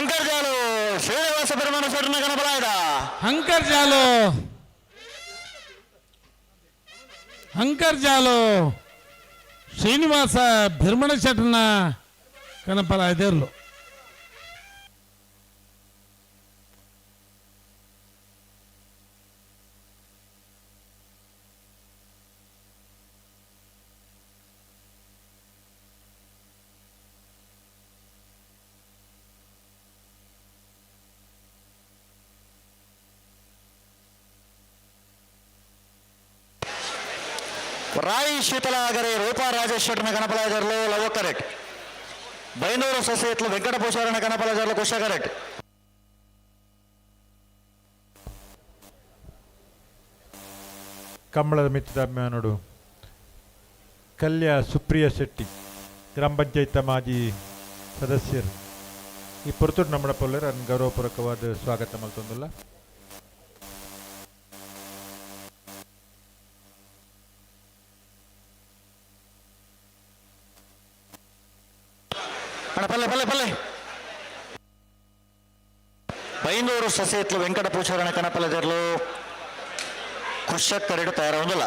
ಹಂಕರ್ಜಾಲು ಶ್ರೀನಿವಾಸ ಪೆರುಮಾನ ಶೆಟ್ಟನ ಕನಪಲಾಯ್ದ. ಹಂಕರ್ಜಾಲು, ಹಂಕರ್ಜಾಲು ಶ್ರೀನಿವಾಸ ಬಿರ್ಮಣ ಶೆಟ್ಟನ ಕನಪಲಾಯ್ದೇರ್ಲು. ರಾಯಿ ಶೀತಲಾಗರೆ ರೂಪಾ ರಾಜೇಶ್ ಶೆಟ್ಟನ ಕನಪಲಾಯ್ದರ್ಲು ಲವ್ ಕರೆಕ್ಟ್. ಬೈಂದೂರು ಸೊಸೈತ್ಲು ವೆಂಕಟ ಪೂಜಾರನ ಕನಪಲಾಯ್ದರ್ಲು ಕುಶ ಕರೆಕ್ಟ್. ಕಂಬಳದ ಮಿತ್ತದ ಅಭಿಮಾನುಡು ಕಲ್ಯ ಸುಪ್ರಿಯ ಶೆಟ್ಟಿ, ಗ್ರಾಮ ಪಂಚಾಯತ್ ಮಾಜಿ ಸದಸ್ಯರು, ಈ ಪೊರ್ತುಡು ನಮ್ಮಡ ಪೊಲ್ಲರ್ ಅನ್ ಗೌರವಪೂರ್ವಕವಾದ ಸ್ವಾಗತ ಮಲ್ತೊಂದುಲ್ಲ. ಅಣ್ಣ, ಪಲ್ಲೆ ಪಲ್ಲೆ ಪಲ್ಲೆ. ಬೈಂದೂರು ಸಸೇತ್ಲು ವೆಂಕಟ ಪೂಜಾರನ ಕನಪಲದರ್ಲು ಕುಶ ಕರೆಡು ತಯಾರಾಗುದಿಲ್ಲ.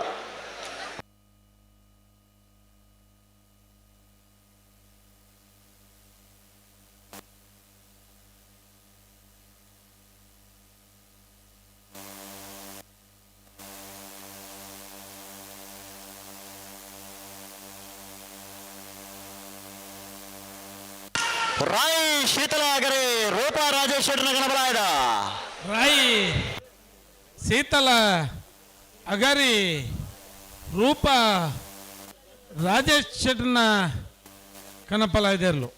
ರಾಯ್ ಶೀತಲಾಗರೆ ರೂಪಾ ರಾಜೇಶ್ ಶೆಟ್ಟನ ಕನಪಲಾಯ್ದ. ರಾಯಿ ಶೀತಲ ಅಗರಿ ರೂಪ ರಾಜೇಶ್ ಶೆಟ್ಟನ ಕನಪಲಾಯ್ದೇರ್ಲು.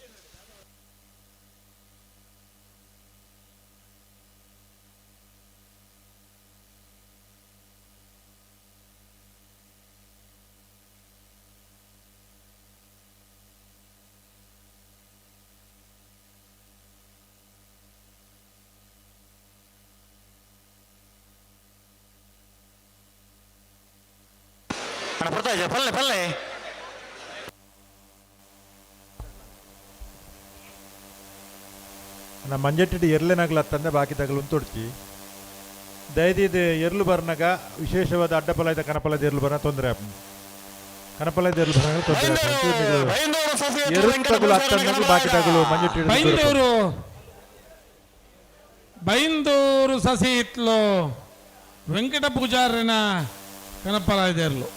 ಅಣ್ಣ, ಬರ್ತಾ ಇದೆ, ಪಲ್ಲೆ ಪಲ್ಲೆ. ನಮ್ಮ ಮಂಜೆಟ್ಟಿಡಿ ಎರ್ಲೆನಾಗ್ಲ ತಂದೆ ಬಾಕಿ ತಗಲು ಉಂತೊಡ್ಚಿ. ದಯದೀದ್ ಎರ್ಲು ಬರ್ನಾಗ ವಿಶೇಷವಾದ ಅಡ್ಡಪಲಾಯ್ದ ಕನಪಲದ ಎರ್ಲು ಬರ್ನ ತೊಂದರೆ ಆಪುಂಡು. ಕನಪಲದ ಎರ್ಲು ಬರ್ನಾಗ ತೊಂದರೆ ಆಪುಂಡು. ಬೈಂದೂರು ಸಸಿಹಿತ್ಲು ಎರು ವೆಂಕಟ ತಗುಲು ಪೂಜಾರನ ಅತ್ತಂದಗಳು ಬಾಕಿ ತಗುಲು ಕನಪಲಾಯ್ದ. ಮಂಜೆಟ್ಟಿಡಿ. ಬೈಂದೂರು, ಬೈಂದೂರು ಸಸಿಹಿತ್ಲು ವೆಂಕಟ ಪೂಜಾರನ ಕನಪಲಾಯ್ದೇರ್ಲು.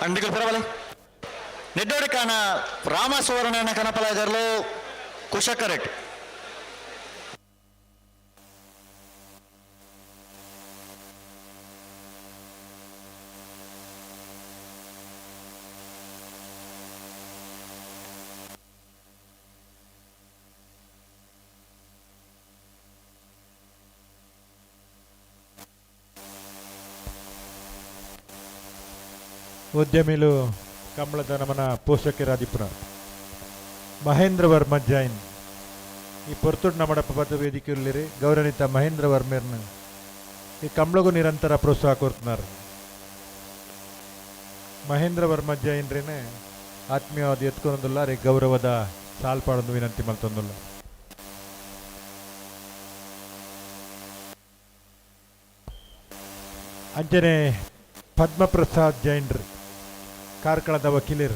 ಅಂಡಿಗಳು ಪರವಲೆ. ನೆಡ್ಡೋಡಿ ಕಾನ ರಾಮ ಸುವರ್ಣನ ಕನಪಲಾಯ್ದರ್ಲು ಕುಶ ಕರೆಕ್ಟ್. ಉದ್ಯಮಿಲು ಕಂಬಳದ ನಮನ ಪೋಷಕರಾದಿಪುರ ಮಹೇಂದ್ರ ವರ್ಮ ಜೈನ್ ಈ ಪೊರ್ತುಡು ನಮ್ಮಡಪ್ಪ ಪದ ವೇದಿಕೆಯಲ್ಲಿ ಗೌರವಿತ ಮಹೇಂದ್ರ ವರ್ಮೆರ್ನ ಈ ಕಂಬಳಗೂ ನಿರಂತರ ಪ್ರೋತ್ಸಾಹ ಕೊಡ್తున్నారు. ಮಹೇಂದ್ರ ವರ್ಮ ಜೈನ್ರೇನೆ ಆತ್ಮೀಯವಾದ ಎತ್ಕೊಂದುಲ್ಲ ರೇ ಗೌರವದ ಸಾಲ್ಪಾಡೊಂದು ವಿನಂತಿ ಮಲ್ತೊಂದುಲ್ಲ. ಅಂಚನೆ ಪದ್ಮಪ್ರಸಾದ್ ಜೈನ್ರು, ಕಾರ್ಕಳದ ವಕೀಲರು,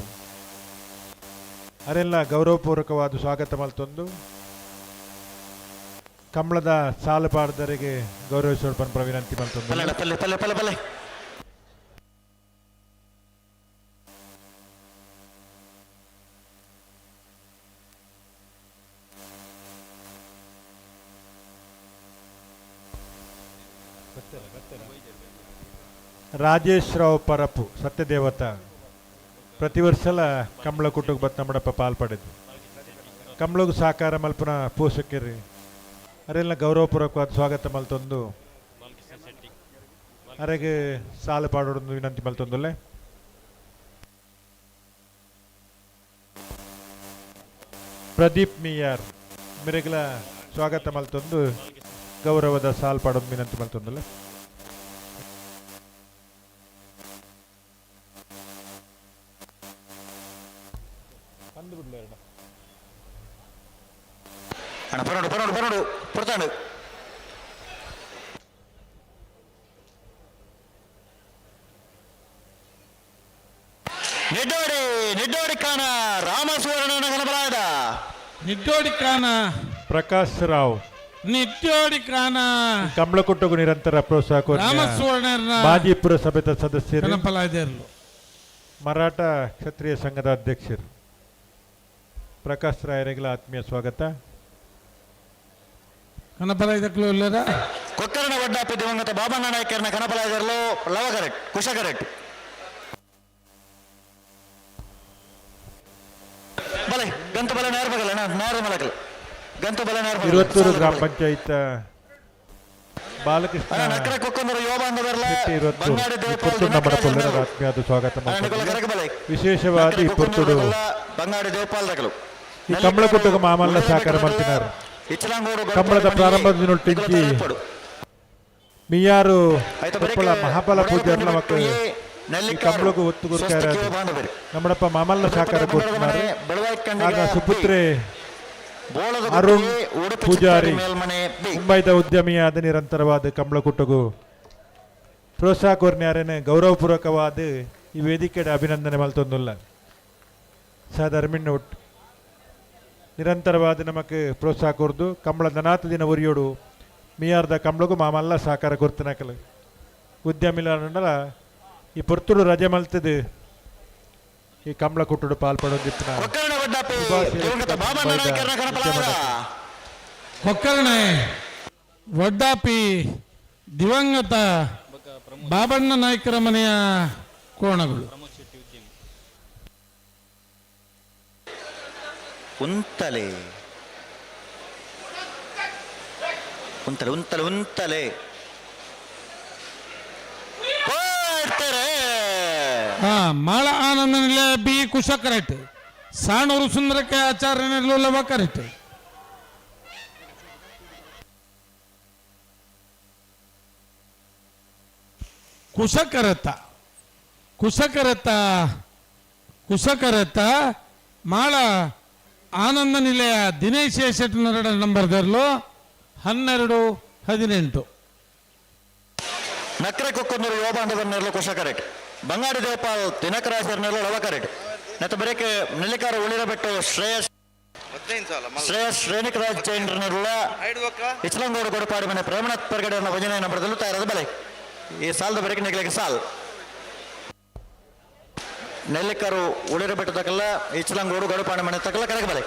ಅರೆಲ್ಲ ಗೌರವಪೂರ್ವಕವಾದ ಸ್ವಾಗತ ಮಲ್ತೊಂದು ಕಂಬಳದ ಸಾಲು ಪಾಡ್ದರಿಗೆ ಗೌರವಿಸುವ ಪನ್ಪುನ ವಿನಂತಿ ಮಲ್ತೊಂದು. ಪಲ್ಲೆ ಪಲ್ಲೆ ಪಲ್ಲೆ ಪಲ್ಲೆ ಪಲ್ಲೆ. ರಾಜೇಶ್ ರಾವ್ ಪರಪು ಸತ್ಯದೇವತ ಪ್ರತಿ ವರ್ಷಲ ಕಂಬಳ ಕುಟುಂಬ ಬತ್ ನಮ್ಮಡಪ್ಪ ಪಾಲ್ ಪಡೆದು ಕಂಬಳಗು ಸಾಕಾರ ಮಲ್ಪುನ ಪೋಷಕರು ಅರೆಲ್ಲ ಗೌರವಪೂರ್ವಕವಾದ ಸ್ವಾಗತ ಮಲ್ತೊಂದು ಅರೆಗೆ ಸಾಲು ಪಾಡೋದು ವಿನಂತಿ ಮಲ್ತೊಂದುಲ್ಲೆ. ಪ್ರದೀಪ್ ಮಿಯಾರ್ ಮೆರೆಗ್ಲ ಸ್ವಾಗತ ಮಲ್ತೊಂದು ಗೌರವದ ಸಾಲ್ ಪಾಡೋದು ವಿನಂತಿ ಮಲ್ತೊಂದುಲ್ಲೆ. ಅಣ್ಣ ಪರೋಡು ಪರೋಡು ಪರೋಡು ಪೊರ್ತಾಂಡು. ನಿಡ್ಡೋಡಿ ನಿಡ್ಡೋಡಿ ಕಾನ ರಾಮಸುವರ್ಣ ಕನಪಲಾಯದ. ನಿಟ್ಟೋಡಿ ಕಾನ. ಪ್ರಕಾಶ್ ರಾವ್. ನಿಟ್ಟೋಡಿ ಕಾನ. ಕಂಬಳಕುಟ್ಟಗೂ ನಿರಂತರ ಪ್ರೋತ್ಸಾಹ ಕೋರಿದ ರಾಮಸುವರ್ಣನ ಮಾಜಿ ಪುರಸಭೆಯ ಸದಸ್ಯರು, ಕನಪಲಾಯದೇರ್ಲು. ಮರಾಠ ಕ್ಷತ್ರಿಯ ಸಂಘದ ಅಧ್ಯಕ್ಷರು ಪ್ರಕಾಶ್ ರಾಯರಿಗಳ ಆತ್ಮೀಯ ಸ್ವಾಗತ. ಕನಪಲಾಯದಕ್ಲು ಇಲ್ಲರ. ಕೊಕ್ಕರಣ ವಡ್ಡಾಪಿ ದಿವಂಗತ ಬಾಬಣ್ಣ ನಾಯಕರನ್ನ ಕನಪಲಾಯದರ್ಲು ಲವ ಕರೆಕ್ಟ್ ಕುಶ ಕರೆಕ್ಟ್ ಬಲೆ ಗಂತು ಬಲೆ ನೇರ ಬಗಲ ನೇರ ಮಲಕಲ್ ಗಂತು ಬಲೆ ನೇರ ಬಗಲ. ಇರುವತ್ತೂರು ಗ್ರಾಮ ಪಂಚಾಯತ್ ಬಾಲಕೃಷ್ಣ ಅಣ್ಣ ನಕ್ಕರ ಕೊಕ್ಕೊಂದರು ಯೋಬ ಅಂದವರ್ಲ ಶೆಟ್ಟಿ ಇರುವತ್ತೂರು ಬಂಗಾಡಿ ಈ ದೇವಪಾಲ್ ಪುತ್ತೂರು ನಮ್ಮ ಪೊಲ್ಲರ ದಿನಕರ ಆತ್ಮೀಯವಾದ ಸ್ವಾಗತ ನಿಕುಲ ಮಾಡ್ತಾರೆ. ಕರಕ ಬಲೆ. ವಿಶೇಷವಾದ ಈ ಪುತ್ತೂರು ಬಂಗಾಡಿ ದೇವಪಾಲ್ ರಕಲು ಈ ಕಂಬಳಕುಟ್ಟಗ ಮಾಮಲ್ಲ ಸಹಕಾರ ಮಾಡ್ತಿದ್ದಾರೆ. ಕಂಬಳದ ಪ್ರಾರಂಭದ ದಿನೊಟ್ಟಿಂಚಿ ಮಿಯಾರು ಕೊಪ್ಪಳ ಮಹಾಬಲ ಪೂಜಾರ್ಲ ಮಕ್ಕಳು ಈ ಕಂಬಳకు ಒತ್ತು ಕೊಡ್ತಾರೆ. ನಮ್ಮಡಪ್ಪ ಮಾಮಲ್ಲ ಸಹಕಾರ ಕೊಡ್ತಿದ್ದಾರೆ. ಆಗ ಸುಪುತ್ರೆ ಅರುಣ್ ಪೂಜಾರಿ ಮುಂಬೈದ ಉದ್ಯಮಿಯಾದ ನಿರಂತರವಾದ ಕಂಬಳಕುಟ್ಟಗು ಪ್ರೋತ್ಸಾಹ ಕೋರ್ನ್ಯಾರೇನೆ ಗೌರವಪೂರ್ವಕವಾದ ಈ ವೇದಿಕೆಯ ಅಭಿನಂದನೆ ಮಲ್ತೊಂದುಲ್ಲ. ಸಹಧರ್ಮಿನ್ ಒಟ್ಟು ನಿರಂತರವಾದ ನಮಕ್ ಪ್ರೋತ್ಸಾಹ ಕೊರ್ದು ಕಂಬಳ ದನಾತ ದಿನ ಉರಿಯೋಡು ಮಿಯಾರ್ದ ಕಂಬಳಗೂ ಮಾಮಲ್ಲ ಸಹಕಾರ ಕೊರ್ತನಕಲು ಉದ್ಯಮಿಲ ಈ ಪೊರ್ತುಡು ರಜೆ ಮಲ್ತದು ಈ ಕಂಬಳ ಕುಟ್ಟುಡು ಪಾಲ್ಪಡೋದಿಪ್ಪನ ಕೊಕ್ಕರ್ಣ ವಡ್ಡಾಪಿ ಸುಭಾಷ್ ದಿವಂಗತ ಬಾಬಣ್ಣ ಮುಂಬೈದ ನಾಯಕರನ್ನ ಕನಪಲಾಯದ. ಕೊಕ್ಕರ್ಣೆ ವಡ್ಡಾಪಿ ದಿವಂಗತ ಬಾಬಣ್ಣ ನಾಯ್ಕರ ಮನೆಯ ಕೋಣಗಳು. ಉಂತಲೆ ಉಂತಲೆ ಉಂತಲೆ ಉಂತಲೆ ಹೋಗ್ತಾರೆ. ಹಾ ಮಾಳ ಆನಂದ ನಿಲಯ ಬಿ ಕುಶ ಕರೆಕ್ಟ್, ಸಾಣೂರು ಸುಂದರಕ್ಕೆ ಆಚಾರ್ಯ ಲವ ಕರೆಕ್ಟ್. ಕುಶಕರತ ಕುಶಕರತ ಕುಶಕರತ ಮಾಳ ಆನಂದ ನಿಲಯ ದಿನೇಶ್ ಶೆಟ್ಟನರಡ ನಂಬರ್ ದರ್ಲು 12-18. ನಕ್ರೆ ಕೊಕ್ಕೊಂದೂರು ಯೋಬ ಅಂಡದನ್ನೆಲ್ಲ ಕುಶ ಕರೆಕ್ಟ್, ಬಂಗಾಡಿ ದೇವಪಾಲ್ ದಿನಕರಾಜರ್ನೆಲ್ಲ ಲವ ಕರೆಕ್ಟ್. ನೆತ್ತ ಬರೇಕೆ ನೆಲ್ಲಿಕಾರ ಉಳಿರಬೆಟ್ಟು ಶ್ರೇಯಸ್ ಶ್ರೇಯಸ್ ಶ್ರೇಣಿಕರಾಜ್ ಜೈನ್ರನ್ನೆಲ್ಲ ಇಚ್ಲಂಗೋಡು ಕೊಡಪಾಡಿ ಮನೆ ಪ್ರೇಮನಾಥ್ ಪರ್ಗಡೆಯನ್ನ ಭಜನೆ ನಂಬರದಲ್ಲೂ ತಯಾರಾದ ಬಲೆ. ಈ ಸಾಲದ ಬರೆಕೆ ನೆಗ್ಲಿಕ್ಕೆ ಸಾಲ್ ನೆಲ್ಲಿಕಾರು ಉಳಿರಬೆಟ್ಟು ತಕಲ್ಲ ಇಚ್ಲಂಗೋಡು ಗಡುಪಾಡಿ ಮನೆ ತಕಲ್ಲ ಕರಗ ಬಲೆ.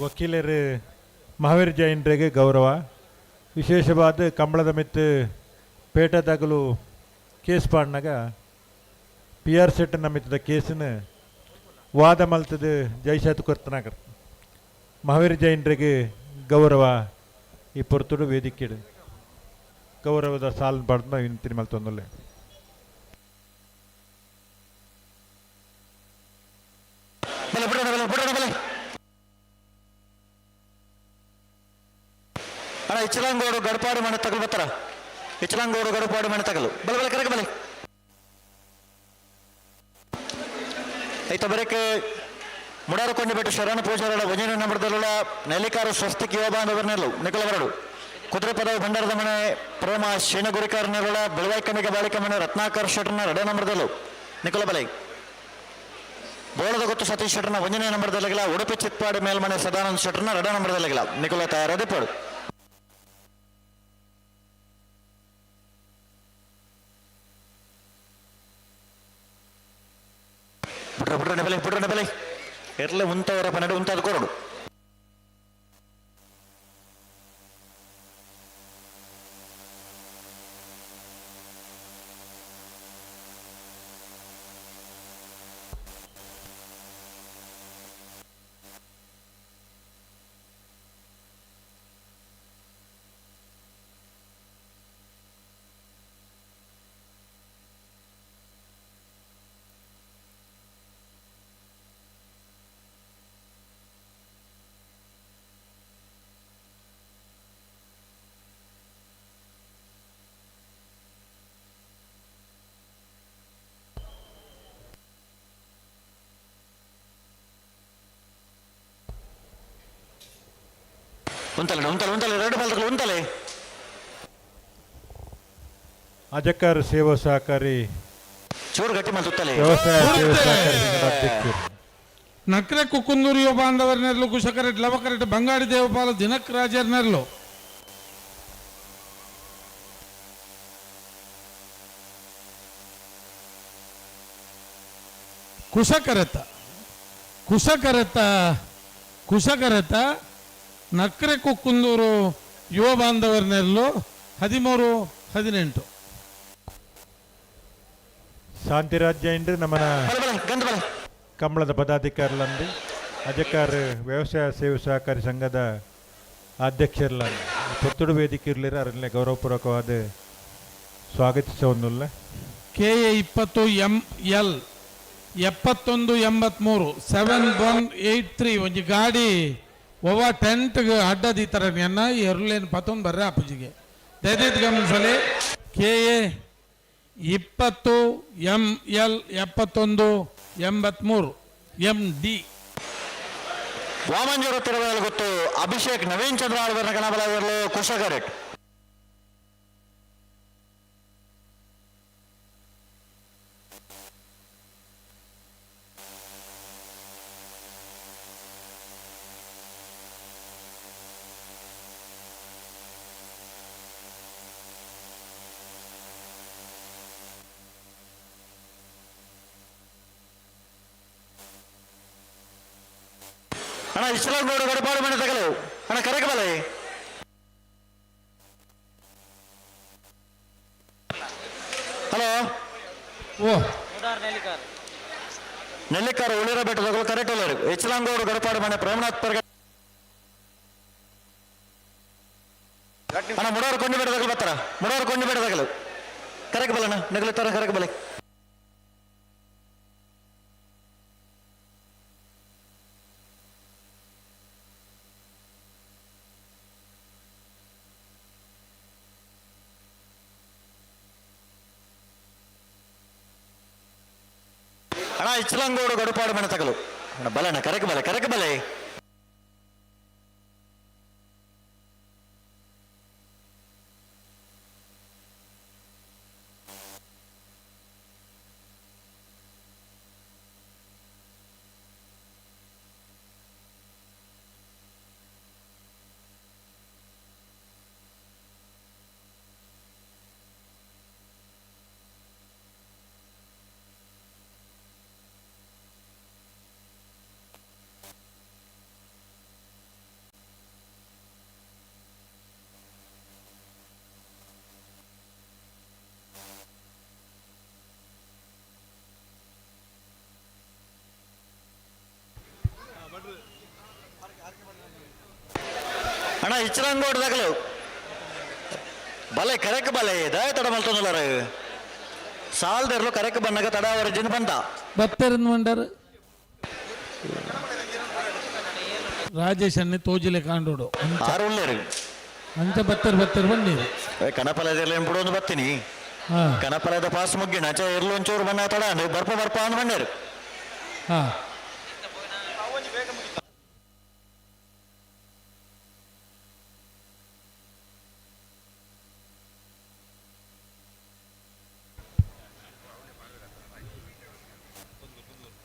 ವಕೀಲರು ಮಹಾವೀರ್ ಜೈನ್ರಿಗೆ ಗೌರವ. ವಿಶೇಷವಾದ ಕಂಬಳದ ಮಿತ್ತು ಪೇಟದಾಗಲು ಕೇಸ್ ಪಾಡ್ನಾಗ ಪಿ ಆರ್ ಸೆಟ್ ಮಿತ್ತದ ಕೇಸನ್ನು ವಾದ ಮಲ್ತದ ಜೈಶಾತ್ ಕೊರ್ತನಾಗರ್ ಮಹಾವೀರ್ ಜೈನ್ರಿಗೆ ಗೌರವ. ಈ ಪೊರ್ತುಡು ವೇದಿಕೆಡು ಗೌರವದ ಸಾಲ್ ಪಡೆದ ವಿನಂತಿ ಮಲ್ತೊಂದುಲ್ಲೆ. ಬಲೆ ಬಿಡೋಣ ಬಲೆ ಬಿಡೋಣ ಬಲೆ. ಅಣ್ಣ ಇಚ್ಚಲಂಗೋಡು ಗಡಪಾಡು ಮನೆ ತಗಲು ಬರ್ತಾರ. ಇಚ್ಚಲಂಗೋಡು ಗಡಪಾಡು ಮನೆ ತಗಲು ಬಲೆ ಬಲೆ ಕರಕ ಬಲೆ. ಐತ ಬರಕ್ಕೆ ಮುಡಾರಕೊಂಡಿ ಬೆಟ್ಟು ಶರಣ ಪೂಜಾರಳ ವಜನ ನಂಬರ್ದಲ್ಲ ನೆಲ್ಲಿಕಾರು ಸ್ವಸ್ತಿಕ್ ಯೋಬ ಅಂದವರ್ನೆಲ್ಲವು ನಿಕಲ ಬರಡು. ಕುದುರೆಪದ ಭಂಡಾರದ ಮನೆ ಪ್ರೇಮ ಶೀನಗುರಿಕಾರ ನೆರಳ ಬೆಳವಾಯಿ ಕಣ್ಣಿಗೆ ಬಾಳಿಕೆ ಮನೆ ರತ್ನಾಕರ್ ಶೆಟ್ಟರ್ನ ಎರಡೇ ನಂಬರ್ದಲ್ಲವು ನಿಕಲ ಬಲೆ. ಬೋಳದ ಗೊತ್ತು ಸತೀಶ್ ಶೆಟ್ಟರ್ನ ಒಂದನೇ ನಂಬರ್ದಲ್ಲಿಲ್ಲ. ಉಡುಪಿ ಚಿತ್ಪಾಡಿ ಮೇಲ್ಮನೆ ಸದಾನಂದ ಶೆಟ್ಟರ್ನ ಎರಡನೇ ನಂಬರ್ದಲ್ಲಿಲ್ಲ ನಿಕುಲ ತಯಾರಾದ ಪಡು. ಬಿಟ್ರೆ ಬಿಟ್ರೆ ಬೆಲೆ ಬಿಟ್ರೆ ಬೆಲೆ ಎರ್ಲೆ ಉಂತವರ ಪನ್ನೆರಡು ಉಂತಾದ ಕೊರಡು. ಉಂತಲೆ ಉಂತಲೆ ಉಂತಲೆ ಎರಡು ಬಲ್ತಗಳು ಉಂತಲೆ. ಅಜಕಾರ ಸೇವಾ ಸಹಕಾರಿ ಚೂರು ಗಟ್ಟಿ ಮಲ್ತುತ್ತಲೆ. ವ್ಯವಸಾಯ ಸೇವಾ ಉಡುತ್ತೆ. ಸಹಕಾರಿ ಸಂಘದ ಅಧ್ಯಕ್ಷರು. ನಕ್ರೆ ಕುಕ್ಕುಂದೂರು ಯುವ ಬಾಂಧವರ ನೆರಳು ಕುಶಕರೆಟ್ ಲವಕರೆಟ್ ಬಂಗಾಡಿ ದೇವಪಾಲ ದಿನಕ್ ರಾಜರ್ ನೆರಳು. ಕುಶಕರೆತ ಕುಶಕರೆತ ಕುಶಕರೆತ ನಕ್ರೆ ಕುಕ್ಕುಂದೂರು ಯುವ ಬಾಂಧವರ ನೆರಳು 13-18. ಶಾಂತಿರಾಜ್ ಜೈನ್ರು ನಮ್ಮನ ಬಲೆ ಬಲೆ ಗಂಧ ಬಲೆ. ಕಂಬಳದ ಪದಾಧಿಕಾರಿಲಂದು ಅಜಕಾರ ವ್ಯವಸಾಯ ಸೇವೆ ಸಹಕಾರಿ ಸಂಘದ ಅಧ್ಯಕ್ಷರ್ಲಂದು ಪೊತ್ತುಡು ವೇದಿಕೆ ಇರಲಿರ ಅದನ್ನೇ ಗೌರವಪೂರ್ವಕವಾದ ಸ್ವಾಗತಿಸವನ್ನುಲ್ಲ. ಕೆ ಎ 20 ಎಂ ಎಲ್ 7183, 7183. ಒಂಜಿ ಗಾಡಿ ಒವ ಟೆಂಟ್ಗೆ ಅಡ್ಡ ದೀತರ ಎನ್ನ ಎರ್ಲೇನು ಪತ್ತೊಂದು ಬರ್ರೆ ಅಪ್ಪಜಿಗೆ. ದಯದೀತ್ ಗಮನಿಸಲಿ, ಕೆ ಎ 20 M L 7183 M D. Vamanjoor ತಿರುವಲ್ಲಿ ಗೊತ್ತು ಅಭಿಷೇಕ್ ನವೀನ್ ಚಂದ್ರ ಆಳ್ವರ್ನ ಕಣಬಲವಿರಲು ಕುಶಗರೆಟ್. ಅಣ್ಣ ಇಸ್ಲಾಂ ಗೌಡ ಗಡಪಾಡು ಮನೆ ತಗಲು ಅಣ್ಣ ಕರೆಕ ಬಲೆ. ಹಲೋ. ಓ. ನೆಲ್ಲಿಕಾರ ಉಳಿರ ಬೆಟ್ಟದಗಳು ಕರೆಕ್ಟ್ ಉಳ್ಳರು ಇಸ್ಲಾಂಗೌಡ ಗಡಪಾಡು ಮನೆ ಪ್ರೇಮನಾಥ್ ಪರ್ಗ ಅಣ್ಣ ಮುಡೋರು ಕೊಂಡು ಬೆಟ್ಟದಗಳು ಬರ್ತಾರ ಮುಡೋರು ಕೊಂಡು ಬೆಟ್ಟದಗಳು ಕರೆಕ್ ಬಲಣ್ಣ ನೆಗಲು ತರ ಕರೆಕ್ ಬಲೆ. ಅಣ್ಣ ಇಚ್ಲಂಗೋಡು ಗಡುಪಾಡು ಮನೆ ತಗಲು ಅಣ್ಣ ಬಲಣ್ಣ ಕರೆಕ್ ಬಲೆ ಕರೆಕ್ ಬಲೆ. ಅಣ್ಣ ಇಚ್ಲಂಗೋಡು ತಗಲು ಬಲೆ ಕರೆಕ್ ಬಲೆ ದಯ ತಡ ಮಲ್ತೊಂದುಲಾರ ಸಾಲ್ದೆರ್ಲು ಕರೆಕ್ ಬನ್ನಗ ತಡ ಅವರ ಜಿನ್ ಬಂತ. ಬತ್ತೆರಂದು ಮಂಡರ್ ರಾಜೇಶ್ ಅನ್ನೆ ತೋಜಿಲೆ ಕಾಂಡೋಡು. ಆರು ಉಳ್ಳೇರು. ಅಂಚ ಬತ್ತೆರ್ ಬತ್ತೆರ್ ಬನ್ನೀರು. ಕನಪಲದಲ್ಲಿ ಬಿಡು ಒಂದು ಬತ್ತೀನಿ. ಹಾಂ. ಕನಪಲದ ಪಾಸ್ ಮುಗ್ಗಿನ ಆಚೆ ಇರ್ಲು ಒಂಚೂರು ಬಣ್ಣ ತಡ ಅಂದ್ರೆ ಬರ್ಪ ಬರ್ಪ ಅಂದ್ ಬಂಡೇರು. ಹಾಂ.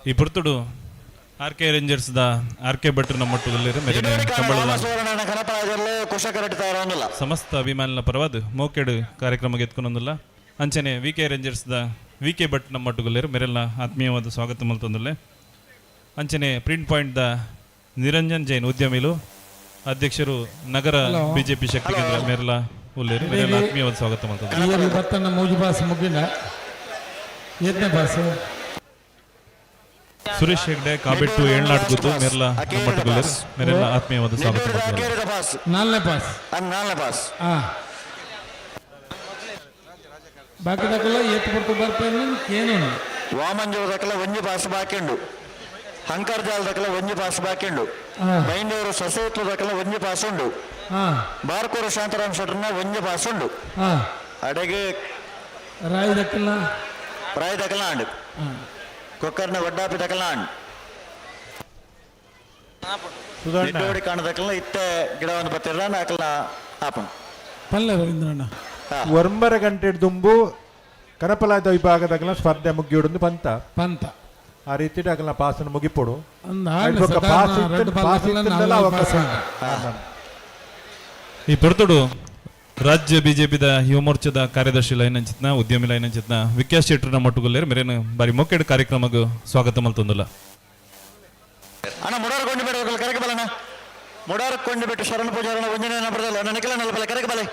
ಈ ಪುರ್ತುಡು R K rangers the R K ಭಟ್ರು ನಮ್ಮ ಒಟ್ಟುಗಲ್ಲಿರು ಮೆರಿನ ಕಂಬಳದ ಸುವರ್ಣ ಕನಪಲದಲ್ಲಿ ಕುಶಕರಟ್ಟಿ ತಯಾರೊಂದಿಲ್ಲ. ಸಮಸ್ತ ಅಭಿಮಾನಿನ ಪರವಾದ ಮೋಕೆಡು ಕಾರ್ಯಕ್ರಮಕ್ಕೆ ಎತ್ಕೊಂಡೊಂದಿಲ್ಲ. ಅಂಚನೆ V K rangers the V K Bhat ನಮ್ಮ ಒಟ್ಟುಗಲ್ಲಿರು ಮೆರೆಲ್ಲ ಆತ್ಮೀಯವಾದ ಸ್ವಾಗತ ಮಲ್ತೊಂದುಲ್ಲೆ. ಅಂಚನೆ print point the Niranjan Jain ಉದ್ಯಮಿಲು ಅಧ್ಯಕ್ಷರು ನಗರ Hello. BJP ಶಕ್ತಿ ಕೇಂದ್ರ ಮೇರೆಲ್ಲ ಉಲ್ಲೇರು ಮೆರೆಲ್ಲ ಆತ್ಮೀಯವಾದ ಸ್ವಾಗತ ಮಲ್ತೊಂದುಲ್ಲೆ. ಇಯರ್ ಬತ್ತನ್ನ ಮೂಜು ಬಾಸ್ ಮುಗಿನ ಏತ್ನೇ ಬಾಸ್. ಸುರೇಶ್ ಹೆಗ್ಡೆ ಕಾಬೆಟ್ಟು ಏಳ್ನಾಡ್ ಗುದ್ದು ಮೆರ್ಲ ನಮ್ಮ ಒಟ್ಟುಗಲ್ಲಿರು ಮೆರೆಲ್ಲ ಆತ್ಮೀಯವಾದ ಸ್ವಾಗತ ಮಲ್ತೊಂದುಲ್ಲೆ. ಕೇರಿದ ಪಾಸ್. ನಾಲ್ನೇ ಪಾಸ್. ಅಂದ್ ನಾಲ್ನೇ ಪಾಸ್. ಹಾಂ, ಬಾಕಿ ದಾಕಲ್ಲ ಏತ್ ಪುರ್ತು ಬರ್ಪೇನು ಕೇನು. ವಾಮಂಜೂರು ದಕ್ಕಲ ಒಂಜಿ ಪಾಸ್ ಬಾಕಿ ಉಂಡು, ಹಂಕರ್ ಜಾಲ್ ದಕ್ಕಲ ಒಂಜಿ ಪಾಸ್ ಬಾಕಿ ಉಂಡು. ಹಾಂ. ಬೈಂದೂರು ಸೊಸೈತ್ಲು ದಕ್ಕಲ ಒಂಜಿ ಪಾಸ್ ಉಂಡು. ಹಾಂ. ಬಾರ್ಕೂರು ಶಾಂತರಾಮ್ ಶೆಟ್ಟರ್ನ ಒಂಜಿ ಪಾಸ್ ಉಂಡು. ಹಾಂ. ಅಡೆಗೆ ರಾಯಿ ದಕ್ಕಲ್ಲ. ಪ್ರಾಯ ದಕ್ಕಲ ಅಂಡು. ಹಾಂ. ಕೊಕ್ಕರ್ನ ವಡ್ಡಾಪಿ ದಕ್ಕಲ ಅಂಡು. ಸುಧಣ್ಣ. ನಿಡ್ಡೋಡಿ ಕಾಣದಕ್ಕಲ್ಲ ಇತ್ತೆ ಗಿಡವನ್ನು ಬತ್ತಿರ ಅಕಲ್ನ ಆಪಣ. ಪಲ್ಲೆ ರವೀಂದ್ರಣ್ಣ. 9 ಗಂಟೆ ದುಂಬು ಕನಪಲಾದ ವಿಭಾಗದಾಗಲ ಸ್ಪರ್ಧೆ ಮುಗಿಯೋಡೊಂದು ಪಂತ. ಪಂತ. ಆ ರೀತಿ ಅಗಲ ಪಾಸನ ಮುಗಿಪೊಡು. ಅಂದ್ ಐಟ್ ಬೊಕ್ಕ ಪಾಸ್ ಪಾಸ್ ಇತ್ತಂಡಲ ಅವಕಾಶ. ಈ ಪೊರ್ತುಡು ರಾಜ್ಯ ಬಿಜೆಪಿದ ಯುವ ಮೋರ್ಚಾದ ಕಾರ್ಯದರ್ಶಿ ಲೈನ್ ಅಂಚಿತ್ನ ಉದ್ಯಮಿ ಲೈನ್ ಅಂಚಿತ್ನ ವಿಕಾಸ್ ಶೆಟ್ಟರ್ನ ಮೊಟ್ಟುಗುಲ್ಲೇರು ಮೇರೇನು ಬಾರಿ ಮೊಕ್ಕೆಡ್ ಕಾರ್ಯಕ್ರಮಕ್ಕೆ ಸ್ವಾಗತ ಮಲ್ತೊಂದುಲ್ಲ. ಅಣ್ಣ, ಮುಡಾರ ಕೊಂಡಿ ಬೇಡ ಕರೆಗೆ ಬಲಣ್ಣ. ಮುಡಾರ ಕೊಂಡಿ ಬಿಟ್ಟು ಶರಣ ಪೂಜಾರಣ ಒಂಜನೇ ನಂಬರ್ದಲ್ಲ ಅಣ್ಣ, ನಿಖಲ ನಲ್ಬಲ ಕರೆಗೆ ಬಲೆ.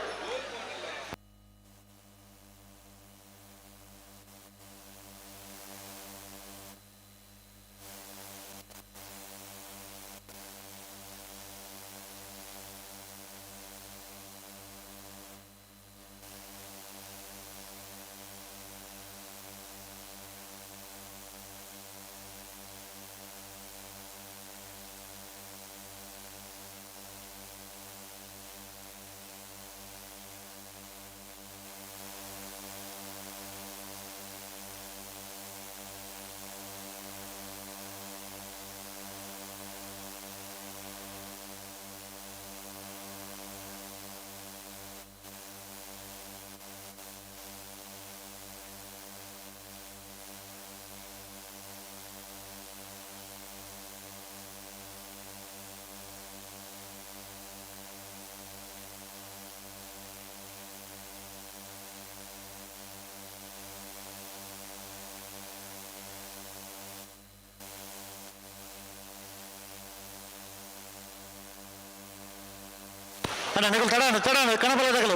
ಅಣ್ಣ, ನಿಖಲ್ ತಡ ತಡ ಕಣಬಲದಗಲು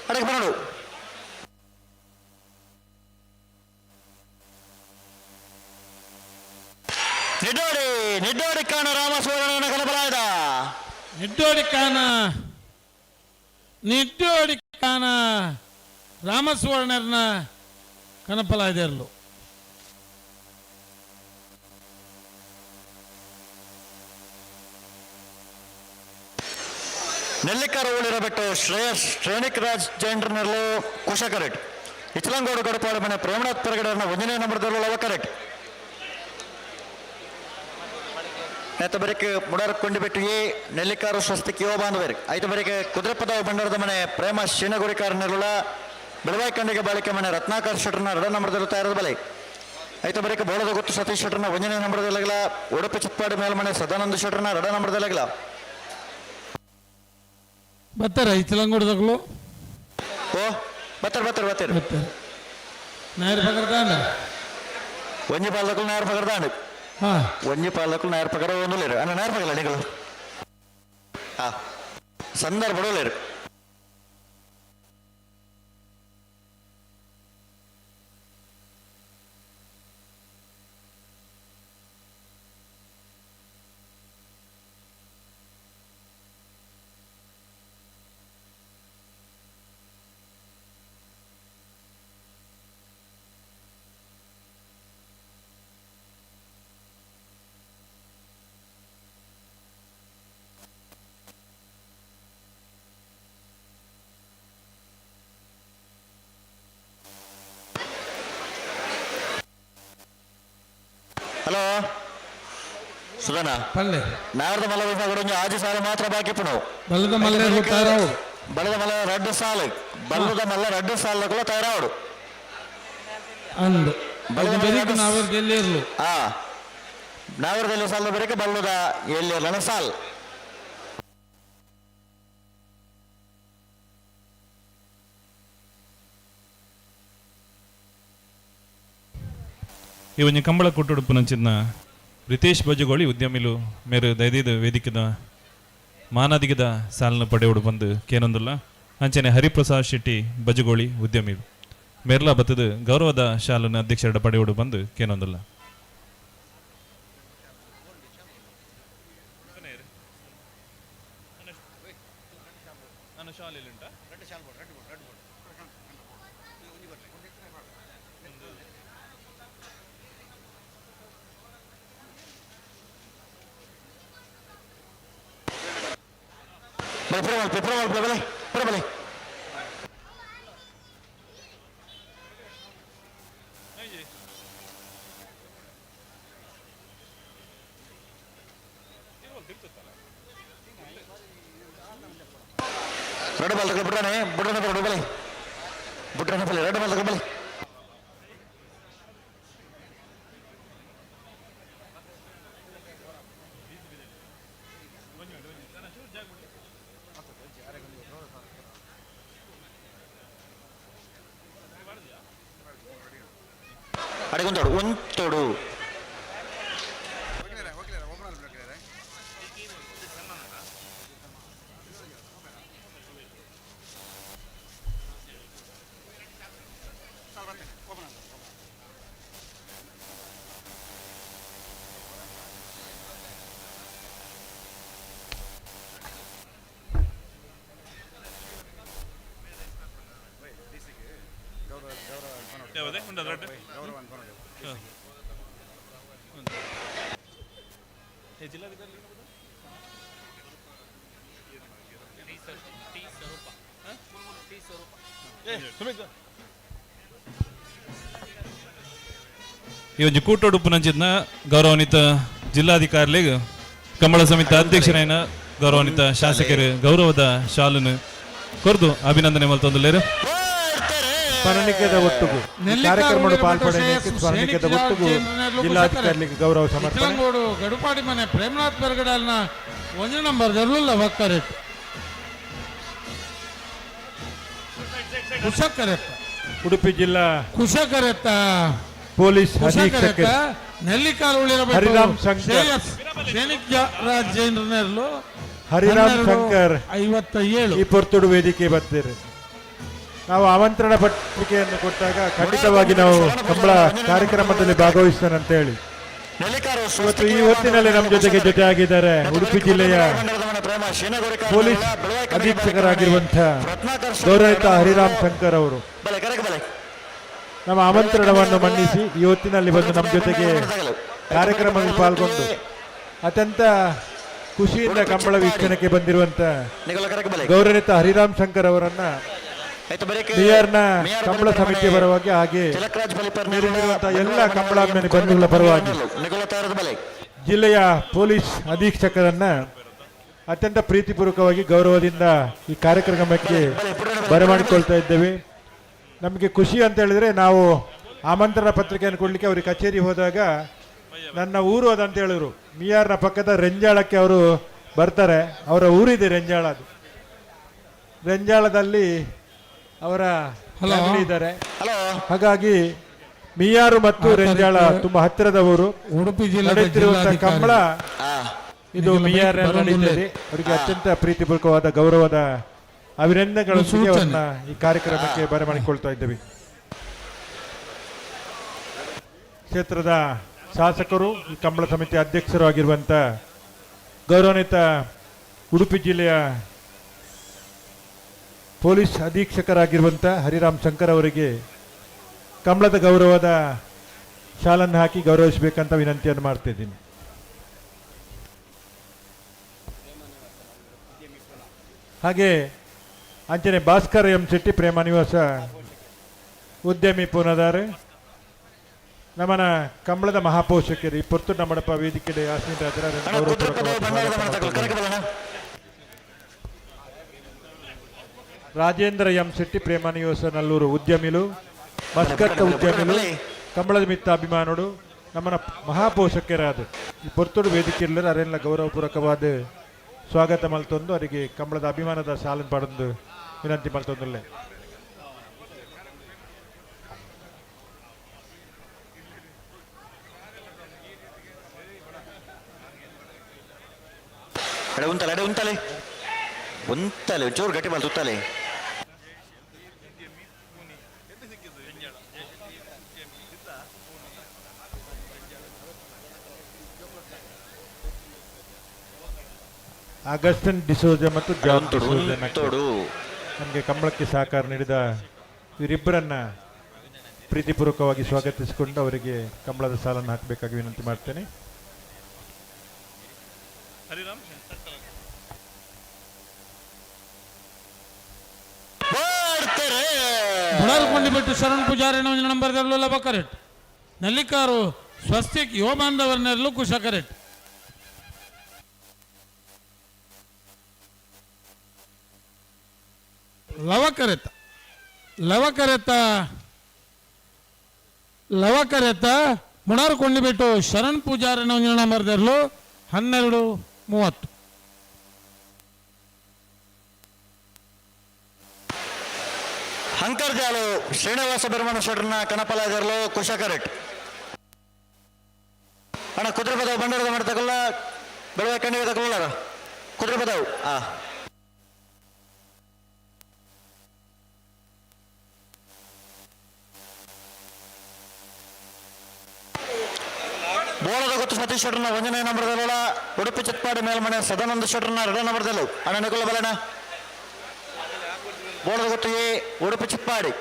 ಅಡಗೆ ಬರೋಡು. ನಿಡ್ಡೋಡಿ, ನಿಡ್ಡೋಡಿ ಕಾಣ ರಾಮಸುವರ್ಣನ ಕನಬಲಾಯದ. ನಿಡ್ಡೋಡಿ ಕಾನ, ನಿಡ್ಡೋಡಿ ಕಾನ ರಾಮಸುವರ್ಣರ್ನ ಕನಪಲಾಯ್ದೆರ್ಲು. ನೆಲ್ಲಿಕಾರ ಊಳಿರಬೆಟ್ಟು ಶ್ರೇಯಸ್ ಶ್ರೇಣಿಕ್ ರಾಜ್ ಜೈನ್ರನೆಲ್ಲೋ ಕುಶ ಕರೆಕ್ಟ್. ಇಚಲಂಗೋಡು ಗಡಪಾಡು ಮನೆ ಪ್ರೇಮನಾಥ್ ಪೆರಗಡರ್ನ ಒಂದನೇ ನಂಬರ್ದಲ್ಲವ ಕರೆಕ್ಟ್. ನೇತ ಬರಿಕ್ ಮುಡಾರ ಕೊಂಡಿಬೆಟ್ಟು ಎ ನೆಲ್ಲಿಕಾರು ಸ್ವಸ್ತಿಕ್ ಯುವ ಬಾಂಧವೇರ್. ಐದು ಬರಿಕ್ ಕುದುರೆಪದ ಬಂಡಾರದ ಮನೆ ಪ್ರೇಮ ಶೀನಗುರಿಕಾರನೆಲ್ಲ ಬೆಳವಾಯಿ ಖಂಡಿಗೆ ಬಾಳಿಕೆ ಮನೆ ರತ್ನಾಕರ್ ಶೆಟ್ಟರ್ನ ಎರಡ ನಂಬರ್ದಲ್ಲಿ ತಯಾರದ ಬಲೆ. ಐದು ಬರಿಕ್ ಬೋಳದ ಗೊತ್ತು ಸತೀಶ್ ಶೆಟ್ಟರ್ನ ಒಂದನೇ ನಂಬರ್ದಲ್ಲಾಗಲ. ಉಡುಪಿ ಚಿತ್ಪಾಡಿ ಮೇಲ್ಮನೆ ಸದಾನಂದ ಶೆಟ್ಟರ್ನ ಎರಡ ನಂಬರ್ದಲ್ಲಾಗಲ. ಬರ್ತಾರ ಇಚಲಂಗೋಡದಗಳು? ಓ, ಬತ್ತರ ಬತ್ತರ ಬತ್ತರ. ಬರ್ತಾರೆ. ನಾಯರ್ ಪಕಡ್ತಾಂಡ. ಒಂಜಿ ಪಾಲಕುಲು ನೇರ ಪಕಡ್ದಾಂಡು. ಹಾ. ಒಂಜಿ ಪಾಲಕುಲು ನೇರ ಪಕಡ ಒಂದುಲೇರು ಅಣ್ಣ. ನೇರ ಪಕಲ ನಿಗಳು ಆ ಸಂದರ್ಭ ಲೇರು. ಹಲೋ ಸುಧನ. ಪಲ್ಲೆ. ನಾರದ ಮಲ್ಲ ವಿಭಾಗದ ಒಂಜಿ ಆಜಿ ಸಾಲು ಮಾತ್ರ ಬಾಕಿ ಪುಣವು. ಬಲ್ಲದ ಮಲ್ಲೆ ತಯಾರಾವು. ಬಲದ ಮಲ್ಲ ರಡ್ಡು ಸಾಲು, ಬಲ್ಲದ ಮಲ್ಲ ರಡ್ಡು ಸಾಲು ಕೂಡ ತಯಾರಾವಡು. ಅಂದ್ ಬಲ್ಲದ ಬೆರಿಕು ನಾವೇರ್ ಗೆಲ್ಲಿರ್ಲು. ಆ ನಾಗರದಲ್ಲಿ ಸಾಲ ಬರಕ್ಕೆ ಬಲ್ಲದ ಎಲ್ಲಿ ಸಾಲ್. ಈ ಒಂಜಿ ಕಂಬಳ ಕೊಟ್ಟುಡುಪುನಂಚಿನ ರಿತೇಶ್ ಬಜುಗೋಳಿ ಉದ್ಯಮಿಲು ಮೇರು ದೈದೀದ ವೇದಿಕೆದ ಮಾನಾದಿಗದ ಸಾಲನ ಪಡೆಯೋಡು ಬಂದು ಕೇನೊಂದುಲ್ಲ. ಅಂಚನೆ ಹರಿಪ್ರಸಾದ್ ಶೆಟ್ಟಿ ಬಜುಗೋಳಿ ಉದ್ಯಮಿ ಮೇರ್ಲಾ ಬತ್ತದ ಗೌರವದ ಶಾಲನ ಅಧ್ಯಕ್ಷರ ಪಡೆಯೋಡು ಬಂದು ಕೇನೊಂದುಲ್ಲ. ಬಲೆ ಪುರ ಮಲ್ಪೆ, ಪುರ ಮಲ್ಪೆ, ಬಲೆ ಪುರ ಬಲೆ. ರಡ್ಡು ಬಾಲ್ ತಗೊಳ್ಳಿ ಬುಡ್ರನೆ ಬುಡ್ರನೆ ಬರೋ ಬಲಿ ಬುಡ್ರನೆ ಬಲಿ ರಡ್ಡು ಬಾಲ್ ತಗೊಳ್ಳಿ ಬಲಿ. ಅಡಿಗೊಂದೋಡು ಒಂತೋಡು. ಈ ಒಂಜಿ ಕೂಟೋಡುಪ್ಪು ನಂಚಿದ್ನ ಗೌರವಾನ್ವಿತ ಜಿಲ್ಲಾಧಿಕಾರಿಲಿಗ್ ಕಂಬಳ ಸಮಿತಿ ಅಧ್ಯಕ್ಷರಾಯಿನ ಗೌರವಾನ್ವಿತ ಶಾಸಕರು ಗೌರವದ ಶಾಲನ್ನು ಕೊರ್ದು ಅಭಿನಂದನೆ ಮಲ್ತೊಂದುಲ್ಲೇರು. ಸ್ಮರಣಿಕೆದ ಒಟ್ಟುಗು ಈ ಕಾರ್ಯಕ್ರಮದ ಪಾಲ್ಪಡೆಯಕ್ಕೆ ಸ್ಮರಣಿಕೆದ ಒಟ್ಟುಗು ಜಿಲ್ಲಾಧಿಕಾರಿಗಳಿಗೆ ಗೌರವ ಸಮರ್ಪಣೆ. ಇತ್ಲಂಗೋಡು ಗಡುಪಾಡಿ ಮನೆ ಪ್ರೇಮನಾಥ್ ಬೆರಗಡಲ್ನ ಒಂಜಿ ನಂಬರ್ ಜರ್ಲುಲ್ಲ ಬಕ್ಕರೆಟ್ ಕುಶಕರೆತ್ತ. ಉಡುಪಿ ಜಿಲ್ಲಾ ಕುಶಕರೆತ್ತ. ಪೊಲೀಸ್ ಕುಶಕರೆತ್ತ. ಅಧೀಕ್ಷಕರು ನೆಲ್ಲಿಕಾಲು ಉಳಿರಬೇಕು. ಹರಿರಾಮ್ ಶಂಕರ್. ಶ್ರೇಯಸ್ ಶೇನಿಕ್ ರಾಜ್ ಜೈನರ್ನೆರ್ಲು. ಹರಿರಾಮ್ ಶಂಕರ್ 57. ಈ ಪೊರ್ತುಡು ವೇದಿಕೆ ಬರ್ತೀರಿ. ನಾವು ಆಮಂತ್ರಣ ಪತ್ರಿಕೆಯನ್ನು ಕೊಟ್ಟಾಗ ಖಂಡಿತವಾಗಿ ನಾವು ಕಂಬಳ ಕಾರ್ಯಕ್ರಮದಲ್ಲಿ ಭಾಗವಹಿಸ್ತೇನೆ ಅಂತ ಹೇಳಿ ನೆಲ್ಲಿಕಾರು ಇವತ್ತು ಈ ಹೊತ್ತಿನಲ್ಲಿ ನಮ್ಮ ಜೊತೆಗೆ ಜೊತೆಯಾಗಿದ್ದಾರೆ ಉಡುಪಿ ಜಿಲ್ಲೆಯ ಪೊಲೀಸ್ ಅಧೀಕ್ಷಕರಾಗಿರುವಂತಹ ಗೌರವಿತ ಹರಿರಾಮ್ ಶಂಕರ್ ಅವರು ಬಲೆ ಕರೆಕ್ ಬಲೆ. ನಮ್ಮ ಆಮಂತ್ರಣವನ್ನು ಮನ್ನಿಸಿ ಈ ಹೊತ್ತಿನಲ್ಲಿ ಬಂದು ನಮ್ಮ ಜೊತೆಗೆ ಕಾರ್ಯಕ್ರಮದಲ್ಲಿ ಪಾಲ್ಗೊಂಡು ಅತ್ಯಂತ ಖುಷಿಯಿಂದ ಕಂಬಳ ವೀಕ್ಷಣೆಗೆ ಬಂದಿರುವಂತ ನಿಗಲ ಕರೆಕ್ ಬಲೆ. ಗೌರವಿತ ಹರಿರಾಮ್ ಶಂಕರ್ ಅವರನ್ನ ಆಯ್ತು ಬರೀಕ್ ಬಿಆರ್ನ ಮೇಯರ್ ಕಂಬಳ ಬಲಿ ಸಮಿತಿಯ ಪರವಾಗಿ ಹಾಗೆ ತಿಲಕರಾಜ್ ಬಲಿಪರ್ ನೆರೆದಿರುವಂತಹ ಎಲ್ಲ ಕಂಬಳಾಭಿಮಾನಿ ಬಂಧುಗಳ ಪರವಾಗಿ ನಿಗಲ ತಾರದ ಬಲೆ. ಜಿಲ್ಲೆಯ ಪೊಲೀಸ್ ಅಧೀಕ್ಷಕರನ್ನ ಅತ್ಯಂತ ಪ್ರೀತಿಪೂರ್ವಕವಾಗಿ ಗೌರವದಿಂದ ಈ ಕಾರ್ಯಕ್ರಮಕ್ಕೆ ಬರಮಾಡಿಕೊಳ್ತಾ ಇದ್ದೇವೆ. ನಮಗೆ ಖುಷಿ ಅಂತ ಹೇಳಿದ್ರೆ, ನಾವು ಆಮಂತ್ರಣ ಪತ್ರಿಕೆಯನ್ನು ಕೊಡಲಿಕ್ಕೆ ಅವರಿಗೆ ಕಚೇರಿ ಹೋದಾಗ ನನ್ನ ಊರು ಅದಂತ ಹೇಳಿದ್ರು. ಮಿಯಾರ್ನ ಪಕ್ಕದ ರೆಂಜಾಳಕ್ಕೆ ಅವರು ಬರ್ತಾರೆ. ಅವರ ಊರಿದೆ ರೆಂಜಾಳ. ಅದು ರೆಂಜಾಳದಲ್ಲಿ ಅವರ Hello. family ಇದ್ದಾರೆ. ಹಲೋ. ಹಾಗಾಗಿ ಮಿಯಾರು ಮತ್ತು ಆ ರೆಂಜಾಳ ತಾರೀಕು ತುಂಬಾ ಹತ್ತಿರದ ಊರು. ಉಡುಪಿ ಜಿಲ್ಲೆ ನಡೆಯುತ್ತಿರುವಂತಹ ಕಂಬಳ ಆ ಇದು ನಿಖಿಲ ಮಿಯಾರ್ ಬೈಕ್ ಬರೋದಿಲ್ಲ. ನಡೀತದೆ. ಅವರಿಗೆ ಅತ್ಯಂತ ಪ್ರೀತಿಪೂರ್ವಕವಾದ ಗೌರವದ ಅಭಿನಂದನೆಗಳೊಂದಿಗೆ ಸೂಚನೆ. ಅವರನ್ನ ಈ ಕಾರ್ಯಕ್ರಮಕ್ಕೆ ಬರಮಾಡಿಕೊಳ್ತಾ ಇದ್ದೇವೆ. ಕ್ಷೇತ್ರದ ಶಾಸಕರು, ಈ ಕಂಬಳ ಸಮಿತಿ ಅಧ್ಯಕ್ಷರು ಆಗಿರುವಂಥ ಗೌರವಾನ್ವಿತ ಉಡುಪಿ ಜಿಲ್ಲೆಯ ಪೊಲೀಸ್ ಅಧೀಕ್ಷಕರಾಗಿರುವಂಥ ಹರಿರಾಮ್ ಶಂಕರ್ ಅವರಿಗೆ ಕಂಬಳದ ಗೌರವದ ಶಾಲನ್ನು ಹಾಕಿ ಗೌರವಿಸಬೇಕಂತ ವಿನಂತಿಯನ್ನು ಮಾಡ್ತಿದ್ದೀನಿ. ಹಾಗೆ ಅಂಚನೆ ಭಾಸ್ಕರ್ ಎಂ ಶೆಟ್ಟಿ ಪ್ರೇಮ ನಿವಾಸ ಉದ್ಯಮಿ ಪೂನದಾರ್ ನಮ್ಮನ ಕಂಬಳದ ಮಹಾಪೋಷಕರು ಈ ಪೊರ್ತು ನಮ್ಮಡಪ್ಪ ವೇದಿಕೆ ಆಸೀನರಾದರೆ ಅವರನ್ನು ಅಣ್ಣ ಕುದುರೆ ಗೌರವಪೂರ್ವಕವಾಗಿ ಪದವು ಭಂಡಾರದ ಸ್ವಾಗತ ಮನೆ ತಗೊಳ್ಳಿ ಮಾಡ್ತಾ ಕರೆಕ್ ಬಲೆ ಅಣ್ಣ. ರಾಜೇಂದ್ರ ಎಂ ಶೆಟ್ಟಿ ಪ್ರೇಮ ನಿವಾಸ ನಲ್ಲೂರು ಉದ್ಯಮಿಲು, ಮಸ್ಕತ್ ಉದ್ಯಮಿಲು, ಕಂಬಳದ ಮಿತ್ತ ಅಭಿಮಾನುಡು, ನಮ್ಮನ ಮಹಾಪೋಷಕರಾದ ಈ ಪೊರ್ತುಡು ವೇದಿಕೆ ಅರೆಲ್ಲ ಗೌರವಪೂರ್ವಕವಾದ ಸ್ವಾಗತ ಮಲ್ತೊಂದು ಅವರಿಗೆ ಕಂಬಳದ ಅಭಿಮಾನದ ಸಾಲನ್ ಪಡೊಂದು ವಿನಂತಿ ಮಲ್ತೊಂದುಲ್ಲೆ. ಎಡೆ ಉಂತಲೆ ಎಡೆ ಉಂತಲೆ ಉಂತಲೆ ಒಂಚೂರು ಗಟ್ಟಿ ಬಾಲ್ ತುತ್ತಲೆ. ಆಗಸ್ಟನ್ ಡಿಸೋಜ ಮತ್ತು ಜಾನ್ ಉಂತೋಡು ಡಿಸೋಜ ಉಂತೋಡು. ನಮಗೆ ಕಂಬಳಕ್ಕೆ ಸಹಕಾರ ನೀಡಿದ ಇವರಿಬ್ಬರನ್ನ ಪ್ರೀತಿಪೂರ್ವಕವಾಗಿ ಸ್ವಾಗತಿಸಿಕೊಂಡು ಅವರಿಗೆ ಕಂಬಳದ ಸಾಲನ್ನು ಹಾಕಬೇಕಾಗಿ ವಿನಂತಿ ಮಾಡ್ತೇನೆ. ಬರ್ತಾರೆ. ಬುಡಾರ್ಕೊಂಡಿಬೆಟ್ಟು ಶರಣ್ ಪೂಜಾರಿ ಒಂಜಿ ನಂಬರ್ ದರ್ಲುಲ್ಲ ಬಕ್ಕರೆಟ್ ನೆಲ್ಲಿಕಾರು ಸ್ವಸ್ತಿಕ್ ಯುವ ಬಾಂಧವರನ್ನೆರಲು ಕುಶಕರೆಟ್. ಲವಕರೆತ ಲವಕರೆತ ಲವಕರೆತ ಮುಣಾರು ಕೊಂಡಿಬಿಟ್ಟು ಶರಣ್ ಪೂಜಾರಿನ ಒಂಜಿ ನಂಬರ್ದೆರ್ಲು 12:30. ಹಂಕರ್ಜಾಲು ಶ್ರೀನಿವಾಸ ಬೆರ್ಮಣ ಶೆಟ್ರನ ಕನಪಲಾದರ್ಲು ಕುಶಕರೆಟ್. ಅಣ್ಣ ಕುದುರೆ ಪದವು ಬಂಡಾರದ ಮಾಡ್ತಕ್ಕಲ್ಲ ಬೆಳವೆ ಕಣ್ಣಿಗೆ ತಕೊಳ್ಳಾರ ಕುದುರೆ ಪದವು ಆ ಬೋಳದ ಗೊತ್ತು ಸತೀಶ್ ಶೆಟ್ರನ ಒಂದನೇ ನಂಬರ್ದಲ್ಲ, ಉಡುಪಿ ಚಿತ್ಪಾಡಿ ಮೇಲ್ಮನೆ ಸದಾನಂದ ಶೆಟ್ರನ ಎರಡನೇ ನಂಬರ್ದಲ್ಲೂ. ಅಣ್ಣ ನಿಕುಲ ಬಲಣ್ಣ ಬೋಳದ ಗೊತ್ತು ಎ ಉಡುಪಿ ಚಿತ್ಪಾಡಿ.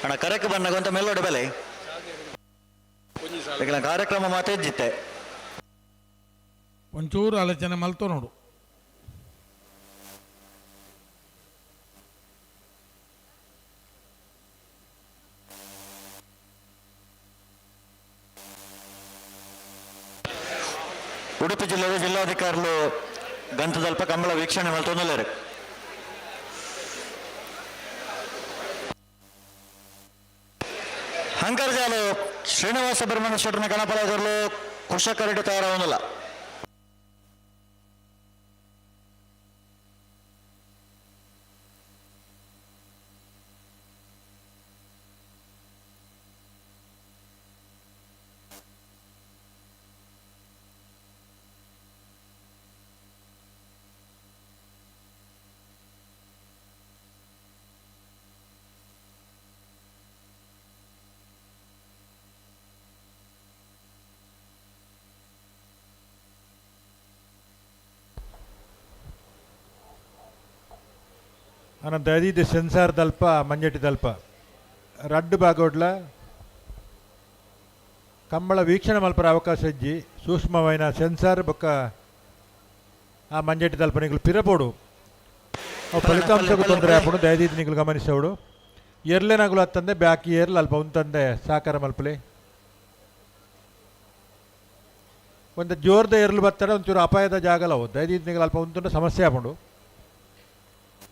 ಅಣ್ಣ ಕರೆಕ್ ಬಂದಾಗ ಅಂತ ಮೇಲ್ಗಡೆ ಬೆಲೆ ಈಗ ಕಾರ್ಯಕ್ರಮ ಮಾತೆಜ್ಜಿತ್ತೆ. ಒಂಚೂರು ಆಲೋಚನೆ ಮಲ್ತೋ ನೋಡು. ಉಡುಪಿ ಜಿಲ್ಲೆಯ ಜಿಲ್ಲಾಧಿಕಾರಿಗಳು ಗಂತದಲ್ಪ ಕಂಬಳ ವೀಕ್ಷಣೆ ಮಲ್ತೊಂದುಲ್ಲೆರ್. ಹಂಕರ್ಜಾಲು ಶ್ರೀನಿವಾಸ ಬ್ರಹ್ಮಣ ಶೆಟ್ಟರ್ನ ಗಣಪಲಾದರ್ಲು ಕುಶಕರಡಿ ತಯಾರಾವೊಂದುಲ್ಲ. ಅನಂತ ಇದು ಸೆನ್ಸಾರ್ ದಲ್ಪ ಮಂಜೆಟ್ಟಿ ದಲ್ಪ ರಡ್ಡು ಬಾಗೋಡ್ಲ ಕಂಬಳ ವೀಕ್ಷಣೆ ಮಲ್ಪರ ಅವಕಾಶ ಇಜ್ಜಿ. ಸೂಕ್ಷ್ಮವೈನ ಸೆನ್ಸಾರ್ ಬೊಕ್ಕ ಆ ಮಂಜೆಟ್ಟಿ ದಲ್ಪ ನಿಗುಲು ಪಿರಪೋಡು, ಅವು ಫಲಿತಾಂಶಕ್ಕೂ ತೊಂದರೆ ಆಪುಂಡು. ದಯದೀದ್ ನಿಗುಲು ಗಮನಿಸೋಡು. ಎರ್ಲೆನಗುಲು ಅತ್ತಂದೆ ಬ್ಯಾಕ್ ಏರ್ಲ ಅಲ್ಪ ಉಂತಂದೆ ಸಾಕಾರ ಮಲ್ಪಲೆ. ಒಂದು ಜೋರ್ದ ಎರ್ಲು ಬತ್ತಾರೆ ಒಂಚೂರು ಅಪಾಯದ ಜಾಗಲವು. ದಯದೀದ್ ನಿಗುಲು ಅಲ್ಪ ಉಂತುಂಡ ಸಮಸ್ಯೆ ಆಪುಂಡು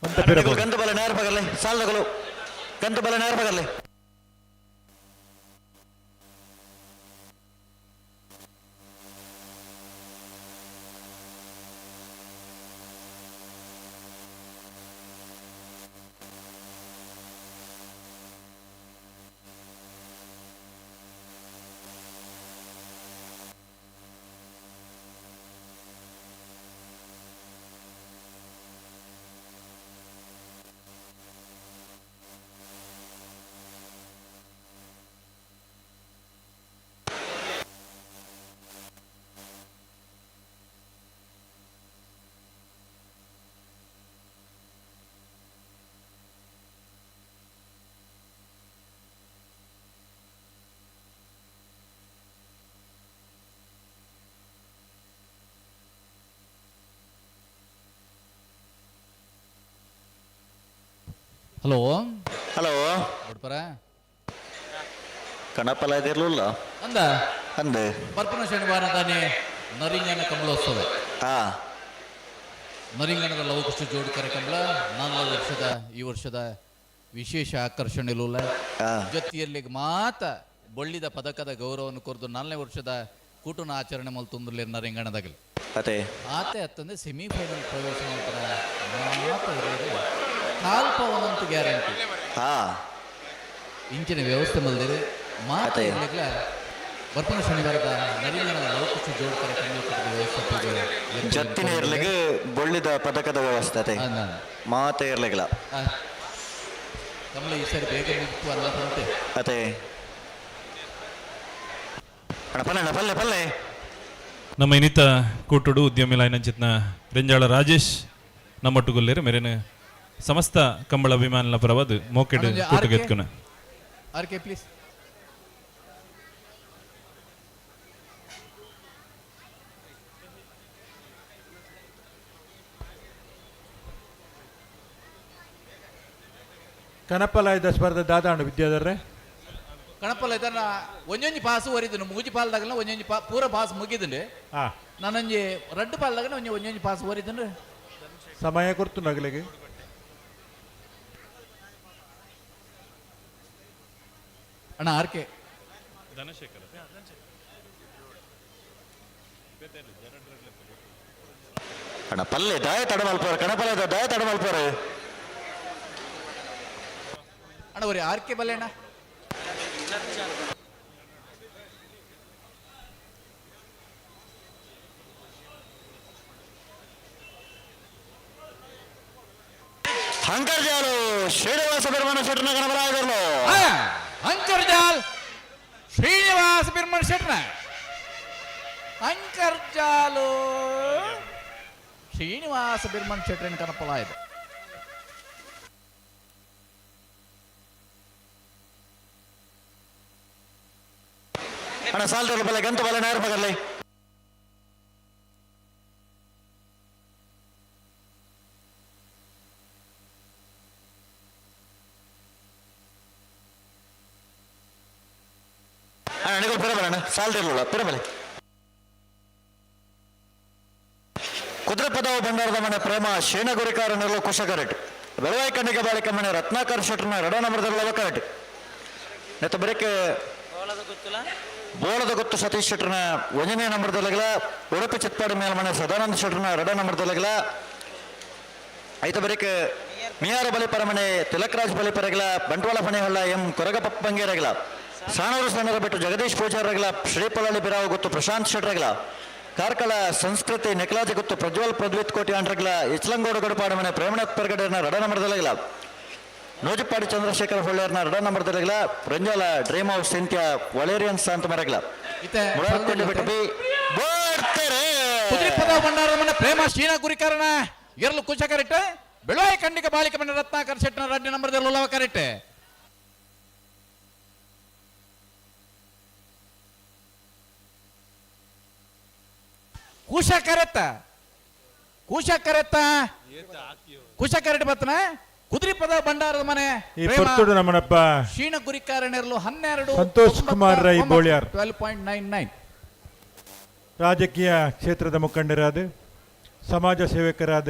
ಅಂತ ಪಿರಪೋಡು. ಗಂತು ಬಲ ನೇರ ಬಗರ್ಲೆ ಸಾಲದಗಳು ಗಂತು ಬಲ ನೇರ ಬಗರ್ಲೆ. ಹಲೋ. ಹಲೋ. ಬಡ್ಪರ. ಕಣಪಲ ಇದಿರ್ಲಿಲ್ಲ. ಅಂದ. ಅಂದೆ. ಬರ್ಪುನ ಶನಿವಾರ ತಾನೇ ನರಿಂಗನ ಕಂಬಳೋತ್ಸವ. ಹಾ. ನರಿಂಗಣದ ಲವಕುಶ ಜೋಡಿ ಕಾರ್ಯಕ್ರಮ ನಾಲ್ಕು ವರ್ಷದ ಈ ವರ್ಷದ ವಿಶೇಷ ಆಕರ್ಷಣೆ ಲೂಲ. ಹಾ. ಜೊತೆಯಲ್ಲಿ ಮಾತ ಬಳ್ಳಿದ ಪದಕದ ಗೌರವವನ್ನು ಕೊರೆದು ನಾಲ್ನೇ ವರ್ಷದ ಕೂಟನ ಆಚರಣೆ ಮಲ್ತೊಂದುಲ್ಲೆ ನರಿಂಗಣದಾಗಲಿ. ಅದೇ. ಆತೆ ಅತ್ತಂದ್ರೆ ಸೆಮಿಫೈನಲ್ ಪ್ರವೇಶ ಮಾಡ್ತಾರ ಮಾತ ಕಾಲ್ಪವನಂತೂ ಗ್ಯಾರಂಟಿ. ಹಾ. ಇಂಚಿನ ವ್ಯವಸ್ಥೆ ಮಲ್ದಿರಿ ಮಾತ. ಅದೇ. ಇರ್ಲಿಕ್ಲ ಬರ್ಪನ ಶನಿವಾರದ ನರಿಂಗಣದ ಲವಕುಶ ಜೋಡಿ ಕಾರ್ಯಕ್ರಮ ವ್ಯವಸ್ಥೆ. ಜತ್ತಿನ ಇರ್ಲಿಗೆ ಬೊಳ್ಳಿದ ಪದಕದ ವ್ಯವಸ್ಥೆ ಅದೇ. ಮಾತೆ ಇರ್ಲಿಗಿಲ್ಲ. ಕಮಲ ಈ ಸರಿ ಬೇಗ ಮುಗಿತು ಅಲ್ಲ ಅಂತೆ. ಅದೇ ಅಣ್ಣ, ಪಲ್ಲೆ ಅಣ್ಣ, ಪಲ್ಲೆ ಪಲ್ಲೆ. ನಮ್ಮ ಇನ್ನಿತ ಕೂಟುಡು ಉದ್ಯಮಿ ಲೈನಂಚಿತ್ನ ರೆಂಜಾಳ ರಾಜೇಶ್ ನಮ್ಮೊಟ್ಟುಗುಲ್ಲೇರು ಮೇರೇನು ಸಮಸ್ತ ಕಂಬಳ ಅಭಿಮಾನಿನ ಪರವಾದ ಮೋಕೆಡ್ ಅಣ್ಣಂಜೆ ಕೂಟುಗೆತ್ಕುನ. ಆರ್ ಕೆ ಪ್ಲೀಸ್. ಕನಪಲಾಯದ ಸ್ಪರ್ಧೆ ದಾದಾಂಡು ವಿದ್ಯಾಧರ್ರೆ. ಕಣಪಲ್ಲ ಇದನ್ನ ಒಂಜೊಂಜಿ ಪಾಸ್ ಒರಿದನು ಮೂಜಿ ಪಾಲ್ದಾಗಲ ಒಂಜೊಂಜಿ ಪಾ ಪೂರ ಪಾಸ್ ಮುಗಿದುಂಡು. ಹಾ. ನಾನೊಂಜಿ ರಡ್ಡು ಪಾಲ್ದಾಗ ಒಂಜಿ ಒಂಜೊಂಜಿ ಪಾಸ್ ಒರಿದನು. ಸಮಯ ಕೊಡ್ತು ನಗಲಿಗೆ. ಅಣ್ಣ ಆರ್ ಕೆ. ಅಣ್ಣ ಪಲ್ಲೆ, ದಾಯ ತಡ ಮಲ್ಪೋರು, ಕಣಪಲ ದಾಯ ತಡ ಮಲ್ಪೋರು. ಅಣ್ಣ ಒರಿ ಆರ್ ಕೆ ಬಲ್ಲೆ ಅಣ್ಣ. ಹಂಕರ್ಜಾಲು ಶ್ರೀನಿವಾಸ ಬೆರ್ಮನ ಶೆಟ್ಟನ ಕಣಪಲಾಯದರ್ಲು. ಅಂಕರ್ಜಾಲ್ ಶ್ರೀನಿವಾಸ ಬಿರ್ಮನ್ ಶೆಟ್ನ, ಅಂಕರ್ಜಾಲು ಶ್ರೀನಿವಾಸ ಬಿರ್ಮನ್ ಶೆಟ್ರನ್ ಕನಪಲಾಯ್ದು. ಅಣ್ಣ ಸಾಲ್ದರ್ಲು ಪಲ್ಲೆ, ಗಂತು ಬಲ್ಲೆ, ನೇರ ಮಗರ್ಲಿ. ಅಣ್ಣ ನಿಗಲ್ ಪಿರಬಲ ಅಣ್ಣ, ಸಾಲ್ದಿರ್ಲಿಲ್ಲ ಪಿರಬಲೆ. ಕುದುರೆಪದವು ಭಂಡಾರದ ಮನೆ ಪ್ರೇಮ ಶೇಣಗುರಿಕಾರ ನೆರಳು ಕುಶಕರೆಟ್, ಬೆಳವಾಯಿ ಕಣ್ಣಿಗೆ ಬಾಳಿಕ ಮನೆ ರತ್ನಾಕರ್ ಶೆಟ್ಟರ್ನ ಎರಡೋ ನಂಬರ್ದ ಕರೆಟ್ ನೆತ್ತ ಬರೀಕೆ ಬೋಳದ ಗೊತ್ತು ಸತೀಶ್ ಶೆಟ್ಟರ್ನ ಒಂದನೇ ನಂಬರ್ದೊಳಗಲ, ಉಡುಪಿ ಚಿತ್ಪಾಡಿ ಮೇಲ್ಮನೆ ಸದಾನಂದ ಶೆಟ್ಟರ್ನ ಎರಡೋ ನಂಬರ್ದೊಳಗಲ ಐತ ಬರೀಕೆ ಮಿಯಾರ ಬಲಿಪರ ಮನೆ ತಿಲಕರಾಜ್ ಬಲಿಪರಗಲ, ಬಂಟ್ವಾಳ ಫಣೆಹೊಳ್ಳ ಎಂ ಕೊರಗಪಪ್ಪಂಗೇರಗಲ, ಸಾಣೂರು ಸಣ್ಣರ ಬಿಟ್ಟು ಜಗದೀಶ್ ಪೂಜಾರಗಲ, ಶ್ರೀಪಳಲಿ ಬಿರಾವ್ ಗೊತ್ತು ಪ್ರಶಾಂತ್ ಶೆಟ್ರಗಲ, ಕಾರ್ಕಳ ಸಂಸ್ಕೃತಿ ನೆಕಲಾಜಿ ಗೊತ್ತು ಪ್ರಜ್ವಲ್ ಪ್ರದ್ವಿತ್ ಕೋಟಿ ಆಂಡ್ರಗಲ, ಇಚ್ಲಂಗೋಡು ಗಡುಪಾಡು ಮನೆ ಪ್ರೇಮನಾಥ್ ಪರ್ಗಡೆಯರ್ನ ರಡ ನಂಬರ್ದೊಳಗಲ, ನೂಜುಪಾಡಿ ಚಂದ್ರಶೇಖರ್ ಹೊಳ್ಳೆಯರ್ನ ರಡ ನಂಬರ್ದೊಳಗಲ, Ranjala dream house Cynthia Valerian ಶಾಂತ ಮರಗಲ. ಇತ್ತೆ. ಮುಳಾರ್ಕೊಂಡು ಬಿಟ್ಟು ಬಿ ಬರ್ತಾರೆ. ಕುದುರೆಪದ ಭಂಡಾರದ ಮನೆ ಪ್ರೇಮ ಶೀನ ಗುರಿಕಾರಣ ಎರಲು ಕುಶ ಕರೆಕ್ಟ್, ಬೆಳವಾಯಿ ಖಂಡಿಕ ಬಾಳಿಕ ಮನೆ ರತ್ನಾಕರ್ ಶೆಟ್ಟನ ರಡ್ಡಿ ನಂಬರ್ದ ಲುಲವ ಕರೆಕ್ಟ್. ಕುಶ ಕರೆತ್ತ, ಕುಶ ಕರೆತ್ತ, ಕುಶ ಕರೆಕ್ಟ್ ಬತ್ತನ. ಕುದುರೆಪದ ಭಂಡಾರದ ಮನೆ ಈ ಪ್ರೇಮ ಪೊರ್ತುಡು ನಮ್ಮನಪ್ಪ ಶೀಣ ಗುರಿಕಾರನೆರಲು 12. ಸಂತೋಷ್ ಕುಮಾರ್ ರೈ ಬೋಳ್ಯಾರ್. 12.99. ರಾಜಕೀಯ ಕ್ಷೇತ್ರದ ಮುಖಂಡರಾದ, ಸಮಾಜ ಸೇವಕರಾದ,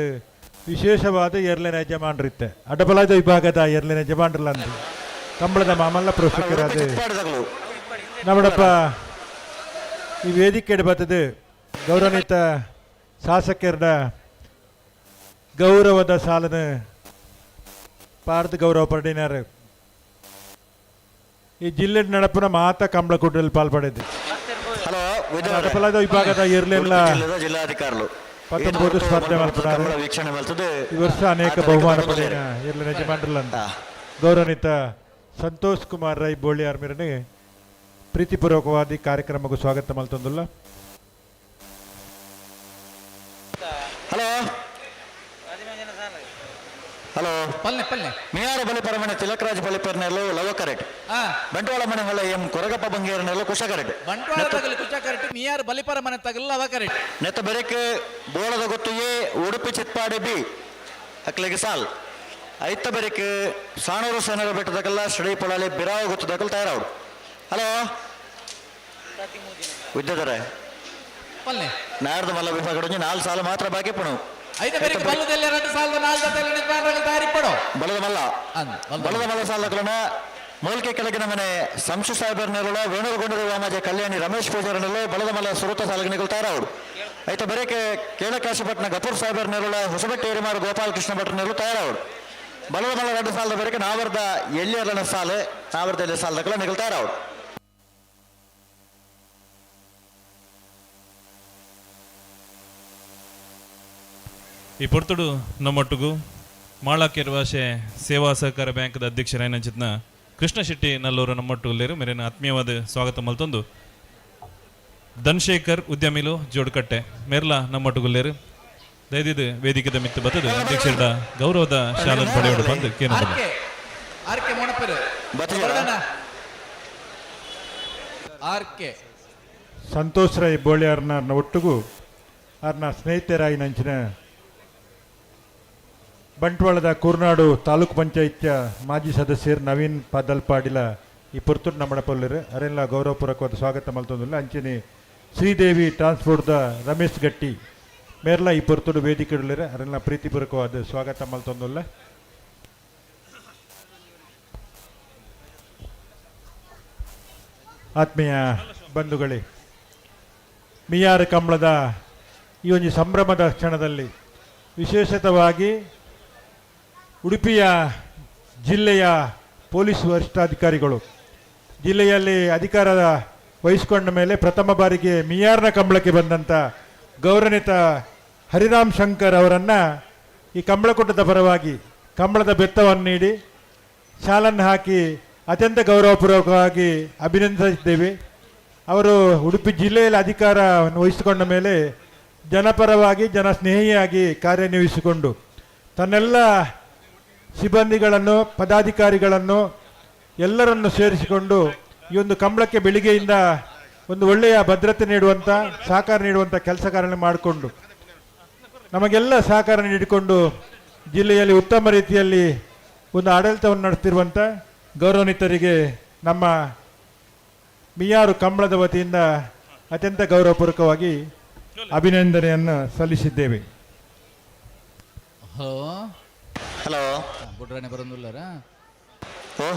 ವಿಶೇಷವಾದ ಎರ್ಲಿನ ಯಜಮಾನರಿತ್ತೆ ಅಡಬಲಾದ ವಿಭಾಗದ ಎರ್ಲಿನ ಯಜಮಾನರಲ್ಲಂದು ಕಂಬಳದ ಮಾಮಲ್ಲ ಪೋಷಕರಾದ ಚಿತ್ಪಾಡಿದಗಳು. ನಮ್ಮಡಪ್ಪ ಈ ವೇದಿಕೆ ಬರ್ತದೆ ಗೌರವಾನ್ವಿತ ಶಾಸಕರ ಗೌರವದ ಸಾಲನ ಪಾರ್ದ ಗೌರವ ಪಡೆಯಿನಾರು. ಈ ಜಿಲ್ಲೆ ನಡಪುನ ಮಾತ ಕಂಬಳ ಕೂಟದಲ್ಲಿ ಪಾಲ್ಪಡೆದು. ಹಲೋ. ಅಡಪಲಾದ ವಿಭಾಗದ ಎರ್ಲೆಲ್ಲ ಉಡುಪಿ ಜಿಲ್ಲೆದ ಜಿಲ್ಲಾಧಿಕಾರಿಗಳು 19 ಸ್ಪರ್ಧೆ ಮಲ್ಪುನಾರು. ಕಂಬಳ ವೀಕ್ಷಣೆ ಮಲ್ತದೆ. ಈ ವರ್ಷ ಅನೇಕ ಬಹುಮಾನ ಪಡೆಯಿನ ಎರ್ಲಿನ ಯಜಮಾನರಲ್ಲಂತ ಗೌರವಾನ್ವಿತ ಸಂತೋಷ್ ಕುಮಾರ್ ರೈ ಬೋಳಿಯಾರ್ ಮೇರನೆ ಪ್ರೀತಿಪೂರ್ವಕವಾದ ಈ ಕಾರ್ಯಕ್ರಮಕ್ಕೂ ಸ್ವಾಗತ ಮಲ್ತೊಂದುಲ್ಲ. Hello hello. ಪಲ್ನೆ ಪಲ್ನೆ. ಮಿಯಾರ ಬಲಿಪರ ಮನೆ ತಿಲಕರಾಜ್ ಬಲಿಪರ್ನೆಲ್ಲು ಲವ ಕರೆಟ್. ಆ. ಬಂಟ್ವಾಳ ಮನೆ ಹೊಲ ಎಂ ಕೊರಗಪ್ಪ ಬಂಗೇರನೆಲ್ಲು ಕುಶ ಕರೆಟ್. ಬಂಟ್ವಾಳ ತಗಲಿ ಕುಚ ಕರೆಕ್ಟ್, ಮಿಯಾರ್ ಬಲಿಪರ ಮನೆ ತಗಲ್ಲ ಅವ ಕರೆಕ್ಟ್. ನೆತ್ತ ಬೆರಕೆ ಬೋಳದ ಗೊತ್ತು ಎ, ಉಡುಪಿ ಚಿತ್ಪಾಡಿ ಬಿ ಅಕ್ಲಿಗೆ ಸಾಲ್. ಐತ ಬರಿಕ್ ಸಾಣೂರು ಸೇನರ ಬೆಟ್ಟದಕಲ್ಲ ಶ್ರೀ ಪೊಳಲಿ ಬಿರಾವು ಗೊತ್ತದಕಲ್ ತಯಾರಾವಡು. ಹಲೋ ವಿದ್ಯಾಧರೆ. ಪಲ್ಲೆ. ನಾಡ್ದು ಮಲ್ಲ ವಿಭಾಗ ನಾಲ್ ಸಾಲ ಮಾತ್ರ ಬಾಕಿ ಪಣು. ಐತ ಬೇರೆ ಬಲ್ಲದಲ್ಲಿ ಎರಡು ಸಾಲದ ನಾಲ್ಕು ಜೊತೆ ಯಜಮಾನರುಗಳು ತಯಾರಿಪಡು. ಬಲದ ಮಲ್ಲ. ಅಂದ್, ಬಲದ. ಬಲದ ಮಲ್ಲ ಸಾಲಕಲನ ಮೂಲಿಕೆ ಕೆಳಗಿನ ಮನೆ ಸಂಶು ಸಾಹೇಬರ್ನೆಲ್ಲ ವೇಣೂರುಗೊಂಡರು ವಾಮಾಜೆ ಕಲ್ಯಾಣಿ ರಮೇಶ್ ಪೂಜಾರನೆಲ್ಲ ಬಲದ ಮಲ್ಲ ಸುರುತ ಸಾಲಗನಿಗಳು ತಯಾರಾವಡು. ಐತ ಬರೇಕೆ ಕೇಳಕಾಶಿಪಟ್ಟಣ ಗಪೂರ್ ಸಾಹೇಬರ್ನೆಲ್ಲ ಹೊಸಬೆಟ್ಟ ಏರಿಮಾರು ಗೋಪಾಲಕೃಷ್ಣ ಭಟ್ರನೆಲ್ಲ ತಯಾರಾವಡು. ಬಲದ ಮಲ್ಲ ಎರಡು ಸಾಲದ ಬರೇಕೆ ನಾವರ್ದ ಎಳ್ಳಿಯರ್ಲನ ಸಾಲು ನಾವರ್ದ ಎಲ್ಲಿ ಸಾಲದಕಲ ನಿಗಲ್ ತಯಾರಾವಡು. ಈ ಪೊರ್ತುಡು ನಮ್ಮೊಟ್ಟಿಗೂ ಮಾಳಾಕೆರ್ವಾಶೆ ಸೇವಾ ಸಹಕಾರ ಬ್ಯಾಂಕ್ದ ಅಧ್ಯಕ್ಷರಾಯನಂಚಿತ್ನ ಕೃಷ್ಣ ಶೆಟ್ಟಿ ನಲ್ಲೂರು ನಮ್ಮೊಟ್ಟುಲ್ಲೇರು ಮೇರಿನ ಆತ್ಮೀಯವಾದ ಸ್ವಾಗತ ಮಲ್ತೊಂದು ಧನ್ಶೇಖರ್ ಉದ್ಯಮಿಲು ಜೋಡ್ಕಟ್ಟೆ ಮೇರ್ಲ ನಮ್ಮೊಟ್ಟುಗುಲ್ಲೇರು ದಯದಿದ್ದು ವೇದಿಕೆದ ಮಿತ್ತು ಬತ್ತದು ಅಧ್ಯಕ್ಷರ ಗೌರವದ ಶಾಲನ್ ಪಡೆಯೋಡು ಬಂದು ಕೇನೊಂದು. ಆರ್ಕೆ ಆರ್ಕೆ ಮೊಣಪೆರು. ಬತ್ತಿಜಾರ? ಆರ್ಕೆ. ಸಂತೋಷ್ ರೈ ಬೋಳಿಯಾರ್ನ ಒಟ್ಟಿಗೂ ಆರ್ನ ಸ್ನೇಹಿತರಾಯಿ ನಂಚಿನ ಬಂಟ್ವಾಳದ ಕೂರ್ನಾಡು ತಾಲೂಕು ಪಂಚಾಯತ್ಯ ಮಾಜಿ ಸದಸ್ಯರು ನವೀನ್ ಪಾದಲ್ಪಾಡಿಲ ಈ ಪೊರ್ತುಡು ನಮ್ಮಡ ಪೊಲ್ಲರು ಅರೆಲ್ಲ ಗೌರವಪೂರ್ವಕವಾದ ಸ್ವಾಗತ ಮಲ್ತೊಂದುಲ್ಲ. ಅಂಚನೆ ಶ್ರೀದೇವಿ ಟ್ರಾನ್ಸ್ಪೋರ್ಟ್ದ ರಮೇಶ್ ಗಟ್ಟಿ ಮೇರ್ಲ ಈ ಪೊರ್ತುಡು ವೇದಿಕೆಡುಳ್ಳರು ಅರೆಲ್ಲ ಪ್ರೀತಿಪೂರ್ವಕವಾದ ಸ್ವಾಗತ ಮಲ್ತೊಂದುಲ್ಲ. ಆತ್ಮೀಯ ಬಂಧುಗಳೇ, ಮಿಯಾರ್ ಕಂಬಳದ ಈ ಒಂದು ಸಂಭ್ರಮದ ಕ್ಷಣದಲ್ಲಿ ವಿಶೇಷತವಾಗಿ ಉಡುಪಿಯ ಜಿಲ್ಲೆಯ ಪೊಲೀಸ್ ವರಿಷ್ಠಾಧಿಕಾರಿಗಳು ಜಿಲ್ಲೆಯಲ್ಲಿ ಅಧಿಕಾರದ ವಹಿಸಿಕೊಂಡ ಮೇಲೆ ಪ್ರಥಮ ಬಾರಿಗೆ ಮಿಯಾರ್ನ ಕಂಬಳಕ್ಕೆ ಬಂದಂಥ ಗೌರವಾನ್ವಿತ ಹರಿರಾಮ್ ಶಂಕರ್ ಅವರನ್ನು ಈ ಕಂಬಳಕೂಟದ ಪರವಾಗಿ ಕಂಬಳದ ಬೆತ್ತವನ್ನು ನೀಡಿ ಶಾಲನ್ನು ಹಾಕಿ ಅತ್ಯಂತ ಗೌರವಪೂರ್ವಕವಾಗಿ ಅಭಿನಂದಿಸಿದ್ದೇವೆ. ಅವರು ಉಡುಪಿ ಜಿಲ್ಲೆಯಲ್ಲಿ ಅಧಿಕಾರವನ್ನು ವಹಿಸಿಕೊಂಡ ಮೇಲೆ ಜನಪರವಾಗಿ ಜನಸ್ನೇಹಿಯಾಗಿ ಕಾರ್ಯನಿರ್ವಹಿಸಿಕೊಂಡು ತನ್ನೆಲ್ಲ ಸಿಬ್ಬಂದಿಗಳನ್ನು ಪದಾಧಿಕಾರಿಗಳನ್ನು ಎಲ್ಲರನ್ನು ಸೇರಿಸಿಕೊಂಡು ಈ ಒಂದು ಕಂಬಳಕ್ಕೆ ಬೆಳಿಗ್ಗೆಯಿಂದ ಒಂದು ಒಳ್ಳೆಯ ಭದ್ರತೆ ನೀಡುವಂಥ ಸಹಕಾರ ನೀಡುವಂಥ ಕೆಲಸ ಕಾರ್ಯ ಮಾಡಿಕೊಂಡು ನಮಗೆಲ್ಲ ಸಹಕಾರ ನೀಡಿಕೊಂಡು ಜಿಲ್ಲೆಯಲ್ಲಿ ಉತ್ತಮ ರೀತಿಯಲ್ಲಿ ಒಂದು ಆಡಳಿತವನ್ನು ನಡೆಸ್ತಿರುವಂಥ ಗೌರವಾನ್ವಿತರಿಗೆ ನಮ್ಮ ಮಿಯಾರು ಕಂಬಳದ ವತಿಯಿಂದ ಅತ್ಯಂತ ಗೌರವಪೂರ್ವಕವಾಗಿ ಅಭಿನಂದನೆಯನ್ನು ಸಲ್ಲಿಸಿದ್ದೇವೆ. ಹಲೋ. ಹಲೋ. ಬುಡ್ರಾಣಿ ಬರೋದಿಲ್ಲಾರ? ಓ.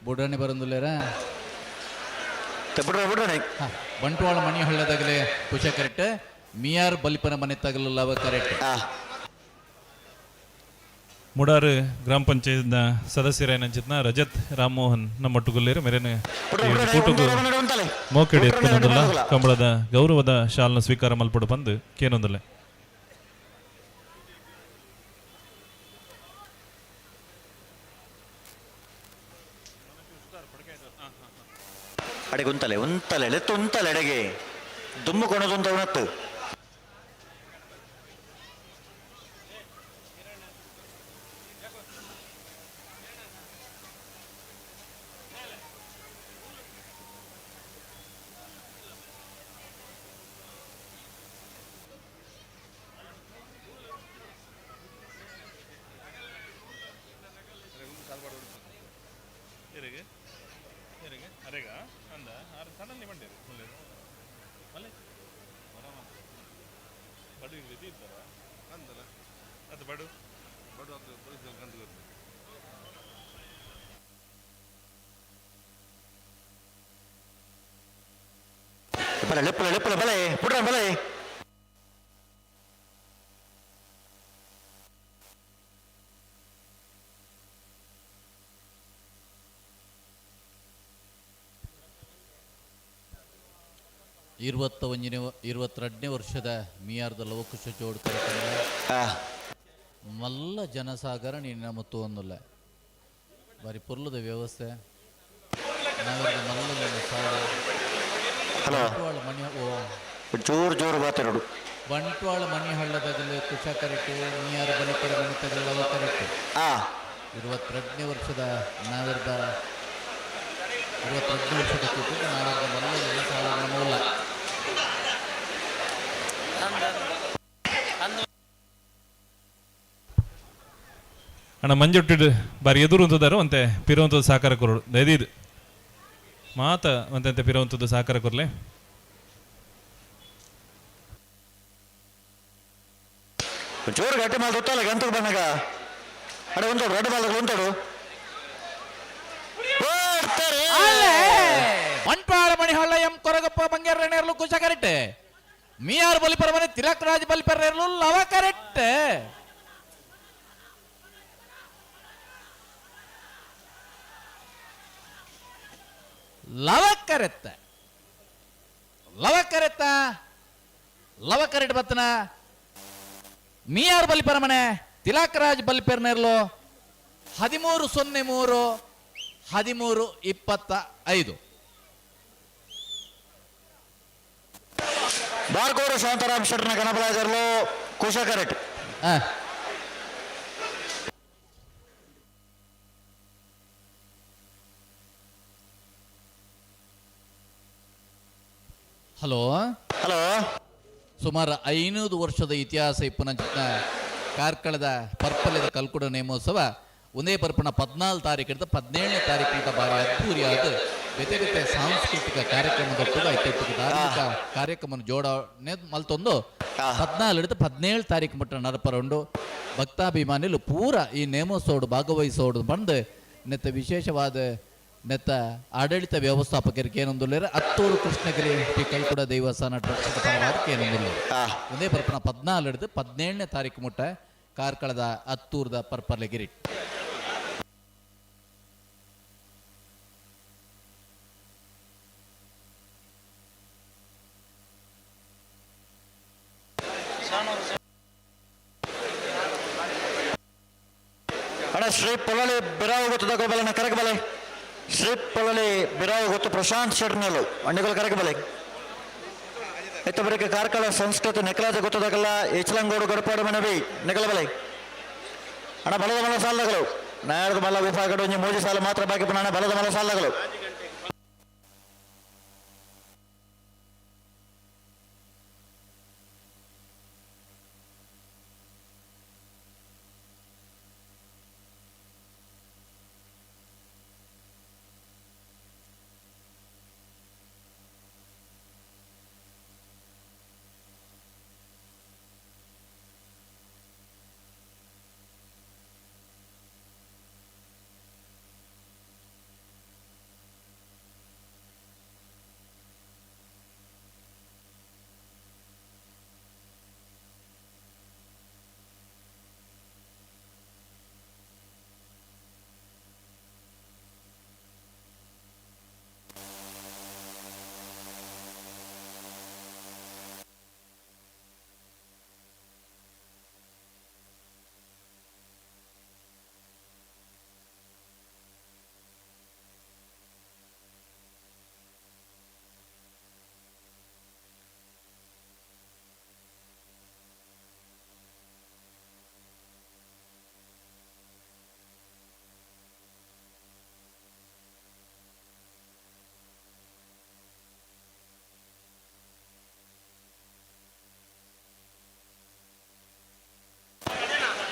ಬುಡ್ರಾಣಿ ಬರೋದಿಲ್ಲಾರ? ಬಿಡ್ರ ಬಿಡ್ರಿ. ಬಂಟ್ವಾಳ ಮಣಿ ಹಳ್ಳದಾಗಲೇ ಕುಶ ಕರೆಕ್ಟ್ ಮಿಯಾರ್ ಬಲಿಪನ ಮನೆ ತಗಲಲ್ಲವ ಕರೆಕ್ಟ್. ಆ. ಮುಡಾರು ಗ್ರಾಮ ಪಂಚಾಯತ್ನ ಸದಸ್ಯರಾಯನಂಚಿತ್ನ ರಜತ್ ರಾಮಮೋಹನ್ ನಮ್ಮೊಟ್ಟುಗುಲ್ಲೇರು ಮೇರೇನು ಬಿಡ್ರ ಬಿಡ್ರ. ಕೂಟುಗು ಉಂಟಲೆ. ಮೋಕೆಡೆ ಎತ್ಕೊನೊಂದುಲ್ಲ ಕಂಬಳದ ಗೌರವದ ಶಾಲನ ಸ್ವೀಕಾರ ಮಲ್ಪಡು ಬಂದು ಕೇನೊಂದುಲ್ಲೆ. ಅಡೆಗೆ ಉಂತಲೆ ಉಂತಲೆ ಲೆತ್ತು ಉಂತಲೆ ಅಡೆಗೆ ದುಮ್ಮು ಕೊಣದುಂತ ಉಣತ್ತು. ಬಲೆ ಲೆಪ್ಪಲೆ ಲೆಪ್ಪಲೆ ಬಲೆ ಪುಡ್ರ ಬಲೆ. 21ನೇ 22ನೇ ವರ್ಷದ ಮಿಯಾರ್ದ ಲವಕುಶ ಜೋಡ್ ಕಾರ್ಯಕ್ರಮ. ಆ. ಮಲ್ಲ ಜನಸಾಗರ ನಿನ್ನ ಮತ್ತು ಒಂದಲ್ಲ ಬಾರಿ ಪೊರ್ಲದ ವ್ಯವಸ್ಥೆ ನಾವೆಲ್ಲ ಮಲ್ಲ ಜನಸಾಗರ. ಹಲೋ. ಬಂಟ್ವಾಳ ಮಣಿ ಓ. ಜೋರು ಜೋರು ಮಾತಾಡೋಡು. ಬಂಟ್ವಾಳ ಮಣಿ ಹಳ್ಳದಾಗಲೇ ಕುಶ ಕರೆಕ್ಟ್ ಮಿಯಾರ್ ಬಲಿಪರ ಮನೆ ತಗಲವ ಕರೆಕ್ಟ್. ಆ. 22ನೇ ವರ್ಷದ ನಾವೆರದ 22ನೇ ವರ್ಷದ ಕೂಟದ ನಾವೆರದ ಮಲ್ಲ ಜನಸಾಗರ ಮೂಲ. ಅಣ್ಣ. ಅಣ್ಣ ಮಂಜೊಟ್ಟಿಡು ಬಾರಿ ಎದುರು ಉಂತುದಾರು ಅಂತೆ ಪಿರುವಂಥದ್ದು ಸಹಕಾರ ಕೊರಡು ದಯದೀದು ಮಾತ ಒಂತೆ ಪಿರುವಂಥದ್ದು ಸಹಕಾರ ಕೊರ್ಲೆ. ಜೋರು ಗಟ್ಟಿ ಮಾಲ್ ಗೊತ್ತಲ್ಲ ಗಂತಕ್ಕೆ ಬಂದಾಗ ಅಡೆ ಒಂದು ರೆಡ್ ಬಾಲ್ ಉಂಟು. ಮಣ್ಪಾರ ಮಣಿಹಳ್ಳ ಎಂ ಕೊರಗಪ್ಪ ಬಂಗೇರನೇರ್ಲು ಕುಶ ಕರೆಕ್ಟ್. ಮಿಯಾರ್ ಬಲಿಪರ ಮನೆ ತಿಲಕ್ ರಾಜ್ ಬಲಿಪರನೇರ್ಲು ಲವ ಕರೆಕ್ಟ್. ಲವ ಕರೆತ್ತ ಲವ ಕರೆತ್ತ ಲವ ಕರೆಕ್ಟ್ ಬತ್ತನ ಮಿಯಾರ್ ಬಲಿಪರ ಮನೆ ತಿಲಕ್ ರಾಜ್ ಬಲಿಪೆರ್ನೇರ್ಲು 13:03 13:25. ಬಾರ್ಕೋರು ಶಾಂತಾರಾಮ್ ಶೆಟ್ಟರ್ನ ಗಣಪರಾಜರ್ಲು ಕುಶ ಕರೆಕ್ಟ್. ಹಲೋ. ಹಲೋ. ಸುಮಾರು 500 ವರ್ಷದ ಇತಿಹಾಸ ಇಪ್ಪನ ಕಾರ್ಕಳದ ಪರ್ಪಲದ ಕಲ್ಕುಡ ನೇಮೋತ್ಸವ ಒಂದೇ ಪರ್ಪಣ 14 ತಾರೀಕಿಂದ 17ನೇ ತಾರೀಕಿಂದ ಬಾರಿ ಅದ್ಧೂರಿಯಾದ ಬೇತೆ ಬೇತೆ ಸಾಂಸ್ಕೃತಿಕ ಕಾರ್ಯಕ್ರಮದೊಟ್ಟಿಗೆ ಐತೊಟ್ಟಿಗೆ ಧಾರ್ಮಿಕ ಕಾರ್ಯಕ್ರಮ ಜೋಡಣೆ ಮಲ್ತೊಂದು 14 ಹಿಡಿದು 17 ತಾರೀಕು ಮಟ್ಟ ನಡಪರ ಉಂಡು. ಭಕ್ತಾಭಿಮಾನಿಲು ಪೂರ ಈ ನೇಮೋತ್ಸವಡು ಭಾಗವಹಿಸೋಡು ಬಂದು ನೆತ್ತ ವಿಶೇಷವಾದ ನೆತ್ತ ಆಡಳಿತ ವ್ಯವಸ್ಥಾಪಕರಿಗೆ ಏನೊಂದುಲ್ಲೇರ ಅತ್ತೂರು ಕೃಷ್ಣಗಿರಿ ಶ್ರೀ ಕಲ್ಕುಡ ದೇವಸ್ಥಾನ ಟ್ರಸ್ಟ್ ಪರವಾದ ಏನೊಂದುಲ್ಲೇರು. ಒಂದೇ ಪರ್ಪಣ 14 ಹಿಡಿದು 17ನೇ ತಾರೀಕು ಮುಟ್ಟ ಕಾರ್ಕಳದ ಅತ್ತೂರದ ಪರ್ಪರ್ಲಗಿರಿ. ಅಣ್ಣ ಶ್ರೀ ಪೊಲಳಿ ಬಿರಾವು ಗೊತ್ತದ ಗೋಬಲನ ಕರಕಬಲೆ. ಶ್ರೀ ಪೊಲಳಿ ಬಿರಾವು ಗೊತ್ತು ಪ್ರಶಾಂತ್ ಶೆಟ್ನಲ್ಲು ಅಣ್ಣಿಗಳು ಕರಕಬಲೆ. ಎತ್ತಬರಿಕೆ ಕಾರ್ಕಳ ಸಂಸ್ಕೃತಿ ನೆಕಲಾಜ ಗೊತ್ತದಾಗಲ್ಲ ಎಚ್ಚಲಂಗೋಡು ಗಡಪಾಡು ಮನವಿ ನೆಗಲಬಲೆ. ಅಣ್ಣ ಬಲದ ಮಲ ಸಾಲಗಳು ನಾಯರದ ಮಲ್ಲ ವಿಭಾಗಡು ಒಂಜಿ ಮೂಜಿ ಸಾಲ ಮಾತ್ರ ಬಾಕಿ ಪುನಃ. ಅಣ್ಣ ಬಲದ ಮಲ ಸಾಲಗಳು.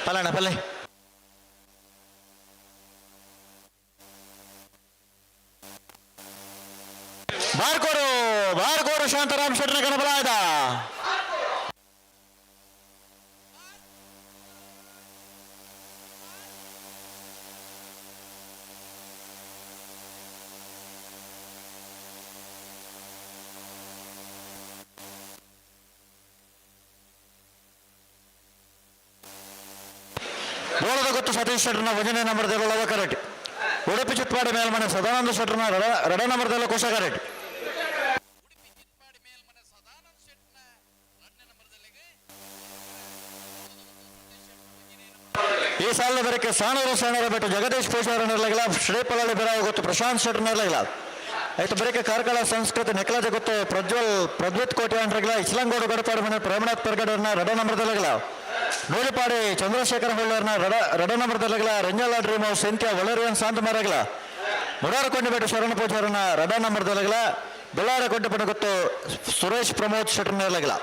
ಪಲ್ಲಣ್ಣ ಪಲ್ಲೆ. ಬಾರ್ಕೋರು ಬಾರ್ಕೋರು ಶಾಂತಾರಾಮ್ ಶೆಟ್ಟರ ಗಣಬಲಾಯದ. ಬೋಳದ ಗೊತ್ತು ಸತೀಶ್ ಶೆಟ್ಟರ್ನ ಒಂದನೇ ನಂಬರ್ದಲ್ಲ ಕರೆಕ್ಟ್. ಉಡುಪಿ ಚಿತ್ಪಾಡಿ ಮೇಲ್ಮನೆ ಸದಾನಂದ ಶೆಟ್ಟರ್ನ ರಡ ನಂಬರ್ದಲ್ಲ ಕೋಶ ಕರೆಕ್ಟ್. ಈ ಸಾಲಿನ ಬರಕ್ಕೆ ಸಾಣೂರು ಸಾಣೂರ ಬೆಟ್ಟು ಜಗದೀಶ್ ಪೂಜಾರನಿರ್ಲಾಗಿಲ್ಲ. ಶ್ರೀಪಲಳಿ ಬಿರಾವು ಗೊತ್ತು ಪ್ರಶಾಂತ್ ಶೆಟ್ಟರ್ನಿರ್ಲಾಗಿಲ್ಲ. ಆಯ್ತು ಬರಕ್ಕೆ ಕಾರ್ಕಳ ಸಂಸ್ಕೃತಿ ನೆಕ್ಲಾಜ ಗೊತ್ತು ಪ್ರಜ್ವಲ್ ಪ್ರದ್ಯುತ್ ಕೋಟೆ ಅಂಡ್ರಗಿಲ್ಲ. ಇಸ್ಲಾಂಗೋಡು ಗಡಪಾಡು ಮನೆ ಪ್ರೇಮನಾಥ್ ಪರ್ಗಡರ್ನ ರಡ ನಂಬರ್ದಲ್ಲಾಗಿಲ್ಲ. ನೂಲಿಪಾಡಿ ಚಂದ್ರಶೇಖರ ಹೊಳ್ಳರ್ನ ರಡ ರಡ ನಂಬರ್ದಲ್ಲಾಗಿಲ್ಲ. ರಂಜಾಲ ಡ್ರೀಮ್ ಹೌಸ್ ಸಿಂತ್ಯ ಒಳರಿಯನ್ ಶಾಂತ ಮಾರಾಗಿಲ್ಲ. ಮುರಾರ ಕೊಂಡಿಬೆಟ್ಟು ಶರಣ ಪೂಜಾರನ ರಡ ನಂಬರ್ದಲ್ಲಾಗಿಲ್ಲ. ಬೆಳ್ಳಾರ ಕೊಂಡಪಣ ಗೊತ್ತು ಸುರೇಶ್ ಪ್ರಮೋದ್ ಶೆಟ್ಟರ್ನಿರ್ಲಾಗಿಲ್ಲ.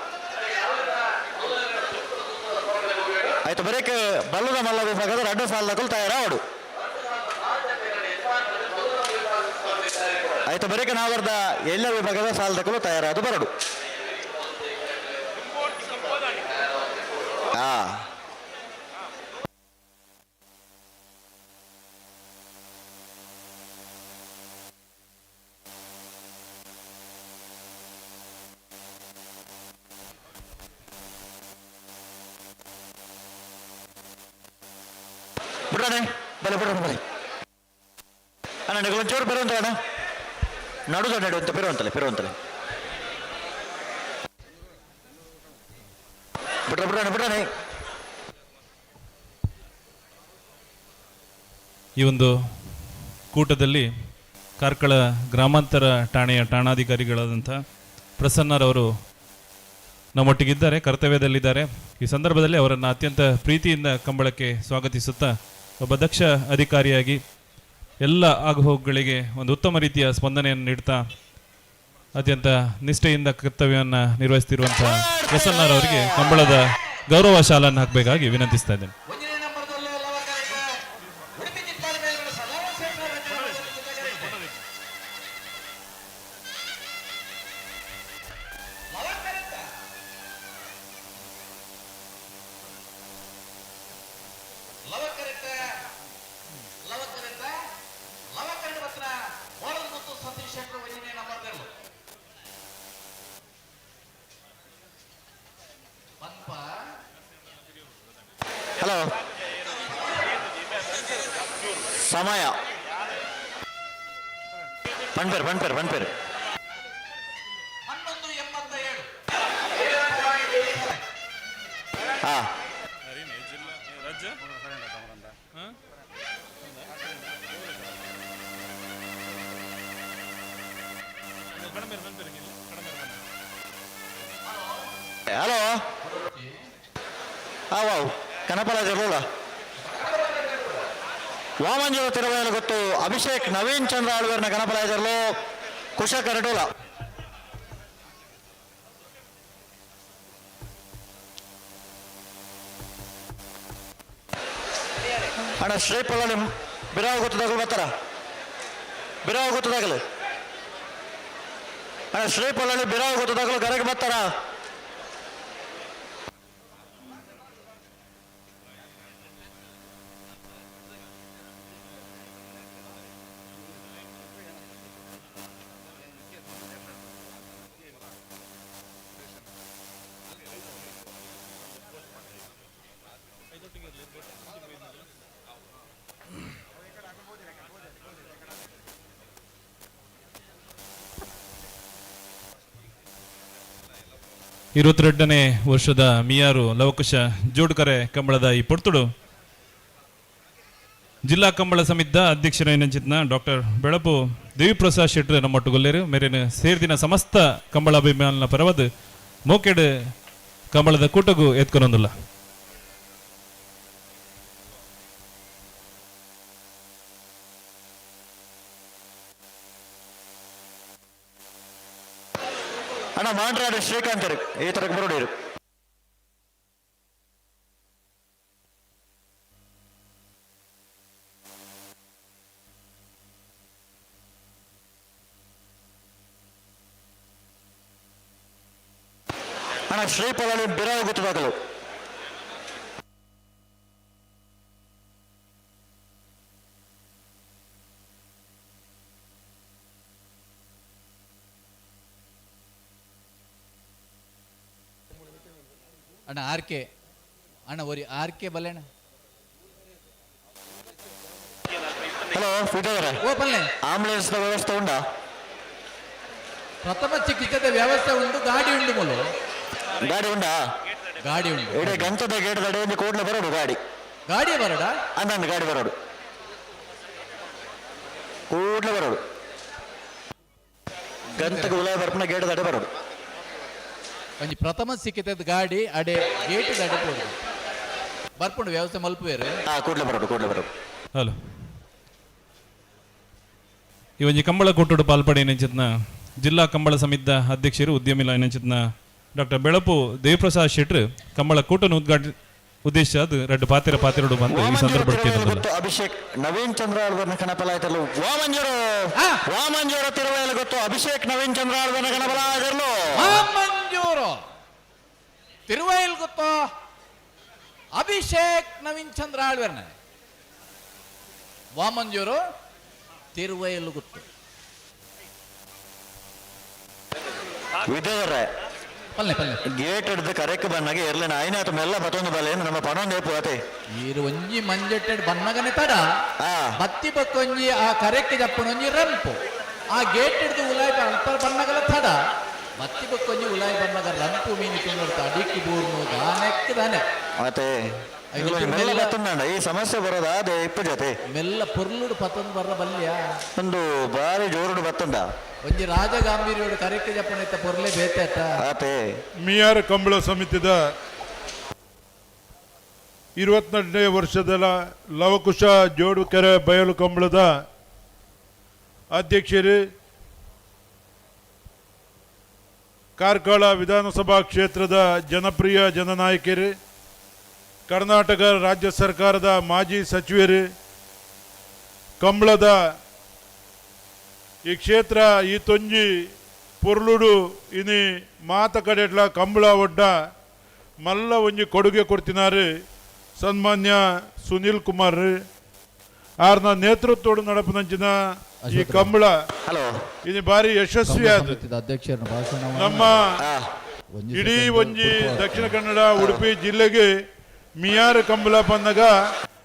ಆಯ್ತು ಬರೇಕ್ ಬಲ್ಲದ ಮಲ್ಲ ವಿಭಾಗದ ರಡ್ಡು ಸಾಲದಕ್ಕೂ ತಯಾರಾವಡು. ಆಯ್ತು ಬರೇಕ ನಾವರ್ದ ಎಲ್ಲ ವಿಭಾಗದ ಸಾಲದಕ್ಕೂ ತಯಾರಾದ ಬರಡು. ಹಾ ಬಿಡೋಣ, ಬಲೆ ಬಿಡೋಣ, ಬಲೆ ಅಣ್ಣ. ನೀವು ಒಂಚೂರು ಬರುವಂತ ಅಣ್ಣ, ನಡುದ ನಡು ಅಂತ ಪಿರುವಂತಲೆ ಪಿರುವಂತಲೆ. ಬಿಡ್ರ ಬಿಡೋಣ ಬಿಡೋಣ. ಈ ಒಂದು ಕೂಟದಲ್ಲಿ ಕಾರ್ಕಳ ಗ್ರಾಮಾಂತರ ಠಾಣೆಯ ಠಾಣಾಧಿಕಾರಿಗಳಾದಂಥ ಪ್ರಸನ್ನರವರು ನಮ್ಮೊಟ್ಟಿಗಿದ್ದಾರೆ, ಕರ್ತವ್ಯದಲ್ಲಿದ್ದಾರೆ. ಈ ಸಂದರ್ಭದಲ್ಲಿ ಅವರನ್ನು ಅತ್ಯಂತ ಪ್ರೀತಿಯಿಂದ ಕಂಬಳಕ್ಕೆ ಸ್ವಾಗತಿಸುತ್ತಾ, ಒಬ್ಬ ದಕ್ಷ ಅಧಿಕಾರಿಯಾಗಿ ಎಲ್ಲ ಆಗುಹೋಗುಗಳಿಗೆ ಒಂದು ಉತ್ತಮ ರೀತಿಯ ಸ್ಪಂದನೆಯನ್ನು ನೀಡ್ತಾ ಅತ್ಯಂತ ನಿಷ್ಠೆಯಿಂದ ಕರ್ತವ್ಯವನ್ನು ನಿರ್ವಹಿಸ್ತಿರುವಂಥ ಪ್ರಸನ್ನರವರಿಗೆ ಕಂಬಳದ ಗೌರವ ಶಾಲನ್ನು ಹಾಕಬೇಕಾಗಿ ವಿನಂತಿಸ್ತಾ ಇದ್ದೇನೆ. ಒಂದನೇ ನಂಬರ್ದಲ್ಲೂ ಲವಕರೆಟ್ ಉಡುಪಿ ಜಿಲ್ಲಾದ ಮೇಲ್ಗಡೆ ಸದಾನಂದ ಶೆಟ್ಟರ್ ಒಂದನೇ ನಂಬರ್ದಲ್ಲಿ ಜೊತೆಗರೆಟ್. ಲವಕರೆಟ್. ಲವಕರೆಟ್, ಲವಕರೆಟ್, ಲವಕರೆಟ್ ಬತ್ತಿನ ಮೋಳದ ಮತ್ತು ಸತೀಶ್ ಶೆಟ್ಟರ್ ಒಂದನೇ ನಂಬರ್ದಲ್ಲೂ. ಪಂಪ. ಹಲೋ, ಸಮಯ ಪಣ್ಪೇರು ಪಣ್ಪೇರು ಪಣ್ಪೇರು. 11.87. ಹಾ. ಹಲೋ, ಹಾ ವಾವ್ ಕನಪಲ ಜರೂಲ ವಾಮಂಜೂರು ತಿರುವಯಲು ಗೊತ್ತು ಅಭಿಷೇಕ್ ನವೀನ್ ಚಂದ್ರ ಆಳ್ವೇರ್ನ ಕನಪಲ ಜರ್ಲು ಕುಶ ಕರಡೋಲ. ಅಣ್ಣ, ಶ್ರೀಪಲ್ಲಲ್ಲಿ ಬಿರಾವ್ ಗೊತ್ತದಾಗಲು ಬರ್ತಾರ, ಬಿರಾವ್ ಗೊತ್ತದಾಗಲು. ಅಣ್ಣ, ಶ್ರೀಪಲ್ಲಲ್ಲಿ ಬಿರಾವ್ ಗೊತ್ತದಾಗಲು ಗರಗೆ ಬರ್ತಾರ. 22ನೇ ವರ್ಷದ ಮಿಯಾರು ಲವಕುಶ ಜೋಡುಕರೆ ಕಂಬಳದ ಈ ಪೊರ್ತುಡು ಜಿಲ್ಲಾ ಕಂಬಳ ಸಮಿತಿದ ಅಧ್ಯಕ್ಷರ ಡಾಕ್ಟರ್ ಬೆಳಪು ದೇವಿಪ್ರಸಾದ್ ಶೆಟ್ಟರ್ ನಮ್ಮೊಟ್ಟುಗೊಲ್ಲೇರು. ಮೇರಿನ ಸೇರ್ದಿನ ಸಮಸ್ತ ಕಂಬಳ ಅಭಿಮಾನ ಪರವಾದ ಮೋಕೆಡ್ ಕಂಬಳದ ಕೂಟಗೂ ಎತ್ಕೊನೊಂದುಲ್ಲ. ಅಣ್ಣ, ಮಾಂಡ್ರಾಡಿ ಶ್ರೀಕಾಂತ್ ಈ ತರಕ್ಕೆ ಬರೋಡಿರು. ಅಣ್ಣ, ಶ್ರೀಪಲ್ಲಲ್ಲಿ ಬಿರಾವ್ ಗೊತ್ತದಾಗಲು. ಅಣ್ಣ, ಆರ್ ಕೆ ಅಣ್ಣ, ಒರಿ ಆರ್ ಕೆ ಬಲ್ಲೆಣ್ಣ. ಹಲೋ ವಿಜಯರೇ. ಓ ಬಲ್ಲೆ. ಆಂಬುಲೆನ್ಸ್ ವ್ಯವಸ್ಥೆ ಉಂಟಾ? ಪ್ರಥಮ ಚಿಕಿತ್ಸೆದ ವ್ಯವಸ್ಥೆ ಉಂಟು, ಗಾಡಿ ಉಂಟು ಮೂಲು. ಗಾಡಿ ಉಂಟಾ? ಗಾಡಿ ಉಂಟು. ಇಡೀ ಗಂಟದ ಗೇಟ್ ಅಡಿಯಲ್ಲಿ ಕೂಡಲೇ ಬರೋಡು ಗಾಡಿ. ಗಾಡಿ ಬರಡ. ಅಂದಂದು ಗಾಡಿ ಬರೋಡು, ಕೂಡಲೇ ಬರೋಡು. ಗಂಟೆಗೆ ಉಲಾಯ ಬರ್ಪಣ ಗೇಟ್ ದಡೆ ಬರೋಡು. ಒಂಜಿ ಪ್ರಥಮ ಚಿಕಿತ್ಸೆದ ಗಾಡಿ ಅಡೆ ಗೇಟ್ ಅಡೆ ಪೋಡು ಬರ್ಪುಂಡು, ವ್ಯವಸ್ಥೆ ಮಲ್ಪುವೇರು. ಹಾ, ಕೂಡಲೇ ಬರೋಡು, ಕೂಡಲೇ ಬರೋಡು. ಹಲೋ, ಈ ಒಂಜಿ ಕಂಬಳ ಕೂಟಡು ಪಾಲ್ಪಡೆ ನೆಂಚಿತ್ನ ಜಿಲ್ಲಾ ಕಂಬಳ ಸಮಿತಿದ ಅಧ್ಯಕ್ಷರು ಉದ್ಯಮಿಲ ನೆಂಚಿತ್ನ ಡಾಕ್ಟರ್ ಬೆಳಪು ದೇವಪ್ರಸಾದ್ ಶೆಟ್ರು ಕಂಬಳ ಕೂಟನು ಉದ್ಘಾಟ ಉದ್ದೇಶ ಅದು ರಡ್ಡು ಪಾತಿರ ಪಾತಿರೋಡು ಬಂದು ಈ ಸಂದರ್ಭ ಗೊತ್ತು ಅಭಿಷೇಕ್ ನವೀನ್ ಚಂದ್ರ ಆಳ್ವರ್ನ ಕಣಪಲಾಯ್ತಲು ವಾಮಂಜೂರು. ವಾಮಂಜೂರ ತಿರುವೈಲು ಗೊತ್ತು ಅಭಿಷೇಕ್ ನವೀನ್ ಚಂದ್ರ ಆಳ್ವರ್ನ ಕಣಪಲಾಯ್ತಲು. ಮಂಜೂರು ತಿರುವೈಲ್ ಗೊತ್ತೋ ಅಭಿಷೇಕ್ ನವೀನ್ ಚಂದ್ರ ಆಳ್ವೆರ್ನ. ವಾಮಂಜೂರು ತಿರುವೈಲು ಗೊತ್ತು. ವಿದ್ಯಾಧರ. ಪಲ್ಲೆ ಪಲ್ಲೆ. ಗೇಟ್ ಹಿಡಿದು ಕರೆಕ್ ಬಂದಾಗ ಇರ್ಲಿನ ಐನಾತು ಮೆಲ್ಲ ಬತ್ತೊಂದು ಬಲೆ ನಮ್ಮ ಪಣೊಂದು ಏಪು ಅತೆ. ಈರು ಒಂಜಿ ಮಂಜೆಟ್ಟೆಡ್ ಬನ್ನಗನೆ ತಡ. ಬತ್ತಿ ಬಕ್ಕೊಂಜಿ ಆ ಕರೆಕ್ಕೆ ಜಪ್ಪನೊಂಜಿ ರಂಪು ಆ ಗೇಟ್ ಹಿಡಿದು ಉಲಾಯ್ ಅಲ್ಪರ್ ಬನ್ನಗಲ ತಡ ಬತ್ತಿ ಬಕ್ಕೊಂಜಿ ಉಲಾಯ್ ಬನ್ನಗ ರಂಪು ಮೀನು ತಿನ್ನೋರ್ತ ಅಡಿಕ್ಕು ಬೂರ್ನು ದಾನೆಕ್ ದಾನೆ. ಅತೆ. ಐದು ಮೆಲ್ಲ ಮೆಲ್ಲ- ಬತ್ತುಂಡ ಈ ಸಮಸ್ಯೆ ಬರೋದ ಅದೇ ಇಪ್ಪು ಜೊತೆ. ಮೆಲ್ಲ ಪೊರ್ಲುಡು ಪತ್ತೊಂದು ಬರ್ರ ಬಲ್ಯ. ಒಂದು ಬಾರಿ ಜೋರುಡು ಬತ್ತುಂಡ. ಒಂಜಿ ರಾಜ ಗಾಂಭೀರ್ಯೋಡು ಕರೆಕ್ಕೆ ಜಪ್ಪನ ಇತ್ತ ಪೊರ್ಲೆ ಬೇತೇಟ. ಆತೆ. ಮಿಯಾರ್ ಕಂಬಳ ಸಮಿತಿದ 22ನೇ ವರ್ಷದ ಲವಕುಶ ಜೋಡುಕೆರೆ ಬಯಲು ಕಂಬಳದ ಅಧ್ಯಕ್ಷರು, ಕಾರ್ಕಳ ವಿಧಾನಸಭಾ ಕ್ಷೇತ್ರದ ಜನಪ್ರಿಯ ಜನನಾಯಕರು, ಕರ್ನಾಟಕ ರಾಜ್ಯ ಸರ್ಕಾರದ ಮಾಜಿ ಸಚಿವರು, ಕಂಬಳದ ಈ ಕ್ಷೇತ್ರ ಈ ತೊಂಜಿ ಪೊರ್ಲುಡು ಇನಿ ಮಾತ ಕಡೆಟ್ಲ ಕಂಬಳ ಒಡ್ಡ ಮಲ್ಲ ಒಂಜಿ ಕೊಡುಗೆ ಕೊಡ್ತಿನಾರು ಸನ್ಮಾನ್ಯ ಸುನೀಲ್ ಕುಮಾರ್ ಆರ್ನ ನೇತೃತ್ವಡು ನಡಪನಂಚಿನ ಈ ಕಂಬಳ ಹಲೋ. ಇನಿ ಬಾರಿ ಯಶಸ್ವಿ ಆದ ಸಮಿತಿದ ಅಧ್ಯಕ್ಷರ ಭಾಷಣ. ನಮ್ಮ ಒಂಜಿ ಇಡೀ ಸೆಕೆಂಡ್ ಒಂಜಿ ಕುಡ್ಪು. ದಕ್ಷಿಣ ಕನ್ನಡ ಉಡುಪಿ ಜಿಲ್ಲೆಗೆ ಮಿಯಾರು ಕಂಬಳ ಬಂದಾಗ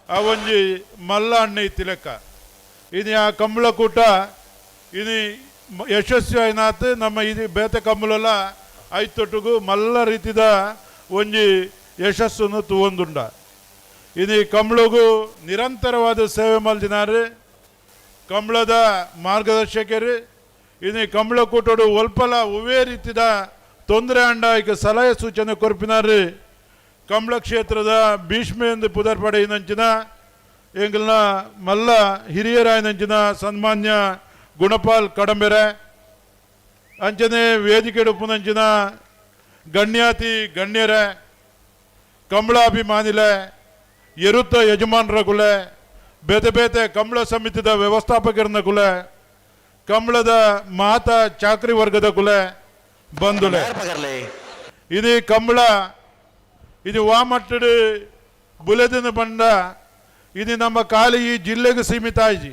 ಆ ಒಂಜಿ ಮಲ್ಲ ಅಣ್ಣ ಇತ್ತಿ ಲೆಕ್ಕ. ಇನಿ ಆ ಕಂಬಳ ಕೂಟ ಇನಿ ಯಶಸ್ವಿ ಆಯ್ನಾತ್ ನಮ್ಮ ಇದು ಬೇತೆ ಕಂಬಳಲ ಐತೊಟ್ಟಿಗೂ ಮಲ್ಲ ರೀತಿದ ಒಂಜಿ ಯಶಸ್ಸನ್ನು ತೂವೊಂದುಂಡ. ಇನಿ ಕಂಬಳಗೂ ನಿರಂತರವಾದ ಸೇವೆ ಮಲ್ದಿನಾರು ಕಂಬಳದ ಮಾರ್ಗದರ್ಶಕರು. ಇನಿ ಕಂಬಳ ಕೂಟೋಡು ಒಲ್ಪಲ ಒವ್ವೇ ರೀತಿದ ತೊಂದರೆ ಅಂಡ ಈಗ ಸಲಹೆ ಸೂಚನೆ ಕೊರ್ಪಿನಾರು ಕಂಬಳ ಕ್ಷೇತ್ರದ ಭೀಷ್ಮೆ ಎಂದು ಪುದರ್ ಪಡೆಯಿನಂಚಿನ ಎಂಗಲ್ನ ಮಲ್ಲ ಹಿರಿಯರಾಯನಂಚಿನ ಸನ್ಮಾನ್ಯ ಗುಣಪಾಲ್ ಕಡಂಬೆರೆ, ಅಂಚನೆ ವೇದಿಕೆ ಉಪ್ಪುನಂಚಿನ ಗಣ್ಯಾತಿ ಗಣ್ಯರೇ, ಕಂಬಳಾಭಿಮಾನಿಲೆ, ಎರುತ್ತ ಯಜಮಾನರ ಕುಲೆ, ಬೇತೆ ಬೇತೆ ಕಂಬಳ ಸಮಿತಿದ ವ್ಯವಸ್ಥಾಪಕರನ್ನ ಕುಲೆ, ಕಂಬಳದ ಮಾತ ಚಾಕ್ರಿ ವರ್ಗದ ಕುಲೆ, ಬಂಧುಲೆ. ಯಾರ್ ಪಗರ್ಲಿ? ಇದು ಕಂಬಳ ಇದು ವಾಮಟ್ಟಡು ಬುಲೆದಿನ ಬಂಡ ಇದು ನಮ್ಮ ಖಾಲಿ ಈ ಜಿಲ್ಲೆಗೆ ಸೀಮಿತ ಆಯ್ತು.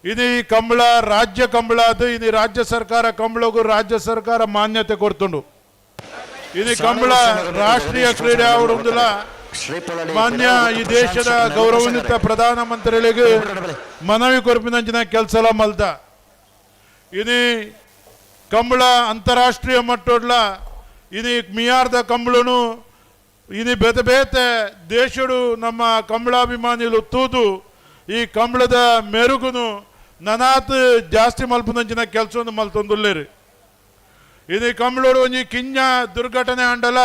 ಇದು ಈ ಕಂಬಳ ರಾಜ್ಯ ಕಂಬಳ, ಅದು ಇದು ರಾಜ್ಯ ಸರ್ಕಾರ ಕಂಬಳಗೂ ರಾಜ್ಯ ಸರ್ಕಾರ ಮಾನ್ಯತೆ ಕೊಡ್ತುಂಡು. ಇದು ಕಂಬಳ ರಾಷ್ಟ್ರೀಯ ಕ್ರೀಡೆ ಆವಡುಂದಿಲ್ಲ. ಶ್ರೀಪೊಳಲಿ ಮಾನ್ಯ ಈ ದೇಶದ ಗೌರವಾನ್ವಿತ ಪ್ರಧಾನಮಂತ್ರಿಗಳಿಗೆ ಮನವಿ ಕೊರ್ಪಿನಂಚಿನ ಕೆಲಸ ಮಲ್ದ. ಇದು ಕಂಬಳ ಅಂತಾರಾಷ್ಟ್ರೀಯ ಮಟ್ಟೋಡ್ಲ ಇದು ಮಿಯಾರ್ದ ಕಂಬಳನು ಇದು ಬೇತೆ ಬೇತೆ ದೇಶಡು ನಮ್ಮ ಕಂಬಳಾಭಿಮಾನಿಲು ತೂದು ಈ ಕಂಬಳದ ಮೆರುಗುನು ನನಾತ್ ಜಾಸ್ತಿ ಮಲ್ಪುನಂಚಿನ ಕೆಲಸವನ್ನು ಮಲ್ತೊಂದುಲ್ಲೇರಿ. ಇದು ಕಂಬಳೋಡು ಒಂಜಿ ಕಿಂಜ ದುರ್ಘಟನೆ ಅಂಡಲ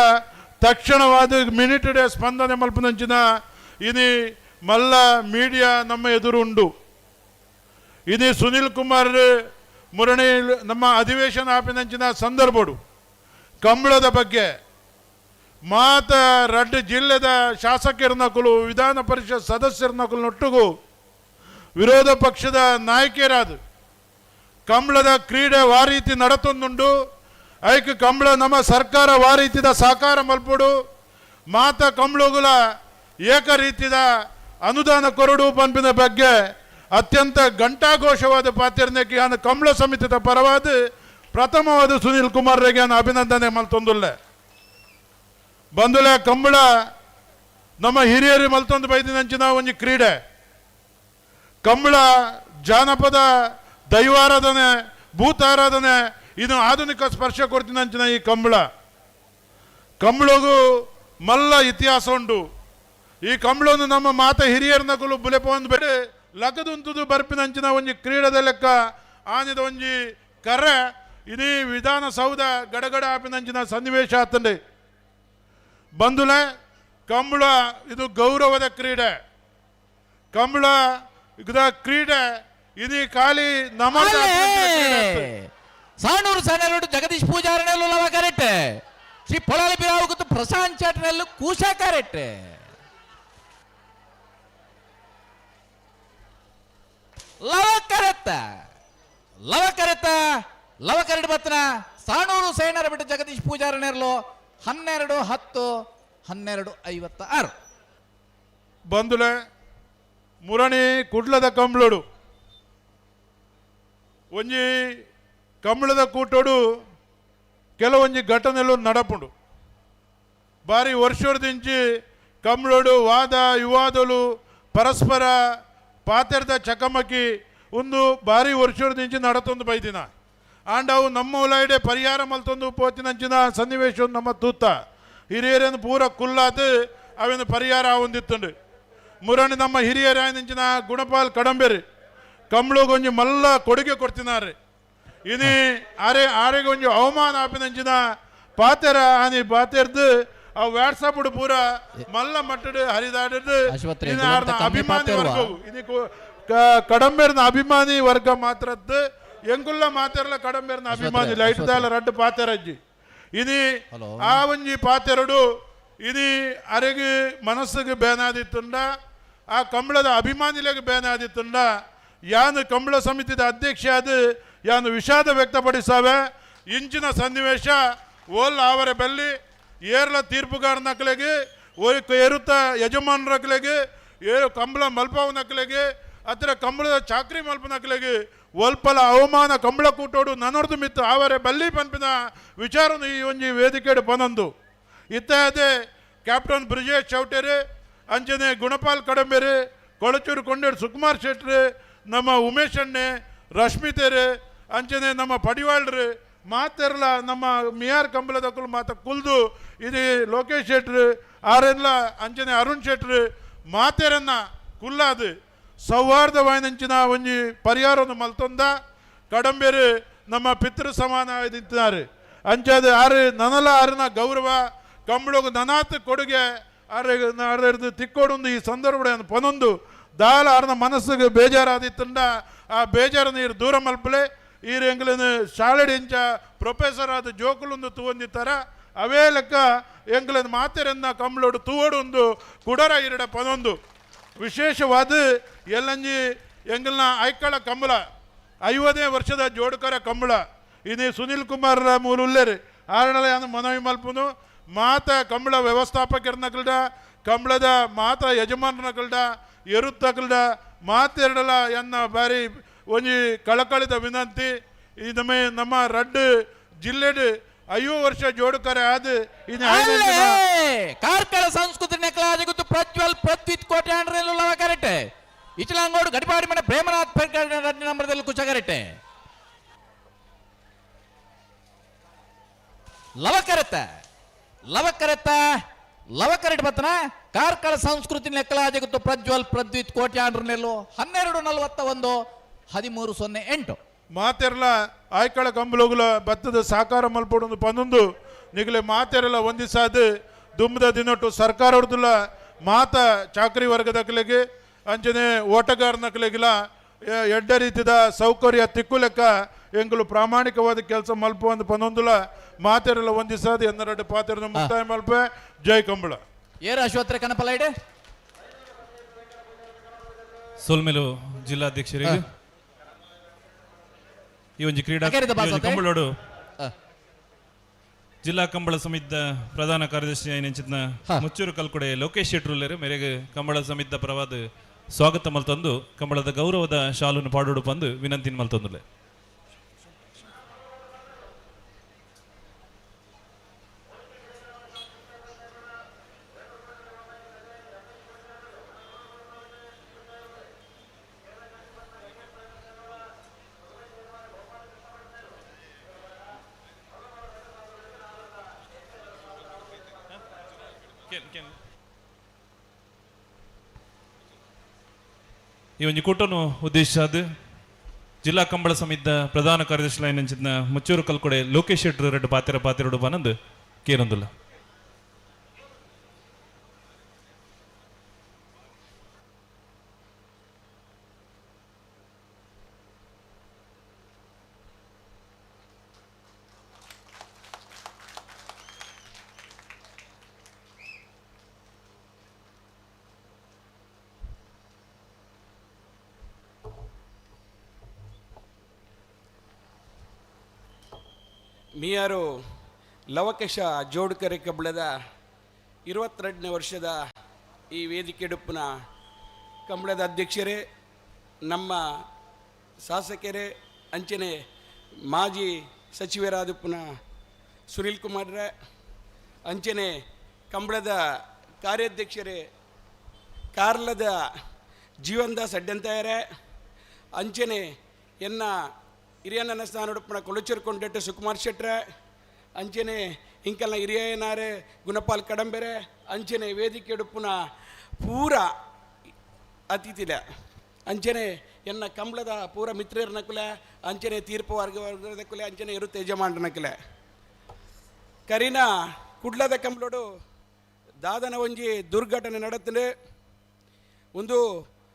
ತಕ್ಷಣವಾದ ಮಿನಿಟ್ ಡೇ ಸ್ಪಂದನೆ ಮಲ್ಪುನಂಚಿನ ಇದು ಮಲ್ಲ ಮೀಡಿಯಾ ನಮ್ಮ ಎದುರು ಉಂಡು. ಇದು ಸುನೀಲ್ ಕುಮಾರ್ ಮುರಣಿ ನಮ್ಮ ಅಧಿವೇಶನ ಆಪಿನಂಚಿನ ಸಂದರ್ಭಡು ಕಂಬಳದ ಬಗ್ಗೆ ಮಾತ ರಡ್ಡು ಜಿಲ್ಲೆದ ಶಾಸಕರ ನಕಲು, ವಿಧಾನ ಪರಿಷತ್ ಸದಸ್ಯರ ನಕಲು ನೊಟ್ಟುಗು ವಿರೋಧ ಪಕ್ಷದ ನಾಯಕಿಯರಾದ ಕಂಬಳದ ಕ್ರೀಡೆ ವಾರೀತಿ ನಡತೊಂದುಂಡು. ಐಕ್ ಕಂಬಳ ನಮ್ಮ ಸರ್ಕಾರ ವಾರೀತಿದ ಸಾಕಾರ ಮಲ್ಪುಡು, ಮಾತ ಕಂಬಳುಗಳ ಏಕರೀತಿದ ಅನುದಾನ ಕೊರಡು ಪಂಪಿನ ಬಗ್ಗೆ ಅತ್ಯಂತ ಘಂಟಾಘೋಷವಾದ ಪಾತಿರ್ನೆಗೆ ನಾನು ಕಂಬಳ ಸಮಿತಿದ ಪರವಾದ ಪ್ರಥಮವಾದ ಸುನೀಲ್ ಕುಮಾರ್ ರೆಗೆ ನಾನು ಅಭಿನಂದನೆ ಮಲ್ತೊಂದುಲ್ಲೆ. ಬಂದುಲೆ, ಕಂಬಳ ನಮ್ಮ ಹಿರಿಯರು ಮಲ್ತೊಂದು ಬೈದಿನಂಚಿನ ಒಂಜಿ ಕ್ರೀಡೆ. ಕಂಬಳ ಜಾನಪದ ದೈವಾರಾಧನೆ, ಭೂತಾರಾಧನೆ, ಇದು ಆಧುನಿಕ ಸ್ಪರ್ಶ ಕೊಡ್ತಿನಂಚಿನ ಈ ಕಂಬಳ. ಕಂಬಳಗೂ ಮಲ್ಲ ಇತಿಹಾಸ ಉಂಟು. ಈ ಕಂಬಳವನ್ನು ನಮ್ಮ ಮಾತ ಹಿರಿಯರ ನಕಲು ಬುಲೆಪೊಂದು ಬೇಡ ಲಗದುಂತುದು ಬರ್ಪಿನಂಚಿನ ಒಂಜಿ ಕ್ರೀಡದ ಲೆಕ್ಕ ಆನಿದ ಒಂಜಿ ಕರೆ ಇಡೀ ವಿಧಾನಸೌಧ ಗಡಗಡ ಆಪಿನಂಚಿನ ಸನ್ನಿವೇಶ ಆತಂಡೆ. ಬಂಧುಲೆ, ಕಂಬಳ ಇದು ಗೌರವದ ಕ್ರೀಡೆ. ಕಂಬಳ ಇದರ ಕ್ರೀಡೆ ಇದು ಖಾಲಿ ನಮ್ಮ ಸಾಣೂರು ಸಣ್ಣರೋಡು ಜಗದೀಶ್ ಪೂಜಾರನೆಲ್ಲು ಲವ ಕರೆಕ್ಟ್. ಶ್ರೀ ಪೊಳಲಿ ಬಿರಾವು ಗೊತ್ತು ಪ್ರಶಾಂತ್ ಚಾಟ್ನೆಲ್ಲು ಕೂಶ ಕರೆಕ್ಟ್. ಲವಕರೆತ್ತ ಲವಕರೆತ್ತ ಲವಕರೆಡ್ ಬತ್ತನ ಸಾಣೂರು ಸೇನರ ಬಿಟ್ಟು ಜಗದೀಶ್ ಪೂಜಾರನೇರ್ಲು 12 10 12 56. ಬಂದುಲೆ ಮುರಣಿ ಕುಡ್ಲದ ಕಂಬ್ಳೋಡು ಒಂಜಿ ಕಂಬಳದ ಕೂಟೋಡು ಕೆಲವೊಂಜಿ ಘಟನೆಲು ನಡಪುಂಡು. ಬಾರಿ ವರ್ಷದಿಂಚಿ ಕಂಬ್ಳೋಡು ವಾದ ವಿವಾದಲು ಪರಸ್ಪರ ಪಾತೆರ್ದ ಚಕಮಕಿ ಒಂದು ಬಾರಿ ವರ್ಷದಿಂಚಿ ನಡತೊಂದು ಬೈದಿನ. ಆಂಡ ಅವು ನಮ್ಮ ಉಲಾಯಿಡೆ ಪರಿಹಾರ ಮಲ್ತೊಂದು ಪೋತಿನಂಚಿನ ಸನ್ನಿವೇಶ ನಮ್ಮ ತೂತ ಹಿರಿಯರನ್ನು ಪೂರ ಕುಲ್ಲಾದು ಅವಿನ ಪರಿಹಾರ ಹೊಂದಿತ್ತುಂಡು. ಮುರಣಿ ನಮ್ಮ ಹಿರಿಯರಾಯನಿಂಚಿನ ಗುಣಪಾಲ್ ಕಡಂಬೇರಿ ಕಂಬ್ಳುಗೊಂಜಿ ಮಲ್ಲ ಕೊಡುಗೆ ಕೊಡ್ತಿನಾರೆ. ಇನಿ ಆರೆ ಆರೆಗೊಂಜಿ ಅವಮಾನ ಆಪಿನಂಚಿನ ಪಾತೆರ ಆನಿ ಪಾತೆರ್ದು ಆ ವಾಟ್ಸಪ್ ಪೂರ ಮಲ್ಲ ಮಟ್ಟಡು ಹರಿದಾಡಿದ್ದು. ಅಭಿಮಾನಿ ವರ್ಗವು ಇನಿ ಕಡಂಬೇರ್ನ ಅಭಿಮಾನಿ ವರ್ಗ ಮಾತ್ರದ್ದು ಎಂಕುಲ್ಲ ಮಾತೆರ್ಲ ಕಡಂಬೇರ್ನ ಅಭಿಮಾನಿ ಲೈಟ್ ದಾಲ ರಡ್ಡು ಪಾತೆರಜ್ಜಿ. ಇನಿ ಆ ಒಂಜಿ ಪಾತೆರಡು ಇನಿ ಅರೆಗೆ ಮನಸ್ಸಿಗೆ ಬೇನಾದಿತ್ತುಂಡ, ಆ ಕಂಬಳದ ಅಭಿಮಾನಿಲೆಗೆ ಬೇನಾದಿತ್ತುಂಡ. ಯಾನು ಕಂಬಳ ಸಮಿತಿದ ಅಧ್ಯಕ್ಷ ಅದು ಯಾನು ವಿಷಾದ ವ್ಯಕ್ತಪಡಿಸಾವೆ. ಇಂಚಿನ ಸನ್ನಿವೇಶ ಓಲ್ ಆವರೆ ಬಲ್ಲಿ ಏರ್ಲ ತೀರ್ಪುಗಾರನಕ್ಲೆಗೆ ಏರುತ್ತ ಯಜಮಾನರಕ್ಲೆಗೆ ಏರು ಕಂಬಳ ಮಲ್ಪವನಕ್ಲೆಗೆ ಅತ್ರ ಕಂಬಳದ ಚಾಕ್ರಿ ಮಲ್ಪನಕ್ಲೆಗೆ ಒಲ್ಪಲ ಅವಮಾನ ಕಂಬಳ ಕೂಟೋಡು ನನೊರ್ದು ಮಿತ್ತು ಆವರೆ ಬಲ್ಲಿ ಪನ್ಪಿನ ವಿಚಾರನು ಈ ಒಂಜಿ ವೇದಿಕೆಡು ಪನೊಂದು. ಇತ್ತೆ ಕ್ಯಾಪ್ಟನ್ ಬ್ರಿಜೇಶ್ ಚೌಟೇರಿ ಅಂಚನೆ ಗುಣಪಾಲ್ ಕಡಂಬೇರಿ ಕೊಳಚೂರು ಕೊಂಡೇರು ಸುಕುಮಾರ್ ಶೆಟ್ರು ನಮ್ಮ ಉಮೇಶ್ ಅಣ್ಣೆ ರಶ್ಮಿತೇರು ಅಂಚನೆ ನಮ್ಮ ಪಡಿವಾಳ್ರು ಮಾತೆರ್ಲ ನಮ್ಮ ಮಿಯಾರ್ ಕಂಬಳದಕ್ಕಲು ಮಾತ ಕುಲ್ದು ಇದು ಲೋಕೇಶ್ ಶೆಟ್ರು ಆರೆಲ್ಲ ಅಂಚನೆ ಅರುಣ್ ಶೆಟ್ರು ಮಾತೆರನ್ನ ಕುಲ್ಲಾದು ಸೌಹಾರ್ದವಾಯಿನಂಚಿನ ಒಂಜಿ ಪರಿಹಾರವನ್ನು ಮಲ್ತೊಂದ ಕಡಂಬೇರು ನಮ್ಮ ಪಿತೃ ಸಮಾನ ನಿಂತಿದ್ದಾರೆ. ಅಂಚಾದ ಆರು ನನಲ ಆರಿನ ಗೌರವ ಕಂಬಳಗು ನನಾತ್ ಕೊಡುಗೆ ಆರು ತಿಕ್ಕೋಡೊಂದು ಈ ಸಂದರ್ಭ ಪನೊಂದು ದಾಲ ಆರ್ನ ಮನಸ್ಸಿಗೆ ಬೇಜಾರಾದಿತ್ತಂಡ ಆ ಬೇಜಾರ ನೀರು ದೂರ ಮಲ್ಪಲೆ. ಈರು ಎಂಗ್ಲನು ಶಾಲೆಡ್ ಇಂಚ ಪ್ರೊಫೆಸರ್ ಆದ ಜೋಕುಲೊಂದು ತೂವೊಂದಿತ್ತರ ಅವೇ ಲೆಕ್ಕ ಎಂಗ್ಲನ್ ಮಾತೆರನ್ನ ಕಂಬಳೋಡು ತೂವೋಡೊಂದು ಕುಡರ ಇರಡ ಪನೊಂದು. ವಿಶೇಷವಾದ ಎಲ್ಲಂಜಿ ಎಂಗಲ್ನ ಐಕಳ ಕಂಬಳ 50ನೇ ವರ್ಷದ ಜೋಡುಕರ ಕಂಬಳ ಇನಿ ಸುನಿಲ್ ಕುಮಾರ್ ಮೂಲುಲ್ಲೇರು ಆರಣಲ ಮನವಿ ಮಲ್ಪುನು ಮಾತ ಕಂಬಳ ವ್ಯವಸ್ಥಾಪಕರನಕಲ್ಡ ಕಂಬಳದ ಮಾತ ಯಜಮಾನನಕಲ್ಡ ಎರುತ್ತಕಲ್ಡ ಮಾತೆರಡಲ ಎನ್ನ ಬಾರಿ ಒಂಜಿ ಕಳಕಳಿದ ವಿನಂತಿ. ಈ ನಮ್ಮ ನಮ್ಮ ರಡ್ಡು ಜಿಲ್ಲೆಡು 50 ವರ್ಷ ಜೋಡುಕರೆ ಆದ ಇನ್ನು ಕಾರ್ಕಳ ಸಂಸ್ಕೃತಿ ನೆಕ್ಲಾಜಗುತ್ತು ಪ್ರಜ್ವಲ್ ಪ್ರದ್ವಿತ್ ಕೋಟೆ ಆಂಡ್ರೆಲ್ಲ ಕರೆಕ್ಟ್ ಇಚಲಾಂಗೋಡು ಗಡಿಪಾಡಿ ಮನೆ ಪ್ರೇಮನಾಥ್ ನಂಬರ್ದಲ್ಲಿ ಕುಚ ಕರೆಕ್ಟ್ ಲವಕರೆತ್ತ ಲವಕರೆತ್ತ ಲವಕರೆಟ್ ಬತ್ತನ ಕಾರ್ಕಳ ಸಂಸ್ಕೃತಿ ನೆಕ್ಕಲಾಜಗುತ್ತು ಪ್ರಜ್ವಲ್ ಪ್ರದ್ವಿತ್ ಕೋಟ್ಯಾಂಡ್ರನೆಲ್ಲು 12:41 13:08. ಮಾತೆರ್ಲ ಆಯ್ಕಳ ಕಂಬಲೋಗುಲ ಭತ್ತದ ಸಾಕಾರ ಮಲ್ಪೊಡೊಂದು ಪನ್ನೊಂದು ನಿಗಲೆ ಮಾತೆರಲ ಒಂದಿಸಾದ ದುಮ್ಮದ ದಿನೊಟ್ಟು ಸರ್ಕಾರ ಹೊಡ್ದುಲ್ಲ ಮಾತ ಚಾಕರಿ ವರ್ಗದಕ್ಲೆಗೆ ಅಂಚನೆ ಓಟಗಾರನಕ್ಲೆಗಿಲ ಎಡ್ಡ ರೀತಿದ ಸೌಕರ್ಯ ತಿಕ್ಕು ಲೆಕ್ಕ ಎಂಕುಲು ಪ್ರಾಮಾಣಿಕವಾದ ಕೆಲಸ ಮಲ್ಪ ಒಂದು ಪನ್ನೊಂದುಲ ಮಾತೆರಲ ಒಂದಿಸಾದ ಎನ್ನರಡು ಪಾತೆರ ಮುಕ್ತಾಯ ಮಲ್ಪೆ. ಜೈ ಕಂಬಳ. ಏರು ಅಶ್ವತ್ಥರೆ ಕನಪಲೈಡೆ ಸೋಲ್ಮೇಲು ಜಿಲ್ಲಾಧ್ಯಕ್ಷರಿಗೆ ಈ ಒಂಜಿ ಕ್ರೀಡಾ ಕಂಬಳೋಡು ಜಿಲ್ಲಾ ಕಂಬಳ ಸಮಿತಿದ ಪ್ರಧಾನ ಕಾರ್ಯದರ್ಶಿ ಐನೆಂಚಿನ ಮುಚ್ಚೂರು ಕಲ್ಕುಡೆ ಲೋಕೇಶ್ ಶೆಟ್ರುಲ್ಲೇರು ಮೇರೆಗೆ ಕಂಬಳ ಸಮಿತಿದ ಪರವಾದ ಸ್ವಾಗತ ಮಲ್ತಂದು ಕಂಬಳದ ಗೌರವದ ಶಾಲನ್ನು ಪಾಡೋಡು ಬಂದು ವಿನಂತಿ ಮಲ್ತಂದುಲೆ. ಈ ಒಂಜಿ ಕೂಟನು ಉದ್ದೇಶ ಅದು ಜಿಲ್ಲಾ ಕಂಬಳ ಸಮಿತಿದ ಪ್ರಧಾನ ಕಾರ್ಯದರ್ಶಿ ಲೈನ್ ಮುಚ್ಚೂರು ಕಲ್ಕೊಡೆ ಲೋಕೇಶ್ ಶೆಟ್ಟರು ರೆಡ್ಡು ಪಾತೆರ ಪಾತೆರಡು ಬನಂದು ಕೇನೊಂದುಲ್ಲ. ಮಿಯಾರು ಲವಕಶ ಜೋಡುಕರೆ ಕಬ್ಬಳದ 22ನೇ ವರ್ಷದ ಈ ವೇದಿಕೆಡುಪ್ಪುನ ಕಂಬಳದ ಅಧ್ಯಕ್ಷರೇ, ನಮ್ಮ ಶಾಸಕರೇ, ಅಂಚನೆ ಮಾಜಿ ಸಚಿವರಾದಪ್ಪನ ಸುನೀಲ್ ಕುಮಾರ್ರೆ, ಅಂಚನೆ ಕಂಬಳದ ಕಾರ್ಯಾಧ್ಯಕ್ಷರೇ ಕಾರ್ಲದ ಜೀವನ್ದಾಸ್ ಅಡ್ಡಂತಾಯರೇ, ಅಂಚನೆ ಎನ್ನ ಹಿರಿಯಣ್ಣನ ಸ್ಥಾನಡುಪ್ಪನ ಕೊಳಚೂರು ಕೊಂಡೆಟ್ಟು ಸುಕುಮಾರ್ ಶೆಟ್ರೆ, ಅಂಚನೆ ಇಂಕಲ್ನ ಹಿರಿಯನಾರೆ ಗುಣಪಾಲ್ ಕಡಂಬೆರೆ, ಅಂಚನೆ ವೇದಿಕೆ ಉಡುಪುನ ಪೂರ ಅತಿಥಿಲ, ಅಂಚನೆ ಎನ್ನ ಕಂಬಳದ ಪೂರ ಮಿತ್ರರ ಕುಲೆ, ಅಂಚನೆ ತೀರ್ಪು ವರ್ಗ ವರ್ಗದ ಕುಲೆ, ಅಂಚನೆ ಇರುತ್ತೆ ಯಜಮಾನ್ರನ ಕುಲೆ. ಕರಿನ ಕುಡ್ಲದ ಕಂಬಳೋಡು ದಾದನ ಒಂಜಿ ದುರ್ಘಟನೆ ನಡತ್ಂಡ್. ಒಂದು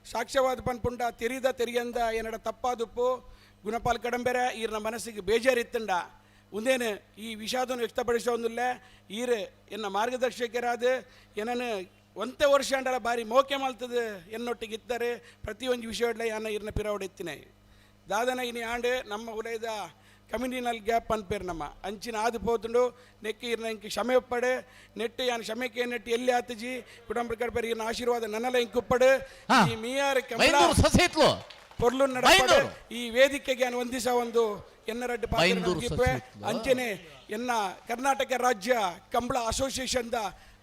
ಸಾಕ್ಷ್ಯವಾದ ಪನ್ಪುಂಡ ತೆರಿದ ತೆರಿಯಂದ ಏನಡ ತಪ್ಪಾದುಪ್ಪು ಗುಣಪಾಲ್ ಕಡಂಬೆರೆ ಈರ್ನ ಮನಸ್ಸಿಗೆ ಬೇಜಾರಿತ್ತಂಡ ಉಂದೇನು ಈ ವಿಷಾದವನ್ನು ವ್ಯಕ್ತಪಡಿಸೋಂದಿಲ್ಲ. ಈರ್ ಎನ್ನ ಮಾರ್ಗದರ್ಶಕರಾದ ಏನನ್ನು ಒಂತೆ ವರ್ಷ ಅಂಡಲ ಬಾರಿ ಮೋಕೆ ಮಲ್ತದೆ ಎನ್ನೊಟ್ಟಿಗೆ ಇದ್ದಾರೆ. ಪ್ರತಿಯೊಂದು ವಿಷಯ ಯಾನ ಈರ್ನ ಪಿರವಡೆತ್ತಿನೆ ದಾದನ ಇನಿ ಆಂಡ್ ನಮ್ಮ ಉಲಯದ ಕಮ್ಯುನಿನಲ್ ಗ್ಯಾಪ್ ಅನ್ಪೇರು ನಮ್ಮ ಅಂಚಿನ ಆದು ಪೋತುಂಡು ನೆಕ್ಕಿ ಇರ್ನ ಇಂಕ್ ಕ್ಷಮೆ ಒಪ್ಪಡೆ ನೆಟ್ಟು ಯಾನ್ ಕ್ಷಮೆಕೆ ನೆಟ್ಟು ಎಲ್ಲಿ ಆತಜಿ ಕುಟುಂಬ ಕಡ್ಪೇರು ಈರ್ನ ಆಶೀರ್ವಾದ ನನ್ನಲ ಇಂಕ್ ಉಪ್ಪಡು. ಈ ಮೀಯಾರ್ ಕಂಬಳ ಬೈಂದೂರು ಸಸೇತ್ಲು ಪೊರ್ಲು ನಡಪಡೆ. ಬೈಂದೂರು. ಈ ವೇದಿಕೆಗೆ ನಾನು ವಂದಿಸ ಒಂದು ಎನ್ನರಡ್ಡು ಪಾತ್ರ ಬೈಂದೂರು ಮುಗಿಪೆ. ಸಸಿಹಿತ್ಲು. ಅಂಚನೆ ಎನ್ನ ಕರ್ನಾಟಕ ರಾಜ್ಯ ಕಂಬಳ ಅಸೋಸಿಯೇಷನ್ದ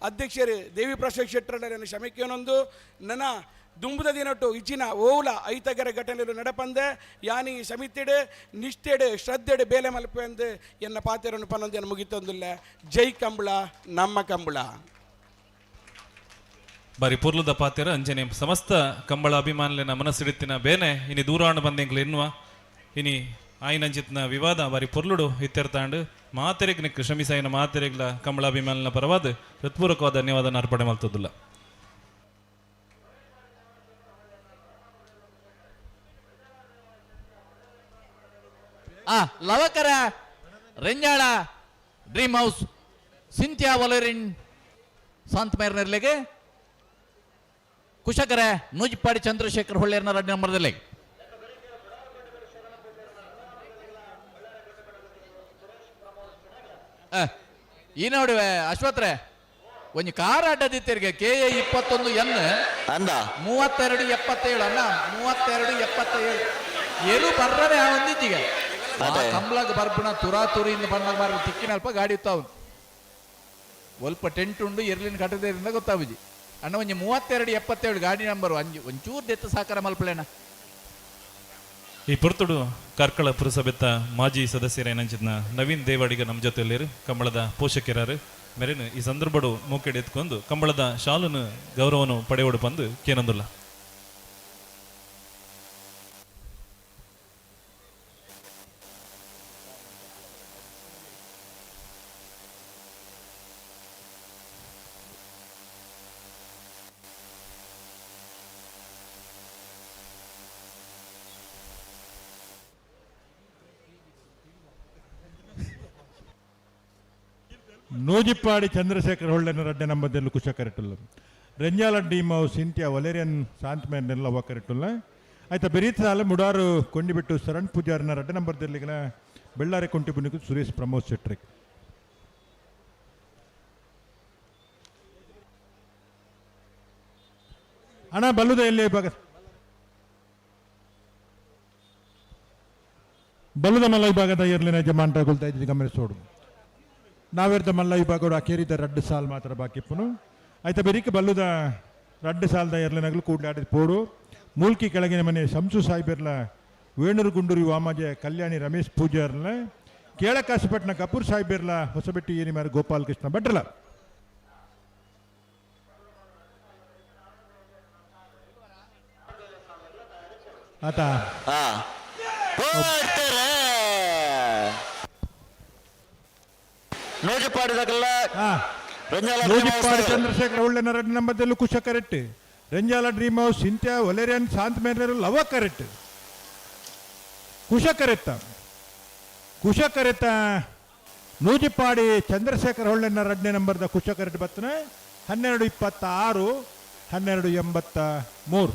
ಅಧ್ಯಕ್ಷರು ದೇವಿ ಪ್ರಸಾದ್ ಶೆಟ್ಟರ್ ಕ್ಷಮೆಕೇನೊಂದು ನನ್ನ ದುಂಬುದ ದಿನಟ್ಟು ಇಚ್ಚಿನ ಓವುಲ ಐತಗರ ಘಟನೆಲು ನಡಪಂದೆ ಯಾನಿ ಸಮಿತಿಡು ನಿಷ್ಠೆಡು ಶ್ರದ್ಧೆಡು ಬೇಲೆ ಮಲ್ಪೆಂದು ಎನ್ನ ಪಾತ್ರವನ್ನು ಪನ್ನೊಂದು ಮುಗಿತೊಂದಿಲ್ಲ. ಜೈ ಕಂಬಳ, ನಮ್ಮ ಕಂಬಳ. ಬಾರಿ ಪೊರ್ಲುದ ಪಾತೆರ. ಅಂಚನೆ ಸಮಸ್ತ ಕಂಬಳ ಅಭಿಮಾನಿಲೆನ ಮನಸ್ಸಿಡಿತ್ತಿನ ಬೇನೆ ಇನಿ ದೂರಾಣ ಬಂದೆಂಕ್ಲು ಎನ್ನುವ ಇನಿ ಆಯಿನಂಚಿತ್ನ ವಿವಾದ ಬಾರಿ ಪೊರ್ಲುಡು ಇತ್ತೆರ್ತಾಂಡು ಮಾತೆರೆಗ್ ನಿಕ್ ಶ್ರಮಿಸಾಯಿನ ಮಾತೆರೆಗ್ಲ ಕಂಬಳ ಅಭಿಮಾನಿನ ಪರವಾದ ಹೃತ್ಪೂರ್ವಕವಾದ ಧನ್ಯವಾದ ಅರ್ಪಣೆ ಮಲ್ತದಿಲ್ಲ. ಲವಕರ ರೆಂಜಾಳ ಡ್ರೀಮ್ ಹೌಸ್ ಸಿಂಥಿಯಾ ವಲರಿನ್ ಶಾಂತ ಮೇರ್ನರ್ಲೆಗೆ ಕುಶಕರ ನೂಜಿಪ್ಪಾಡಿ ಚಂದ್ರಶೇಖರ್ ಹೊಳ್ಳೆರ್ನ ರಡ್ಡು ನಂಬರ್ದಲ್ಲಿ. ಈ ನೋಡುವೆ ಅಶ್ವತ್ರೆ, ಒಂಜಿ ಕಾರ್ ಅಡ್ಡದಿತ್ತೆರ್ಗೆ ಕೆ ಎ 21 ಎನ್ ಅಂದ 32 77 ಅಣ್ಣ, 32 77. ಎರು ಬರ್ರವೆ ಆ ಒಂದಿದ್ದೀಗ ಅದೇ. ಕಂಬ್ಲಾಗ ಬರ್ಪುಣ ತುರಾ ತುರಿಯಿಂದ ಬಣ್ಣಾಗ ಮಾರ ತಿಕ್ಕಿನ ಅಲ್ಪ ಗಾಡಿ ಇತ್ತಾವು ಒಲ್ಪ ಟೆಂಟ್ ಉಂಡು ಎರ್ಲಿನ ಕಟ್ಟದೇರಿಂದ ಗೊತ್ತಾಗುಜಿ ಅಣ್ಣ. ಒಂಜಿ 32 77 ಗಾಡಿ ನಂಬರು ಅಂಜಿ ಒಂಚೂರು ದೆತ್ತ ಸಾಕಾರ ಮಲ್ಪಲೇನ. ಈ ಪೊರ್ತುಡು ಕಾರ್ಕಳ ಪುರಸಭೆತ್ತ ಮಾಜಿ ಸದಸ್ಯರೇನಂಚಿತ್ನ ನವೀನ್ ದೇವಾಡಿಗ ನಮ್ಮ ಜೊತೆಯಲ್ಲಿರು ಕಂಬಳದ ಪೋಷಕರಾರು ಮೆರೆನು ಈ ಸಂದರ್ಭಡು ಮೂಕೆಡೆ ಎತ್ಕೊಂಡು ಕಂಬಳದ ಶಾಲುನು ಗೌರವನು ಪಡೆಯೋಡು ಬಂದು ಕೇನೊಂದುಲ್ಲ. ನೂಜಿಪ್ಪಾಡಿ ಚಂದ್ರಶೇಖರ್ ಹೊಳ್ಳೆನ ರಡ್ಡೆ ನಂಬದೆಲ್ಲು ಕುಶ ಕರೆಟುಲ್ಲ. ರೆಂಜಾಲ ಡೀಮವ್ ಸಿಂತ್ಯಾ ವಲೇರಿಯನ್ ಶಾಂತಮೇರ್ನೆಲ್ಲ ಅವ ಕರೆಟುಲ್ಲ. ಆಯ್ತಾ ಬೆರೀತ ಸಾಲ ಮುಡಾರು ಕೊಂಡಿಬಿಟ್ಟು ಶರಣ್ ಪೂಜಾರಿನ ರಡ್ಡೆ ನಂಬರ್ದೆಲ್ಲಿಗಲ ಬೆಳ್ಳಾರೆ ಕೊಂಟಿ ಬುನಿಕು ಸುರೇಶ್ ಪ್ರಮೋದ್ ಶೆಟ್ರಿಕ್. ಅಣ್ಣ ಬಲ್ಲುದ ಎಲ್ಲಿ ವಿಭಾಗ ಬಲ್ಲದ ಮಲ್ಲ ವಿಭಾಗದ ಎರ್ಲಿನ ಯಜಮಾನ್ರ ಕೊಲ್ತಾ ಇದ್ದೀನಿ ಗಮನಿಸೋಡು. ನಾವೆರ್ದ ಮಲ್ಲ ವಿಭಾಗಡು ಅಕೇರಿದ ರಡ್ಡು ಸಾಲ್ ಮಾತ್ರ ಬಾಕಿಪ್ಪುನು. ಆಯ್ತಾ ಬೆರಿಕೆ ಬಲ್ಲುದ ರಡ್ಡು ಸಾಲ್ದ ಎರ್ಲಿನಗಲು ಕೂಡ್ಲೆ ಆಡಿದ ಪೋಡು. ಮೂಲ್ಕಿ ಕೆಳಗಿನ ಮನೆ ಶಂಸು ಸಾಹಿಬೆರ್ಲ ವೇಣೂರು ಗುಂಡೂರಿ ವಾಮಾಜೆ ಕಲ್ಯಾಣಿ ರಮೇಶ್ ಪೂಜಾರ್ಲ ಕೇಳಕಾಸುಪಟ್ಟಣ ಕಪೂರ್ ಸಾಹಿಬೆರ್ಲ ಹೊಸಬೆಟ್ಟಿ ಏನಿಮಾರು ಗೋಪಾಲ್ ಕೃಷ್ಣ ಭಟ್ರಲ. ಆತ ಹೋಗ್ತಾರೆ. ನೂಜಿಪಾಡಿದಾಗಲ್ಲ ರಂಜಾಲ ನೂಜಿಪ್ಪಾಡಿ ಚಂದ್ರಶೇಖರ್ ಒಳ್ಳೆ ರಡ್ಡು ನಂಬರ್ದಲ್ಲೂ Kusha correct. Renjala dream house Cynthia Valerian ಶಾಂತ ಮೇನರು ಲವ ಕರೆಕ್ಟ್. ಕುಶ ಕರೆತ್ತ ಕುಶ ಕರೆತ ನೂಜಿಪ್ಪಾಡಿ ಚಂದ್ರಶೇಖರ್ ಹೊಳ್ಳೆನ ರಡ್ನೇ ನಂಬರ್ದ ಕುಶ ಕರೆಕ್ಟ್ ಬತ್ತನ. 12:26, 12:83.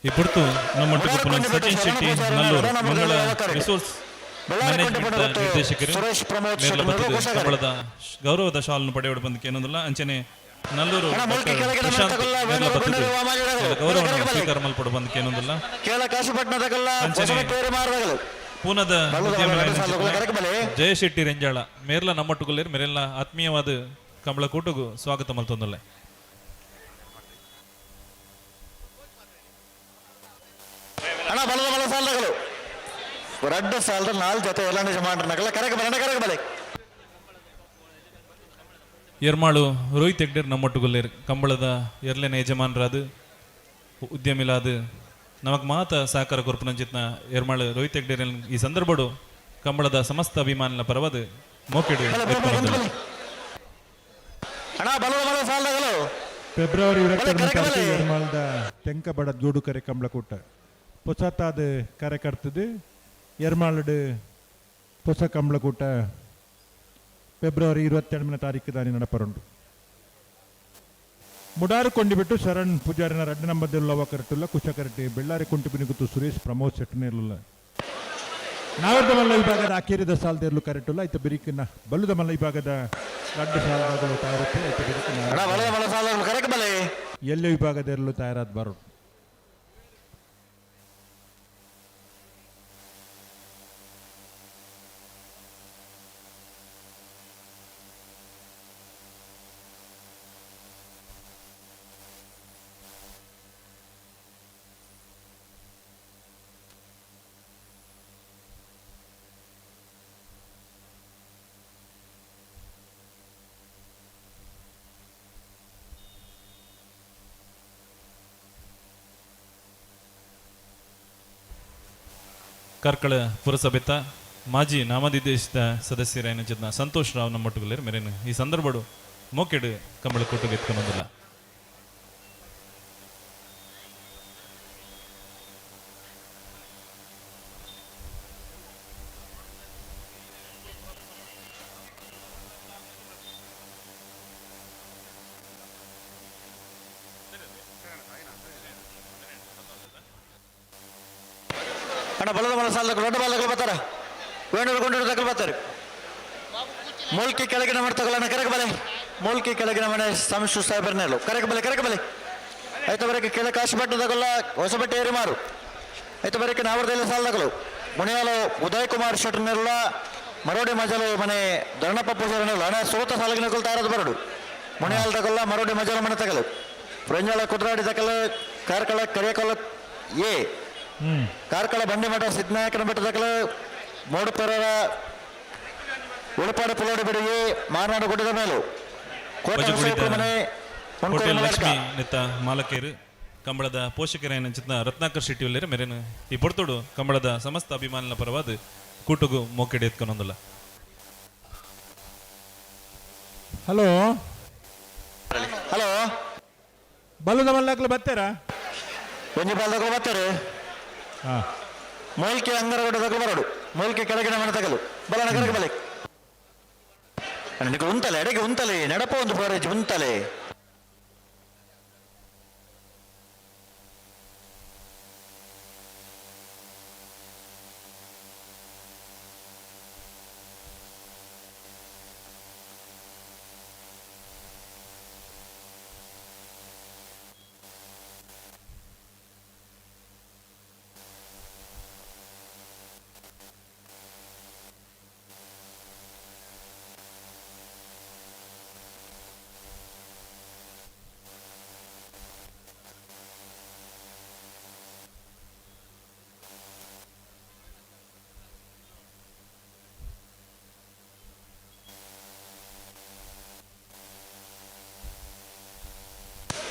ಈ ಪುರ್ತು ನಮ್ಮೊಟ್ಟಿಗೆ ಪುನಃ ಸಚಿನ್ ಶೆಟ್ಟಿ ನಲ್ಲೂರು ಮಂಗಳ ರಿಸೋರ್ಸ್ ಮ್ಯಾನೇಜ್ಮೆಂಟ್ ನಿರ್ದೇಶಕರು ಸುರೇಶ್ ಪ್ರಮೋದ್ ಮೇರ್ಲ ಶೆಟ್ಟಿ ಬತ್ತದ ಕೋಶಾಗಾರಿ. ಕಂಬಳದ ಗೌರವದ ಶಾಲನ್ನು ಪಡೆಯೋಡು ಬಂದಕ್ಕೆ ಏನೊಂದಿಲ್ಲ. ಅಂಚನೆ ನಲ್ಲೂರು ಅಣ್ಣ, ಮೂಲ್ಕಿ ಡಾಕ್ಟರ್ ಕೆಳಗಿನ ಪ್ರಶಾಂತ್ ಮಟ್ಟಗಲ್ಲ, ಮೇರ್ಲ ವೇಣೂರು ಬತ್ತದ ಗುಂಡೂರು ವಾಮಾಜಿಡಗಲು. ಗೌರವವನ್ನು ಕೆಳಗೆ ಬನ್ನಿ. ಸ್ವೀಕಾರ ಮಲ್ಪಡು ಬಂದಕ್ಕೆ ಏನೊಂದಿಲ್ಲ. ಕೇಳ ಕಾಶಿಪಟ್ಟಣದಗಲ್ಲ ಅಂಚನೆ ಹೊಸಬೆಟ್ಟೇರಿ ಮಾರದಗಲು. ಪೂನದ ಬಲ್ಲದ ಉದ್ಯಮಿ ಎರಡು ಸಾಲುಗಳ ಕರೆಕ್ ಬಲೆ. ಜಯಶೆಟ್ಟಿ ರೆಂಜಾಳ ಮೇರ್ಲ ನಮ್ಮೊಟ್ಟುಗುಲ್ಲೇರು ಮೇರೆಲ್ಲ ಆತ್ಮೀಯವಾದ ಕಂಬಳ ಕೂಟಗೂ ಸ್ವಾಗತ ಮಲ್ತೊಂದುಲ್ಲೆ. ಅಣ್ಣ, ಬಲದ ಬಲ ಸಾಲದಗಲು ರಡ್ಡು ಸಾಲದ ನಾಲ್ ಜೊತೆ ಎಲ್ಲ ನಿಜ ಮಾಡ್ರನಗಲ್ಲ. ಕರೆಕ್ ಬಲೆ ಅಣ್ಣ, ಕರೆಕ್ ಬಲೆ. ಎರ್ಮಾಳು ರೋಹಿತ್ ಹೆಗ್ಡೆರ್ ನಮ್ಮೊಟ್ಟುಗುಲ್ಲೇರು ಕಂಬಳದ ಎರ್ಲೆನ ಯಜಮಾನರಾದ ಉದ್ಯಮಿಲಾದ ನಮಕ್ ಮಾತ ಸಹಕಾರ ಕೊರ್ಪುನಂಚಿತ್ನ ಎರ್ಮಾಳು ರೋಹಿತ್ ಹೆಗ್ಡೆರ್ ಈ ಸಂದರ್ಭಡು ಕಂಬಳದ ಸಮಸ್ತ ಅಭಿಮಾನಿನ ಪರವಾದ ಮೋಕೆಡು ಬಲೆ, ಬಲೆ, ಬಲೆ, ಬಲೆ. ಅಣ್ಣ, ಬಲದ ಬಲ ಸಾಲದಗಲು. ಫೆಬ್ರವರಿ 22ನೇ ಬಲೆ, ತಾರೀಕು ಬಲೆ. ಎರ್ಮಾಳ್ದ ತೆಂಕಬಡ ಜೋಡುಕರೆ ಕಂಬಳಕೂಟ ಪೊಸತಾದ ಕರೆ ಕಟ್ತது. ಎರ್ಮಾಳಡು ಹೊಸ ಕಂಬಳಕೂಟ ಫೆಬ್ರವರಿ 22ನೇ ತಾರೀಕು ದಾನಿ ನಡಪರುಂಡು. ಮುಡಾರು ಕೊಂಡಿಬಿಟ್ಟು ಶರಣ್ ಪೂಜಾರಿನ ರಡ್ಡು ನಂಬದಿಲ್ಲ ಕರಟುಲ್ಲ ಕುಶಕರಟಿ ಬೆಳ್ಳಾರಿ ಕುಂಟಿ ಬಿನಿಗುತ್ತು ಸುರೇಶ್ ಪ್ರಮೋದ್ ಶೆಟ್ಟನೇರ್ಲುಲ್ಲ. ನಾವರ್ದ ಮಲ್ಲ ವಿಭಾಗದ ಅಕೇರಿದ ಸಾಲದೇರ್ಲು ಕರೆಟುಲ್ಲ. ಐತ ಬಿರಿಕಿನ ಬಲ್ಲುದ ಮಲ್ಲ ವಿಭಾಗದ ರಡ್ಡು ಸಾಲದಾಗಲು ತಯಾರುತ್ತೆ. ಐತ ಬಿರಿಕಿನ ಅಣ್ಣ, ಬಲದ ಬಲ ಸಾಲದಗಲು ಕರೆಕ್ ಬಲೆ. ಎಲ್ಲೆ ವಿಭಾಗದಲ್ಲೂ ತಯಾರಾದ ಬರೋದು. ಕಾರ್ಕಳ ಪುರಸಭೆತ ಮಾಜಿ ನಾಮನಿರ್ದೇಶಿತ ಸದಸ್ಯರಾಯನ ಸಂತೋಷ್ ರಾವ್ ನಮ್ಮೊಟ್ಟುಗುಲ್ಲೇರು ಮೇರೇನು ಈ ಸಂದರ್ಭಡು ಮೋಕೆಡು ಕಂಬಳ ಕೂಟಗೆ ಎತ್ಕೊಂಡೊಂದಿಲ್ಲ. ಅಣ್ಣ, ಬಲದ ಬಲ ಸಾಲದಗಲು ದೊಡ್ಡ ಬಾಲಗಳು ಬರ್ತಾರ. ವೇಣೂರು ಗುಂಡೂರು ದಕ್ಕಲು ಬರ್ತಾರೆ. ಮೂಲ್ಕಿ ಕೆಳಗಿನ ಮನೆ ತಗೊಳ್ಳೋಣ. ಕರೆಕ್ ಬಲೆ. ಮೂಲ್ಕಿ ಕೆಳಗಿನ ಮನೆ ಸಂಶು ಸಾಹೇಬರ್ನೇಲು ಕರೆಕ್ ಬಲೆ, ಕರೆಕ್ ಬಲೆ. ಆಯ್ತು ಬರಕ್ಕೆ ಕೆಳ ಕಾಶಿಪಟ್ಟಣದಾಗಲ್ಲ ಹೊಸಬಟ್ಟೆ ಏರಿ ಮಾರು. ಆಯ್ತು ಬರಕ್ಕೆ ನಾವರ್ದಲ್ಲಿ ಸಾಲದಗಲು ಮುನಿಯಾಲು ಉದಯ್ ಕುಮಾರ್ ಶೆಟ್ಟರ್ನೆಲ್ಲ ಮರೋಡಿ ಮಜಲು ಮನೆ ಧರಣಪ್ಪ ಪೂಜಾರನೆಲ್ಲ. ಹಣ ಸೋತ ಸಾಲಗಿನ ತಾರದ ಬರಡು ಮುನಿಯಾಲ್ ತಗೊಲ್ಲ ಮರೋಡಿ ಮಜಲು ಮನೆ ತಗಲು ಪ್ರಂಜಾಳ ಕುದ್ರಾಡಿ ತಕಲ ಕಾರ್ಕಳ ಕರಿಯಕೊಲ್ಲ ಎ ಕಾರ್ಕಳ ಬಂಡಿಮಠ ಸಿದ್ದನಾಯಕನ ಬೆಟ್ಟದಕಲ ಮೋಡುಪೆರರ ಉಳುಪಾಡು ಪುಲೋಡಿ ಬಿಡಿಗೆ ಮಾರನಾಡು ಗುಡ್ಡದ ಮೇಲು ಕೋಟೆ ಬಜಗುಳಿದ ಹೊಸಕೋಟೆ ಮನೆ ಹೋಟೆಲ್ ಹುಣಕೂರು ಲಕ್ಷ್ಮಿ ನೆತ್ತ ಮಾಲಕೇರು ಕಂಬಳದ ಪೋಷಕರಾಯನ ಚಿತ್ನ ರತ್ನಾಕರ್ ಶೆಟ್ಟಿ ಉಲ್ಲೇರು ಮೇರೇನು ಈ ಪೊರ್ತುಡು ಕಂಬಳದ ಸಮಸ್ತ ಅಭಿಮಾನಿನ ಪರವಾದ ಕೂಟುಗು ಮೋಕೆಡೆ ಎತ್ಕೊಂಡೊಂದಿಲ್ಲ. ಹಲೋ. ಹಲೋ. ಬಲ್ಲದ ಮಲ್ಲಾಕ್ಲು ಬರ್ತಾರಾ? ಒಂಜಿ ಬಾಲ್ದಗಳು ಬರ್ತಾರೆ. ಹಾ. ಮೂಲ್ಕಿ ಅಂಗರಗಡ್ಡ ತಗಲು ಬರಡು ಮೂಲ್ಕಿ ಕೆಳಗಿನ ಮನೆ ತಗಲು ಬಲನ ಕರಗ ಬಲೆ. ನಿಮಗೆ ಉಂತಲೆ ಎಡೆಗೆ ಉಂತಲೆ ನಡಪ ಒಂದು ಫೋರೇಜ್ ಉಂತಲೆ.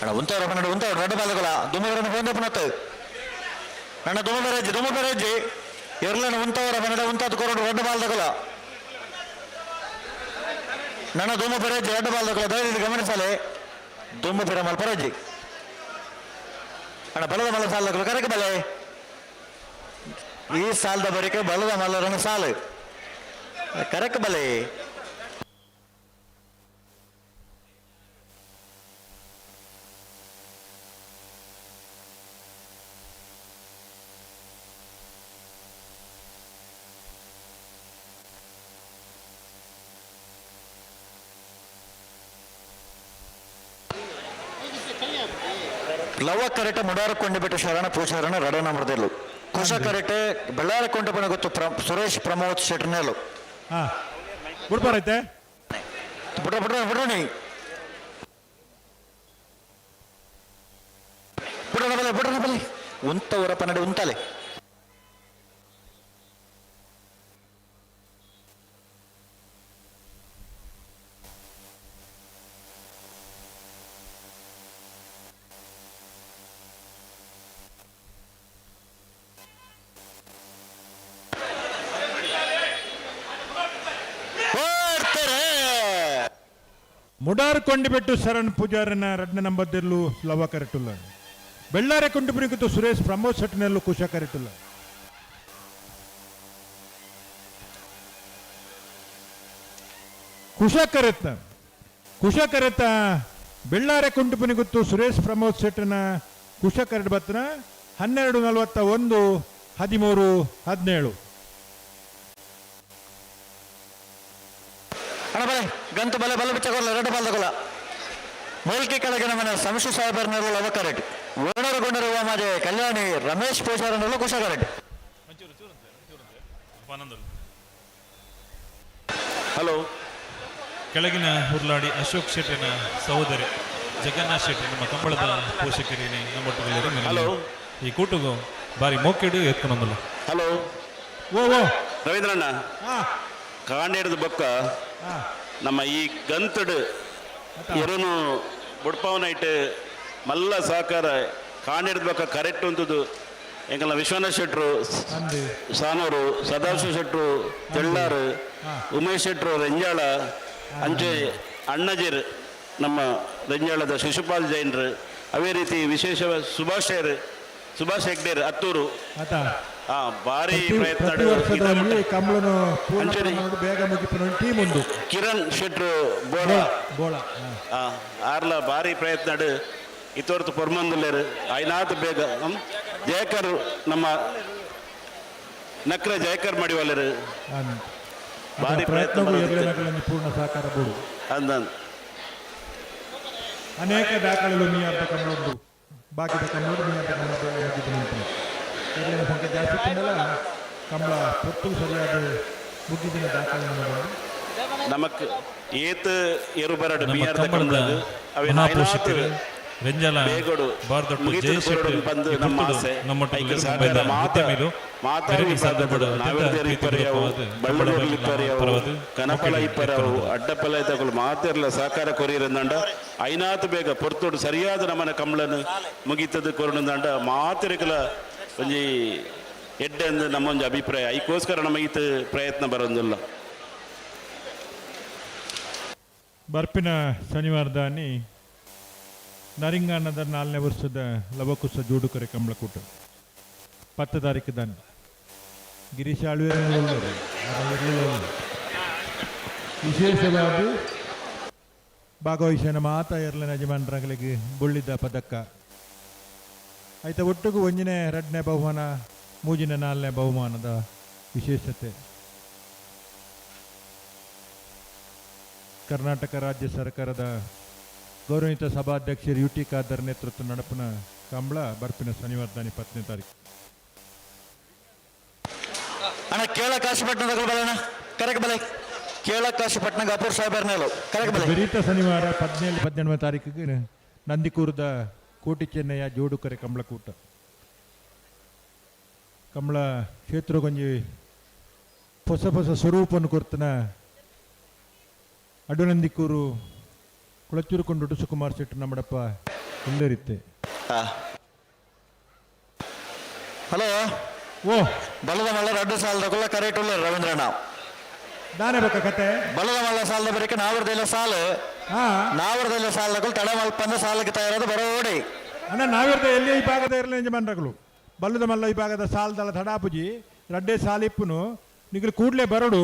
ಅಣ್ಣ, ಉಂತವ್ರ ಪನ್ನಡು ಉಂತವ್ರು ದೊಡ್ಡ ಬಾಲಗಳ ದುಮ್ಮಗರನ್ನು ಫೋನ್ ಪುನತ್ತು. ನನ್ನ ದುಮ್ಮ ಬೆರಜ್ಜಿ ದುಮ್ಮ ಬೆರಜ್ಜಿ ಎರ್ಲನ ಉಂತವರ ಪನ್ನಡ ಉಂತಾದ ಕೊರಡು ದೊಡ್ಡ ಬಾಲ್ದಗಲ. ನನ್ನ ದುಮ್ಮ ಪೆರಜ್ಜಿ ದೊಡ್ಡ ಬಾಲ್ದಗಲ. ದಯವಿಟ್ಟು ಗಮನಿಸಲೆ ದುಮ್ಮ ಪೆರ ಮಲ್ಪರಜ್ಜಿ. ಅಣ್ಣ, ಬಲದ ಮಲ್ಲ ಸಾಲದಗಲು ಕರೆಕ ಬಲೆ. ಈ ಸಾಲದ ಬರಿಕೆ ಬಲದ ಮಲ್ಲರನ್ನು ಸಾಲು ಕರೆಕ ಬಲೆ. ಲವ ಕರೆಟ ಮುಡಾರ ಕೊಂಡಿಬಿಟ್ಟು ಶರಣ ಪೂಜಾರಣ ರಡ ನಂಬರ್ದೆಲ್ಲು ಕುಶ ಕರೆಟೆ ಬೆಳ್ಳಾರ ಕೊಂಡಪಣ ಗೊತ್ತು ಸುರೇಶ್ ಪ್ರಮೋದ್ ಶೆಟ್ರನೆಲ್ಲು. ಹಾ, ಬುಡ್ಪಾರೈತೆ. ಬಿಡ್ರ ಬಿಡ್ರ ಬಿಡ್ರಣಿ ಬಿಡ್ರಣ ಬಲೆ, ಬಿಡ್ರಣ ಬಲೆ, ಉಂತವರ ಪನ್ನಡೆ ಉಂತಾಲೆ. ಓಡ್ತಾರೆ. ಮುಡಾರ್ ಕೊಂಡಿಬೆಟ್ಟು ಶರಣ್ ಪೂಜಾರನ ರಡ್ನ ನಂಬರ್ದಿರ್ಲು ಲವ ಕರೆಟುಲ್ಲ. ಬೆಳ್ಳಾರೆ ಕೊಂಡಿಬುರಿಗುತ್ತು ಸುರೇಶ್ ಪ್ರಮೋದ್ ಶೆಟ್ಟನಲ್ಲೂ ಕುಶ ಕರೆಟುಲ್ಲ. ಕುಶ ಕರೆತ್ತ, ಕುಶ ಕರೆತ ಬೆಳ್ಳಾರೆ ಕುಂಟುಪುನಿಗುತ್ತು ಸುರೇಶ್ ಪ್ರಮೋದ್ ಶೆಟ್ಟನ ಕುಶ ಕರೆಟ್ ಬತ್ತನ 12:41, 13:17. ಅಣ್ಣ ಬಲೆ ಗಂತು ಬಲೆ ಬಲೆ ಬಿಚ್ಚಗೊಲ್ಲ ಎರಡು ಬಾಲ್ದಗೊಲ್ಲ. ಮೇಲ್ಕಿ ಕೆಳಗಿನ ಮನೆ ಸಂಶು ಸಾಹೇಬರ್ನಲ್ಲೂ ಲವ ಕರೆಟ್. ಗೊಂಡರು ಮಾಜೆ ಕಲ್ಯಾಣಿ ರಮೇಶ್ ಪೂಜಾರನಲ್ಲೂ ಕುಶ ಕರೆಟ್. ಹಲೋ. ಕೆಳಗಿನ ಹುರ್ಲಾಡಿ ಅಶೋಕ್ ಶೆಟ್ಟಿನ ಸಹೋದರಿ ಜಗನ್ನಾಥ್ ಶೆಟ್ಟಿ ನಮ್ಮ ಕಂಬಳದ ಪೋಷಕರಿಗೆ ನಮ್ಮ. ಹಲೋ. ಈ ಕೂಟುಗು ಬಾರಿ ಮೋಕೆಡು ಎತ್ಕೊಂಡೊಂದಲ್ಲ. ಹಲೋ. ಓ ಓ. ರವೀಂದ್ರಣ್ಣ. ಹಾ. ಕಾಂಡೇಡ್ದ ಬೊಕ್ಕ ಹಾ. ನಮ್ಮ ಈ ಗಂತಡು ಎರನು ಬುಡ್ಪಾವನೈಟ್ ಮಲ್ಲ ಸಹಕಾರ ಕಾಂಡೇಡ್ದ ಬೊಕ್ಕ ಕರೆಕ್ಟ್ ಉಂಟುದು ಎಂಕಲ್ನ ವಿಶ್ವನಾಥ್ ಶೆಟ್ರು ಅಂದು. ಸಾನೂರು, ಸದಾಶಿವ ಶೆಟ್ರು ತೆಳ್ಳಾರು, ಉಮೇಶ್ ಶೆಟ್ರು ರೆಂಜಾಳ, ಅಂಚೆ ಅಣ್ಣಜಿರ್ ನಮ್ಮ ರೆಂಜಾಳದ ಶಿಶುಪಾಲ್ ಜೈನ್ರು, ಅದೇ ರೀತಿ ವಿಶೇಷ ಸುಭಾಷ್ ಸುಭಾಷ್ ಹೆಗ್ಡೇರ್ ಹತ್ತೂರು. ಆತ. ಭಾರಿ ಪ್ರಯತ್ನ. ಪ್ರತಿ ವರ್ಷದಲ್ಲಿ ಕಂಬಳನು ಪೂರ್ಣ ಅಂಚನೆ. ಪ್ರಮಾಣದ ಬೇಗ ಮುಗಿಪುನ ಟೀಮ್ ಉಂದು. ಕಿರಣ್ ಶೆಟ್ರು ಬೋಳ. ಬೋಳ, ಬೋಳ. ಆರ್ಲ ಭಾರಿ ಪ್ರಯತ್ನ ಇತೋರ್ತು ಪೊರ್ಮಂದುಲ್ಲೇರು ಐನಾತ್ ಬೇಗ. ಜಯಕರ್ ನಮ್ಮ ನಕ್ರ ಜಯಕರ್ ಮಡಿವಲ್ಲರು. ಭಾರಿ ಪ್ರಯತ್ನ. ಪ್ರಯತ್ನಗಳು ಎರ್ಲೆನಗಳಲ್ಲಿ ಪೂರ್ಣ ಸಹಕಾರ ಬೋಡು. ಅಂದ. ಅನೇಕ ದಾಖಲೆಗಳು ಮೀಯಾರ್ಧ ಕಂಬಳ ಉಂಟು, ಬಾಕಿದ ಕಂಬಳ ಮೀಯಾರ್ಧ ಕಂಬಳ ಬೇಗ ಮುಗಿಪುನ ಉಂಟು. ಎರ್ಲೆನ ಸಂಖ್ಯೆ ಜಾಸ್ತಿ ಇತ್ತಂದಲ ಕಂಬಳ ಪೊತ್ತು ಸರಿಯಾದ ಮುಗಿದಿನ ದಾಖಲೆ ಉಂಟು. ನಮಕ್ ಏತ್ ಎರು ಬರಡು ನಮ್ಮ ಬಿಆರ್ದ ಕಂಬಳದ ಕಂಬಳದು ಅವೇನು ಮಹಾಪೋಷಕರು ಐನಾತ್ ರೆಂಜಾಲ ಬೇಗೊಡು ಬಾರ್ದೊಟ್ಟು ಮುಗಿತುದು ಜಯ ಶೆಟ್ಟಿ ಕೊರಡು ಬಂದು ಈ ನಮ್ಮ ಪುರ್ತುಡು ಆಸೆ. ನಮ್ಮೊಟ್ಟಿಗೆ ಐಕ್ ಸಹಕಾರ ಮುಂಬೈದ ಮಾತ ಉದ್ಯಮಿಲು ಮಾತಾ ಮೆರವಣಿಗೆ ವಿಭಾಗದ ಸಾಧ್ಯಪಡ ಅತ್ಯಂತ ನಾವೆರ್ದೇರು ಇಪ್ಪರ್ಯಾವು, ಪ್ರೀತಿಪೂರ್ವಕವಾದ ಬಳ್ಳೂರು ಕಂಬಳದ ಇಪ್ಪರ್ಯಾವು, ಪರವಾದ ಕನಪಲ ಮೊಕೇಡಿ ಇಪ್ಪರ್ಯಾವು, ಎತ್ಕೊನೊಂದು. ಅಡ್ಡಪಲ ಇದ್ದಗಳು ಮಾತೆರ್ಲ ಸಹಕಾರ ಕೊರಿಯರಂದಂಡ ಐನಾತ್ ಬೇಗ ಪೊರ್ತುಡು ಸರಿಯಾದ ನಮನ ಕಂಬಳನು ಮುಗಿತದು ಕೊರಡುಂದಂಡ ಮಾತೆರಿಕಲ ಒಂಜಿ ಎಡ್ಡೆ ಅಂದ್ ನಮ್ಮ ಒಂಜಿ ಅಭಿಪ್ರಾಯ. ಐಕೋಸ್ಕರ ನಮಗಿತ ಪ್ರಯತ್ನ ಬರೋದಿಲ್ಲ. ಬರ್ಪಿನ ಶನಿವಾರದಾನಿ ನರಿಂಗಾನದ 4ನೇ ವರ್ಷದ ಲವಕುಶ ಜೋಡುಕರೆ ಕಂಬಳಕೂಟ 10 ತಾರೀಕು ದಾನಿ. ಗಿರೀಶ್ ಆಳ್ವೇರ ವಿಶೇಷವಾಗಿ ಭಾಗವಹಿಸಿನ ಮಾತಾ ಎರ್ಲನ ಯಜಮಾನರಾಗಲಿಗೆ ಬೊಳ್ಳಿದ ಪದಕ ಆಯ್ತ. ಒಟ್ಟಿಗೂ ಒಂಜಿನೇ ಎರಡನೇ ಬಹುಮಾನ, ಮೂಜಿನ ನಾಲ್ನೇ ಬಹುಮಾನದ ವಿಶೇಷತೆ. ಕರ್ನಾಟಕ ರಾಜ್ಯ ಸರ್ಕಾರದ ಗೌರವಾನ್ವಿತ ಸಭಾಧ್ಯಕ್ಷರು ಯು ಟಿ ಖಾದರ್ ನೇತೃತ್ವ ನಡಪುನ ಕಂಬಳ ಬರ್ಪಿನ ಶನಿವಾರ ದಾನಿ 10ನೇ ತಾರೀಕು. ಅಣ್ಣ, ಕೇಳ ಕಾಶಿಪಟ್ಟಣದ ಬಲಣ್ಣ ಕರೆಕ್ ಬಲೆ, ಕೇಳ ಕಾಶಿಪಟ್ಟಣ ಗಪೂರ್ ಸಾಹೇಬರ್ನೇಲು ಕರೆಕ್ ಬಲೆ. ವಿಪರೀತ ಶನಿವಾರ 17, 18ನೇ ತಾರೀಕಿಗೆ ನಂದಿಕೂರದ ಕೋಟಿ ಚೆನ್ನಯ್ಯ ಜೋಡುಕರೆ ಕಂಬಳಕೂಟ. ಕಂಬಳ ಕ್ಷೇತ್ರಗೊಂಜಿ ಹೊಸ ಹೊಸ ಸ್ವರೂಪನ್ನು ಕೊರ್ತನ ಅಡುನಂದಿಕೂರು ಕುಳಚೂರು ಕೊಂಡು ಸುಕುಮಾರ್ ಶೆಟ್ಟಿ ನಮ್ಮಡಪ್ಪ ಇಲ್ಲರಿತ್ತೆ. ಹಲೋ. ಓ. ಬಲದ ಮಲ್ಲ ರಡ್ಡು ಸಾಲದ ಕುಲ್ಲ ಕರೆಕ್ಟ್ ಉಲ್ಲ ರವೀಂದ್ರಣ್ಣ. ದಾನೆ ಬಕ್ಕ ಕತೆ. ಬಲದ ಮಲ್ಲ ಸಾಲದ ಬರೀಕ ನಾವರದೆಲ್ಲ ಸಾಲು. ಹಾ. ನಾವರದೆಲ್ಲ ಸಾಲದ ಕುಲ್ ತಡ ಮಲ್ಪಂದ ಸಾಲಕ್ಕೆ ತಯಾರಾದ ಬರೋಡಿ. ಅಣ್ಣ, ನಾವಿರ್ದ ಎಲ್ಲಿ ಈ ಭಾಗದ ಇರಲಿ ಯಜಮಾನ್ರಗಳು, ಬಲ್ಲದ ಮಲ್ಲ ಈ ಭಾಗದ ಸಾಲದಳ ತಡಾಪುಜಿ ರಡ್ಡೆ ಸಾಲಿಪ್ಪುನು ನಿಗಲು ಕೂಡ್ಲೆ ಬರಡು.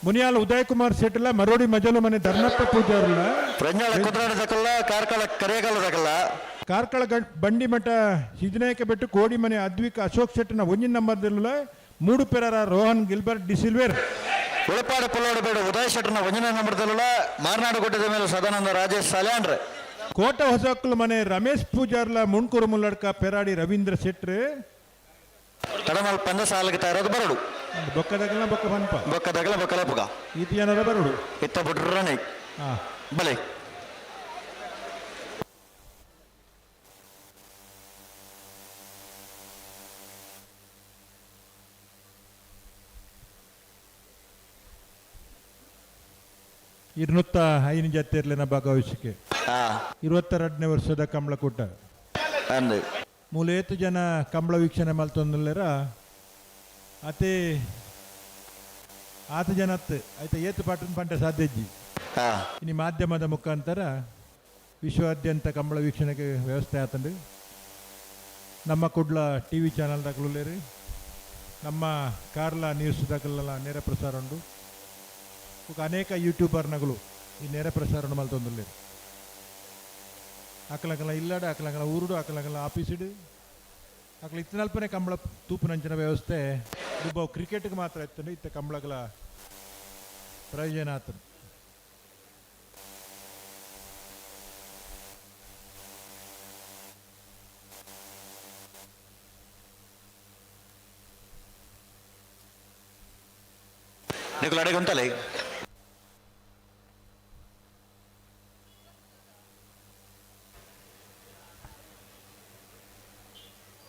ಮುನಿಯಾಲ ಉದಯ್ ಕುಮಾರ್ ಶೆಟ್ಟಿಲ ಮರೋಡಿ ಮಜಲು ಮನೆ ಧರ್ಮಪ್ಪ ಪೂಜಾರ್ಲ. ಪ್ರಂಜಾಳ ಕುದ್ರಾಡ ದಕಲ್ಲ, ಕಾರ್ಕಳ ಕರಿಯಗಾಲ ದಕಲ್ಲ. ಕಾರ್ಕಳ ಬಂಡಿಮಠ ಸಿದ್ದನಾಯಕ ಬೆಟ್ಟು ಕೋಡಿಮನೆ ಅದ್ವಿಕ ಅಶೋಕ್ ಶೆಟ್ಟಿನ ಒಂಜಿನ ನಂಬರ್ದಿಲ್ಲ. ಮೂಡು ಪೆರರ ರೋಹನ್ ಗಿಲ್ಬರ್ಟ್ ಡಿಸಿಲ್ವೇರ್. ಉಳಪಾಡ ಪುಲ್ಲೋಡು ಬೇಡ ಉದಯ್ ಶೆಟ್ಟರ್ನ ಒಂಜನೇ ನಂಬರ್ದಲ್ಲ. ಮಾರ್ನಾಡು ಗುಡ್ಡದ ಮೇಲೆ ಸದಾನಂದ ರಾಜೇಶ್ ಸಾಲ್ಯಾಂಡ್ರೆ. ಕೋಟ ಹೊಸಕ್ಕಲು ಮನೆ ರಮೇಶ್ ಪೂಜಾರ್ಲ ಮುಂಡ್ಕೂರು ಮುಲ್ಲಡ್ಕ ಪೆರಾಡಿ ರವೀಂದ್ರ ಶೆಟ್ರು. ತಡಮಲ್ ಪಂದ ಸಾಲಗೆ ತಯಾರಾದ ಬರಡು. ಬೊಕ್ಕದಗಲ ಬೊಕ್ಕ ಪನ್ಪ. ಬೊಕ್ಕದಗಲ ಬೊಕ್ಕಲ ಪುಗ. ಈತ ಜನರ ಬರಡು. ಇತ್ತ ಬಿಡ್ರನೆ. ಹಾ. ಬಲೆ. 205 ಜತೆರ್ಲೆನ ಭಾಗವಹಿಸಿಕೆ. ಹಾ. 22ನೇ ವರ್ಷದ ಕಂಬಳಕೂಟ. ಅಂದು. ಮೂಲೇತು ಜನ ಕಂಬಳ ವೀಕ್ಷಣೆ ಮಲ್ತೊಂದುಲ್ಲೆರ ಅತೆ ಆತ ಜನತ್ ಆಯ್ತ ಏತು ಪಾಟನ್ ಪಂಟ ಸಾಧ್ಯಜ್ಜಿ. ಹಾ. ಇನಿ ಮಾಧ್ಯಮದ ಮುಖಾಂತರ ವಿಶ್ವಾದ್ಯಂತ ಕಂಬಳ ವೀಕ್ಷಣೆಗೆ ವ್ಯವಸ್ಥೆ ಆತಂಡು. ನಮ್ಮ ಕುಡ್ಲ ಟಿ ವಿ ಚಾನಲ್ ದಾಖಲುಲ್ಲೇರು, ನಮ್ಮ ಕಾರ್ಲ ನ್ಯೂಸ್ ದಾಖಲೆಲ್ಲ ನೇರ ಪ್ರಸಾರ ಉಂಡು. ಬೊಕ ಅನೇಕ ಯೂಟ್ಯೂಬರ್ನಗಳು ಈ ನೇರ ಪ್ರಸಾರ ಮಲ್ತೊಂದುಲ್ಲೇರು. ಅಕಲಕಲ ಇಲ್ಲಡ, ಅಕಲಕಲ ಊರುಡು, ಅಕಲಕಲ ಆಫೀಸಿಡು ಅಕಲ ಇತ್ತಿನಲ್ಪನೆ ಕಂಬಳ ತೂಪುನಂಚಿನ ವ್ಯವಸ್ಥೆ ದುಬ್ಬ ಕ್ರಿಕೆಟ್ಗೆ ಮಾತ್ರ ಇತ್ತು. ಇತ್ತ ಕಂಬಳಗಳ ಪ್ರಯೋಜನ ಆತನು. ನಿಕುಲು ಅಡೆಗೆ ಉಂಟಲೆ.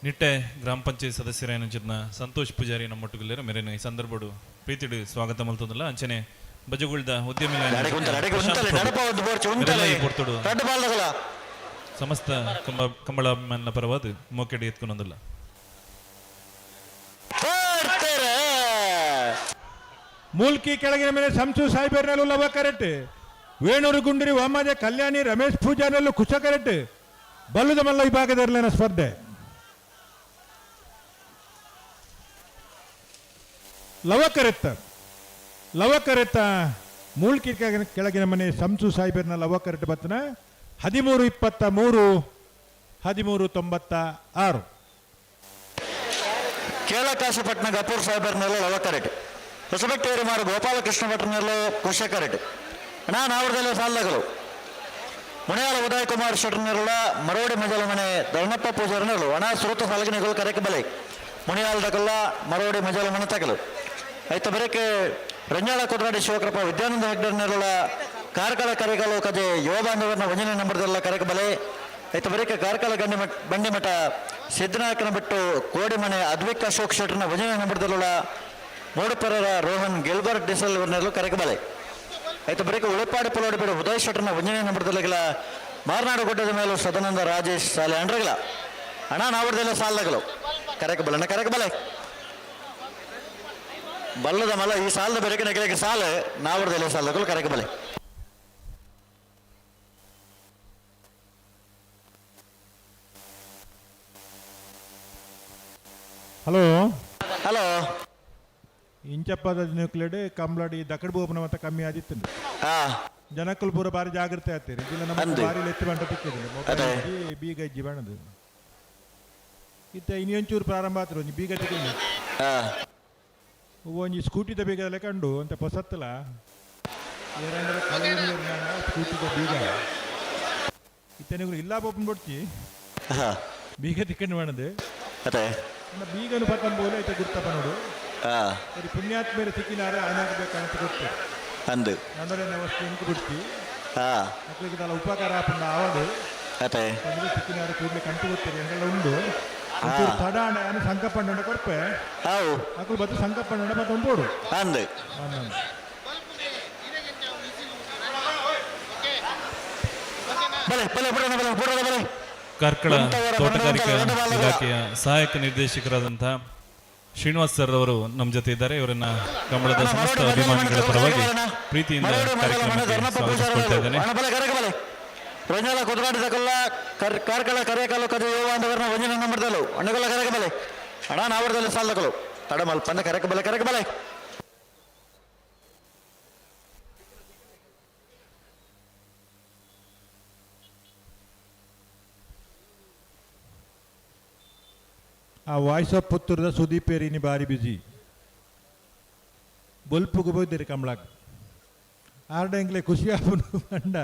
ನಿಟ್ಟೆ ಗ್ರಾಮ ಪಂಚಾಯತ್ ಸದಸ್ಯರಾಯನ ಸಂತೋಷ್ ಪೂಜಾರಿ ನಮ್ಮೊಟ್ಟುಗುಲ್ಲೇರು ಮೇರೆನ ಈ ಸಂದರ್ಭಡು ಪ್ರೀತಿಡು ಸ್ವಾಗತ ಮಲ್ತೊಂದುಲ್ಲ. ಅಂಚನೆ ಬಜಗುಳ್ದ ಉದ್ಯಮಿ ಅಡೆಗೆ ಉಂಟಲೆ, ಅಡೆಗೆ ಪ್ರಶಾಂತ್ ಉಂಟಲೆ, ಪ್ರಭು. ನಡಪ ಒಂದು ಬೋರ್ಚು ಮೇರೆಲ್ಲ ಉಂಟಲೆ. ಈ ಪೊರ್ತುಡು ರಡ್ಡು ಬಾಲ್ದಗಲ. ಸಮಸ್ತ ಕಂಬಳ ಅಭಿಮಾನಿನ ಪರವಾದ ಮೋಕೆಡಿ ಎತ್ಕೊಂಡೊಂದುಲ್ಲ. ಬರ್ತಾರೆ. ಮೂಲ್ಕಿ ಕೆಳಗಿನ ಮೇಲೆ ಸಂಸು ಸಾಹೇಬರ್ನಲ್ಲೂ ಲವ ಕರೆಕ್ಟ್, ವೇಣೂರು ಗುಂಡಿರಿ ವಾಮಾಜ ಕಲ್ಯಾಣಿ ರಮೇಶ್ ಪೂಜಾರಲ್ಲೂ ಕುಶ ಕರೆಕ್ಟ್. ಬಲ್ಲುದ ಮಲ್ಲ ವಿಭಾಗದಲ್ಲಿನ ಸ್ಪರ್ಧೆ. ಲವಕರೆತ್ತ ಲವಕರೆತ್ತ ಮೂಲ್ಕಿ ಕೆಳಗಿನ ಮನೆ ಸಂಸು ಸಾಹೇಬರ್ನ ಲವಕರೆಟ್ ಬತ್ತನ 13-23, 13-96. ಕೇಳಕಾಶಪಟ್ಟಣ ಗಪೂರ್ ಸಾಹೇಬರ್ನೆಲ್ಲ ಲವಕರೆಟ್, ಹೊಸಬೆಟ್ಟೇರಿ ಮಾರು ಗೋಪಾಲಕೃಷ್ಣ ಭಟ್ರನೆಲ್ಲ ಕುಶಕರೆಟ್. ನಾನು ಅವರದಲ್ಲೇ ಸಾಲಗಳು ಮುನಿಯಾಲ ಉದಯ್ ಕುಮಾರ್ ಶೆಟ್ಟರ್ನೆಲ್ಲ ಮರೋಡಿ ಮಜಲ ಮನೆ ಧರ್ಮಪ್ಪ ಪೂಜಾರನೆಲ್ಲ ಒಣ ಸುರುತ ಸಾಲಗಿನಿಗಳು ಕರೆಕ ಬಲೆ ಮುನಿಯಾಲದಕಲ್ಲ ಮರೋಡಿ ಮಜಲ ಮನೆ ತಗಲು. ಆಯ್ತು ಬರಕ್ಕೆ ರಂಜಾಳ ಕುದ್ರಾಡಿ ಶಿವಕೃಪ ವಿದ್ಯಾನಂದ ಹೆಗ್ಡರ್ನೆಲ್ಲ ಕಾರ್ಕಳ ಕರೆಗಳು ಕಜೆ ಯುವ ಬಾಂಧವರನ್ನ ಒಂದನೇ ನಂಬರ್ದೆಲ್ಲ ಕರೆಕ ಬಲೆ. ಆಯ್ತು ಬರಕ್ಕೆ ಕಾರ್ಕಳ ಗಂಡಿಮಠ ಬಂಡಿಮಠ ಸಿದ್ದನಾಯಕನ ಬಿಟ್ಟು ಕೋಡಿಮನೆ ಅದ್ವಿಕ್ ಅಶೋಕ್ ಶೆಟ್ಟರ್ನ ಒಂದನೇ ನಂಬರ್ದಲ್ಲ ಮೂಡುಪರರ ರೋಹನ್ ಗಿಲ್ಬರ್ಟ್ ಡಿಸೆಲ್ ಇವರನ್ನೆಲ್ಲ ಕರೆಕ ಬಲೆ. ಆಯ್ತು ಬರೀಕ ಉಳಿಪಾಡಿ ಪುಲೋಡಿ ಬಿಡು ಉದಯ್ ಶೆಟ್ಟರ್ನ ಒಂದನೇ ನಂಬರ್ದಲ್ಲಿಗಲ ಮಾರನಾಡು ಗುಡ್ಡದ ಮೇಲೂ ಸದಾನಂದ ರಾಜೇಶ್ ಸಾಲೆ ಅಂಡ್ರಗಲ ಅಣ್ಣ ನಾವರ್ದೆಲ್ಲ ಸಾಲಗಳು ಕರೆಕ ಬಲ ಅಣ್ಣ ಕರೆಕ ಬಲೆ ಬಲ್ಲದ ಮಲ ಈ ಸಾಲದ ಬೆರಕೆ ನೆಗಲಿಗೆ ಸಾಲ ನಾವರ್ದೆಲ್ಲ ಸಾಲಗಳು ಕರೆಕ ಬಲೆ. ಹಲೋ. ಹಲೋ. ಇಂಚಪ್ಪದ ನ್ಯೂಕ್ಲೇಡ್ ಕಂಬ್ಲಾಡಿ ದಕಡ್ ಬೋಪನ ಮತ್ತೆ ಕಮ್ಮಿ ಆದಿತ್ತು. ಹಾ. ಜನಕ್ಕಲ್ ಪೂರ ಬಾರಿ ಜಾಗ್ರತೆ ಆಗ್ತೀರಿ ಇಲ್ಲ ನಮ್ಮ ಅಂದು. ಬಾರಿ ಲೆತ್ತಿ ಬಂಟ ತಿಕ್ಕಿದಿಲ್ಲ. ಅದೇ. ಮೊಬೈಲ್ ಬೀಗ ಇಜ್ಜಿ ಬಣ್ಣದು ಇತ್ತ ಇನ್ನೊಂಚೂರು ಪ್ರಾರಂಭ ಆತ್ರು ಒಂಜಿ ಬೀಗ ತಿಕ್ಕಿಲ್ಲ. ಹಾ. ಒಂಜಿ ಸ್ಕೂಟಿದ ಬೀಗದಲ್ಲೇ ಕಂಡು ಅಂತ ಪೊಸತ್ತಲ ಏರಂದ್ರೆ ಸ್ಕೂಟಿದ ಬೀಗ ಇತ್ತನಿಗೂ ಇಲ್ಲ ಬೋಪನ್ ಬಿಡ್ತಿ. ಹಾ. ಬೀಗ ತಿಕ್ಕಂಡು ಬಣ್ಣದು. ಅದೇ. ಬೀಗನು ಪತ್ತಂಬೋಲೆ ಐತೆ ಗುರ್ತಪ್ಪ ನೋಡು. ಹಾ. ಸರಿ ಪುಣ್ಯಾತ್ಮೇಲೆ ಸಿಕ್ಕಿನಾರೆ ಆನಾಗಬೇಕಂತ ಗೊತ್ತು. ಅಂದು. ನನ್ನೊಡೆ ವಸ್ತು ಇಂಕು ಬಿಡ್ತಿ. ಹಾ. ಮಕ್ಕಳಿಗೆ ತಲ ಉಪಕಾರ ಆಪುಂಡ ಆವಡು. ಅದೇ. ಅಂದ್ರೆ ಸಿಕ್ಕಿನಾರೆ ಕೂಡಲೇ ಕಂಟು ಗೊತ್ತಿರಿ ಎಂಗೆಲ್ಲ ಉಂಡು. ಹಾ. ಒಂಚೂರು ತಡ ಅಣ್ಣ ಸಂಕಪ್ಪಣ್ಣ ಕೊರ್ಪೆ. How. ಮಕ್ಕಳು ಬತ್ತು ಸಂಕಪ್ಪಣ್ಣ ಪತ್ತೊಂಬೋಡು. ಅಂದು. ಬಲೆ ಬಲೆ ಬಿಡೋಣ ಬಲೆ ಬಿಡೋಣ ಬಲೆ. ಕಾರ್ಕಳ ಉಂಟವರ ತೋಟಗಾರಿಕಾ ಮನರಂಜನೆ ಬಾಲಗಳ. ಇಲಾಖೆಯ ಸಹಾಯಕ ನಿರ್ದೇಶಕರಾದಂತಹ ಶ್ರೀನಿವಾಸ್ ಸರ್ ಅವರು ನಮ್ಮ ಜೊತೆ ಇದ್ದಾರೆ. ಇವರನ್ನ ಕಂಬಳದ ಅಣ್ಣ, ಸಮಸ್ತ ಮರೋಡಿ ಮಜಲ ಅಭಿಮಾನಿಗಳ ಮನೆ ಪರವಾಗಿ ಅಣ್ಣ. ಪ್ರೀತಿಯಿಂದ ಮರೋಡಿ ಮಜಲ ಮನೆ ಕಾರ್ಯಕ್ರಮಕ್ಕೆ ಧರ್ಮಪ್ಪ ಸ್ವಾಗತಿಸಿಕೊಳ್ತಾ ಇದ್ದೇನೆ. ಅಣ್ಣ ಬಲೆ ಕರೆಕ ಬಲೆ ರಂಜಾಲ ಕುದ್ರಾಡಿದ ಕಲ್ಲ ಕಾರ್ಕಳ ಕರೆಕಲ್ಲು ಕಜೆ ಯುವ ಬಾಂಧವರನ್ನ ಒಂದಿನ ನಂಬರ್ದಲ್ಲು ಅಣ್ಣಗಲ್ಲ ಕರೆಕ ಬಲೆ ಅಣ್ಣ ನಾವರದಲ್ಲಿ ಸಾಲದಕಲು ತಡಮಲ್ ಪಂದ ಕರೆಕ ಬಲೆ ಕರೆಕ ಬಲೆ. ಆ ವಾಯ್ಸ್ ಆಫ್ ಪುತ್ತೂರದ ಸುದೀಪ್ ಏರಿನಿ ಬಾರಿ ಬಿಜಿ ಬೊಲ್ಪುಗು ಪೋಯ್ದಿರಿ ಕಂಬ್ಳಾಕ್ ಆರ್ಡ ಎಂಕ್ಲೆ ಖುಷಿ ಆಪುನು ಪಂಡ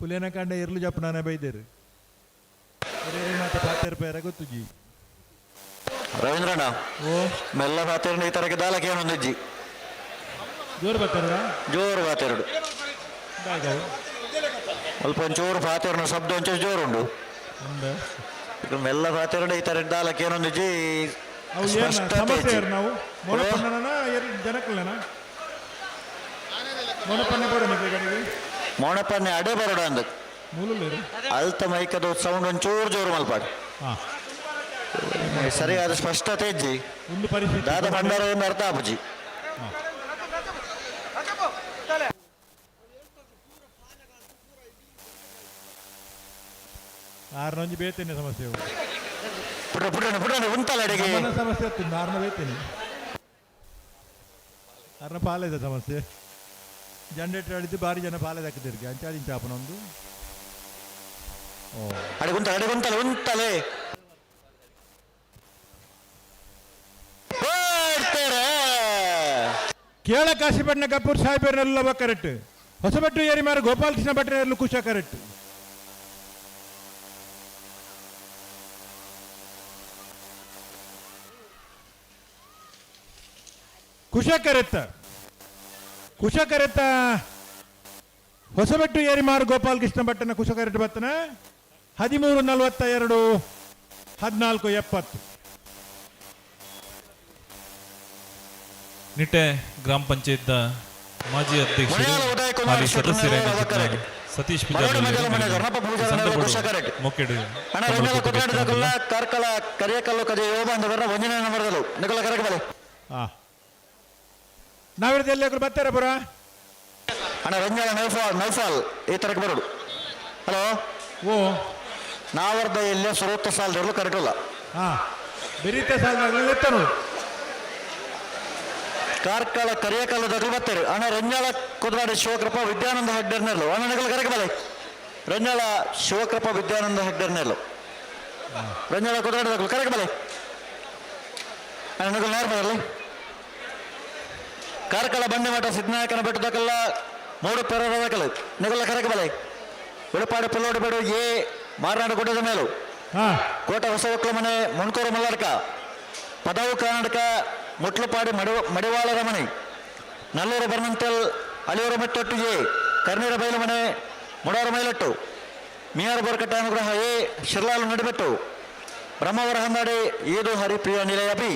ಪುಲಿಯನ ಕಂಡ ಎರ್ಲು ಜಪ್ಪನಾನೆ ಬೈದೇರು. ಮಾತ ಪಾತೆರ್ ಪೇರ ಗೊತ್ತುಜಿ. ರವೀಂದ್ರಣ್ಣ. ಓ. ಮೆಲ್ಲ ಪಾತೆರಂಡ ಈ ತರಕ್ಕೆ ದಾಲಕ್ಕೆ ಏನೊಂದಿಜ್ಜಿ. ಜೋರು ಬರ್ತಾರ. ಜೋರು ಪಾತೆರಡು. ಅಲ್ಪ ಒಂಚೂರು ಪಾತೆರನ ಶಬ್ದ ಒಂಚೂರು ಜೋರುಂಡು. ಅಂದ. ಈಗ ಮೆಲ್ಲ ಪಾತೆರಡು ಈ ತರ ದಾಲಕ್ಕೆ ಏನೊಂದಿಜ್ಜಿ. ಅವು ಏನು ಸ್ಪಷ್ಟತೆ ಸಮಸ್ಯೆ ಇಜ್ಜಿ. ಏರ್ ನಾವು ಮೊಣಪಣ್ಣನ ಎರಡು ಜನಕ್ಕಲ್ಲನ ಮೊಣಪಣ್ಣೆ ಬೋಡ ನಿಮಗೆ. ಮೋಣಪ್ಪನ್ನೆ ಅಡೆ ಬರೋಡ ಅಂದ. ಮೂಲುಲ್ಲೇರು. ಅಲ್ತ ಮೈಕದ ಸೌಂಡ್ ಒಂಚೂರು ಜೋರು ಮಲ್ಪಾಡು. ಹಾಂ. ಸರಿಯಾದ ಸ್ಪಷ್ಟತೆ ಇಜ್ಜಿ. ಒಂದು ಪರಿಸ್ಥಿತಿ ದಾದ ಭಂಡಾರ ಒಂದು ಅರ್ಥ ಆಪುಜಿ. ಆರ್ನೊಂಜಿ ಬೇತೇನೆ ಸಮಸ್ಯೆ ಅವು. ಪುಟ ಪುಟಣ ಪುಟಣ ಉಂಟಲ್ಲ ಅಡೆಗೆ. ನಮ್ಮನ ಸಮಸ್ಯೆ ಅತ್ತು ಆರ್ನ ಬೇತೇನೆ ಆರ್ನ ಪಾಲೇದ ಸಮಸ್ಯೆ. ಜನರೇಟರ್ ಆಡಿದ್ದು ಬಾರಿ ಜನ ಪಾಲೇದ ಹಾಕಿದಿರ್ಗೆ ಅಂಚಾಡಿ ಚಾಪನ ಒಂದು. ಓ. ಅಡೆ ಉಂಟಲ್ಲ, ಅಡೆ ಉಂಟಲ್ಲ, ಉಂಟಲೆ ಓಡ್ತಾರೆ. ಕೇಳ ಕಾಶಿಪಟ್ಟಣ ಕಪೂರ್ ಸಾಹೇಬರನ್ನೆಲ್ಲ ಕರೆಕ್ಟ್. ಹೊಸಬೆಟ್ಟು ಏರಿಮಾರು ಗೋಪಾಲಕೃಷ್ಣ ಭಟ್ರಲ್ಲೂ ಕುಶ ಕರೆಕ್ಟ್. ಕುಶ ಕರೆತ್ತ, ಕುಶ ಕರೆತ್ತ. ಹೊಸಬೆಟ್ಟು ಏರಿಮಾರು ಗೋಪಾಲಕೃಷ್ಣ ಭಟ್ಟನ ಕುಶ ಕರೆಕ್ಟ್ ಬತ್ತನ 13:42, 14:70. ನಿಟ್ಟೆ ಗ್ರಾಮ ಪಂಚಾಯತ್ ಮಾಜಿ ಅಧ್ಯಕ್ಷರು ಮುನಿಯಾಲ ಉದಯ್ ಕುಮಾರ್ ಹಾಲಿ ಶೆಟ್ಟರ್ ಸದಸ್ಯರಾದ ಅವರ ಸತೀಶ್ ಮರಡು ಪೂಜಾರಿ ಮಜಲು ಮನೆ ಧರ್ಮಪ್ಪ ಪೂಜಾರಿ ಅವರ ಕುಶಕರೆಟ್. ಮೊಕ್ಕೆಡು ಅಣ್ಣ ರಂಜಲ ಕುದ್ರಾಡಿದಕಲ್ಲ ಕಾರ್ಕಳ ಕರಿಯಕಲ್ಲು ಕದೆ ಯೋಬ ಅಂದವರ ಒಂದನೇ ನಂಬರ್ದಲು ನಿಕಲ ಕರೆಕ್ ಬಲೆ. ಹಾ, ನಾವಿರೋದು ಎಲ್ಲಿ ಬರ್ತಾರ ಪುರ. ಅಣ್ಣ ರಂಜಾಳ ನೈಫಾಲ್, ನೈಫಾಲ್ ಈ ತರಕ್ಕೆ ಬರೋಡು. ಹಲೋ. ಓ. ನಾವರ್ದ ಎಲ್ಲೇ ಸುರೂತ ಸಾಲದಲ್ಲೂ ಕರೆಕ್ಟಲ್ಲ. ಹಾ, ಬೆರೀತ ಸಾಲದಾಗಲೇ ಎತ್ತ ನೋಡು. ಕಾರ್ಕಳ ಕರಿಯಕಲ್ಲು ದಗಲು ಬರ್ತಾರೆ. ಅಣ್ಣ ರಂಜಾಳ ಕುದ್ರಾಡಿ ಶಿವಕೃಪ ವಿದ್ಯಾನಂದ ಹೆಗ್ಡರ್ನೆಲ್ಲು. ಅಣ್ಣ ನಿಕಲ ಕರೆಕ್ ಬಲೆ. ರಂಜಾಳ ಶಿವಕೃಪ ವಿದ್ಯಾನಂದ ಹೆಗ್ಡರ್ನೆಲ್ಲು, ರಂಜಾಳ ಕುದ್ರಾಡಿ ದಗಲು ಕರೆಕ್ ಬಲೆ. ಅಣ್ಣ ನಿಕಲ್ ನೇರ ಬರಲಿ. ಕಾರ್ಕಳ ಬಂಡಿಮಠ ಸಿದ್ದನಾಯಕನ ಬೆಟ್ಟದಕಲ್ಲ ಮೂಡು ಪೆರದಕಲು ನಿಗಲ ಕರೆಕ್ ಬಲೆ. ಉಳಪಾಡು ಪಿಲ್ಲೋಡು ಬೇಡು ಎ ಮಾರನಾಡು ಗುಡ್ಡದ ಮೇಲು. ಹಾ. ಕೋಟ ಹೊಸವಕ್ಲ ಮನೆ ಮುಣ್ಕೂರು ಮಲ್ಲಾಡ್ಕ, ಪದವು ಕರ್ನಾಟಕ ಮುಟ್ಲುಪಾಡಿ ಮಡಿವಾಳರ ಮನೆ, ನಲ್ಲೂರು ಬರ್ನಂತಲ್ ಅಳಿಯೂರು ಮೆಟ್ಟೊಟ್ಟು ಎ ಕರ್ನೀರ ಬೈಲು ಮನೆ ಮುಡಾರ ಮೈಲಟ್ಟು, ಮಿಯಾರ ಬೋರ್ಕಟ್ಟ ಅನುಗ್ರಹ ಎ ಶಿರ್ಲಾಲು ನಡಿಬೆಟ್ಟು, ಬ್ರಹ್ಮಾವರ ಹಂದಾಡಿ ಏದು ಹರಿಪ್ರಿಯ ನಿಲಯ ಬಿ.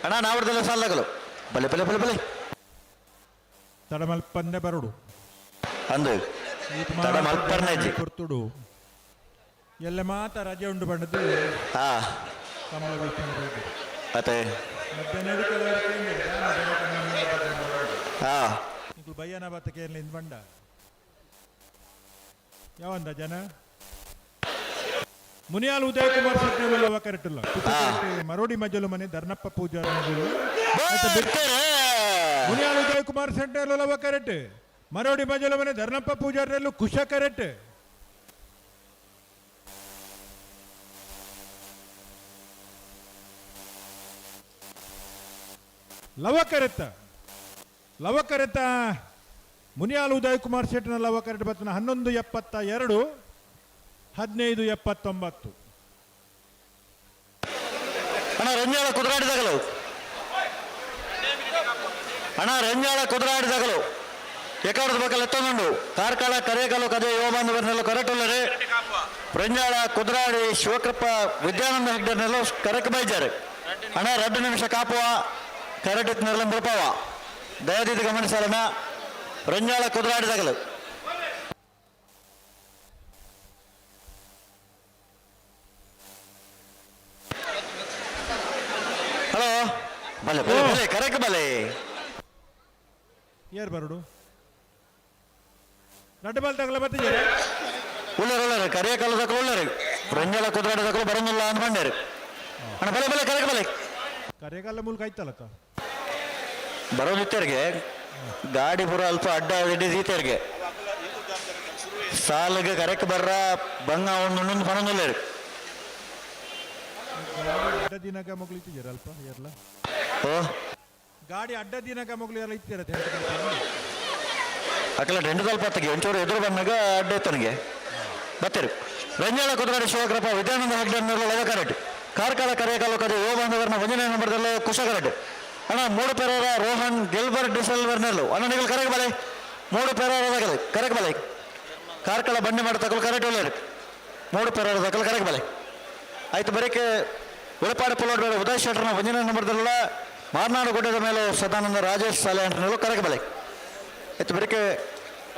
ಅಣ್ಣ ನಾವರದಲ್ಲ ಸಾಲಗಲು ಬಲೆ ಬಲೆ ಬಲೆ ಬಲೆ. ತಡಮಲ್ಪಂದೆ ಬರೋಡು. ಅಂದು ತಡ ಮಲ್ಪರ್ನೇಜಿ. ಕೊರ್ತುಡು ಎಲ್ಲ ಮಾತ ರಜೆ ಉಂಡು ಬಂಡದು. ಹಾ. ಕಮಲ ವೀಕ್ಷಣೆ ಬೇಕು. ಅತ್ತೆ. ಮಧ್ಯಾಹ್ನ ಕೆಲವರು ಕೇಂದ್ರ, ಹಾ. ನಿಕ್ಲು ಬಯ್ಯನ ಬತ್ತ ಕೇರಳಿಂದ ಬಂಡ ಯಾವಂದ ಜನ ಮುನಿಯಾಲ್ ಉದಯ್ ಕುಮಾರ್ ಸತ್ಯ ಕರೆಕ್ಟ್. ಮರೋಡಿ ಮಜಲು ಮನೆ ಧರ್ನಪ್ಪ ಪೂಜಾರಿ ಮಜಲು. ಬರ್ತಾರೆ. ಮುನಿಯಾಲ್ ಉದಯ್ ಕುಮಾರ್ ಸೆಂಟರ್ ಕರೆಕ್ಟ್. ಮರೋಡಿ ಮಜಲು ಮನೆ ಧರ್ನಪ್ಪ ಪೂಜಾರಿ ಕುಶ ಕರೆಕ್ಟ್. ಲವ ಕರೆತ್ತ, ಲವ ಕರೆತ. ಮುನಿಯಾಲ್ ಉದಯ್ ಕುಮಾರ್ ಶೆಟ್ಟನ ಲವ ಕರೆಟ್ ಬತ್ತನ 11:72, 15:79. ಅಣ್ಣ ರಂಜಾಳ ಕುದುರಾಡಿದಾಗಲು, ಅಣ್ಣ ರಂಜಾಳ ಕುದುರಾಡಿದಾಗಲು ಎಕಾಡದ ಬಕ್ಕಲ್ ಎತ್ತೊಂದುಂಡು. ಕಾರ್ಕಳ ಕರೇಕಲ್ಲು ಕದೆ ಯುವ ಬಾಂಧವರನ್ನೆಲ್ಲ ಕರೆಟುಲ್ಲರೆ. ರಂಜಾಳ ಕುದುರಾಡಿ ಶಿವಕೃಪ ವಿದ್ಯಾನಂದ ಹೆಗ್ಡರ್ನೆಲ್ಲ ಕರೆಕ್ ಬೈಜಾರೆ. ಅಣ್ಣ 2 ನಿಮಿಷ ಕಾಪುವ ಕರೆಟಿತ್ ನೆರളം ಬುಡ್ಪಾವ. ದಯದಿದ್ದು ಗಮನಿಸಲಣ್ಣ ರಂಜಾಳ ಕುದುರಾಡಿದಾಗಲು. ಹಲೋ ಬಲೆ ಬಲೆ ಬಲೆ ಕರೆಕ್ ಬಲೆ. ಏರ್ ಬರೋಡು ರಡ್ಡು ಬಾಲ್ ತಗಲ ಬತ್ತಿದ್ದಾರೆ. ಉಳ್ಳರು ಉಳ್ಳರು ಕರಿಯ ಕಲ್ಲದಕ್ಕಲು ಉಳ್ಳರು. ರಂಜಾಳ ಕುದುರಾಡಿದಕ್ಕಲು ಬರೋದಿಲ್ಲ ಅಂತ ಬಂಡೇರು. ಅಣ್ಣ ಬಲೆ ಬಲೆ ಕರೆಕ್ ಬಲೆ. ಕರೆಗಾಲ ಮೂಲಕ ಆಯ್ತಲ್ಲಕ್ಕ. ಬರೋದಿತ್ತರಿಗೆ ಗಾಡಿ ಪೂರ ಅಲ್ಪ ಅಡ್ಡ ಹಿಡಿದೀತರಿಗೆ ಸಾಲಿಗೆ ಕರೆಕ್ ಬರ್ರ ಬಂಗ ಒಂದು ಇನ್ನೊಂದು ಪಣೊಂದಿಲ್ಲ. ಅಡ್ಡ ದಿನಕ ಮಗಳು ಇತ್ತಿದ್ದೀರ ಅಲ್ಪ ಏರ್ಲ. ಓ. ಗಾಡಿ ಅಡ್ಡ ದಿನಕ ಮಗಳು ಎಲ್ಲ ಇತ್ತೀರ. ಅಕಲ ರೆಂಡು ತಲ್ಪತ್ತಿಗೆ ಒಂಚೂರು ಎದುರು ಬಂದಾಗ ಅಡ್ಡ ತನಗೆ ಬತ್ತಿರು. ರಂಜಾಳ ಕುದುರಾಡಿ ಶಿವಕೃಪ ವಿದ್ಯಾನಂದ ಹೆಗ್ಡೆ ಲವಕರೆಡ್. ಕಾರ್ಕಳ ಕರೆಯಕಾಲು ಕದೆ ಯುವ ಬಾಂಧವರನ್ನ ಒಂದನೇ ನಂಬರ್ದಲ್ಲೇ ಕುಶಕರೆಡ್. ಅಣ್ಣ ಮೂಡು ಪೆರರ ರೋಹನ್ ಗಿಲ್ಬರ್ಟ್ ಡಿಸೆಲ್ವರ್ನೆಲ್ಲು. ಅಣ್ಣ ನಿಗಲ್ ಕರೆಗೆ ಬಲೆ. ಮೂಡು ಪೆರರ ಕರೆಗೆ ಬಲೆ. ಕಾರ್ಕಳ ಬಂಡಿ ಮಾಡಿ ತಗೊಳ್ ಕರೆಕ್ಟ್ ಒಳ್ಳೆಯರು. ಮೂಡು ಪೆರರ ತಗೊಳ್ ಕರೆಗೆ ಬಲೆ. ಆಯ್ತು, ಬರೀಕೆ ಉಳಪಾಡು ಪುಲೋಡ್ ಉದಯ್ ಶೆಟ್ಟರ್ನ ಒಂದನೇ ನಂಬರ್ದಲ್ಲ ಮಾರ್ನಾಡು ಗುಡ್ಡದ ಮೇಲೆ ಸದಾನಂದ ರಾಜೇಶ್ ಸಾಲೆ ಅಂಟನೆಲ್ಲು ಕರೆಗೆ ಬಲೆ. ಆಯ್ತು, ಬರೀಕೆ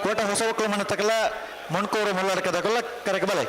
ಕೋಟ ಹೊಸವಕ್ಕಲು ಮನೆ ತಕಲ ಮುಣ್ಕೂರು ಮುಲ್ಲಡಕ ತಕಲ ಕರೆಗೆ ಬಲೆ.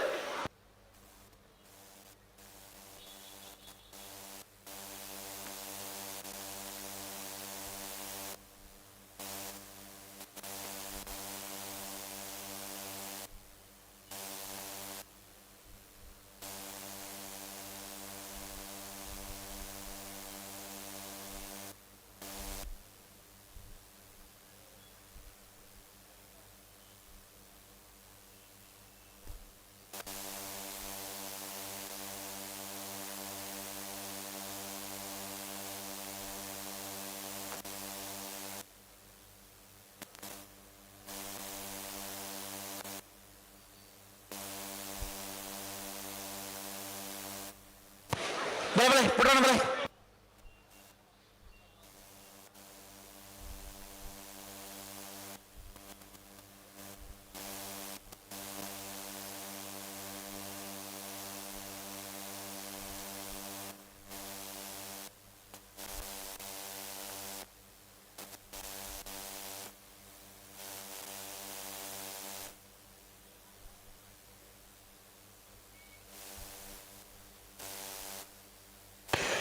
ಬಲೆ ಬಲೆ ಪುಟ್ಟಣ್ಣ ಬಲೆ.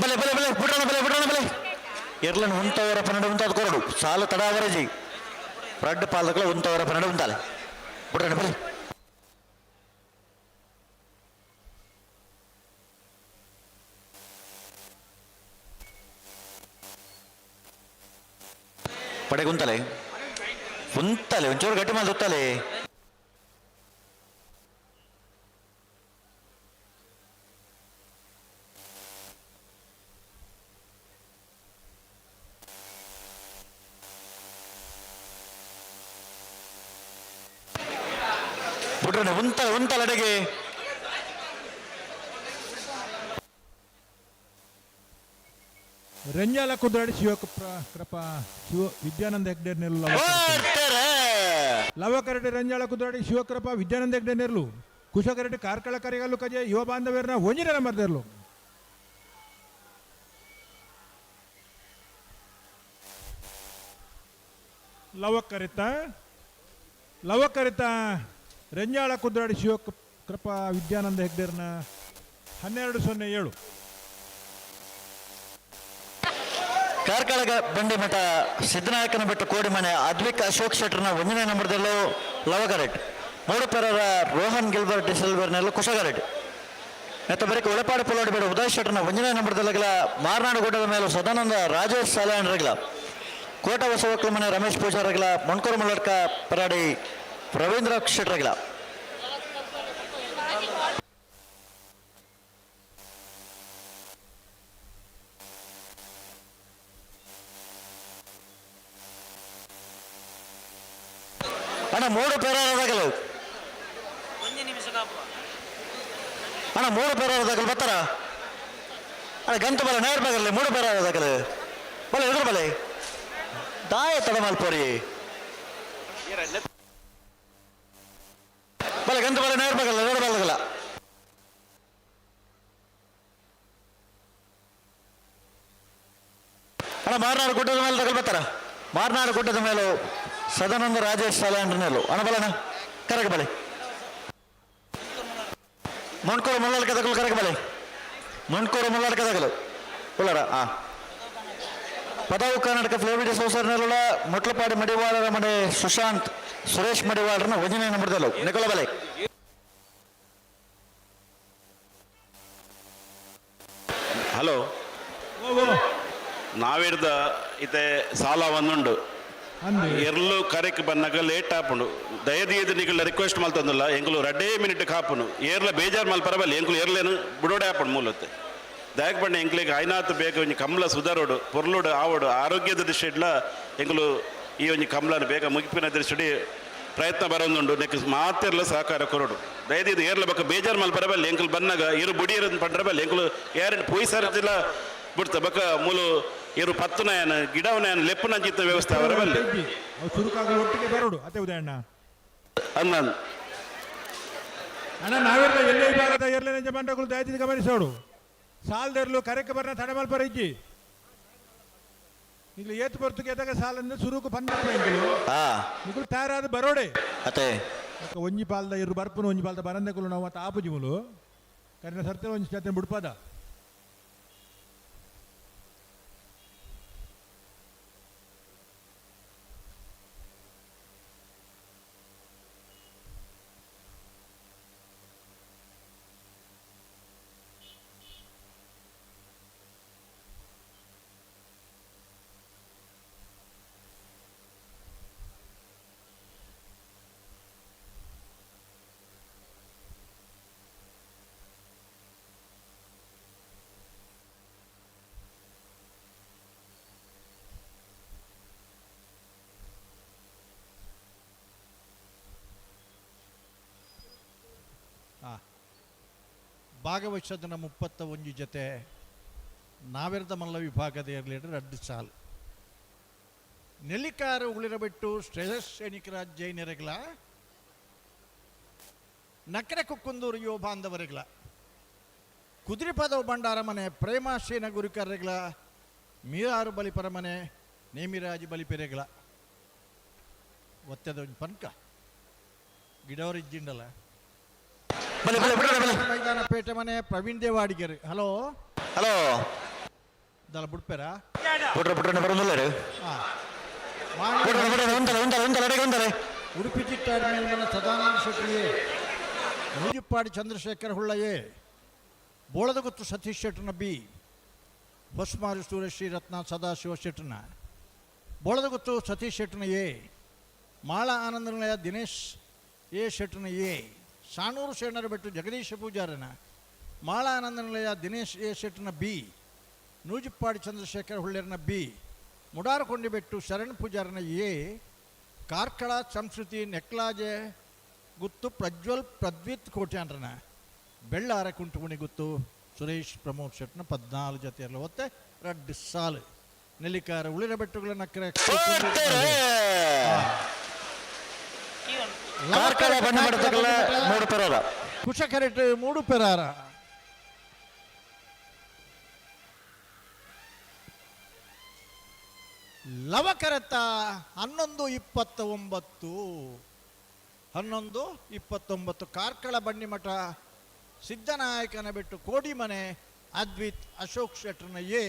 ಬಲೆ ಬಲೆ ಬಲೆ ಪುಟ್ಟಣ್ಣ ಬಲೆ ಪುಟ್ಟಣ್ಣ ಬಲೆ. ಎರ್ಲನ್ ಉಂತವರ ಪನ್ನಡು ಉಂತಾದ ಕೊರಡು ಸಾಲು ತಡಾವರಜಿ ರಡ್ಡು ಪಾಲಕಲ ಉಂತವರ ಪನ್ನಡು ಉಂತಾಲೆ ಪುಟ್ಟಣ್ಣ ಬಲೆ. ಪಡೆಗೆ ಉಂತಲೆ ಉಂತಾಲೆ ಒಂಚೂರು ಗಟ್ಟಿ ಮಾಡಿ ಉತ್ತಾಲೆ. ಬಿಟ್ರೆ ಉಂತಲೆ ಉಂತಲೆ ಅಡೆಗೆ. ರಂಜಾಲ ಕುದ್ರಾಡಿ ಶಿವಕೃಪ ಕೃಪಾ ಶಿವ ವಿದ್ಯಾನಂದ ಹೆಗ್ಡೆ ನೆಲ್ಲು. ಲವಕರಡಿ ರಂಜಾಳ ಕುದ್ರಾಡಿ ಶಿವಕೃಪಾ ವಿದ್ಯಾನಂದ ಹೆಗ್ಡೆ ನೆರ್ಲು. ಕುಶಕರಡಿ ಕಾರ್ಕಳ ಕರಿಗಲ್ಲು ಕಜೆ ಯುವ ಬಾಂಧವ್ಯರನ್ನ ಒಂಜಿನ ನಂಬರ್ದೆರ್ಲು. ಲವಕರಿತ ಲವಕರಿತ ರಂಜಾಳ ಕುದ್ರಾಡಿ ಶಿವಕೃಪಾ ವಿದ್ಯಾನಂದ ಹೆಗ್ಡೆರ್ನ 12.07. ಕಾರ್ಕಳ ಬಂಡಿಮಠ ಸಿದ್ದನಾಯಕನ ಬೆಟ್ಟ ಕೋಡಿಮನೆ ಅದ್ವಿಕ್ ಅಶೋಕ್ ಶೆಟ್ಟರ್ನ ಒಂದನೇ ನಂಬರ್ದಲ್ಲೂ ಲವಗರೆಡ್. ಮೂಡುಪೆರರ ರೋಹನ್ ಗಿಲ್ಬರ್ಟ್ ಡಿಸೆಲ್ವರ್ನೆಲ್ಲ ಕುಶಗರೆಡ್. ಮತ್ತು ಬರೀ ಉಳಪಾಡು ಪುಲೋಡಿ ಬೇಡ ಉದಯ್ ಶೆಟ್ಟರ್ನ ಒಂದನೇ ನಂಬರ್ದಲ್ಲಾಗಲ ಮಾರ್ನಾಡು ಗುಡ್ಡದ ಮೇಲೆ ಸದಾನಂದ ರಾಜೇಶ್ ಸಾಲಾಯಣ್ರಗಲ. ಕೋಟ ಬಸವಕ್ಕಲ ಮನೆ ರಮೇಶ್ ಪೂಜಾರಗಲ. ಮೊಣ್ಕೂರು ಮುಲ್ಲಡ್ಕ ಪರಾಡಿ ರವೀಂದ್ರ ಶೆಟ್ಟರಗಲ. ಅಣ್ಣ ಮೂರು ಪೇರಾರದಾಗಲು ಅಣ್ಣ ಮೂರು ಪೇರಾರದಾಗಲು ಬರ್ತಾರ ಅಣ್ಣ ಗಂಟು ಬಲ ನೇರ್ ಬಗರ್ಲಿ ಮೂರು ಪೇರಾರದಾಗಲು ಬಲೆ ಎದುರು ಬಲೆ ದಾಯ ತಡ ಮಲ್ಪೋರಿ ಬಲೆ ಗಂಟು ಬಲೆ ನೇರ್ ಬಗಲ್ಲ ನೇರ್ ಬಲಗಲ್ಲ. ಅಣ್ಣ ಮಾರ್ನಾಡು ಗುಡ್ಡದ ಮೇಲೆ ತಗಲ್ ಬರ್ತಾರ. ಮಾರ್ನಾಡು ಗುಡ್ಡದ ಮೇಲೆ ಸದಾನಂದ ರಾಜೇಶ್ ಸಾಲಾಂಡ್ರನೆಲ್ಲು. ಅಣ್ಣ ಬಲಣ್ಣ ಕರಗ ಬಲೆ. ಮೊಣ್ಕೂರು ಮುಳ್ಳಾಡ್ಕ ತಗಲು ಕರಗ ಬಲೆ. ಮೊಣ್ಕೂರು ಮುಳ್ಳಾಡ್ಕ ತಗಲು ಉಳ್ಳಾರ. ಆ ಪದವು ಕರ್ನಾಟಕ ಫ್ಲೇವಿಡಿ ಸೋಸರ್ನೆಲ್ಲ ಮೊಟ್ಲಪಾಡಿ ಮಡಿವಾಳರ ಮನೆ ಸುಶಾಂತ್ ಸುರೇಶ್ ಮಡಿವಾಳರನ್ನ ಒಂದನೇ ನಂಬರ್ದಲ್ಲೂ ನಿಕೋಲ ಬಲೆ. ಹಲೋ, ನಾವಿರ್ದ ಇತ್ತೆ ಸಾಲ ಒಂದುಂಡು. ಎರ್ಲು ಕರೆಕ್ ಬಂದಾಗ ಲೇಟ್ ಆಪುಂಡು. ದಯದೀಯದ ನಿಕಲ್ನ ರಿಕ್ವೆಸ್ಟ್ ಮಲ್ತೊಂದುಲ್ಲ, ಎಂಕುಲು ರಡ್ಡೇ ಮಿನಿಟ್ ಕಾಪುನು. ಏರ್ಲ ಬೇಜಾರ್ ಮಲ್ ಪರಬಲ್ಲ, ಎಂಕುಲು ಏರ್ಲೇನು ಬುಡೋಡೆ ಆಪುಂಡು ಮೂಲತ್ತೆ. ದಯಕ್ ಬಣ್ಣ ಎಂಕ್ಲಿಗೆ ಐನಾತ್ ಬೇಗ ಒಂಜಿ ಕಮ್ಲ ಸುಧಾರೋಡು ಪೊರ್ಲುಡು ಆವಡು ಆರೋಗ್ಯದ ದೃಷ್ಟಿಡ್ಲ ಎಂಕುಲು ಈ ಒಂಜಿ ಕಂಬಳನ ಬೇಗ ಮುಗಿಪಿನ ದೃಷ್ಟಿ ಪ್ರಯತ್ನ ಬರೋದುಂಡು. ನೆಕ್ ಮಾತೆರ್ಲ ಸಹಕಾರ ಕೊರಡು. ದಯದೀದು ಏರ್ಲ ಬೊಕ್ಕ ಬೇಜಾರು ಮಲ್ಪರ ಬಲ್ಲಿ. ಎಂಕುಲು ಬನ್ನಗ ಇರು ಬುಡಿಯರು ಪಂಡ್ರ ಬಲ್ಲಿ. ಎಂಕುಲು ಏರ್ ಪೋಯಿ ಸರ್ತಿಲ ಬಿಡ್ತ ಬೊಕ್ಕ ಮೂಲು ಇರು ಪತ್ತುನಯನ ಗಿಡವನಯನ ಲೆಪ್ಪುನಂಚಿತ್ತ ವ್ಯವಸ್ಥೆ ಅವರ ಬಲ್ಲಿ. ಅವು ಚುರುಕಾಗಿ ಒಟ್ಟಿಗೆ ಬರೋಡು ಅದೇ ಉದಯಣ್ಣ. ಅಂದ ಅಣ್ಣ, ನಾವೆಲ್ಲ ಎಲ್ಲೇ ವಿಭಾಗದ ಎರ್ಲೆ ಮಂಡಗಳು ದಯದಿದ್ದು ಗಮನಿಸೋಡು. ಸಾಲದೆರ್ಲು ಕರೆಕ್ ಬರ್ನ ತಡೆಮಲ್ಪರ ಇಜ್ಜಿ. ಈಗ ಏತು ಬರ್ತಕ್ಕೆ ಎದಾಗ ಸಾಲಂದ್ರೆ ಸುರುಕು ಪಂದ ಎಂಕುಲು ನಿಕುಲು ತಯಾರಾದ ಬರೋಡೆ. ಅತೆ. ಬೊಕ್ಕ ಒಂಜಿ ಪಾಲ್ದ ಇರು ಬರ್ಪುನು, ಒಂಜಿ ಪಾಲ್ದ ಬರಂದೆಕುಲು ನಾವು ಮತ್ತೆ ಆಪುಜಿ. ಮುಲು ಕರಿನ ಸರ್ತಿ ಒಂಜಿ ಜೊತೆ ಬುಡ್ಪದ. ಭಾಗವಹಿಸೋದನ್ನ 31 ಜೊತೆ. ನಾವೆರ್ದ ಮಲ್ಲ ವಿಭಾಗದ ಇರಲಿ ರಡ್ಡು ಸಾಲು. ನೆಲ್ಲಿಕಾರ ಉಳಿರಬಿಟ್ಟು ಶ್ರೇಯಸ್ ಸೈನಿಕರ ಜೈನರೆಗ್ಲ, ನಕರೆ ಕುಕ್ಕುಂದೂರು ಯುವ ಬಾಂಧವರೆಗ್ಲ, ಕುದುರೆಪದವು ಭಂಡಾರ ಮನೆ ಪ್ರೇಮಾಶೇನ ಗುರುಕರೆಗ್ಲ, ಮೀರಾರು ಬಲಿಪರ ಮನೆ ನೇಮಿರಾಜ್ ಬಲಿಪೆರೆಗ್ಲ. ಒತ್ತೆದ ಒಂಜಿ ಪನ್ಕ ಗಿಡವರು ಇಜ್ಜಿಂಡಲ್ಲ. ಬಲೆ ಬಲೆ ಬಿಡೋಣ ಬಲೆ. ಮೈದಾನ ಪೇಟೆ ಮನೆ ಪ್ರವೀಣ್ ದೇವಾಡಿಗೆರೆ. ಹಲೋ. ಹಲೋ. ದಲ ಬುಡ್ಪೇರ. ಬಿಡ್ರ ಬಿಡ್ರಣ ಬರೋದಿಲ್ಲ ರೀ. ಬಿಡ್ರ ಬಿಡ್ರ, ಒಂದಲ್ಲ ಒಂದಲ್ಲ ಒಂದಲ್ಲ ಅಡಿಗೆ ಒಂದಲ್ಲ. ಉಡುಪಿ ಚಿಟ್ಟಾಡಿ ಮೇಲ್ಮನ ಸದಾನಂದ ಶೆಟ್ಟಿಯೇ, ನೂಜಿಪ್ಪಾಡಿ ಚಂದ್ರಶೇಖರ್ ಹುಳ್ಳಯ್ಯೇ, ಬೋಳದಗುತ್ತು ಸತೀಶ್ ಶೆಟ್ಟನ ಬಿ, ಹೊಸ್ಮಾರು ಸೂರ್ಯಶ್ರೀ ರತ್ನ ಸದಾಶಿವ ಶೆಟ್ಟನ, ಬೋಳದಗುತ್ತು ಸತೀಶ್ ಶೆಟ್ಟನ ಎ, ಮಾಳ ಆನಂದನಿಲಯ ದಿನೇಶ್ ಎ ಶೆಟ್ಟನ ಎ, ಸಾಣೂರು ಶರಣರ ಬೆಟ್ಟು ಜಗದೀಶ ಪೂಜಾರನ, ಮಾಳ ಆನಂದನಿಲಯ ದಿನೇಶ್ ಎ ಶೆಟ್ಟನ ಬಿ, ನೂಜಿಪ್ಪಾಡಿ ಚಂದ್ರಶೇಖರ್ ಹುಳ್ಳೇರನ ಬಿ, ಮುಡಾರಕೊಂಡಿಬೆಟ್ಟು ಶರಣ್ ಪೂಜಾರನ ಎ, ಕಾರ್ಕಳ ಸಂಸ್ಕೃತಿ ನೆಕ್ಲಾಜೆ ಗುತ್ತು ಪ್ರಜ್ವಲ್ ಪ್ರದ್ವಿತ್ ಕೋಟ್ಯಾನ್ರನ, ಬೆಳ್ಳಾರ ಕುಂಟುಗುಣಿ ಗುತ್ತು ಸುರೇಶ್ ಪ್ರಮೋದ್ ಶೆಟ್ನ 14 ಜೊತೆಯಲ್ಲ. ಒತ್ತೆ ರಡ್ಡು ಸಾಲು. ನೆಲ್ಲಿಕಾರ ಉಳಿರ ಬೆಟ್ಟುಗಳ ನಕ್ಕರೆ. ಕಾರ್ಕಳ ಬಣ್ಣ ಬಡತಕ್ಕಲ್ಲ ಮೂಡು ಪೆರಾರ. ಕುಶಕರೆಟ್ ಮೂಡು ಪೆರಾರ. ಲವಕರತ 11:29, 11:29. ಕಾರ್ಕಳ ಬನ್ನಿಮಠ ಸಿದ್ದನಾಯಕನ ಬಿಟ್ಟು ಕೋಡಿಮನೆ ಅದ್ವಿತ್ ಅಶೋಕ್ ಶೆಟ್ಟರ್ನ ಎ.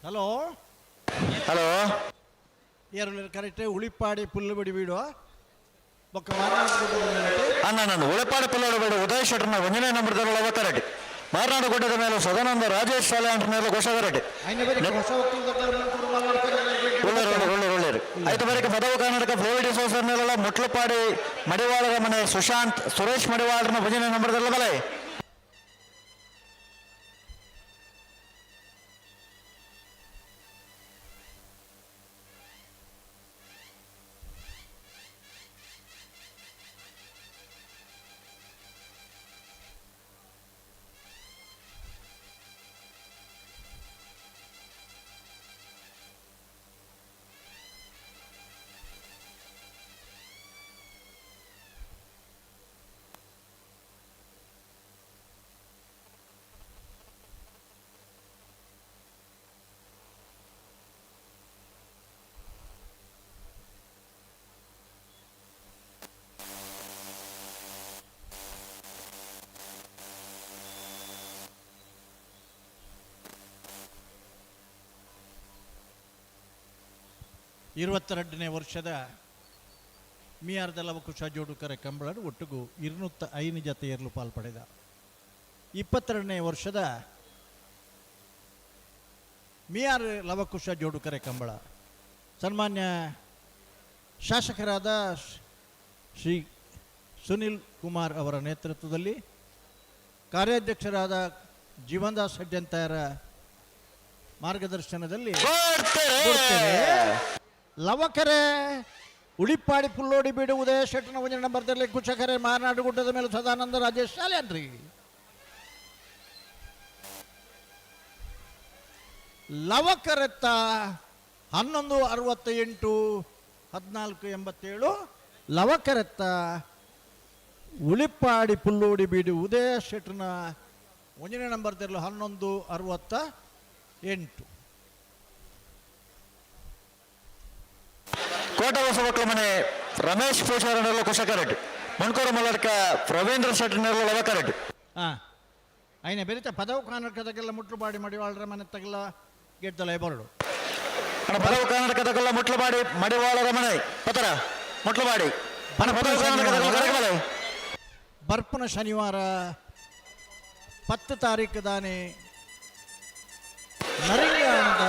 ಹಲೋ. ಹಲೋ. ಎರಡು ಕರೆಕ್ಟ್. ಉಳಿಪಾಡಿ ಪುಲ್ಲುಬಡಿ ವೀಡು ಬೊಕ್ಕ. ಅಣ್ಣ, ನಾನು ಉಳಿಪಾಡಿ ಪುಲ್ಲೋಡು ಬೇಡ ಉದಯ್ ಶೆಟ್ಟರ್ನ ಒಂದನೇ ನಂಬರ್ದಲ್ಲಿ ಲವಕರೆಡ್ಡಿ. ಮಾರನಾಡು ಗುಡ್ಡದ ಮೇಲೆ ಸದಾನಂದ ರಾಜೇಶ್ ಶಾಲೆ ಅಂತ ಮೇಲೆ ಘೋಷವರೆಡ್ಡಿ. ಒಳ್ಳೆಯರು ಒಳ್ಳೆಯರು ಒಳ್ಳೆಯರು. ಆಯ್ತು, ಬರೀಕ ಪದವು ಕರ್ನಾಟಕ ಫ್ಲೋರಿಡ್ ಸೋಸರ್ ಮೇಲೆಲ್ಲ ಮುಟ್ಲಪಾಡಿ ಮಡಿವಾಳರ ಮನೆ ಸುಶಾಂತ್ ಸುರೇಶ್ ಮಡಿವಾಳರನ ಭಜನೆ ನಂಬರ್ದಲ್ಲ ಬಲೆ. 22ನೇ ವರ್ಷದ ಮಿಯಾರ್ದ ಲವಕುಶ ಜೋಡುಕರ ಕಂಬಳರು ಒಟ್ಟಿಗೂ 205 ಜತೆಯರ್ಲು ಪಾಲ್ಪಡೆದ. 22ನೇ ವರ್ಷದ ಮಿಯಾರ್ ಲವಕುಶ ಜೋಡುಕರೆ ಕಂಬಳ ಸನ್ಮಾನ್ಯ ಶಾಸಕರಾದ ಶ್ರೀ ಸುನಿಲ್ ಕುಮಾರ್ ಅವರ ನೇತೃತ್ವದಲ್ಲಿ ಕಾರ್ಯಾಧ್ಯಕ್ಷರಾದ ಜೀವನ್ದಾಸ್ ಹೆಡ್ಡಂತಾಯರ ಮಾರ್ಗದರ್ಶನದಲ್ಲಿ ಲವಕರೆ ಉಳಿಪಾಡಿ ಪುಲ್ಲೋಡಿ ಬೀಡು ಉದಯ ಶೆಟ್ಟನ ಒಂಜಿ ನಂಬರ್ದಲ್ಲಿ ಕುಚಕರೆ ಮಾರನಾಡು ಗುಡ್ಡದ ಮೇಲೆ ಸದಾನಂದ ರಾಜೇಶ್ ಶಾಲೆ ಲವಕರೆತ್ತ 11:68 14:87. ಲವಕರೆತ್ತ ಉಳಿಪಾಡಿ ಪುಲ್ಲೋಡಿ ಬೀಡು ಉದಯ ಶೆಟ್ಟನ ಒಂದನೇ ನಂಬರ್ ತೆರಲು 11:68. ಕೋಟ ಹೊಸಬಕ್ಳ ಮನೆ ರಮೇಶ್ ಪೂಜಾರನೆಲ್ಲ ಕುಶಕರೆಡ್, ಮಣ್ಕೋರು ಮಲ್ಲಡ್ಕ ರವೀಂದ್ರ ಶೆಟ್ಟನೆಲ್ಲ ಲವಕರೆಡ್. ಹಾಂ, ಐನ ಬೆರಿತ ಪದವು ಕರ್ನಾಟಕದಾಗೆಲ್ಲ ಮುಟ್ಲುಬಾಡಿ ಮಡಿವಾಳರ ಮನೆ ತಗಲ ಗೆದ್ದಲ ಬರಡು. ಅಣ್ಣ ಪದವು ಕರ್ನಾಟಕದಾಗೆಲ್ಲ ಮುಟ್ಲುಬಾಡಿ ಮಡಿವಾಳರ ಮನೆ ಪತರ ಮುಟ್ಲುಬಾಡಿ ಅಣ್ಣ ಪದವು ಕರ್ನಾಟಕದಾಗೆಲ್ಲ ಕರಗಮಲೆ. ಬರ್ಪನ ಶನಿವಾರ 10 ತಾರೀಕು ದಾನೆ ನರಿಂಗಾಣದ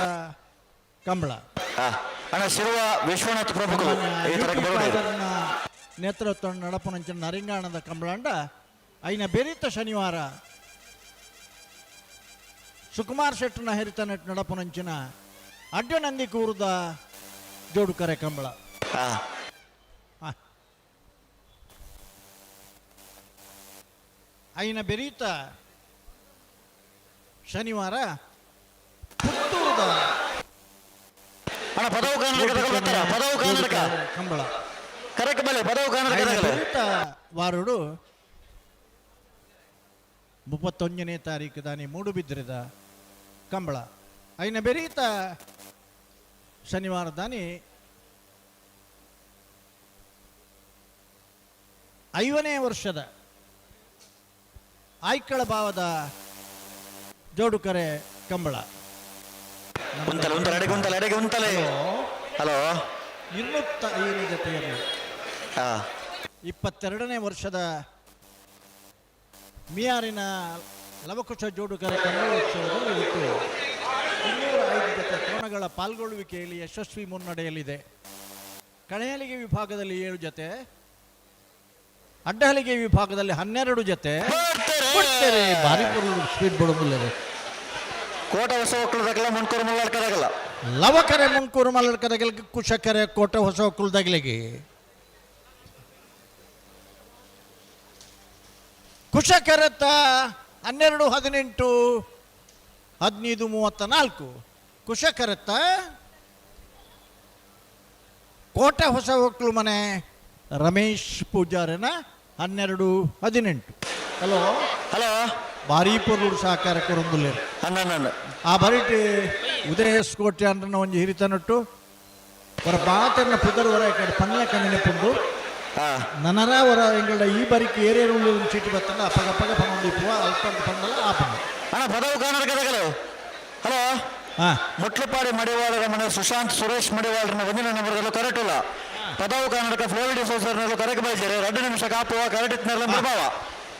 ಕಂಬಳ. ಅಣ್ಣ ಶಿರುವ ವಿಶ್ವನಾಥ್ ಪ್ರಭುಗಳು ಈ ತರಕ ಬರೋದು. ನೇತೃತ್ವ ನಡಪನಂಚಿನ ನರಿಂಗಾಣದ ಕಂಬಳಂಡ ಐನ ಬೆರಿತ ಶನಿವಾರ ಸುಕುಮಾರ್ ಶೆಟ್ಟನ ಹೆರಿತ ನಡಪನಂಚಿನ ಅಡ್ಡನಂದಿ ಕೂರದ ಜೋಡುಕರೆ ಕಂಬಳ. ಐನ ಬೆರೀತ ಶನಿವಾರ ಪುತ್ತೂರದ ಅಣ್ಣ ಪದವು ಕರ್ನಾಟಕ ಪದವು ಕರ್ನಾಟಕ ಕಂಬಳ ಕರೆಕ್ಟ್ ಬಲೆ ಪದವು ಕರ್ನಾಟಕ ಬೆರೀತ ವಾರುಡು 31ನೇ ತಾರೀಕು ದಾನಿ ಮೂಡುಬಿದ್ರಿದ ಕಂಬಳ. ಐನ ಬೆರೀತ ಶನಿವಾರ ದಾನಿ 5ನೇ ವರ್ಷದ ಆಯ್ಕಳ ಭಾವದ ಜೋಡುಕರೆ ಕಂಬಳ. ಉಂತಲೆ ಉಂತಲೆ ಅಡಿಗೆ ಉಂತಲೆ ಅಡಿಗೆ ಉಂತಲೆ. ಹಲೋ 205 ಜೊತೆಯಲ್ಲಿ 22ನೇ ವರ್ಷದ ಮಿಯಾರಿನ ಲವಕುಶ ಜೋಡುಕರೆ ಕಂಬಳೋತ್ಸವದಲ್ಲಿ ಒಟ್ಟು 205 ಜೊತೆ ಕೋಣಗಳ ಪಾಲ್ಗೊಳ್ಳುವಿಕೆಯಲ್ಲಿ ಯಶಸ್ವಿ ಮುನ್ನಡೆಯಲ್ಲಿದೆ. ಕಣೆಯಲಿಗೆ ವಿಭಾಗದಲ್ಲಿ 7 ಜೊತೆ, ಅಡ್ಡಹಲಿಗೆ ವಿಭಾಗದಲ್ಲಿ 12 ಜೊತೆ. ಭಾರಿ ಸ್ಪೀಡ್ ಬಡಬುಲ್ಲದೆ. ಕೋಟ ಹೊಸ ಒಕ್ಕಲದಾಗಲ್ಲ ಮುನ್ಕೂರು ಮಲ್ಲಾಡ್ಕದಾಗಲ್ಲ. ಲವಕರೆ ಮುನ್ಕೂರು ಮಲ್ಲಾಡ್ಕದಾಗಲ ಕುಶಕರೆ ಕೋಟ ಹೊಸ ಒಕ್ಕಲದಾಗಲಿಗೆ. ಕುಶಕರತ್ತ 12:18 15:34. ಕುಶಕರತ್ತ ಕೋಟೆ ಹೊಸ ಒಕ್ಕಲು ಮನೆ ರಮೇಶ್ ಪೂಜಾರನ 12:18. ಹಲೋ ಹಲೋ ಭಾರಿ ಪೊರ್ಲು ಸಹಕಾರ ಕೊರೊಂದುಲ್ಲೆರ್. ಆ ಬರಿಟ್ ಉದಯ ಕೋಟೆ ಅಂದ್ರೆ ಒಂಜಿ ಹಿರಿತನೊಟ್ಟು ಹೊರ ಬಾತರ್ನ ಪುದರ್ ಹೊರ ಕಡೆ ಪನ್ನೆ ಕಣ್ಣಿನ ಪುಂಡು ನನರ ಹೊರ ಎಂಗಳ ಈ ಬರಿಕ್ ಏರೇರು ಒಂದು ಚೀಟಿ ಬತ್ತಂಡ ಅಪ್ಪಗ ಅಪ್ಪಗ ಪನ್ನೊಂದು ಅಲ್ಪ ಪಂಡಲ ಆ ಪಂಡ. ಅಣ್ಣ ಪದವು ಕರ್ನಾಟಕದಾಗಲು. ಹಲೋ ಮುಟ್ಲುಪಾಡಿ ಮಡಿವಾಳರ ಮನೆ ಸುಶಾಂತ್ ಸುರೇಶ್ ಮಡಿವಾಳರನ್ನ ಒಂದಿನ ನಂಬರ್ದಲ್ಲೂ ಕರೆಕ್ಟ್ ಇಲ್ಲ. ಪದವು ಕರ್ನಾಟಕ ಫ್ಲೋರಿಡ್ ಸೋಸರ್ನಲ್ಲೂ ಕರೆಕ್ಟ್ ಬೈತಾರೆ. 2 ನಿಮಿಷ ಕಾಪುವ ಕರೆಕ್ಟ್ ಇತ್ನೆಲ್ಲ ಬರ್ಬಾವ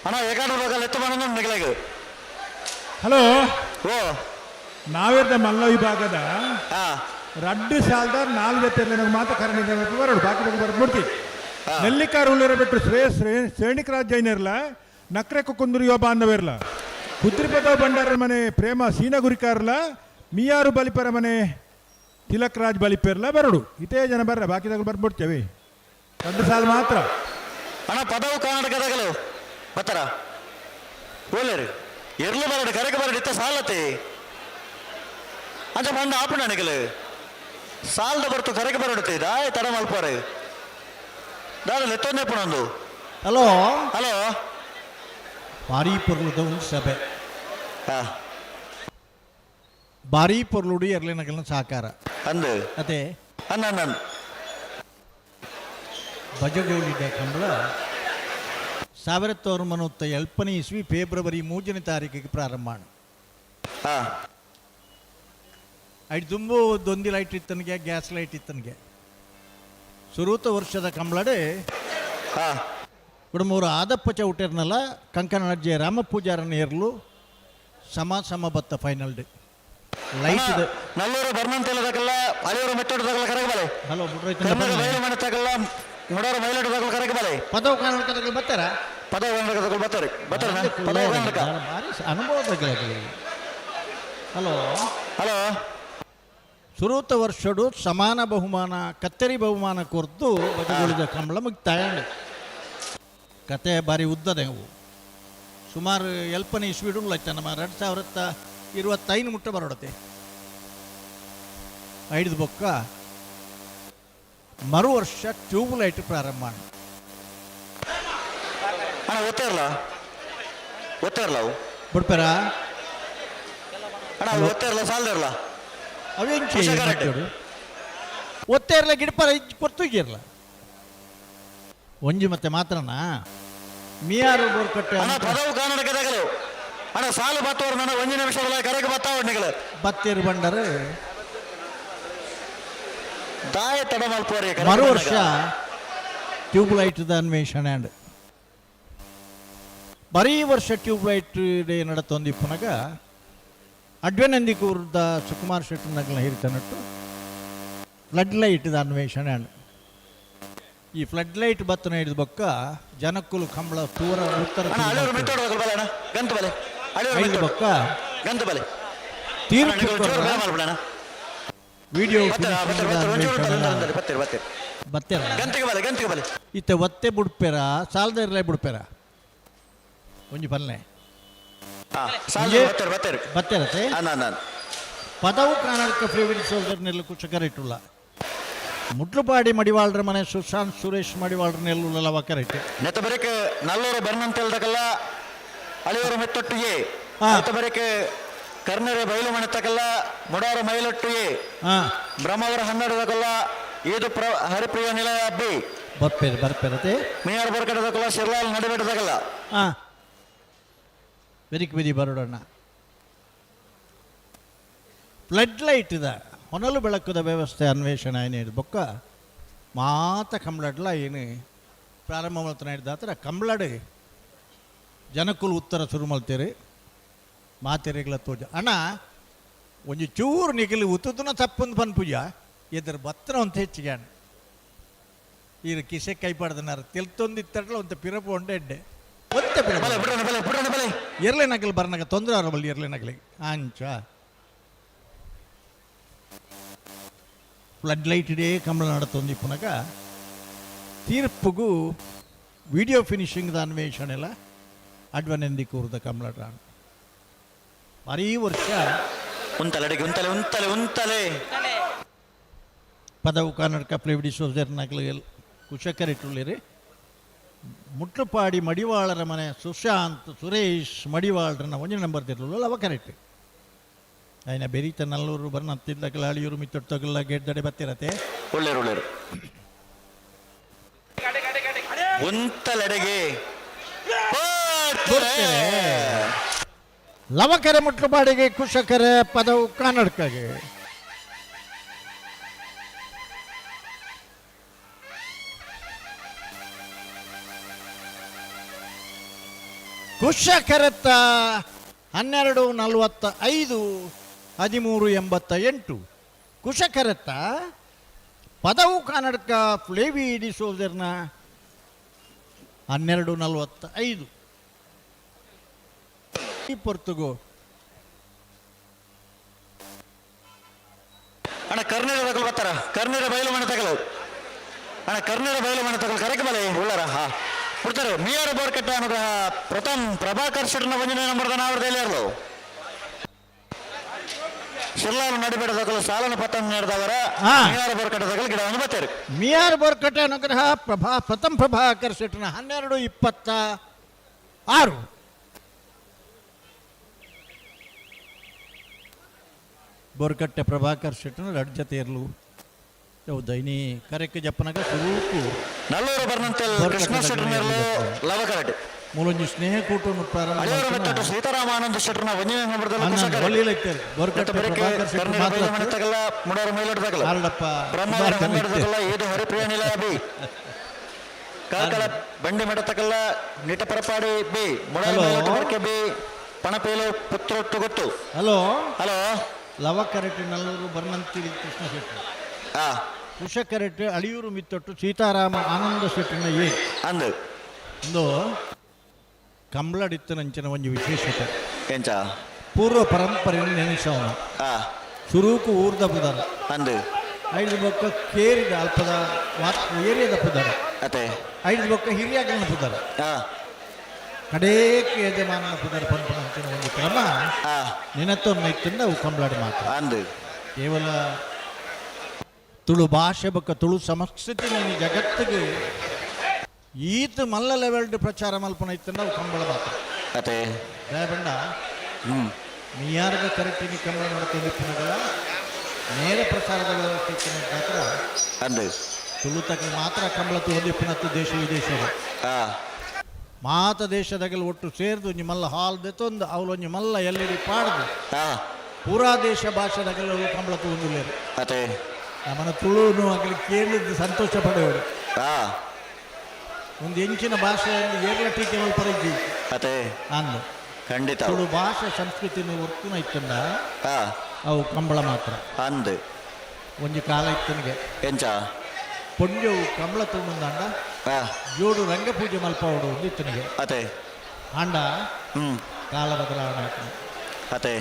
ಅಣ್ಣ ಏಕಾಡ ಭಾಗ ಎತ್ತು ಬಂದ ನಿಗಲಾಗ. ಹಲೋ ಓ ನಾವಿರ್ದ ಮಲ್ಲ ವಿಭಾಗದ ರಡ್ಡು ಸಾಲದ 4 ಜೊತೆ ಮಾತ್ರ ಕರೆಂಟ್ ಬರೋಡು ಬಾಕಿ ಬಗ್ಗೆ ಬರ್ಬಿಡ್ತಿ. ನೆಲ್ಲಿಕಾರ ಉಳ್ಳರ ಬಿಟ್ಟು ಶ್ರೇಣಿಕ ರಾಜ್ ಜೈನರ್ಲ ನಕ್ರೆ ಕುಂದೂರು ಯುವ ಬಾಂಧವಿರ್ಲ ಕುದ್ರಿಪದ ಭಂಡಾರ ಮನೆ ಪ್ರೇಮ ಸೀನ ಗುರಿಕಾರ್ಲ ಮಿಯಾರು ಬಲಿಪರ ಮನೆ ತಿಲಕ್ ರಾಜ್ ಬಲಿಪೇರ್ಲ ಬರಡು ಇತೇ ಜನ ಬರ್ರ ಬಾಕಿದಾಗ ಬರ್ಬಿಡ್ತೇವೆ 2 ಸಾಲ ಮಾತ್ರ. ಅಣ್ಣ ಪದವು ಕರ್ನಾಟಕದಾಗಲು ಬತ್ತಾರ ಓಲೇರಿ ಎರ್ಲು ಬರಡು ಕರೆಗೆ ಬರಡು ಇತ್ತ ಸಾಲತಿ ಅಂಚ ಬಂಡ ಆಪುಂಡ ನಿಗಲು ಸಾಲದ ಬರ್ತು ಕರೆಗೆ ಬರಡುತ್ತೆ ದಾಯ ತಡ ಮಲ್ಪಾರೆ ದಾದ ಲೆತ್ತೊಂದೇ ಪುಣೊಂದು. ಹಲೋ ಹಲೋ ಭಾರಿ ಪೊರ್ಲುದ ಒಂದು ಸಭೆ ಭಾರಿ ಪೊರ್ಲುಡು ಎರ್ಲಿನಗಲ್ನ ಸಹಕಾರ ಅಂದು ಅದೇ ಅನ್ನ ಅನ್ನ ಬಜಗೋಳಿದ ಕಂಬಳ 1970ನೇ ಇಸ್ವಿ ಫೆಬ್ರವರಿ 3ನೇ ತಾರೀಕಿಗೆ ಪ್ರಾರಂಭ. ಐದು ತುಂಬು ದೊಂದಿ ಲೈಟ್ ಇತ್ತನಿಗೆ ಗ್ಯಾಸ್ ಲೈಟ್ ಇತ್ತನಿಗೆ ಸುರೂತ ವರ್ಷದ ಕಂಬಳಡೆ ಕುಡುಮೂರು ಆದಪ್ಪ ಚೌಟೇರ್ನಲ್ಲ ಕಂಕನಾಡ್ಜೆ ರಾಮ ಪೂಜಾರನ ಏರ್ಲು ಸಮ ಸಮ ಬತ್ತ ಫೈನಲ್ ಡೇ ಲೈಟ್ ಇದೆ. ನಲ್ಲೂರು ಬರ್ಮಂತೆಲ್ಲದಕ್ಕೆಲ್ಲ ಅಳಿಯೂರು ಮೆಟ್ಟೋಟದಾಗಲ್ಲ ಕರಗಬಾಲೆ ಹಲೋ ಕರ್ನಾಟಕ ಬಯಲು ಮನೆ ತಗಲ್ಲ ಮುಡಾರ ಮೈಲಾಟ ದಾಖಲು ಕರೆಗೆ ಬಲೆ. ಪದವು ಕರ್ನಾಟಕದಲ್ಲಿ ಬರ್ತಾರ? ಪದವು ಕರ್ನಾಟಕ ಬರ್ತಾರೆ, ಬರ್ತಾರೆ. ಪದವು ಕರ್ನಾಟಕ. ಭಾರಿ ಅನುಭವದ. ಹಲೋ. ಹಲೋ. ಸುರೂತ ವರ್ಷಡು ಸಮಾನ ಬಹುಮಾನ, ಕತ್ತರಿ ಬಹುಮಾನ ಕೊರ್ದು ಬಜಗುಳಿದ ಕಂಬಳ ಮುಕ್ತಾಯ. ಕತೆ ಬಾರಿ ಉದ್ದದೆ ಅವು. ಸುಮಾರು ಎಲ್ಪನೇ ಇಸ್ವಿಡು ಉಳ್ಳೈತೆ. ನಮ್ಮ 2025 ಮುಟ್ಟ ಬರೋಡತೆ. ಐದು ಬೊಕ್ಕ ಮರು ವರ್ಷ ಟ್ಯೂಬ್ ಲೈಟ್ ಪ್ರಾರಂಭ. ಅಣ್ಣ, ಒತ್ತೇ ಇರಲ್ಲ, ಒತ್ತೇ ಇರಲ್ಲ ಅವು. ಬಿಡ್ಪಾರ? ಅಣ್ಣ, ಒತ್ತೇ ಇರಲ್ಲ, ಸಾಲದ ಇರಲ್ಲ. ಅವೆಂಚಿ ಒತ್ತೇ ಇರಲ್ಲ, ಗಿಡಪಾರ ಕೊರ್ತುಗಿರಲ್ಲ ಒಂಜಿ ಮತ್ತೆ ಮಾತ್ರನಾ ಮಿಯಾರು ಬೋರ್ಕಟ್ಟೆ. ಅಣ್ಣ, ಪದವು ಕರ್ನಾಟಕದಾಗಲು ಅಣ್ಣ ಸಾಲು ಬತ್ತವರು ನನ್ನ ಒಂಜಿ ನಿಮಿಷ ಕರೆಗೆ ಬತ್ತಾವ ನಿಗಲು. ಬತ್ತೇರು ಬಂಡರು. ದಾಯ ತಡ ಮಲ್ಪುವರಿ. ಮರು ವರ್ಷ ಟ್ಯೂಬ್ ಲೈಟ್ ಅನ್ವೇಷಣೆ ಅಂಡ್ ಬರೀ ವರ್ಷ ಟ್ಯೂಬ್ ಲೈಟ್ ಡೇ ನಡತೊಂದಿಪ್ಪುನಗ ಅಡ್ವೆನಂದಿ ಕೂರ್ದ ಸುಕುಮಾರ್ ಶೆಟ್ಟಿ ನಗಲ ಹಿರಿತನಟ್ಟು ಫ್ಲಡ್ ಲೈಟ್ ಅನ್ವೇಷಣೆ ಅಂಡ್ ಈ ಫ್ಲಡ್ ಲೈಟ್ ಬತ್ತನ ಹಿಡಿದ ಬೊಕ್ಕ ಜನಕ್ಕುಲು ಕಂಬಳ ತೂರ ಉತ್ತರ ಅಣ್ಣ, ಅಳಿಯವರು ಮಿತ್ತೋಡು ಬಲೆ ಅಣ್ಣ, ಗಂತು ಬಲೆ ಅಳಿಯವರು. ಐದು ಬೊಕ್ಕ ಗಂತು ಬಲೆ. ತೀರ್ಪು ಜೋರು ಬೇಗ ಮಾಡ್ಬಿಡಣ. ವಿಡಿಯೋ. ಬತ್ತೀರಿ, ಬತ್ತೀರಿ. ಬತ್ತೇರ? ಗಂತಿಗೆ ಬಲೆ, ಗಂತಿಗೆ ಬಲೆ. ಇತ್ತೆ ಒತ್ತೆ ಬುಡ್ಪೇರ, ಸಾಲದ ಇರಲೇ ಬುಡ್ಪೇರ, ಒಂಜಿ ಪಲ್ಲೆ. ಬತ್ತೇರು, ಬತ್ತೇರು. ಬತ್ತೇರತೆ. ನಾನು ಪದವು ಕರ್ನಾಟಕ ಫ್ರೀವಿಲ್ ಸೋಲ್ಡರ್ ನೆಲ್ಲು ಕುಚಕರಿಟ್ಟುಲ್ಲ. ಮುಟ್ಲುಪಾಡಿ ಮಡಿವಾಳ್ರ ಮನೆ ಸುಶಾಂತ್ ಸುರೇಶ್ ಮಡಿವಾಳ್ರ ನೆಲ್ಲು ವಕರಿಟ್ಟೆ. ನೆತ್ತ ಬರಕ್ಕೆ ನಲ್ಲೂರು ಬರ್ನಂತೇಳ್ದಕಲ್ಲ ಅಳಿಯವರು ಮೆತ್ತೊಟ್ಟಿಗೆ. ನೆತ್ತ ಬರಕ್ಕೆ ಕರ್ನರೆ ಬಯಲು ಮಣತಕಲ್ಲ ಮುಡಾರ ಮೈಲೊಟ್ಟಿಗೆ. ಬ್ರಹ್ಮಾವರ ಹನ್ನೆರಡದಕಲ್ಲ ಇದು ಪ್ರ ಹರಿಪ್ರಿಯ ನಿಲಯ ಬಿ. ಬರ್ಪೇರು, ಬರ್ಪೇರತೆ. ಮೀನಾರ್ ಬರ್ಕಡದಕಲ್ಲ ಶಿರ್ಲಾಲ್ ನಡಿಬೆಟ್ಟದಕಲ್ಲ. ಬೆರಿಕ್ ಬಿದಿ ಬರೋಡಣ್ಣ. ಫ್ಲಡ್ ಲೈಟ್ ಇದೆ, ಹೊನಲು ಬೆಳಕುದ ವ್ಯವಸ್ಥೆ ಅನ್ವೇಷಣೆ ಏನೇನು ಬೊಕ್ಕ ಮಾತ ಕಂಬ್ಳಡ್ಲ ಏನು ಪ್ರಾರಂಭ ಮಲ್ತನ ಹಿಡ್ದಾತ್ರ ಕಂಬ್ಳಡ್ ಜನಕ್ಕುಲು ಉತ್ತರ ಶುರು ಮಲ್ತೇರಿ ಮಾತೆರೆಗಳ ತೋಜ. ಅಣ್ಣ, ಒಂಜಿ ಚೂರು ನಿಗಲಿ ಉತ್ತುನ ತಪ್ಪೊಂದು ಪನ್ಪುಜ ಎದುರು ಬತ್ತನ ಅಂತ ಹೆಚ್ಚಿಗೆ ಅಣ್ಣ. ಈರು ಕಿಸೆ ಕೈ ಪಡ್ದನಾರ ತೆಲ್ತೊಂದಿತ್ತಡ್ಲ ಒಂತ ಪಿರಪು ಉಂಡೆ ಎಡ್ಡೆ ಒಂತೆ ಪಿರಪು. ಬಲೆ ಬಿಡೋಣ ಬಲೆ, ಬಿಡೋಣ ಬಲೆ. ಎರ್ಲೆ ನಗಲು ಬರ್ನಗ ತೊಂದರೆ ಅವರ ಬಲ್ಲಿ ಎರ್ಲೆ ನಗಲಿಗೆ ಅಂಚ ಫ್ಲಡ್ ಲೈಟ್ ಇಡೇ ಕಂಬಳ ನಡತೊಂದು ಪುನಗ ತೀರ್ಪುಗು ವಿಡಿಯೋ ಫಿನಿಶಿಂಗ್ ಅನ್ವೇಷಣೆಲ್ಲ ಅಡ್ವನೆಂದಿ ಕೂರ್ದ ಕಂಬಳ ಭಾರೀ ವರ್ಷ. ಉಂತಲೆ ಅಡಿಗೆ, ಉಂತಲೆ, ಉಂತಲೆ, ಉಂತಲೆ. ಪದವು ಕರ್ನಾಟಕ ಪ್ಲೇವಿಡಿ ಸೋಜರ್ ನಗಲು ಕುಶಕರಿಟ್ಟುಳ್ಳಿರಿ. ಮುಟ್ಲುಪಾಡಿ ಮಡಿವಾಳರ ಮನೆ ಸುಶಾಂತ್ ಸುರೇಶ್ ಮಡಿವಾಳರನ್ನ ಒಂಜಿ ನಂಬರ್ ತಿರ್ಲಲ್ಲ ಅವ ಕರೆಕ್ಟ್. ಆಯ್ನ ಬೆರೀತ ನಲ್ಲೂರು ಬರ್ನ ತಿದ್ದಕಲ ಅಳಿಯೂರು ಮಿತ್ತೊಟ್ಟಗಲ್ಲ ಗೇಟ್ ಬತ್ತಿರತೆ. ಒಳ್ಳೇರು, ಒಳ್ಳೇರು. ಉಂತಲೆಡೆಗೆ. ಲವಕರೆ ಮುಟ್ಲುಪಾಡಿಗೆ, ಕುಶಕರೆ ಪದವು ಕರ್ನಾಟಕಗೆ. ಕುಶಕರೆತ್ತ 12:45, 13:88. ಕುಶಕರೆತ್ತ ಪದವು ಕರ್ನಾಟಕ ಫ್ಲೇವಿ ಡಿಸೋಜರ್ನ 12:45. ಈ ಪೊರ್ತುಗು ಅಣ್ಣ, ಕರ್ನೀರ ತಗಲು ಬರ್ತಾರ, ಕರ್ನೀರ ಬಯಲು ಮನೆ ತಗಲು ಅಣ್ಣ, ಕರ್ನೀರ ಬಯಲು ಮನೆ ತಗಲು ಕರೆಕ್ ಬಲೆ ಉಳ್ಳಾರ. ಹಾ ಕೊಡ್ತಾರೆ. ಮಿಯಾರ ಬೋರ್ಕಟ್ಟ ಅನುಗ್ರಹ ಪ್ರಥಮ್ ಪ್ರಭಾಕರ್ ಶೆಟ್ಟನ ಒಂಜನೇ ನಂಬರ್ದ ನಾವರ್ದಲ್ಲಿ ಇರಲು ಶಿರ್ಲಾಲು ನಡಿಬೇಡ ತಗಲು ಸಾಲನ ಪತ್ತನ್ನು ನಡೆದವರ ಮಿಯಾರ ಬೋರ್ಕಟ್ಟ ತಗಲು ಗಿಡವನ್ನು ಬರ್ತಾರೆ. ಮಿಯಾರ್ ಬೋರ್ಕಟ್ಟೆ ಅನುಗ್ರಹ ಪ್ರಭಾ ಪ್ರಥಮ್ ಪ್ರಭಾಕರ್ ಶೆಟ್ಟನ 12:26. ಬೋರ್ಕಟ್ಟೆ ಪ್ರಭಾಕರ್ ಶೆಟ್ಟನ ರಡ್ ಜೊತೆ ಇರಲು ದೈನಿ ಕರೆಕ್ ಜಪ್ಪನಗ ಸುರೂಕು. ನಲ್ಲೂರು ಬರ್ನಂತೆಲ್ ಕೃಷ್ಣ ಶೆಟ್ಟರ್ನೆಲ್ಲ ಲವಕರಟ್. ಮೂಲೊಂಜಿ ಸ್ನೇಹ ಕೂಟವನ್ನು ಪ್ರಾರಂಭ. ಅಳಿಯೂರು ಮೆತ್ತಟ್ಟು ಸೀತಾರಾಮಾನಂದ ಶೆಟ್ಟರ್ನ ಒಂಜನೇ ನಂಬರ್ದಲ್ಲಿ ಕುಶಕರೆ. ಬೋರ್ಕಟ್ಟೆ ಪ್ರಭಾಕರ್ ಶೆಟ್ಟರ್ ಮಾತ್ರ ಮನೆ ತಗಲ್ಲ ಮುಡಾರ ಮೈಲೊಟ್ಟು ತಗಲ್ಲ ಆರಡಪ್ಪ ಬ್ರಹ್ಮಾವರ ಹನ್ನೆರಡು ತಗಲ್ಲ ಏದು ಹರಿಪ್ರಿಯ ನಿಲಯ ಬಿ. ಕಾರ್ಕಳ ಬಂಡಿ ಮಠ ತಗಲ್ಲ ನಿಟಪರಪಾಡಿ ಬಿ. ಮುಡಾರ ಹಲೋ. ಮೈಲೊಟ್ಟು ಬರ್ಕೆ ಬಿ. ಪಣಪೇಲು ಪುತ್ರೊಟ್ಟು ಗೊತ್ತು. ಹಲೋ. ಹಲೋ. ಲವ ಕರೆಕ್ಟ್ ನಲ್ಲೂರು ಬರ್ನಂತಿರಿ ಕೃಷ್ಣ ಶೆಟ್ಟಿ. ಹಾ. ಕುಶಕರೆಟ್ ಅಳಿಯೂರು ಮಿತ್ತೊಟ್ಟು ಸೀತಾರಾಮ ಆನಂದ ಶೆಟ್ಟಿನ ಎ ಅಂದು ಒಂದು ಕಂಬ್ಳಡಿತ್ತನಂಚಿನ ಒಂಜಿ ವಿಶೇಷತೆ. ಎಂಚ? ಪೂರ್ವ ಪರಂಪರೆಯನ್ನು ನೆನೆಸವನ ಸುರೂಕು ಊರ್ದ ಪುದರ. ಅಂದು. ಐದು ಬೊಕ್ಕ ಕೇರಿದ ಅಲ್ಪದ ಏರಿಯಾದ ಪುದರ. ಅತೆ. ಐದು ಬೊಕ್ಕ ಹಿರಿಯಾಗಲನ ಪುದರ. ಕಡೇಕ್ ಯಜಮಾನನ ಪುದರ್ ಪನ್ಪುನಂಚಿನ ಒಂದು ಕ್ರಮ ನೆನತೊನ್ನ ಇತ್ತಿಂದ ಅವು ಕಂಬ್ಳಾಡಿ ಮಾತ್ರ. ಅಂದು. ಕೇವಲ ತುಳು ಭಾಷೆ ಬೊಕ್ಕ ತುಳು ಸಂಸ್ಕೃತಿ ಜಗತ್ತಿಗೆ ಈತ ಮಲ್ಲ ಲೆವೆಲ್ಡ್ ಪ್ರಚಾರ ಮಲ್ಪನ ಇತ್ತಂಡ ಅವು ಕಂಬಳ ಮಾತ್ರ. ಅತೆ. ದಯಬಂಡ ಮಿಯಾರ್ಗ ಕರೆಕ್ಟಿನಿ ಕಂಬಳ ನಡತೊಂದಿಪ್ಪುನಗಲ ನೇರ ಪ್ರಸಾರದ ವ್ಯವಸ್ಥೆ ಇತ್ತಿನ ಮಾತ್ರ. ಅಂದು. ತುಳು ತಕ್ಕ ಮಾತ್ರ ಕಂಬಳ ತುಳಿದಿಪ್ಪುನತ್ತು ದೇಶ ವಿದೇಶದ ಮಾತ ದೇಶದಾಗಲ್ ಒಟ್ಟು ಸೇರ್ದು ಒಂಜಿ ಮಲ್ಲ ಹಾಲ್ ದೆತ್ತೊಂದು ಅವ್ಲು ಒಂಜಿ ಮಲ್ಲ ಎಲ್ ಇ ಡಿ ಪಾಡ್ದು ಪೂರಾ ದೇಶ ಭಾಷೆದಾಗಲ್ ಅವು ಕಂಬಳ ತೂವೊಂದುಲ್ಲೆರ್. ಅತೆ. ನಮ್ಮನ ತುಳುನು ಅಗಲಿ ಕೇಳಿದ್ದು ಸಂತೋಷ ಪಡೆಯವರು. ಒಂದು ಎಂಚಿನ ಭಾಷೆ ಏರ್ಲ ಟೀಕೆ ಮಲ್ಪರಿಜ್ಜಿ. ಅತೆ. ಅಂದು. ಖಂಡಿತ. ತುಳು ಭಾಷೆ ಸಂಸ್ಕೃತಿನ ಒರ್ತುನ ಇತ್ತಂಡ ಅವು ಕಂಬಳ ಮಾತ್ರ. ಅಂದು. ಒಂಜಿ ಕಾಲ ಇತ್ತನಿಗೆ. ಎಂಚ? ಪೊಂಜವು ಕಂಬಳ ತೂಂದಾಂಡ ಜೋಡು ರಂಗಪೂಜೆ ಮಲ್ಪವಡು ಒಂದು ಇತ್ತನಿಗೆ. ಅತೆ. ಆಂಡ ಕಾಲ ಬದಲಾವಣೆ ಆಯ್ತು. ಅತೆ.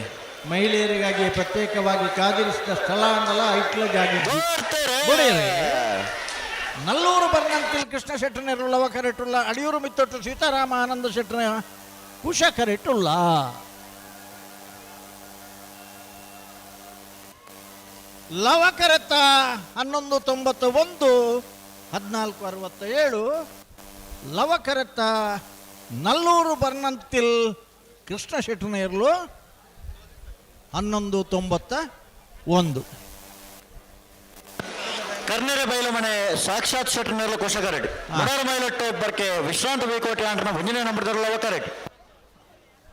ಮಹಿಳೆಯರಿಗಾಗಿ ಪ್ರತ್ಯೇಕವಾಗಿ ಕಾದಿರಿಸಿದ ಸ್ಥಳ ಅನ್ನಲ್ಲ ಐಟ್ಲ ಜಾಗ. ನಲ್ಲೂರು ಬರ್ನಂತಿಲ್ ಕೃಷ್ಣ ಶೆಟ್ಟನೆರುಳ್ಳವ ಕರೆಟುಳ್ಳ ಅಡಿಯೂರು ಮಿತ್ತೊಟ್ಟು ಸೀತಾರಾಮ ಆನಂದ ಶೆಟ್ಟನ ಕುಶ ಕರೆಟುಳ್ಳ. ಲವಕರೆತ್ತ 11.91 14.67. ಲವಕರೆತ್ತ ನಲ್ಲೂರು ಬರ್ನಂತಿಲ್ ಕೃಷ್ಣ ಶೆಟ್ಟನ ಇರಲು 11.91. ಕರ್ನೇರ ಬೈಲಮನೆ ಸಾಕ್ಷಾತ್ ಶೆಟ್ಟನೆಲ್ಲ ಕೋಶಗಾರೆಡ್ ಮುಡಾರ ಮೈಲೊಟ್ಟೆ ಬರ್ಕೆ ವಿಶ್ರಾಂತ ಬೇಕೋಟೆ ಅಂಟನ ಮುಂದಿನ ನಂಬರ್ ಲವಕರೆಡ್.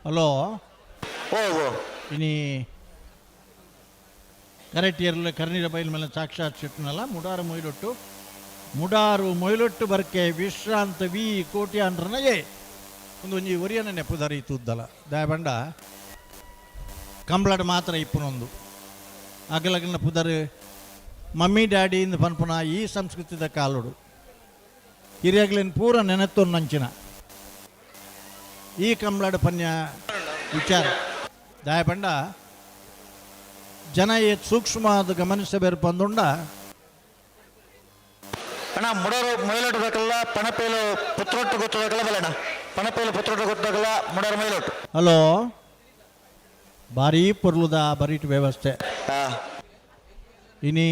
ಹಲೋ. ಓ ಓ. ಇನಿ ಕರೆಕ್ಟ್ ಇರಲು ಕರ್ನೀರ ಬೈಲ್ ಮೇಲೆ ಸಾಕ್ಷಾತ್ ಶೆಟ್ಟನಲ್ಲ ಮುಡಾರು ಮೊಯ್ಲೊಟ್ಟು ಮುಡಾರು ಮೊಯ್ಲೊಟ್ಟು ಬರ್ಕೆ ವಿಶ್ರಾಂತ ವಿ ಕೋಟಿ ಅಂಡ್ರನ ಏ ಒಂದು ಒಂಜಿ ಒರಿಯನ ನೆಪುದಾರಿ ಇತ್ತುದ್ದಲ ದಯಬಂಡ ಕಂಬ್ಳಡ್ ಮಾತ್ರ ಇಪ್ಪುನೊಂದು ಅಗಲಗನ ಪುದರ್ ಮಮ್ಮಿ ಡ್ಯಾಡಿ ಇಂದ ಪನ್ಪುನ ಈ ಸಂಸ್ಕೃತಿದ ಕಾಲುಡು ಹಿರಿಯಗ್ಲಿನ ಪೂರ ನೆನೆತ್ತೊನ್ನಂಚಿನ ಈ ಕಂಬ್ಳಡ್ ಪನ್ಯ ವಿಚಾರ ದಯಪಂಡ ಜನ ಏತ್ ಸೂಕ್ಷ್ಮ ಅದು ಗಮನಿಸಬೇಕು ಬಂದುಂಡ. ಅಣ್ಣ ಮುಡೋರು ಮೈಲೊಟ್ಟು ಬೇಕಲ್ಲ ಪಣಪೇಲು ಪುತ್ರೊಟ್ಟು ಗೊತ್ತಬೇಕಲ್ಲ ಬಲಣ್ಣ ಪಣಪೇಲು ಪುತ್ರೊಟ್ಟು ಗೊತ್ತಬೇಕಲ್ಲ ಮುಡೋರು ಮೈಲೊಟ್ಟು. ಹಲೋ ಭಾರೀ ಪೊರ್ಲುದ ಬರೀಟ್ ವ್ಯವಸ್ಥೆ. ಇನಿ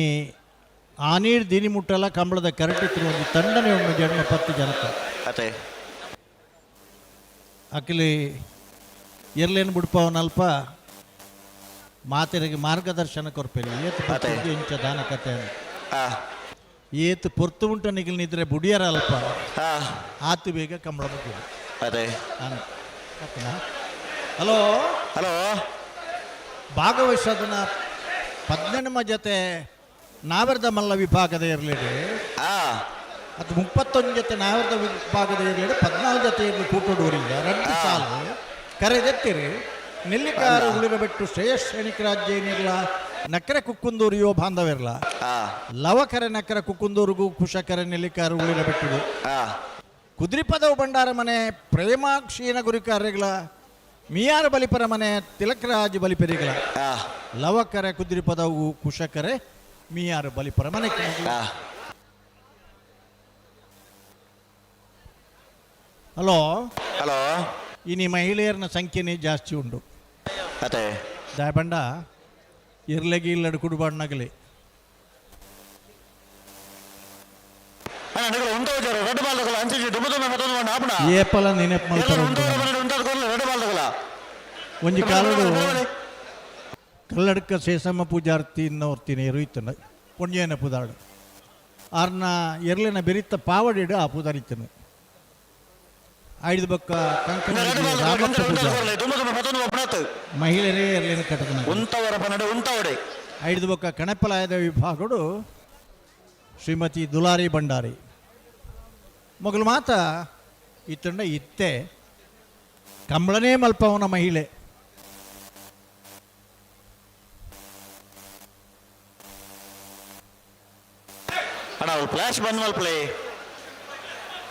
ಆ ನೀರು ದಿನಿ ಮುಟ್ಟಲ್ಲ ಕಂಬಳದ ಕರೆಕ್ಟ್ ಒಂದು ತಂಡನೆ ಒಂದು ಜನ್ಮ 10 ಜನತ. ಅತೆ. ಅಕ್ಲಿ ಎರ್ಲೇನು ಬಿಡ್ಪವನಲ್ಪ ಮಾತೆರಿಗೆ ಮಾರ್ಗದರ್ಶನ ಕೊರ್ಪೇಲಿ ಏತ್ ಪೊರ್ತು ಇಂಚ ದಾನ ಕತೆ ಏತ್ ಪೊರ್ತು ಉಂಟ ನಿಗಲ್ ನಿದ್ರೆ ಬುಡಿಯರ ಅಲ್ಪ ಆತು ಬೇಗ ಕಂಬಳ ಮುಗಿದು. ಅದೇ. ಹಲೋ. ಹಲೋ. ಭಾಗವಹಿಸೋದನ್ನ 18 ಜೊತೆ ನಾವರ್ದ ಮಲ್ಲ ವಿಭಾಗದ ಇರಲಿಡಿ ಅದು 31 ಜೊತೆ ನಾವರ್ದ ವಿಭಾಗದ ಇರಲಿಡಿ 14 ಜೊತೆ ಇರಲಿ ಕೂಟೋಡೂರಿಂದ 2 ಸಾಲು ಕರೆದೆತ್ತಿರಿ ನೆಲ್ಲಿಕಾರ ಉಳಿರಬೆಟ್ಟು ಶ್ರೇಯಸ್ ಶ್ರೇಣಿಕರಾಜ್ಯ ಏನಿರಲ ನಕ್ಕರೆ ಕುಕ್ಕುಂದೂರು ಯುವ ಬಾಂಧವಿರಲ ಲವಕರೆ ನಕ್ಕರೆ ಕುಕ್ಕುಂದೂರಿಗೂ ಕುಶಕರೆ ನೆಲ್ಲಿಕಾರ ಉಳಿರಬೆಟ್ಟುಡು ಕುದ್ರಿಪದವು ಭಂಡಾರ ಮನೆ ಪ್ರೇಮಾಕ್ಷೀನ ಗುರಿಕಾರ್ಯಗಳ ಮಿಯಾರ ಬಲಿಪರ ಮನೆ ತಿಲಕರಾಜ್ ಬಲಿಪೆರಿಗಳ ಲವಕರೆ ಕುದ್ರಿಪದವು ಕುಶಕರೆ ಮಿಯಾರ ಬಲಿಪರ ಮನೆ. ಹಲೋ. ಹಲೋ. ಇನಿ ಮಹಿಳೆಯರನ ಸಂಖ್ಯೆನೇ ಜಾಸ್ತಿ ಉಂಟು. ಅದೇ. ದಯಬಂಡ ಇರ್ಲೆಗಿ ಇಲ್ಲಡು ಕುಡುಬಣ್ಣಗಲಿ. ಏಪಲ ನೆನಪು ಮಲ್ಪರ ಒಂಜಿ ಕಾಲಡು ಕಲ್ಲಡ್ಕ ಶೇಷಮ್ಮ ಪೂಜಾರ್ತಿ ಇನ್ನೋರ್ತೀನಿ ಇರುತ್ತನ ಪುಣ್ಯನ ಪುದಾಡು ಆರ್ನ ಎರ್ಲೆನ ಬೆರಿತ ಪಾವಡಿಡು ಆ ಪೂಜಾರಿತ್ತನು ಐದು ಬಕ್ಕ ಕಂಕಣ ರಾಮಪ್ಪ ಪೂಜಾರಿ ಮಹಿಳೆಯರೇ ಎರ್ಲೆನ ಕಟ್ಟದನ ಐದು ಬಕ್ಕ ಕಣಪಲಾಯದ ವಿಭಾಗಡು ಶ್ರೀಮತಿ ದುಲಾರಿ ಭಂಡಾರಿ ಮೊಗಲು ಮಾತ ಇತ್ತಂಡ ಇತ್ತೆ ಕಂಬಳನೇ ಮಲ್ಪವನ ಮಹಿಳೆ. ಫ್ಲಾಶ್ ಬಂದ್ ಮಲ್ಪಲೆ.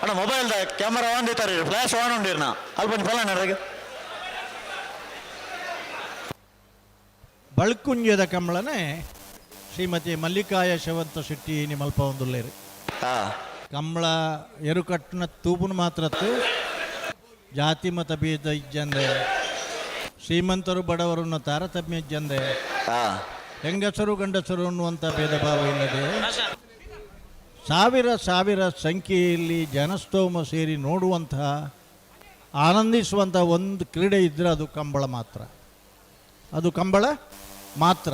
ಅಣ್ಣ ಮೊಬೈಲ್ದ ಕ್ಯಾಮರಾ ಆನ್ ದೀತಾರೆ, ಫ್ಲಾಶ್ ಆನ್ ಉಂಡಿರ್ನ ಅಲ್ಪ ಒಂಜಿ ಫಲಾನ ಅಡೆಗೆ. ಬಳ್ಕುಂಜದ ಕಂಬಳನೆ ಶ್ರೀಮತಿ ಮಲ್ಲಿಕಾ ಯಶವಂತ ಶೆಟ್ಟಿ ನಿಮಲ್ಪ ಒಂದುಲ್ಲೇರು. ಕಂಬಳ ಎರುಕಟ್ಟುನ ತೂಪುನ ಮಾತ್ರತ್ತು ಜಾತಿ ಮತ ಭೇದ ಇಜ್ಜಂದೆ, ಶ್ರೀಮಂತರು ಬಡವರನ್ನು ತಾರತಮ್ಯ ಇಜ್ಜಂದೆ, ಹೆಂಗಸರು ಗಂಡಸರು ಅನ್ನುವಂಥ ಭೇದ ಭಾವ ಇಲ್ಲದೆ ಸಾವಿರ ಸಾವಿರ ಸಂಖ್ಯೆಯಲ್ಲಿ ಜನಸ್ತೋಮ ಸೇರಿ ನೋಡುವಂತಹ ಆನಂದಿಸುವಂಥ ಒಂದು ಕ್ರೀಡೆ ಇದ್ದರೆ ಅದು ಕಂಬಳ ಮಾತ್ರ, ಅದು ಕಂಬಳ ಮಾತ್ರ.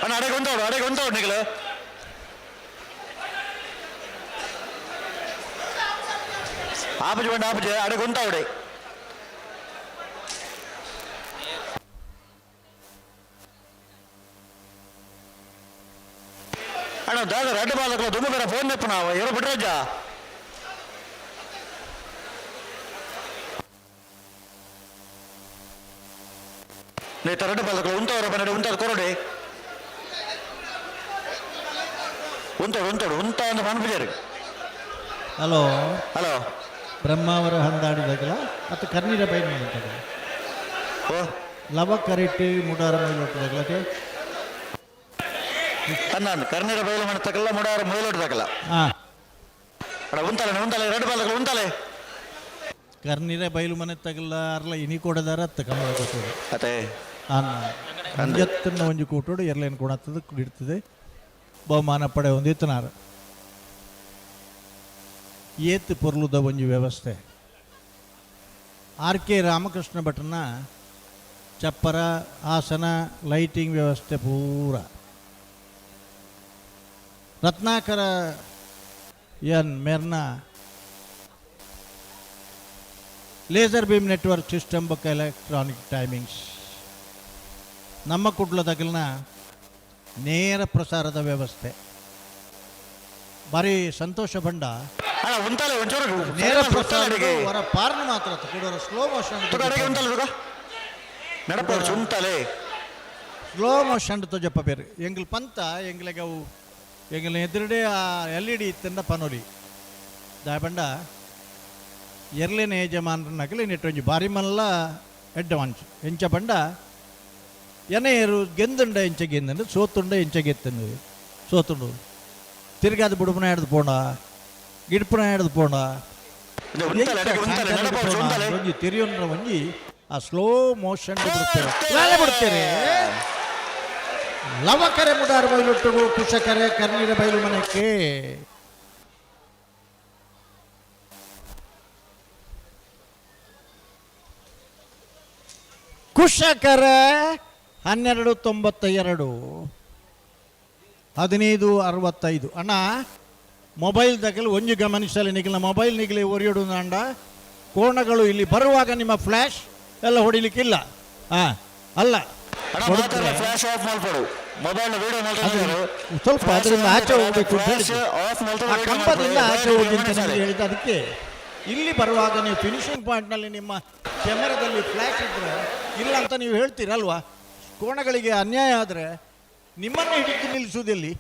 ಅಣ್ಣ ಅಡೆಗೆ ಉಂಟು, ಅಡೆಗೆ ಉಂಟು ನಿಖಿಲ್. ಆಪುಜಿ ಬಂಡ ಆಪುಜಿ ಅಡೆಗೆ ಉಂಟಾವಡೆ. ಅಣ್ಣ ದಾದ ರಡ್ಡು ಬಾಲಕಲ ದುಮ್ಮು ಬೇರೆ ಫೋನ್ ನೆಪ್ಪು ನಾವು ಏರೋ ಬಿಡ್ರಜ್ಜ. ನೀ ರಡ್ಡು ಬಾಲಕಲು ಉಂಟವ್ರ ಬನ್ನಡೆ ಉಂಟಾದ ಕೊರಡೆ ಉಂಟೋಡು ಉಂಟೋಡು ಉಂಟ ಅಂತ ಮನ್ಪುಜಾರಿ. ಹಲೋ ಹಲೋ ಬ್ರಹ್ಮಾವರ ಹಂದಾಡಿದಾಗಲ ಮತ್ತು ಕರ್ನೀರ ಬೈನ್ ಮಾಡಿದಾಗ ಓ ಲವ ಕರಿಟಿ ಮುಡಾರ ಮೈಲೊಟ್ಟದಾಗಲ ಅನ್ನ ಕರ್ನೀರ ಬೈಲು ಮಾಡತಕ್ಕಲ್ಲ ಮುಡಾರ ಮೈಲೊಟ್ಟದಾಗಲ್ಲ. ಅಣ್ಣ ಉಂತಾಲೆ ಉಂತಾಲೆ ಎರಡು ಬಾಲಕಲು ಉಂತಾಲೆ. ಕರ್ನೀರ ಬೈಲು ಮನೆ ತಗಲ್ಲ ಅರ್ಲ ಇನಿ ಕೊಡದಾರ ಅತ್ತ ಕಮಲ ಗೊತ್ತದ. ಅತ್ತೆ ಅಂಜತ್ತನ್ನ ಒಂಜಿ ಕೂಟೋಡು ಎರ್ಲೇನು ಕೊಡತ್ತದ ಇಡ್ತದೆ ಬಹುಮಾನ ಪಡೆ ಒಂದು ಇತ್ತನಾರು ಏತ್ ಪೊರ್ಲುದ ಒಂಜಿ ವ್ಯವಸ್ಥೆ. ಆರ್ ಕೆ ರಾಮಕೃಷ್ಣ ಭಟ್ರನ ಚಪ್ಪರ ಆಸನ ಲೈಟಿಂಗ್ ವ್ಯವಸ್ಥೆ ಪೂರ. ರತ್ನಾಕರ ಎನ್ ಮೆರ್ನ ಲೇಸರ್ ಬೀಮ್ ನೆಟ್ವರ್ಕ್ ಸಿಸ್ಟಮ್ ಬೊಕ್ಕ ಎಲೆಕ್ಟ್ರಾನಿಕ್ ಟೈಮಿಂಗ್ಸ್. ನಮ್ಮ ಕುಡ್ಲದಗಲ್ನ ನೇರ ಪ್ರಸಾರದ ವ್ಯವಸ್ಥೆ ಭಾರಿ ಸಂತೋಷ ಬಂಡ. ನೇರ ಪ್ರಸಾರ ಹೊರ ಪಾರ್ನ ಮಾತ್ರ ಕೊಡೋರ ಸ್ಲೋ ಮೋಷನ್ ಸ್ಲೋ ಮೋಷನ್ ತೋಜಪ್ಪ ಬೇರೆ ಎಂಗ್ಲ ಪಂತ ಎಂಗ್ಲೆಗೆ ಅವು ಎಂಗ್ಲ ಎದುರುಡೆ ಆ ಎಲ್ ಇ ಡಿ ಇತ್ತಂದ ಪನೋಲಿ ದಾಯಬಂಡ ಎರ್ಲೇನೆ ಯಜಮಾನ್ರನ್ನಕಲಿ ನೆಟ್ಟೊಂಜಿ ಬಾರಿ ಮಲ್ಲ ಅಡ್ವಾನ್ಸ್ ಎಂಚ ಬಂಡ ಎನೆಯರು ಗೆಂದುಂಡ ಎಂಚ ಗೆಂದುಂಡು ಸೋತುಂಡ ಎಂಚ ಗೆತ್ತಂದು ಸೋತುಂಡು ತಿರ್ಗಾದ ಬುಡುಪನ ಹಿಡ್ದು ಪೋಂಡ ಗಿಡ್ಪುನ ಹಿಡ್ದು ಪೋಂಡ ಒಂಜಿ ತಿರಿಯೊಂಡ್ರ ಒಂಜಿ ಆ ಸ್ಲೋ ಮೋಷನ್ ಬಿಡ್ತಾರೆ ಬಿಡ್ತೇನೆ. ಲವಕರೆ ಮುಡಾರ ಬೈಲುಟ್ಟುಗು ಕುಶಕರೆ ಕರ್ನೀರ ಬೈಲು ಮನೆಗೆ. ಕುಶಕರೆ 12.92 15.65. ಅಣ್ಣ ಮೊಬೈಲ್ ತಗಲು ಒಂಜಿ ಗಮನಿಸಲಿ ನಿಗಲ ಮೊಬೈಲ್ ನಿಗಲಿ ಒರಿಯಡು ಅಂಡ ಕೋಣಗಳು ಇಲ್ಲಿ ಬರುವಾಗ ನಿಮ್ಮ ಫ್ಲ್ಯಾಶ್ ಎಲ್ಲ ಹೊಡಿಲಿಕ್ಕಿಲ್ಲ. ಹಾಂ ಅಲ್ಲ ಫ್ಲಾಶ್ ಆಫ್ ಮಾಡ್ಕೊಡು ಮೊಬೈಲ್ ವಿಡಿಯೋ ಸ್ವಲ್ಪ ಅದರಿಂದ ಆಚೆ ಹೋಗಬೇಕು ಅಂತ ಹೇಳಿದ್ದು. ಆ ಕಂಬದಿಂದ ಆಚೆ ಹೋಗಿ ಅಂತ ನಿಮಗೆ ಹೇಳಿದ್ದು. ಅದಕ್ಕೆ ಇಲ್ಲಿ ಬರುವಾಗ ನೀವು ಫಿನಿಶಿಂಗ್ ಪಾಯಿಂಟ್ನಲ್ಲಿ ನಿಮ್ಮ ಕ್ಯಾಮರಾದಲ್ಲಿ ಫ್ಲ್ಯಾಶ್ ಇದ್ದರೆ ಇಲ್ಲ ಅಂತ ನೀವು ಹೇಳ್ತೀರಲ್ವಾ? ಕೋಣಗಳಿಗೆ ಅನ್ಯಾಯ ಆದರೆ ನಿಮ್ಮನ್ನು ಹಿಡಿದು ನಿಲ್ಲಿಸುವುದಿಲ್ಲಿ.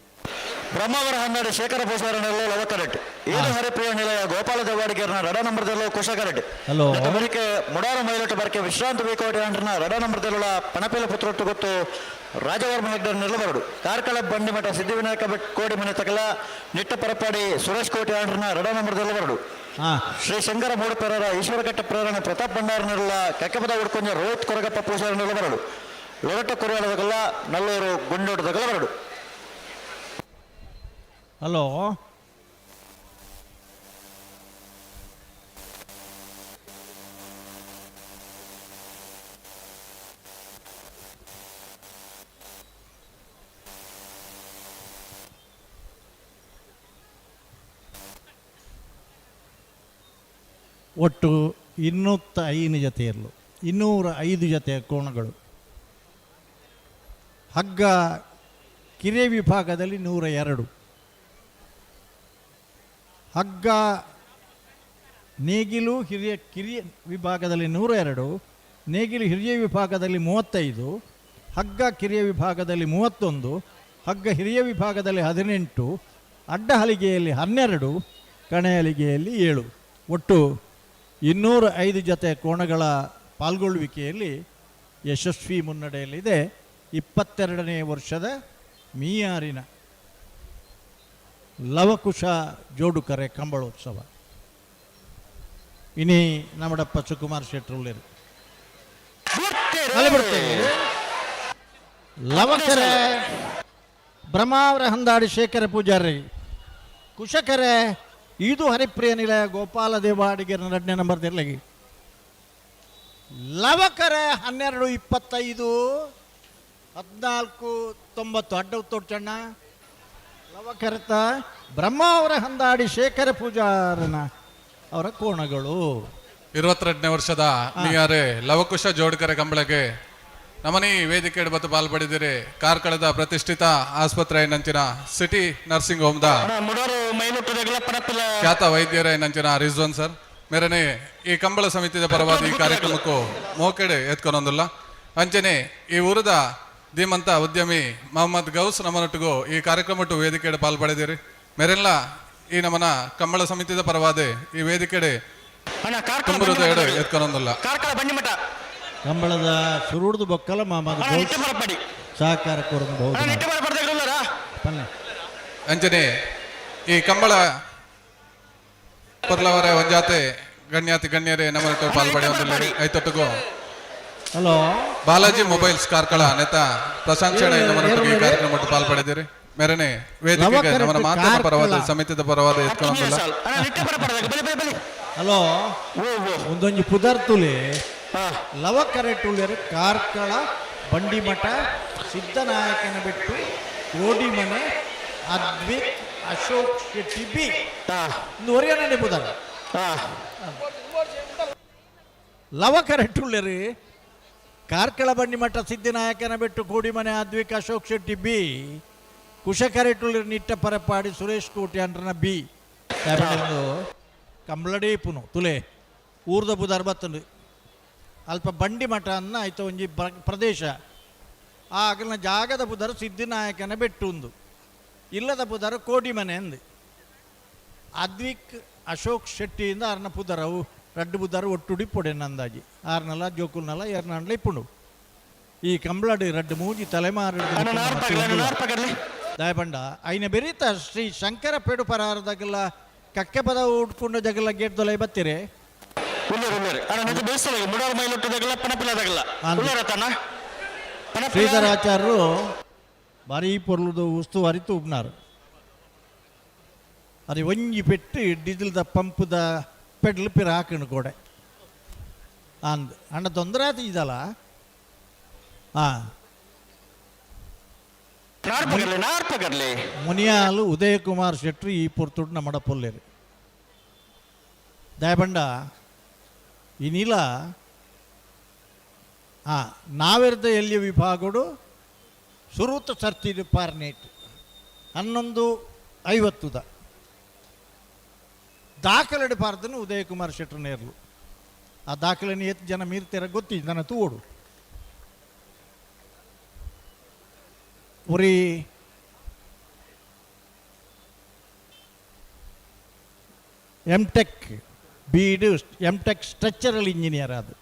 ಬ್ರಹ್ಮಾವರ 12 ಶೇಖರ ಪೂಜಾರನೆಲ್ಲ ಲವಕರೆಟ್ ಏಳು ಹರಿಪ್ರಿಯ ನಿಲಯ ಗೋಪಾಲ ದೇವಾಡಿಗರ್ನ ರಡ ನಂಬರ್ದಲ್ಲೋ ಕುಶಕರೆಟ್ ಹಲೋ ಬರಿಕೆ ಮುಡಾರ ಮೈಲೊಟ್ಟು ಬರಕೆ ವಿಶ್ರಾಂತ ಬೇಕೋಟೆ ಅಂಡ್ರನ ರಡ ನಂಬರ್ದಲ್ಲ ಪಣಪಿಲ ಪುತ್ರೊಟ್ಟು ಗೊತ್ತು ರಾಜವರ್ಮ ಹೆಗ್ಡರ್ ನಿಲ್ಲಬರಡು ಕಾರ್ಕಳ ಬಂಡಿಮಠ ಸಿದ್ಧಿವಿನಾಯಕ ಭಟ್ ಕೋಡಿ ಮನೆ ತಕಲ ನಿಟ್ಟ ಪರಪಾಡಿ ಸುರೇಶ್ ಕೋಟಿ ಆಂಡ್ರನ ರಡ ನಂಬರ್ದಲ್ಲ ಬರಡು ಶ್ರೀ ಶಂಕರ ಮೂಡಪೆರರ ಈಶ್ವರಘಟ್ಟ ಪ್ರೇರಣ ಪ್ರತಾಪ್ ಭಂಡಾರನೆಲ್ಲ ಕಕ್ಕಪದ ಉಡ್ಕೊಂಜ ರೋಹಿತ್ ಕೊರಗಪ್ಪ ಪೂಜಾರನೆಲ್ಲ ಬರಡು ಲೊರಟ ಕೊರಿಯಾಳದಗಲ್ಲ ನಲ್ಲೂರು ಗುಂಡೋಟದಗಲ ಬರಡು. ಹಲೋ ಒಟ್ಟು 205 ಜೊತೆಯಲ್ಲೂ 205 ಜೊತೆಯ ಕೋಣಗಳು. ಹಗ್ಗ ಕಿರೆ ವಿಭಾಗದಲ್ಲಿ 102, ಹಗ್ಗ ನೇಗಿಲು ಹಿರಿಯ ಕಿರಿಯ ವಿಭಾಗದಲ್ಲಿ 102, ನೇಗಿಲು ಹಿರಿಯ ವಿಭಾಗದಲ್ಲಿ 35, ಹಗ್ಗ ಕಿರಿಯ ವಿಭಾಗದಲ್ಲಿ 31, ಹಗ್ಗ ಹಿರಿಯ ವಿಭಾಗದಲ್ಲಿ 18, ಅಡ್ಡ ಹಲಿಗೆಯಲ್ಲಿ 12, ಕಣೆ ಹಲಿಗೆಯಲ್ಲಿ 7. ಒಟ್ಟು 205 ಜೊತೆ ಕೋಣಗಳ ಪಾಲ್ಗೊಳ್ಳುವಿಕೆಯಲ್ಲಿ ಯಶಸ್ವಿ ಮುನ್ನಡೆಯಲ್ಲಿದೆ 22ನೇ ವರ್ಷದ ಮೀಯಾರಿನ ಲವಕುಶ ಜೋಡುಕರೆ ಕಂಬಳೋತ್ಸವ. ಇನಿ ನಮ್ಮಡಪ್ಪ ಸುಕುಮಾರ್ ಶೆಟ್ಟರುಳ್ಳೇರು ಬಿಡ್ತೇವೆ. ಲವಕರೆ ಬ್ರಹ್ಮಾವರ ಹಂದಾಡಿ ಶೇಖರ ಪೂಜಾರಿ, ಕುಶಕರೆ ಇದು ಹರಿಪ್ರಿಯ ನಿಲಯ ಗೋಪಾಲ ದೇವಾಡಿಗೆ 2ನೇ ನಂಬರ್ ತಿರ್ಲಗಿ. ಲವಕರೆ 12:25, 14:90 ಅಡ್ಡ ತೋಡ್ಚಣ್ಣ. ಲವಕರೆತ ಬ್ರಹ್ಮಾವರ ಹಂದಾಡಿ ಶೇಖರ ಪೂಜಾರನ ಅವರ ಕೋಣಗಳು. 22ನೇ ವರ್ಷದ ಮೀಯಾರೆ ಲವಕುಶ ಜೋಡ್ಕರೆ ಕಂಬಳಗೆ ನಮನಿ ವೇದಿಕೆ ಬತ್ತು ಪಾಲ್ಪಡಿದಿರಿ ಕಾರ್ಕಳದ ಪ್ರತಿಷ್ಠಿತ ಆಸ್ಪತ್ರೆ ನಂಚಿನ ಸಿಟಿ ನರ್ಸಿಂಗ್ ಹೋಮ್ದ ಖ್ಯಾತ ವೈದ್ಯರೇ ನಂಚಿನ ರಿಜ್ವಾನ್ ಸರ್ ಮೇರನೆ ಈ ಕಂಬಳ ಸಮಿತಿಯ ಪರವಾದ ಈ ಕಾರ್ಯಕ್ರಮಕ್ಕೂ ಮೋಕೆಡೆ ಎತ್ಕೊನೊಂದಿಲ್ಲ. ಅಂಚನೆ ಈ ಊರದ ಧೀಮಂತ ಉದ್ಯಮಿ ಮೊಹಮ್ಮದ್ ಗೌಸ್ ನಮ್ಮನೊಟ್ಟಿಗೂ ಈ ಕಾರ್ಯಕ್ರಮಟ್ಟು ವೇದಿಕೆಡೆ ಪಾಲ್ಪಡೆದಿರಿ. ಮೇರೆಲ್ಲ ಈ ನಮನ ಕಂಬಳ ಸಮಿತಿಯ ಪರವಾದೆ ಈ ವೇದಿಕೆಡೆ ತುಂಬುರದ ಎತ್ಕೊನೊಂದಿಲ್ಲ. ಕಂಬಳದ ಸುರುಡ್ದು ಬೊಕ್ಕಲ ಮೊಹಮ್ಮದ್ ಗೌಸ್ ಸಹಕಾರ ಕೋರಬಹುದು. ಅಂಚನೆ ಈ ಕಂಬಳ ಪರ್ಲವರ ಒಂಜಾತೆ ಗಣ್ಯಾತಿ ಗಣ್ಯರೇ ನಮ್ಮ ಪಾಲ್ಪಡೆಯೊಂದಿಲ್ಲ. ಐತೊಟ್ಟಿಗೂ ಹಲೋ ಬಾಲಾಜಿ ಮೊಬೈಲ್ಸ್ ಕಾರ್ಕಳ ನೇತ ಪ್ರಶಾಂತ್ ಶೆಣೈ ನಮ್ಮನೊಟ್ಟಿಗೆ ಈ ಕಾರ್ಯಕ್ರಮ ಪಾಲ್ಪಡೆದಿರಿ. ಮೇರನೆ ವೇದಿಕೆಗೆ ನಮ್ಮನ ಮಾತಿನ ಪರವಾದ ಸಮಿತಿದ ಪರವಾದ ಎತ್ಕೊನೊಂದಿಲ್ಲ. ಹಲೋ ಒಂದೊಂಜಿ ಪುದರ್ತುಲೆ ಲವಕರೆ ಟುಳ್ಯರು ಕಾರ್ಕಳ ಬಂಡಿಮಠ ಸಿದ್ದನಾಯಕನ ಬಿಟ್ಟು ಕೋಡಿಮನೆ ಅದ್ವಿಕ್ ಅಶೋಕ್ ಶೆಟ್ಟಿ ಬಿ ಒಂದು ಪುದರ್. ಲವಕರೆ ಟುಳ್ಯರು ಕಾರ್ಕಳ ಬಂಡಿಮಠ ಸಿದ್ದನಾಯಕನ ಬಿಟ್ಟು ಕೋಡಿಮನೆ ಅದ್ವಿಕ್ ಅಶೋಕ್ ಶೆಟ್ಟಿ ಬಿ, ಕುಶಕರೆ ಟುಳ್ಯರು ನಿಟ್ಟ ಪರಪಾಡಿ ಸುರೇಶ್ ಕೋಟಿ ಅಂಡ್ರನ ಬಿ. ಕಂಬಳಡೇ ಪುನು ತುಲೆ ಊರ್ದ ಬುದಾರ್ ಬತ್ತಂದು ಅಲ್ಪ ಬಂಡಿ ಮಠ ಅನ್ನ ಆಯ್ತು ಒಂಜಿ ಪ್ರದೇಶ. ಆ ಅಗಲಿನ ಜಾಗದ ಬುದರ್ ಸಿದ್ಧಿನಾಯಕನ ಬೆಟ್ಟು ಉಂದು, ಇಲ್ಲದ ಪುದರ್ ಕೋಡಿಮನೆ ಅಂದು. ಅದ್ವಿಕ್ ಅಶೋಕ್ ಶೆಟ್ಟಿಯಿಂದ ಆರ್ನ ಪುದರ್ ಅವು ರಡ್ಡು ಬುದರ್ ಒಟ್ಟುಡಿ ಪೊಡೆ ನಂದಾಜಿ ಆರ್ನಲ ಜೋಕುಲ್ನಲ ಎರ್ನಾಂಡ್ಲ ಇಪ್ಪುಂಡು. ಈ ಕಂಬಳಡಿ ರಡ್ಡು ಮೂಜಿ ತಲೆಮಾರು ದಾಯಪಂಡ ಐನ ಬೆರೀತ ಶ್ರೀ ಶಂಕರ ಪೇಡು ಪರಾರದಾಗಲ್ಲ ಕಕ್ಕೆ ಪದ ಉಟ್ಕೊಂಡ ಜಗಲ್ಲ ಗೇಟ್ ದೊಲೆ ಬತ್ತೀರಿ. ಶ್ರೀಧರಾಚಾರ್ಯರು ಭಾರೀ ಪೊರ್ಲುದು ಉಸ್ತುವಾರಿ ತೂಪ್ನಾರು. ಅದು ಒಂಜಿ ಪೆಟ್ಟು ಡೀಸೆಲ್ದ ಪಂಪುದ ಪೆಡ್ಲ್ ಪಿರ ಹಾಕೊಂಡು ಕೋಡೆ ಅಂದ್ ಅಣ್ಣ ತೊಂದರೆ ಆತು ಇದಲ್ಲ. ಹಾಂ ಮುನಿಯಾಲು ಉದಯಕುಮಾರ್ ಶೆಟ್ರು ಈ ಪೊರ್ತುಡು ನಮ್ಮಡ ಪೊಲ್ಲೇರು ದಯಬಂಡ ಈ ನೀಲ ನಾವೆರ್ದ ಎಲ್ಲಿಯ ವಿಭಾಗಡು ಸುರೂತ ಸರ್ತಿದು ಪಾರ್ನೇಟ್ 11:50 ದಾಖಲೆಡು ಪಾರ್ದನು ಉದಯಕುಮಾರ್ ಶೆಟ್ರು ನೇರ್ಲು. ಆ ದಾಖಲೆನ ಎತ್ತು ಜನ ಮೀರ್ತೀರ ಗೊತ್ತಿದ್ದು ನನ್ನ ತೂಡು ಉರಿ M tech bead M tech structural engineer ಅದು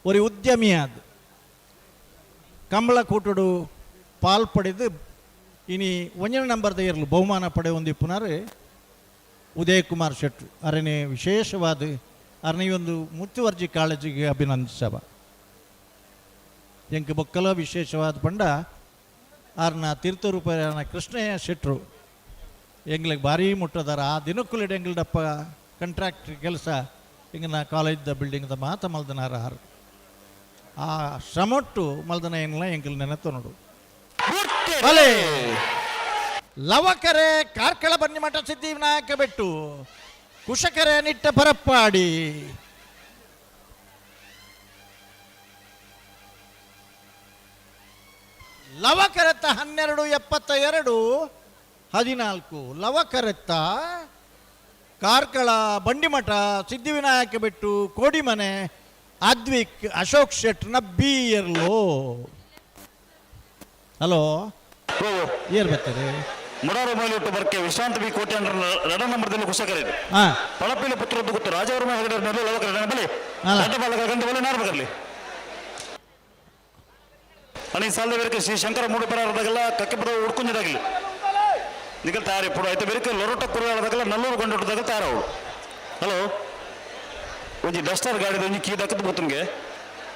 ஒரு ಉದ್ಯಮಿ ಅದು ಕಂಬಳ ಕೂಟಡು ಪಾಲ್ ಪಡೆದು ಇನಿ ಒಂಜನೇ ನಂಬರ್ದ ಇರಲು ಬಹುಮಾನ ಪಡೆಯೊಂದಿಪ್ಪುನಾರು ಉದಯಕುಮಾರ್ ಶೆಟ್ರು. ಅರನೇ ವಿಶೇಷವಾದ ಅರನೇ ಒಂದು ಮುತ್ತುವರ್ಜಿ ಕಾಲೇಜಿಗೆ ಅಭಿನಂದಿಸವ ಎಂಕ್ ಬೊಕ್ಕಲ ವಿಶೇಷವಾದ ಪಂಡ ಆರ್ನ ತೀರ್ಥರೂಪನ ಕೃಷ್ಣಯ್ಯ ಶೆಟ್ರು ಎಂಗ್ಲಿಗೆ ಭಾರೀ ಮುಟ್ಟದಾರ. ಆ ದಿನಕ್ಕುಲಿಡ್ ಎಂಗ್ಲಡಪ್ಪ ಕಂಟ್ರಾಕ್ಟ್ ಕೆಲಸ ಹಿಂಗನ ಕಾಲೇಜ್ದ ಬಿಲ್ಡಿಂಗ್ದ ಮಾತ ಮಲ್ದನಾರ ಆರು ಆ ಶ್ರಮೊಟ್ಟು ಮಲ್ದನ ಏನಿಲ್ಲ ಎಂಕಲ್ ನೆನತ ನೋಡು. ಬಲೆ ಲವಕರೆ ಕಾರ್ಕಳ ಬನ್ನಿಮಠ ಸಿದ್ಧಿವಿನಾಯಕ ಬೆಟ್ಟು ಕುಶಕರೆ ನಿಟ್ಟ ಪರಪ್ಪಾಡಿ ಲವಕರೆತ್ತ 12:72 14 ಲವಕರೆತ್ತ Karkala Bandimath Siddhivinayak Bettu Kodimane Advik Ashok ಶೆಟ್ನ B ಎರ್ಲು. Hello, ಏರ್ ಬರ್ತಾರೆ? ಮುಡಾರು ಮೈಲಿಟ್ಟು ಬರ್ಕೆ ವಿಶ್ರಾಂತ ಬಿ ಕೋಟೆ ರಡ ನಂಬರ್ದಲ್ಲಿ ಕುಶಕರ ಪಳಪಿಲ ಪುತ್ರದ್ದು ಗೊತ್ತು ರಾಜವರ್ಮ ಹೆಗಡೆ ಲವಕರ ಬಲಿ ದೊಡ್ಡ ಬಾಲಕ ಗಂಡು ಬಲಿ ನಾರ್ಬಗರ್ಲಿ ಅಣಿ ಸಾಲದ ಬೇರೆ ಶ್ರೀ ಶಂಕರ ಮೂಡುಪರಾರದಾಗಲ್ಲ ಕಕ್ಕೆಪದ ಉಡ್ಕುಂಜದಾಗಲಿ ನಿಗಲ್ ತಯಾರಿ ಪುಡು ಆಯ್ತು ಬೇರೆ ಲೊರಟ ಕುರಿಯಾಳದಾಗಲ್ಲ ನಲ್ಲೂರು ಗೊಂಡೊಟ್ಟದಾಗ ತಯಾರವಳು. ಹಲೋ, ಒಂಜಿ ಡಸ್ಟರ್ ಗಾಡಿದ ಒಂಜಿ ಕೀ ದಕ್ಕದ ಗೊತ್ತುಂಗೆ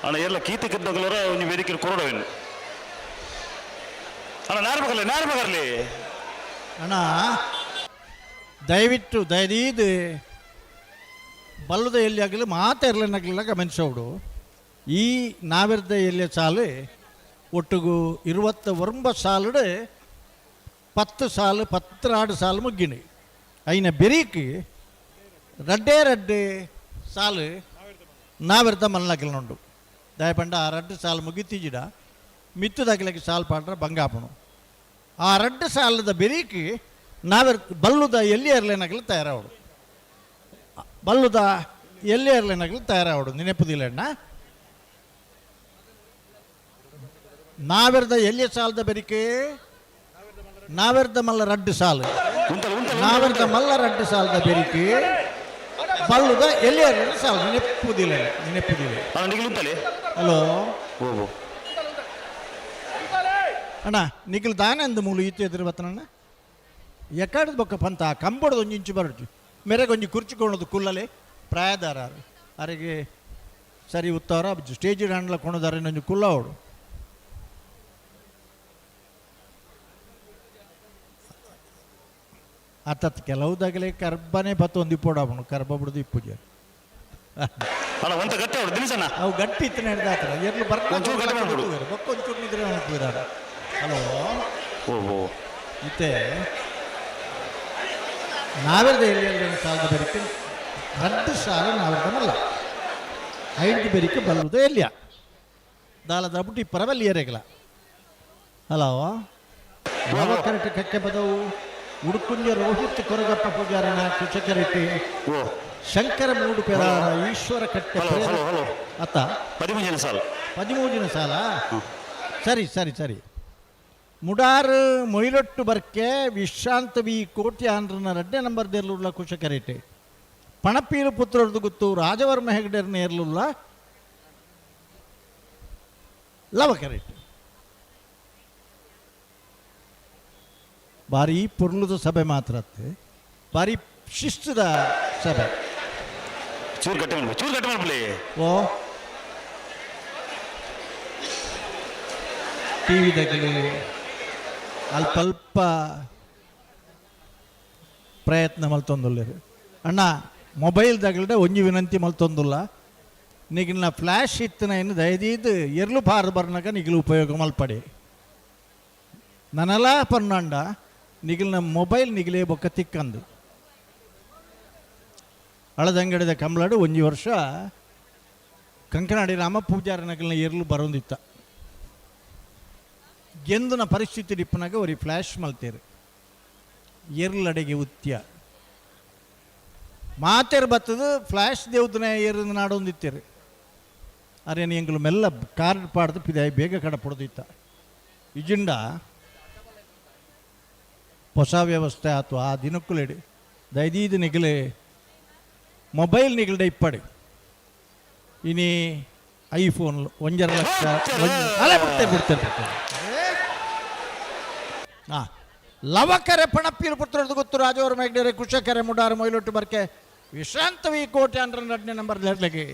ಅಣ್ಣ ಎಲ್ಲ ಕೀ ತಿಕ್ಕದಾಗಲರ ಒಂಜಿ ವೇದಿಕೆ ಕೊರಡವೇನು ಅಣ್ಣ ನಾರ್ಬಗರ್ಲಿ ನಾರ್ಬಗರ್ಲಿ ಅಣ್ಣ ದಯವಿಟ್ಟು ದಯದೀದು ಬಲ್ಲದ ಎಲ್ಲಿ ಆಗಲಿ ಮಾತಾಡ್ಲೇನಾಗಲಿಲ್ಲ ಗಮನಿಸೋಡು. ಈ ನಾವಿರ್ದ ಎಲ್ಲಿಯ ಸಾಲು ಒಟ್ಟಿಗೂ 29 ಸಾಲುಡು 10 ಸಾಲು 16 ಸಾಲು ಮುಗ್ಗಿನಿ. ಐನ ಬೆರೀಕ್ ರಡ್ಡೇ ರಡ್ಡೆ ಸಾಲು ನಾವಿರ್ದ ಮಲ್ನಾಕಿಲ್ನುಂಡು. ದಯಪಂಡ ಆ ರಡ್ಡು ಸಾಲು ಮುಗಿತಿಜಿಡ ಮಿತ್ತುದಾಗಲಿಕ್ಕೆ ಸಾಲು ಪಾಡ್ರ ಬಂಗಾಪಣು. ಆ ರಡ್ಡು ಸಾಲದ ಬೆರೀಕ್ ನಾವಿರ್ ಬಲ್ಲುದ ಎಲ್ಲಿ ಏರ್ಲೇನಾಗಲಿ ತಯಾರಾವಡು, ಬಲ್ಲುದ ಎಲ್ಲಿ ಏರ್ಲೇನಾಗಲಿ ತಯಾರಾವಡು. ನೆನಪುದಿಲ್ಲಣ್ಣ, ನಾವಿರ್ದ ಎಲ್ಲಿಯ ಸಾಲದ ಬೆರಿಕೆ ನಾವಿರ್ದ ಮಲ್ಲ ರಡ್ಡು ಸಾಲು, ನಾವಿರ್ದ ಮಲ್ಲ ರಡ್ಡು ಸಾಲದ ಬೆರಿಕೆ ಬಲ್ಲುದ ಎಲ್ಲಿ ಏರ್ಲೇನ ಸಾಲು. ನೆನಪುದಿಲ್ಲ, ನೆನಪುದಿಲ್ಲ. ಹಲೋ ಅಣ್ಣ, ನಿಖಿಲ್ ದಾನಂದ ಮೂಲು ಈತ ಎದುರು ಬತ್ತನಣ್ಣ ಎಕ್ಕಡದ ಬೊಕ್ಕ ಪಂತ ಕಂಬಡದ ಒಂಜಿ ಇಂಚು ಬರಡು ಮೇರೆಗೆ ಒಂಜಿ ಕುರ್ಚಿಕೊಳ್ಳೋದು ಕುಲ್ಲಲೆ ಪ್ರಾಯದಾರ ಅರೆಗೆ ಸರಿ ಉತ್ತಾರ ಸ್ಟೇಜ್ ಹಂಡ್ಲ ಕೊಣದಾರೆ ಒಂಜಿ ಕುಲ್ಲವಡು. ಆತತ್ ಕೆಲವುದಾಗಲೇ ಕರ್ಬನೆ ಬತ್ತು ಒಂದು ಇಪ್ಪೋಡವನು ಕರ್ಬ ಬಿಡುದು ಇಪ್ಪುಜ. ಅವು ಗಟ್ಟಿ ಇತ್ತು ನಡೆದಾತ್ರ ಎರ್ಲು ಬರ್ಕೊಂಡು ಬೊಕ್ಕ ಒಂಚೂರು ನಿದ್ರೆ ಅನ್ಪಿದಾರ. ಹಲೋ, ಇತ್ತೆ ನಾವೆರ್ದ ಎಲ್ಲಿ ಸಾಲದ ಬೆರಿಕೆ ರಡ್ಡು ಸಾಲ ನಾವೆರ್ದನಲ್ಲ ಐದು ಬೆರಿಕೆ ಬಲ್ಲುದು ಎಲ್ಲಿಯ ದಾಲದ ಬಿಟ್ಟು ಈ ಪರವಲ್ಲಿ ಏರೆಗಲ. ಹಲೋ, ಕರೆಕ್ಟ್ ಕಕ್ಕೆ ಬದವು ಉಡುಕುಂಜ ರೋಹಿತ್ ಕೊರಗಪ್ಪ ಪೂಜಾರನ ಕುಚಕರೆಟ್ಟಿ ಶಂಕರ ಮೂಡು ಪೆರಾರ ಈಶ್ವರ ಕಟ್ಟೆ ಅತ್ತ 13 ಸಾಲ 13 ಸಾಲ. ಸರಿ ಸರಿ ಸರಿ. ಮುಡಾರು ಮೊಯ್ಲೊಟ್ಟು ಬರ್ಕೆ ವಿಶ್ರಾಂತ ವಿ ಕೋಟಿ ಆಂಧ್ರನ ರಡ್ಡೆ ನಂಬರ್ ದೇರ್ಲುಳ್ಳ ಕುಶಕರೇಟೆ ಪಣಪೀರು ಪುತ್ರರ್ದು ಗೊತ್ತು ರಾಜವರ್ಮ ಹೆಗಡೆರ್ನ ಏರ್ಲುಳ್ಳ ಲವಕರೇಟೆ. ಭಾರಿ ಪೊರ್ಲುದ ಸಭೆ ಮಾತ್ರ ಭಾರಿ ಶಿಸ್ತದ ಸಭೆ. ಚೂರು ಗಟ್ಟಿ ಮಾಡ್ಬೇಕು, ಚೂರು ಗಟ್ಟಿ ಮಾಡ್ಬಿಡಿ. ಓ ಟಿ ವಿದಾಗಲಿ ಅಲ್ಪ ಅಲ್ಪ ಪ್ರಯತ್ನ ಮಲ್ತೊಂದುಲ್ಲೆರ್. ಅಣ್ಣ ಮೊಬೈಲ್ದಾಗಲ್ಡೆ ಒಂಜಿ ವಿನಂತಿ ಮಲ್ತೊಂದುಲ್ಲ, ನಿಗಿನ ಫ್ಲ್ಯಾಶ್ ಇತ್ತಿನ ಇನ್ನು ದಯದೀದ್ ಎರ್ಲು ಪಾರ್ ಬರ್ನಾಗ ನಿಗಿಲು ಉಪಯೋಗ ಮಲ್ಪಡಿ. ನನಲ ಪನ್ನಂಡ ನಿಗಿಲ್ನ ಮೊಬೈಲ್ ನಿಗಿಲೇ ಬೊಕ್ಕ ತಿಕ್ಕಂದು. ಅಳದಂಗಡಿದ ಕಂಬಳಾಡು ಒಂಜಿ ವರ್ಷ ಕಂಕನಾಡಿ ರಾಮ ಪೂಜಾರನಗಲ್ನ ಎರ್ಲು ಬರೋಂದಿತ್ತ. ಗೆಂದುನ ಪರಿಸ್ಥಿತಿ ಇಪ್ಪನಾಗ ಒರಿ ಫ್ಲ್ಯಾಶ್ ಮಲ್ತೇರು ಎರ್ಲಡೆಗೆ ಉತ್ಯ ಮಾತೆರ್ ಬತ್ತದು ಫ್ಲ್ಯಾಶ್ ದೇವ್ದನ ಏರು ನಾಡೊಂದಿತ್ತೇರು. ಅರೆ ಎಂಗ್ಲು ಮೆಲ್ಲ ಕಾರ್ಡ್ ಪಾಡ್ದು ಪಿದಾಯಿ ಬೇಗ ಕಡ ಪೊಡ್ದಿತ್ತ. ಇಜಿಂಡ ಹೊಸ ವ್ಯವಸ್ಥೆ ಆತು ಆ ದಿನಕ್ಕುಲೆಡಿ ದೈದೀದ ನಿಗಲೆ ಮೊಬೈಲ್ ನಿಗಲ್ಡೆ ಇಪ್ಪಡಿ. ಇನಿ ಐಫೋನ್ 1.5 ಲಕ್ಷ ಅಲ್ಲ ಬಿಡ್ತೇನೆ ಬಿಡ್ತೇನೆ ಬಿಡ್ತೇನೆ. ಹಾಂ, ಲವಕರೆ ಪಣಪ್ಪೀರು ಪುತ್ರದ್ದು ಗೊತ್ತು ರಾಜವರ ಮೇಘ್ನೇರೆ ಕುಶಕರೆ ಮುಡಾರು ಮೊಯ್ಲೊಟ್ಟು ಬರ್ಕೆ ವಿಶ್ರಾಂತ ವಿ ಕೋಟೆ ಅಂದ್ರೆ 2ನೇ ನಂಬರ್ ಲೆಡ್ಲಗೆ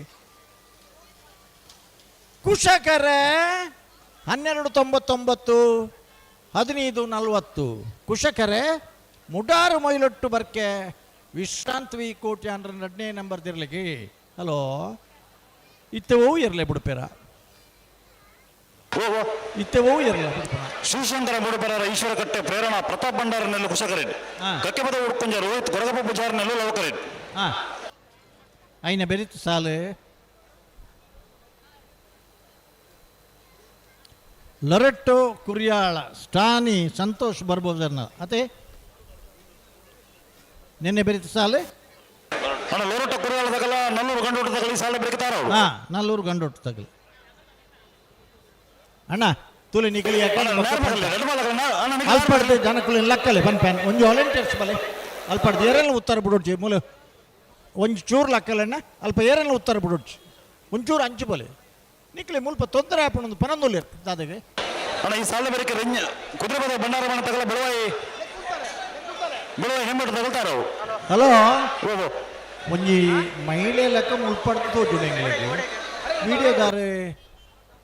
ಕುಶಕರೆ 1299 1540 ಕುಶಕರೆ ಮುಡಾರು ಮೊಯ್ಲೊಟ್ಟು ಬರ್ಕೆ ವಿಶ್ರಾಂತ ವಿ ಕೋಟೆ ಅಂದ್ರೆ 2ನೇ ನಂಬರ್ ದಿರ್ಲಿಗೆ. ಹಲೋ, ಇತ್ತೆ ಹೂ ಇರಲೇ ಬಿಡ್ಪೇರ, ಇತ್ತೆ ಹೂ ಇರಲ್ಲ. ಶಿವಶಂಕರ ಮೂಡುಪರ ಈಶ್ವರ ಕಟ್ಟೆ ಪ್ರೇರಣಾ ಪ್ರತಾಪ್ ಭಂಡಾರನೆಲ್ಲ ಕುಶಕರೆಡ್ಡಿ ಕಕ್ಕೆಪದ ಉಡ್ಕುಂಜ ರೋಹಿತ್ ಕೊರಗಪ್ಪ ಪೂಜಾರನೆಲ್ಲ ಲವಕರೆಡ್ಡಿ. ಹಾಂ, ಐನ ಬೆರಿತು ಸಾಲು ಲೊರೆಟ್ಟೋ ಕುರಿಯಾಳ ಸ್ಟಾನಿ ಸಂತೋಷ್ ಬರ್ಬೋದನ್ನ ಅದೇ ನಿನ್ನೆ ಬೆರಿತು ಸಾಲು. ಅಣ್ಣ ಲೋರೋಟ ಕುರಿಯಾಳದಾಗಲ್ಲ ನಲ್ಲೂರು ಗಂಡೋಟ ತಗಲಿ ಸಾಲ ಬೆಳಗ್ತಾರ ಅವರು. ಹಾ, ನಲ್ಲೂರು ಗಂಡೊಟ್ಟು ತಗಲಿ. ಅಣ್ಣ ತುಲಿ ನಿಗಲಿ. ಅಲ್ಪಡ್ದು ಜನಕ್ಕುಲು ಲಕ್ಕಲೆ ಬನ್ ಪ್ಯಾನ್ ಒಂಜಿ ವಾಲಂಟಿಯರ್ಸ್ ಬಲೆ ಅಲ್ಪಡ್ದು ಏರೆಲ್ಲ ಉತ್ತರ ಬಿಡೋಡ್ಚಿ ಮೂಲ ಒಂಜಿ ಚೂರು ಲಕ್ಕಲಣ್ಣ ಅಲ್ಪ ಏರೆಲ್ಲ ಉತ್ತರ ಬಿಡೋಡ್ಚಿ ಒಂಚೂರು ಅಂಚು ಬಲೆ ನಿಕ್ಲೆ ಮುಲ್ಪ ತೊಂದರೆ ಆಪಣೊಂದು ಪನೊಂದುಲ್ಲೇರ್ ದಾದಗೆ. ಅಣ್ಣ ಈ ಸಾಲ ಬೆಳಗ್ಗೆ ರೆಂಜ ಕುದುರೆ ಭಂಡಾರ ಮನೆ ತಗಲ ಬೆಳವಾಯಿ ಬೆಳವಾಯಿ ಹೆಮ್ಮಟ್ಟು ತಗಲ್ತಾರ ಅವರು. ಹಲೋ, ಒಂಜಿ ಮಹಿಳೆ ಲೆಕ್ಕ ಮುಲ್ಪಡ್ದು ತೋಜುಂಡು ಎಂಗ್ಲೆಗ್ ವಿಡಿಯೋದಾರೆ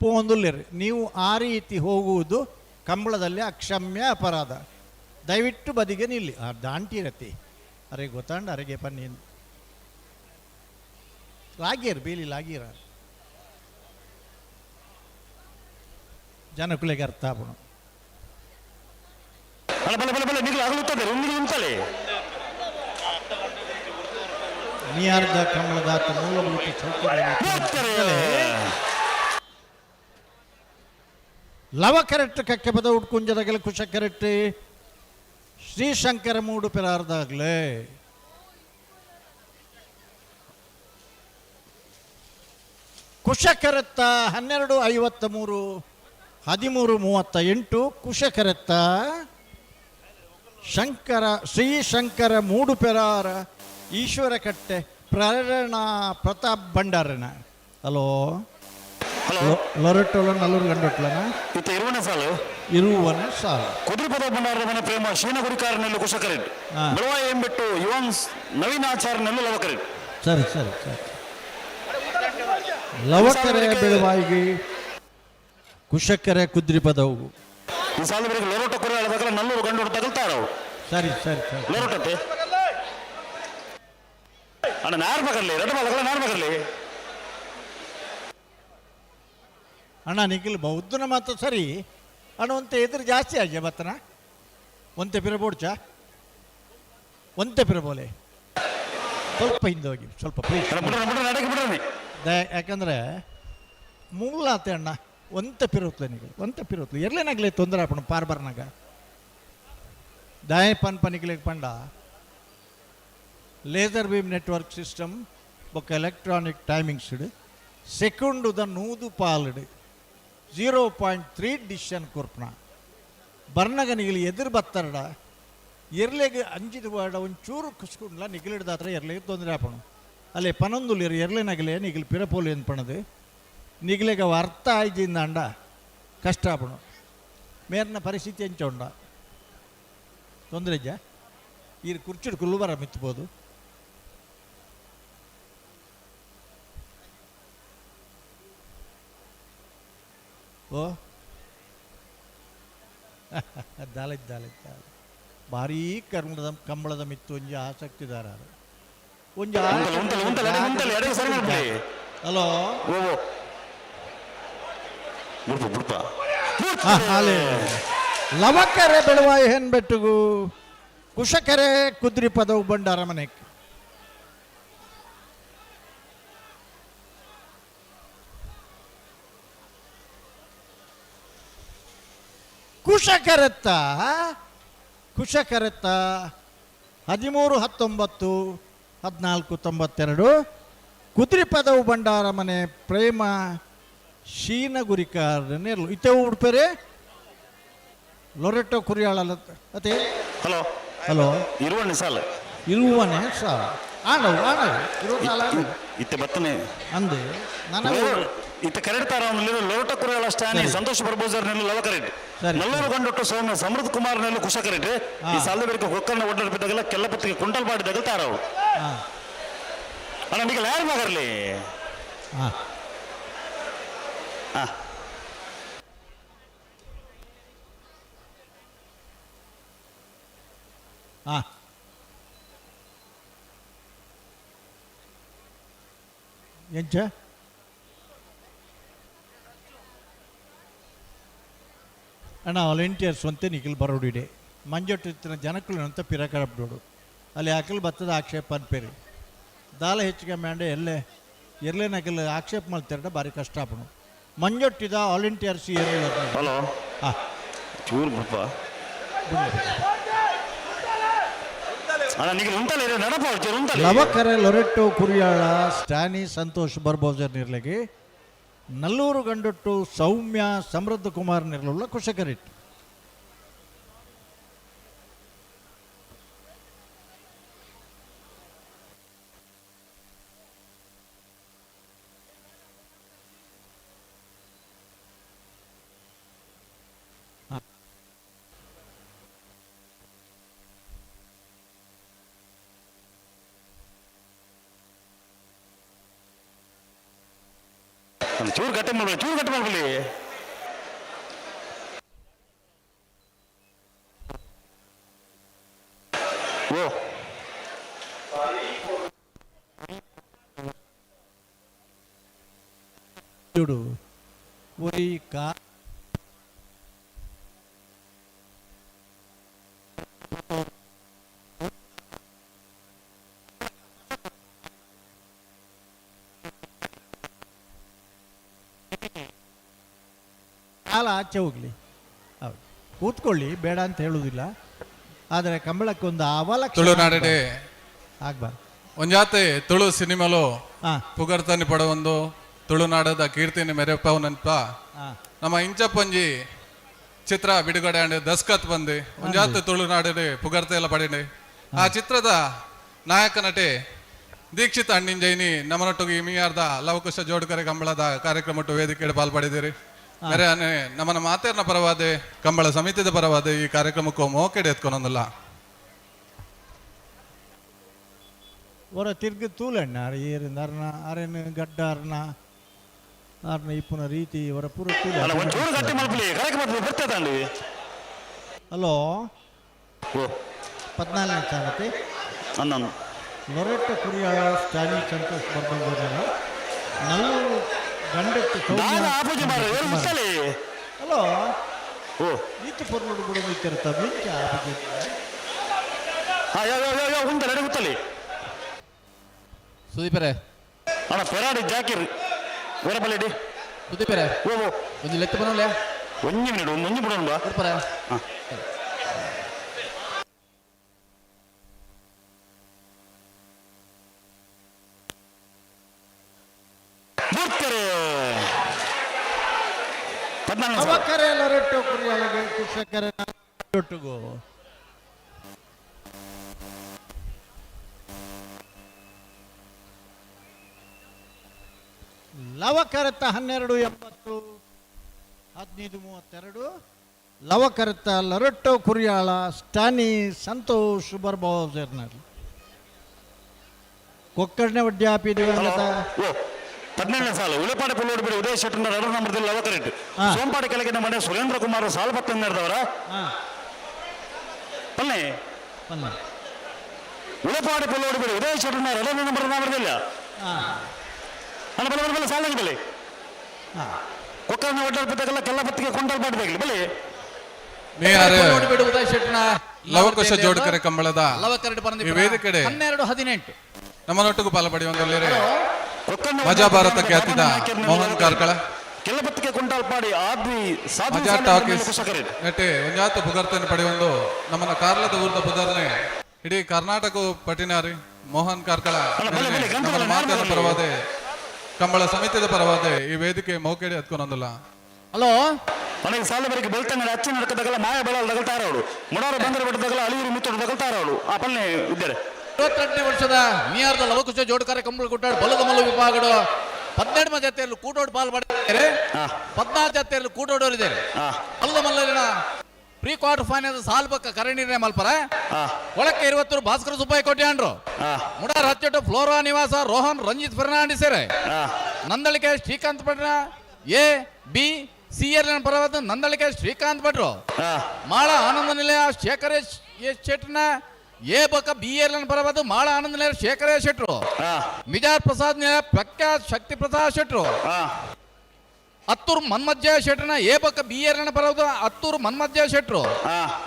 ಪೋವೊಂದುಲ್ಲೆರ್. ನೀವು ಆ ರೀತಿ ಹೋಗುವುದು ಕಂಬಳದಲ್ಲಿ ಅಕ್ಷಮ್ಯ ಅಪರಾಧ. ದಯವಿಟ್ಟು ಬದಿಗೆ ನಿಲ್ಲಿ. ಆ ದಾಂಟಿರತಿ ಅರೆ ಗೊತ್ತಾಂಡ ಅರೆಗೆ ಪನ್ನಿ ಲಾಗಿಯರ್ ಬೇಲಿ ಲಾಗಿಯರ ಜನಕುಲೆಗೆ ಅರ್ಥ ಆಪುಂಡು. ಅಣ್ಣ ಬಲೆ ಬಲೆ ಬಲೆ ನಿಗ್ಲು ಅಗಲುತ್ತದೆ ನಿಗ್ಲು ಉಂತಲೆ. ನಿಯಾರ್ದ ಕಂಬಳದಾತ ಮೂಲಭೂತ ಸೌಕರ್ಯ. ಲವ ಕರೆಕ್ಟ್ ಕಕ್ಕೆ ಪದ ಉಟ್ಕುಂಜದಗಲ ಕುಶ ಕರೆಕ್ಟ್ ಶ್ರೀಶಂಕರ ಮೂಡು ಪಿರಾರ್ದಾಗ್ಲೆ. ಕುಶಕರತ್ತ 12:53 13:38. ಕುಶಕರತ್ತ ಶಂಕರ ಶ್ರೀಶಂಕರ ಮೂಡುಪೆರಾರ ಈಶ್ವರ ಕಟ್ಟೆ ಪ್ರೇರಣಾ ಪ್ರತಾಪ್ ಭಂಡಾರನ. ಹಲೋ ಹಲೋ, ಲೊರಟೋಲ ನಲ್ಲೂರು ಗಂಡೊಟ್ಲನ. ಇತ್ತ ಇರುವನೇ ಸಾಲು. ಇರುವನ ಸಾಲು. ಕುದುರೆಪದ ಭಂಡಾರದ ಮನೆ ಪ್ರೇಮ ಶೀನಗುರಿಕಾರನೆಲ್ಲು ಕುಶಕರೆಡ್. ಬೆಳವಾಯಿ ಎಂಬಿಟ್ಟು ಯುವನ್ ನವೀನ್ ಆಚಾರ್ಯನೆಲ್ಲು ಲವಕರೆಡ್. ಸರಿ ಸರಿ ಸರಿ. ಲವಕರೆ ಬೆಳವಾಯಿಗೆ ಕುಶಕರೆ ಕುದ್ರಿಪದವು. ಈ ಸಾಲು ಬೆಳಗ್ಗೆ ಲೊರೋಟ ಕುರಿ ಅಳದಾಗಲ ನಲ್ಲೂರು ಗಂಡೋಡು ತಗಲ್ತಾರ ಅವು. ಸರಿ ಸರಿ ಸರಿ. ಲೊರೋಟತ್ತೆ ಅಣ್ಣ ನಾರ್ ಮಗರ್ಲಿ ಎರಡು ಮಗಲ ನಾರ್ ಮಗರ್ಲಿ. ಅಣ್ಣ ನಿಖಿಲ್ ಬೌದ್ಧನ ಮಾತು ಸರಿ ಅಣ್ಣ. ಒಂತೆ ಎದುರು ಜಾಸ್ತಿ ಆಗಿ ಬತ್ತನ ಒಂತೆ ಪಿರಬೋಡ್ಚ ಒಂತೆ ಪಿರಬೋಲೆ ಸ್ವಲ್ಪ ಹಿಂದೆ ಹೋಗಿ ಸ್ವಲ್ಪ ಪ್ಲೀಸ್. ಯಾಕಂದ್ರೆ ಮೂಲಾತೆ ಅಣ್ಣ ಒಂತೆ ಪಿರೋತ್ಲೆ ನಿಖಿಲ್ ಒಂತೆ ಪಿರೋತ್ಲೆ ಎರ್ಲೇನಾಗ್ಲಿ ತೊಂದರೆ ಆಪಣ ಪಾರ್ ಬರ್ನಾಗ ದಾಯ ಪನ್ ಪನಿಕ್ಲೆಗ್ ಪಂಡ ಲೇಸರ್ ಬೀಮ್ ನೆಟ್ವರ್ಕ್ ಸಿಸ್ಟಮ್ ಬೊಕ್ಕ ಎಲೆಕ್ಟ್ರಾನಿಕ್ ಟೈಮಿಂಗ್ಸ್ ಸೆಕೆಂಡುದ ನೂದು ಪಾಲುಡು 0.3 ಡಿಶನ್ ಕೊರ್ಪಣ ಬರ್ನಗ ನಿಗಿಲಿ ಎದುರು ಬತ್ತರಡ ಎರ್ಲೆಗ್ ಅಂಜಿದ ವಾಡ ಒಂಚೂರು ಕುಸ್ಕುಂಡ್ಲ ನಿಗಿಲಿಡ್ದಾತ್ರ ಎರ್ಲೆಗ್ ತೊಂದರೆ ಆಪಣು ಅಲ್ಲೇ ಪನೊಂದುಲಿರು ಎರ್ಲೆನಗಲೆ ನಿಗಿಲ್ ಪಿರಪೋಲು ಏನು ಪಣದು ನಿಗಿಲೆಗ ಅವ ಅರ್ಥ ಆಯ್ದಿಂದಾಂಡ ಕಷ್ಟ ಆಪಣು ಮೇರ್ನ ಪರಿಸ್ಥಿತಿ ಎಂಚ ಉಂಡ ತೊಂದರೆ ಇಜ್ಜ ಈರು ಕುರ್ಚಿಡ್ ಕುಲ್ಲು ಬರ ಮಿತ್ಬೋದು. ಓ ದಾಲೆ ದಾಲೆ ದಾಲೆ ಭಾರೀ ಕರ್ಮದ ಕಂಬಳದ ಮಿತ್ತು ಒಂಜಿ ಆಸಕ್ತಿದಾರರು ಒಂಜಿ. ಹಲೋ ಲವಕರೆ ಬೆಳವಾಯಿ ಹೆನ್ಬೆಟ್ಟುಗು ಕುಶಕರೆ ಕುದ್ರಿ ಪದವು ಬಂಡಾರ ಮನೆಗೆ. ಕುಶಕರೆತ್ತ ಕುಶಕರೆತ್ತ 13:19 14:92. ಕುದ್ರಿಪದವು ಬಂಡಾರ ಮನೆ ಪ್ರೇಮ ಶೀನಗುರಿಕಾರ ನೇರ್ಲು ಇತ್ತೆ ಉಡ್ಪೇರೆ ಲೊರೆಟೋ ಕುರಿಯಾಳ ಅತ್ತೆ. ಹಲೋ ಹಲೋ ಇರುವಣ್ಣೆ ಸಾಲ. ಇರುವನೆ ಸಾಲ ಆಣವು ಆಣವು ಇರುವ ಸಾಲ. ಇತ್ತೆ ಬತ್ತನೆ ಅಂದೆ ನನಗೆ ಇತ್ತ ಕರೆಡ್ ತಾರ ಲೋಟ ಕುರಿಯಾಳ ಸ್ಟ್ಯಾನಿ ಸಂತೋಷ್ ಬರ್ಬೋಜರ್ ನೆಲ್ಲು ಲವಕರೆಡ್. ನಲ್ಲೂರು ಗಂಡೊಟ್ಟು ಸೌಮ್ಯ ಸಮೃದ್ಧ ಕುಮಾರ್ ನೆಲ್ಲು ಕುಶಕರೆಡ್. ಈ ಸಾಲದ ಬೇರೆ ಕೊಕ್ಕರ್ನ ಒಡ್ಡರ್ ಬಿದ್ದಾಗಲ್ಲ ಕೆಲ್ಲಪತ್ತಿಗೆ ಕುಂಟಲ್ ಬಾಡಿದಾಗ ತಾರವು. ಅಣ್ಣ ನಿಗಲ್ ಯಾರು ಮಗರ್ಲಿ. ಹಾ ಎಂಚ ಅಣ್ಣ ವಾಲಂಟಿಯರ್ಸ್ ಒಂತೆ ನಿಖಿಲ್ ಬರೋಡಿಡೆ ಮಂಜೊಟ್ಟು ಇತ್ತಿನ ಜನಕ್ಕಲು ಅಂತ ಪಿರಕರಬ್ಡೋಡು ಅಲ್ಲಿ ಅಕಲ್ ಬತ್ತದ ಆಕ್ಷೇಪ ಅನ್ಪೇರಿ ದಾಲ ಹೆಚ್ಚಿಗೆ ಮ್ಯಾಂಡೆ ಎಲ್ಲೆ ಎರ್ಲೇನಕಲ್ ಆಕ್ಷೇಪ ಮಲ್ತಿರಡ ಭಾರಿ ಕಷ್ಟ ಆಪಣು ಮಂಜೊಟ್ಟಿದ ವಾಲಂಟಿಯರ್ಸ್. ಹಲೋ ಹಾಂ ಚೂರು ಬಿಡಪ್ಪ. ಲವಕರೆ ಲೊರೆಟ್ಟೋ ಕುರಿಯಾಳ ಸ್ಟ್ಯಾನಿ ಸಂತೋಷ್ ಬರ್ಬೋಜರ್ ನಿರ್ಲಗಿ ನಲ್ಲೂರು ಗಂಡೊಟ್ಟು ಸೌಮ್ಯ ಸಮೃದ್ಧ ಕುಮಾರ್ ನಿರ್ಲುಳ್ಳ ಕುಶಕರಿಟ್. ಚೂರು ಗಟ್ಟಿ ಮಾಡ್ಬಿಡಿ, ಚೂರು ಗಟ್ಟಿ ಮಾಡ್ಬಿಡಿ. ಓ ಒರಿ ಕಾ ಕಾಲ ಆಚೆ ಹೋಗಲಿ, ಹೌದು ಕೂತ್ಕೊಳ್ಳಿ, ಬೇಡ ಅಂತ ಹೇಳುವುದಿಲ್ಲ. ಆದರೆ ಕಂಬಳಕ್ಕೊಂದು ಅವಲಕ್ಷಣ ತುಳುನಾಡಡೆ ಆಗ್ಬಾರ್ದು. ಒಂಜಾತೆ ತುಳು ಸಿನಿಮಾಲು ಪುಗರ್ತಾನಿ ಪಡವೊಂದು ತುಳುನಾಡದ ಕೀರ್ತಿನಿ ಮೆರೆಪವನಂತ ನಮ್ಮ ಇಂಚಪ್ಪಂಜಿ ಚಿತ್ರ ಬಿಡುಗಡೆ ಅಂಡ್ ದಸ್ಕತ್ ಬಂದು ಒಂಜಾತೆ ತುಳುನಾಡದೆ ಪುಗರ್ತೆ ಎಲ್ಲ ಪಡೆಂಡೆ. ಆ ಚಿತ್ರದ ನಾಯಕ ನಟೆ ದೀಕ್ಷಿತ್ ಅಣ್ಣಿಂಜೈನಿ ನಮ್ಮನೊಟ್ಟಿಗೆ ಇಮಿಯಾರ್ದ ಲವಕುಶ ಜೋಡುಕರೆ ಕಂಬಳದ ಕಾರ್ಯಕ್ರಮ ವೇದಿಕೆ ಪಾಲ್ಪಡಿದ್ದೀರಿ. ಮೇರೆ ನಮ್ಮನ ಮಾತೇರ್ನ ಪರವಾದೆ ಕಂಬಳ ಸಮಿತಿದ ಪರವಾದೆ ಈ ಕಾರ್ಯಕ್ರಮಕ್ಕೂ ಮೋಕೆಡೆ ಎತ್ಕೊನೊಂದಲ್ಲ. ಹೊರ ತಿರ್ಗಿ ತೂಲಣ್ಣ ಏರಿಂದ ಅರ್ನ ಅರೆನ ಗಡ್ಡ ಅರ್ನ ಅರ್ನ ಇಪ್ಪುನ ರೀತಿ ಹೊರ ಪೂರ ತೂಲ. ಹಲೋ 14ನೇ ಚಾನತೆ ಲೊರೆಟ್ಟ ಕುರಿಯಾಳ ಸ್ಟಾನಿ ಸಂತೋಷ್ ಬರ್ಬಂದ ನಲ್ಲೂರು ಗಂಡತ್ತು. ಹಲೋ ಈತ ಪೊರ್ಲುಡು ಬಿಡು ಇತ್ತಿರ್ತ ಮಿಂಚ ಆಪುಜಿ. ಸುದೀಪರೇ ಅಣ್ಣ ಪೆರಾಡಿ ಜಾಕಿರ್ ವರಬಲೆಡಿ ಸುದೀಪರೇ ಓ ಓ ಒಂದು ಲೆತ್ತ ಬನ್ನೋಲೆ ಒಂಜಿ ಮಿನಿಟ್ ಒಂದು ಒಂಜಿ ಬಿಡೋಣ ಬಾ. ಕೊಡ್ಪರ. ಬರ್ತಾರೆ 14. ಅವಕರೆ ಲೊರೆಟ್ಟೋ ಕುರಿಯಾಳಗೆ ಕುಶಕರೆ ಒಟ್ಟಿಗೂ ಲವಕರತ 12.80 15.32 ಲವಕರತ ಲೊರೆಟ್ಟೋ ಕುರಿಯಾಳ ಸ್ಟಾನಿ ಸಂತೋಷ್ ಬರ್ಬೋಜರ್ನಲ್ಲಿ ಕೊಕ್ಕರ್ಣೆ ವಡ್ಯಾಪಿ ದಿವಂಗತ ಓ 17ನೇ ಸಾಲು ಉಳಿಪಾಡ ಪುಲ್ಲೋಡು ಬಿಡಿ ಉದಯ ಶೆಟ್ಟರ್ ಎರಡು ನಂಬರ್ದಲ್ಲಿ ಲವಕರೆಟ್ ಸೋಂಪಾಡಿ ಕೆಳಗಿನ ಮನೆ ಸುರೇಂದ್ರ ಕುಮಾರ್ ಸಾಲು ಪತ್ತೊಂದೆರಡವರ ಪಲ್ಲೆ ಉಳಿಪಾಡಿ ಪುಲ್ಲೋಡು ಬಿಡಿ ಉದಯ ಶೆಟ್ಟರ್ ಎರಡು ನಂಬರ್ ನಂಬರ್ದಿಲ್ಲ ಅಣ್ಣ ಬಲೆ ಬಲೆ ಬಲೆ ಸಾಲಾಗಿ ಬಲೆ ಕೊಕ್ಕರ್ಣ ಒಡ್ಡಾರ್ ಪತ್ತಕಲ್ಲ ಕೆಲ್ಲ ಪತ್ತಿಗೆ ಕೊಂಡಲ್ ಮಾಡಬೇಕು ಬಲೆ ಬಿಡು ಉದಯ ಶೆಟ್ಟನ ಲವಕುಶ ಜೋಡುಕರೆ ಕಂಬಳದ ಲವಕರಡು ಈ ವೇದಿಕೆಡೆ 12-18 ನಮ್ಮನೊಟ್ಟಿಗೂ ಪಾಲ್ಪಡೆಯುವಂದಲ್ಲಿರೆ ಮಜಾ ಭಾರತ ಖ್ಯಾತಿದ ಮೋಹನ್ ಕಾರ್ಕಳ ಕೆಲಪತ್ತಿಗೆ ಕೊಂಡಾಲ್ಪಾಡಿ ಆದ್ವಿ ಸಾಧು ಮಜಾ ಟಾಕೀಸ್ ನಟೆ ಒಂಜಾತ ಪುಗರ್ತನೆ ಪಡೆಯೊಂದು ನಮ್ಮನ್ನ ಕಾರ್ಲದ ಊರ್ದ ಪುದರ್ನೆ ಇಡೀ ಕರ್ನಾಟಕ ಪಟಿನಾರಿ ಮೋಹನ್ ಕಾರ್ಕಳ ನಮ್ಮ ಮಾತಿನ ಪರವಾದೆ ಕಂಬಳ ಸಮಿತಿದ ಪರವಾದೆ ಈ ವೇದಿಕೆ ಮೌಕೇಡಿ ಹತ್ಕೊನೊಂದಲ್ಲ. ಹಲೋ ಅನೇಕ ಸಾಲ ಬರಿಗೆ ಬೆಳ್ತಂಗಡಿ ಅಚ್ಚ ನಡಕದಾಗಲ್ಲ ಮಾಯ ಬೆಳ ತಗಲ್ತಾರ ಅವಳು ಮುಡಾರ ಬಂದರ ಬಿಟ್ಟದಾಗಲ್ಲ ಅಳಿಯೂರು ಮುತ್ತೋಡು ತಗಲ್ತಾರ ಅವಳು ಆ ಪಲ್ಲೆ ಇದ್ದಾರೆ. 22ನೇ ವರ್ಷದ ಮಿಯಾರ್ದ ಲವಕುಶ ಜೋಡುಕರೆ ಕಂಬಳ ಕೂಟಾಡು ಬಲದ ಮಲ್ಲು ವಿಭಾಗಡು 12 ಜತೆಯಲ್ಲಿ ಕೂಟೋಡು ಪಾಲ್ ಪಡೆದಿದ್ದಾರೆ. 14 ಜತೆಯಲ್ಲಿ ಕೂಟೋಡೋರಿದ್ದಾರೆ. ಬಲದ ಮಲ್ಲಲಿನ pre quarter final ಸಾಲ್ಬಕ್ಕ ಕರಣಿರ್ನೆ ಮಲ್ಪರ ಒಳಕ್ಕೆ 20 ಭಾಸ್ಕರ ಸುಬ್ಬಯ್ಯ ಕೋಟ್ಯಾಂಡ್ರು ಮುಡಾರ್ ಹಚ್ಚೆಟ್ಟು ಫ್ಲೋರಾ ನಿವಾಸ ರೋಹನ್ ರಂಜಿತ್ ಫರ್ನಾಂಡಿಸರೆ ನಂದಳಿಕೆ ಶ್ರೀಕಾಂತ್ ಭಟ್ರ A B C L ಪರವಾದ ನಂದಳಿಕೆ ಶ್ರೀಕಾಂತ್ ಭಟ್ರು ಮಾಳ ಆನಂದ ನಿಲಯ ಶೇಖರ ಎಸ್ ಶೆಟ್ನ ಎ ಬಕ ಬಿ ಎಲ್ ಎನ್ ಪರವಾದ ಮಾಳ ಆನಂದ ನಿಲಯ ಶೇಖರ ಶೆಟ್ರು ಮಿಜಾರ್ ಪ್ರಸಾದ್ ನಿಲಯ ಪ್ರಖ್ಯಾತ್ ಶಕ್ತಿ ಪ್ರಸಾದ್ ಶೆಟ್ರು ಅತ್ತೂರು ಮನ್ಮಜ್ಜಯ ಶೆಟ್ರನ ಎ ಬಕ ಬಿ ಎಲ್ ಎನ್ ಪರವಾದ ಅತ್ತೂರು ಮನ್ಮಜ್ಜಯ ಶೆಟ್ರು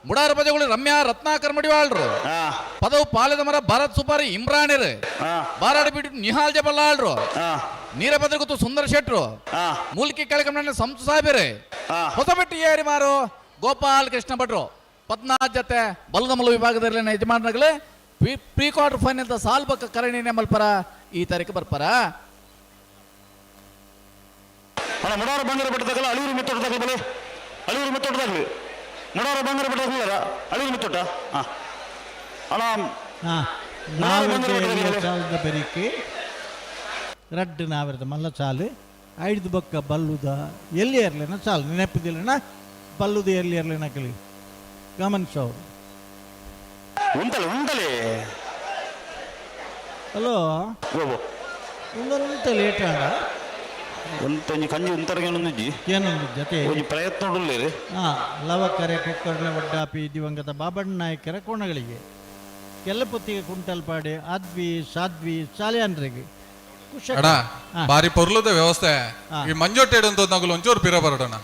ಮುಡಾರ ಪದಗಳು ರಮ್ಯಾ ರತ್ನಾಕರ್ ಮಡಿವಾಳ್ರು ಪದವು ಪಾಲದ ಮರ ಭಾರತ್ ಸುಪಾರಿ ಇಮ್ರಾನಿರ್ ಬಾರಾಡಿ ಬಿಟ್ಟು ನಿಹಾಲ್ ಜಬಲ್ಲಾಳ್ರು ನೀರಭದ್ರ ಗೊತ್ತು ಸುಂದರ ಶೆಟ್ರು ಮೂಲ್ಕಿ ಕೆಳಕಂಡ ಸಂಸು ಸಾಹೇಬರೇ ಹೊಸಬೆಟ್ಟಿ ಏರಿ ಮಾರು ಗೋಪಾಲ್ ಕೃಷ್ಣ ಭಟ್ರು 14 ಜೊತೆ ಬಲದಮಲ ವಿಭಾಗದಲ್ಲಿ ಯಜಮಾನರುಗಳೇ Pre quarter final the ಸಾಲ್ ಬಕ್ಕ ಕರಣಿ ಮಲ್ಪರ ಈ ತಾರೀಕು ಬರ್ಪರ. ಅಣ್ಣ ಮುಡಾರ ಬಂಗಾರ ಬೆಟ್ಟದಾಗಲ್ಲ ಅಳಿಯೂರು ಮಿತ್ತೋಟದಾಗಲಿ ಬಲೆ ಅಳಿಯೂರು ಮಿತ್ತೋಟದಾಗಲಿ ಮುಡಾರ ಬಂಗಾರ ಬೆಟ್ಟದಾಗಲಿ ಅಳಿಯೂರು ಮಿತ್ತೋಟ. ಹಾಂ ಅಣ್ಣ. ಹಾಂ, ನಾವಿರದ ಚಾಲದ ಬೆರಿಕೆ ರಡ್ಡು ನಾವಿರದ ಮಲ್ಲ ಚಾಲು ಐದು ಬೊಕ್ಕ ಬಲ್ಲುದ ಎಲ್ಲಿ ಇರಲಿನ ಚಾಲು ನೆನಪಿದಿಲ್ಲನ ಬಲ್ಲುದ ಎಲ್ಲಿ ಇರಲಿನ ಕಲಿ ಗಮನಿಸೋರು. ಉಂಟಲೆ ಉಂಟಲೆ. ಹಲೋ, ಉಂದೊಂತ ಲೇಟ್ ಆಂಡ. ಒಂತೊಂಜಿ ಕಂಜಿ ಉಂತರಗೆ ಒಂಜಿ ಏನೊಂದು ಜೊತೆ ಒಂಜಿ ಪ್ರಯತ್ನ ಉಳ್ಳಿರಿ. ಹಾಂ, ಲವಕರೆ ಕೊಕ್ಕರ್ಣ ವಡ್ಡಾಪಿ ದಿವಂಗತ ಬಾಬಣ್ಣ ನಾಯಕರ ಕೋಣಗಳಿಗೆ ಕೆಲ್ಲಪೊತ್ತಿಗೆ ಕುಂಟಲ್ಪಾಡೆ ಆದ್ವಿ ಸಾಧ್ವಿ ಸಾಲ್ಯಾನ್ರಿಗೆ ಕುಶ. ಅಣ್ಣ, ಬಾರಿ ಪೊರ್ಲುದ ವ್ಯವಸ್ಥೆ. ಈ ಮಂಜೊಟ್ಟೆಡ್ ಅಂತ ನಗುಲು ಒಂಚೂರು ಪಿರ ಬರಡಣ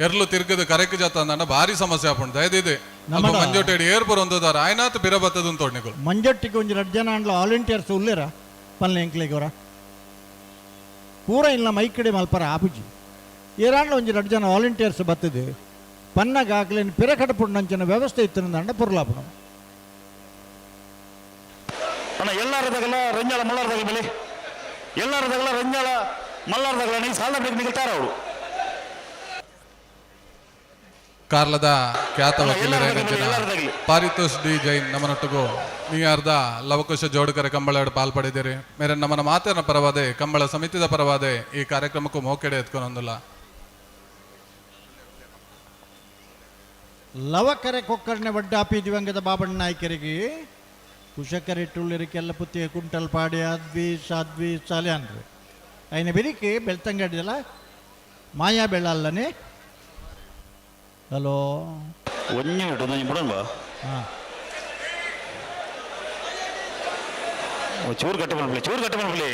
ಎರ್ಲು ತಿರ್ಗದ ಕರೆಕ್ ಜಾತ ಅಂದ ಭಾರಿ ಸಮಸ್ಯೆ ಆಪುಂಡು. ದಯದಿದೆ ಮಂಜೊಟ್ಟೆಡ್ ಏರ್ ಬರೋಂದಾರ ಆಯ್ನಾತ್ ಪಿರ ಬತ್ತದ ಉಂತೋಡ್ ನಿಗುಲು. ಮಂಜೊಟ್ಟಿಗೆ ಒಂಜಿ ರಡ್ಡ್ ಜನ ಅಂಡ್ಲ ವಾಲಂಟಿಯರ್ಸ್ ಉಲ್ಲೇರ ಪಲ್ಲೆ ಎಂಕ್ಲೆಗೋರ ಪೂರ ಇಲ್ಲ ಮೈಕಡೆ ಮಲ್ಪರ ಆಪುಜಿ. ಏರಾಂಡ್ಲ ಒಂಜಿ ರಡ್ಡ್ ಜನ ವಾಲಂಟಿಯರ್ಸ್ ಬತ್ತದೆ ಪನ್ನಗ ಆಕ್ಲೇನು ಪಿರ ಕಡಪುಂಡಂಚಿನ ವ್ಯವಸ್ಥೆ ಇತ್ತು ಅಂಡ ಪೊರ್ಲಾಪುಣ. ಅಣ್ಣ ಎಲ್ಲಾರದಾಗಲ್ಲ ರಂಜಾಳ ಮಲ್ಲಾರದಾಗ ಬಲೆ ಎಲ್ಲಾರದಾಗಲ್ಲ ರಂಜಾಳ ಮಲ್ಲಾರದಾಗಲ್ಲ ನೀ ಸಾಲ ಬೇಕು ನಿಲ್ತಾರ ಅವರು. ಕಾರ್ಲದ ಖ್ಯಾತ ವಕೀಲರೇನಂಚಿನ ಪಾರಿತೋಷ್ ಡಿ ಜೈನ್ ನಮ್ಮನೊಟ್ಟಿಗೂ ನೀರ್ದ ಲವಕುಶ ಜೋಡುಕರ ಕಂಬಳ ಪಾಲ್ಪಡಿದ್ದೀರಿ. ಮೇರೆ ನಮ್ಮನ ಮಾತಿನ ಪರವಾದೆ ಕಂಬಳ ಸಮಿತಿದ ಪರವಾದೆ ಈ ಕಾರ್ಯಕ್ರಮಕ್ಕೂ ಮೋಕೆಡೆ ಎತ್ಕೊಂಡೊಂದಿಲ್ಲ. ಲವಕರೆ ಕೊಕ್ಕರ್ಣೆ ವಡ್ಡಾಪಿ ದಿವಂಗತ ಬಾಬಣ್ಣ ನಾಯ್ಕರಿಗೆ ಕುಶಕರೆ ಟುಳ್ಳಿರಿಕೆಲ್ಲ ಪುತ್ತಿಗೆ ಕುಂಟಲ್ಪಾಡಿ ಆದ್ವಿ ಸಾದ್ವಿ ಸಾಲ್ಯಾನ್ರಿ ಐನ ಬೆರಿಕೆ ಬೆಳ್ತಂಗಡಿದಲ್ಲ ಮಾಯಾ ಬೆಳ್ಳಲ್ಲನೆ. ಹಲೋ, ಒಂಜಿ ಮಿನಿಟ್ ಒಂಜಿ ಬುಡನ್ ಬಾ. ಹಾಂ, ಚೂರು ಕಟ್ಟ ಮಲ್ಪಲಿ ಚೂರು ಕಟ್ಟ ಮಲ್ಪಲಿ.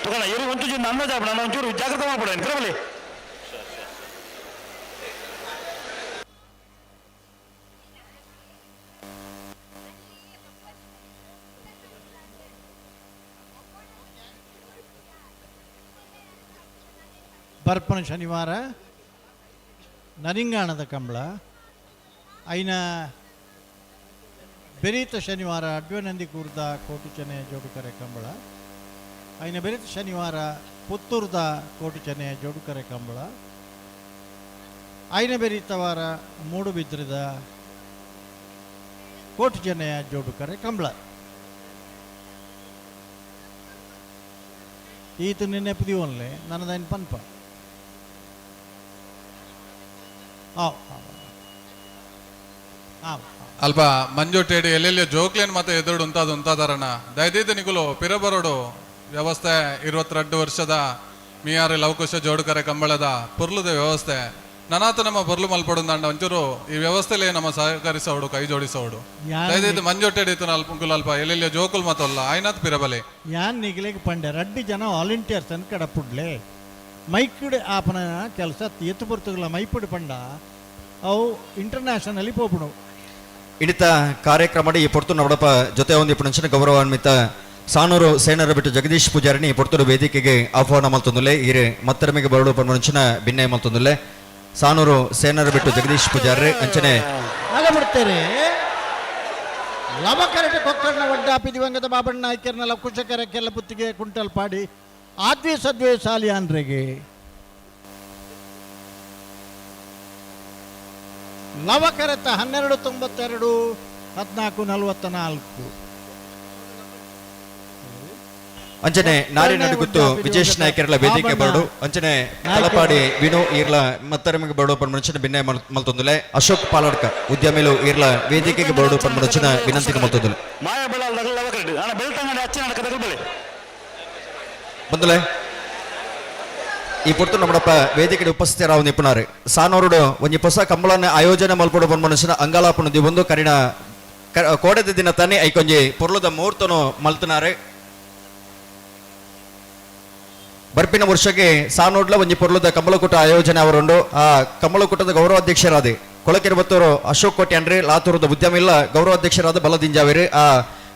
ತುಕಣ ಎರಿ ಒಂಚೂರು ಅಂದಾಜು ಆಪಣ ಒಂಚೂರು ಜಾಗ್ರತೆ ಮಾಡ್ಬಿಡ ಬರಬಲಿ. ಬರ್ಪನ ಶನಿವಾರ ನರಿಂಗಾಣದ ಕಂಬಳ ಐನ ಬೆರೀತ ಶನಿವಾರ ಅಡ್ವನಂದಿ ಕೂರ್ದ ಕೋಟಿಚನೆ ಜೋಡುಕರೆ ಕಂಬಳ ಐನ ಬೆರೀತ ಶನಿವಾರ ಪುತ್ತೂರ್ದ ಕೋಟಿಚನೆ ಜೋಡುಕರೆ ಕಂಬಳ ಐನ ಬೆರೀತ ವಾರ ಮೂಡುಬಿದ್ರದ ಕೋಟಿಚನೆಯ ಜೋಡುಕರೆ ಕಂಬಳ. ಈತ ನಿನ್ನೆ ಪುದಿಯೋನ್ಲೆ ನನ್ನದೈನ್ ಪನ್ಪ. ಅಲ್ಪ ಮಂಜೊಟ್ಟೇಡಿ ಎಲ್ಲೆಲ್ಲಿ ಜೋಕ್ಲೇನ್ ಮತ್ತೆ ಎದುರು ಉಂತಾದ ಉಂತಾದಾರಣ ದಯದೀದ ನಿಗುಲು ಪಿರಬರೋಡು ವ್ಯವಸ್ಥೆ 22 ವರ್ಷದ ಮಿಯಾರು ಲವಕುಶ ಜೋಡುಕರೆ ಕಂಬಳದ ಪೊರ್ಲುದ ವ್ಯವಸ್ಥೆ ನನಾತ ನಮ್ಮ ಪೊರ್ಲು ಮಲ್ಪಡುಂದಾಂಡ ಒಂಚೂರು ಈ ವ್ಯವಸ್ಥೆಲೇ ನಮ್ಮ ಸಹಕರಿಸೋಡು ಕೈ ಜೋಡಿಸೋಡು. ದಯದೀದ ಮಂಜೊಟ್ಟೇಡಿ ಇತ್ತು ಅಲ್ಪ ಅಲ್ಪ ಎಲ್ಲೆಲ್ಲಿ ಜೋಕುಲ್ ಮತ್ತಲ್ಲ ಆಯ್ನಾತ್ ಪಿರಬಲೆ. ಯಾನ್ ನಿಗಲಿಗೆ ಪಂಡೆ ರಡ್ಡಿ ಜನ ವಾಲಂಟಿಯರ್ಸ್ ಅನ್ ಕಡಪುಡ್ಲೆ ಮೈಕ್ಡ್ ಆಪನ ಕೆಲಸ ಎತ್ತು ಪೊರ್ತುಗಳ ಮೈಪುಡು ಪಂಡ ಅವು ಇಂಟರ್ನ್ಯಾಷನಲಿ ಪೋಪುಡು. ಇಡಿತ ಕಾರ್ಯಕ್ರಮ ಈ ಪೊರ್ತು ನವಡಪ ಜೊತೆ ಒಂದು ಇಪ್ಪು ಗೌರವಾನ್ವಿತ ಸಾನೂರು ಸೇನರ ಬಿಟ್ಟು ಜಗದೀಶ್ ಪೂಜಾರಿನಿ ಈ ಪೊರ್ತುಡು ವೇದಿಕೆಗೆ ಆಹ್ವಾನ ಮಲ್ತೊಂದುಲ್ಲೆ. ಈರೆ ಮತ್ತರಮಿಗೆ ಬರಡು ಪನ್ಮಂಚಿನ ಭಿನ್ನಯ ಮಲ್ತೊಂದುಲ್ಲೆ. ಸಾನೂರು ಸೇನರ ಬಿಟ್ಟು ಜಗದೀಶ್ ಪೂಜಾರಿ ಅಂಚನೆ ಬಿಡ್ತಾರೆ. ಲವಕರಟ ಕೊಕ್ಕರ್ಣ ವಡ್ಡಾಪಿ ದಿವಂಗತ ಬಾಬಣ್ಣ ನಾಯ್ಕರ್ನ ಲಕುಶಕರ ಕೆಲ ಪುತ್ತಿಗೆ ಕುಂಟಲ್ ಪಾಡಿ ಆದ್ವಿ ಸದ್ವೆ ಸಾಲಿಯಾನ್ರಿಗೆ ಲವಕರತ 1292 1444. ಅಂಚನೆ ನಾರಿ ನಡುಗುತ್ತು ವಿಜೇಶ್ ನಾಯ್ಕರ್ಲ ವೇದಿಕೆ ಬರಡು ಅಂಚನೆ ತಲಪಾಡಿ ವಿನೋ ಈರ್ಲ ಮತ್ತರಮಿಗೆ ಬರಡು ಪನ್ಮಂಚಿನ ಭಿನ್ನಯ ಮಲ್ತೊಂದುಲೆ. ಅಶೋಕ್ ಪಾಲಡ್ಕ ಉದ್ಯಮಿಲು ಈರ್ಲ ವೇದಿಕೆಗೆ ಬರಡು ಪನ್ಮಂಚಿನ ವಿನಂತಿ ಮಲ್ತೊಂದುಲೆ. ಮಾಯಾ ಬೆಳ್ಳಾಲ್ ಲವಕರಟ್. ಕುಶಕರೆಡ್ ಅಣ್ಣ ಬೆಳ್ತಂಗಡಿ ಅಚ್ಚ ನಡಕದ ಬಳಿ ಬಂದಲೆ ಈ ಪೊರ್ತು ನಮ್ಮಡಪ್ಪ ವೇದಿಕೆ ಉಪಸ್ಥಿತರಾವು ನಿಪುಣರು ಸಾನೋರುಡು ಒಂಜಿ ಹೊಸ ಕಂಬಳನ ಆಯೋಜನೆ ಮಲ್ಪಡು ಬಂದ ಮನುಷ್ಯನ ಅಂಗಾಲಾಪನ ಒಂದು ಕರಿಣ ಕೋಡೆದ ದಿನ ತಾನೇ ಐಕೊಂಜಿ ಪೊರ್ಲುದ ಮುಹೂರ್ತನು ಮಲ್ತನಾರೆ. ಬರ್ಪಿನ ವರ್ಷಕ್ಕೆ ಸಾನೋಡ್ಲ ಒಂಜಿ ಪೊರ್ಲುದ ಕಂಬಳಕೂಟ ಆಯೋಜನೆ ಅವರುಂಡು. ಆ ಕಂಬಳಕೂಟದ ಗೌರವಾಧ್ಯಕ್ಷರಾದ ಕೊಳಕೆರಬತ್ತೂರು ಅಶೋಕ್ ಕೋಟ್ಯಾನ್ರಿ, ಲಾತೂರದ ಉದ್ಯಮಿಲ್ಲ ಗೌರವಾಧ್ಯಕ್ಷರಾದ ಬಲದಿಂಜಾವೇರಿ, ಆ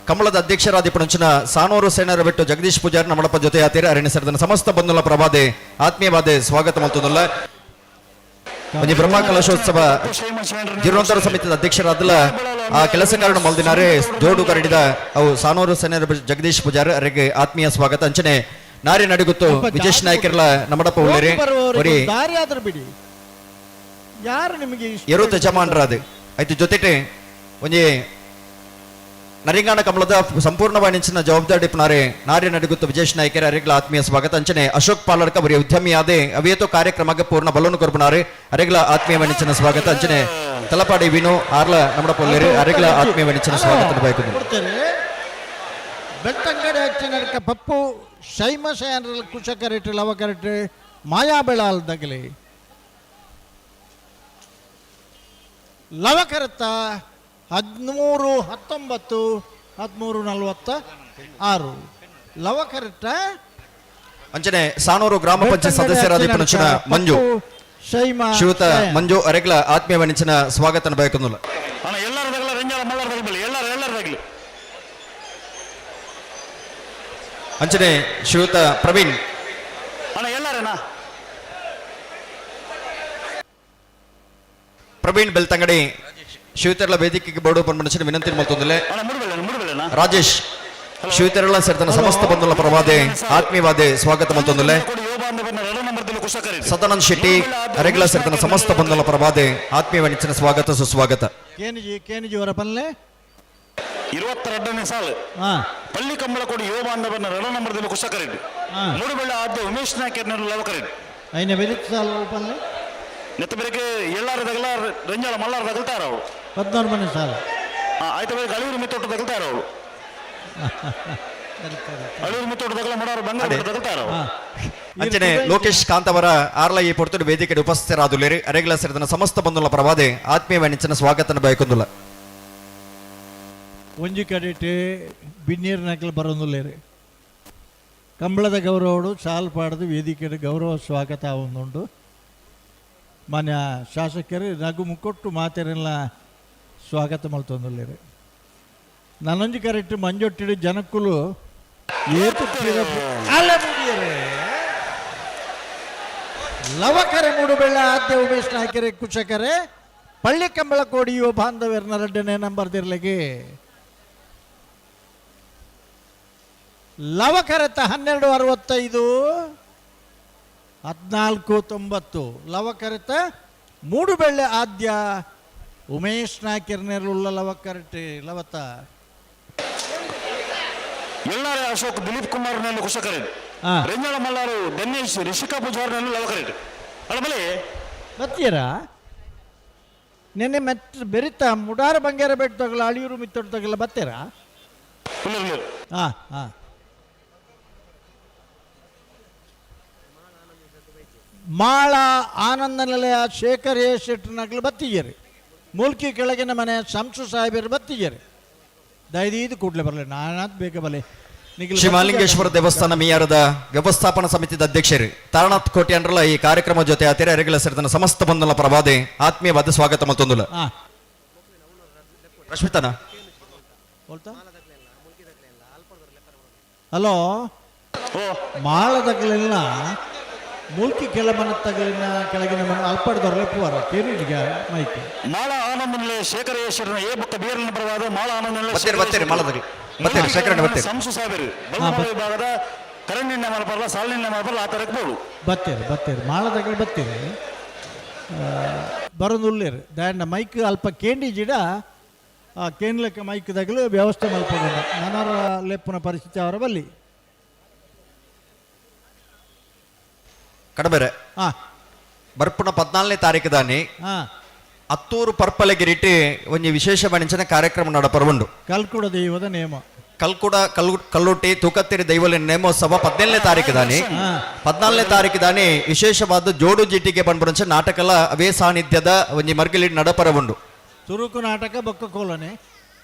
ಕಮಲದ ಅಧ್ಯಕ್ಷರಾದ ಪುಣಂಚಿನ ಸಾನೂರು ಸೇನರ ಬಿಟ್ಟು ಜಗದೀಶ್ ಪೂಜಾರಿ ನಮ್ಮಡಪ್ಪ ಜೊತೆ ಆತೀರಿ. ಅರಣ್ಯ ಸರ್ದನ ಸಮಸ್ತ ಬಂಧುಲ ಪ್ರಭಾದೆ ಆತ್ಮೀಯವಾದೆ ಸ್ವಾಗತ ಮಲ್ತದಲ್ಲ. ಒಂಜಿ ಬ್ರಹ್ಮ ಕಲಶೋತ್ಸವ ಜೀರ್ಣೋದ್ಧಾರ ಸಮಿತಿಯ ಅಧ್ಯಕ್ಷರಾದಲ್ಲ ಆ ಕೆಲಸ ಕಾರಣ ಮಲ್ದಿನಾರೆ ಜೋಡು ಕರಡಿದ ಅವು ಸಾನೂರು ಸೇನರ ಜಗದೀಶ್ ಪೂಜಾರಿ ಅವರಿಗೆ ಆತ್ಮೀಯ ಸ್ವಾಗತ. ಅಂಚನೆ ನಾರಿ ನಡಿಗುತ್ತು ವಿಜೇಶ್ ನಾಯ್ಕರ್ಲ ನಮ್ಮಡಪ್ಪ ಉಳ್ಳೇರಿ ಬಿಡಿ ಯಾರು ನಿಮಗೆ ಎರು ಯಜಮಾನರಾದ ಆಯ್ತು ಜೊತೆಟೆ ಒಂಜಿ ನರಿಂಗಾಣ ಕಮಲದ ಸಂಪೂರ್ಣವಾಣಿಂಚಿನ ಜವಾಬ್ದಾರಿ ಪುನಾರೆ ನಾರಿ ನಡಿಗುತ್ತ ವಿಜೇಶ್ ನಾಯ್ಕರ ಅರೆಗ್ಲ ಆತ್ಮೀಯ ಸ್ವಾಗತ. ಅಂಚನೆ ಅಶೋಕ್ ಪಾಲರ್ಕ ಬರೀ ಉದ್ಯಮಿಯಾದೆ ಅವೇತೋ ಕಾರ್ಯಕ್ರಮಕ್ಕೆ ಪೂರ್ಣ ಬಲವನ್ನು ಕೊರ್ಪುನಾರೆ ಅರೆಗ್ಲ ಆತ್ಮೀಯ ವಾಣಿಜ್ಯನ ಸ್ವಾಗತ. ಅಂಚನೆ ತಲಪಾಡಿ ವಿನು ಆರ್ಲ ನಮ್ಮಡ ಪೊಲ್ಲೇರಿ ಅರೆಗ್ಲ ಆತ್ಮೀಯ ವಾಣಿಜ್ಯನ ಸ್ವಾಗತ ಬಯಕುದು. ಬೆಳ್ತಂಗಡಿ ಹಚ್ಚಿನಡ್ಕ ಪಪ್ಪು ಶೈಮ ಶಯನರಲ್ಲಿ ಕುಶ ಕರೆಟ್ ಲವ ಕರೆಟ್ ಮಾಯಾ ಬೆಳಾಲ್ದಗಲಿ ಲವ ಕರೆತ 13 19 13 46 ಲವ ಕರೆಕ್ಟ. ಅಂಚನೆ ಸಾನೂರು ಗ್ರಾಮ ಪಂಚಾಯತ್ ಸದಸ್ಯರಾದ ಪುನಚಿನ ಮಂಜು ಶ್ರೀಯುತ ಮಂಜು ಅರೆಗ್ಲ ಆತ್ಮೀಯ ವಾಣಿಜ್ಯನ ಸ್ವಾಗತ ಬಯಕುಂದುಲ್ಲ. ಅಂಚನೆ ಶ್ರೀಯುತ ಪ್ರವೀಣ್ ಪ್ರವೀಣ್ ಬೆಳ್ತಂಗಡಿ ಶಿವತೆರಳ ವೇದಿಕೆಗೆ ಬೋರ್ಡು ಪನ್ಮನುಷ್ಯನ ವಿನಂತಿ ಮಲ್ತೊಂದುಲ್ಲೆ. ರಾಜೇಶ್ ಶಿವತೆರಳ ಸೇರ್ತನ ಸಮಸ್ತ ಬಂಧುಲ ಪರವಾದೆ ಆತ್ಮೀಯವಾದೆ ಸ್ವಾಗತ ಮಲ್ತೊಂದುಲ್ಲೆ. ಸದಾನಂದ್ ಶೆಟ್ಟಿ ಅರೆಗ್ಲ ಸೇರ್ತನ ಸಮಸ್ತ ಬಂಧುಲ ಪರವಾದೆ ಆತ್ಮೀಯ ವಾಣಿಜ್ಯನ ಸ್ವಾಗತ ಸುಸ್ವಾಗತ. ಕೇನಿಜಿ ಅವರ ಪಲ್ಲೆ 22ನೇ ಸಾಲು ಪಳ್ಳಿ ಕಂಬಳಕೋಡಿ ಯುವ ಬಾಂಧವನ ರಣ ನಂಬರ್ದಲ್ಲಿ ಕುಶಕರೆಡ್ಡಿ ಮೂಡುಬೆಳ್ಳ ಆದ್ಯ ಉಮೇಶ್ ನಾಯ್ಕರ್ ಲವಕರೆಡ್ಡಿ ಐನ ಬೆರಿತ್ ಸಾಲು ಪಲ್ಲೆ ನೆತ್ತ ಬೆರಕೆ ಎಲ್ಲಾರ ತಗಲ ರಂಜಾಳ ಮಲ್ಲಾರ ತಗಲ್ತಾರ ಅವಳು 16 ಮನೆ ಸಾಲ ಆಯ್ತು ಬೇರೆ ಅಳಿಯೂರು ಮಿತ್ತೊಟ್ಟು ತಗಲ್ತಾರ ಅವಳು ಅಳಿಯೂರು ಮಿತ್ತೊಟ್ಟು ತಗಲ ಮಾಡೋರು ಬಂಗಾರ ತಗಲ್ತಾರ ಅವಳು. ಅಂಚನೆ ಲೋಕೇಶ್ ಕಾಂತವರ ಆರ್ಲ ಈ ಪೊರ್ತುಡು ವೇದಿಕೆ ಉಪಸ್ಥಿತರಾದುಲ್ಲೇರಿ ಅರೆಗ್ಲ ಸೇರಿದ ಸಮಸ್ತ ಬಂಧುಲ ಪ್ರವಾದೆ ಆತ್ಮೀಯ ವಾಣಿಜ್ಯನ ಸ್ವಾಗತನ ಬಯಕೊಂದುಲ್ಲ. ಒಂಜಿ ಕಡೆಟ್ ಬಿನ್ನೀರ್ ನಕಲು ಬರೋದುಲ್ಲೇರಿ ಕಂಬಳದ ಗೌರವಡು ಸಾಲು ಪಾಡದು ವೇದಿಕೆ ಗೌರವ ಸ್ವಾಗತ ಒಂದುಂಡು. ಮಾನ್ಯ ಶಾಸಕರು ನಗು ಮುಕ್ಕೊಟ್ಟು ಮಾತೆರೆಲ್ಲ ಸ್ವಾಗತ ಮಲ್ತೊಂದುಲ್ಲೇರಿ. ನಾನೊಂಜಿ ಕರೆಕ್ಟ್ ಮಂಜೊಟ್ಟಿಡು ಜನಕ್ಕುಲು ಏತು ಲವಕರೆ ಮೂಡುಬೆಳ್ಳ ಆದ್ಯ ಉಮೇಶ್ ನಾಯ್ಕರೆ ಕುಶಕರೆ ಪಳ್ಳಿ ಕಂಬಳ ಕೋಡಿಯೋ ಬಾಂಧವ್ಯರ್ನ ರಡ್ಡನೇ ನಂಬರ್ ದಿರ್ಲಿಗೆ ಲವಕರೆತ 12 65 14 90 ಲವಕರೆತ ಮೂಡುಬೆಳ್ಳೆ ಆದ್ಯ ಉಮೇಶ್ ನಾಯ್ಕರ್ನೆರುಳ್ಳ ಲವಕರೆಟ್ ಲವತ ಎಲ್ಲಾರ ಅಶೋಕ್ ದಿಲೀಪ್ ಕುಮಾರ್ ನಲ್ಲಿ ಕುಶಕರೆಡ್ ರಂಜಾಳ ಮಲ್ಲಾರು ಧನ್ಯೇಶ್ ರಿಷಿಕಾ ಪೂಜಾರ್ ನಲ್ಲಿ ಲವಕರೆಡ್ ಅಳಬಲೆ ಬತ್ತೀರಾ ನೆನ್ನೆ ಮೆತ್ ಬೆರಿತ ಮುಡಾರ ಬಂಗಾರ ಬೆಟ್ಟ ತಗಲ ಅಳಿಯೂರು ಮಿತ್ತೊಟ್ಟು ತಗಲ ಬತ್ತೀರಾ? ಹಾಂ ಹಾಂ ಮಾಳ ಆನಂದ ನಿಲಯ ಶೇಖರ್ ಎ ಶೆಟ್ಟರ್ನಗಲು ಬತ್ತಿಗೇರಿ ಮೂಲ್ಕಿ ಕೆಳಗಿನ ಮನೆ ಶಂಸು ಸಾಹೇಬರು ಬತ್ತಿಗೇರಿ ದಯದೀದು ಕೂಡಲೇ ಬರಲಿ ನಾನಾತ್ ಬೇಗ ಬಲೆ. ಶ್ರೀ ಮಹಾಲಿಂಗೇಶ್ವರ ದೇವಸ್ಥಾನ ಮಿಯಾರದ ವ್ಯವಸ್ಥಾಪನಾ ಸಮಿತಿದ ಅಧ್ಯಕ್ಷರು ತಾರನಾಥ್ ಕೋಟ್ಯಾನ್ರಲ್ಲ ಈ ಕಾರ್ಯಕ್ರಮ ಜೊತೆ ಆತಿರ ಅರೆಗಳ ಸೇರಿದ ಸಮಸ್ತ ಬಂಧುಲ ಪ್ರಭಾದೆ ಆತ್ಮೀಯವಾದ ಸ್ವಾಗತ ಮತ್ತೊಂದುಲ್ಲ. ರಶ್ಮಿತಾನ ಹಲೋ ಮಾಳದಗಲೆಲ್ಲ ಮೂಲ್ಕಿ ಕೆಳಮನ ತಗಲಿನ ಕೆಳಗಿನ ಮನ ಅಲ್ಪಡ್ದವ್ರಲ್ಲ ಪೂರ ಕೇರಿಗ ಮೈಕ್ ಮಾಳ ಆನಂದನಲ್ಲಿ ಶೇಖರೇಶ್ವರನ ಎ ಬೊಕ್ಕ ಬೀರನ ಪರವಾದ ಮಾಳ ಆನಂದನಲ್ಲಿ ಬತ್ತೀರಿ ಮಾಳದಲ್ಲಿ ಬತ್ತೀರಿ ಶೇಖರಣೆ ಬತ್ತೀರಿ ಸಂಸು ಸಾಬೇರು ಬಲ್ಲಾಳ ವಿಭಾಗದ ಕರಂಡಿಣ್ಣ ಮಲಪರ್ಲ ಸಾಲಿನ ಮಲಪರ್ಲ ಆ ತರಕ್ಕೆ ಬೋಳು ಬತ್ತೀರಿ ಬತ್ತೀರಿ ಮಾಳದಗಲು ಬತ್ತೀರಿ ಬರೋದುಲ್ಲೇರು ದಾಂಡ ಮೈಕ್ ಅಲ್ಪ ಕೇಂಡಿ ಜಿಡ ಆ ಕೇಂದ್ರಕ್ಕೆ ಮೈಕ್ ತಗಲು ವ್ಯವಸ್ಥೆ ಮಲ್ಪದ ನನರ ಲೆಪ್ಪುನ ಪರಿಸ್ಥಿತಿ ಅವರ ಬಲ್ಲಿ ಕಡಬೆರೆ ಬರ್ಪುನ 14ನೇ ತಾರೀಕು ದಾನಿ ಅತ್ತೂರು ಪರ್ಪಲಗಿರಿಟಿ ಒಂಜಿ ವಿಶೇಷ ಮಣಿಂಚಿನ ಕಾರ್ಯಕ್ರಮ ನಡಪರ ಉಂಡು. ಕಲ್ಕುಡ ದೈವದ ನೇಮ. ಕಲ್ಕುಡ ಕಲ್ಲುಟ್ಟಿ ತೂಕತ್ತಿರಿ ದೈವಲಿನ ನೇಮೋತ್ಸವ 17ನೇ ತಾರೀಕು ದಾನಿ 14ನೇ ತಾರೀಕು ದಾನಿ ವಿಶೇಷವಾದ ಜೋಡು ಜಿಟ್ಟಿಗೆ ಬಂದ್ಬರಂಚ ನಾಟಕಲ ಅವೇ ಸಾನ್ನಿಧ್ಯದ ಒಂಜಿ ಮರ್ಗಿಲಿ ನಡಪರ ಉಂಡು. ಸುರುಕು ನಾಟಕ ಬೊಕ್ಕ ಕೋಲನೆ.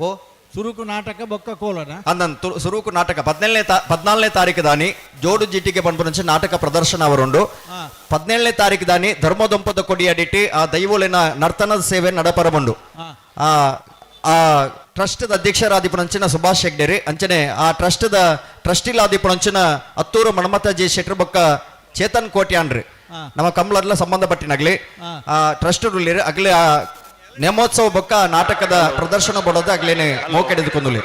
ಓ ಸುರುಕು ನಾಟಕ ಬೊಕ್ಕ ಕೋಲನ ಅಂದನ್ ಸುರುಕು ನಾಟಕ 14ನೇ ತಾರೀಕು ದಾನಿ ಜೋಡು ಜಿಟ್ಟಿಗೆ ಬಂದ್ಬರಂಚ ನಾಟಕ ಪ್ರದರ್ಶನ ಅವರುಂಡು. 17ನೇ ತಾರೀಕು ದಾನಿ ಧರ್ಮದೊಂಪದ ಕೊಡಿಯಡಿಟ್ಟು ಆ ದೈವಲಿನ ನರ್ತನದ ಸೇವೆ ನಡಪರ ಉಂಡು. ಆ ಟ್ರಸ್ಟ್ ಅಧ್ಯಕ್ಷರಾದಿಪುಣಂಚಿನ ಸುಭಾಷ್ ಹೆಗ್ಡೆರಿ ಅಂಚನೆ ಆ ಟ್ರಸ್ಟ್ ಟ್ರಸ್ಟಿಲಾದಿಪುಣಂಚಿನ ಅತ್ತೂರು ಮಣಮತ ಜೆ ಶೆಟ್ರು ಬೊಕ್ಕ ಚೇತನ್ ಕೋಟ್ಯಾನ್ರಿ ನಮ್ಮ ಕಮ್ಲರ್ಲ ಸಂಬಂಧಪಟ್ಟಿನಗ್ಲಿ ಆ ಟ್ರಸ್ಟ್ ಅಗ್ಲಿ ಆ ನೇಮೋತ್ಸವ ಬೊಕ್ಕ ನಾಟಕದ ಪ್ರದರ್ಶನ ಬಡೋದು ಅಗ್ಲೇನೆ ಮೋಕೆಡೆದುಕೊಂದುಲಿ.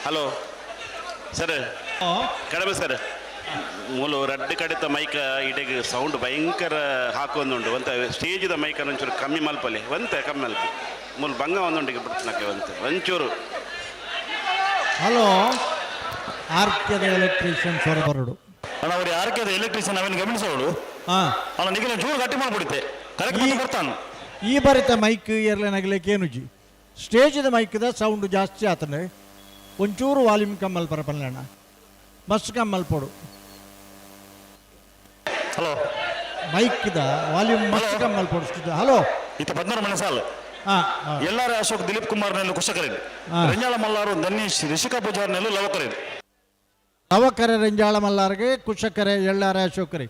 ಹಲೋ ಸರ್, ಕಡಿಮೆ ಸರ್, ಮೂಲು ರಡ್ಡು ಕಡಿತ ಮೈಕ್ ಇಡೆಗ್ ಸೌಂಡ್ ಭಯಂಕರ ಹಾಕೊಂದುಂಡು. ಒಂತ ಸ್ಟೇಜಿದ ಮೈಕ್ ಒಂಚೂರು ಕಮ್ಮಿ ಮಲ್ಪಲೆ, ಒಂತೆ ಕಮ್ಮಿ ಮಲ್ಪ ಮೂಲು ಬಂಗ ಒಂದುಂಡಿಗೆ ಬಿಡ್ತನಕ್ಕೆ ಒಂತೆ ಒಂಚೂರು. ಹಲೋ, ಆರ್ಕೆದ ಎಲೆಕ್ಟ್ರಿಷಿಯನ್ ಸೊರ ಬರಡು. ಅಣ್ಣ ಅವ್ರು ಆರ್ಕೆದ ಎಲೆಕ್ಟ್ರಿಷಿಯನ್ ಅವೇನು ಗಮನಿಸೋಳು. ಅಣ್ಣ ನಿಗಲ ಚೂರು ಗಟ್ಟಿ ಮಾಡ್ಬಿಡುತ್ತೆ, ಕರೆಕ್ಟ್ ಬರ್ತಾನು. ಈ ಬರಿತ ಮೈಕ್ ಏರ್ಲೇನಾಗಲಿಕ್ಕೆ ಏನುಜಿ ಸ್ಟೇಜಿದ ಮೈಕ್ದ ಸೌಂಡ್ ಜಾಸ್ತಿ ಆತನೆ. ಒಂಚೂರು ವಾಲ್ಯೂಮ್ ಕಮ್ಮಲ್ ಪರಪಲ್ಲಣ್ಣ, ಮಸ್ತ್ ಕಮ್ಮಲ್ ಪೋಡು. ಹಲೋ, ಮೈಕ್ದ ವಾಲ್ಯೂಮ್ ಮಸ್ತ್ ಕಮ್ಮಲ್ ಪೋಡು. ಹಲೋ, ಇತ್ತ 16 ಮನೆ ಸಾಲು. ಎಲ್ಲಾರ ಅಶೋಕ್ ದಿಲೀಪ್ ಕುಮಾರ್ ನೆಲ್ಲು ಕುಶಕರಿದ್, ರಂಜಾಳ ಮಲ್ಲಾರು ಧನೀಶ್ ರಿಷಿಕಾ ಪೂಜಾರ್ ನೆಲ್ಲು ಲವಕರಿದ್. ಲವಕರೆ ರಂಜಾಳ ಮಲ್ಲಾರ್ಗೆ ಕುಶಕರೆ ಎಳ್ಳಾರ ಅಶೋಕರಿ.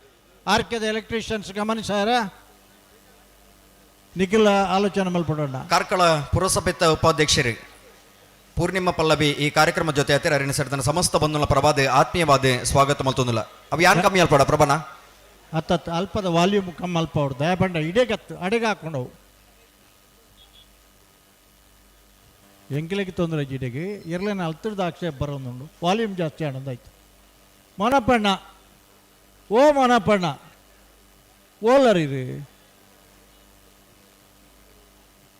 ಆರ್ಕೆದ ಎಲೆಕ್ಟ್ರಿಷಿಯನ್ಸ್ ಗಮನಿಸಾರ ನಿಖಿಲ ಆಲೋಚನೆ ಮಲ್ಪಡೋಣ. ಕಾರ್ಕಳ ಪುರಸಭೆತ ಉಪಾಧ್ಯಕ್ಷರು ಪೂರ್ಣಿಮಾ ಪಲ್ಲವಿ ಈ ಕಾರ್ಯಕ್ರಮ ಜೊತೆ ಆತಿರ ಅರಿನ ಸೆಡ್ತನ ಸಮಸ್ತ ಬಂಧುಲ ಪ್ರಭಾದೆ ಆತ್ಮೀಯವಾದ ಸ್ವಾಗತ ಮಲ್ತೊಂದುಲ್ಲ. ಅವು ಯಾನ್ ಕಮ್ಮಿ ಅಲ್ಪಡ ಪ್ರಭಾನ? ಅತ್ತ ಅಲ್ಪದ ವಾಲ್ಯೂಮ್ ಕಮ್ಮಿ ಅಲ್ಪ ಅವ್ರು ದಯಬಂಡ ಇಡೇಗತ್ತು ಅಡೆಗೆ ಹಾಕೊಂಡವು ಎಂಕಿಲಕ್ಕೆ ತೊಂದರೆ ಜಿಡೆಗೆ ಇರ್ಲೇನ ಅಲ್ತದ ಆಕ್ಷೇಪ ಬರೋದುಂಡು. ವಾಲ್ಯೂಮ್ ಜಾಸ್ತಿ ಆನಂದಾಯ್ತು. ಮೋನಪ್ಪಣ್ಣ, ಓ ಮೋನಪ್ಪಣ್ಣ, ಓಲರ್ ಇದು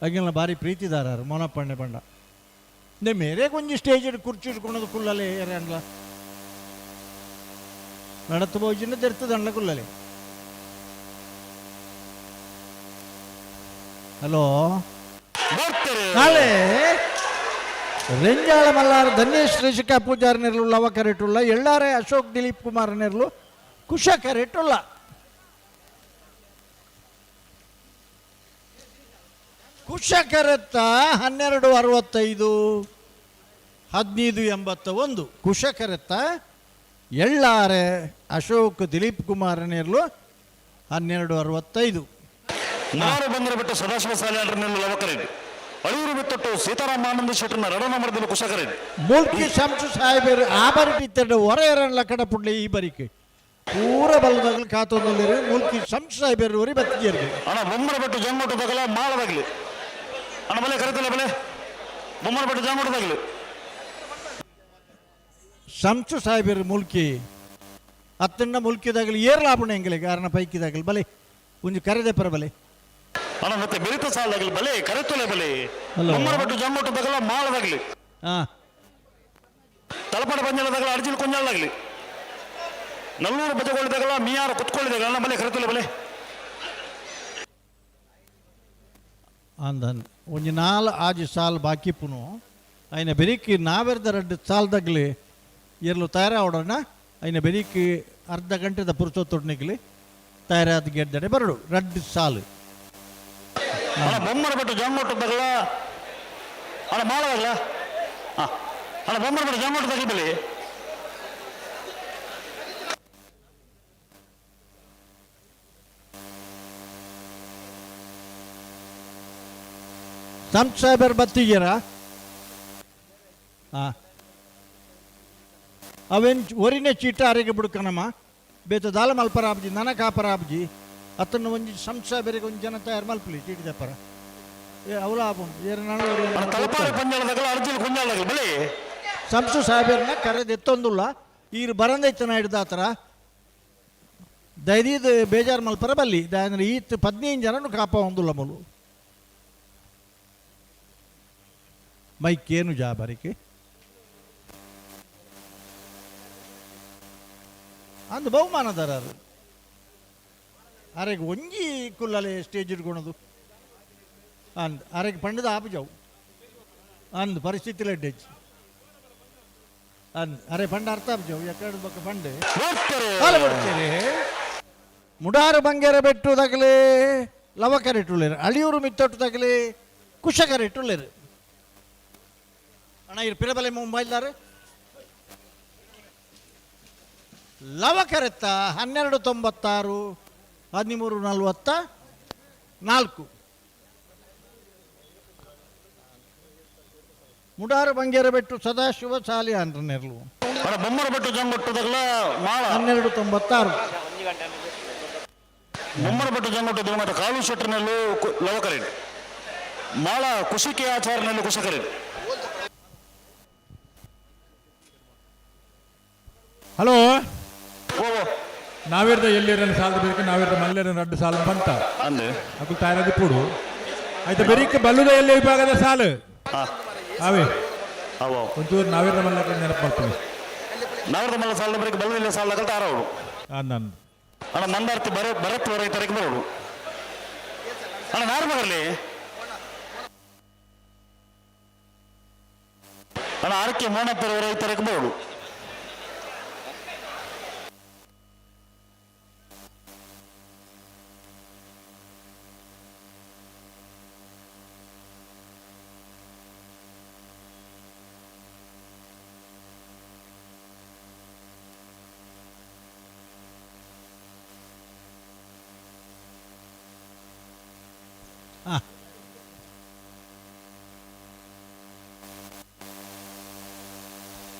ಅಗಿನ ಭಾರಿ ಪ್ರೀತಿದಾರರು ಮೋನಪ್ಪಣ್ಣೆ ಬಂಡ. ನೇ ಮೇರೆ ಕೊಂಚ ಸ್ಟೇಜ್ ಕುರ್ಚಿ ಇಟ್ಕೊಳೋದು ಕುಲ್ಲಲೆ ಏರನ್ಲ ನಡತು ಬೋಜಿನ ತೆರ್ತದಣ್ಣ ಕುಲ್ಲಲೆ. ಹಲೋ, ನಾಳೆ ರೆಂಜಾಳ ಮಲ್ಲಾರ್ ಧನ್ಯೇಶ್ ರಿಷಿಕಾ ಪೂಜಾರಿ ನೆರ್ಲು ಲವ ಕರೆಟುಲ್ಲ, ಎಳ್ಳಾರೆ ಅಶೋಕ್ ದಿಲೀಪ್ ಕುಮಾರ್ ನೆರ್ಲು ಕುಶ ಕರೆಟುಲ್ಲ. ಕುಶ ಕರೆತ್ತ 12:65, 15:81. ಕುಶ ಕರೆತ್ತ ಎಳ್ಳಾರೆ ಅಶೋಕ್ ದಿಲೀಪ್ ಕುಮಾರ್ ನೆರ್ಲು 12:65. ನಾರು ಬಂದರೆ ಬಿಟ್ಟು ಸದಾಶಿವ ಸಾಲಿಯಾಡ್ರ ನೆಲ್ಲು ಲವಕರಿದ್. ಅಳೂರು ಬಿತ್ತೊಟ್ಟು ಸೀತಾರಾಮ ಆನಂದ ಶೆಟ್ಟರ್ನ ರಡನ ಮರದಲ್ಲಿ ಕುಶಕರಿದ್. ಮುಲ್ಕಿ ಶಂಸು ಸಾಹೇಬರು ಆ ಬರಿಟಿ ಇತ್ತೆರಡು ಹೊರ ಎರಡ್ಲ ಕಡಪುಡ್ಲೆ ಈ ಬರಿಕೆ ಪೂರ ಬಲ್ಲದಾಗಲಿ ಕಾತೊಂದಲ್ಲಿರು ಮುಲ್ಕಿ ಶಂಸು ಸಾಹೇಬರು ಒರಿ ಬತ್ತಿಜೇರಿಗೆ. ಅಣ್ಣ ಬೊಮ್ಮರ ಬೆಟ್ಟು ಜಂಗೋಟು ತಗಲ ಮಾಳದಾಗ್ಲಿ ಅಣ್ಣ ಬಲೆ ಕರೆತಲ್ಲ ಬಲೆ ಬೊಮ್ಮರ ಬೆಟ್ಟು ಜಂಗೋಟು ತಗಲಿ. ಶಂಸು ಸಾಹೇಬರು ಮುಲ್ಕಿ ಅತ್ತಣ್ಣ ಮುಲ್ಕಿದಾಗಲಿ ಏರ್ಲಾಪಣ ಎಂಗಳಿಗೆ ಕಾರಣ ಪೈಕಿದಾಗಲಿ ಬಲೆ ಒಂಜಿ ಕರೆದೆ ಪರ ಬಲೆ. ಅಣ್ಣ ಮತ್ತೆ ಬೆರಿತ ಸಾಲದಾಗಲಿ ಬಲೆ ಕರೆತೊಲೆ ಬಲೆ ಬೊಮ್ಮರ ಬೆಟ್ಟು ಜಂಗೋಟು ತಗಲ ಮಾಳದಾಗ್ಲಿ. ತಲಪಾಡ ಪಂಜಾಳದಾಗಲ ಅರ್ಜಿಲ್ ಕೊಂಜಾಳದಾಗ್ಲಿ ನಲ್ಲೂರು ಬಜಗೋಳಿದಾಗಲ ಮಿಯಾರ ಕುತ್ಕೊಳ್ಳಿದಾಗಲ ಅಣ್ಣ ಬಲೆ ಕರೆತೊಲೆ ಬಲೆ. ಅಂದನ್ ಒಂಜಿ ನಾಲ್ ಆಜಿ ಸಾಲ್ ಬಾಕಿ ಪುನು ಐನ ಬೆರಿಕಿ ನಾವೆರ್ದ ರಡ್ಡು ಸಾಲ್ದಾಗ್ಲಿ ಎರ್ಲು ತಯಾರಾವಡೋಣ. ಐನ ಬೆರಿಕಿ ಅರ್ಧ ಗಂಟೆದ ಪುರುಸೊತ್ತೊಡ್ನಿಗ್ಲಿ ತಯಾರಾದ ಗೆಡ್ದಡೆ ಬರಡು ರಡ್ಡು ಸಾಲು. ಅಣ್ಣ ಬೊಮ್ಮರ ಬೆಟ್ಟು ಜಂಗೋಟು ತಗಲ ಅಣ್ಣ ಮಾಳದಾಗಲ ಅಣ್ಣ ಬೊಮ್ಮರ ಬೆಟ್ಟು ಜಂಗೋಟು ತಗಲಿ ಬಲೆ. ಸಂತ್ ಸಾಹೇಬರ್ ಬತ್ತಿದ್ದೀರಾ? ಹಾಂ, ಅವೇನು ಒರಿನೆ ಚೀಟ ಅರೆಗೆ ಬಿಡ್ಕನಮ್ಮ ಬೇತ ದಾಲ ಮಲ್ಪರ ಆಬ್ಜಿ ನನ ಕಾಪರ ಆಬ್ಜಿ ಅತ್ತನ್ನು ಒಂಜಿ ಸಂತ್ ಸಾಹೇಬರಿಗೆ ಒಂಜಿ ಜನ ತಯಾರು ಮಲ್ಪಲಿ ಚೀಟಿ ದಪ್ಪರ. ಏ ಅವಲ ಆಪುಂಡು ಏರು ಬಲೆ. ಸಂಸು ಸಾಹೇಬರ್ನ ಕರೆದೆತ್ತೊಂದುಲ್ಲ ಈರು ಬರಂದೈತನ ಹಿಡ್ದಾತರ ದೈದೀದ್ ಬೇಜಾರು ಮಲ್ಪರ ಬಲ್ಲಿ ಅಂದ್ರೆ ಈತ್ 15 ಜನನು ಕಾಪ ಒಂದುಲ್ಲ ಮುಲು ಮೈಕ್ ಏನು ಜಾ ಬರಿಕೆ ಅಂದು ಬಹುಮಾನದಾರರು ಅರೆಗೆ ಒಂಜಿ ಕುಲ್ಲಲೆ ಸ್ಟೇಜ್ ಇಟ್ಕೊಳೋದು ಅಂದ್ ಅರೆಗೆ ಪಂಡದ ಆಪಜಾವು ಅಂದ್ ಪರಿಸ್ಥಿತಿ ಲೆಡ್ಡೆಜ್ಜಿ. ಅರೆ ಪಂಡ ಅರ್ಥ ಆಪ್ಜು ಎಕಡೆ ಬೊಕ್ಕ ಪಂಡೆ ಬಿಡ್ತೀರಿ. ಮುಡಾರು ಬಂಗೇರ ಬೆಟ್ಟು ತಗಲಿ ಲವಕರೆಟ್ಟುಳ್ಳೇರು, ಅಳಿಯೂರು ಮಿತ್ತೊಟ್ಟು ತಗಲಿ ಕುಶಕರೆಟ್ಟುಳ್ಳೇರು. ಅಣ್ಣ ಇರು ಪಿರಬಲೆ ಮುಂಬೈಲ್ದಾರೆ. ಲವಕರೆತ್ತ 12.96 13.44. ಮುಡಾರು ಬಂಗೇರ ಬೆಟ್ಟು ಸದಾಶಿವ ಸಾಲಿ ಅಂದ್ರನೆರ್ಲು. ಬೊಮ್ಮರ ಬೆಟ್ಟು ಜಂಗೊಟ್ಟುದಾಗಲ ಮಾಳ 12.96. ಬೊಮ್ಮರ ಬೆಟ್ಟು ಜಂಗೊಟ್ಟು ದಿವಂಗತ ಕಾಲು ಶೆಟ್ಟರ್ನಲ್ಲೂ ಲವಕರೇಟ್, ಮಾಳ ಕುಶಿಕೆ ಆಚಾರನಲ್ಲೂ ಕುಶಕರೇಟ್. ಹಲೋ, ನಾವಿರ್ದ ಎಲ್ಲಿರನ್ನು ಸಾಲದ ಬೇಕು, ನಾವಿರ್ದ ಮಲ್ಲೇರನ್ನು ರಡ್ಡು ಸಾಲ ಬಂತ ಅಕು ತಾಯರದ ಪೂಡು ಆಯ್ತಾ. ಬೆರಿಕ್ ಬಲ್ಲುದ ಎಲ್ಲಿ ವಿಭಾಗದ ಸಾಲು ಅವೇ ಒಂಚೂರು ನಾವಿರ್ದ ಮಲ್ಲ ನೆನಪು ಮಾಡ್ತೀವಿ. ನಾವಿರ್ದ ಮಲ್ಲ ಸಾಲದ ಬರೀಕ್ ಬಲ್ಲುದ ಸಾಲ ತಾರವರು. ನಾನು ಅಣ್ಣ ಮಂದಾರ್ತಿ ಬರ ಭರತ್ ವರ ತರಕ್ಕೆ ಬರೋಡು ಅಣ್ಣ ನಾರ್ಮಗರ್ಲಿ ಅಣ್ಣ ಆರ್ ಕೆ ಮೋನಪ್ಪರ ವರ ತರಕ್ಕೆ ಬರೋಡು.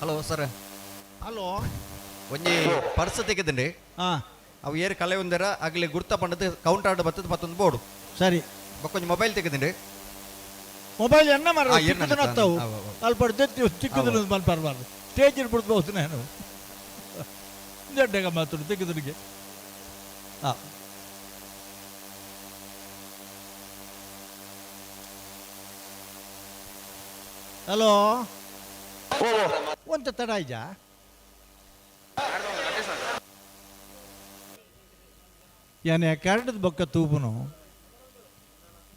Hello sir. ಹಲೋ, ಒಂಜಿ ಪರ್ಸ್ ತೆಗೆದಂడి. ಅವು ಏರು ಕಲೆ ಒಂದರ ಆಗಲಿ ಗುರ್ತ ಪಂಡದ ಕೌಂಟ್ ಆರ್ಡರ್ ಬತ್ತದ ಮತ್ತೊಂದು ಬೋರ್ಡು. ಸರಿ. ಬೊಕ್ಕೊಂಜಿ ಮೊಬೈಲ್ ತೆಗೆದಂಡಿ. ಮೊಬೈಲ್ ಎಣ್ಣ ಮರ ತಿಕ್ಕುದನತ್ತವು ಅಲ್ಪ ತಿಕ್ಕುದನ ಮಲ್ಪರ್ಬಾರ್ದು, ಸ್ಟೇಜ್ ಬಿಡ್ಬೋದು ನಾನು ದೊಡ್ಡ ಮಾತು ತಿಕ್ಕುದನಿಗೆ. ಹಾಂ ಹಲೋ, ಒಂತ ತಡ ಇಜಾ ಯಾನೆ ಕರಡದ ಬೊಕ್ಕ ತೂಪುನು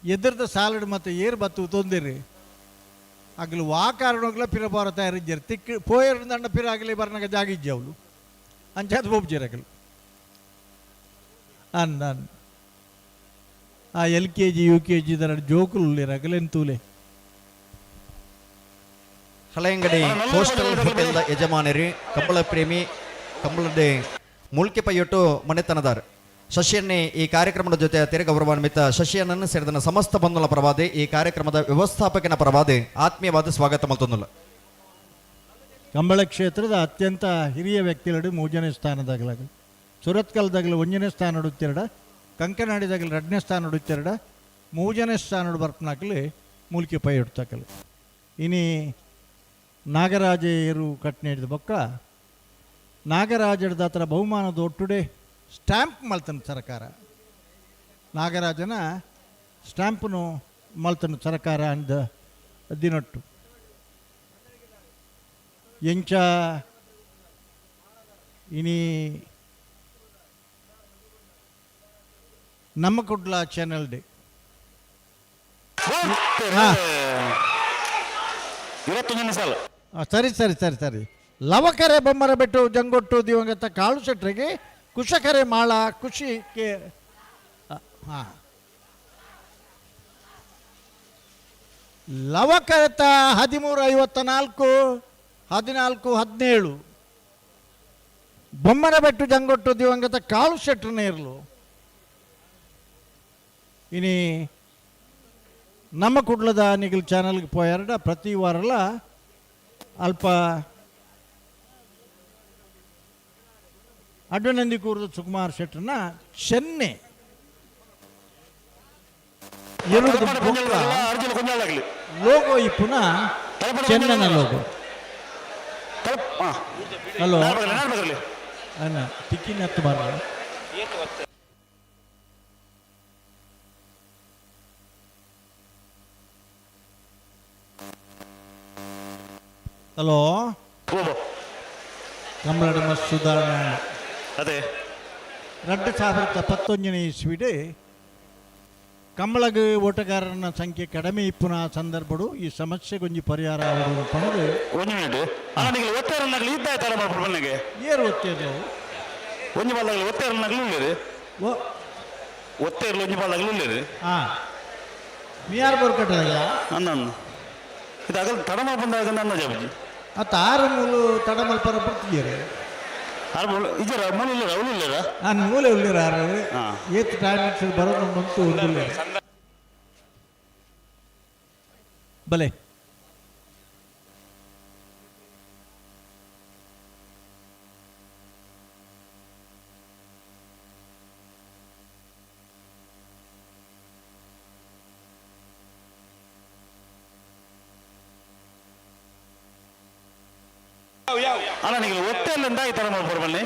ಎದುರ್ದ ಸಾಲಡ್ ಮತ್ತು ಏರ್ ಬತ್ತು ತೊಂದಿರಿ ಅಗಲು ವಾ ಕಾರಣಗ್ಲ ಪಿರ ಬಾರ ತಯಾರಿಜ್ಜರು ತಿಕ್ಕ ಪೋಯರ್ ದಂಡ ಪಿರ ಆಗಲಿ ಬರ್ನಗ ಜಾಗಿಜ್ಜಿ ಅವಳು ಅಂಚಾದ ಬೋಬ್ಜಿರ್ ಅಗಲು ಅನ್ ಅನ್ ಆ L K G U K G ದರ ಜೋಕುಲು ಉಲ್ಲೇರು ಅಗಲೇನು ತೂಲೆ. ಹಳೆಯಂಗಡಿ ಕೋಸ್ಟಲ್ ಹೋಟೆಲ್ದ ಯಜಮಾನರಿ ಕಂಬಳ ಪ್ರೇಮಿ ಕಂಬಳದ ಮುಲ್ಕಿ ಪೈಯೊಟ್ಟು ಮನೆತನದಾರ್ ಶಶಿಯನ್ನೇ ಈ ಕಾರ್ಯಕ್ರಮದ ಜೊತೆ ಅತಿರ ಗೌರವಾನ್ವಿತ ಶಶಿಯನ್ನನ್ನು ಸೇರಿದ ಸಮಸ್ತ ಬಂಧುಗಳ ಪರವಾದಿ ಈ ಕಾರ್ಯಕ್ರಮದ ವ್ಯವಸ್ಥಾಪಕನ ಪರವಾದಿ ಆತ್ಮೀಯವಾದ ಸ್ವಾಗತ ಮಲ್ತೊಂದುಲ್ಲ. ಕಂಬಳ ಕ್ಷೇತ್ರದ ಅತ್ಯಂತ ಹಿರಿಯ ವ್ಯಕ್ತಿಗಳು ಮೂರನೇ ಸ್ಥಾನದಾಗಲಾಗ, ಸುರತ್ಕಲ್ದಾಗಲ ಒಂದನೇ ಸ್ಥಾನ ಉಡುತ್ತೆರಡ, ಕಂಕನಾಡಿದಾಗಲ ಎರಡನೇ ಸ್ಥಾನ ಉಡುತ್ತೆರಡ, ಮೂರನೇ ಸ್ಥಾನ ಬರ್ಪನಾಕಲಿ ಮೂಲಿಕೆ ಪೈ ಇಡ್ತಕಲು. ಇನಿ ನಾಗರಾಜರು ಕಟ್ನೆ ಹಿಡಿದ ಬೊಕ್ಕ ನಾಗರಾಜದ ಹತ್ರ ಬಹುಮಾನದ ಒಟ್ಟುಡೆ ಸ್ಟ್ಯಾಂಪ್ ಮಲ್ತನ ಸರ್ಕಾರ, ನಾಗರಾಜನ ಸ್ಟ್ಯಾಂಪನು ಮಲ್ತನ ಸರ್ಕಾರ ಅಂದ ದಿನೊಟ್ಟು. ಎಂಚ ಇನಿ ನಮ್ಮ ಕುಡ್ಲ ಚಾನೆಲ್ ಡೆ ಸರಿ ಸರಿ ಸರಿ ಸರಿ. ಲವಕರೆ ಬೊಮ್ಮರ ಬೆಟ್ಟು ಜಂಗೊಟ್ಟು ದಿವಂಗತ ಕಾಳು ಶೆಟ್ಟರಿಗೆ ಕುಶಕರೆ ಮಾಳ ಖುಷಿ ಕೆ ಹಾಂ ಲವಕರೆತ 13.54 14.17 ಬೊಮ್ಮನ ಬೆಟ್ಟು ಜಂಗೊಟ್ಟು ದಿವಂಗತ ಕಾಳು ಶೆಟ್ಟರನೇ ಇರಲು. ಇನಿ ನಮ್ಮ ಕುಡ್ಲದ ನಿಗಲ್ ಚಾನಲ್ಗೆ ಪೋಯಾರಡ ಪ್ರತಿ ವಾರಲ ಅಲ್ಪ ಅಡ್ವನಂದಿ ಕೂರದ ಸುಕುಮಾರ್ ಶೆಟ್ಟರ್ನ ಚೆನ್ನೆ ಲೋಗೋ ಇಪ್ಪುನ ಚೆನ್ನನ ಲೋಗೋ. ಹಲೋ ಅಣ್ಣ ಟಿಕ್ಕಿನ ಹತ್ತು ಬಾರ. ಹಲೋ ಕಂಬಳಡ ಸುಧಾರಣೆ ಅದೇ 2021ನೇ ಇಸ್ವಿಡ್ ಕಂಬಳಗ್ ಓಟಗಾರನ ಸಂಖ್ಯೆ ಕಡಿಮೆ ಇಪ್ಪುನ ಸಂದರ್ಭಡು ಈ ಸಮಸ್ಯೆಗೊಂಜಿ ಪರಿಹಾರ ಆವೊಡು ಪಂದ್ ಒಂಜಿ ಮಿನಿಟ್ ಅಣ್ಣ ನಿಗಲು ಒತ್ತೇರನ್ನಗಲು ಇದ್ದ ತರ ಮಲ್ಪುನಗೆ ಏರು ಒತ್ತೇರು ಒಂಜಿ ಬಾಲ್ದಾಗಲು ಒತ್ತೇರನ್ನಗಲು ಉಳ್ಳೇರು ಓ ಒತ್ತೇರ್ಲು ಒಂಜಿ ಬಾಲ್ದಾಗಲು ಉಳ್ಳೇರು ಹಾ ಮಿಯಾರ್ ಬೋರ್ಕಟ್ಟದಲ್ಲ ಅನ್ನ ಇದು ಅಗಲ್ ತಡ ಮಲ್ಪಂದಾಗ ನನ್ನ ಜಾಬಜಿ ಅತ್ತ ಆರು ಮೂಲು ತಡ ಮಲ್ಪರ ಬರ್ತಿದ್ದೀರಿ ಆರು ಮೂಲು ಇಜ್ಜರ ಮೂಲು ಉಳ್ಳೇರ ಅವಳು ಉಳ್ಳೇರ ನಾನು ಮೂಲೆ ಉಳ್ಳೇರ ಆರು ಏತ್ ಟೈಮ್ ಬರೋದು ಬಂತು ಒಂದು ಬಲೆ ಅಣ್ಣ ನಿಗಲು ಒತ್ತೇರ್ಲಿಂದ ಈ ತರ ಮಲ್ಪರ ಬನ್ನಿ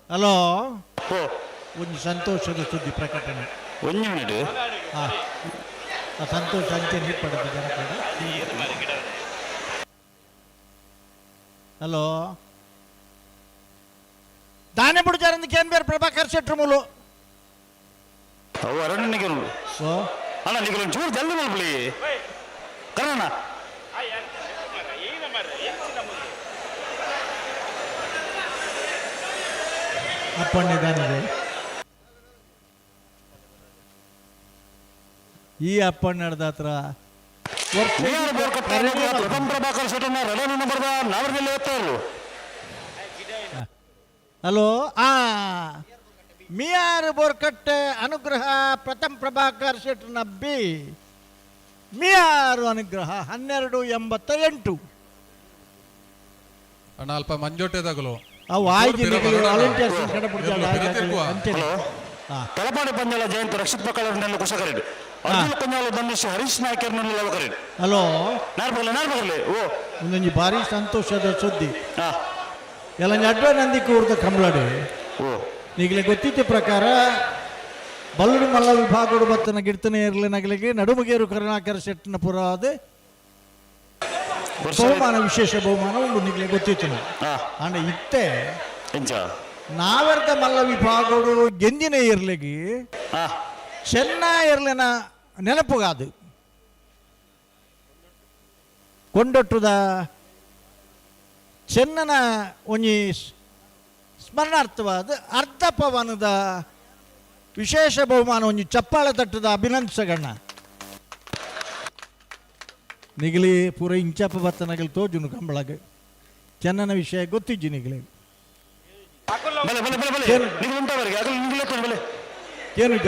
ಹಲೋ ಒಂದು ಸಂತೋಷದ ಸುದ್ದಿ ಪ್ರಕಟಣೆ ಒಂಜಿ ಮಿನಿಟ್ ಹಾ ಆ ಸಂತೋಷ ಅಂಚೆ ಪಡೆದ ಜನ ಹಲೋ ದಾನೆ ಬುಡ್ಜಾರಂದ ಕೇನ್ ಬೇರೆ ಪ್ರಭಾಕರ್ ಶೆಟ್ರು ಮೂಲು ಅವು ಅರಣ್ಯ ನಿಗಲು ಅಣ್ಣ ನಿಗಲು ಒಂಚೂರು ಜಲ್ದಿ ಮಲ್ಪಲಿ ಕರೋಣ ಅಪ್ಪಣ್ಣೆ ದಾನಿದೆ ಈ ಅಪ್ಪಣ್ಣದ ಹತ್ರ ಪ್ರಥಮ ಪ್ರಭಾಕರ್ ಶೆಟ್ಟನ್ನ ಎರಡನೇ ನಂಬರ್ದ ನಾವರ್ದಲ್ಲಿ ಓದ್ತಾರು ಹಲೋ ಆ ಮಿಯಾರ್ ಬೋರ್ಕಟ್ಟೆ ಅನುಗ್ರಹ ಪ್ರಥಮ ಪ್ರಭಾಕರ್ ಶೆಟ್ಟರ್ನ ಬಿ ಮಿಯಾರು ಅನುಗ್ರಹ 12.88. ಅಣ್ಣ ಅಲ್ಪ ಮಂಜೋಟೆದಾಗಲು ಅವು ಆಯ್ತು ವಾಲಂಟಿಯರ್ಸ್ ಹಲೋ ತಲಪಾಡಿ ಪಂಜಾಲ ಜಯಂತ್ ರಕ್ಷಿತ್ ಪಕ್ಕಳವ್ರನ್ನೆಲ್ಲ ಕುಶಕರೆಡ್ ಅರ್ಜುನ್ ಕುಂಜಾಲ ಬಂದಿಶ್ ಹರೀಶ್ ನಾಯ್ಕರ್ನೆಲ್ಲ ಲವಕರೆಡ್ ಹಲೋ ನಾರ್ಬಗಲೆ ನಾರ್ಬಗಲೆ ಓ ಒಂದೊಂದು ಭಾರಿ ಸಂತೋಷದ ಸುದ್ದಿ ಎಲ್ಲ ಅಡ್ಡ ನಂದಿ ಕೂರ್ದ ಕಂಬಳಡು ಓ ಈಗಲೇ ಗೊತ್ತಿದ್ದ ಪ್ರಕಾರ ಬಲ್ಲೂರು ಮಲ್ಲ ವಿಭಾಗಡು ಬತ್ತನ ಗಿಡ್ತನೆ ಇರಲಿ ನಗಲಿಗೆ ನಡುಮುಗೇರು ಕರುಣಾಕರ ಶೆಟ್ಟನ ಪುರಾದ ಬಹುಮಾನ ವಿಶೇಷ ಬಹುಮಾನ ಉಂಡು ನಿಗಲೆ ಗೊತ್ತಿತ್ತು ಅಂಡ ಇತ್ತೆ ನಾವೆರ್ದ ಮಲ್ಲ ವಿಭಾಗಡು ಗೆಂದಿನ ಇರ್ಲಿಗೆ ಚೆನ್ನ ಇರ್ಲಿನ ನೆನಪುಗಾದು ಕೊಂಡೊಟ್ಟುದ ಚೆನ್ನನ ಒಂಜಿ ಸ್ಮರಣಾರ್ಥವಾದ ಅರ್ಧ ಪವನದ ವಿಶೇಷ ಬಹುಮಾನ ಒಂಜಿ ಚಪ್ಪಾಳೆ ತಟ್ಟದ ಅಭಿನಂದಿಸಗಣ್ಣ ನಿಗಲಿ ಪೂರ ಇಂಚಪ್ಪ ಬತ್ತ ನಗಲಿ ತೋಜುನು ಕಂಬಳಗ ಚೆನ್ನನ ವಿಷಯ ಗೊತ್ತಿಜ್ಜಿ ನಿಗಲಿ ಬಲೆ ಬಲೆ ಬಲೆ ಬಲೆ ನಿಗಲು ಉಂಟವರಿಗೆ ಅಗಲು ನಿಗಲು ಬಲೆ ಏನುಜ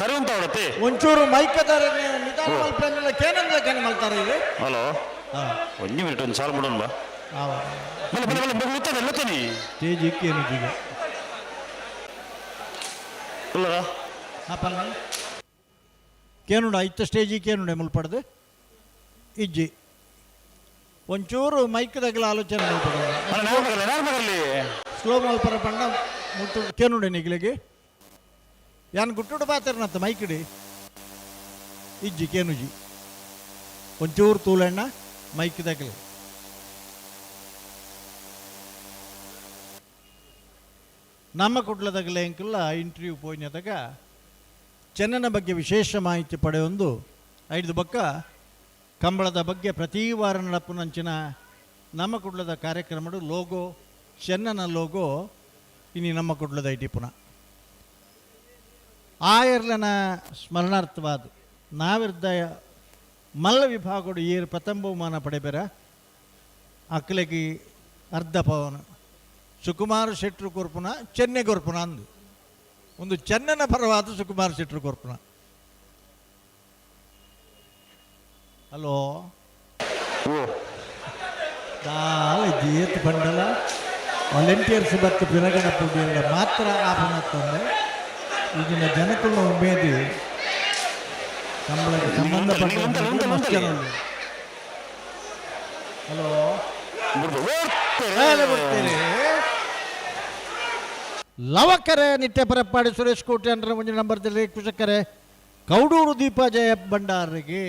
ಸರಿ ಉಂಟ ಅವಳತ್ತೆ ಒಂಚೂರು ಮೈಕದಾರ ನಿಧಾನ ಮಲ್ಪಂದಿಲ್ಲ ಕೇನಂದ ಕೇನ ಮಲ್ತಾರೆ ಇದು ಹಲೋ ಒಂಜಿ ಮಿನಿಟ್ ಒಂದು ಸಾಲು ಬಿಡೋಣ ಬಾ ಬಲೆ ಬಲೆ ಬಲೆ ಬಲೆ ಲುತ್ತನೆ ಸ್ಟೇಜ್ ಇಕ್ಕೇನು ಈಗ ಉಲ್ಲರ ಕೇನುಡ ಇತ್ತ ಸ್ಟೇಜ್ ಕೇನುಡೆ ಮುಲ್ಪಡ್ದು ಇಜ್ಜಿ ಒಂಚೂರು ಮೈಕ್ ದಗಲ ಆಲೋಚನೆ ಮಲ್ಪಡ ಸ್ಲೋ ಮಲ್ಪರ ಪಂಡ ಮುಟ್ಟು ಕೇನುಡೆ ನಿಗ್ಲಿಗೆ ಯಾನ್ ಗುಟ್ಟುಡು ಪಾತಿರ್ನತ್ತ ಮೈಕಿಡಿ ಇಜ್ಜಿ ಕೇನುಜಿ ಒಂಚೂರು ತೂಲೆಣ್ಣ ಮೈಕ್ ದಗಲಿ ನಮ್ಮ ಕುಡ್ಲದಗಲೆ ಎಂಕಲ್ಲ ಇಂಟರ್ವ್ಯೂ ಪೋಯಿನದಾಗ ಚೆನ್ನನ ಬಗ್ಗೆ ವಿಶೇಷ ಮಾಹಿತಿ ಪಡೆಯೊಂದು ಐದು ಬಕ್ಕ ಕಂಬಳದ ಬಗ್ಗೆ ಪ್ರತಿ ವಾರ ನಡಪುನಂಚಿನ ನಮ್ಮ ಕುಡ್ಲದ ಕಾರ್ಯಕ್ರಮಡು ಲೋಗೋ ಚೆನ್ನನ ಲೋಗೋ ಇನಿ ನಮ್ಮ ಕುಡ್ಲದ ಐಟಿ ಪುನಃ ಆಯರ್ಲನ ಸ್ಮರಣಾರ್ಥವಾದ ನಾವಿರ್ದ ಮಲ್ಲ ವಿಭಾಗಡು ಏರು ಪ್ರಥಮ ಬಹುಮಾನ ಪಡೆಬೆರ ಅಕ್ಲೆಗಿ ಅರ್ಧ ಪವನ ಸುಕುಮಾರ್ ಶೆಟ್ರು ಕೊರ್ಪುನ ಚೆನ್ನೆ ಕೊರ್ಪುನ ಅಂದು ಒಂದು ಚೆನ್ನನ ಪರವಾದ ಸುಕುಮಾರ್ ಶೆಟ್ರು ಕೊರ್ಪುನ. ಹಲೋ ದಾಲ ಜೇತ್ ಬಂಡಲ ವಾಲಂಟಿಯರ್ಸ್ ಬತ್ತು ಪಿರಗಣ ಪೂಜೆಯ ಮಾತ್ರ ಆಪನತ್ತಂದೆ ಈಗಿನ ಜನಕುಲ ಉಮೇದಿ ಕಂಬಳಕ್ಕೆ ಸಂಬಂಧಪಟ್ಟ ಮಸ್ತ್ ಜನ ಉಲ್ಲೆರ್. ಹಲೋ ಬಿಡ್ತೀರಿ ಲವಕರೆ ನಿತ್ಯ ಪರಪ್ಪಾಡಿ ಸುರೇಶ್ ಕೋಟೆ ಅಂದ್ರೆ ಮುಂದಿನ ನಂಬರ್ದಲ್ಲಿ ಕುಶಕರೆ ಕೌಡೂರು ದೀಪ ಜಯ ಭಂಡಾರಿಗೆ.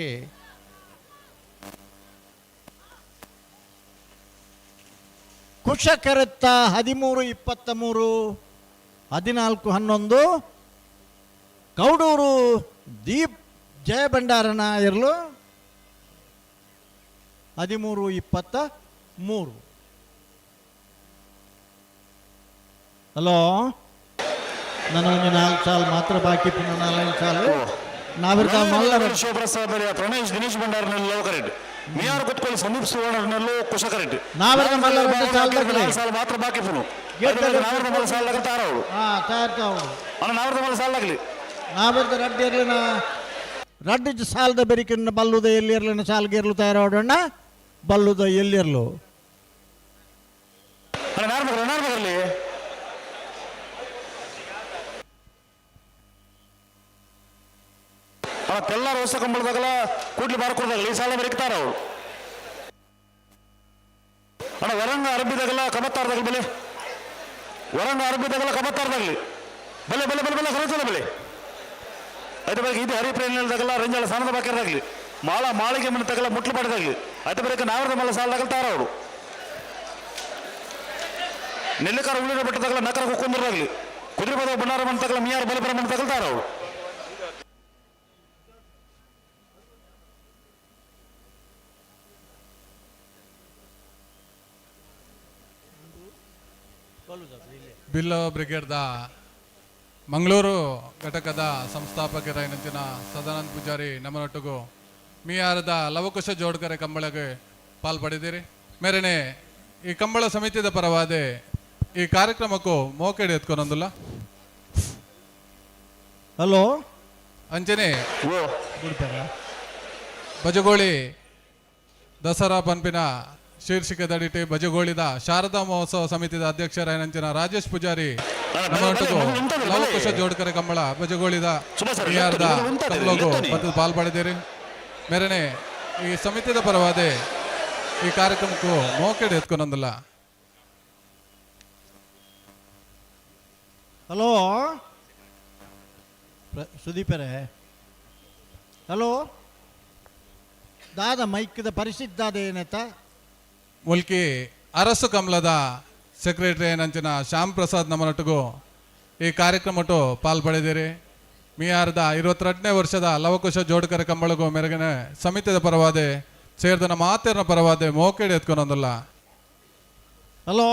ಕುಶಕರೆತ್ತ 13-23, 14-11. ಕೌಡೂರು ದೀಪ್ ಜಯಭಂಡಾರನ ಇರಲು 13-23. ಹಲೋ, ನನ್ನ ಒಂದು 4 ಸಾಲು ಮಾತ್ರ ಬಾಕಿ, ಪುನಃ 4-5 ಸಾಲು ನಾವಿರ್ತ ಮಲ್ಲರ ಶಿವಪ್ರಸಾದ್ ಪ್ರಣೇಶ್ ದಿನೇಶ್ ಭಂಡಾರನೆಲ್ಲ ಲವಕರೆಡ್ಡಿ ಮಿಯಾರ್ ಕುತ್ಕೊಳ್ಳಿ ಸಂದೀಪ್ ಸುವರ್ಣನೆಲ್ಲೋ ಕುಶಕರೆಡ್ಡಿ ನಾವಿರ್ತ ಮಲ್ಲರ ಸಾಲು ಸಾಲು ಮಾತ್ರ ಬಾಕಿ ಪುನಃ ನಾವಿರ್ತ ಮಲ್ಲ ಸಾಲ ತಾರ ಅವಳು. ಹಾ ತಯಾರ್ತಾವಳು. ಅಣ್ಣ ನಾವಿರ್ತ ಮಲ್ಲ ಸಾಲಾಗ್ಲಿ. ನಾವಿರ್ತ ರಡ್ಡಿ ಇರ್ಲಿನ ರಡ್ಡಿ ಸಾಲದ ಬೆರಿಕಿನ ಬಲ್ಲುದ ಎಲ್ಲಿ ಇರ್ಲಿನ ಸಾಲ್ಗೆ ಇರ್ಲು ತಯಾರಾಡೋಣ ಬಲ್ಲುದ ಎಲ್ಲಿರ್ಲು. ಅಣ್ಣ ನಾರ್ಮಲ್ ನಾರ್ಮಲ್ ಅಣ್ಣ ತೆಲ್ಲಾರ ಹೊಸ ಕಂಬಳದಾಗಲ ಕೂಡ್ಲಿ ಬಾರ್ಕೊಡ್ದಾಗಲಿ ಈ ಸಾಲ ಬೆರಿಕ್ತಾರ ಅವಳು. ಅಣ್ಣ ವರಂಗ ಅರಬಿದಾಗಲ್ಲ ಕಬತ್ತಾರದಾಗಲಿ ಬಲೆ, ವರಂಗ ಅರಬಿದಾಗಲ್ಲ ಕಬತ್ತಾರದಾಗಲಿ ಬಲೆ ಬಲೆ ಬಲೆ ಬಲೆ ಸರಸಲ ಬಲೆ. ಆಯ್ತು ಬರಕ್ಕೆ ಇದು ಹರಿಪ್ರೇಣಿದಾಗಲ್ಲ ರಂಜಾಳ ಸಾನದ ಬಾಕಿರದಾಗಲಿ ಮಾಳ ಮಾಳಿಗೆ ಮನೆ ತಗಲ ಮುಟ್ಲು ಪಡೆದಾಗಲಿ ಆಯ್ತು ಬರಕ್ಕೆ ನಾವರದ ಮಲ್ಲ ಸಾಲದಾಗಲ ತಾರ ಅವರು. ನೆಲ್ಲಿಕಾರ ಉಳಿದ ಬೆಟ್ಟದಾಗಲ ನಕರ ಕುಕ್ಕುಂದ್ರದಾಗಲಿ ಕುದುರೆ ಬದ ಬಣ್ಣಾರ ಮನೆ ತಗಲ ಮಿಯಾರ ಬಲಿಪರ ಮನೆ ತಗಲ ತಾರ ಅವರು. ಬಿಲ್ಲವ ಬ್ರಿಗೇಡ್ದ ಮಂಗಳೂರು ಘಟಕದ ಸಂಸ್ಥಾಪಕರಾಯಿನಂಚಿನ ಸದಾನಂದ ಪೂಜಾರಿ ನಮ್ಮನೊಟ್ಟಿಗೂ ಮಿಯಾರದ ಲವಕುಶ ಜೋಡ್ಕರೆ ಕಂಬಳಗೆ ಪಾಲ್ಪಡಿದ್ದೀರಿ. ಮೇರೆನೆ ಈ ಕಂಬಳ ಸಮಿತಿದ ಪರವಾದೆ ಈ ಕಾರ್ಯಕ್ರಮಕ್ಕೂ ಮೋಕೆಡಿ ಎತ್ಕೊನೊಂದುಲ್ಲ. ಹಲೋ ಅಂಜನೆ ಬಜಗೋಳಿ ದಸರಾ ಪನ್ಪಿನ ಶೀರ್ಷಿಕೆದಡಿಟಿ ಬಜಗೋಳಿದ ಶಾರದಾ ಮಹೋತ್ಸವ ಸಮಿತಿದ ಅಧ್ಯಕ್ಷರಾಯನಂಚಿನ ರಾಜೇಶ್ ಪೂಜಾರಿ ನಮ್ಮೊಟ್ಟಿಗೂ ಲವಕುಶ ಜೋಡ್ಕರೆ ಕಂಬಳ ಬಜಗೋಳಿದ ಬಿಹಾರದ ಕಂಬಳಗು ಮತ್ತು ಪಾಲ್ಪಡೆದಿರಿ. ಮೇರೆನೆ ಈ ಸಮಿತಿದ ಪರವಾದೆ ಈ ಕಾರ್ಯಕ್ರಮಕ್ಕೂ ಮೋಕೆಡಿ ಎತ್ಕೊನೊಂದಿಲ್ಲ. ಹಲೋ ಸುದೀಪರೇ, ಹಲೋ ದಾದ ಮೈಕ್ದ ಪರಿಸ್ಥಿತಿ ದಾದ ಏನತ್ತ? ಮುಲ್ಕಿ ಅರಸು ಕಮಲದ ಸೆಕ್ರೆಟರಿ ನಂಚಿನ ಶ್ಯಾಮ್ ಪ್ರಸಾದ್ ನಮ್ಮನೊಟ್ಟಿಗೂ ಈ ಕಾರ್ಯಕ್ರಮಟ್ಟು ಪಾಲ್ಪಡೆದಿರಿ. ಮಿಯಾರದ 22ನೇ ವರ್ಷದ ಲವಕುಶ ಜೋಡ್ಕರ ಕಂಬಳಗು ಮೆರಗನೆ ಸಮಿತಿದ ಪರವಾದೆ ಸೇರಿದನ ಮಾತೇರ್ನ ಪರವಾದೆ ಮೋಕೆಡಿ ಎತ್ಕೊನೊಂದಿಲ್ಲ. ಹಲೋ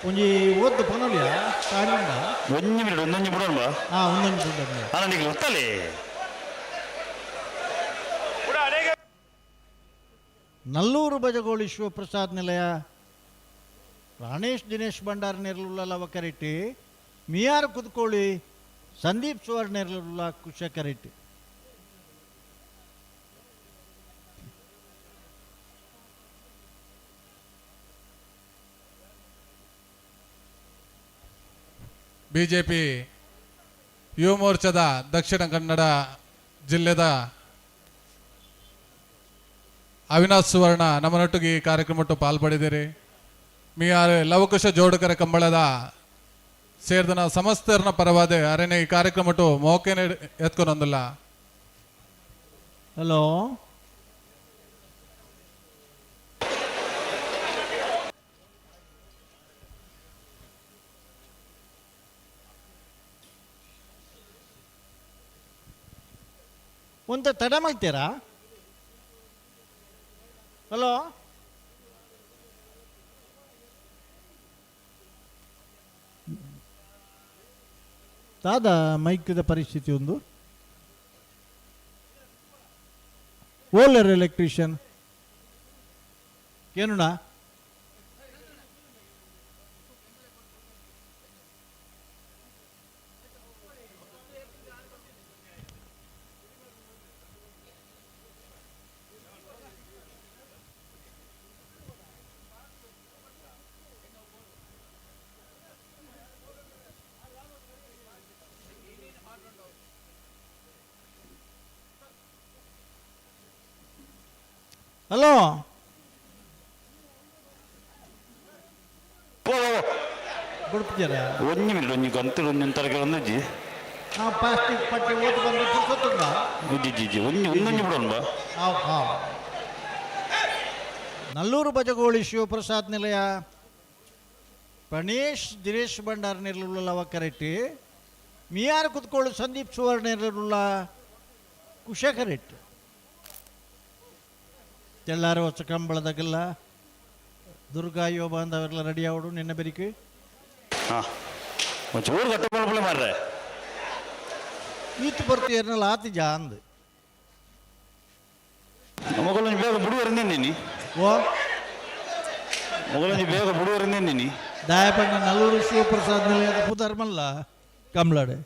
ಒಂಜಿ ಓದ್ದು ಪನೊಲಿಯ ತಾಂಡ ಒಂಜಿ ಮಿನಿಟ್ ಒಂದೊಂಜಿ ಬಿಡೋಣ. ಹಾ ಒಂದೊಂದು ಬಿಡೋಣ. ಅಣ್ಣ ನೀವು ಗೊತ್ತಲ್ಲಿ ನಲ್ಲೂರು ಬಜಗೋಳಿ ಶಿವಪ್ರಸಾದ್ ನಿಲಯ ಪ್ರಾಣೇಶ್ ದಿನೇಶ್ ಭಂಡಾರ್ ನೆರ್ಲುಲ್ಲ ಲವಕರೆಟ್ಟಿ ಮಿಯಾರ್ ಕುದ್ಕೋಳಿ ಸಂದೀಪ್ ಸುವರ್ಣ ನೆರ್ಲುಲ್ಲ ಕುಶಕರೆಟ್ಟಿ. ಬಿಜೆಪಿ ಯುವ ಮೋರ್ಚಾದ ದಕ್ಷಿಣ ಕನ್ನಡ ಜಿಲ್ಲೆದ ಅವಿನಾಶ್ ಸುವರ್ಣ ನಮ್ಮನೊಟ್ಟಿಗೆ ಈ ಕಾರ್ಯಕ್ರಮಟ್ಟು ಪಾಲ್ಪಡಿದ್ದೀರಿ. ಮಿಯಾರ್ ಲವಕುಶ ಜೋಡುಕರ ಕಂಬಳದ ಸೇರ್ದನ ಸಮಸ್ತರ್ನ ಪರವಾದೆ ಅರೆನೆ ಈ ಕಾರ್ಯಕ್ರಮಟ್ಟು ಮೋಕೆನೆ ಎತ್ಕೊನೊಂದಿಲ್ಲ. ಹಲೋ ಒಂದು ತಡ ಮಾಡ್ತೀರಾ? ಹಲೋ ದಾದ ಮೈಕ್ದ ಪರಿಸ್ಥಿತಿ ಒಂದು ಓಲರ್ ಎಲೆಕ್ಟ್ರಿಷಿಯನ್ ಏನುಣ ಹಲೋ ಬಿಡ್ತೀರಾ? ಒಂಜಿ ಮಿನಿಟ್ ಒಂಜಿ ಗಂತಲು ಒಂಜಿ ತರಕೆ ಒಂದಜ್ಜಿ ನಾವು ಪ್ಲಾಸ್ಟಿಕ್ ಪಟ್ಟಿ ಓದು ಬಂದು ಗೊತ್ತುಂಡ. ಜಿ ಜಿ ಜಿ ಒಂಜಿ ಒಂದೊಂಜಿ ಬಿಡೋಣ. ಹಾಂ ಹಾಂ Nallur Bajagoli Shivaprasad ನಿಲಯ ಪ್ರಣೇಶ್ ದಿನೇಶ್ ಭಂಡಾರ್ ನಿರ್ಲುಳ್ಳ ಲವಕರೆಟ್ಟಿ ಮಿಯಾರ್ ಕುತ್ಕೊಳ್ಳು ಸಂದೀಪ್ ಸುವರ್ಣ ನಿರ್ಲುಳ್ಳ ಕುಶಕರೆಟ್ಟಿ ತೆಳ್ಳಾರು ಹೊಸ ಕಂಬಳದಾಗೆಲ್ಲ ದುರ್ಗಾ ಯೋಬ ಅಂದವರೆಲ್ಲ ರೆಡಿ ಆವಡು ನಿನ್ನೆ ಬೆರಿಕೆ. ಹಾಂ, ಒಂಚೂರು ಗಟ್ಟಿ ಮಲ್ಪಲೆ ಮಾರ್ರೆ. ಈತು ಬರ್ತೀಯರ್ನಲ್ಲ ಆತಿ ಜಾ ಅಂದ್. ಮೊಗಲೊಂಜಿ ಬೇಗ ಬುಡುವರಿಂದ ನೀನಿ. ಓ. ಮೊಗಲೊಂಜಿ ಬೇಗ ಬುಡುವರಿಂದ ನೀನಿ. ದಾಯಪಣ್ಣ ನಲ್ಲೂರು ಶಿವಪ್ರಸಾದ್ ನಿಲಯದ ಪುದರ್ಮಲ್ಲ ಕಮ್ಲಾಡೆ.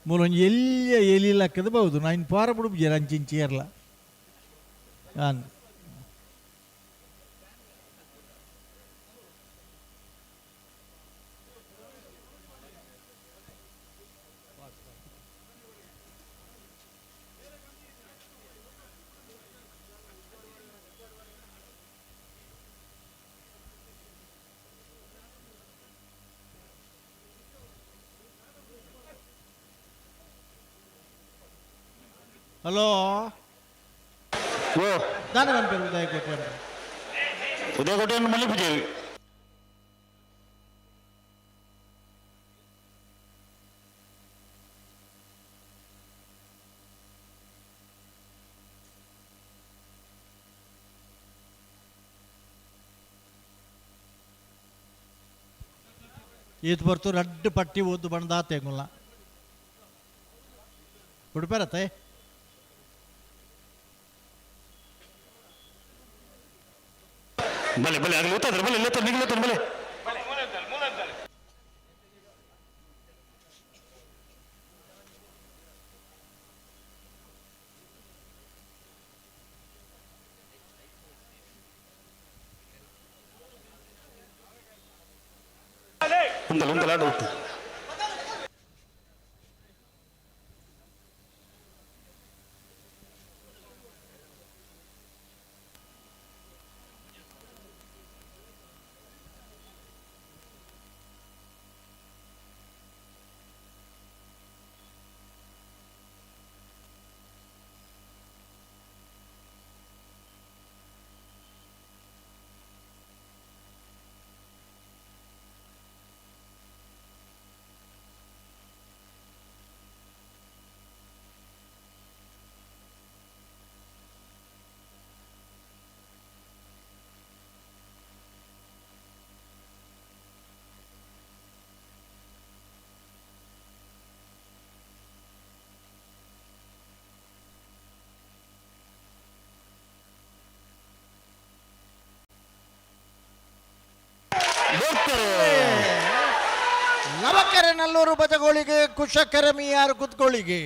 ಮೂಲೊಂಜಿ ಎಲ್ಲಿಯ ಎಲಿ ಲಕ್ಕದ ಬಹುದು ನಾನು ಪಾರ ಬುಡುಬ್ಜೆರ್ ಅಂಚಿಂಚಿ ಏರ್ಲ ಆನ್. ಹಲೋ. ಓ. ದಾನ ಪನ್ಪೆರ್ ಉದಯ ಕೋಟೆ. ಉದಯಕೋಟೆಯನ್ನು ಮಲ್ಲಿ ಪೂಜೆ. ಈತ್ ಬರ್ತು ರಡ್ಡು ಪಟ್ಟಿ ಓದ್ದು ಬಣ್ದಾತೆಂಗುಲ್ಲ ಉಡುಪೇರತ್ತೆ. ಬಲೆ ಬಲೆ ಆಗಲಿ ಗೊತ್ತಾದ್ರೆ ಬಲೆ ಲೇತ ನಿಗ್ಲೇತ ಬಲೆ. ಉಂದಲ್ಲ ಉಂದಲ್ಲ ಆಡು. ಲವಕೆರೆ ನಲ್ಲೂರು ಬಜಗೋಳಿಗೆ ಕುಶಕೆರೆ ಮಿಯಾರು ಕುತ್ಕೋಳಿಗೆ.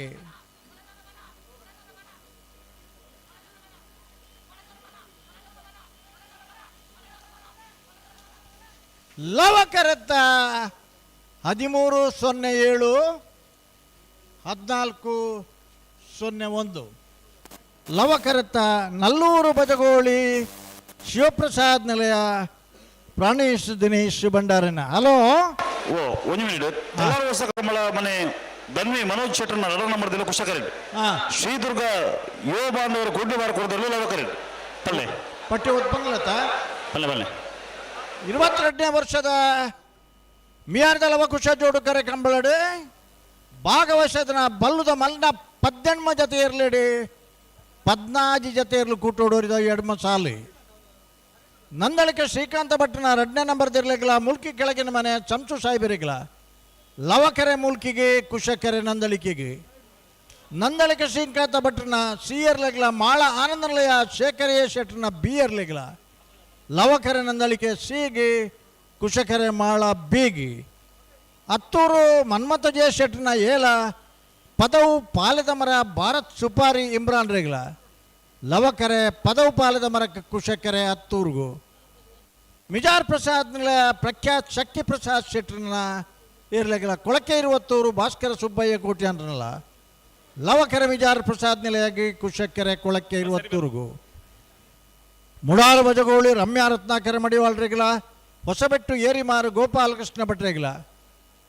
ಲವಕರತ್ತ 13-07 14-01. ಲವಕರತ್ತ ನಲ್ಲೂರು ಬಜಗೋಳಿ ಶಿವಪ್ರಸಾದ್ ನಿಲಯ ಪ್ರಾಣೇಶ್ ದಿನೇಶ್ ಭಂಡಾರನ. ಹಲೋ. ಓ ಒಂದು ಮಿನಿಟ್. ತೆಲಾರ ಹೊಸ ಕಮಲ ಮನೆ ಧನ್ವಿ ಮನೋಜ್ ಶೆಟ್ಟರ್ನ ಎರಡರ ನಂಬರ್ ದಿನ ಕುಶಕರೆಡ್. ಶ್ರೀದುರ್ಗ ಯುವ ಬಾಂಧವರು ಗುಡ್ಡು ಬಾರ ಕೊಡದಲ್ಲಿ ಲವಕರೆಡ್ ಪಲ್ಲೆ. ಪಠ್ಯ ಉತ್ಪನ್ನಲತ. ಪಲ್ಲೆ ಪಲ್ಲೆ. 22ನೇ ವರ್ಷದ ಮಿಯಾರ್ದ ಲವಕುಶ ಜೋಡುಕರೆ ಕಂಬಳಡು ಭಾಗವಶದನ ಬಲ್ಲುದ ಮಲ್ನ ಪದ್ದೆಣ್ಮ ಜತೆ ಇರಲಿಡಿ ಪದ್ನಾಜಿ ಜತೆ ಇರಲು ಕೂಟೋಡೋರಿದ ಎಡ್ಮ ಸಾಲಿ. ನಂದಳಿಕೆ ಶ್ರೀಕಾಂತ ಭಟ್ಟನ ಎರಡನೇ ನಂಬರ್ ದಿರ್ಲಿಕ್ಲ ಮುಲ್ಕಿ ಕೆಳಗಿನ ಮನೆ ಚಂಚು ಸಾಹೇಬರಿಗ್ಲ ಲವಕೆರೆ ಮುಲ್ಕಿಗೆ ಕುಶಕೆರೆ ನಂದಳಿಕೆಗೆ. ನಂದಳಿಕೆ ಶ್ರೀಕಾಂತ ಭಟ್ಟನ ಸಿ ಎರ್ಲೆಗ್ಲ ಮಾಳ ಆನಂದನಿಲಯ ಶೇಖರ್ ಎ ಶೆಟ್ಟರ್ನ ಬಿ ಎರ್ಲೆಗ್ಲ ಲವಕೆರೆ ನಂದಳಿಕೆ ಸಿಗೆ ಕುಶಕೆರೆ ಮಾಳ ಬಿಗೆ. ಅತ್ತೂರು ಮನ್ಮಥ ಜೆ ಶೆಟ್ಟರ್ನ ಏಲ ಪದವು ಪಾಲಿದ ಮರ ಭಾರತ್ ಸುಪಾರಿ ಇಮ್ರಾನ್ ರೇಗ್ಲ ಲವಕೆರೆ ಪದವು ಪಾಲಿದ ಮರಕ್ಕೆ ಕುಶಕೆರೆ ಅತ್ತೂರ್ಗು. ಮಿಜಾರ್ ಪ್ರಸಾದ್ ಪ್ರಖ್ಯಾತ್ ಶಕ್ತಿ ಪ್ರಸಾದ್ ಶೆಟ್ಟರ್ನ ಇರ್ಲೆಗ್ಲ ಕೊಳಕೆ ಇರುವತ್ತೂರು ಭಾಸ್ಕರ ಸುಬ್ಬಯ್ಯ ಕೋಟಿ ಅಂದ್ರನಲ್ಲ ಲವಕೆರೆ ಮಿಜಾರ್ ಪ್ರಸಾದ್ ನಿಲಯಗಿ ಕುಶಕೆರೆ ಕೊಳಕೆ ಇರುವತ್ತೂರ್ಗು. ಮುಡಾರ ಬಜಗೋಳಿ ರಮ್ಯಾ ರತ್ನಾಕರ ಮಡಿವಾಳ್ರಿಗ್ಲ ಹೊಸಬೆಟ್ಟು ಏರಿಮಾರು ಗೋಪಾಲಕೃಷ್ಣ ಭಟ್ರೆಗ್ಲ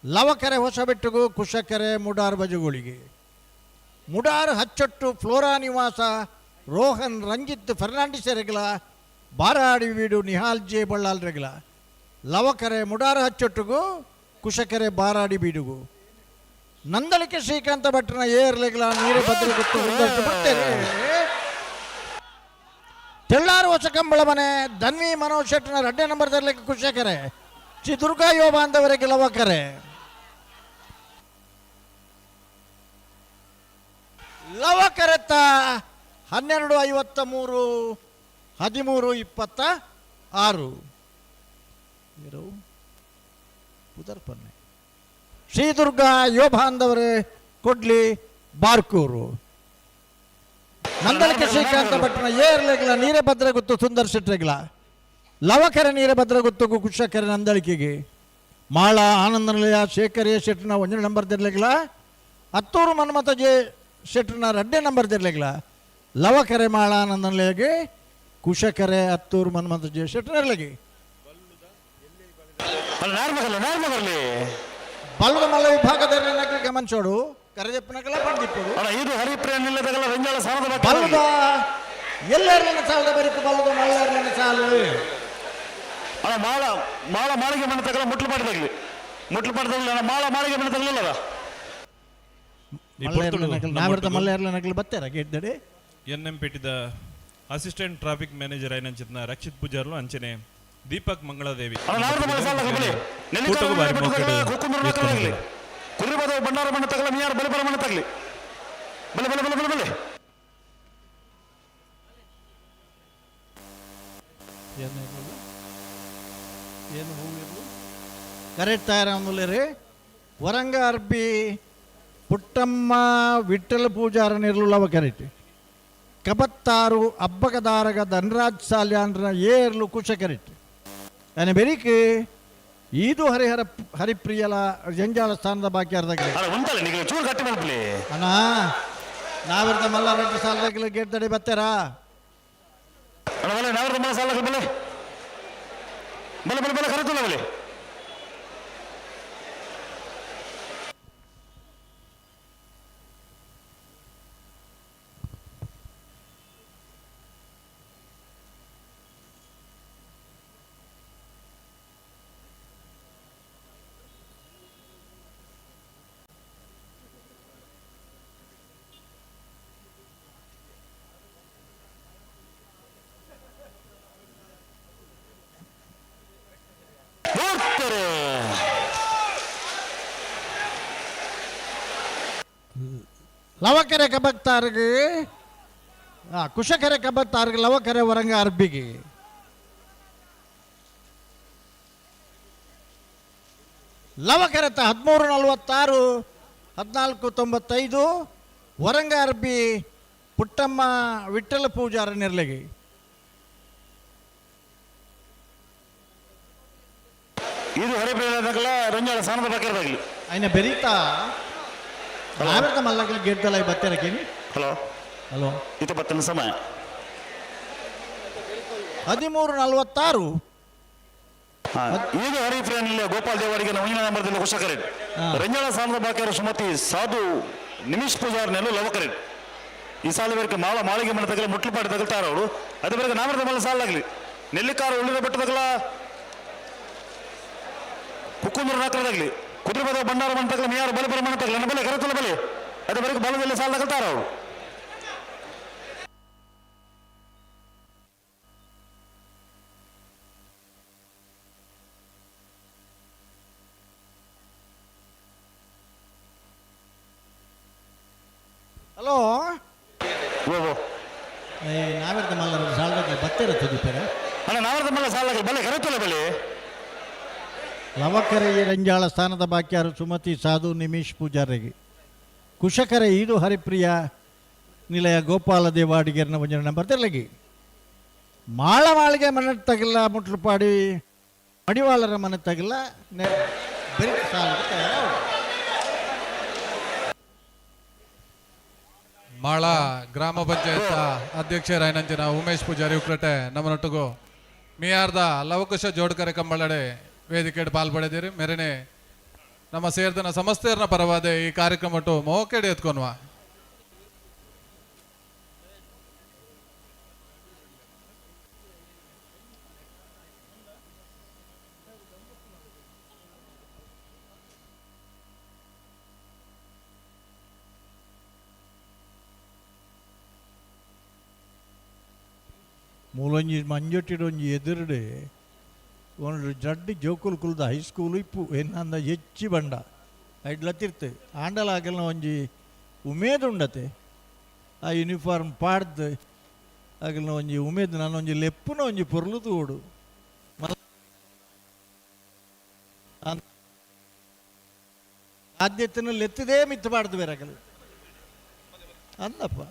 ಲವಕೆರೆ ಹೊಸಬೆಟ್ಟುಗೂ ಕುಶಕೆರೆ ಮುಡಾರ್ ಬಜಗೋಳಿಗೆ. ಮುಡಾರ್ ಹಚ್ಚೊಟ್ಟು ಫ್ಲೋರಾ ನಿವಾಸ ರೋಹನ್ ರಂಜಿತ್ ಫೆರ್ನಾಂಡಿಸ್ ರೆಗ್ಲ ಬಾರಾಡಿ ವೀಡು ನಿಹಾಲ್ ಜೆ ಬಳ್ಳಾಲ್ ರೆಗ್ಲ. ಲವಕರೆ ಮುಡಾರ ಹಚ್ಚೊಟ್ಟುಗು ಕುಶಕರೆ ಬಾರಾಡಿ ಬೀಡುಗು. ನಂದಳಿಕೆ ಶ್ರೀಕಾಂತ ಭಟ್ರನ ಏರ್ಲೆಗ್ಲ ನೀರು ಭದ್ರ ಗೊತ್ತು ಬರ್ತೇನೆ. ತೆಳ್ಳಾರು ಹೊಸ ಕಂಬಳ ಮನೆ ಧನ್ವಿ ಮನೋಜ್ ಶೆಟ್ಟನ ರಡ್ಡೆ ನಂಬರ್ ತರಲಿಕ್ಕೆ ಕುಶಕರೆ ಶ್ರೀ ದುರ್ಗಾ ಯೋಬ ಅಂತವರೆಗೆ ಲವಕರೆ. ಲವಕರೆತ್ತ 12:53 13:26. ಪುದರ್ಪನ್ನೆ ಶ್ರೀ ದುರ್ಗಾ ಯೋಬಾಂದವರೇ ಕೊಡ್ಲಿ ಬಾರ್ಕೂರು. ನಂದಳಿಕೆ ಶ್ರೀಕಾಂತ ಭಟ್ರನ ಏರ್ಲೆಗ್ಲ ನೀರೇ ಭದ್ರಗುತ್ತು ಸುಂದರ್ ಶೆಟ್ರೆಗ್ಲ. ಲವಕರೆ ನೀರೇ ಭದ್ರಗುತ್ತು ಕುಶಕರೆ ನಂದಳಿಕೆಗೆ. ಮಾಳ ಆನಂದ ನಿಲಯ ಶೇಖರ್ ಎ ಶೆಟ್ರನ ಒಂದನೇ ನಂಬರ್ ದಿರ್ಲೆಗ್ಲ. ಹತ್ತೂರು ಮನ್ಮಥ ಜೆ ಶೆಟ್ರನ ರಡ್ಡೆ ನಂಬರ್ ದಿರ್ಲೆಗ್ಲ. ಲವಕರೆ ಮಾಳ ಆನಂದ ನಿಲಯಗೆ ಕುಶಕರೆ ಹತ್ತೂರು ಮನ್ಮಥ ಜೆ ಶೆಟ್ರನಿರ್ಲಗೆ. ಬಲ್ಲದ ಮಲ್ಲ ವಿಭಾಗದಲ್ಲಿ ಗಮನಿಸೋಡು ಕರೆದೆಪ್ಪನಗಲ ಬಂದಿಪ್ಪಡು. ಇದು ಹರಿಪ್ರಿಯ ನಿಲ್ಲದಗಲ ರಂಜಾಳ ಸಾಲದ ಬಲ್ಲದ ಎಲ್ಲೆರಲಿನ ಸಾಲದ ಬರಿತು ಬಲ್ಲದ ಮಲ್ಲರ್ಲಿನ ಸಾಲು. ಅಣ್ಣ ಮಾಳ ಮಾಳ ಮಾಳಿಗೆ ಮನೆ ತಗಲ ಮುಟ್ಲು ಪಾಟದಾಗಲಿ ಮುಟ್ಲು ಪಾಟದಾಗಲಿ ಅಣ್ಣ ಮಾಳ ಮಾಳಿಗೆ ಮನೆ ತಗಲಿಲ್ಲದ. ಮಲ್ಲೇರ್ಲ ನಗಲು ಬತ್ತಾರ ಗೇಟ್ ಎನ್ ಎಂ ಪೇಟಿದ ಅಸಿಸ್ಟೆಂಟ್ ಟ್ರಾಫಿಕ್ ಮ್ಯಾನೇಜರ್ అయిన ರಕ್ಷಿತ್ ಪೂಜಾರ್ಲು ಅಂಚನೆ ದೀಪಕ್ ಮಂಗಳದೇವಿ. ಕುರಿಬದ ಬಂಡಾರ ಮಣ್ಣು ತಗಲ ಮಿಯಾರ ಬಲೆ ಬಲ ಮಣ್ಣು ತಗಲಿ ಬಲೆ ಬಲೆ ಬಲೆ ಬಲೆ ಬಲೆ. ಏನು ಹೂವಿರ್ಲು ಕರೆಕ್ಟ್ ತಯಾರ ವರಂಗ ಅರ್ಬಿ ಪುಟ್ಟಮ್ಮ ವಿಠ್ಠಲ ಪೂಜಾರ ನಿರ್ಲುಲವ ಕರೆಕ್ಟ್. ಕಬತ್ತಾರು ಅಬ್ಬಕದಾರಗ ಧನರಾಜ್ ಸಾಲ್ಯಾನ್ರ ಏರ್ಲು ಕುಶ ಕರೆಕ್ಟ್. ಅನೆ ಬೆರಿಕ್ ಈದು ಹರಿಹರ ಹರಿಪ್ರಿಯಲ ಜಂಜಾಳ ಸ್ಥಾನದ ಬಾಕಿ ಅರ್ಧ ಚೂರು ಗಟ್ಟಿ ಮಾಡ್ಲಿ ಅಣ್ಣ. ನಾವಿರ್ದ ಮಲ್ಲ ರೆಡ್ಡಿ ಸಾಲದಾಗಲ ಗೇಟ್ ತಡಿ ಬತ್ತಾರಾ? ಅಣ್ಣ ಬಲೆ ನಾವಿರ್ದ ಮಲ್ಲ ಸಾಲ ಬಲೆ ಬಲೆ ಬಲೆ ಬಲೆ ಕರೆತಲ್ಲ ಬಲೆ. ಲವಕರೆ ಕಬಕ್ತಾರ್ಗೆ ಕುಶಕರೆ ಕಬಕ್ತಾರ್ಗೆ ಲವಕರೆ ವರಂಗ ಅರ್ಬಿಗೆ. ಲವಕರೆತ 13:46 14:95 ವರಂಗ ಅರ್ಬಿ ಪುಟ್ಟಮ್ಮ ವಿಠ್ಠಲ ಪೂಜಾರ ನಿರ್ಲಗಿ. ಇದು ಹರಿಪ್ರಿಯ ರಂಜಾಳ ಸ್ಥಾನದ ಬಾಕಿ ಆಯ್ನ ಬೆರೀತಾ ನಾವೆಲ್ಲ ಮಲ್ಲಗಲ ಗೇಟ್ದಲ್ಲ ಬತ್ತಾರ ಕೇಳಿ. ಹಲೋ ಹಲೋ ಇದು ಬತ್ತನ ಸಮಯ 13:46. ಈಗ ಹರಿಪ್ರಿಯ ನಿಲಯ ಗೋಪಾಲ್ ದೇವರಿಗೆ ನವೀನ ನಂಬರ್ದಲ್ಲಿ ಕುಶಕರೆ ರಂಜಾಳ ಸ್ಥಾನದ ಬಾಕಿಯರು ಸುಮತಿ ಸಾಧು ನಿಮಿಷ್ ಪೂಜಾರ್ ನೆಲು ಲವಕರೆ. ಈ ಸಾಲ ಬೇರೆ ಮಾಳ ಮಾಳಿಗೆ ಮನೆ ತಗಲ ಮುಟ್ಲುಪಾಟಿ ತಗಲ್ತಾರ ಅವರು. ಅದೇ ಬೇರೆ ನಾಮರದ ಮಲ್ಲ ಸಾಲಾಗ್ಲಿ ನೆಲ್ಲಿಕಾರ ಉಳಿದ ಬೆಟ್ಟ ತಗಲ ಕುಕ್ಕುಂದ್ರ ನಾಲ್ಕರದಾಗ್ಲಿ ಕುದುರೆ ಬಂಡಾರ ಮನೆ ತಗಲ ಮಿಯಾರು ಬಲೆ ಬಲ ಮನೆ ತಗಲ ಬಲೆ ಕರೆತಲ ಬಲೆ ಅದೇ ಬರೆಗೆ ಬಲದಲ್ಲಿ ಸಾಲ ತಗಲ್ತಾರ ಅವರು. ಹಲೋ ನಾವೆರ್ದ ಮಲ್ಲ ಸಾಲದಾಗ ಬತ್ತಿರ ತುದಿಪೇರ. ಅಣ್ಣ ನಾವೆರ್ದ ಮಲ್ಲ ಸಾಲ ಬಲೆ ಕರೆತಲ್ಲ ಬಲೆ. ಲವಕರೆಯ ರಂಜಾಳ ಸ್ಥಾನದ ಬಾಕ್ಯಾರು ಸುಮತಿ ಸಾಧು ನಿಮಿಷ್ ಪೂಜಾರಿಗೆ. ಕುಶಕರೆ ಈದು ಹರಿಪ್ರಿಯ ನಿಲಯ ಗೋಪಾಲ ದೇವಾಡಿಗೆರ್ನ ಒಂಜನ ನಂಬರ್ ತೆರಲಗಿ. ಮಾಳ ಮಾಳಿಗೆ ಮನೆ ತಗಲ ಮುಟ್ಲುಪಾಡಿ ಮಡಿವಾಳರ ಮನೆ ತಗಲ ಮಾಳ ಗ್ರಾಮ ಪಂಚಾಯತ್ ಅಧ್ಯಕ್ಷರಾಯನಂಚಿನ ಉಮೇಶ್ ಪೂಜಾರಿ ಉಕ್ರಟೆ ನಮ್ಮನೊಟ್ಟಿಗೂ ಮಿಯಾರ್ದ ಲವಕುಶ ಜೋಡ್ಕರೆ ಕಂಬಳಡೆ ವೇದಿಕೆ ಪಾಲ್ಪಡೆದಿರಿ. ಮೇರೆನೆ ನಮ್ಮ ಸೇರ್ದನ ಸಮಸ್ತೆಯರ್ನ ಪರವಾದ ಈ ಕಾರ್ಯಕ್ರಮ ಮೋಕೆಡೆ ಎತ್ಕೊನ್ವ. ಮೂಲೊಂಜಿ ಮಂಜೊಟ್ಟಿಡೊಂಜಿ ಎದುರುಡೆ ಒಂದು ಜಡ್ಡು ಜೋಕುಲು ಕುಲ್ದ ಹೈಸ್ಕೂಲು ಇಪ್ಪು ಎನ್ನಂದ ಹೆಚ್ಚಿ ಬಂಡ ಐಡ್ಲ ತಿರ್ತು ಆಂಡಲ ಆಗಲ್ನ ಒಂಜಿ ಉಮೇದ್ ಉಂಡತೆ ಆ ಯೂನಿಫಾರ್ಮ್ ಪಾಡ್ದು ಆಗಲ್ನ ಒಂಜಿ ಉಮೇದ್ ನಾನು ಒಂಜಿ ಲೆಪ್ಪುನ ಒಂಜಿ ಪೊರ್ಲು ತೂಡು ಆದ್ಯತೆನ ಲೆತ್ತದೇ ಮಿತ್ತು ಪಾಡ್ದು ಬೇರೆ ಅಂದಪ್ಪ.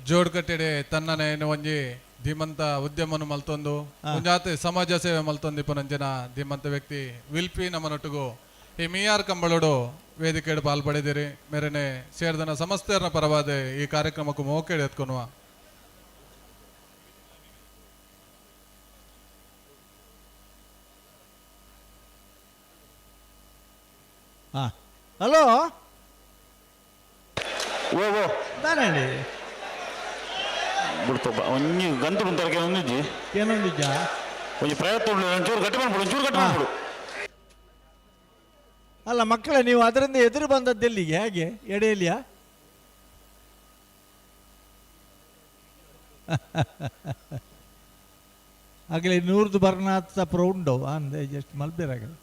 ಜೋಡ್ ಕಟ್ಟೆಡೆ ತನ್ನನೆ ಒಂಜಿ ಧೀಮಂತ ಉದ್ಯಮನು ಮಲ್ತೊಂದು ಒಂಜಾತೆ ಸಮಾಜ ಸೇವೆ ಮಲ್ತೊಂದು ಇಪ್ಪುನಂಚಿನ ಧೀಮಂತ ವ್ಯಕ್ತಿ ವಿಲ್ಪಿ ನಮ್ಮನೊಟ್ಟಿಗೂ ಈ ಮಿಯಾರ್ ಕಂಬಳೋಡು ವೇದಿಕೆಡು ಪಾಲ್ಪಡೆದಿರಿ. ಮೇರೆನೆ ಸೇರ್ದನ ಸಮಸ್ತೆಯರ್ನ ಪರವಾದ ಈ ಕಾರ್ಯಕ್ರಮಕ್ಕೂ ಮೋಕೆಡೆ ಎತ್ಕೊನುವ. ಹಲೋ. ಓ ಓ. ದಾನೇಂಡಿ ಬಿಡ್ತಪ್ಪ ಒಂಜಿ ಗಂಟು ಬಂತರಕ್ಕೆ ಒಂದಿಜ್ಜಿ. ಏನೊಂದಿಜ್ಜಾ? ಒಂಜಿ ಪ್ರಯತ್ನ ಉಂಡು, ಒಂಚೂರು ಗಟ್ಟಿ ಮಾಡ್ಬಿಡು, ಒಂಚೂರು ಗಟ್ಟಿ ಮಾಡ್ಬಿಡು. ಅಲ್ಲ ಮಕ್ಕಳೇ, ನೀವು ಅದರಿಂದ ಎದುರು ಬಂದದ್ದೆಲ್ಲಿಗೆ, ಹೇಗೆ ಎಡೆಯಲ್ಲಿಯಾ? ಆಗಲೇ ನೂರ್ದು ಬರ್ನಾಥ ಉಂಡು ಅಂದೆ ಜಸ್ಟ್ ಮಲ್ಬೇರಾಗಲಿ.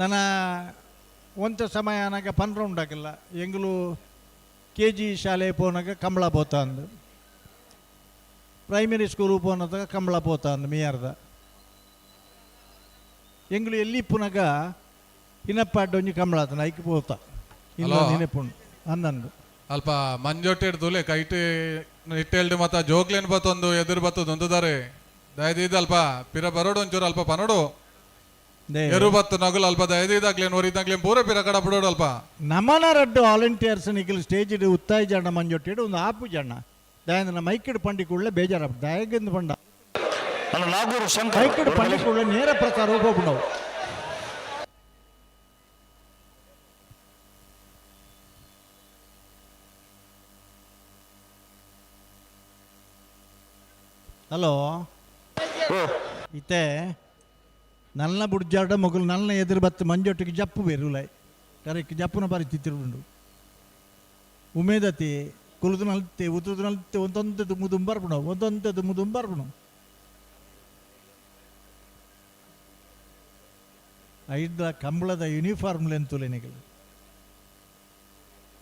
ನನ್ನ ಒಂತ ಸಮಯ ಅನಾಗ ಪನ್ರ ಉಂಡಾಗಿಲ್ಲ ಎಂಗ್ಲು ಕೆ ಜಿ ಶಾಲೆ ಪೋನಾಗ ಕಂಬಳ ಪೋತ ಅಂದು, ಪ್ರೈಮರಿ ಸ್ಕೂಲ್ ಪೋನಾಗ ಕಂಬಳ ಪೋತ ಅಂದು ಮಿಯಾರ್ದ. ಎಂಗ್ಲು ಎಲ್ಲಿ ಪುನಗ ಹಿನಪ್ಪಾಡ್ಡ ಒಂಜಿ ಕಂಬಳ ಆತನ ಐಕ್ ಪೋತ ಇಲ್ಲ. ಹಲೋ. ನೆನಪುಂಡು ಅಂದಂದು. ಅಲ್ಪ ಮಂಜೊಟ್ಟಿಡ್ ತುಲೆ ಕೈಟ್ ಇಟ್ಟೆಲ್ಡು ಮತ್ತ ಜೋಕ್ಲೇನ್ ಬತ್ತೊಂದು ಎದುರು ಬತ್ತದು ಒಂದುದಾರೆ ದಯದೀದ ಅಲ್ಪ ಪಿರ ಬರೋಡು ಒಂಚೂರು ಅಲ್ಪ ಪನೋಡು. ಎರು ಬತ್ತು ನಗುಲು ಅಲ್ಪ ದಯದೀದಾಗ್ಲೇನ್ ಒರಿದಾಗ್ಲೇನ್ ಪೂರ ಪಿರ ಕಡ ಬಿಡೋಡು ಅಲ್ಪ. ನಮನ ರಡ್ಡು ವಾಲಂಟಿಯರ್ಸ್ ನಿಖಿಲ್ ಸ್ಟೇಜ್ ಉತ್ತಾಯ ಜನ ಮಂಜೊಟ್ಟಿಡು ಒಂದು ಆಪು ಜನ ದಯಂದ್ರ ಮೈಕಿಡ್ ಪಂಡಿ ಕೂಡಲೇ ಬೇಜಾರ ದಯಗಿಂದ ಪಂಡ. ಅಲ್ಲ ನಾಗೂರು ಶಂಕರ್ ಮೈಕಿಡ್ ಪಂಡಿ ಕೂಡಲೇ ನೇರ ಪ್ರಸಾರ ಹೋಗ್ಬಿಡವು. ಹಲೋ. ಇತ್ತೆ ನನ್ನ ಬುಡ್ಜಾಡ ಮೊಗಲು ನನ್ನ ಎದುರು ಬತ್ತು ಮಂಜೊಟ್ಟಿಗೆ ಜಪ್ಪು ಬೇರುಲೈ ಕರೆಕ್ಟ್ ಜಪ್ಪುನ ಪರಿಸ್ಥಿತಿ ಉಂಡು. ಉಮೇದತಿ ಕುಲುದು ನಲ್ತೆ ಉತುದು ನಲ್ತೆ ಒಂದೊಂದು ದುಮ್ಮು ಒಂದೊಂದು ದುಮ್ಮು ದುಂಬರ್ಪುಣು. ಐದ ಕಂಬಳದ ಯೂನಿಫಾರ್ಮ್ ಲೆಂತುಲೆನಿಗಳು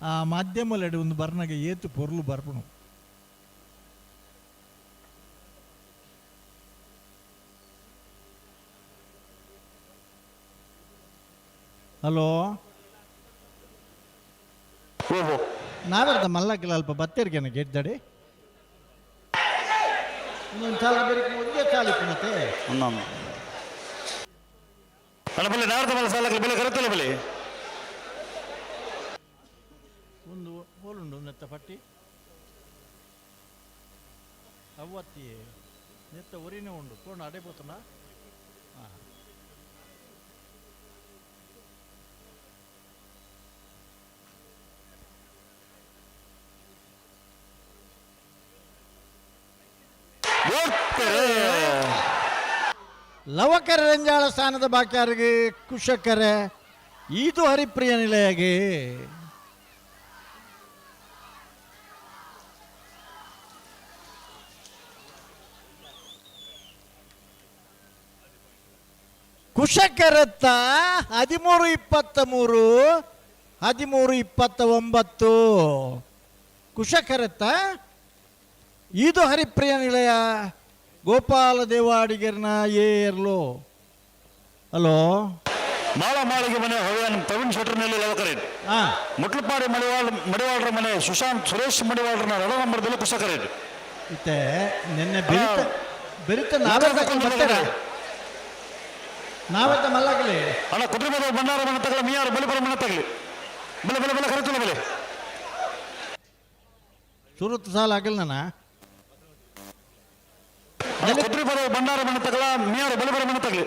ಆ ಮಾಧ್ಯಮಲೆಡೆ ಒಂದು ಬರ್ನಗೆ ಏತು ಪೊರ್ಲು ಬರ್ಪುಣು. ಹಲೋ. ನಾವೆರ್ದ ಮಲ್ಲಕ್ಕಿಲ್ಲ ಅಲ್ಪ ಬತ್ತೇರಿಗೆನ ಗೆದ್ದಡಿ ಇನ್ನೊಂದು ಸಾಲ ಬೇರೆ ಒಂದೇ ಸಾಲ ಮತ್ತೆ. ಅಲ್ಲ ಬಲೆ ನಾರ್ದ ಮಲ್ಲ ಸಾಲಕ್ಕೆ ಬೆಲೆ ಕರೆತಲ್ಲ ಬಲೆ. ಒಂದು ಹೋಲುಂಡು ನೆತ್ತ ಪಟ್ಟಿ ಅವ್ವತ್ತಿ ನೆತ್ತ ಒರಿನೇ ಉಂಡು ಪೋಣ ಅಡೆ ಪೋತನ. ಲವಕರ ರಂಜಾಳ ಸ್ಥಾನದ ಬಾಕ್ಯಾರಿಗೆ ಕುಶಕರೆ ಇದು ಹರಿಪ್ರಿಯ ನಿಲಯಗೆ. ಕುಶಕರತ್ತ 13-23, 13-29. ಕುಶಕರತ್ತ ಇದು ಹರಿಪ್ರಿಯ ನಿಲಯ ಗೋಪಾಲ ದೇವಾಡಿಗರ್ನ ಏರ್ಲು. ಹಲೋ. ಮಾಳ ಮಾಳಿಗೆ ಮನೆ ಹವ್ಯಾನ್ ಪ್ರವೀಣ್ ಶೆಟ್ಟರ್ನಲ್ಲಿ ಲವಕರೇನ್. ಮುಟ್ಲಪಾಡಿ ಮಡಿವಾಳ ಮಡಿವಾಳರ ಮನೆ ಸುಶಾಂತ್ ಸುರೇಶ್ ಮಡಿವಾಳರನ್ನ ರಡ ನಂಬರ್ದಲ್ಲಿ ಕುಶಕರೇನ್. ಇತ್ತೆ ನಿನ್ನೆ ಬೆರಿತ ಬೆರಿತ ನಾವೇ ಬರ್ತಾರ ನಾವತ್ತ ಮಲ್ಲಗಲಿ. ಅಣ್ಣ ಕುದುರೆ ಭಂಡಾರ ಮನೆ ತಗಲ ಮಿಯಾರು ಬಲಿ ಬಲ ಮನೆ ತಗಲಿ ಬಲೆ ಬಲೆ ಬಲೆ ಕರೆತಲ್ಲ ಬಲೆ. ಸುರತ್ ಸಾಲ ಆಗಲ್ಲ ನನ್ನ. ಕುದುರೆ ಬಲ ಭಂಡಾರ ಮನೆ ತಗಲ ಮಿಯಾರು ಬಲೆ ಬಲ ಮನೆ ತಗಲಿ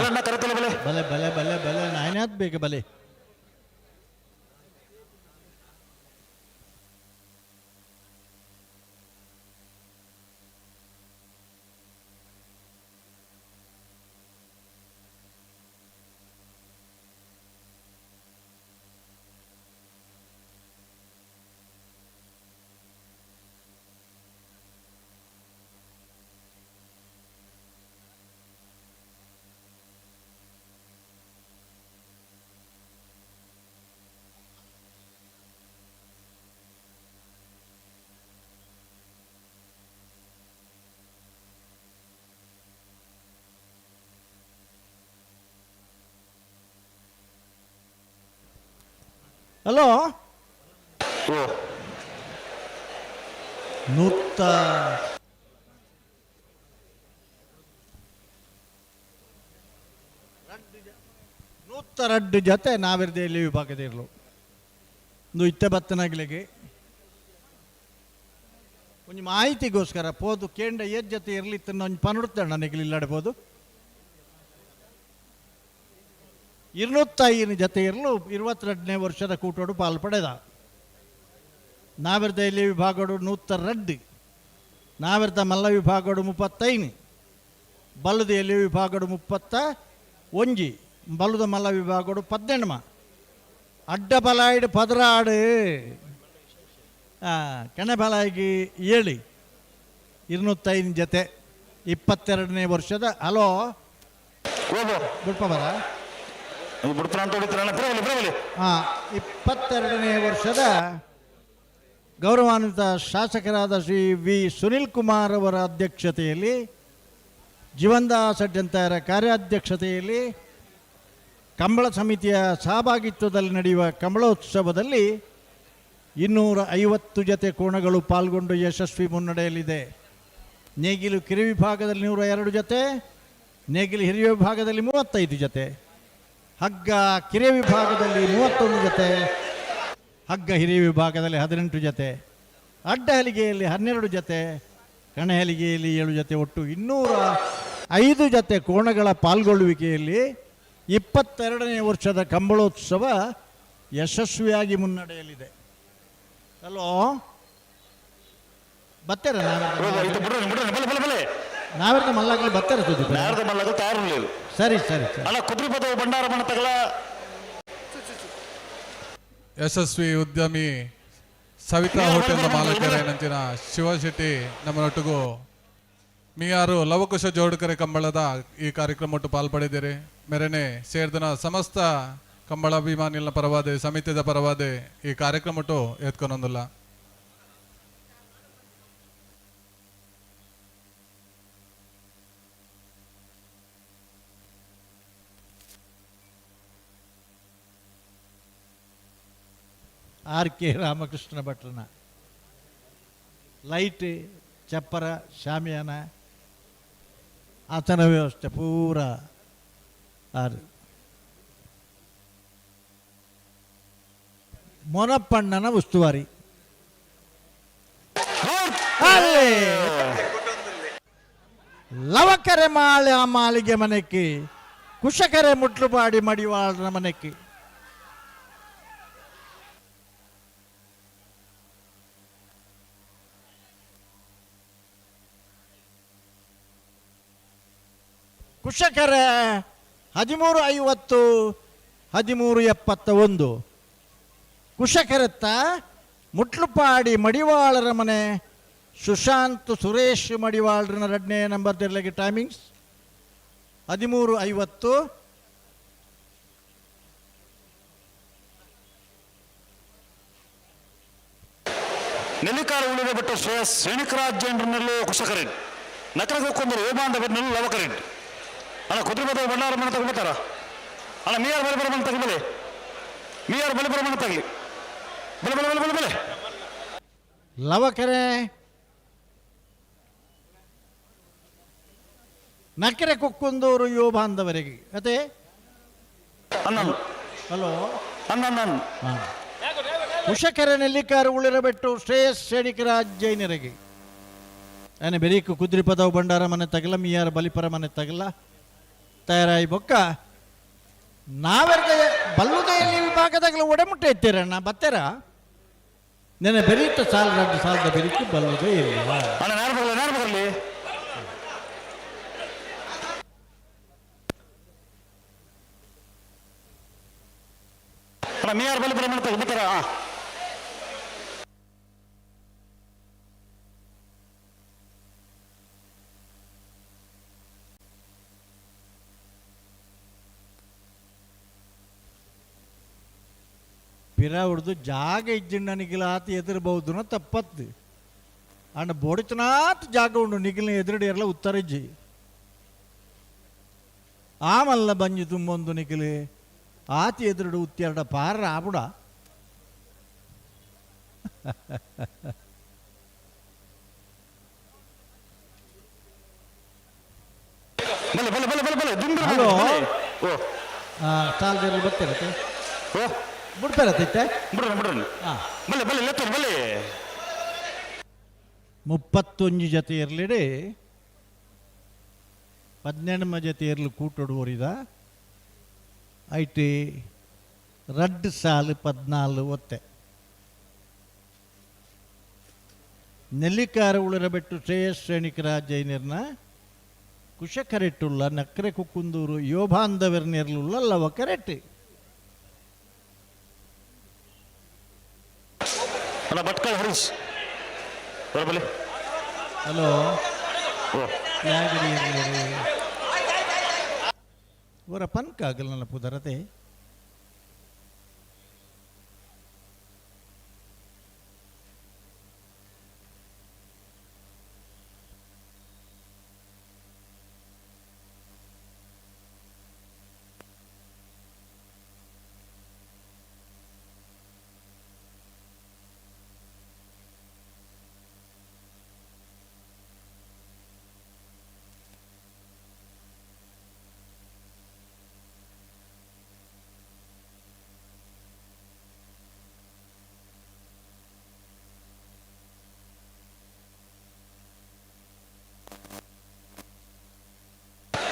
ಅಣ್ಣ ಕರೆತಲ್ಲ ಬಲೆ. ಬಲೆ ಬಲೆ ಬಲೆ ಬಲೆ ನಾಯ್ನಾತ್ ಬೇಕು ಬಲೆ. ಹಲೋ ನೂತ್ತ ನೂತ್ತ ರಡ್ಡು ಜೊತೆ ನಾವಿರ್ದೆ ಇಲ್ಲಿ ವಿಭಾಗದ ಇರಲು ಒಂದು ಇತ್ತೆ ಬತ್ತನಾಗ್ಲಿಗೆ ಒಂಜಿ ಮಾಹಿತಿಗೋಸ್ಕರ ಪೋದು ಕೇಂದ್ರ ಏತ್ ಜೊತೆ ಇರ್ಲಿತ್ತು ಒಂಜಿ ಪನುಡ್ತಾಳೆ ನನಗೆ ಇಲ್ಲಾಡ್ಬೋದು. 205 ಜೊತೆ ಇರಲು 22ನೇ ವರ್ಷದ ಕೂಟೋಡು ಪಾಲು ಪಡೆದ. ನಾವಿರ್ದ ಇಲ್ಲಿ ವಿಭಾಗಡು 102, ನಾವಿರ್ದ ಮಲ್ಲ ವಿಭಾಗಡು 35, ಬಲ್ಲದ ಎಲ್ಲಿ ವಿಭಾಗಡು 31, ಬಲ್ಲದ ಮಲ್ಲ ವಿಭಾಗಡು 18. ಅಡ್ಡ ಬಲಾಯ್ಡು 16, ಕೆಣ ಬಲಾಯಿಗೆ 7, 205 ಜೊತೆ 22ನೇ ವರ್ಷದ. ಹಲೋ ಬುಡ್ಪ ಬರ ಹಾಂ, 22ನೇ ವರ್ಷದ ಗೌರವಾನ್ವಿತ ಶಾಸಕರಾದ ಶ್ರೀ ವಿ ಸುನಿಲ್ ಕುಮಾರ್ ಅವರ ಅಧ್ಯಕ್ಷತೆಯಲ್ಲಿ, ಜೀವನ್ದಾಸ್ ಅಡ್ಡಂತಾಯರ ಕಾರ್ಯಾಧ್ಯಕ್ಷತೆಯಲ್ಲಿ, ಕಂಬಳ ಸಮಿತಿಯ ಸಹಭಾಗಿತ್ವದಲ್ಲಿ ನಡೆಯುವ ಕಂಬಳೋತ್ಸವದಲ್ಲಿ 250 ಜೊತೆ ಕೋಣಗಳು ಪಾಲ್ಗೊಂಡು ಯಶಸ್ವಿ ಮುನ್ನಡೆಯಲ್ಲಿದೆ. ನೇಗಿಲು ಕಿರಿ ವಿಭಾಗದಲ್ಲಿ 102 ಜೊತೆ, ನೇಗಿಲು ಹಿರಿಯ ವಿಭಾಗದಲ್ಲಿ 35 ಜೊತೆ, ಹಗ್ಗ ಕಿರಿಯ ವಿಭಾಗದಲ್ಲಿ 31 ಜೊತೆ, ಹಗ್ಗ ಹಿರಿಯ ವಿಭಾಗದಲ್ಲಿ 18 ಜೊತೆ, ಅಡ್ಡ ಹಲಿಗೆಯಲ್ಲಿ 12 ಜೊತೆ, ಕಣಹಲಿಗೆಯಲ್ಲಿ 7 ಜೊತೆ, ಒಟ್ಟು 205 ಜೊತೆ ಕೋಣಗಳ ಪಾಲ್ಗೊಳ್ಳುವಿಕೆಯಲ್ಲಿ 22ನೇ ವರ್ಷದ ಕಂಬಳೋತ್ಸವ ಯಶಸ್ವಿಯಾಗಿ ಮುನ್ನಡೆಯಲಿದೆ. ಹಲೋ ಬತ್ತಾರೆ ನಾವೆಲ್ಲ ಮಲ್ಲಾಗಲಿ ಬತ್ತಾರೆ. ಸರಿ ಸರಿ ಸರಿ. ಭಂಡಾರ ಮಣತಗಳ ಯಶಸ್ವಿ ಉದ್ಯಮಿ ಸವಿತಾ ಹೋಟೆಲ್ನ ಮಾಲೀಕರೇನಂಚಿನ ಶಿವಶೆಟ್ಟಿ ನಮ್ಮನೊಟ್ಟಿಗೂ ಮೀಯಾರು ಲವಕುಶ ಜೋಡುಕರೆ ಕಂಬಳದ ಈ ಕಾರ್ಯಕ್ರಮ ಒಟ್ಟು ಪಾಲ್ಪಡೆದಿರಿ. ಮೇರೆನೆ ಸೇರ್ದನ ಸಮಸ್ತ ಕಂಬಳಾಭಿಮಾನಿಗಳ ಪರವಾದೆ ಸಮಿತಿದ ಪರವಾದೆ ಈ ಕಾರ್ಯಕ್ರಮ ಒಟ್ಟು ಎತ್ಕೊನೊಂದಿಲ್ಲ. ಆರ್ ಕೆ ರಾಮಕೃಷ್ಣ ಭಟ್ರನ ಲೈಟ್ ಚಪ್ಪರ ಶಾಮಿಯಾನ ಆಸನ ವ್ಯವಸ್ಥೆ ಪೂರ ಆರು. ಮೊನಪ್ಪಣ್ಣನ ಉಸ್ತುವಾರಿ. ಲವಕರೆ ಮಾಳೆ ಆ ಮಾಳಿಗೆ ಮನೆಕ್ಕೆ, ಕುಶಕರೆ ಮುಟ್ಲುಪಾಡಿ ಮಡಿವಾಳನ ಮನೆಕ್ಕೆ. ಕುಶಕರೆ 13:50, 13:71. ಕುಶಕರೆತ್ತ ಮುಟ್ಲುಪಾಡಿ ಮಡಿವಾಳರ ಮನೆ ಸುಶಾಂತ್ ಸುರೇಶ್ ಮಡಿವಾಳರನ 2ನೇ ನಂಬರ್ ತಿರ್ಲಗೆ ಟೈಮಿಂಗ್ಸ್ 13:50. ನೆಲ್ಲಿಕಾರ ಉಳಿದ ಬಿಟ್ಟು ಶ್ರೇಯಸ್ ಶ್ರೇಣಿಕರಾಜ್ ಜೈನರನ್ನಲ್ಲೂ ಕುಶಕರೆಡ್ ನಕರಗೊಕ್ಕೊಂದರು ಓಬಾಂದ ಬೆನ್ನಲ್ಲಿ ಲವಕರೆಡ್. ಅಣ್ಣ ಕುದುರೆ ಭಂಡಾರ ಮನೆ ತಗೊಂಬತ್ತಾರ. ಅಣ್ಣ ಮೀಯಾರ್ ಬಲಿಪುರ ಮನೆ ತಗೊಂಬಲೆ, ಮೀಯಾರ್ ಬಲಿಪುರ ಮನೆ ತಗಲಿ, ಬಲೆ ಬಲೆ ಬಲೆ ಬಲೆ ಬಲೆ. ಲವಕರೆ ನಕರೆ ಕೊಕ್ಕೊಂದವರು ಯುವ ಬಾಂಧವರಿಗೆ ಅದೇ. ಹಲೋ ಕುಶಕರೆ ನೆಲ್ಲಿಕಾರ ಉಳಿರಬೆಟ್ಟು ಶ್ರೇಯಸ್ ಶ್ರೇಣಿಕರಾಜ್ ಜೈನರಿಗೆ. ಆನೆ ಬೆರೀಕು ಕುದ್ರಿ ಪದವು ಭಂಡಾರ ಮನೆ ತಗಲ, ಮೀಯಾರ ಬಲಿಪರ ಮನೆ ತಗಲ ತಯಾರಾಯಿ ಬೊಕ್ಕ ನಾವೆರ್ದ ಬಲ್ಲುದೆಯಲ್ಲಿ ವಿಭಾಗದಾಗಲ ಒಡೆಮುಟ್ಟೆ ಎತ್ತೀರಣ್ಣ ಬತ್ತೆರ ನೆನೆ ಬೆರೀತ ಸಾಲ ರಡ್ಡು ಸಾಲದ ಬೆರೀಕು ಬಲ್ಲುದೇ ಇಲ್ಲ. ಮೀಯಾರ ಬಲಿಪರ ಮನೆ ತಗಲ. ಪಿರ ಹೊಡೆದು ಜಾಗ ಇಜ್ಜಿಂಡ ನಿಗಿಲ ಆತ ಎದುರ್ಬಹುದು ತಪ್ಪತ್ತು. ಅಂಡ ಬೋಡಿತನಾತ್ ಜಾಗ ಉಂಡು ನಿಗಿಲಿನ ಎದುರುಡಿ ಎಲ್ಲ ಉತ್ತರಿಜ್ಜಿ ಆಮಲ್ಲ ಬಂಜಿ ತುಂಬೊಂದು ನಿಗಿಲಿ ಆತಿ ಎದುರುಡು ಉತ್ತೆರಡ ಪಾರ ಆಬುಡ. ಬಲೆ ಬಲೆ ಬಲೆ ಬಲೆ ಬಲೆ ದುಂಡು ಹಲೋ. ಓ ಸಾಲದಲ್ಲಿ ಬರ್ತಿರತ್ತೆ ಓ ಬಿಡ್ತಾರತ್ತೆ ಬಿಡ್ರಿ ಬಿಡ್ರಿ ಬಲೆ ಬಲೆ ಲೆತ್ತೋರು ಬಲೆ. 31 ಜೊತೆ ಇರಲಿಡಿ 18 ಜೊತೆ ಇರಲು ಕೂಟೊಡುವರಿದ ಐಟಿ ರಡ್ಡು ಸಾಲು 14 ಒತ್ತೆ. ನೆಲ್ಲಿಕಾರ ಉಳಿರಬೆಟ್ಟು ಶ್ರೇಯಸ್ ಶ್ರೇಣಿಕರ ಜೈನರ್ನ ಕುಶಕರೆಟ್ಟುಳ್ಳ ನಕ್ರೆ ಕುಕ್ಕುಂದೂರು ಯೋಭಾಂಧವೆರ್ನೆರ್ಲುಳ್ಳ ಲವಕರೆಟ್ಟು. ಅಲ್ಲ ಭಟ್ಕಳ ಹರೀಶ್ ಬರಬಲೆ. ಹಲೋ. ಓ ಯಾಗಡಿ ಅವರ ಪನ್ಕಾಗಲ್ಲ ನನ್ನ ಪುದರತೆ.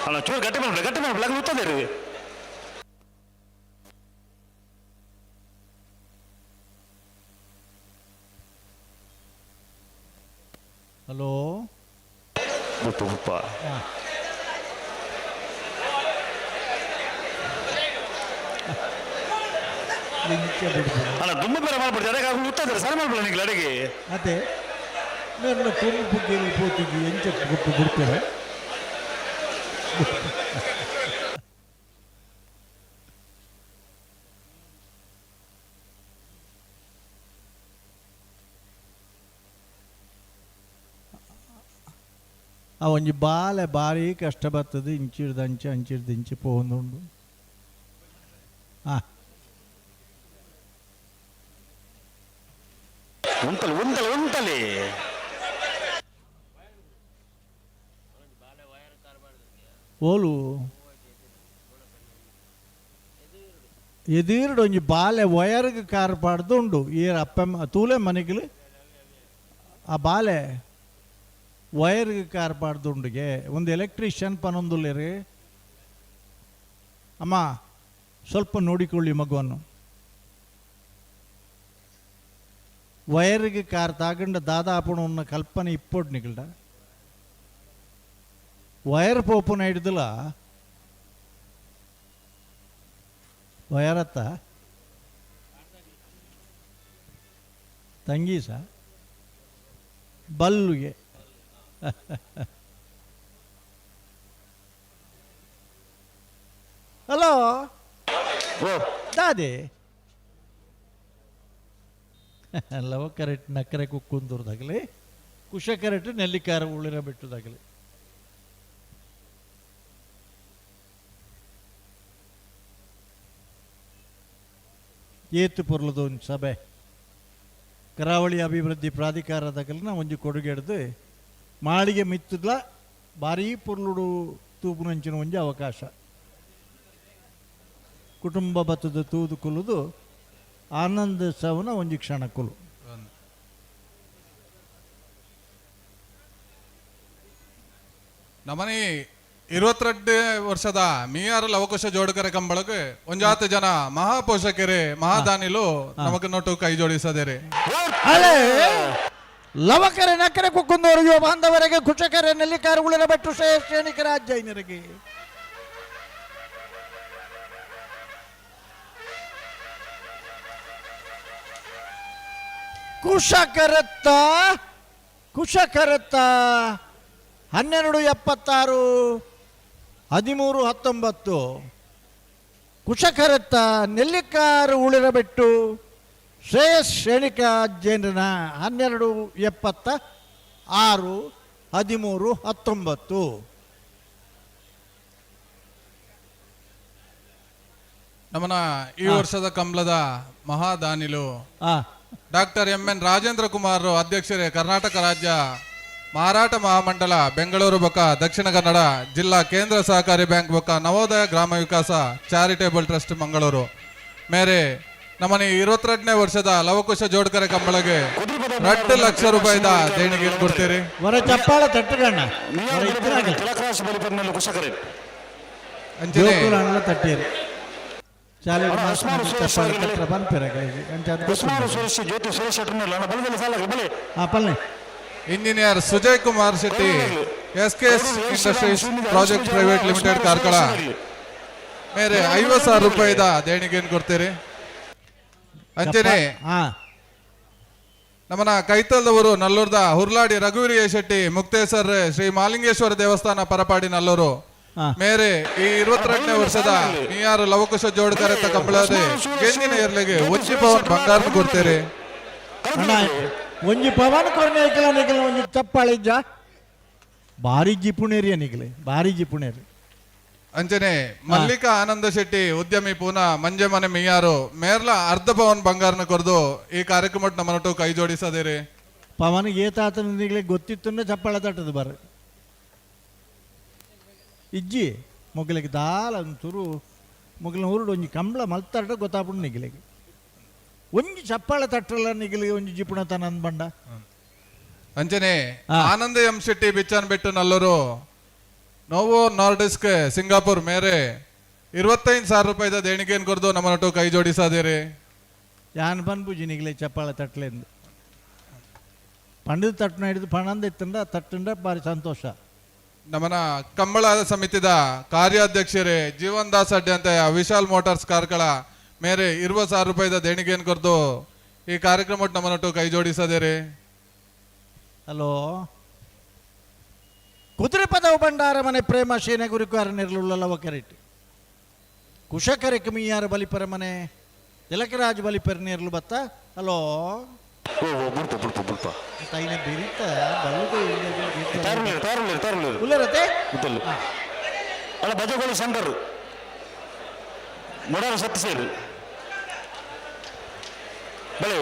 ಅಲ್ಲ ಚೂರು ಗಟ್ಟಿ ಮಾಡ್ಬಿಡ ಗಟ್ಟಿ ಮಾಡ್ಬಿಡ ಉತ್ತದೆ ರೀ. ಹಲೋ. ಬುಪ್ಪ ಬುಪ್ಪ. ಅಲ್ಲ ದುಂಬ ಬೇರೆ ಮಾಡ್ಬಿಡ್ತಾರೆ ಅಡಗೆ ಉತ್ತದೆ ಸರಿ ಮಾಡ್ಬಿಡ ನಿಂಗೆ ಅಡಗೆ. ಅದೇ ನನ್ನ ಕೊಂಪು ಕೇಳಿ ಪೋತಿಗೆ ಎಂಚ ಕೊಟ್ಟು ಬಿಡ್ತೇವೆ. ಆ ಒಂಜಿ ಬಾಲೆ ಭಾರಿ ಕಷ್ಟ ಬರ್ತದೆ ಇಂಚಿಡ್ದು ಅಂಚೆ ಅಂಚಿಡ್ದು ಇಂಚಿ ಪೋವೊಂದುಂಡು. ಉಂಟಲಿ ಉಂಟಲಿ ಉಂಟಲಿ. ಓಲು ಎದುರುಡು ಒಂಜಿ ಬಾಲೆ ವಯರ್ಗ್ ಕಾರ್ ಪಾಡ್ದು ಉಂಡು ಏರ್ ಅಪ್ಪ ತೂಲೆ ಮನೆಗಳು ಆ ಬಾಲೆ ವಯರ್ಗ್ ಕಾರ್ ಪಾಡ್ದು ಉಂಡುಗೆ ಒಂದು ಎಲೆಕ್ಟ್ರಿಷಿಯನ್ ಪನೊಂದುಲ್ಲೇರಿ ಅಮ್ಮ ಸ್ವಲ್ಪ ನೋಡಿಕೊಳ್ಳಿ ಮಗುವನ್ನು. ವಯರ್ಗೆ ಕಾರ್ ತಾಗಂಡ ದಾದಾಪುಣ ಕಲ್ಪನೆ ಇಪ್ಪೊಡ್ ನಿಗಲ್ಡ ವಯರ್ ಪೋಪುನ ಹಿಡ್ದಲ ವಯರತ್ತ ತಂಗೀಸ ಬಲ್ಲುಗೆ. ಹಲೋ. ಓ ದಾದೆ ಲವ ಕರೆಕ್ಟ್ ನಕ್ಕರೆ ಕುಕ್ಕುಂದೂರ್ದಾಗಲಿ ಕುಶ ಕರೆಕ್ಟ್ ನೆಲ್ಲಿಕಾರ ಉಳಿರ ಬಿಟ್ಟದಾಗಲಿ. ಏತು ಪೊರ್ಲದ ಒಂದು ಸಭೆ ಕರಾವಳಿ ಅಭಿವೃದ್ಧಿ ಪ್ರಾಧಿಕಾರದಾಗಲಿನ ಒಂಜಿ ಕೊಡುಗೆ ಹಿಡ್ದು ಮಾಳಿಗೆ ಮಿತ್ತುದ್ಲ ಭಾರೀ ಪೊರ್ಲುಡು ತೂಪುನಂಚಿನ ಒಂಜಿ ಅವಕಾಶ. ಕುಟುಂಬ ಬತ್ತದ ತೂದು ಕುಲುದು ಆನಂದ ಸವನ ಒಂಜಿ ಕ್ಷಣ ಕುಲು. ನಮ್ಮನೆ 22 ವರ್ಷದ ಮೀಯಾರ ಲವಕುಶ ಜೋಡಕರ ಕಂಬಳಕ್ಕೆ ಒಂಜಾತ ಜನ ಮಹಾಪೋಷಕರೇ ಮಹಾದಾನಿಲು ನಮಗ ನೋಟು ಕೈ ಜೋಡಿಸದೇರೆ. ಅಲೆ ಲವಕರೆ ನಕರೆ ಕುಕ್ಕುಂದವರು ಯುವ ಬಾಂಧವರಿಗೆ ಕುಶಕರೆ ನೆಲ್ಲಿಕಾರ ಉಳಿರ ಬೆಟ್ಟು ಶ್ರೇಣಿಕರ ಜೈನರಿಗೆ. ಕುಶಕರತ್ತ ಕುಶಕರತ್ತ 12:76 13:19. ಕುಶಕರತ್ತ ನೆಲ್ಲಿಕಾರು ಉಳಿರಬೆಟ್ಟು ಶ್ರೇಯಸ್ ಶ್ರೇಣಿಕ ಜೈನನ 12:76 13:19. ನಮ್ಮನ ಈ ವರ್ಷದ ಕಂಬಳದ ಮಹಾದಾನಿಲು Doctor M N Rajendra Kumar ಅಧ್ಯಕ್ಷರೇ, ಕರ್ನಾಟಕ ರಾಜ್ಯ ಮಾರಾಟ ಮಹಾಮಂಡಲ ಬೆಂಗಳೂರು ಬೊಕ್ಕ ದಕ್ಷಿಣ ಕನ್ನಡ ಜಿಲ್ಲಾ ಕೇಂದ್ರ ಸಹಕಾರಿ ಬ್ಯಾಂಕ್ ಬೊಕ್ಕ ನವೋದಯ ಗ್ರಾಮ ವಿಕಾಸ ಚಾರಿಟೇಬಲ್ ಟ್ರಸ್ಟ್ ಮಂಗಳೂರು ಮೇರೆ ನಮ್ಮನೆ 22ನೇ ವರ್ಷದ ಲವಕುಶ ಜೋಡ್ಕರೆ ಕಂಬಳಗೆ 2 ಲಕ್ಷ ರೂಪಾಯಿದ ದೇಣಿಗೆ ಕೊಡ್ತೀರಿ. ವರ ಚಪ್ಪಾಳ ತಟ್ಟುಗಣ್ಣ. ತಿಲಕರಾಜ್ ಬಲಿಪರ್ನಲ್ಲಿ ಕುಶಕರೆ. ಅಂಚನೆ ಜೋಕುಲು ತಟ್ಟಿರು ಶಾಲೆ ಚಪ್ಪಾಳೆ ತಟ್ಟರ ಪನ್ಪೆರ ಅಂಚ. ಉಸ್ಮಾನ್ ಸುರೇಶ್ ಜ್ಯೋತಿ ಸುರೇಶ್ ಶೆಟ್ಟರ್ನಲ್ಲಿ ಅಣ್ಣ ಬಲದಲ್ಲಿ ಸಾಲ ಬಲೆ. ಹಾ, ಪಲ್ಲೆ. Engineer Sujay Kumar Shetty, S K S Industries Project Private Limited, Karkala ಮೇರೆ 50,000 ರೂಪಾಯಿದ ದೇಣಿಗೆಯನ್ನು ಕೊಡ್ತೀರಿ. ಅಂಚನೆ ನಮ್ಮನ ಕೈತಲ್ದವರು ನಲ್ಲೂರ್ದ ಹುರ್ಲಾಡಿ ರಘುವೀರ ಶೆಟ್ಟಿ ಮುಕ್ತೇಸರ್, ಶ್ರೀ ಮಾಲಿಂಗೇಶ್ವರ ದೇವಸ್ಥಾನ, ಪರಪಾಡಿ, ನಲ್ಲೂರು ಮೇರೆ ಈ 22ನೇ ವರ್ಷದ ಮೀಯಾರು ಲವಕುಶ ಜೋಡ್ಕರೆತ ಕಂಬಳದೆ ಗೆಂದಿನ ಎರ್ಲೆಗೆ 1 ಪವನ್ ಬಂಗಾರ ಕೊಡ್ತೀರಿ. ಅಣ್ಣ, 1 ಪವನ್ ಕೊರ್ನೆ ಐಕಲ ನಿಕಲ ಒಂಜಿ ಚಪ್ಪಾಳೆ ಇಜ್ಜ? ಭಾರಿ ಜಿಪುಣೇರಿಯ ನಿಕಲೆ, ಭಾರಿ ಜಿಪುಣೇರಿ. ಅಂಚನೆ ಮಲ್ಲಿಕಾ ಆನಂದ ಶೆಟ್ಟಿ ಉದ್ಯಮಿ, ಪೂನಾ, ಮಂಜೆಮನೆ, ಮಿಯಾರು ಮೇರ್ಲ ಅರ್ಧ ಪವನ್ ಬಂಗಾರನ ಕೊರ್ದು ಈ ಕಾರ್ಯಕ್ರಮ ನಮ್ಮನೊಟ್ಟು ಕೈ ಜೋಡಿಸದಿರಿ. ಪವನ್ ಏತಾತನ ನಿಗಲೆ ಗೊತ್ತಿತ್ತನ್ನ ಚಪ್ಪಾಳೆ ತಟ್ಟದು ಬರ ಇಜ್ಜಿ. ಮೊಗಲಿಗೆ ದಾಲ ಒಂಚೂರು ಮೊಗಲಿನ ಊರುಡು ಒಂಜಿ ಕಂಬಳ ಮಲ್ತಾಟ ಗೊತ್ತಾಪುಂಡು ನಿಗಲಿಗೆ. ಒಂಜಿ ಚಪ್ಪಾಳೆ ತಟ್ಟಲ್ಲ ನಿಗಲಿಗೆ, ಒಂಜಿ ಜಿಪುಣ ತನ ಬಂಡ. ಅಂಚನೆ ಆನಂದ ಎಂ ಶೆಟ್ಟಿ ಬಿಚ್ಚಾನ್ ಬೆಟ್ಟು ನಲ್ಲೂರು, ನೋವೋ ನಾರ್ಡಿಸ್ಕ್ ಸಿಂಗಾಪುರ್ ಮೇರೆ 25,000 ರೂಪಾಯಿದ ದೇಣಿಗೆಯನ್ನು ಕೊರ್ದು ನಮ್ಮನೊಟ್ಟು ಕೈ ಜೋಡಿಸದಿರಿ. ಯಾನ್ ಪನ್ಪುಜಿ ನಿಗಲೆ ಚಪ್ಪಾಳೆ ತಟ್ಟಲೆಂದು. ಪಂಡಿತ ತಟ್ಟನ ಹಿಡಿದು ಪಣಂದ ಇತ್ತಂಡ ತಟ್ಟಂಡ ಭಾರಿ ಸಂತೋಷ. ನಮ್ಮನ ಕಂಬಳ ಸಮಿತಿದ ಕಾರ್ಯಾಧ್ಯಕ್ಷರೇ ಜೀವನ್ ದಾಸ್ ಅಡ್ಡಿ ಅಂತ, ವಿಶಾಲ್ ಮೋಟಾರ್ಸ್, ಕಾರ್ಕಳ ಮೇರೆ 20,000 ರೂಪಾಯಿದ ದೇಣಿಗೆಯನ್ನು ಕೊರ್ದು ಈ ಕಾರ್ಯಕ್ರಮ ನಮ್ಮನೊಟ್ಟು ಕೈ ಜೋಡಿಸದಿರಿ. ಹಲೋ, ಕುದುರೆ ಭಂಡಾರ ಮನೆ ಪ್ರೇಮ ಶೇನೆ ಗುರುಕಾರ ನೆರಳುಳ್ಳ ಲವಕರೆಟ್ ಕುಶಕರೆ ಕಮಿಯಾರ ಬಲಿಪರ ಮನೆ ತಿಲಕರಾಜ್ ಬಲಿಪರ ನೇರ್ಲು ಬತ್ತ. ಹಲೋ. ಬುಡ್ಪ ಬುಡ್ಪ ಬುಡ್ಪ. ತೈನ ಬಿರಿತ ತಾರುಲೇರು ತಾರುಲೇರು ತಾರುಲೇರು. ಉಲ್ಲರತೆ. ಮುತ್ತಲ್ಲು ಅಲ್ಲ. ಬಜಗೋಳಿ ಶಂಕರ್, ಮುಡಾರ ಸತ್ತು ಸೇರು ಬಳೆ.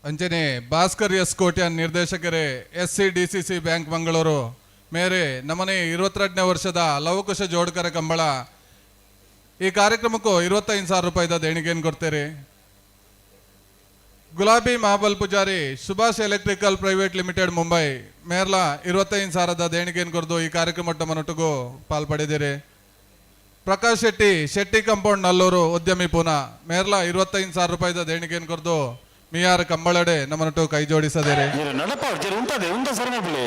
ಅಂಚನೆ ಭಾಸ್ಕರ್ ಎಸ್ ಕೋಟ್ಯಾನ್ ನಿರ್ದೇಶಕರೇ, S C D C C bank, Mangaluru ಮೇರೆ ನಮ್ಮನೆ 22ನೇ ವರ್ಷದ ಲವಕುಶ ಜೋಡ್ಕರ ಕಂಬಳ ಈ ಕಾರ್ಯಕ್ರಮಕ್ಕೂ 25,000 ರೂಪಾಯಿದ ದೇಣಿಗೆಯನ್ನು ಕೊಡ್ತೀರಿ. Gulabi Mahabal Poojary, Subhash electrical private limited, Mumbai ಮೇರ್ಲಾ 25,000ದ ದೇಣಿಗೆಯನ್ನು ಕೊರ್ದು ಈ ಕಾರ್ಯಕ್ರಮ ನಮ್ಮನೊಟ್ಟಿಗೂ ಪಾಲ್ಪಡೆದಿರಿ. ಪ್ರಕಾಶ್ ಶೆಟ್ಟಿ, ಶೆಟ್ಟಿ ಕಾಂಪೌಂಡ್, ನಲ್ಲೂರು, ಉದ್ಯಮಿ, ಪೂನಾ ಮೇರ್ಲಾ 25,000 ರೂಪಾಯಿದ ದೇಣಿಗೆಯನ್ನು ಕೊರ್ದು ಮಿಯಾರ್ ಕಂಬಳಡೆ ನಮ್ಮನೊಟ್ಟು ಕೈ ಜೋಡಿಸದಿರಿ. ನಡಪ ಉಂಟದೆ ಉಂಟ ಸರಿ ಮಾಡ್ಬಿಡಿ.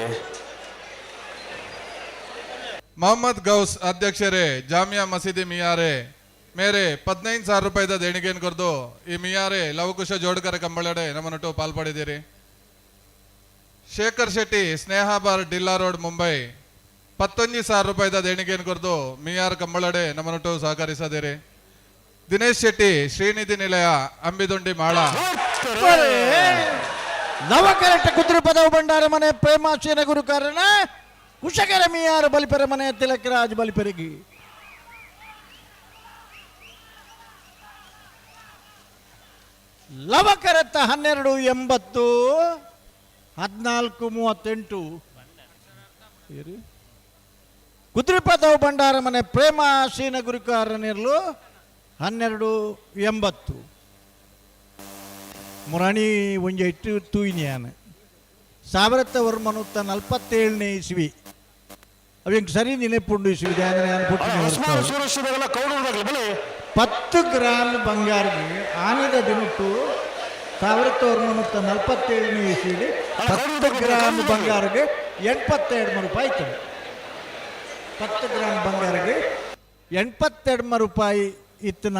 ಮೊಹಮ್ಮದ್ ಗೌಸ್ ಅಧ್ಯಕ್ಷರೇ, ಜಾಮಿಯಾ ಮಸೀದಿ, ಮಿಯಾರೆ ಮೇರೆ 15,000 ರೂಪಾಯಿದ ದೇಣಿಗೆಯನ್ನು ಕೊರ್ದು ಈ ಮಿಯಾರೆ ಲವಕುಶ ಜೋಡ್ಕರ ಕಂಬಳಡೆ ನಮ್ಮನೊಟ್ಟು ಪಾಲ್ಪಡಿದ್ದೀರಿ. ಶೇಖರ್ ಶೆಟ್ಟಿ, ಸ್ನೇಹ ಬಾರ್, ಡಿಲ್ಲಾ ರೋಡ್, ಮುಂಬೈ 19,000 ರೂಪಾಯಿದ ದೇಣಿಗೆಯನ್ನು ಕೊರ್ದು ಮಿಯಾರ್ ಕಂಬಳಡೆ ನಮ್ಮನೊಟ್ಟು ಸಹಕರಿಸದಿರಿ. ದಿನೇಶ್ ಶೆಟ್ಟಿ, ಶ್ರೀನಿಧಿ ನಿಲಯ, ಅಂಬಿದೊಂಡಿ, ಮಾಳ. ನವಕರೆಟ್ಟ ಕುದುರೆ ಪದವು ಭಂಡಾರ ಮನೆ ಪ್ರೇಮ ಸೇನ ಗುರುಕಾರನ ಕುಶಕರ ಮಿಯಾರ ಬಲಿಪರ ಮನೆ ತಿಲಕರಾಜ್ ಬಲಿಪರಿಗೆ. ಲವಕರತ್ತ 12.80, 14.38. ಕುದುರೆಪದವು ಭಂಡಾರ ಮನೆ ಪ್ರೇಮ ಸೀನ ಗುರುಕಾರನಿರಲು 12.80. ಮುರಾಣಿ ಒಂಜಿ ಇಟ್ಟು ತೂಯಿನಿಯಾನ 1947ನೇ ಇಸ್ವಿ. ಅವೆಂಕ್ ಸರಿ ನೆನಪುಂಡು ಇಸ್ವಿ ಧ್ಯಾನ ಪುಟ್ಟಿನ ವರ್ಷ. 10 ಗ್ರಾಮ್ ಬಂಗಾರಗೆ ಆನೆದ ದಿನಟ್ಟು 1947ನೇ ಇಸ್ವಿಲಿ 10 ಗ್ರಾಮ್ ಬಂಗಾರಗೆ 82 ರೂಪಾಯಿ ಇತ್ತು. 10 ಗ್ರಾಮ್ ಬಂಗಾರಗೆ 82 ರೂಪಾಯಿ ಇತ್ತನ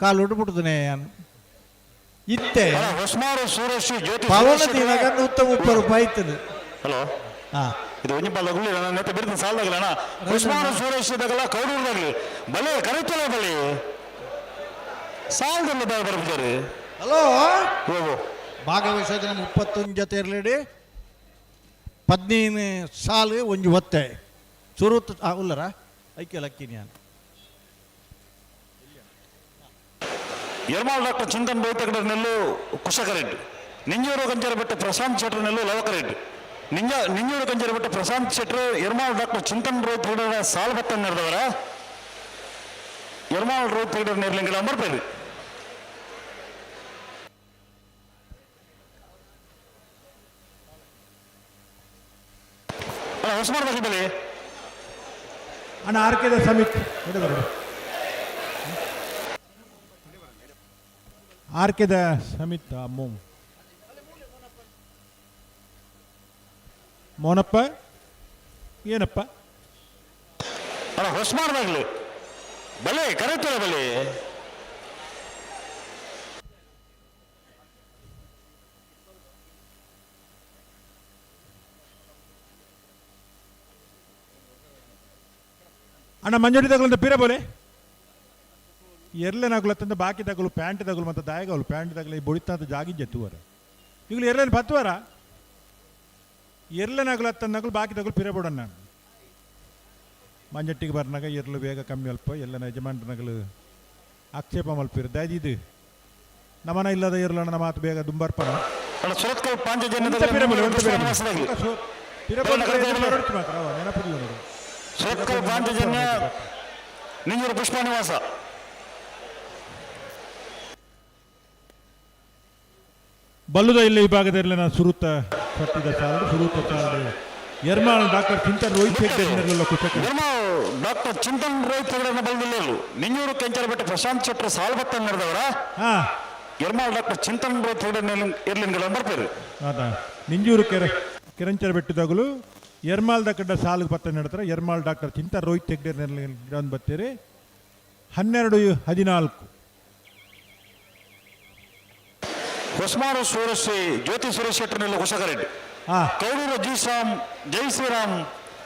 ಕಾಲು ಉಡ್ಬಿಡ್ತಾನೆ ಇತ್ತೆ. ಪವನ ದಿನಾಗ 130 ರೂಪಾಯಿ ಇತ್ತದು. ಹಲೋ. ಹಾ. ಇದು ಒಂಜಿ ಪಲ್ಲ ಗುಳ್ಳಿ ನನ್ನ ನೆತ್ತ ಬಿರ್ದು ಸಾಲದಾಗಲ್ಲ ಅಣ್ಣ. ಉಸ್ಮಾನ್ ಸುರೇಶ್ ದಗಲ ಕೌಡೂರ್ದಾಗಲಿ ಬಲೆ ಕರೆತಲ್ಲ ಬಲೆ ಸಾಲದಲ್ಲ ಬರ್ಬಿದ್ದಾರೆ. ಹಲೋ, ಭಾಗವಹಿಸೋದ್ರೆ 31 ಜೊತೆ ಇರಲಿಡಿ. 15 ಸಾಲು ಒಂಜಿ ಒತ್ತೆ ಸುರುತ್ ಉಲ್ಲರ ಐಕೆ ಲಕ್ಕಿನಿ. Ermal doctor Chintan Rohit ನೆಲ್ಲು ಕುಶಕರೆಡ್ಡಿ. ನಿಂಜೂರು ಕಂಚರಬೆಟ್ಟು ಪ್ರಶಾಂತ್ ಶೆಟ್ಟರ್ ನೆಲ್ಲು ಲವಕರೆಡ್ಡಿ. ನಿಂಜೂರು ಕಂಚರಬೆಟ್ಟು ಪ್ರಶಾಂತ್ ಶೆಟ್ಟರ್ ಎರ್ಮಾಲ್ ಡಾಕ್ಟರ್ ಚಿಂತನ್ ರೋಹಿತ್ ಹೆಗಡೆ ಸಾಲ್ಬತ್ತ ನಡೆದವರ ಎರ್ಮಾಲ್ ರೋಹಿತ್ ಹೆಗಡೆ ನೇರ್ಲಿಂಗಡ ಬರ್ಪೇರು. ಹೊಸ ಮಾಡ್ಬೇಕು ಬಲಿ. ಅಣ್ಣ ಆರ್ಕೆದ ಸಮಿತ್ ಆರ್ಕೆದ ಸಮಿತ್ ಮೋನಪ್ಪ ಏನಪ್ಪ ಅಣ್ಣ ಹೊಸ ಮಾಡ್ದಾಗ್ಲಿ ಬಲೆ ಕರೆಕ್ಟ್ ಬಲೆ. ಅಣ್ಣ ಮಂಜುಡಿ ತಗಲಂತ ಪಿರ ಬೋಲೆ ಎರ್ಲೆ ನಗುಲತ್ತಂದ ಬಾಕಿ ತಗಲು ಪ್ಯಾಂಟ್ ತಗಲು ಮತ್ತು ದಾಯಗವಲು ಪ್ಯಾಂಟ್ ತಗಲು ಬೊಡಿತಂತ ಜಾಗಿಜ್ಜೆ ತೂವರ ಈಗಲೂ ಎರ್ಲೇನು ಪತ್ತುವರ ಎರ್ಲೆ ನಗುಲತ್ತಂದ ನಗಲು ಬಾಕಿ ತಗಲು ಪಿರ ಬೋಡಣ್ಣ ಮಂಜಟ್ಟಿಗೆ ಬರ್ನಾಗ ಎರ್ಲು ಬೇಗ ಕಮ್ಮಿ ಅಲ್ಪ ಎಲ್ಲ ಯಜಮಾನ್ರ ನಗಲು ಆಕ್ಷೇಪ ಮಲ್ಪಿರು ದಯದಿದು ನಮನ ಇಲ್ಲದ ಎರ್ಲಣ್ಣ ಮಾತು ಬೇಗ ದುಂಬರ್ಪಣ ಮಾತ್ರ ನೆನಪು ನೋಡು. ಸುರತ್ಕಲ್ ಪಾಂಚಜನ್ಯ ನಿಂಜೂರು ಪುಷ್ಪ ನಿವಾಸ. ಬಲ್ಲುದ ಇಲ್ಲಿ ವಿಭಾಗದಲ್ಲಿ ನಾನು ಸುರುತ ಸಟ್ಟಿದ ಸಾಲು ಸುರುತ ಸಾಲು ಎರ್ಮಾಲ್ ಡಾಕ್ಟರ್ ಚಿಂತನ್ ರೋಹಿತ್ ಹೆಗ್ಡೆ ಕುಶಕ ಎರ್ಮಾಲ್ ಡಾಕ್ಟರ್ ಚಿಂತನ್ ರೋಹಿತ್ ಹೆಗ್ಡೆ ಬಲ್ದಿಲ್ಲೇಲು ನಿಂಜೂರು ಕೆಂಚರಬೆಟ್ಟು ಪ್ರಶಾಂತ್ ಶೆಟ್ಟರ್ ಸಾಲ್ಬತ್ತ ನಡೆದವರ ಎರ್ಮಾಲ್ ಡಾಕ್ಟರ್ ಚಿಂತನ್ ರೋಹಿತ್ ಹೆಗ್ಡೆ ಇರ್ಲಿನ್ಗಳ ಬರ್ಪೇರು. ಆತ ನಿಂಜೂರು ಕೆರೆ ಕೆರಂಚರ ಬೆಟ್ಟದಾಗಲು ಎರ್ಮಾಲ್ ಕಡ್ಡ ಸಾಲಿಗೆ ಪತ್ತ ನಡ್ತಾರೆ. ಎರ್ಮಾಲ್ ಡಾಕ್ಟರ್ ಚಿಂತನ್ ರೋಹಿತ್ ಹೆಗ್ಡೆ ಬರ್ತೀರಿ. 12 14. ಹೊಸ್ಮಾರು ಸೂರಶ್ರೀ ಜ್ಯೋತಿ ಸುರೇಶ್ ಶೆಟ್ಟರ್ನೆಲ್ಲ ಕುಶಕರೆಡ್ಡಿ. ಕೌಡೂರು ಜಿ ಶ್ಯಾಮ್ ಜೈ ಶ್ರೀರಾಮ್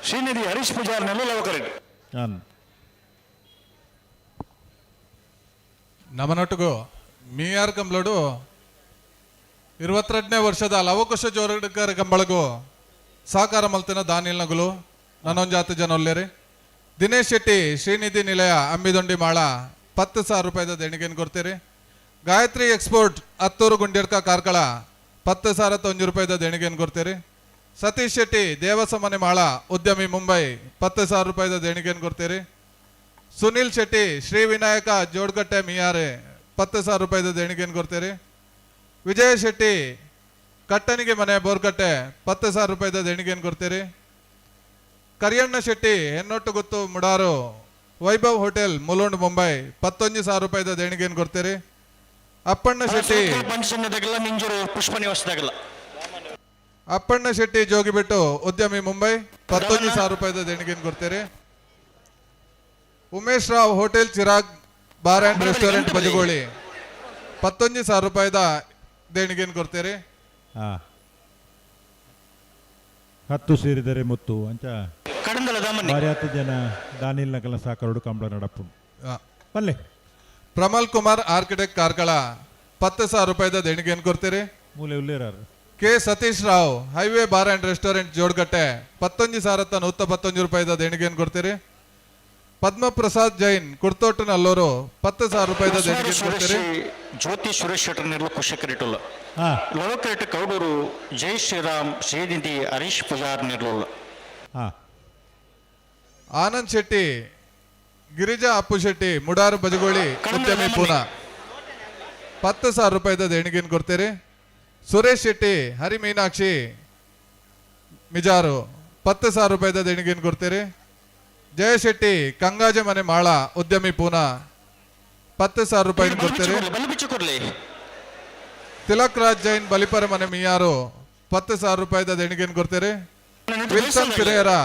ಶ್ರೀನಿಧಿ ಹರೀಶ್ ಪೂಜಾರ್ನೆಲ್ಲ ಲವಕರೆಡ್ಡಿ. ನಮ್ಮನೊಟ್ಟಿಗೂ ಮೀಯಾರ್ ಕಂಬಳಡು 22ನೇ ವರ್ಷದ ಲವಕುಶ ಜೋರಡ್ಕರ್ ಕಂಬಳಗು ಸಹಕಾರ ಮಲ್ತಿನ ದಾನಿಲ್ ನಗುಲು ನನ್ನೊಂಜಾತ ಜನ ಒಲ್ಲೇರಿ. ದಿನೇಶ್ ಶೆಟ್ಟಿ ಶ್ರೀನಿಧಿ ನಿಲಯ ಅಂಬಿದೊಂಡಿ ಮಾಳ 10,000 ರೂಪಾಯಿದ ದೇಣಿಗೆಯನ್ನು ಕೊಡ್ತೀರಿ. ಗಾಯತ್ರಿ ಎಕ್ಸ್ಪೋರ್ಟ್ ಹತ್ತೂರು ಗುಂಡಿರ್ಕ ಕಾರ್ಕಳ 10,001 ರೂಪಾಯಿದ ದೇಣಿಗೆಯನ್ನು ಕೊಡ್ತೀರಿ. ಸತೀಶ್ ಶೆಟ್ಟಿ ದೇವಸಮನೆ ಮಾಳ ಉದ್ಯಮಿ ಮುಂಬೈ 10,000 ರೂಪಾಯಿದ ದೇಣಿಗೆಯನ್ನು ಕೊಡ್ತೀರಿ. ಸುನಿಲ್ ಶೆಟ್ಟಿ ಶ್ರೀ ವಿನಾಯಕ ಜೋಡ್ಗಟ್ಟೆ ಮಿಯಾರೆ 10,000 ರೂಪಾಯಿದ ದೇಣಿಗೆಯನ್ನು ಕೊಡ್ತೀರಿ. ವಿಜಯ ಶೆಟ್ಟಿ ಕಟ್ಟನಿಗೆ ಮನೆ ಬೋರ್ಗಟ್ಟೆ 10,000 ರೂಪಾಯಿದ ದೇಣಿಗೆಯನ್ನು ಕೊಡ್ತೀರಿ. ಕರಿಯಣ್ಣ ಶೆಟ್ಟಿ ಹೆನ್ನೊಟ್ಟು ಗುತ್ತು ಮುಡಾರು ವೈಭವ್ ಹೋಟೆಲ್ ಮುಲುಂಡ್ ಮುಂಬೈ 11,000 ರೂಪಾಯಿದ ದೇಣಿಗೆಯನ್ನು ಕೊಡ್ತೀರಿ. ಅಪ್ಪಣ್ಣ ಶೆಟ್ಟಿ ಪುಷ್ಪ ನಿವಾಸದಾಗಲ್ಲ. ಅಪ್ಪಣ್ಣ ಶೆಟ್ಟಿ ಜೋಗಿಬೆಟ್ಟು ಉದ್ಯಮಿ ಮುಂಬೈ 11,000 ರೂಪಾಯಿದ ದೇಣಿಗೆಯನ್ನು ಕೊಡ್ತೀರಿ. Umesh Rao hotel Chirag bar and restaurant Bajagoli 11,000 ರೂಪಾಯಿದ ದೇಣಿಗೆಯನ್ನು ಕೊಡ್ತೀರಿ. 10 ಸೇರಿದರೆ ಮುತ್ತು ಅಂಚ ಭಾರಿ ಜನ ದಾನಿಲ್ ನಕಲ ಸಾಕರೋಡು ಕಂಬಳ ನಡಪು ಬಲ್ಲೆ. ಪ್ರಮಲ್ ಕುಮಾರ್ ಆರ್ಕಿಟೆಕ್ಟ್ ಕಾರ್ಕಳ 10,000 ರೂಪಾಯಿದ ದೇಣಿಗೆಯನ್ನು ಕೊಡ್ತೀರಿ. ಮೂಲೆ ಉಲ್ಲೇರಾರು. K Satish Rao highway bar and restaurant Jodgatte 11,111 ರೂಪಾಯಿದ ದೇಣಿಗೆಯನ್ನು ಕೊಡ್ತೀರಿ. ಪದ್ಮಪ್ರಸಾದ್ ಜೈನ್ ಕುರ್ತೋಟು ನಲ್ಲೂರು 10,000 ರೂಪಾಯಿದ ದೇಣಿಗೆಯನ್ನು ಕೊಡ್ತೀರಿ. ಜ್ಯೋತಿ ಸುರೇಶ್ ಶೆಟ್ಟರ್ ಕುಶಕರಿಟುಲ್ಲ ಲವಕರೆಟ್ ಕೌಡೂರು ಜೈ ಶ್ರೀರಾಮ್ ಶ್ರೀನಿಧಿ ಹರೀಶ್ ಪೂಜಾರ್ ನಿರ್ಲುಲ್ಲ. ಆನಂದ್ ಶೆಟ್ಟಿ ಗಿರಿಜಾ ಅಪ್ಪು ಶೆಟ್ಟಿ ಮುಡಾರು ಬಜಗೋಳಿ ಉದ್ಯಮಿ ಪೂನಾ 10,000 ರೂಪಾಯಿದ ದೇಣಿಗೆಯನ್ನು ಕೊಡ್ತೀರಿ. ಸುರೇಶ್ ಶೆಟ್ಟಿ ಹರಿ ಮೀನಾಕ್ಷಿ ಮಿಜಾರು 10,000 ರೂಪಾಯಿದ ದೇಣಿಗೆಯನ್ನು ಕೊಡ್ತೀರಿ. ಜಯ ಶೆಟ್ಟಿ ಕಂಗಾಜೆ ಮನೆ ಮಾಳ ಉದ್ಯಮಿ ಪೂನಾ 10,000 ರೂಪಾಯಿ ಕೊಡ್ತೀರಿ. ತಿಲಕ್ ರಾಜ್ ಜೈನ್ ಬಲಿಪರ ಮನೆ ಮಿಯಾರು 10,000 ರೂಪಾಯಿದ ದೇಣಿಗೆಯನ್ನು ಕೊಡ್ತೀರಿ. ವಿಲ್ಸನ್ ಪಿರೇರಾ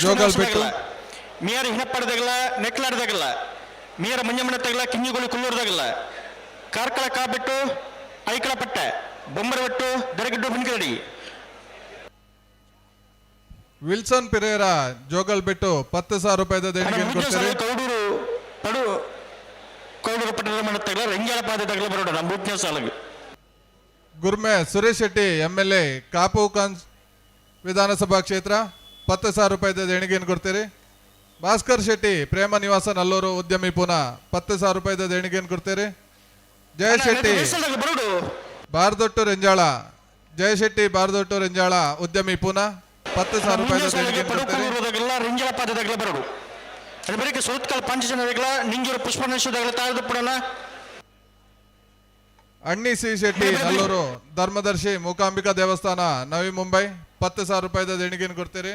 ಜೋಗಲ್ ಬಿಟ್ಟು ಮಿಯಾರ ಹಿನಪ್ಪಾಡ್ದಾಗಲ್ಲ ನೆಕ್ಲಾಡ್ದಾಗಲ್ಲ ಮಿಯರ ಮಂಜಮ್ಮನ ತಗಲ ಕಿಂಜಿಗೋಳಿ ಕುಲ್ಲೂರ್ದಾಗಲ್ಲ ಕಾರ್ಕಳ ಕಾಬಿಟ್ಟು ಐಕಳ ಪಟ್ಟೆ ಬೊಂಬರಬೆಟ್ಟು ದರಗಿಡ್ಡು ಬಿನ್ಕರಡಿ. ವಿಲ್ಸನ್ ಪಿರೇರಾ ಜೋಗಲ್ ಬಿಟ್ಟು 10,000 ರೂಪಾಯಿದ ದೇಣಿಗೆಯನ್ನು ಕೊಡ್ತೀರಿ. ಕೌಡೂರು ಪಡು ಕೌಡೂರು ಪಟ್ಟಣ ಮನೆ ತಗಲ ರಂಜಾಲ ಪಾದ ತಗಲ ಬರೋಣ ನಮ್ಮ ಬೂಟ್ನ ಸಾಲಗೆ. ಗುರ್ಮೆ ಸುರೇಶ್ ಶೆಟ್ಟಿ MLA Kapu ಕಾನ್ಸ್ ವಿಧಾನಸಭಾ ಕ್ಷೇತ್ರ 10,000 ರೂಪಾಯಿದ ದೇಣಿಗೆಯನ್ನು ಕೊಡ್ತೀರಿ. ಭಾಸ್ಕರ್ ಶೆಟ್ಟಿ ಪ್ರೇಮ ನಿವಾಸ ನಲ್ಲೂರು ಉದ್ಯಮಿ ಪುನಾ 10,000 ರೂಪಾಯಿದ ದೇಣಿಗೆಯನ್ನು ಕೊಡ್ತೀರಿ. ಜಯ ಶೆಟ್ಟಿ ಬಾರ್ದೊಟ್ಟು ರೆಂಜಾಳ, ಜಯ ಶೆಟ್ಟಿ ಬಾರ್ದೊಟ್ಟು ರೆಂಜಾಳ ಉದ್ಯಮಿ ಪುನಾ 10,000 ರೂಪಾಯಿದ ದೇಣಿಗೆಯನ್ನು ಕೊಡ್ತೀರಿ. ರಿಂಜಳ ಪಾದದಾಗಲೇ ಬರೋಡು ಅದು ಬರೀ ಸುರತ್ಕಲ್ ಪಂಚಜನದಾಗಲ ನಿಂಜೂರು ಪುಷ್ಪನೇಶ್ವರದಾಗಲ ತಾರದಪ್ಪಡನ. ಅಣ್ಣಿ ಸಿ ಶೆಟ್ಟಿ ನಲ್ಲೂರು ಧರ್ಮದರ್ಶಿ ಮೂಕಾಂಬಿಕಾ ದೇವಸ್ಥಾನ ನವಿ ಮುಂಬೈ 10,000 ರೂಪಾಯಿದ ದೇಣಿಗೆಯನ್ನು ಕೊಡ್ತೀರಿ.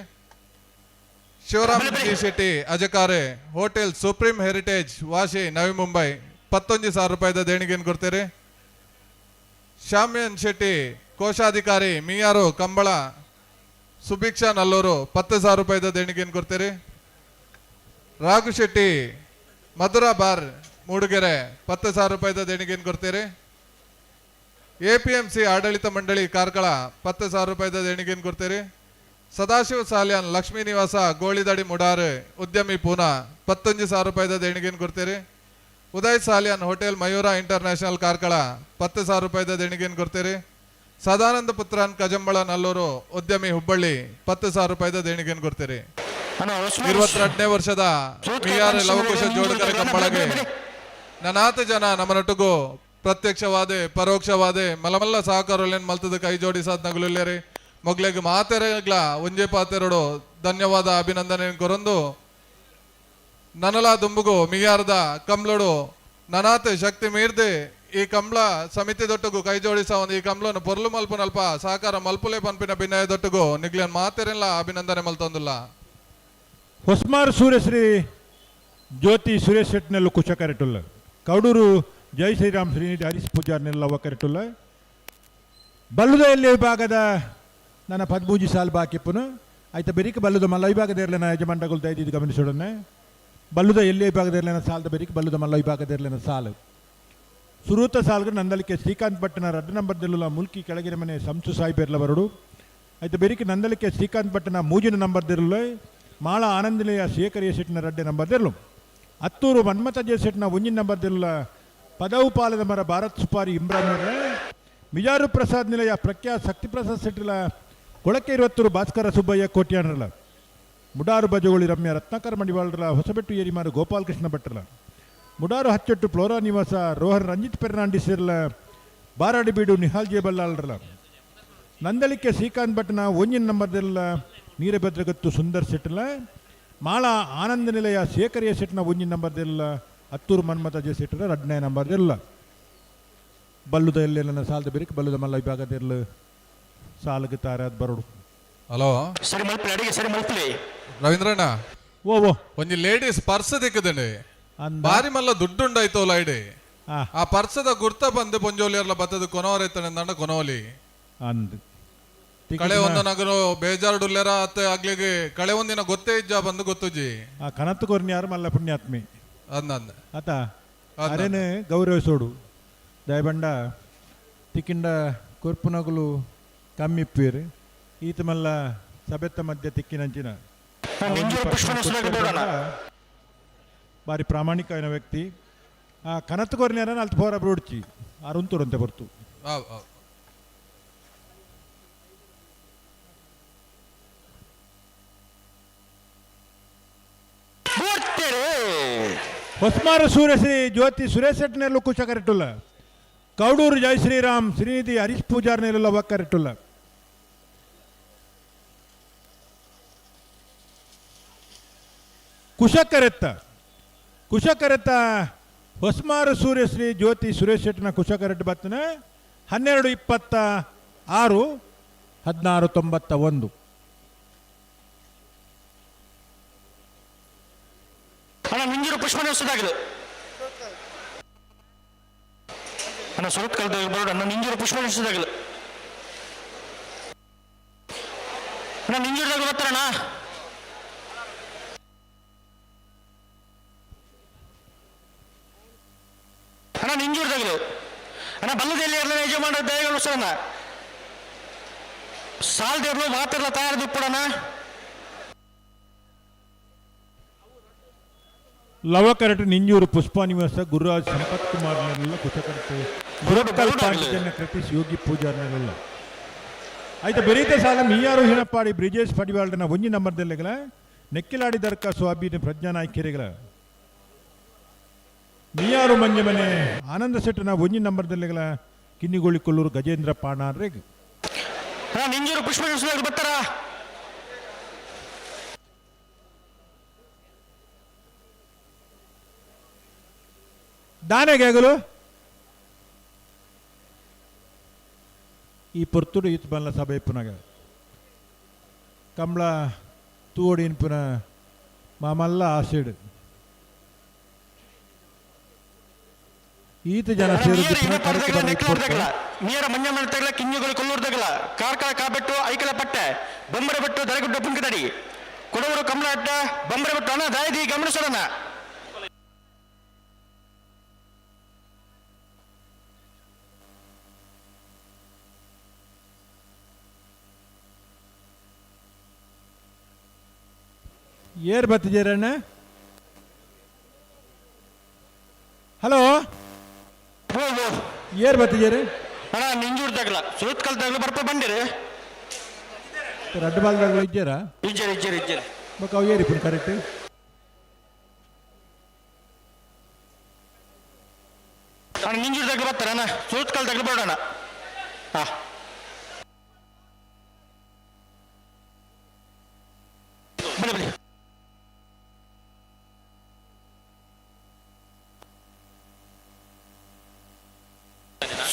Shivaram G Shetty Ajakare hotel supreme heritage Vashi Navi Mumbai 11,000 ರೂಪಾಯಿದ ದೇಣಿಗೆಯನ್ನು ಕೊಡ್ತೀರಿ. ಶಾಮ್ಯನ್ ಶೆಟ್ಟಿ ಕೋಶಾಧಿಕಾರಿ ಮಿಯಾರು ಕಂಬಳ ಸುಭಿಕ್ಷಾ ನಲ್ಲೂರು 10,000 ರೂಪಾಯಿದ ದೇಣಿಗೆಯನ್ನು ಕೊಡ್ತೀರಿ. ರಾಘು ಶೆಟ್ಟಿ ಮಧುರಾ ಬಾರ್ ಮೂಡುಗೆರೆ 10,000 ರೂಪಾಯಿದ ದೇಣಿಗೆಯನ್ನು ಕೊಡ್ತೀರಿ. ಎಪಿಎಂಸಿ ಆಡಳಿತ ಮಂಡಳಿ ಕಾರ್ಕಳ 10,000 ರೂಪಾಯಿದ ದೇಣಿಗೆಯನ್ನು ಕೊಡ್ತೀರಿ. ಸದಾಶಿವ ಸಾಲ್ಯಾನ್ ಲಕ್ಷ್ಮೀ ನಿವಾಸ ಗೋಳಿದಡಿ ಮುಡಾರು ಉದ್ಯಮಿ ಪೂನಾ 11,000 ರೂಪಾಯಿದ ದೇಣಿಗೆಯನ್ನು ಕೊಡ್ತೀರಿ. ಉದಯ್ ಸಾಲ್ಯಾನ್ ಹೋಟೆಲ್ ಮಯೂರ ಇಂಟರ್ನ್ಯಾಷನಲ್ ಕಾರ್ಕಳ 10,000 ರೂಪಾಯಿದ ದೇಣಿಗೆಯನ್ನು ಕೊಡ್ತೀರಿ. ಸದಾನಂದ ಪುತ್ರನ್ ಕಜಂಬಳ ನಲ್ಲೂರು ಉದ್ಯಮಿ ಹುಬ್ಬಳ್ಳಿ 10,000 ರೂಪಾಯಿದ ದೇಣಿಗೆಯನ್ನು ಕೊಡ್ತೀರಿ. 22ನೇ ವರ್ಷದ ಮಿಯಾರ್ ಲವಕುಶ ಜೋಡಕರ ಕಂಬಳಗೆ ನನಾತ ಜನ ನಮ್ಮನೊಟ್ಟಿಗೂ ಪ್ರತ್ಯಕ್ಷವಾದ ಪರೋಕ್ಷವಾದ ಮಲಮಲ್ಲ ಸಹಕಾರಲೇನು ಮಲ್ತದ ಕೈ ಜೋಡಿಸಾದ್ ನಗುಲುಲ್ಲೇರಿ. ಮೊಗ್ಲೆಗ್ ಮಾತೆರೆಗ್ಲ ಒಂಜೆ ಪಾತೆರಡು ಧನ್ಯವಾದ ಅಭಿನಂದನೆ ಕೊರೊಂದು ನನಲ ದುಂಬುಗು ಮಿಯಾರ್ದ ಕಂಬ್ಲೋಡು ನನಾತ ಶಕ್ತಿ ಮೀರ್ದೆ ಈ ಕಂಬ್ಳ ಸಮಿತಿ ದೊಟ್ಟುಗು ಕೈ ಜೋಡಿಸ ಒಂದು ಈ ಕಂಬ್ಲನ್ನು ಪೊರ್ಲು ಮಲ್ಪುನಲ್ಪ ಸಹಕಾರ ಮಲ್ಪುಲೆ ಪನ್ಪಿನ ಭಿನ್ನಯ ದೊಟ್ಟುಗು ನಿಗ್ಲೇನ್ ಮಾತೆರೆಲ್ಲ ಅಭಿನಂದನೆ ಮಲ್ತೊಂದುಲ್ಲ. ಹೊಸ್ಮಾರ್ ಸೂರ್ಯಶ್ರೀ ಜ್ಯೋತಿ ಸುರೇಶ್ ಶೆಟ್ಟಿನಲ್ಲೂ ಕುಶ ಕರೆಟುಲ್ಲ. ಕೌಡೂರು ಜೈ ಶ್ರೀರಾಮ್ ಶ್ರೀನಿಧಿ ಹರೀಶ್ ಪೂಜಾರ್ನೆಲ್ಲ ಕರೆಟುಲ್ಲ. ಬಲ್ಲುದೆಯಲ್ಲಿ ವಿಭಾಗದ ನನ್ನ ಪದ್ಮೂಜಿ ಸಾಲ್ ಬಾಕಿಪ್ಪುನು ಆಯ್ತ ಬೆರಿಕ ಬಲ್ಲುದ ಮಲ್ಲ ವಿಭಾಗದ ಇರಲಿನ ಯಜಮಾನ್ಗಳು ದಯದಿದ್ದು ಗಮನಿಸೋಡನೆ. ಬಲ್ಲುದ ಎಲ್ಲಿ ವಿಭಾಗದ ಇರಲಿನ ಸಾಲದ ಬೆರಿಕ ಬಲ್ಲುದ ಮಲ್ಲ ವಿಭಾಗದ ಇರಲಿನ ಸಾಲು ಸುರೂತ ಸಾಲ್ಗು ನಂದಲಿಕೆ ಶ್ರೀಕಾಂತ್ ಭಟ್ಟನ ರಡ್ಡು ನಂಬರ್ ದೆಲ್ಲುಲ ಮುಲ್ಕಿ ಕೆಳಗಿನ ಮನೆ ಸಂಸು ಸಾಹಿಬೆರ್ಲ ಬರಡು ಆಯ್ತು ಬೆರಿಕೆ ನಂದಲಿಕೆ ಶ್ರೀಕಾಂತ್ ಭಟ್ಟನ ಮೂಜಿನ ನಂಬರ್ ದೆಲ್ಲುಲ ಮಾಳ ಆನಂದನಿಲಯ ಶೇಖರಿಯ ಶೆಟ್ಟಿನ ರಡ್ಡೆ ನಂಬರ್ ದೆಲ್ಲು ಅತ್ತೂರು ಮನ್ಮಥ ಜೆ ಶೆಟ್ಟಿನ ಒಂಜಿನ ನಂಬರ್ ದೆಲ್ಲುಲ ಪದವು ಪಾಲದ ಮರ ಭಾರತ್ ಸುಪಾರಿ ಇಮ್ರಾನ್ ಮಿಜಾರು ಪ್ರಸಾದ್ ನಿಲಯ ಪ್ರಖ್ಯಾತ್ ಶಕ್ತಿಪ್ರಸಾದ್ ಶೆಟ್ಟಿಲ ಕೊಳಕೆ ಇರುವತ್ತೂರು ಭಾಸ್ಕರ ಸುಬ್ಬಯ್ಯ ಕೋಟ್ಯಾನರಲ ಮುಡಾರು ಬಜಗೋಳಿ ರಮ್ಯ ರತ್ನಾಕರ ಮಡಿವಾಳರ ಹೊಸಬೆಟ್ಟು ಏರಿಮಾರು ಗೋಪಾಲಕೃಷ್ಣ ಭಟ್ರಲ ಮುಡಾರು ಹಚ್ಚೆಟ್ಟು ಫ್ಲೋರಾ ನಿವಾಸ ರೋಹನ್ ರಂಜಿತ್ ಫೆರ್ನಾಂಡಿಸ್ ಇರಲ ಬಾರಾಡಿ ಬೀಡು ನಿಹಾಲ್ ಜೆ ಬಲ್ಲಾಳ್ರಲ ನಂದಳಿಕೆ ಶ್ರೀಕಾಂತ್ ಭಟ್ನ ಒಂಜಿನ ನಂಬರ್ದೆಲ್ಲ ನೀರಭದ್ರಗತ್ತು ಸುಂದರ್ ಶೆಟ್ಟಲ ಮಾಳ ಆನಂದ ನಿಲಯ ಶೇಖರಿಯ ಶೆಟ್ನ ಒಂಜಿನ ನಂಬರ್ದೆಲ್ಲ ಅತ್ತೂರು ಮನ್ಮಥ ಜೆ ಶೆಟ್ಟರ ರಡ್ನೇ ನಂಬರ್ದೆಲ್ಲ ಬಲ್ಲುದ ಎಲ್ಲೆ ನನ್ನ ಸಾಲದ ಬೆರಿಕೆ ಬಲ್ಲುದ ಮಲ್ಲ ವಿಭಾಗದೆಲ್ಲ ಸಾಲಗೆ ತಾರಾದ್ ಬರೋಡು. ಹಲೋ ಸರಿ ಮಲ್ಪಲಿ ಅಡಿಗೆ ಸರಿ ಮಲ್ಪಲಿ ರವೀಂದ್ರಣ್ಣ ಓ ಓ ಒಂಜಿ ಲೇಡೀಸ್ ಪರ್ಸ್ ದಿಕ್ಕದಂడి ಬಾರಿ ಮಲ್ಲ ದುಡ್ಡುಂಡಾಯ್ತೋಲ ಐಡಿ ಆ ಪರ್ಸದ ಗುರ್ತ ಬಂದು ಪೊಂಜೋಲಿಯರ್ಲ ಬತ್ತದ ಕೊನವರೈತನೆ ಅಂದ ಕೊನೋಲಿ ಅಂದ್ ಕಳೆ ಒಂದು ನಗರು ಬೇಜಾರುಡುಲ್ಲೆರ ಅತ್ತ ಆಗ್ಲಿಗೆ ಕಳೆ ಒಂದಿನ ಗೊತ್ತೇ ಇಜ್ಜ ಬಂದು ಗೊತ್ತುಜಿ ಆ ಕನತ್ತು ಕೊರ್ನಿ ಯಾರು ಮಲ್ಲ ಪುಣ್ಯಾತ್ಮಿ ಅಂದ ಅಂದ ಆತ ಅರೇನೆ ಗೌರವಿಸೋಡು ದಯಬಂಡ ತಿಕ್ಕಿಂಡ ಕೊರ್ಪುನಗುಲು ಕಮ್ಮಿಪ್ಪೀರು ಈತ ಮಲ್ಲ ಸಭೆತ್ತ ಮಧ್ಯ ತಿಕ್ಕಿನಂಚಿನ ಬಾರಿ ಪ್ರಾಮಾಣಿಕ ವ್ಯಕ್ತಿ ಆ ಕನತ್ತು ಕೊರ್ನಿಯಾರ ಅಲ್ತ ಪೋರ ಬ್ರೋಡ್ಚಿ ಅರುಂತುರಂತೆ ಬರ್ತು. ಹೊಸ್ಮಾರು ಸೂರ್ಯಶ್ರೀ ಜ್ಯೋತಿ ಸುರೇಶ್ ಶೆಟ್ಟಿನೆಲ್ಲು ಕುಶ ಕರೆಟುಲ್ಲ ಕೌಡೂರು ಜೈ ಶ್ರೀರಾಮ್ ಶ್ರೀನಿಧಿ ಹರೀಶ್ ಪೂಜಾರ್ ನೆಲ್ಲು ಕರೆಟುಲ್ಲ. ಕುಶಕರೆತ್ತ ಕುಶಕರೆತ್ತ ಹೊಸ್ಮಾರು ಸೂರ್ಯಶ್ರೀ ಜ್ಯೋತಿ ಸುರೇಶ್ ಶೆಟ್ಟಿನ ಕುಶಕರೆಟ್ಟು ಬತ್ತನ 12:26 16:91. ಅಣ್ಣ ನಿಂಜೂರು ಪುಷ್ಪನೇಶ್ವರದಾಗಲು ಅಣ್ಣ ಸುರತ್ ಕಲ್ದ ಬರೋಡು ಅಣ್ಣ ನಿಂಜೂರು ಪುಷ್ಪನೇಶ್ವರದಾಗಲು ಅಣ್ಣ ನಿಂಜೂರದಾಗ ಬರ್ತಾರಣ್ಣ. ಅಣ್ಣ ನಿಂಜೂರದಾಗಲು ಅಣ್ಣ ಬಲ್ಲದಲ್ಲಿ ಇರಲಿಲ್ಲ ಯಜಮಾನ ದಯಗಳು ಸರ್ ಸಾಲದೇರ್ಲು ಮಾತಿರ್ಲ ತಯಾರು ದಿಪ್ಪಡಣ್ಣ. ಲವಕರಟು ನಿಂಜೂರು ಪುಷ್ಪ ನಿವಾಸ ಗುರುರಾಜ್ ಸಂಪತ್ ಕುಮಾರ್ ನೆಲ್ಲ ಕುಶಕರಟು ಸುರತ್ಕಲ್ ಪಾಂಡಿಜನ ಕೃತಿಸ್ ಯೋಗಿ ಪೂಜಾರ್ನೆಲ್ಲ ಆಯ್ತು ಬೆರೀತ ಸಾಲ ಮೀಯಾರು ಹಿಣಪ್ಪಾಡಿ ಬ್ರಿಜೇಶ್ ಪಡಿವಾಳ್ರನ ಒಂಜಿ ನಂಬರ್ದಲ್ಲೆಗಲ ನೆಕ್ಕಿಲಾಡಿ ದರ್ಕಾಸು ಅಭಿನ ಪ್ರಜ್ಞಾ ನಾಯ್ಕೆರೆಗಳ ಮಿಯಾರು ಮಂಜಮನೆ ಆನಂದ ಶೆಟ್ಟನ ಒಂಜಿ ನಂಬರ್ದಲ್ಲಿಗಳ ಕಿನ್ನಿಗೋಳಿ ಕೊಲ್ಲೂರು ಗಜೇಂದ್ರ ಪಾಣಾರ್ರೆಗ್. ನಿಂಜೂರು ಪುಷ್ಪ ಬರ್ತಾರ. ದಾನೆಗೆ ಈ ಪೊರ್ತುಡು ಈತ್ ಬಲ್ಲ ಸಭೆ ಪುನಗ ಕಮಲ ತೂವಡಿನ ಪುನ ಮಾಮಲ್ಲ ಆಸೆಡು ಈತ ಜನ ಸೇರಿದ್ದು ಪುನಃ ಮೀರ ಮಂಜಮ್ಮನ ತಗಲ ಕಿಂಜುಗಳು ಕೊಲ್ಲೂರು ತಗಲ ಕಾರ್ಕಳ ಕಾಬೆಟ್ಟು ಐಕಲ ಪಟ್ಟೆ ಬೊಂಬರ ಬೆಟ್ಟು ದರಗುಡ್ಡ ಪುಂಕದಡಿ ಕೊಡವರು ಕಮಲ ಅಡ್ಡ ಬೊಂಬರ ಬೆಟ್ಟು ಅಣ್ಣ ದಾಯದಿ ಗಮನಿಸೋಣ. ಏರ್ ಬತ್ತಿದ್ದೀರಣ್ಣ? ಹಲೋ, ಏರ್ ಬತ್ತಿದ್ದೀರಿ? ಅಣ್ಣ ನಿಂಜೂರು ತಗಲ ಸುರತ್ಕಲ್ ತಗಲ ಬರ್ಪ ಬಂದಿರಿ. ರಡ್ಡು ಬಾಲ್ದಾಗಲ ಇದ್ದೀರಾ? ಇಜ್ಜರಿ ಇಜ್ಜರಿ ಇಜ್ಜರಿ. ಬಕ್ ಅವು ಏರಿ ಪುನ್ ಕರೆಕ್ಟ್. ಅಣ್ಣ ನಿಂಜೂರು ತಗಲ ಬರ್ತಾರ ಅಣ್ಣ, ಸುರತ್ಕಲ್ ತಗಲ ಬರೋಣ. ಹಾ ಬನ್ನಿ ಬನ್ನಿ.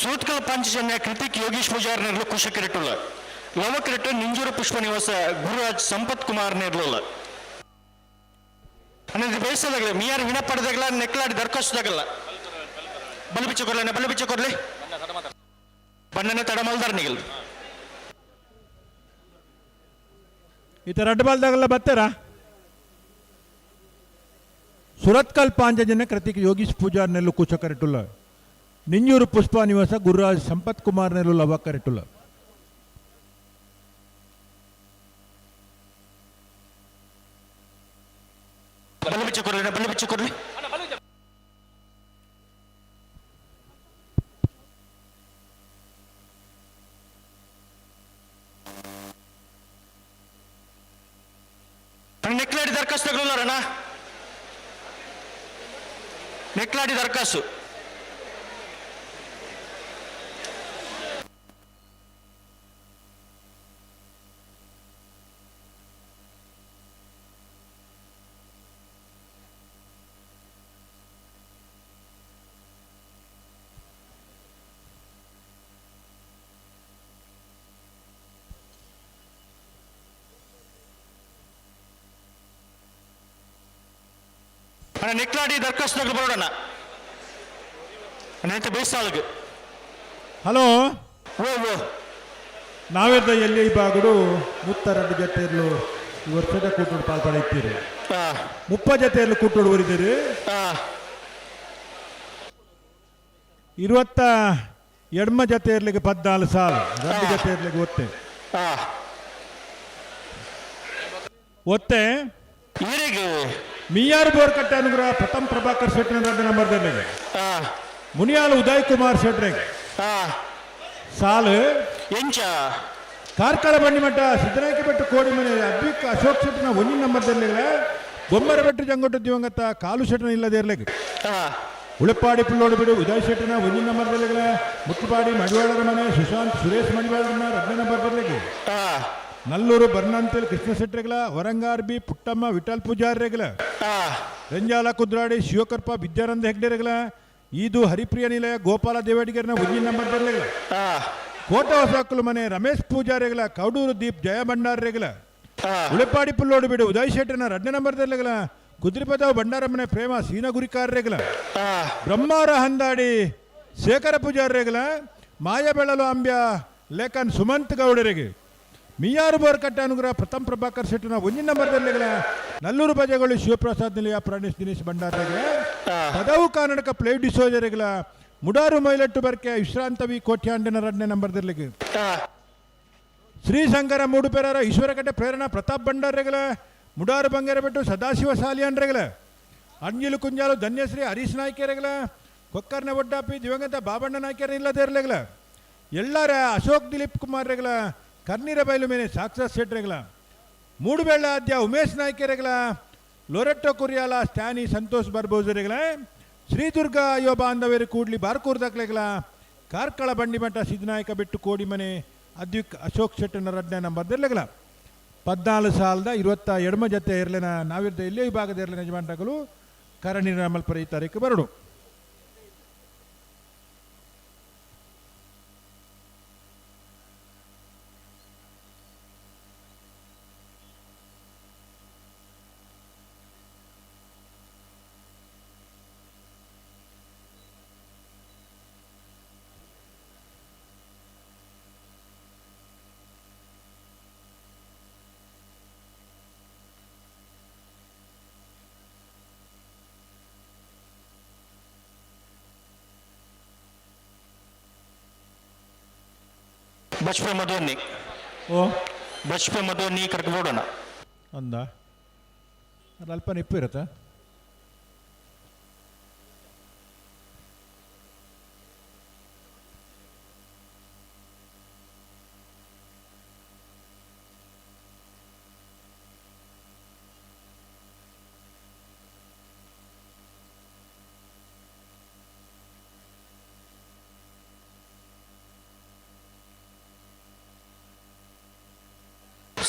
ಸೂತ್ಕಲ್ ಪಾಂಚಜನ್ಯ ಕೃತಿಕ್ ಯೋಗೀಶ್ ಪೂಜಾರ್ ನೇರ್ಲು ಕುಶ ಕಿರಿಟುಲ್ಲ ಲವ ಕಿರಿಟು ನಿಂಜೂರು ಪುಷ್ಪ ನಿವಾಸ ಗುರುರಾಜ್ ಸಂಪತ್ ಕುಮಾರ್ ನೇರ್ಲುಲ್ಲ. అనేది ಬೇಯಿಸೋದಾಗಲಿ ಮಿಯಾರ್ ವಿನ ಪಡೆದಾಗಲ ನೆಕ್ಲಾಡಿ ದರ್ಖಾಸ್ತುದಾಗಲ್ಲ ಬಲಿ ಬಿಚ್ಚ ಕೊರ್ಲೆ ಬಲಿ ಬಿಚ್ಚ ಕೊರ್ಲಿ ಬಣ್ಣನೆ ತಡ ಮಲ್ದಾರ್ ನಿಗಲ್. ಈತ ರಡ್ಡು ಬಾಲ್ದಾಗಲ್ಲ ಬರ್ತಾರಾ? ಸುರತ್ಕಲ್ ಪಾಂಚಜನ್ಯ ಕೃತಿಕ್ ಯೋಗೀಶ್ ಪೂಜಾರ್ ನೆಲ್ಲು ಕುಶ ಕರೆಟುಲ್ಲ ನಿಂಜೂರು ಪುಷ್ಪ ನಿವಾಸ ಗುರುರಾಜ್ ಸಂಪತ್ ಕುಮಾರ್ ನೆಲ್ಲು ಲವ ಕರೆಟುಲ್ಲ. ಬಲಿ ಬಿಚ್ಚ ಕೊರ್ಲಿ ಬಲಿ ಬಿಚ್ಚ ಕೊರ್ಲಿ. ನೆಕ್ಲಾಡಿ ದರ್ಖಾಸ್ತು ತಗೊಳ್ಳೋರಣ್ಣ, ನೆಕ್ಲಾಡಿ ದರ್ಖಾಸ್ತು. ಅಣ್ಣ ನೆಕ್ಲಾಡಿ ದರ್ಖಾಸ್ತು ಬರೋಣ ಅಣ್ಣ ಬೇಸಾಳಿಗೆ. ಹಲೋ, ಓ ಓ ನಾವೆದ್ದ ಎಲ್ಲಿ ಬಾಗುಡು ಮುತ್ತರಡ್ಡು ಜೊತೆಯಲ್ಲೂ ಈ ವರ್ಷದ ಕೂಟೋಡು ಪಾಲ್ಪಡೆಯುತ್ತೀರಿ. ಮುಪ್ಪ ಜೊತೆಯಲ್ಲೂ ಕೂಟೋಡು ಊರಿದ್ದೀರಿ. ಇರುವತ್ತ ಎಡ್ಮ ಜೊತೆ ಇರ್ಲಿಕ್ಕೆ 14 ಸಾಲು, ಎರಡು ಜೊತೆ ಇರ್ಲಿಕ್ಕೆ ಒತ್ತೆ ಒತ್ತೆ. ಮಿಯಾರ್ ಬೋರ್ಕಟ್ಟೆ ಅನುಗ್ರಹ ಪ್ರಥಮ್ ಪ್ರಭಾಕರ್ ಶೆಟ್ಟರ್ ಎರಡು ನಂಬರ್ದಲ್ಲಿ ಮುನಿಯಾಲ್ ಉದಯ್ ಕುಮಾರ್ ಶೆಟ್ರಿಗೆ ಸಾಲು. ಎಂಚ ಕಾರ್ಕಳ ಬಂಡಿಮಠ ಸಿದ್ದನಾಯಕ ಬೆಟ್ಟು ಕೋಡಿಮನೆ ಅದ್ವಿಕ್ ಅಶೋಕ್ ಶೆಟ್ಟನ ಒಂದಿನ ನಂಬರ್ದಲ್ಲಿ ಬೊಮ್ಮರ ಬೆಟ್ಟು ಜಂಗೊಟ್ಟು ದಿವಂಗತ ಕಾಲು ಶೆಟ್ಟನ ಇಲ್ಲದೆ ಇರ್ಲಿಕ್ಕೆ ಉಳಪಾಡಿ ಪುಲ್ಲೋಡು ಬಿಡು ಉದಯ್ ಶೆಟ್ಟನ ಒಂದಿನ ನಂಬರ್ದಲ್ಲಿ ಮುತ್ತುಪಾಡಿ ಮಡಿವಾಳರ ಮನೆ ಸುಶಾಂತ್ ಸುರೇಶ್ ಮಡಿವಾಳರನ ಎರಡನೇ ನಂಬರ್ ಬರ್ಲಿಕ್ಕೆ ನಲ್ಲೂರು ಬರ್ನಂತಲ್ ಕೃಷ್ಣ ಶೆಟ್ಟರೆಗಳ ವರಂಗಾರ್ ಬಿ ಪುಟ್ಟಮ್ಮ ವಿಠಲ್ ಪೂಜಾರ್ರೆಗಳ ರಂಜಾಲ ಕುದ್ರಾಡಿ ಶಿವಕರ್ಪ ವಿದ್ಯಾನಂದ ಹೆಗ್ಡೆರೆಗಳ ಈದು ಹರಿಪ್ರಿಯ ನಿಲಯ ಗೋಪಾಲ ದೇವಾಡಿಗರನ ಒಂದಿನ ನಂಬರ್ ಬರ್ಲಿಗಳ ಕೋಟ ಹೊಸಕುಲು ಮನೆ ರಮೇಶ್ ಪೂಜಾರಿಗಳ ಕೌಡೂರು ದೀಪ್ ಜಯ ಭಂಡಾರ್ರೆಗಳ ಉಳೆಪಾಡಿ ಪುಲ್ಲೋಡು ಬಿಡು ಉದಯ್ ಶೆಟ್ಟನ ಎರಡನೇ ನಂಬರ್ ದರ್ಲೆಗಳ ಕುದ್ರಿಪದವ್ ಭಂಡಾರಮ್ಮನೆ ಪ್ರೇಮ ಸೀನ ಗುರಿಕಾರ್ರೆಗಳ ಬ್ರಹ್ಮಾರ ಹಂದಾಡಿ ಶೇಖರ ಪೂಜಾರ್ರೆಗಳ ಮಾಯಬೆಳಲು ಅಂಬ್ಯ ಲೇಖನ್ ಸುಮಂತ್ ಗೌಡರಿಗೆ ಮಿಯಾರು ಬೋರ್ಕಟ್ಟೆ ಅನುಗ್ರಹ ಪ್ರಥಮ್ ಪ್ರಭಾಕರ್ ಶೆಟ್ಟನ ಒಂದಿನ ನಂಬರ್ ದರ್ಲೆಗಳ ನಲ್ಲೂರು ಬಜೆಗಳು ಶಿವಪ್ರಸಾದ್ ನಿಲಯ ಪ್ರಾಣೇಶ್ ದಿನೇಶ್ ಭಂಡಾರ್ರೆಗಳ ಪದವು ಕರ್ನಾಟಕ ಪ್ಲೇ ಡಿಸೋಜರಿಗಳ ಮುಡಾರು ಮೈಲಟ್ಟು ಬರ್ಕೆ ವಿಶ್ರಾಂತವಿ ಕೋಟ್ಯಾಂಡನ ಎರಡನೇ ನಂಬರ್ ದರ್ಲಿಗೆ ಶ್ರೀಶಂಕರ ಮೂಡುಪೆರರ ಈಶ್ವರಕಟ್ಟೆ ಪ್ರೇರಣಾ ಪ್ರತಾಪ್ ಭಂಡಾರ್ರೆಗಳ ಮುಡಾರು ಬಂಗೇರಬೆಟ್ಟು ಸದಾಶಿವ ಸಾಲಿಯನ್ರೆಗಳ ಅಂಜಿಲು ಕುಂಜಾಲು ಧನ್ಯಶ್ರೀ ಹರೀಶ್ ನಾಯ್ಕೆರೆಗಳ ಕೊಕ್ಕರ್ನ ಒಡ್ಡಾಪಿ ದಿವಂಗತ ಬಾಬಣ್ಣ ನಾಯ್ಕೆರ ಇಲ್ಲದೇ ಇರ್ಲೆಗಳ ಎಲ್ಲಾರ ಅಶೋಕ್ ದಿಲೀಪ್ ಕುಮಾರ್ ರೆಗಳ ಕರ್ನೀರ ಬಯಲು ಮೇಲೆ ಸಾಕ್ಷಾತ್ ಶೆಟ್ರೆಗಳ ಮೂಡುಬೆಳ್ಳ ಆದ್ಯ ಉಮೇಶ್ ನಾಯ್ಕೆರೆಗಳ ಲೊರೆಟ್ಟೋ ಕುರಿಯಾಲ ಸ್ಟ್ಯಾನಿ ಸಂತೋಷ್ ಬರ್ಬೋಜರೆಗಳ ಶ್ರೀದುರ್ಗ ಯುವ ಬಾಂಧವರು ಕೂಡ್ಲಿ ಬಾರ್ಕೂರ್ದಕ್ಲೆಗಳ ಕಾರ್ಕಳ ಬಂಡಿಮಠ ಸಿದ್ದನಾಯಕ ಬೆಟ್ಟು ಕೋಡಿಮನೆ ಅದ್ವಿಕ್ ಅಶೋಕ್ ಶೆಟ್ಟನ ರಡ್ನ ನಂಬರ್ ದೆರ್ಲೆಗಳ 14 ಸಾಲದ 22 ಜೊತೆ ಇರಲಿನ ನಾವಿರ್ದ ಎಲ್ಲೇ ವಿಭಾಗದ ಇರಲಿನ ಯಜಮಾನ್ರಗಳು ಕರಣಿ ರಾಮಲ್ಪರ ಈ ತಾರೀಕು ಬರಡು. ಬಚ್ಪೆ ಮಧುವನ್ನಿ ಓ ಬಚ್ಪೆ ಮಧುವನ್ನಿ ಕರ್ಕೊಬೋಡೋಣ ಅಂದ ಅದು ಅಲ್ಪ ನಿಪ್ಪು ಇರುತ್ತಾ?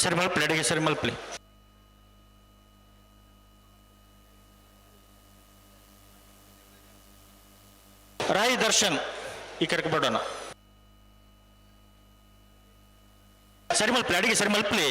ಸರಿ ಮಲ್ಪಲಿ ಅಡಿಗೆ ಸರಿ ಮಲ್ಪಲಿ. ರಾಯ್ ದರ್ಶನ್ ಈ ಕರ್ಕೊಬೋಡೋಣ. ಸರಿ ಮಲ್ಪಲಿ ಅಡಿಗೆ ಸರಿ ಮಲ್ಪಲಿ.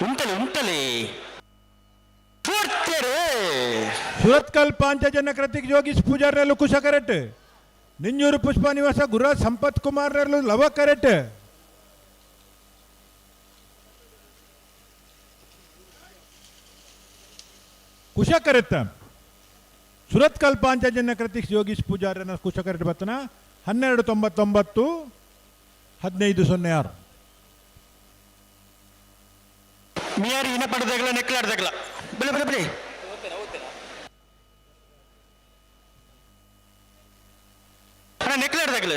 ಉಂಟಲಿ ಉಂಟಲಿ ಪೂರ್ತಿಯರೇ. ಸುರತ್ಕಲ್ ಪಾಂಚಜನ್ಯ ಕೃತಿಕ್ ಜೋಗೀಶ್ ಪೂಜಾರ್ರಲ್ಲೂ ಕುಶ ಕರೆಕ್ಟ್. ನಿಂಜೂರು ಪುಷ್ಪ ನಿವಾಸ ಗುರುರಾಜ್ ಸಂಪತ್ ಕುಮಾರ್ರಲ್ಲೂ ಲವ ಕರೆಕ್ಟ್. ಕುಶ ಕರೆಕ್ಟ್. ಸುರತ್ಕಲ್ ಪಾಂಚಜನ್ಯ ಕೃತಿಕ್ ಯೋಗೀಶ್ ಪೂಜಾರ್ರನ್ನ ಕುಶ ಕರೆಕ್ಟ್ ಬತ್ತನ 12.99 15.06. ಮಿಯಾರಿ ಇನ ಪಡೆದಾಗಲ ನೆಕ್ಲಾಡ್ದಾಗಲ ಬಿಳಿ ಬಿಳಿ ಬಿಳಿ ಅಣ್ಣ ನೆಕ್ಲಾಡ್ದಾಗಲ.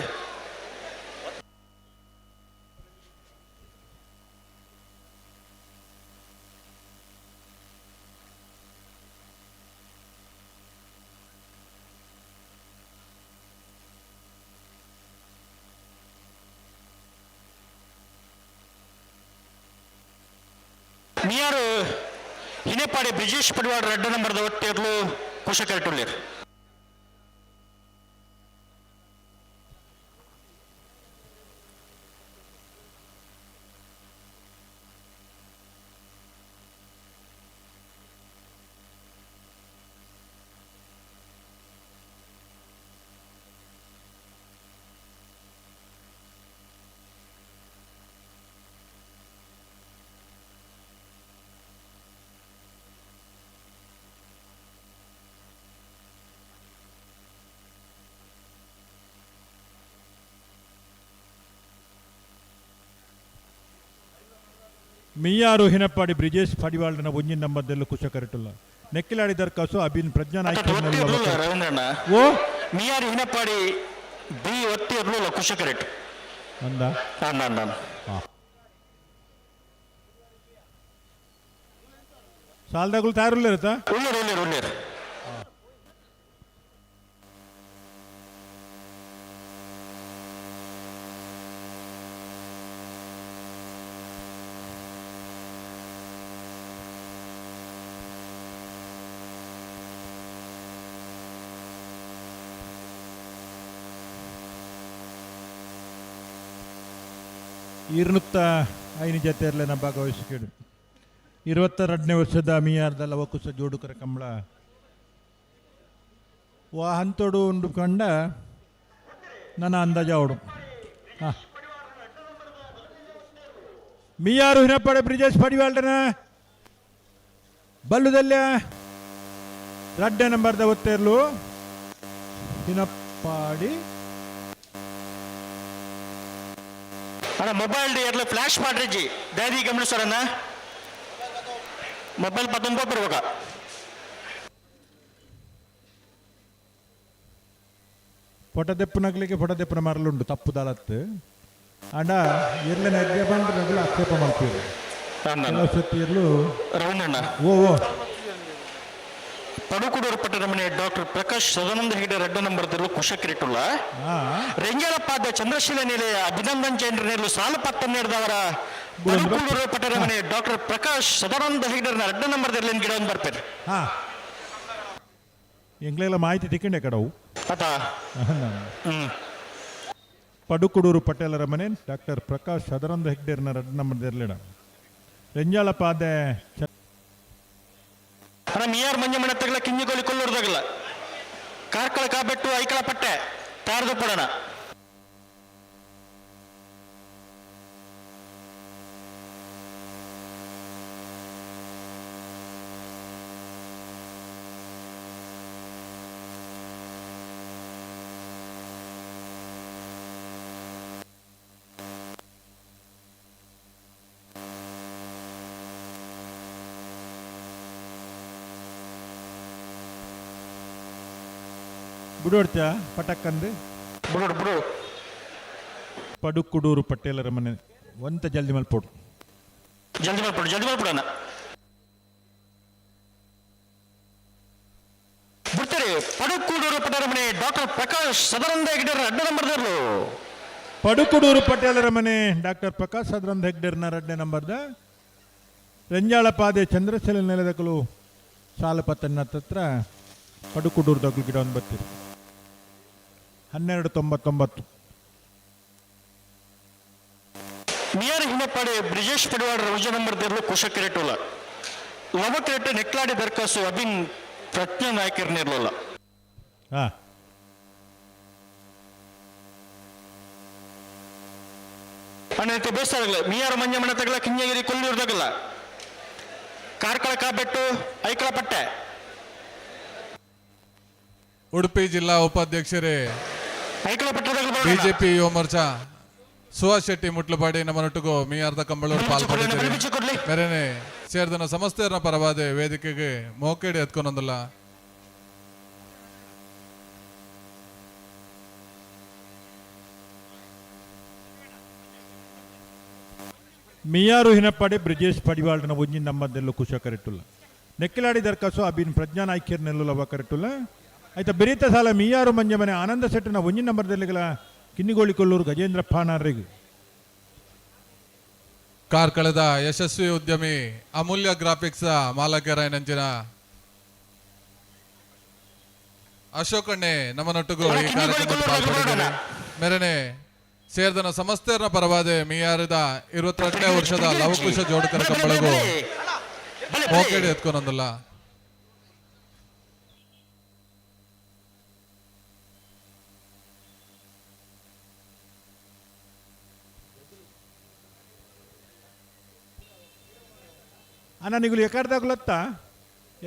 ಮಿಯಾರು ಹಿನೇಪಾಡಿ ಬ್ರಿಜೇಶ್ ಪಡಿವಾಡ ರೆಡ್ಡ ನಂಬರ್ದ ಒಟ್ಟಿರ್ಲು ಕುಶಕರಟುಳ್ಳೇರು. ಮಿಯಾರು ಹಿನಪ್ಪಾಡಿ ಬ್ರಿಜೇಶ್ ಪಡಿವಾಳನ ಒಂಜಿನ ನಂಬರ್ದಲ್ಲೂ ಕುಶ ಕರೆಟುಲ್ಲ. ನೆಕ್ಕಿಲಾಡಿ ದರ್ಕಾಸು ಅಭಿನ್ ಪ್ರಜ್ಞಾ ನಾಯ್ಕ ರವೀಂದ್ರಣ್ಣ ಓ ಮಿಯಾರು ಹಿನಪ್ಪಾಡಿ ಬಿ ಒತ್ತಿ ಇರ್ಲಿಲ್ಲ ಕುಶ ಕರೆಕ್ಟ್ ಅಂದ ಅಣ್ಣ ಅಣ್ಣ. ಸಾಲದಾಗಳು ತಯಾರುಲ್ಲ ಇರುತ್ತಾ? ಉಳ್ಳೇರು ಉಳ್ಳೇರು ಉಳ್ಳೇರು. 205 ಜತೆಯರ್ಲೆನ ಭಾಗವಹಿಸಿಕೆಡು 22ನೇ ವರ್ಷದ ಮಿಯಾರ್ದ ಲವಕುಶ ಜೋಡುಕರ ಕಂಬಳ ವಾ ಹಂತೋಡು ಉಂಡು ಕಂಡ ನನ್ನ ಅಂದಾಜ ಅವಡು. ಹಾಂ ಮಿಯಾರು ಹಿನಪ್ಪಾಡೆ ಬ್ರಿಜೇಶ್ ಪಡಿವಾಳ್ರನ ಬಲ್ಲುದಲ್ಯ ರಡ್ಡೆ ನಂಬರ್ದ ಒತ್ತೇರ್ಲು ಹಿನಪ್ಪಾಡಿ. ಅಣ್ಣ ಮೊಬೈಲ್ ಎರ್ಲು ಫ್ಲಾಶ್ ಮಾಡ್ರಿಜ್ಜಿ ದಯದಿ ಗಮನಿಸೋರಣ್ಣ ಮೊಬೈಲ್ ಪತ್ತೊಂಬ ಬರ್ಬೇಕ. ಪೊಟದೆಪ್ಪುನಗ್ಲಿಗೆ ಪೊಟದೆಪ್ಪುನ ಮರಲುಂಡು ತಪ್ಪು ದಾಲತ್ತು ಅಂಡ ಎರ್ಲೆ ನೆಗ್ಗೆ ಬಂದ್ರೆ ನಗಲು ಆಕ್ಷೇಪ ಮಾಡ್ತೀವಿ ಕೆಲವು ಸತಿ ಎರ್ಲು. ರವೀಂದ್ರಣ್ಣ. ಓ ಓ. ಪಡುಕುಡೂರು ಪಟ್ಟಣ ಮನೆ ಡಾಕ್ಟರ್ ಪ್ರಕಾಶ್ ಸದಾನಂದ ಹೆಗಡೆ ರಡ್ಡ ನಂಬರ್ ದಿರ್ಲು ಕುಶಕ್ರಿಟುಲ್ಲ. ರೆಂಜಾಳಪಾದ ಚಂದ್ರಶೀಲ ನೆಲೆ ಅಭಿನಂದನ್ ಜೈನರ ನೆಲ್ಲು ಸಾಲು ಪತ್ತ ನೀಡಿದವರ ಪಡುಕುಡೂರು ಪಟ್ಟಣ ಮನೆ ಡಾಕ್ಟರ್ ಪ್ರಕಾಶ್ ಸದಾನಂದ ಹೆಗಡೆ ರಡ್ಡ ನಂಬರ್ ದಿರ್ಲಿನ ಗಿಡ ಒಂದು ಬರ್ಪೇರು. ಹಾ ಎಂಗ್ಲೆಲ್ಲ ಮಾಹಿತಿ ತಿಕ್ಕಂಡೆ ಕಡವು. ಆತ. ಪಡುಕುಡೂರು ಪಟೇಲರ ಮನೆ ಡಾಕ್ಟರ್ ಪ್ರಕಾಶ್ ಸದಾನಂದ ಹೆಗ್ಡೇರ್ನ ರಡ್ಡ ನಂಬರ್ ದಿರ್ಲಿಡ ರೆಂಜಾಳಪಾದೆ ಅಣ್ಣ ಮಿಯಾರ್ ಮಂಜಮಣ ತಗಲ ಕಿಂಜಿಗೋಲಿ ಕೊಲ್ಲೂರ್ದಾಗಲ್ಲ ಕಾರ್ಕಳ ಕಾಬೆಟ್ಟು ಐಕಳ ಪಟ್ಟೆ ತಾರದು ಪಡೋಣ. ಬುಡೋಡ್ಚ ಪಟಕ್ಕಂದು. ಬುಡೋಡು ಬುಡೋಡು. ಪಡುಕುಡೂರು ಪಟೇಲರ ಮನೆ ಒಂತ ಜಲ್ದಿ ಮಲ್ಪೋಡು. ಜಲ್ದಿ ಮಲ್ಪೋಡು ಜಲ್ದಿ ಮಲ್ಪಡೋಣ ಬಿಡ್ತಾರೆ. ಪಡುಕೂಡೂರು ಪಟೇಲರ ಮನೆ ಡಾಕ್ಟರ್ ಪ್ರಕಾಶ್ ಸದಾನಂದ ಹೆಗಡೆ ರಡ್ಡ ನಂಬರ್ದರ್ಲು. ಪಡುಕುಡೂರು ಪಟೇಲರ ಮನೆ ಡಾಕ್ಟರ್ ಪ್ರಕಾಶ್ ಸದಾನಂದ ಹೆಗ್ಡೇರ್ನ ರಡ್ಡೆ ನಂಬರ್ದ ರೆಂಜಾಳಪಾದೆ ಚಂದ್ರಶೀಲ ನೆಲದಕಲು ಸಾಲಪತ್ತನ್ನ ಹತ್ರ ಪಡುಕುಡೂರು ದಗ್ಲು ಗಿಡ ಒಂದು ಬರ್ತೀರಿ. 12:99. ನಿಯರ್ ಹಿಮಪಾಡಿ ಬ್ರಿಜೇಶ್ ಪಡಿವಾಡ ರುಜ ನಂಬರ್ ದಿರ್ಲು ಕುಶಕ್ರೆಟುಲ ಲವಕ್ರೆಟ್ ನೆಕ್ಲಾಡಿ ದರ್ಕಾಸು ಅಭಿನ್ ಪ್ರಜ್ಞಾ ನಾಯಕರ್ ನಿರ್ಲಲ್ಲ. ಹಾ ಅಣ್ಣ ಬೇಸಾಗಲ್ಲ ಮಿಯಾರ ಮಂಜಮಣ ತಗಲ ಕಿಂಜಗಿರಿ ಕೊಲ್ಲೂರ್ದಾಗಲ್ಲ ಕಾರ್ಕಳ ಕಾಬೆಟ್ಟು ಐಕಳ ಪಟ್ಟೆ. ಉಡುಪಿ ಜಿಲ್ಲಾ ಉಪಾಧ್ಯಕ್ಷರೇ ಬಿಜೆಪಿ ಯುವ ಮೋರ್ಚಾ ಸುಹಾಸ್ ಶೆಟ್ಟಿ ಮುಟ್ಲಪಾಡಿ ನಮ್ಮನೊಟ್ಟಿಗೂ ಮೀಯಾರ್ದ ಕಂಬಳೂರು ಪಾಲ್ಪಡೆದಿರಿ. ಮೇರೆನೆ ಸೇರ್ದನ ಸಮಸ್ತೆಯರ ಪರವಾದ ವೇದಿಕೆಗೆ ಮೋಕೇಡಿ ಎತ್ಕೊಂಡೊಂದಲ್ಲ. ಮಿಯಾರು ಹಿನಪ್ಪಾಡಿ ಬ್ರಿಜೇಶ್ ಪಡಿವಾಳ್ನ ಒಂಜಿ ನಮ್ಮದೆಲ್ಲೂ ಕುಶ ಕರೆಟುಲ್ಲ ನೆಕ್ಕಿಲಾಡಿ ದರ್ಕಾಸು ಅಬಿನ್ ಪ್ರಜ್ಞಾ ನಾಯ್ಕರ್ ನೆಲ್ಲು ಲವ ಕರೆಟುಲ್ಲ ಆಯ್ತಾ ಬೆರೀತ ಸಾಲ ಮಿಯಾರು ಮಂಜ ಮನೆ ಆನಂದ ಶೆಟ್ಟನ ಒಂಜಿ ನಂಬರ್ದಲ್ಲಿಗಳ ಕಿನ್ನಿಗೋಳಿ ಕೊಲ್ಲೂರು ಗಜೇಂದ್ರ ಪಾನಾರಿಗೆ. ಕಾರ್ಕಳದ ಯಶಸ್ವಿ ಉದ್ಯಮಿ ಅಮೂಲ್ಯ ಗ್ರಾಫಿಕ್ಸ್ ಮಾಲಕರ ನಂಚಿನ ಅಶೋಕಣ್ಣೆ ನಮ್ಮನೊಟ್ಟಿಗೂ ಈ ಕಾರ್ಯಕ್ರಮದಲ್ಲಿ ಪಾಲ್ಗೊಂಡಿದ್ದಾರೆ. ಮೇರೆನೆ ಸೇರ್ದನ ಸಮಸ್ತೆಯರ ಪರವಾದ ಮಿಯಾರದ 22ನೇ ವರ್ಷದ ಲವಕುಶ ಜೋಡಕರ ಕಂಬಳಗೂ ಮೋಕೇಡಿ ಎತ್ಕೊಂಡೊಂದಲ್ಲ. ಅಣ್ಣ ನೀವು ಎಕಾಡ್ದಾಗ್ಲತ್ತ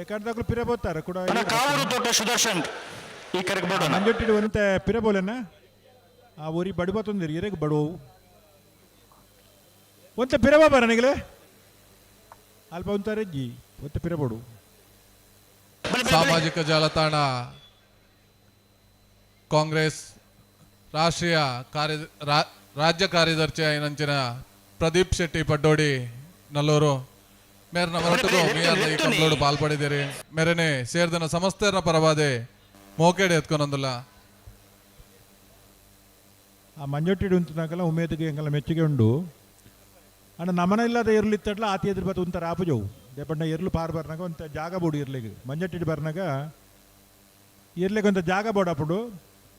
ಎಕಾಡ್ದಾಗ್ಲು ಪಿರಬೋತಾರ ಕೂಡ. ಕಾವೂರು ತೋಟ ಸುದರ್ಶನ್ ಈ ಕರೆಗೆ ಬೋಡೋಣ. ಮಂಜೊಟ್ಟಿಡು ಒಂತೆ ಪಿರಬೋಲೆನ ಆ ಊರಿ ಬಡಿಬೋತಂದಿರಿ ಇರೆಗ್ ಬಡುವು ಒಂತೆ ಪಿರಬೋ ಬರ ನಿಗಲೆ ಅಲ್ಪ ಒಂತಾರೆ ಜಿ ಒಂತೆ ಪಿರಬೋಡು. ಸಾಮಾಜಿಕ ಜಾಲತಾಣ ಕಾಂಗ್ರೆಸ್ ರಾಷ್ಟ್ರೀಯ ಕಾರ್ಯ ರಾಜ್ಯ ಕಾರ್ಯದರ್ಶಿ ನಂಚಿನ ಪ್ರದೀಪ್ ಶೆಟ್ಟಿ ಪಡ್ಡೋಡಿ ನಲ್ಲೂರು ಮೇರೆ ನಮ್ಮೊಟ್ಟಿಗೂ ಮಿಯಾರ್ದ ಈ ಕಂಬಳೋಡು ಪಾಲ್ಪಡಿದ್ದೀರಿ. ಮೇರೆನೆ ಸೇರ್ದನ ಸಮಸ್ತೆಯರ ಪರವಾದೆ ಮೋಕೇಡಿ ಎತ್ಕೊಂಡೊಂದಲ್ಲ. ಆ ಮಂಜೊಟ್ಟಿಡು ಉಂತನಾಕಲ್ಲ ಉಮೇದಿಗೆ ಎಂಕಲ್ಲ ಮೆಚ್ಚುಗೆ ಉಂಡು. ಅಣ್ಣ ನಮನ ಇಲ್ಲದ ಎರ್ಲು ಇತ್ತಡ್ಲ ಆತಿ ಎದುರು ಬತ್ತು ಉಂತಾರ ಆಪುಜವು ದೇಪಣ್ಣ ಎರ್ಲು ಪಾರ್ ಬರ್ನಾಗ ಒಂತ ಜಾಗ ಬೋಡು ಇರ್ಲಿಗೆ ಮಂಜೊಟ್ಟಿಡು ಬರ್ನಾಗ ಇರ್ಲಿಗೆ ಒಂತ ಜಾಗ ಬೋಡಾಪುಡು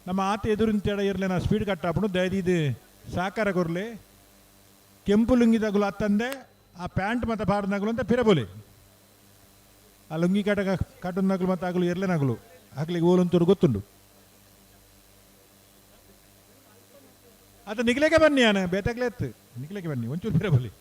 ನಮ್ಮ ಆತ ಎದುರು ಇಂತೇಡ ಇರ್ಲಿ ನಾ ಸ್ಪೀಡ್ ಕಟ್ಟಾಪುಡು ದಯದೀದು ಸಾಕಾರ ಕೊರ್ಲಿ ಕೆಂಪು ಲುಂಗಿದಾಗಲು ಅತ್ತಂದೆ ಆ ಪ್ಯಾಂಟ್ ಮತ್ತು ಪಾರ್ನಗಲು ಅಂತ ಪಿರಬೋಲಿ ಆ ಲುಂಗಿ ಕಾಟ ಕಾಟುನ್ನಗಲು ಮತ್ತು ಆಗಲು ಎರ್ಲೆನಗಲು ಹಾಕ್ಲಿಕ್ಕೆ ಓಲಂತೂರು ಗೊತ್ತುಂಡು. ಅದು ನಿಗ್ಲೇಕೆ ಬನ್ನಿ ಅಣ್ಣ ಬೇತಾಗ್ಲೇ ಎತ್ತು ನಿಗ್ಲೇಕೆ ಬನ್ನಿ ಒಂಚೂರು ಪಿರಬೋಲಿ.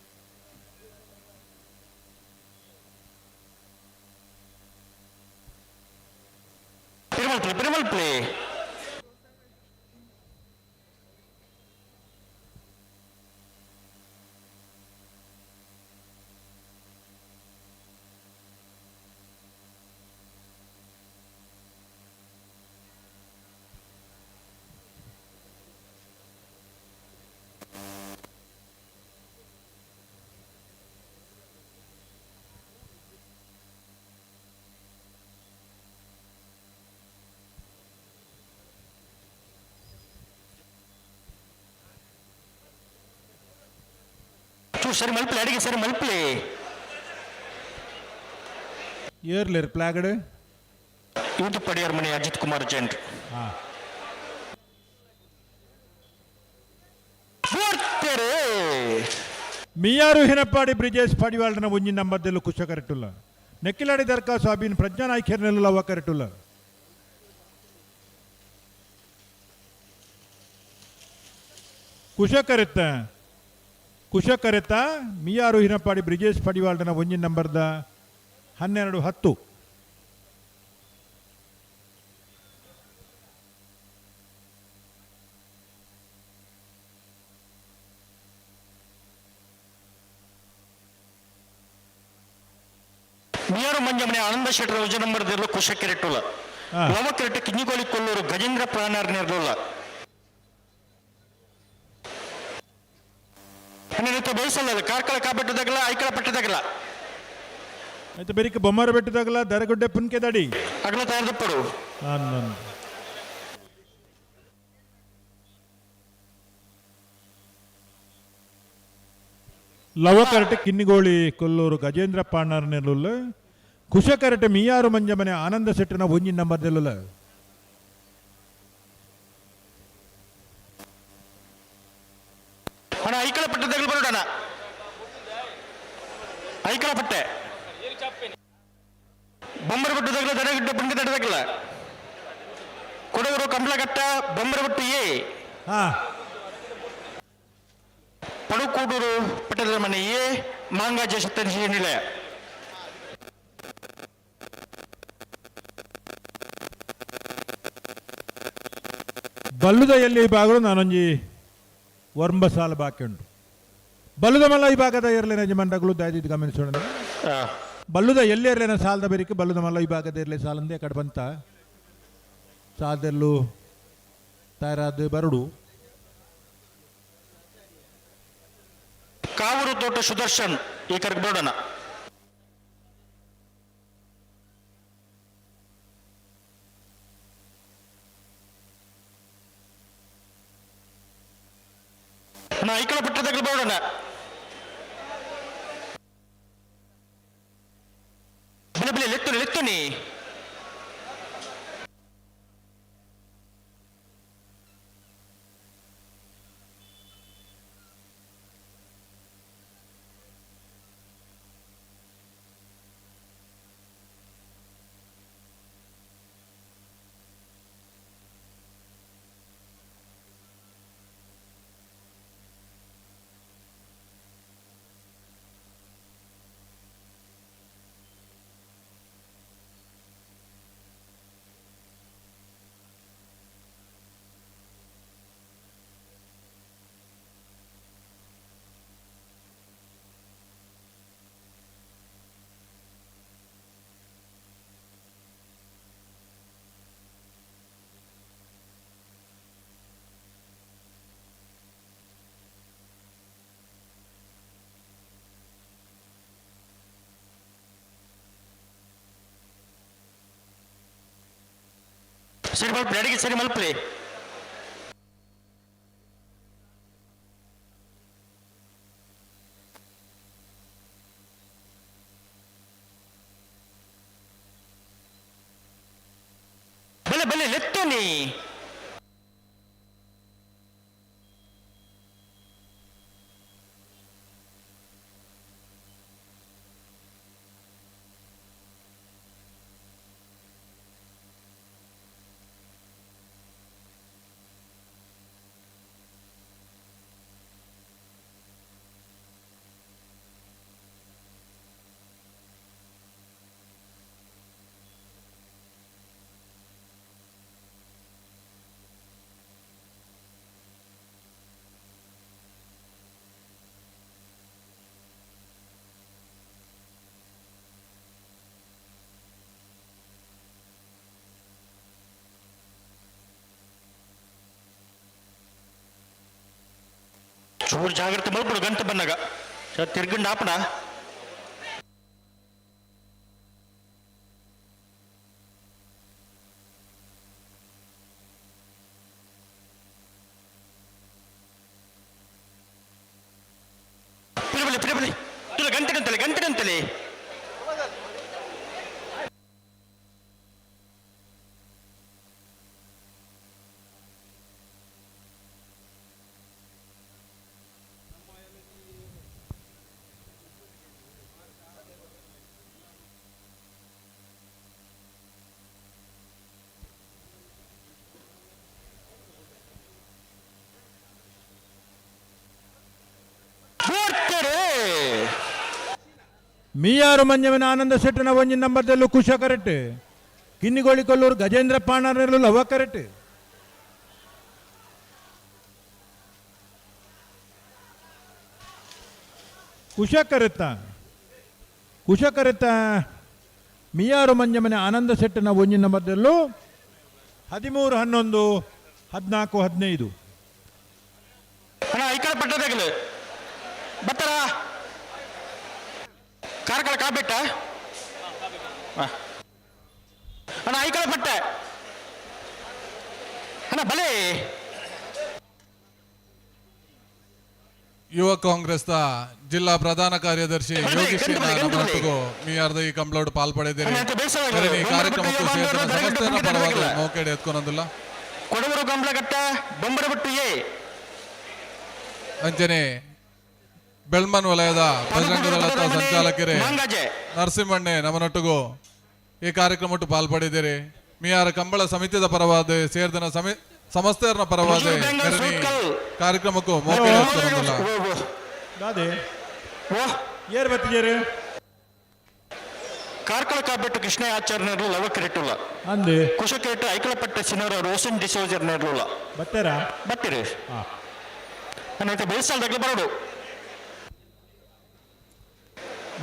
ಚೂರು ಸರಿ ಮಲ್ಪಲೆ, ಅಡಿಗೆ ಸರಿ ಮಲ್ಪಲೆ. ಏರ್ಲೇರ್ ಪ್ಲಾಗಡ್? ಯೂತು ಪಡಿಯಾರ್ ಮನೆ ಅಜಿತ್ ಕುಮಾರ್ ಜೈನ್. ಪೂರ್ತಿಯರೇ. ಮಿಯಾರು ಹಿನಪ್ಪಾಡಿ ಬ್ರಿಜೇಶ್ ಪಡಿವಾಳ್ನ ಒಂಜಿ ನಂಬರ್ದಲ್ಲೂ ಕುಶ ಕರೆಟುಲ್ಲ. ನೆಕ್ಕಿಲಾಡಿ ದರ್ಖಾಸು ಅಬಿನ್ ಪ್ರಜ್ಞಾ ನಾಯ್ಕರ್ನೆಲ್ಲ ಲವ ಕರೆಟುಲ್ಲ. ಕುಶ ಕರೆತ್ತ ಕುಶ ಕರೆತ ಮಿಯಾರು ಹಿನಪ್ಪಾಡಿ ಬ್ರಿಜೇಶ್ ಪಡಿವಾಳ್ನ ಒಂಜಿ ನಂಬರ್ದ 12-10. ಮಿಯಾರು ಮಂಜಮನೆ ಆನಂದ ಶೆಟ್ಟರ್ ಒಂಜಿ ನಂಬರ್ ದಿರ್ಲು ಕುಶ ಕೆರೆಟುಲ್ಲ. ಲವ ಕೆರೆಟ್ ಕಿನ್ನಿಗೋಳಿ ಕೊಲ್ಲೂರು ಗಜೇಂದ್ರ ಪ್ರಾಣಾರ್ ನಿರ್ಲುಲ್ಲ. ಹನ್ನೆರಡು ಬಯಸಲ್ಲ ಕಾರ್ಕಳ ಕಾಪೆಟ್ಟದಾಗಲ ಐಕಳ ಪಟ್ಟದಾಗಲ. ಆಯ್ತು, ಬೆರಿಕೆ ಬೊಮ್ಮರ ಬೆಟ್ಟದಾಗಲ ದರಗುಡ್ಡೆ ಪುನ್ಕೆ ದಡಿ. ಅಗಲ ತಯಾರದಪ್ಪಡು. Lava karate Kinnigoli Kollur Gajendra ponder ನೆಲುಲ್ಲ. Kusha karate ಮಿಯಾರು ಮಂಜಮನೆ ಆನಂದ ಶೆಟ್ಟನ ಒಂಜಿ ನಂಬರ್ ನೆಲುಲ್ಲ. ಅಣ್ಣ ಐಕಳ ಪಟ್ಟದಾಗಲ ಬರೋಣ. ಐಕಳ ಪಟ್ಟೆ ಬೊಮ್ಮರ ಬೆಟ್ಟದಾಗಲ ದಡಗಿಡ್ಡ ಪುನ್ಕೆ ದಡದಾಗಲ ಕೊಡಗರು ಕಂಬಳಘಟ್ಟ ಬೊಮ್ಮರಬೆಟ್ಟು ಎ. ಪಡುಕೂಡೂರು ಪಟ್ಟದ ಮನೆ ಎ ಮಾಂಗಾಜ ಸತ್ಯನಿಲಯ. ಬಲ್ಲುದ ಎಲ್ಲಿ ವಿಭಾಗಗಳು ನಾನೊಂಜಿ ವರ್ಂಬ ಸಾಲ ಬಾಕಿ ಉಂಟು. ಬಲ್ಲುದ ಮಲ್ಲ ವಿಭಾಗದ ಇರಲಿನ ಮಂಡಗಳು ದಯದಿದ್ದು ಗಮನಿಸೋಣ. ಬಲ್ಲುದ ಎಲ್ಲಿ ಇರಲಿನ ಸಾಲದ ಬೇರಿಕೆ ಬಲ್ಲುದ ಮಲ್ಲ ವಿಭಾಗದ ಇರಲಿ ಸಾಲಂದೇ ಕಡೆ ಬಂತ ಸಾದೆಲ್ಲು ತಯಾರಾದ ಬರಡು. ಕಾವೂರು ತೋಟ ಸುದರ್ಶನ್ ಈ ಕರೆಗೆ ಬರೋಣ. ಅಣ್ಣ ಐಕಳ ಪಟ್ಟದಾಗಲು ಬರೋಣ. ಬಿಲೆ ಬಿಲೆ ಲೆತ್ತು ಲೆತ್ತುನಿ. ಸರಿ ಮಲ್ಪಲಿ, ಅಡಿಗೆ ಸರಿ ಮಲ್ಪಲಿ. ಬಲೆ ಬಲೆ ಲೆತ್ತುನಿ. ಚೂರು ಜಾಗ್ರತೆ ಮಲ್ಪಡು ಗಂಟೆ ಬಂದಾಗ ತಿರ್ಗಂಡು ಆಪಣ. ಪಿರಬಲಿ ಪಿರಬಲಿ ತುಲ ಗಂಟೆ ಗಂಟಲೆ ಗಂಟೆ ಗಂಟಲೆ. ಮೀಯಾರು ಮಂಜವನ ಆನಂದ ಶೆಟ್ಟನ ಒಂಜಿ ನಂಬರ್ದಲ್ಲೂ ಕುಶ ಕರೆಕ್ಟ್. ಕಿನ್ನಿಗೋಳಿ ಕೊಲ್ಲೂರು ಗಜೇಂದ್ರ ಪಾಣಾರಲ್ಲೂ ಲವ ಕರೆಕ್ಟ್. ಕುಶ ಕರೆತ್ತ ಕುಶ ಕರೆತ್ತ ಮಿಯಾರು ಮಂಜಮನೆ ಆನಂದ ಶೆಟ್ಟನ ಒಂಜಿ ನಂಬರ್ದಲ್ಲೂ 13 11 14 15. ಅಣ್ಣ ಈ ಕಡೆ ಪಟ್ಟದಾಗಲು ಬರ್ತಾರ ಕಾರ್ಕಳ ಕಾಬಿಟ್ಟ ಅಣ್ಣ ಈ ಕಡೆ ಪಟ್ಟೆ ಅಣ್ಣ ಬಲೆ. ಯುವ ಕಾಂಗ್ರೆಸ್ನ ಜಿಲ್ಲಾ ಪ್ರಧಾನ ಕಾರ್ಯದರ್ಶಿ ಯೋಗೀಶ್ ನಮ್ಮೊಟ್ಟಿಗೂ ಮೀಯಾರ್ದ ಈ ಕಂಪ್ಲೌಟ್ ಪಾಲ್ಪಡೆದಿರಿ. ಈ ಕಾರ್ಯಕ್ರಮಕ್ಕೂ ಸೇರಿದ ಸಮಸ್ತ ಪರವಾಗಿ ಮೋಕೆಡೆ ಎತ್ಕೊನೊಂದಿಲ್ಲ. ಕೊಡಗರು ಕಂಬ್ಲಘಟ್ಟ ಬೊಂಬರಬಟ್ಟು ಎ. ಅಂಚನೆ ಬೆಳ್ಮನ್ ವಲಯದ ಬಜರಂಗ ದಳದ ಸಂಚಾಲಕರೇ ನರಸಿಂಹಣ್ಣೆ ನಮ್ಮನೊಟ್ಟಿಗೂ ಈ ಕಾರ್ಯಕ್ರಮಟ್ಟು ಪಾಲ್ಪಡೆದಿರಿ. ಮಿಯಾರ ಕಂಬಳ ಸಮಿತಿದ ಪರವಾದ ಸೇರಿದ ಸಮಸ್ತೆಯರ ಪರವಾದ ಕಾರ್ಯಕ್ರಮಕ್ಕೂ ಮೋಕೆಡೆ ಎತ್ಕೊನೊಂದಿಲ್ಲ. ಏರ್ ಬತ್ತಿಜೇರು ಕಾರ್ಕಳ ಕಾಬೆಟ್ಟು ಕೃಷ್ಣ ಆಚಾರ್ಯನರು ಲವ ಕಿರೆಟುಲ್ಲ ಅಂದೆ ಕುಶ ಕಿರೆಟು ಐಕಳಪಟ್ಟ ಸಿನೋರ ರೋಷನ್ ಡಿಸೋಜರ್ ನೇರ್ಲುಲ್ಲ ಬತ್ತರ ಬತ್ತೀರಿ. ನನ್ನ ಬೇಸಾಲದಾಗಲೇ ಬರೋಡು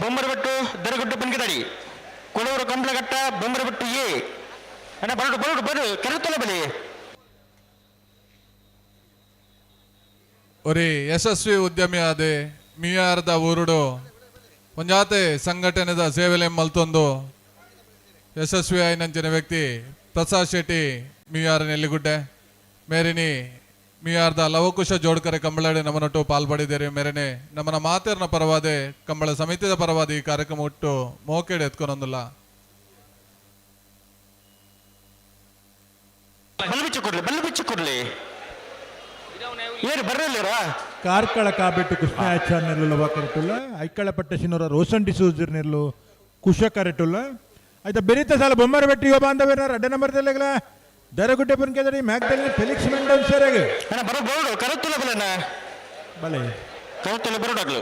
ಬೊಮ್ಮರಬೆಟ್ಟು ದರಗುಡ್ಡ ಬನ್ಗಿದಡಿ ಕೊಡೂರು ಕಂಬ್ಲಘಟ್ಟ ಬೊಮ್ಮರಬೆಟ್ಟು ಎ. ಅಣ್ಣ ಬರೋಡು ಬರೋಡು ಬರು ಕೆರೆತಲ್ಲ ಬಲಿ. ಒರಿ ಯಶಸ್ವಿ ಉದ್ಯಮಿ ಆದೆ ಮಿಯಾರದ ಊರುಡು ಒಂಜಾತೆ ಸಂಘಟನೆದ ಸೇವೆಲೆ ಮಲ್ತೊಂದು ಯಶಸ್ವಿ ಆಯಿನಂಚಿನ ವ್ಯಕ್ತಿ ಪ್ರಸಾದ್ ಶೆಟ್ಟಿ ಮಿಯಾರ ನೆಲ್ಲಿಗುಡ್ಡೆ ಮೇರಿನಿ ಮಿಯಾರ್ದ ಲವಕುಶ ಜೋಡ್ಕರೆ ಕಂಬಳಡೆ ನಮ್ಮನೊಟ್ಟು ಪಾಲ್ಪಡಿದ್ದೇವೆ. ಮೇರೆನೆ ನಮ್ಮನ ಮಾತೇರ್ನ ಪರವಾದೆ ಕಂಬಳ ಸಮಿತಿದ ಪರವಾದ ಈ ಕಾರ್ಯಕ್ರಮ ಒಟ್ಟು ಮೋಕೆಡೆ ಎತ್ಕೊನೊಂದಿಲ್ಲ. ಬಲ್ಲು ಕೊಡ್ಲಿ ಬಲ್ಲು ಕೊಡ್ಲಿ ಏನು ಬರಲಿರಾ. ಕಾರ್ಕಳ ಕಾಬೆಟ್ಟು ಕೃಷ್ಣ ಆಚಾರ್ಯನೆಲ್ಲು ಲವ ಕರೆಟುಲ್ಲ ಐಕಳಪಟ್ಟ ಸಿನೋರ ರೋಷನ್ ಡಿಸೋಜರ್ ನೆಲ್ಲು ಕುಶ ಕರೆಟುಲ್ಲ ಆಯ್ತಾ ಬೆರೀತ ಸಾಲ ಬೊಮ್ಮರ ಬೆಟ್ಟಿ ಯುವ ಬಾಂಧವ್ಯರ ಅಡ್ಡ ನಂಬರ್ ತೆಲೆಗಲ ದರಗುಡ್ಡೆ ಪುನ್ಕೆದಡಿ ಮ್ಯಾಕ್ದಲ್ಲಿ ಫೆಲಿಕ್ಸ್ ಮೆಂಡೋನ್ ಸೇರಾಗ ಅಣ್ಣ ಬರೋ ಬೋರ್ಡು ಕರತ್ತುಲ ಬಲಣ್ಣ ಬಲೆ ಕರತ್ತುಲ ಬರೋಡಾಗ್ಲು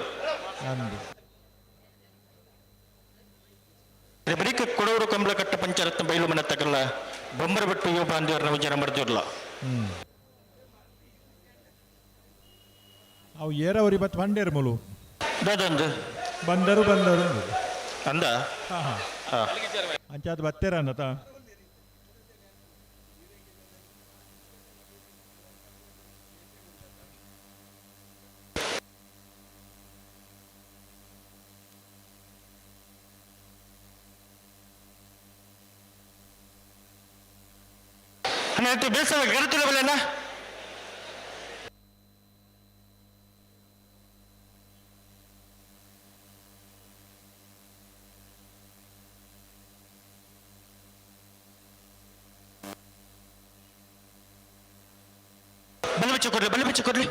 ಬರೀಕ ಕೊಡೂರು ಕಂಬಳಕಟ್ಟ ಪಂಚರತ್ನ ಬೈಲು ಮನೆ ತಗಲ್ಲ ಬೊಮ್ಮರ ಬೆಟ್ಟು ಯುವ ಬಾಂಧವ್ಯರ ಜನ ಮರ್ದಿರ್ಲ. ಅವು ಏರವರಿ ಬತ್ ಬಂಡೇರು ಮುಲು ದಾದೊಂದು ಬಂದರು ಬಂದರು ಅಂದ ಹಾಂ ಹಾಂ ಅಂಚಾದ ಬತ್ತೇರ ಅನ್ನತ. ಅಣ್ಣ ಬೇಸರ ಗರುತ್ತಿಲ್ಲ ಬಲಣ್ಣ. ಬಲ್ಲು ಬಿಚ್ಚು ಕೊಡ್ಲಿ ಬಲ್ಲು ಬಿಚ್ಚು ಕೊಡ್ಲಿ.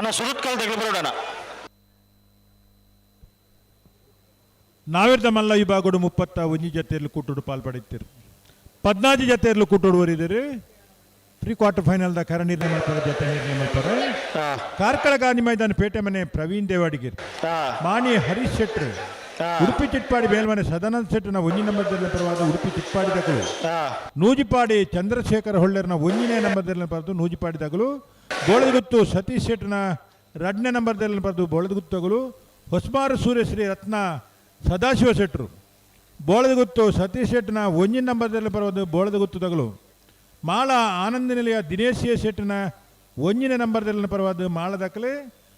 ಅಣ್ಣ ಸುರತ್ಕಲ್ ತೆಗೆದು ಬರೋಣ. ನಾವಿರ್ದ ಮಲ್ಲ ವಿಭಾಗಡು 31 ಜತೆಯಲ್ಲಿ ಕೂಟುಡು ಪಾಲ್ಪಡಿತ್ತೀರು. 14 ಜತೆಯಲ್ಲಿ ಕೂಟುಡು ವರಿದಿರು. ಪ್ರೀ ಕ್ವಾರ್ಟರ್ ಫೈನಲ್ the ಕರ ನಿರ್ಣಯ ಮಲ್ಪರ ಜತೆ ನಿರ್ಣಯ ಮಲ್ಪರ. ಕಾರ್ಕಳ ಗಾಂಧಿ ಮೈದಾನ ಪೇಟೆ ಮನೆ ಪ್ರವೀಣ್ ದೇವಾಡಿಗಿರ್, ಮಾಣಿ ಹರೀಶ್ ಶೆಟ್ರು, ಉಡುಪಿ ಚಿಟ್ಪಾಡಿ ಮೇಲ್ಮನೆ ಸದಾನಂದ ಶೆಟ್ಟರ್ನ ಒಂಜಿ ನಂಬರ್ದಲ್ಲಿ ಪರವಾದ ಉಡುಪಿ ಚಿಟ್ಪಾಡಿ ದಗಲು, ನೂಜಿಪಾಡಿ ಚಂದ್ರಶೇಖರ ಹೊಳ್ಳೆರ್ನ ಒಂಜಿನೇ ನಂಬರ್ದಲ್ಲಿ ಬರೆದು ನೂಜಿಪಾಡಿ ದಗಲು, ಬೋಳದಗುತ್ತು ಸತೀಶ್ ಶೆಟ್ಟರ್ನ 2ನೇ ನಂಬರ್ದಲ್ಲಿ ಬರೆದು ಬೋಳದಗುತ್ತು ತಗಲು, ಹೊಸ್ಮಾರು ಸೂರ್ಯಶ್ರೀ ರತ್ನ ಸದಾಶಿವ ಶೆಟ್ಟರು, ಬೋಳದಗುತ್ತು ಸತೀಶ್ ಶೆಟ್ಟರ್ನ ಒಂಜಿನ ನಂಬರ್ದಲ್ಲಿ ಬರೋದು ಬೋಳದಗುತ್ತು ತಗಲು, ಮಾಳ ಆನಂದ ನಿಲಯ ದಿನೇಶ್ ಎ ಶೆಟ್ಟರ್ನ ಒಂಜಿನ ನಂಬರ್ದಲ್ಲಿ ಪರವಾದ ಮಾಳ ದಾಖಲೆ,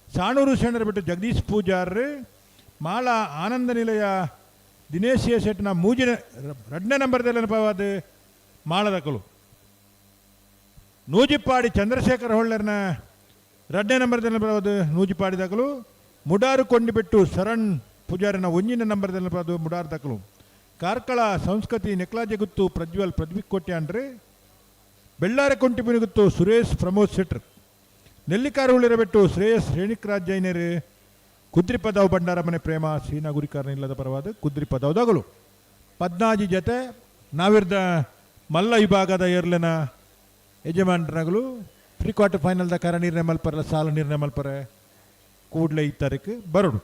ಸಾಣೂರು ಶೆಣರ ಬಿಟ್ಟು ಜಗದೀಶ್ ಪೂಜಾರ್ರು, ಮಾಳ ಆನಂದ ನಿಲಯ ದಿನೇಶ್ ಎ ಶೆಟ್ಟರ್ನ ಮೂಜಿನ 2ನೇ ನಂಬರ್ದಲ್ಲಿ ಪರವಾದ ಮಾಳ ದಾಖಲು, ನೂಜಿಪಾಡಿ ಚಂದ್ರಶೇಖರ ಹೊಳ್ಳೆರ್ನ 2ನೇ ನಂಬರ್ದಲ್ಲಿ ಬರೋದು ನೂಜಿಪಾಡಿ ದಾಖಲು, ಮುಡಾರು ಕೊಂಡಿಬೆಟ್ಟು ಶರಣ್ ಪೂಜಾರಿನ ಒಂಜಿನ ನಂಬರ್ದಲ್ಲಿ ಬರೋದು ಮುಡಾರು ದಾಖಲು, ಕಾರ್ಕಳ ಸಂಸ್ಕೃತಿ ನೆಕ್ಲಾಜೆಗುತ್ತು ಪ್ರಜ್ವಲ್ ಪ್ರದ್ವಿಕ್ ಕೋಟ್ಯಾನ್ರಿ, ಬೆಳ್ಳಾರೆ ಕೊಂಟಿಪಿನಗುತ್ತು ಸುರೇಶ್ ಪ್ರಮೋದ್ ಶೆಟ್ರ್, ನೆಲ್ಲಿಕಾರು ಉಳಿರಬೆಟ್ಟು ಶ್ರೇಯಸ್ ರೇಣಿಕ್ರಾಜ್ ಜೈನರು, ಕುದ್ರಿ ಪದವು ಭಂಡಾರ ಮನೆ ಪ್ರೇಮ ಸೀನಾ ಗುರಿಕಾರನ ಇಲ್ಲದ ಪರವಾದ ಕುದ್ರಿ ಪದವು 14 ಜತೆ ನಾವಿರ್ದ ಮಲ್ಲ ವಿಭಾಗದ ಏರ್ಲೆನ ಯಜಮಾನ್ರಗಳು ಪ್ರೀ ಕ್ವಾರ್ಟರ್ ಫೈನಲ್ದ ಕರ ನಿರ್ಣಯ ಮಲ್ಪರ ಸಾಲ ನಿರ್ಣಯ ಮಲ್ಪರೆ ಕೂಡಲೇ ಈ ತಾರೀಕು ಬರೋಡು.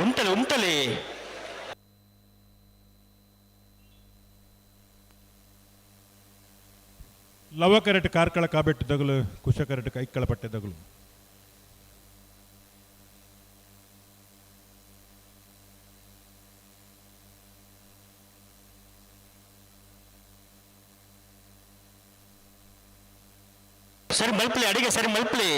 ಉಂಟಲಿ ಉಂಟಲಿ ಲವ ಕರೆಟ್ ಕಾರ್ಕಳ ಕಾಬೆಟ್ಟು ದಗಲು, ಕುಶ ಕರೆಟ್ ಕೈಕಳ ಪಟ್ಟೆ ದಗಲು. ಸರಿ ಮಲ್ಪಲಿ ಅಡಿಗೆ ಸರಿ ಮಲ್ಪಲಿ.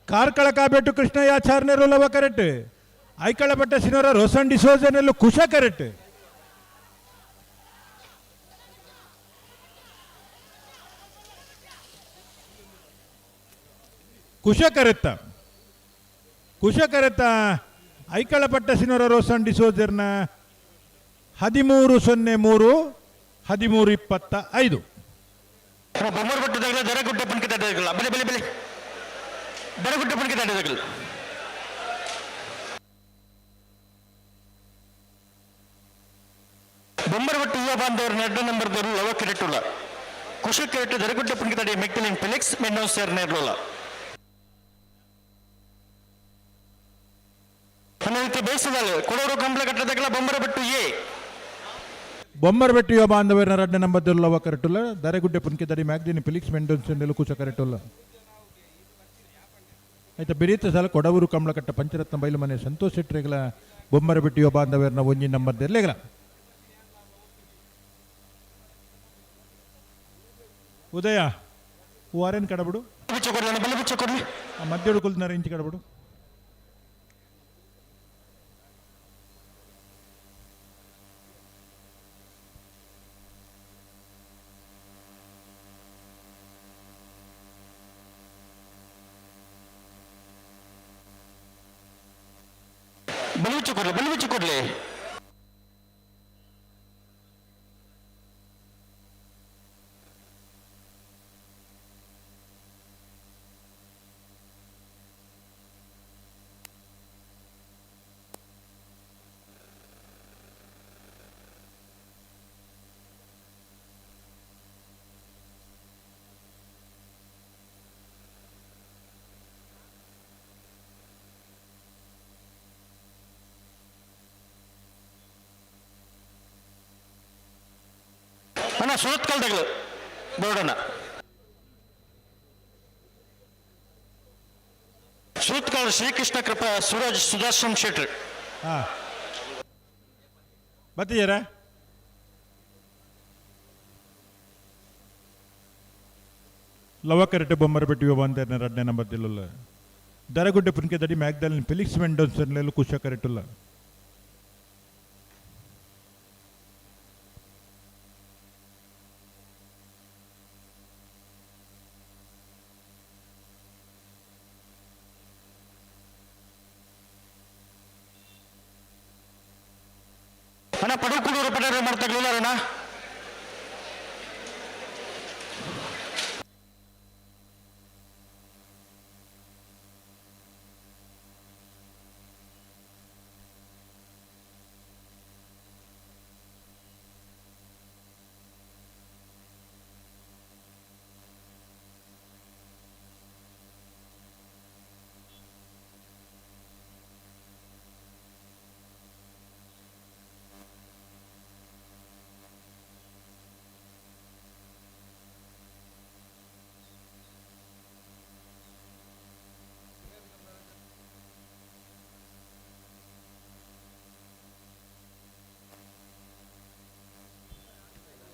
ಕಾರ್ಕಳ ಕಾಬೆಟ್ಟು ಕೃಷ್ಣಯ್ಯಾಚಾರ್ಯರು ಲವ ಕರೆಟ್, ಐಕಳಪಟ್ಟ ಸಿನೋರ ರೋಸನ್ ಡಿಸೋಜನೆಲ್ಲು ಕುಶ ಕರೆಟ್. ಕುಶ ಕರೆತ್ತ ಕುಶ ಕರೆತ್ತ ಐಕಳಪಟ್ಟ ಸಿನೋರ ರೋಸನ್ ಡಿಸೋಜರ್ನ 13-03 13-25. ಬೊಮ್ಮರು ಬಿಟ್ಟು ದರಗುಡ್ಡೆ ಪುಣ್ಕೆ ತಡೆದಿಲ್ಲ. ಬಲಿ ಬಲಿ ಬಲಿ ದರಗುಡ್ಡೆ ಪುಣ್ಕೆ ತಡೆದಿಲ್ಲ. ಬೊಮ್ಮರಬಟ್ಟು ಯುವ ಬಾಂಧವರು 2 ನಂಬರ್ದವರು ಲವ ಕೆರೆಟುಲ್ಲ ಕುಶಿ ಕೆರೆಟು ದರಗುಡ್ಡೆ ಪುಣ್ಕೆ ತಡೆ ಮೆಕ್ಟಲಿನ್ ಫೆಲಿಕ್ಸ್ ಮೆಂಡೋಸರ್ ನೇರ್ಲೋಲ. ಅದೇ ರೀತಿ ಬೇಯಿಸಿದಾಳೆ ಕೊಡೋರು ಕಂಬಳ ಕಟ್ಟದಗಳ ಬೊಮ್ಮರಬೆಟ್ಟು ಎ ಬೊಮ್ಮರಬೆಟ್ಟು ಯುವ ಬಾಂಧವರ 2 ನಂಬರ್ದವರು ಲವ ಕರೆಟುಲ್ಲ, ದರೆಗುಡ್ಡೆ ಪುನ್ಕೆ ತಡಿ ಮ್ಯಾಗ್ದಿನಿ ಫೆಲಿಕ್ಸ್ ಮೆಂಡೋನ್ಸನ್ ಕುಶ ಕರೆಟುಲ್ಲ. ಆಯ್ತಾ ಬಿರೀತ ಸಲ ಕೊಡವೂರು ಕಮಲಕಟ್ಟ ಪಂಚರತ್ನ ಬೈಲು ಮನೆ ಸಂತೋಷ್ ಶೆಟ್ಟರಿಗಳ ಬೊಮ್ಮರಬೆಟ್ಟು ಯುವ ಬಾಂಧವರನ್ನ ಒಂಜಿ ನಂಬರ್ದೆರ್ಲೆಗಳ. ಉದಯ ವಾರೇನ್ ಕಡಬಿಡು ಮಧ್ಯ ಕುಲ್ದನಾರ ಇಂಚಿ ಕಡಬಿಡು. ಬಲಿಬಿಚ್ಚು ಕೊಡ್ಲಿ ಬಲಿಬಿಚ್ಚು ಕೊಡ್ಲಿ. ಅಣ್ಣ ಸುರತ್ಕಲ್ ತಗಲು ಬೋರ್ಡನ್ನ ಸುರತ್ಕಲ್ ಶ್ರೀಕೃಷ್ಣ ಕೃಪಾ ಸೂರಜ್ ಸುದರ್ಶನ್ ಶೆಟ್ರು. ಹಾಂ ಬತ್ತಿದ್ದೀರಾ? ಲವ ಕರೆಟೆ ಬೊಮ್ಮರಬೆಟ್ಟು ಯುವ ಬಾಂಧವರ 2ನೇ ನಂಬರ್ ದಿಲ್ಲುಲ್ಲ, ದರಗುಡ್ಡೆ ಪುನ್ಕೆ ದಡಿ ಮ್ಯಾಗ್ದಲಿನ್ ಫೆಲಿಕ್ಸ್ ಮೆಂಡೋನ್ಸನ್ಲೆಲ್ಲ ಕುಶ ಕರೆಟುಲ್ಲ. ಅಣ್ಣ ಪಡುಕುಡೂರು ಪಡೆಯರು ಮಾಡ್ತಾಗ್ಲಿಲ್ಲ ಅಣ್ಣ.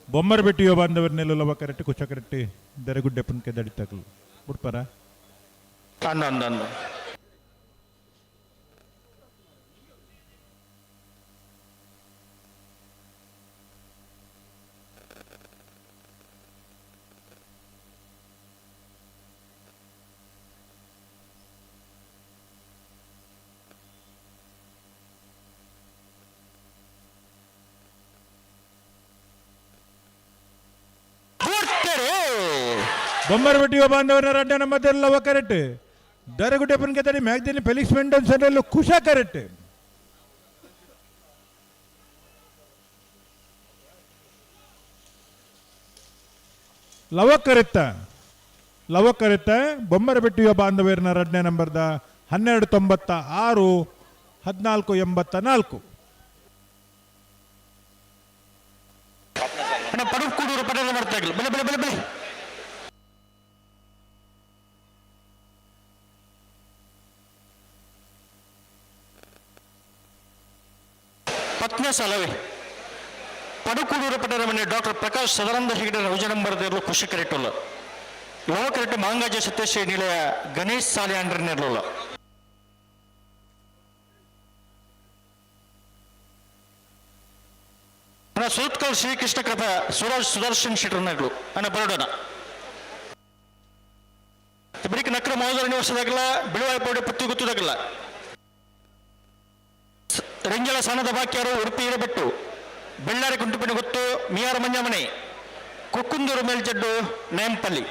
ಬೊಮ್ಮರ ಬೆಟ್ಟಿಯೋ ಬಾಂಧವರ್ ನೆಲ್ಲುಲವ ಕರೆಕ್ಟ್ ಕುಚ ಕರೆಕ್ಟ್ ದರಗುಡ್ಡೆ ಪುನ್ಕೆ ದಡಿತಕಲು ಬುಡ್ಪರ. ಅನ್ನ ಅನ್ನ ಅನ್ನ. ಬೊಮ್ಮರ ಬೆಟ್ಟಿಯೋ ಬಾಂಧವರ ರಡ್ಡ ನಮ್ಮ ಕರೆಕ್ಟ್ ದರಗುಡ್ಡೆ ಪುನ್ಕೆ ದಡಿ ಮ್ಯಾಗ್ದಿನಿ ಫೆಲಿಕ್ಸ್ ಮೆಂಡೋನ್ಸನ್ ಕುಶ ಕರೆಕ್ಟ್. ಲವಕರಿತ್ತ ಲವಕರಿತ್ತ ಬೊಮ್ಮರ ಬೆಟ್ಟಿಯ ಬಾಂಧವ್ಯರ್ನ ರಡ್ನೇ ನಂಬರ್ದ 1296 1484. ಅಣ್ಣ ಪಡುಕುಡೂರು ಪಡೆಯಲು ಮಾಡ್ತಾ ಇಲ್ಲ. ಬಲೆ ಬಲೆ ಬಲೆ ಬಲೆ. ಪತ್ನಿ ಸಲವೇ ಪಡುಕೂಡೂರು ಪಟ್ಟಣ ಮನೆ ಡಾಕ್ಟರ್ ಪ್ರಕಾಶ್ ಸದಾನಂದ ಹೆಗಡೆ ರೌಜ ನಂಬರ್ ದೇರ್ಲು ಖುಷಿ ಕರೆಟುಲ್ಲ ಲೋಕರೆಟ್ಟು ಮಾಂಗಾಜ ಸತ್ಯಶ್ರೀ ನಿಲಯ ಗಣೇಶ್ ಸಾಲೆ ಅಂಡ್ರ ನೆರ್ಲುಲ್ಲ. ಅಣ್ಣ ಸೂತ್ಕಲ್ ಶ್ರೀಕೃಷ್ಣ ಕೃಪಾ ಸುರಾಜ್ ಸುದರ್ಶನ್ ಶೆಟ್ಟರ್ ನೆರ್ಲು ಅಣ್ಣ ಬರೋಡೋಣ. ಬರೀಕ್ ನಕ್ರ ಮಹೋದರ ನಿವಾಸದಾಗಲ್ಲ ಬಿಳುವಾಯಪೋಡಿ ಪತ್ತಿ ಗೊತ್ತದಾಗಲ್ಲ ರೆಂಜಲ ಸಣ್ಣದ ಬಾಕಿಯರು ಉಡುಪಿ ಇರಬೆಟ್ಟು ಬೆಳ್ಳಾರಿ ಕುಂಟುಪಿನ ಗೊತ್ತು ಮಿಯಾರ ಮಂಜಮನೆ ಕುಕ್ಕುಂದೂರು ಮೇಲ್ಜಡ್ಡು ನೇಂಪಲ್ಲಿ.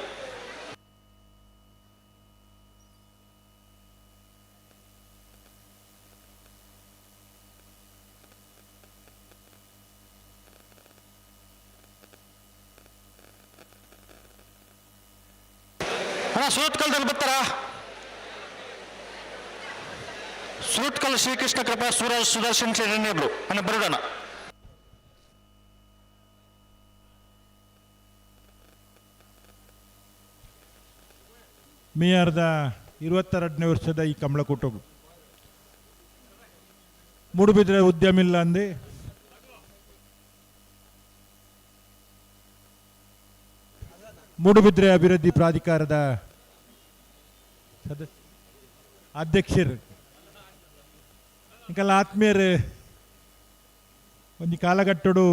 ಅಣ್ಣ ಸೂತ್ಕಲ್ದಲ್ಲಿ ಬರ್ತಾರಾ? ಸೂತ್ಕಲ್ ಶ್ರೀಕೃಷ್ಣ ಕೃಪಾ ಸೂರಜ್ ಸುದರ್ಶನ್ ಶೆಟ್ಟರ್ನೇರ್ಲು ಅಣ್ಣ ಬರೋಡೋಣ. ಮಿಯಾರ್ದ 22ನೇ ವರ್ಷದ ಈ ಕಮಲಕೂಟವು ಮೂಡುಬಿದ್ರೆ ಉದ್ಯಮ ಇಲ್ಲ ಅಂದೆ. ಮೂಡುಬಿದ್ರೆ ಅಭಿವೃದ್ಧಿ ಪ್ರಾಧಿಕಾರದ ಸದಸ್ಯ ಅಧ್ಯಕ್ಷರು ಇಂಕೆಲ್ಲ ಆತ್ಮೀಯರು ಒಂದು ಕಾಲಘಟ್ಟಡು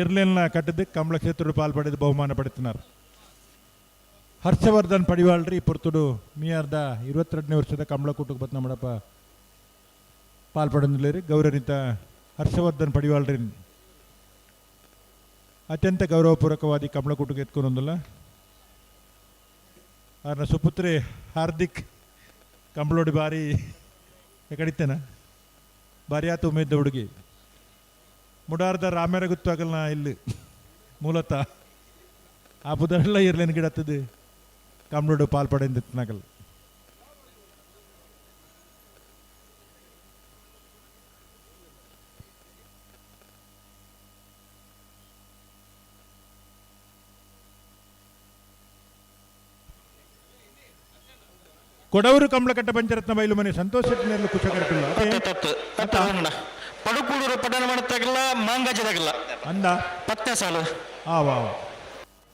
ಎರ್ಲೆನ್ನ ಕಟ್ಟದು ಕಮಲ ಕ್ಷೇತ್ರದ ಪಾಲ್ ಪಡೆದು ಬಹುಮಾನ ಪಡೆಯುತ್ತಾರೆ. ಹರ್ಷವರ್ಧನ್ ಪಡಿವಾಳ್ರಿ ಪೊರ್ತುಡು ಮಿಯಾರ್ದ 22ನೇ ವರ್ಷದ ಕಮಲಕೂಟಕ್ಕೆ ಬತ್ ನಮ್ಮಡಪ್ಪ ಪಾಲ್ ಪಡೆದಿಲ್ಲ ಗೌರವನಿತ ಹರ್ಷವರ್ಧನ್ ಪಡಿವಾಳ್ರಿ ಅತ್ಯಂತ ಗೌರವಪೂರ್ವಕವಾದ ಕಮಲಕೂಟಕ್ಕೆ ಎತ್ಕೊಂಡೊಂದಲ್ಲ. ಅವ್ರನ್ನ ಸುಪುತ್ರಿ ಹಾರ್ದಿಕ್ ಕಂಬಳೋಡಿ ಬಾರಿ ಕಡಿತೇನ ಭಾರಿ ಆತು ಉಮೇದ ಹುಡುಗಿ ಮುಡಾರ್ದ ರಾಮೇರ ಗೊತ್ತಾಗಲ್ಲ ಇಲ್ಲಿ ಮೂಲತಃ ಆ ಪುದರೆಲ್ಲ ಇರ್ಲೇನು ಗಿಡತ್ತದು ಕಂಬಳೋಡು ಪಾಲ್ ಪಡೆಯಿಂದಿತ್ನಾಗಲ್ಲ. ಕೊಡವರು ಕಮಲಕಟ್ಟ ಪಂಚರತ್ನ ಬೈಲು ಮನೆ ಸಂತೋಷ್ ಶೆಟ್ಟಿನಲ್ಲಿ ಕುಚ ಕರೆಟಿಲ್ಲ. ಪಡುಕೂಡೂರು ಪಟ್ಟಣ ಮಾಡುತ್ತಾಗಿಲ್ಲ ಮಾಂಗಾಜದಾಗಿಲ್ಲ ಅಂದ ಪತ್ತೆ ಸಾಲು ಆ ವಾ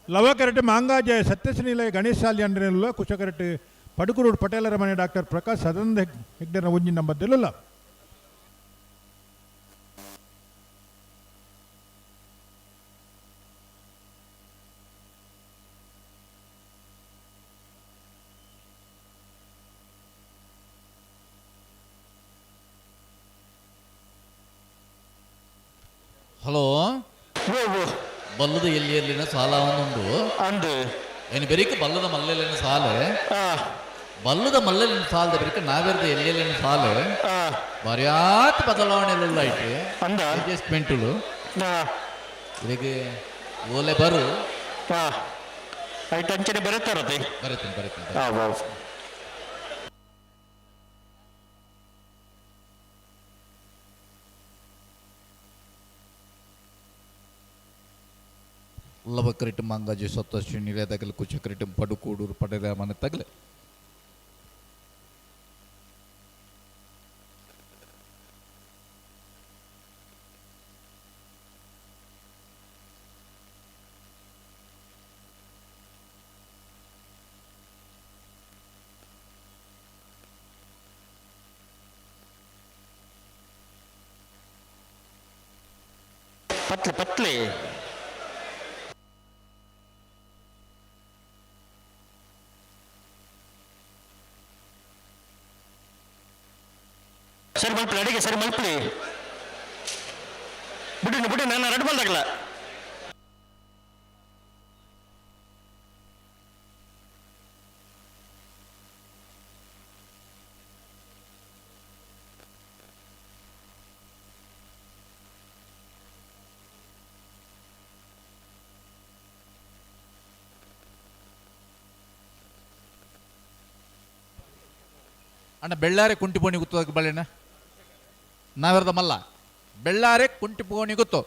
ಲವ ಕರೆಟ್ ಮಾಂಗಾಜ ಸತ್ಯಸ್ನಿಲಯ ಗಣೇಶ್ ಸಾಲಿ ಅಂಡ್ರೆಲ್ಲ ಕುಚ ಕರೆಟ್ ಪಡುಕೂಡೂರು ಪಟೇಲರ ಮನೆ ಡಾಕ್ಟರ್ ಪ್ರಕಾಶ್ ಸದಾನಂದ ಹೆಗ್ಡೆನ ಒಂಜಿ ನಂಬದ್ದೆಲ್ಲ. ಹಲೋ ಬಲ್ಲದ ಎಲ್ಲಿ ಎಲ್ಲಿನ ಸಾಲ ಒಂದುಂಡು ಅಂದು ಏನು ಬೆರಿಕ ಬಲ್ಲದ ಮಲ್ಲೆಲ್ಲಿನ ಸಾಲೆ ಬಲ್ಲದ ಮಲ್ಲೆಲ್ಲಿನ ಸಾಲದ ಬೆರಿಕ ನಾವೆರ್ದ ಎಲ್ಲೆಲ್ಲಿನ ಸಾಲೆ ಬಾರ್ಯಾತ್ ಬದಲಾವಣೆಲ್ಲ ಐತೆ ಅಂದ ಅಡ್ಜಸ್ಟ್ಮೆಂಟುಲು ಇದಕ್ಕೆ ಓಲೆ ಬರು ಐಟ್ ಅಂಚನೆ ಬರೀತಾರತೆ ಬರೀತೀನಿ ಬರೀತೀನಿ. ಲವಕರಿಟು ಮಂಗಾಜಿ ಸತ್ತಶಿ ನಿಲೆ ತಗಲು ಕುಚಕರಿಟು ಪಡುಕೂಡೂರು ಪಡೆದ ಮನೆ ತಗಲೆ. ಪತ್ಲೆ ಪತ್ಲೆ ಸರಿ ಮಲ್ಪಲಿ ಅಡಿಗೆ ಸರಿ ಮಲ್ಪಲಿ ಬಿಡಿ ಬಿಡಿ ನಾನು ರೆಡ್ ಬಂದಾಗಲ್ಲ. ಅಣ್ಣ ಬೆಳ್ಳಾರೆ ಕುಂಟಿಪೋಣಿ ಗೊತ್ತು ಬಳ್ಳಿನ ನಾವೆರ್ದ ಮಲ್ಲ ಬೆಳ್ಳಾರೆ ಕುಂಟಿಪೋಣಿ ಗೊತ್ತು.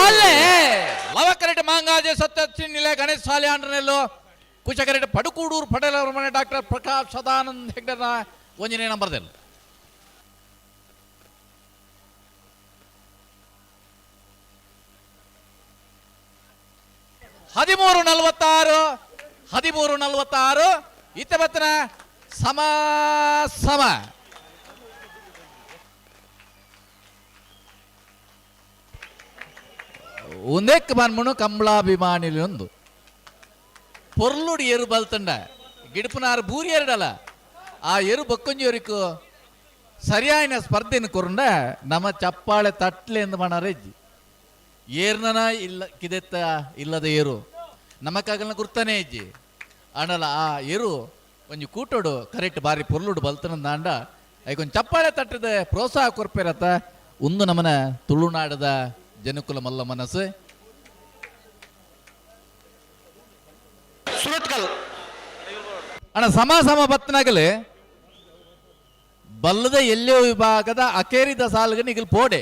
ಅಲ್ಲೇ ಲವಕರೆಟ್ ಮಾಂಗಾಜೆ ಸತ್ಯಚಿನ್ನಿಲೆ ಗಣೇಶ್ ಸಾಲ್ಯಾಂಡ್ರನೆಲ್ಲೋ ಕುಚಕರೆಟ್ ಪಡುಕೂಡೂರು ಪಟೇಲ್ ಅವರ ಮನೆ ಡಾಕ್ಟರ್ ಪ್ರಕಾಶ್ ಸದಾನಂದ್ ಹೆಗ್ಡೆನ ಒಂಜನೇ ನಂಬರ್ದೆಲ್ಲ. 13:46, 13:46 ಇತ್ತಬತ್ತನ ಸಮ ಸಮ. ಒಂದೇಕ್ ಬನ್ಮುಣು ಕಂಬಳಾಭಿಮಾನಿಲಿ ಒಂದು ಪೊರ್ಲುಡು ಎರು ಬಲ್ತಂಡ ಗಿಡಪನಾರು ಬೂರಿ ಎರಡಲ್ಲ ಆ ಎರು ಬೊಕ್ಕೊಂಜಿಯವರಿಕು ಸರಿಯಾಯಿನ ಸ್ಪರ್ಧೆನ ಕೊರಂಡ ನಮ್ಮ ಚಪ್ಪಾಳೆ ತಟ್ಲೆ ಎಂದು ಮಣರೆಜ್ಜಿ ಏರ್ನನ ಇಲ್ಲ ಕಿದೆತ್ತ ಇಲ್ಲದ ಏರು ನಮಕ್ಕಾಗಲ್ನ ಗುರ್ತಾನೆ ಇಜ್ಜಿ ಆಂಡಲ ಆ ಎರು ಒಂಜಿ ಕೂಟೋಡು ಕರೆಕ್ಟ್ ಬಾರಿ ಪೊರ್ಲುಡು ಬಲ್ತನ ದಾಂಡ ಐಕೊಂಜಿ ಚಪ್ಪಾಳೆ ತಟ್ಟದೆ ಪ್ರೋತ್ಸಾಹ ಕೊರ್ಪೇರತ್ತ ಒಂದು ನಮನ ತುಳುನಾಡದ ಜನಕುಲ ಮಲ್ಲ ಮನಸ್ಸು. ಸುರತ್ಕಲ್ ಅಣ್ಣ ಸಮ ಸಮ ಬತ್ತನಾಗಲೇ ಬಲ್ಲದ ಎಲ್ಲೋ ವಿಭಾಗದ ಅಕೇರಿದ ಸಾಲ್ಗೆ ನಿಗಲ್ ಪೋಡೆ.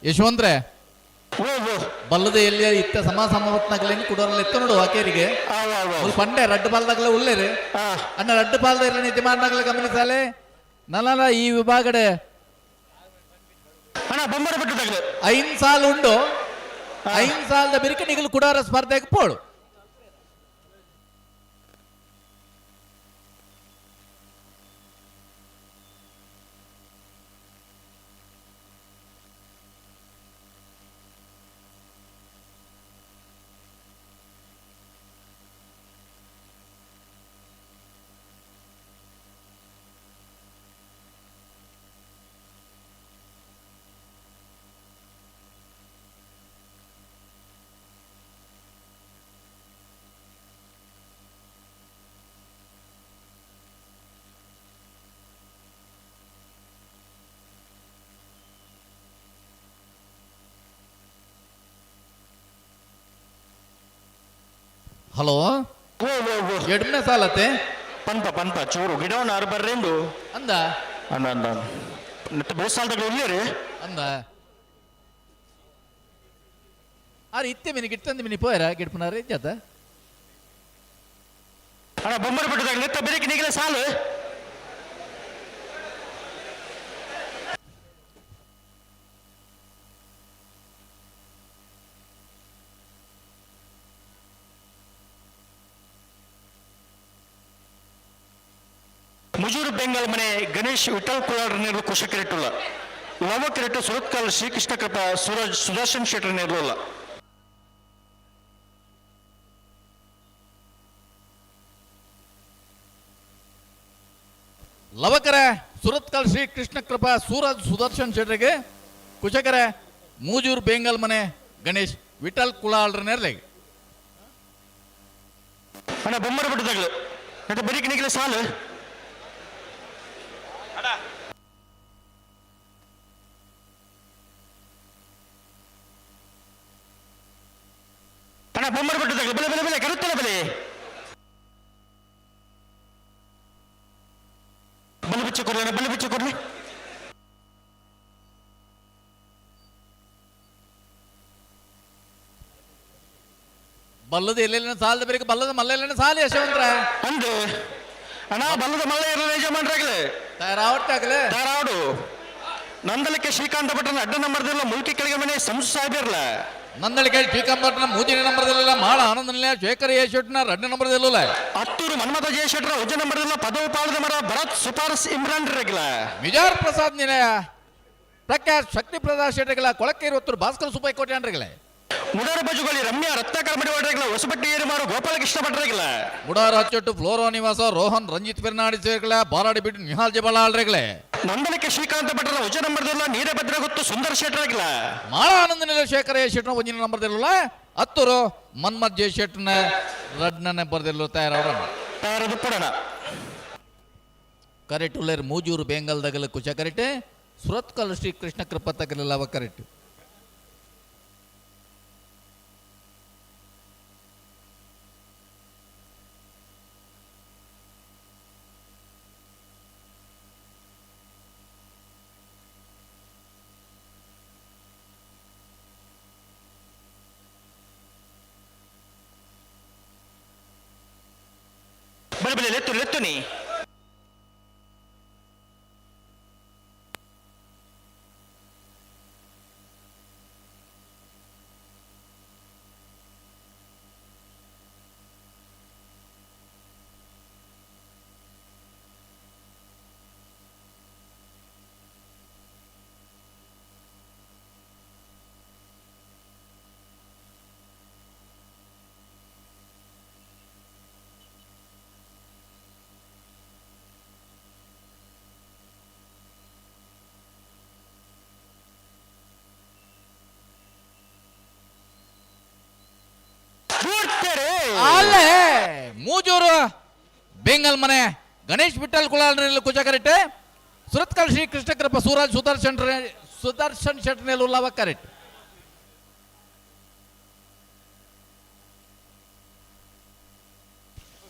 ಯಶವಂತ್ರೆ ಬಲ್ಲದ ಎಲ್ಲಿ ಇತ್ತ ಸಮ ಸಮವತ್ನಾಗಲೇನು ಕುಡೋರಲ್ಲ ಎತ್ತ ನೋಡು ಅಕೇರಿಗೆ ಪಂಡೆ ರಡ್ಡು ಬಾಲ್ದಾಗಲೇ ಉಲ್ಲೇರಿ ಅಣ್ಣ ರಡ್ಡು ಬಾಲ್ದ ಇರಲಿ ಯಜಮಾನನಾಗಲೇ ಗಮನಿಸಾಲೆ ನಲ್ಲ ಈ ವಿಭಾಗಡೆ ಅಣ್ಣ ಬೊಂಬರ ಬಿಟ್ಟು ಐನ್ ಸಾಲ್ ಉಂಡು ಐನ್ ಸಾಲದ ಬಿರಿಕ ನಿಗಲು ಕುಡಾರ ಸ್ಪರ್ಧೆಗೆ ಪೋಡು. ಹಲೋ ಎಡ್ಮನೆ ಸಾಲತ್ತೆ ಪನ್ಪ ಪನ್ಪ ಚೂರು ಗಿಡವನ್ನ ಆರು ಬರ್ರೆಂದು ಅಂದ ಅಂದ ಅಂದ ಮತ್ತೆ ಬೇಸಾಲ್ದಾಗ ಇಲ್ಲೇರಿ ಅಂದ. ಆರ್ ಇತ್ತೆ ಮಿನಿ ಗಿಟ್ಟಂದು ಮಿನಿ ಪೋಯರ ಗಿಡ್ಪುನಾರ ಜಾತ. ಅಣ್ಣ ಬೊಮ್ಮರ ಬಿಟ್ಟದಾಗ ನೆತ್ತ ಬೆರಿಕೆ ನೀಗಲೇ ಸಾಲು. ಮುಜೂರು ಬೆಂಗಾಲ್ ಮನೆ ಗಣೇಶ್ ವಿಠಲ್ ಕುಲಾರ್ ನೇರ್ಲು ಕುಶಕಿರೆಟ್ಟುಲ್ಲ. ಲವಕಿರೆಟ್ಟು ಸುರತ್ಕಲ್ ಶ್ರೀಕೃಷ್ಣ ಕೃಪಾ ಸೂರಜ್ ಸುದರ್ಶನ್ ಶೆಟ್ಟರ್ ನೇರ್ಲುಲ್ಲ. ಲವಕರ ಸುರತ್ಕಲ್ ಶ್ರೀ ಕೃಷ್ಣ ಕೃಪಾ ಸೂರಜ್ ಸುದರ್ಶನ್ ಶೆಟ್ಟರಿಗೆ ಕುಶಕರ ಮೂಜೂರು ಬೆಂಗಾಲ್ ಮನೆ ಗಣೇಶ್ ವಿಠಲ್ ಕುಲಾಲ್ರ ನೆರ್ಲೆಗ್. ಅಣ್ಣ ಬೊಮ್ಮರ ಬಿಟ್ಟದಾಗಲು ಮತ್ತೆ ಬೆರಿಕೆ ನೀಗಲೇ ಸಾಲು. ಅಣ್ಣ ಬೊಮ್ಮರ ಬಿಟ್ಟದಾಗಲು ಬೆಲೆ ಬೆಲೆ ಬೆಲೆ ಕರುತ್ತಲ್ಲ ಬೆಲೆ ಬಲಿ ಬಿಚ್ಚ ಕೊಡ್ಲಿ ಅಣ್ಣ, ಬಲಿ ಬಿಚ್ಚ ಕೊಡ್ಲಿ. ಬಲ್ಲದ ಎಲ್ಲೆಲ್ಲ ಸಾಲದ ಬೇರೆ ಬಲ್ಲದ ಮಲ್ಲೆಲ್ಲ ಸಾಲ ಯಶವಂತರ. ಅಂದು ಅಣ್ಣ ಬಲ್ಲದ ಮಲ್ಲ ಇರಲ್ಲ ಯಜಮಾನ್ರಾಗಲೇ ತಯಾರಾವಟ್ಟಾಗಲೇ ತಯಾರಾವಡು. ನಂದಲಿಕ್ಕೆ ಶ್ರೀಕಾಂತ ಭಟ್ರನ ಅಡ್ಡ ನಂಬರ್ದಿಲ್ಲ ಮುಲ್ಕಿ ಕೆಳಗೆ ಮನೆ ಸಂಸು ಸಾಹೇಬಿರ್ಲ. ನಂದಳಿಕೆ ಶ್ರೀಕಾಂತ ಭಟ್ರನ ಮೂಜಿನ ನಂಬರ್ದಿಲ್ಲ ಮಾಳ ಆನಂದ ನಿಲಯ ಶೇಖರ್ ಎ ಶೆಟ್ನ ರಡ್ಡ ನಂಬರ್ದಿಲ್ಲ. ಹತ್ತೂರು ಮನ್ಮಥ ಜಯ ಶೆಟ್ರ ಉಜ್ಜ ನಂಬರ್ದಿಲ್ಲ ಪದವು ಪಾಳದ ಮರ ಭರತ್ ಸುಪಾರಸ್ ಇಮ್ರಾನ್ ರೆಗ್ಲ. ಮಿಜಾರ್ ಪ್ರಸಾದ್ ನಿಲಯ ಪ್ರಕಾಶ್ ಶಕ್ತಿ ಪ್ರಸಾದ್ ಶೆಟ್ಟರ್ಗಳ ಕೊಳಕೇರಿ ಹೊತ್ತೂರು ಭಾಸ್ಕರ್ ಸುಬ್ಬಯ್ಯ ಕೋಟ್ಯಾಂಡ್ರಿಗಳೇ. ಮುಡಾರ ಬಜುಗಳಿ ರಮ್ಯಾ ರತ್ನಾಕರ ಮಡಿವಾಡ್ರೆಗ್ಲ ಹೊಸಬಟ್ಟಿ ಏರುಮಾರು ಗೋಪಾಲಕೃಷ್ಣ ಭಟ್ರೆಗ್ಲ. ಮುಡಾರ ಹಚ್ಚೊಟ್ಟು ಫ್ಲೋರೋ ನಿವಾಸ ರೋಹನ್ ರಂಜಿತ್ ಪೆರ್ನಾಡಿ ಸೇರ್ಗಳ ಬಾರಾಡಿ ಬಿಟ್ಟು ನಿಹಾಲ್ ಜಬಾಳ್ರೆಗಳೇ. ನಂದನಕ್ಕೆ ಶ್ರೀಕಾಂತ ಭಟ್ರನ ಉಜ್ಜ ನಂಬರ್ದಿಲ್ಲ ನೀರಭದ್ರ ಗೊತ್ತು ಸುಂದರ್ ಶೆಟ್ಟರ್ಗಿಲ್ಲ. ಮಾಳ ಆನಂದ ನಿಲಯ ಶೇಖರ ಎ ಶೆಟ್ನ ಒಂಜಿನ ನಂಬರ್ದಿಲ್ಲ ಹತ್ತೂರು ಮನ್ಮಥ್ ಜೆ ಶೆಟ್ನ ರಡ್ನ ನಂಬರ್ದಿಲ್ಲ ತಯಾರವರ. ತಯಾರದು ಪಡೋಣ. ಕರೆಕ್ಟ್ ಉಳ್ಳೇರು ಮೂಜೂರು ಬೇಂಗಲ್ ದಗಲ ಕುಚ ಕರೆಕ್ಟ್ ಸುರತ್ಕಲ್ ಶ್ರೀ ಕೃಷ್ಣ ಕೃಪಾ ತಗಲಿಲ್ಲ ಅವ ಕರೆಕ್ಟ್. ಬಲೆ ಬಲೆ ಲೆತ್ತು ಲೆತ್ತು ನೀ. ಅಲ್ಲೇ ಮೂಜೂರು ಬೆಂಗಲ್ ಮನೆ ಗಣೇಶ್ ವಿಠಲ್ ಕುಲಾಲ್ನಲ್ಲಿ ಕುಚ ಕರೆಕ್ಟ್ ಸುರತ್ಕಲ್ ಶ್ರೀ ಕೃಷ್ಣಕೃಪ ಸೂರಜ್ ಸುದರ್ಶನ್ ಸುದರ್ಶನ್ ಶೆಟ್ನಲ್ಲಿ ಉಲ್ಲವ ಕರೆಕ್ಟ್.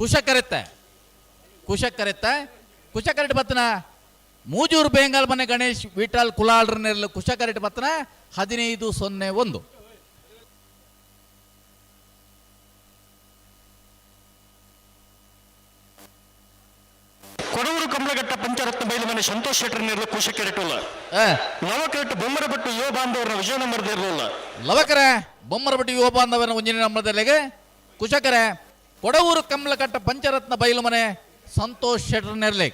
ಕುಶ ಕರೆತ್ತ ಕುಶ ಕರೆತ್ತ ಕುಶ ಕರೆಕ್ಟ್ ಬತ್ತನ ಮೂಜೂರು ಬೆಂಗಾಲ್ ಮನೆ ಗಣೇಶ್ ವಿಠಲ್ ಕುಲಾಲ್ರನ್ನೆಲ್ಲ ಕುಶ ಕರೆಕ್ಟ್ ಬತ್ತನ 15-0-1. ಕೊಡೂರು ಕಮಲಘಟ್ಟ ಪಂಚರತ್ನ ಬೈಲು ಮನೆ ಸಂತೋಷ್ ಶೆಟ್ಟರ್ ನೇರ್ಲು ಕುಶ ಕೆರೆಟುಲ್ಲ. ಲವಕರೆಟ್ಟು ಬೊಮ್ಮರಬಟ್ಟು ಯುವ ಬಾಂಧವರ ವಿಜಯ ನಂಬರ್ ಇರಲಿಲ್ಲ. ಲವಕರ ಬೊಮ್ಮರಬಟ್ಟು ಯುವ ಬಾಂಧವರ ಒಂಜಿನ ನಂಬರ್ದಲ್ಲಿಗೆ ಕುಶಕರೆ ಕೊಡವೂರು ಕಮಲಘಟ್ಟ ಪಂಚರತ್ನ ಬೈಲು ಮನೆ ಸಂತೋಷ್ ಶೆಟ್ಟರ್ ನೆರ್ಲೆ.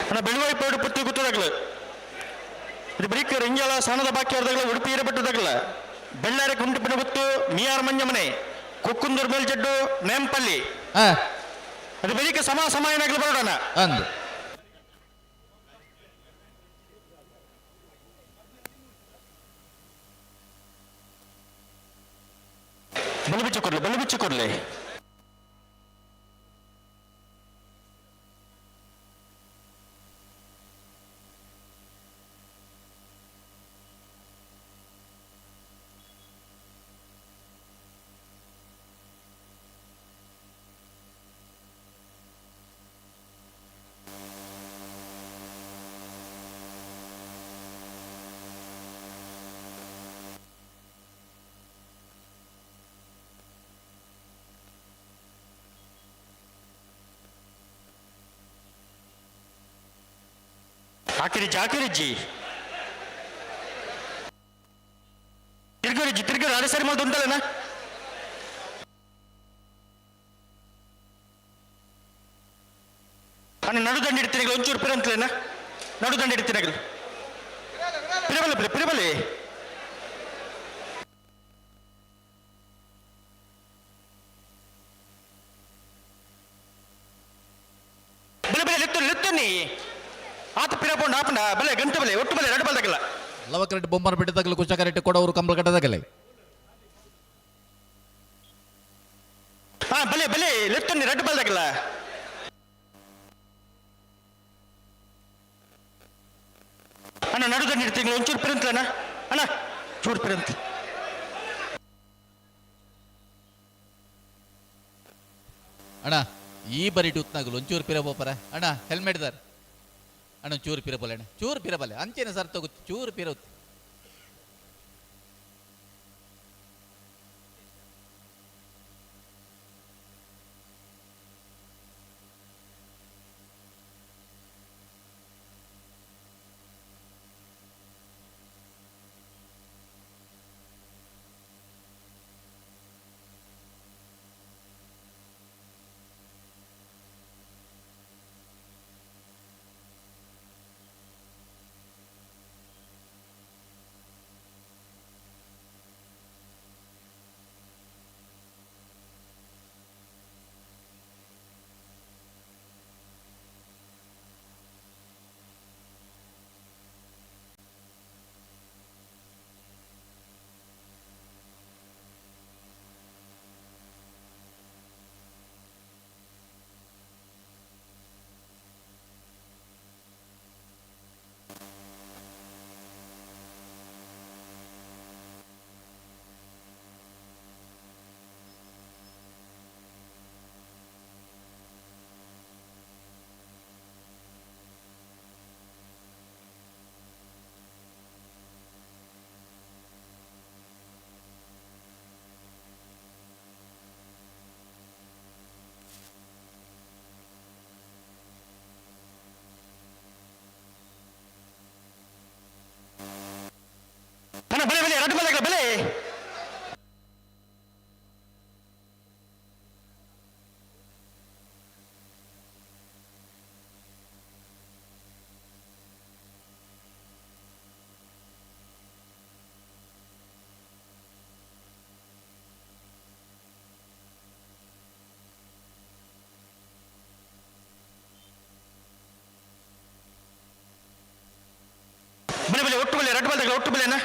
ಅಣ್ಣ ಬೆಳುವಾಯಿ ಪೇಡು ಪುತ್ತಿ ಗುತ್ತದಾಗಲ ಇದು ಬರೀಕ್ ರಿಂಜಾಳ ಸಾಣದ ಬಾಕಿ ಅವ್ರದಾಗಲ ಉಡುಪಿ ಇರಬಟ್ಟದಾಗಲ ಬೆಳ್ಳಾರಿ ಕುಂಟಪಿನ ಗುತ್ತು ಮಿಯಾರ್ ಮಂಜಮನೆ ಕುಕ್ಕುಂದೂರು ಮೇಲ್ಜಡ್ಡು ನೇಂಪಲ್ಲಿ ಅದು ಬೆಳಿಗ್ಗೆ ಸಮ ಸಮಯನಾಗಲಿ ಬರೋಣ ಅಂದು ಬಲು ಬಿಚ್ಚು ಕೊಡ್ಲಿ ಬಲು ಬಿಚ್ಚು ಕೊಡ್ಲಿ. ಆಕಿರಿಜ್ಜಿ ಆಕಿರಿಜ್ಜಿ ತಿರ್ಗರಿಜ್ಜಿ ತಿರ್ಗರು ಅರೆ ಸರಿ ಮಾಡಿ ಉಂಟಲ್ಲನಾ. ಅಣ್ಣ ನಡುದಂಡ ಇಡ್ತೀನಿ, ಒಂಚೂರು ಪಿರಂತಲೇನ ನಡುದಂಡ ಇಡ್ತೀನಿ. ಪಿರಬಲೆ ಪಿರಬಲೆ ಬಲೆ ಬಲೆ ಲೆತ್ತು ಲೆತ್ತನಿ ಆತ ಪಿರಪೊಂಡು ಆಪಂಡ ಬಲೆ ಗಂಟೆ ಬಲೆ ಒಟ್ಟು ಬಲೆ ಎರಡು ಬಲ್ದಾಗಲ್ಲ. ಲವಕರೆಡ್ಡಿ ಬೊಮ್ಮನ ಬಿಟ್ಟದಾಗಲಿ ಕುಶಕರೆಡ್ಡಿ ಕೊಡವರು ಕಂಬಳ ಕಟ್ಟದಾಗಲಿ. ಹಾ ಬಲೆ ಬಲೆ ಲೆತ್ತನಿ ಎರಡು ಬಲ್ದಾಗಲ್ಲ. ಅಣ್ಣ ನಡುದಂಡ ಇಡ್ತೀನಿ, ಒಂಚೂರು ಪಿರಂತಲೇನ ಅಣ್ಣ, ಚೂರು ಪಿರಂತ. ಅಣ್ಣ ಈ ಬರಿ ಉತ್ನಾಗಲು ಒಂಚೂರು ಪಿರ ಬೋಪರ ಅಣ್ಣ, ಹೆಲ್ಮೆಟ್ ದಾರ್ ಅಣ್ಣ, ಚೂರು ಪಿರ ಬಲೆ ಅಣ್ಣ, ಚೂರು ಪಿರ ಬಲೆ ಅಂಚೆನೆ ಸರ್ ತಗೋ ಚೂರು ಪಿರ. ಅಣ್ಣ ಬಲೆ ಬಲೆ ಎರಡು ಬಲೆ ಬಲೆ. ಬಲೆ ಬಲೆ ಒಟ್ಟು ಬಲೆ ಎರಡು ಬಲೆ ಒಟ್ಟು ಬಲೆನಾ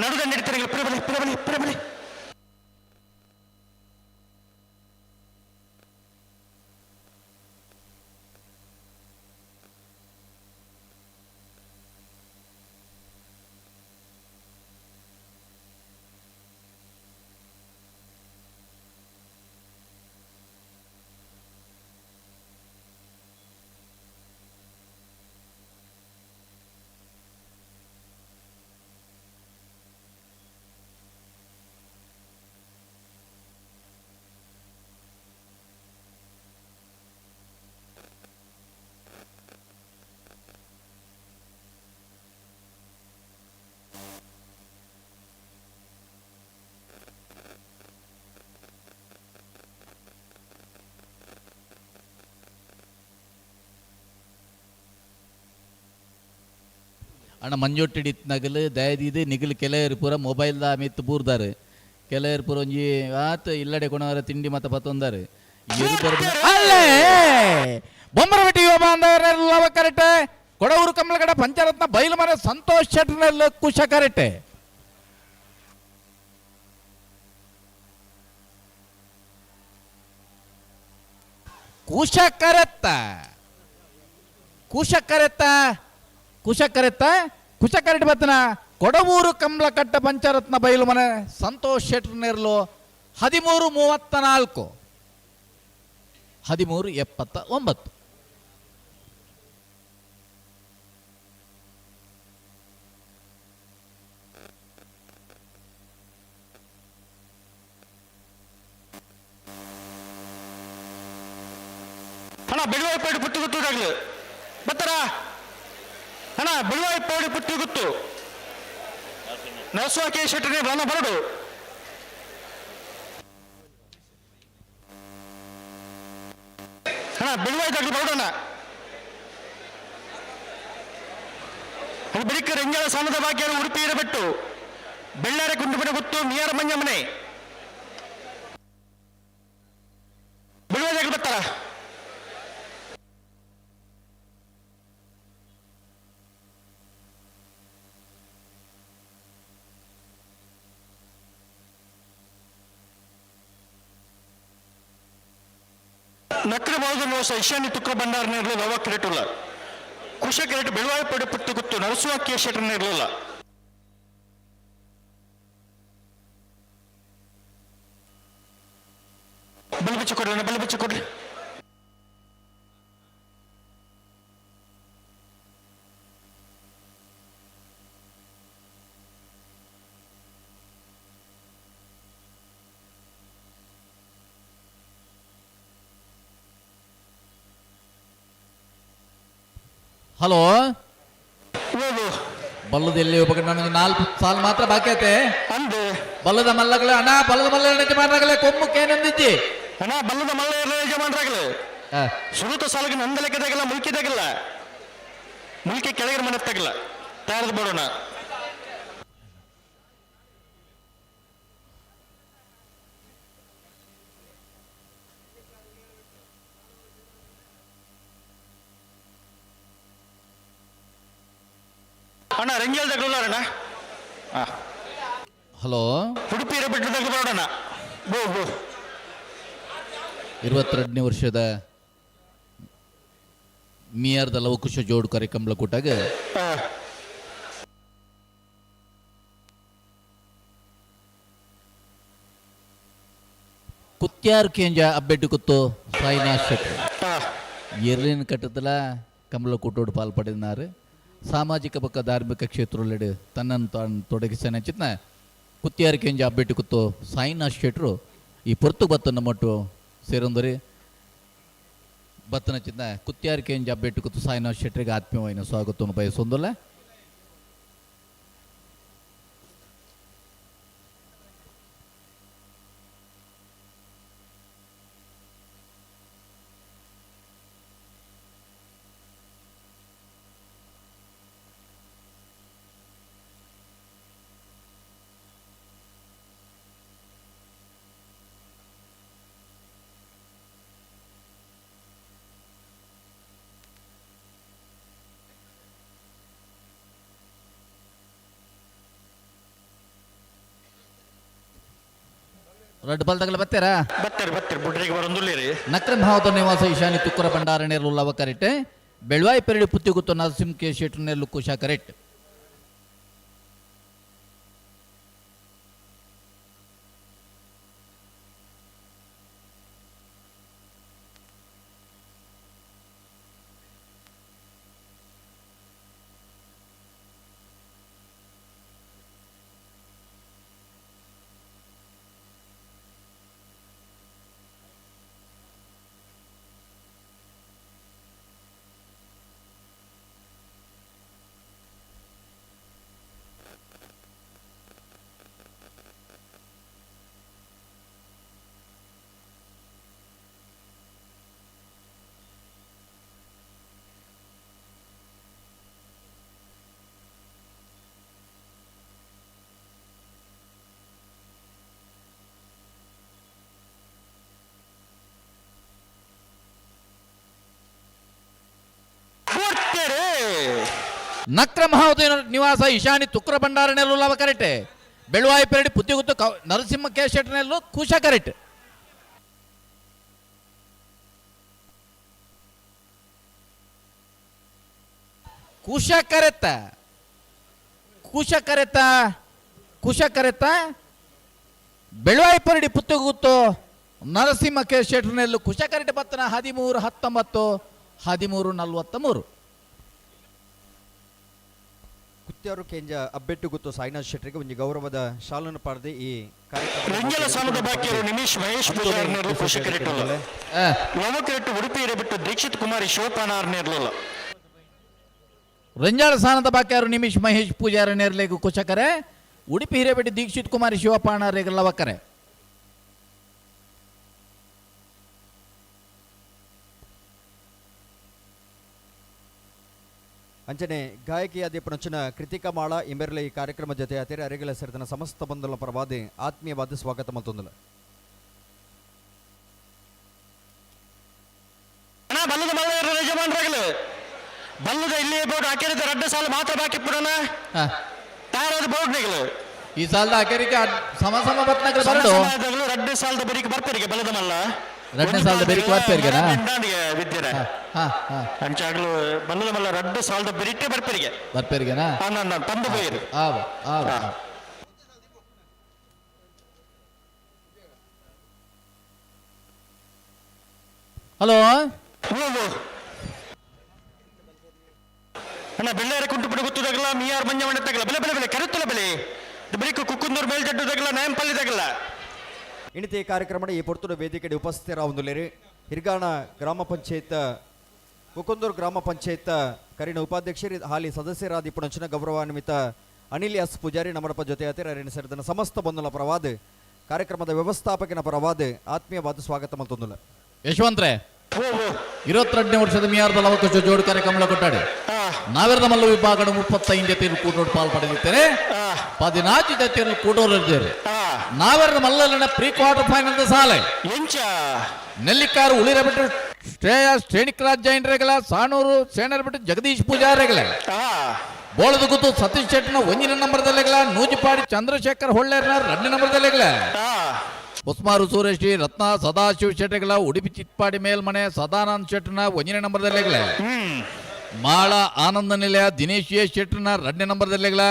ನಡುದಂಡ ಇಡ್ತೀನಿ, ಪಿರ ಬಲೆ ಪಿರ ಬಲೆ ಪಿರ ಬಲೆ. ಅಣ್ಣ ಮಂಜೊಟ್ಟಿಡಿ ನಗಲು ದಯದೀದು ನಿಗಲು ಕೆಲವರು ಪೂರ ಮೊಬೈಲ್ದ ಮಿತ್ತು ಬೂರ್ದಾರು, ಕೆಲವರು ಪೂರ ಒಂಜಿ ಆತ ಇಲ್ಲಡೆ ಕೊಣವರ ತಿಂಡಿ ಮತ್ತ ಪತ್ತೊಂದಾರು. ಅಲ್ಲೇ ಬೊಮ್ಮರಬೆಟ್ಟಿ ಯುವ ಬಾಂಧವರೆಲ್ಲ ಕರೆಕ್ಟ್ ಕೊಡವೂರು ಕಮಲಗಡ ಪಂಚರತ್ನ ಬೈಲು ಮನೆ ಸಂತೋಷ್ ಶೆಟ್ಟರ್ನೆಲ್ಲ ಕುಶ ಕರೆಕ್ಟ್. ಕುಶ ಕರೆತ್ತ ಕುಶ ಕರೆತ್ತ ಕುಶ ಕರೆತ್ತ ಕುಶ ಕರೆಟ್ ಬತ್ತನ ಕೊಡವೂರು ಕಮಲಕಟ್ಟ ಪಂಚರತ್ನ ಬೈಲು ಮನೆ ಸಂತೋಷ್ ಶೆಟ್ಟರ್ ನೆರಳು 13:34 13:79. ಅಣ್ಣ ಬೆಳುವಾಯಿಪೇಟೆ ಪುಟ್ಟು ಗುತ್ತೂದಾಗ್ಲು ಬತ್ತರ ಅಣ್ಣ ಬಿಳುವಾಯಿ ಪೌಡಿ ಪುಟ್ಟಿ ಗುತ್ತು ನರಸುವ ಕೆ ಶೆಟ್ಟರೆ ಬಣ್ಣ ಬರಡು. ಅಣ್ಣ ಬಿಳುವಾಯಿ ತಗ್ಲು ಬರಡೋಣ. ಬಿಳಿಕ ರಂಜಾಳ ಸಾನದ ಭಾಗ್ಯರು ಉಡುಪಿ ಇರಬಿಟ್ಟು ಬೆಳ್ಳಾರೆ ಗುಂಡುಬನ ಗುತ್ತು ಮಿಯಾರ ಮಂಜಮ್ಮನೆ ಬಿಳುವಾಯಿ ತಗ್ಲು ಬರ್ತಾರ. ನಕ್ರ ಬಾವುದ ಮೋಸ ಈಶಾನ್ಯ ತುಕ್ರ ಭಂಡಾರ ಇರಲಿಲ್ಲ ಲವ ಕ್ರೇಟುಲ್ಲ ಕುಶ ಕ್ರೇಟ್ ಬೆಳುವಾಯಿ ಪಡೆ ಪುಟ್ಟಿ ಗುತ್ತು ನರಸುವ ಕೆ ಶೆಟ್ಟರ್ನ ಇರಲಿಲ್ಲ. ಬಲ್ಬಿಚ್ಚಿ ಕೊಡ್ರಿ, ಬಲ್ಬಿಚ್ಚಿ ಕೊಡ್ರಿ. ಹಲೋ, ಬಲ್ಲದ ಎಲ್ಲಿ ಒಬ್ಬ ನನಗೆ 4 ಸಾಲು ಮಾತ್ರ ಬಾಕಿ ಐತೆ. ಅಂದು ಬಲ್ಲದ ಮಲ್ಲಗಳ ಅಣ್ಣ, ಬಲ್ಲದ ಮಲ್ಲ ಯಜಮಾನರಾಗಲೇ ಕೊಮ್ಮು ಕೇನಂದಿದ್ದಿ ಅಣ್ಣ, ಬಲ್ಲದ ಮಲ್ಲ ಯಜಮಾನರಾಗಲೇ ಸುರುತ ಸಾಲಿಗೆ ನಂದ ಲೆಕ್ಕದಾಗಲ್ಲ, ಮುಲ್ಕಿದಾಗಲ್ಲ, ಮುಲ್ಕಿ ಕೆಳಗಿನ ಮನೆ ತಗಲ್ಲ ತಯಾರದ ಬಿಡೋಣ. ಅಣ್ಣ ರಂಗೇಲ್ ತಗಲಲ್ಲ ಅಣ್ಣ. ಹಲೋ, ಉಡುಪಿ ಬಿಟ್ಟು ತಗಲು ಬರೋಣ. ಬೋ ಬೋ 22ನೇ ವರ್ಷದ ಮಿಯಾರ್ದ ಲವಕುಶ ಜೋಡು ಕಾರ್ಯಕ್ರಮ ಕೂಟಾಗ ಕುತ್ಯಾರು ಕೇಂಜ ಅಬ್ಬೆಟ್ಟು ಕುತ್ತು ಸಾಯಿನಾಥ್ ಶೆಟ್ಟಿ ಎರ್ಲಿನ ಕಟ್ಟದಲ ಕಮಲ ಕೂಟೋಡು ಪಾಲ್ ಪಡೆದಿದ್ದಾರೆ. ಸಾಮಾಜಿಕ ಬಕ್ಕ ಧಾರ್ಮಿಕ ಕ್ಷೇತ್ರದಲ್ಲಿ ತನ್ನನ್ನು ತಾನು ತೊಡಗಿಸನ ಚಿತ್ನ ಕುತ್ಯಾರು ಕೇಂಜ ಅಬ್ಬೆಟ್ಟು ಕುತ್ತು ಸಾಯಿನಾಥ್ ಶೆಟ್ರು ಈ ಪೊರ್ತು ಬತ್ತನ್ನು ಮಟ್ಟು ಸೇರೊಂದರಿ ಬತ್ತನ ಚಿತ್ನ ಕುತ್ಯಾರು ಕೇಂಜ ಅಬ್ಬೆಟ್ಟು ಕುತ್ತು ಸಾಯಿನಾಥ್ ಶೆಟ್ಟರಿಗೆ ಆತ್ಮೀಯವಾದ ಸ್ವಾಗತವನ್ನು ಬಯಸೊಂದಲ್ಲ. ರಡ್ಡು ಬಲ್ದಗಲ ಬತ್ತೀರಾ? ಬತ್ತೀರಿ ಬತ್ತೀರಿ ಬುಡ್ರಿಗೆ ಬರೋದಿಲ್ಲ. ನಕ್ರಂ ಭಾವದ ನಿವಾಸ ಈಶಾನ್ಯ ತುಕ್ಕರ ಭಂಡಾರ ನೇರ್ಲು ಲವ ಕರೆಕ್ಟ್, ಬೆಳ್ವಾಯಿ ಪೆರಡಿ ಪುತ್ತಿಗುತ್ತು ನರಸಿಂಹ ಕೆ ಶೆಟ್ರು ನೇರ್ಲು ಕುಶ ಕರೆಕ್ಟ್. ನಕ್ರ ಮಹೋದಯ ನಿವಾಸ ಈಶಾನಿ ತುಕ್ರ ಭಂಡಾರ ನೆಲ್ಲು ಲವ ಕರೆಕ್ಟ್, ಬೆಳುವಾಯಿ ಪೆರಡಿ ಪುತ್ತಿಗುತ್ತು ನರಸಿಂಹ ಕೆ ಶೆಟ್ಟರ್ನೆಲ್ಲು ಕುಶ ಕರೆಕ್ಟ್. ಕುಶ ಕರೆತ್ತ ಕುಶ ಕರೆತ್ತ ಕುಶ ಕರೆತ್ತ ಬೆಳುವಾಯಿ ಪರಡಿ ಪುತ್ತಗುತ್ತು ನರಸಿಂಹ ಕೆ ಶೆಟ್ಟರ್ನೆಲ್ಲು ಕುಶ ಕರೆಕ್ಟ್ ಬತ್ತನ 13-19 13-43. ಕುತ್ಯಾರು ಕೇಂಜ ಅಬ್ಬೆಟ್ಟು ಗುತ್ತು ಸಾಯಿನಾಥ್ ಶೆಟ್ಟರಿಗೆ ಒಂದು ಗೌರವದ ಶಾಲನ್ನು ಪಾಡದೆ ಈ ರಂಜಲ ಸಾಲದ ಬಾಕಿಯರು ನಿಮಿಷ್ ಮಹೇಶ್ ಪೂಜಾರ್ ನೇರ್ಲು ಕುಶ ಕರೆಕ್ಟ್ ಲವ ಕರೆಕ್ಟ್ ಉಡುಪಿ ಇರಬಿಟ್ಟು ದೀಕ್ಷಿತ್ ಕುಮಾರಿ ಶಿವಪಾನಾರ್ ನೇರ್ಲಿಲ್ಲ. ರಂಜಾಳ ಸ್ಥಾನದ ಬಾಕ್ಯಾರು ನಿಮಿಷ್ ಮಹೇಶ್ ಪೂಜಾರ ನೇರ್ಲೆಗ್ ಕುಶಕರೆ. ಉಡುಪಿ ಹಿರೇಬೆಟ್ಟಿ ದೀಕ್ಷಿತ್ ಕುಮಾರಿ ಶಿವಪಾಣ ರೇಗ್ ಲವಕರೆ. ಅಂಚನೆ ಗಾಯಕಿಯಾದ ಪುನಚನ ಕೃತಿಕಾ ಮಾಳ ಇಂಬೆರ್ಲೆ ಈ ಕಾರ್ಯಕ್ರಮ ಜೊತೆ ಅತಿರ ಅರಿಗಳ ಸೇರಿದ ಸಮಸ್ತ ಬಂಧುల ಪರವಾದಿ ಆತ್ಮೀಯವಾದ ಸ್ವಾಗತ ಮಲ್ತೊಂದುಲ. ಅಣ್ಣ ಬಲ್ಲದ ಮಲ್ಲ ಯಜಮಾನರಾಗಲು ಬಲ್ಲದ ಇಲ್ಲಿ ಬೋರ್ಡ್ ಹಾಕಿರೋದು ರಡ್ಡ ಸಾಲು ಮಾತ್ರ ಬಾಕಿ ಪುಡಣ ತಯಾರಾದ ಬೋರ್ಡ್ ನಿಗಲು. ಈ ಸಾಲದ ಅಕೆರಿಗೆ ಸಮ ಸಮ ಬತ್ನಗರ ಬರಡು. ರಡ್ಡ ಸಾಲದ ಬೆರಿಕೆ ಬರ್ಪೇರಿಗೆ ಬಲ್ಲದ ಮಲ್ಲ. ರಡ್ಡನೇ ಸಾಲದ ಬೆರಿಕೆ ಬರ್ಪೇರಿಗೆನಾ? ವಿದ್ಯೆ ಅಂಚಾಗ್ಲು ಬಲ್ಲದ ಮಲ್ಲ ರಡ್ಡ ಸಾಲದ ಬೆರಿಕೆ ಬರ್ಪೇರಿಗೆ. ಬರ್ಪೇರಿಗೆನಾ? ನಾನು ತಂದು ಹೋಗಿರು. ಆವ ಆವ. ಹಲೋ ಅಣ್ಣ ಬೆಳ್ಳಾರಿ ಕುಂಟು ಗೊತ್ತದಾಗಲ್ಲ ಮಿಯಾರ್ ಮಂಜ ತಗಲ ಬೆಲೆ ಬೆಲೆ ಬೆಲೆ ಕರುತ್ತಲ ಬೆಲೆ ಬೆಳಿಗ್ಗೆ ಕುಕ್ಕುಂದೂರು ಮೇಲ್ಜಡ್ಡು ತಗಲ ನಾಯಂಪಲ್ಲಿ ತಗಲ. ಇಣಿತಿ ಕಾರ್ಯಕ್ರಮದ ಈ ಪೊರ್ತುಡು ವೇದಿಕೆಡೆ ಉಪಸ್ಥಿತರಾವೊಂದುಲ್ಲೆರ್ ಹಿರ್ಗಾಣ ಗ್ರಾಮ ಪಂಚಾಯತ್ ಕುಕ್ಕುಂದೂರು ಗ್ರಾಮ ಪಂಚಾಯತ್ ಕರಿನ ಉಪಾಧ್ಯಕ್ಷರು ಹಾಲಿ ಸದಸ್ಯರಾದ ಪುಣಂಚಿನ ಗೌರವಾನ್ವಿತ ಅನಿಲ್ ಎಸ್ ಪೂಜಾರಿ ನಮ್ಮರಪ್ಪ ಜೊತೆ ಅತಿರ ಸೇರಿದ ಸಮಸ್ತ ಬಂಧುಲ ಪರವಾದ ಕಾರ್ಯಕ್ರಮದ ವ್ಯವಸ್ಥಾಪಕನ ಪರವಾದ ಆತ್ಮೀಯವಾದ ಸ್ವಾಗತ ಮಲ್ತೊಂದುಲ್ಲ. ಯಶವಂತ್ರೆ 22ನೇ ವರ್ಷದ ಮಿಯಾರ್ದ ಲವಕುಶ ಜೋಡು ಕಾರ್ಯಕ್ರಮ ಕೊಟ್ಟಾಡಿ ನಾವೆರದ ಮಲ್ಲ ವಿಭಾಗದ 35 ಜೊತೆಯಲ್ಲಿ ಕೂಟೋಡು ಪಾಲ್ ಪಡೆದಿದ್ದೇನೆ. 14 ಜೊತೆಯಲ್ಲಿ ಕೂಟೋರು ಇದ್ದೇವೆ. ನಾವೆರದ ಮಲ್ಲನ ಪ್ರೀ ಕ್ವಾರ್ಟರ್ ಫೈನಲ್ ಸಾಲೆ ನೆಲ್ಲಿಕಾರು ಉಳಿರ ಬಿಟ್ಟು ಶ್ರೇಯ ಶ್ರೇಣಿಕರಾಜ್ ಜೈನ್ ರೇಗಲ, ಸಾಣೂರು ಸೇನರ್ ಬಿಟ್ಟು ಜಗದೀಶ್ ಪೂಜಾರಿಗಳ, ಬೋಳದ ಗುತ್ತು ಸತೀಶ್ ಶೆಟ್ಟಿನ 1ನೇ ನಂಬರ್ದಲ್ಲೆಗಳ, ನೂಜಿಪಾಡಿ ಚಂದ್ರಶೇಖರ್ ಹೊಳ್ಳೇರ್ನ 2ನೇ ನಂಬರ್ದಲ್ಲೆಗಳ, ಉಸ್ಮಾರು ಸೂರೇಶಿ ರತ್ನ ಸದಾಶಿವ ಶೆಟ್ಟಿಗಳ, ಉಡುಪಿ ಚಿತ್ಪಾಡಿ ಮೇಲ್ಮನೆ ಸದಾನಂದ ಶೆಟ್ಟನ 1ನೇ ನಂಬರ್ದಲ್ಲೆಗಳ, ಮಾಳ ಆನಂದ ನಿಲಯ ದಿನೇಶ್ ಎ ಶೆಟ್ಟನ 2ನೇ ನಂಬರ್ದಲ್ಲೆಗಳ,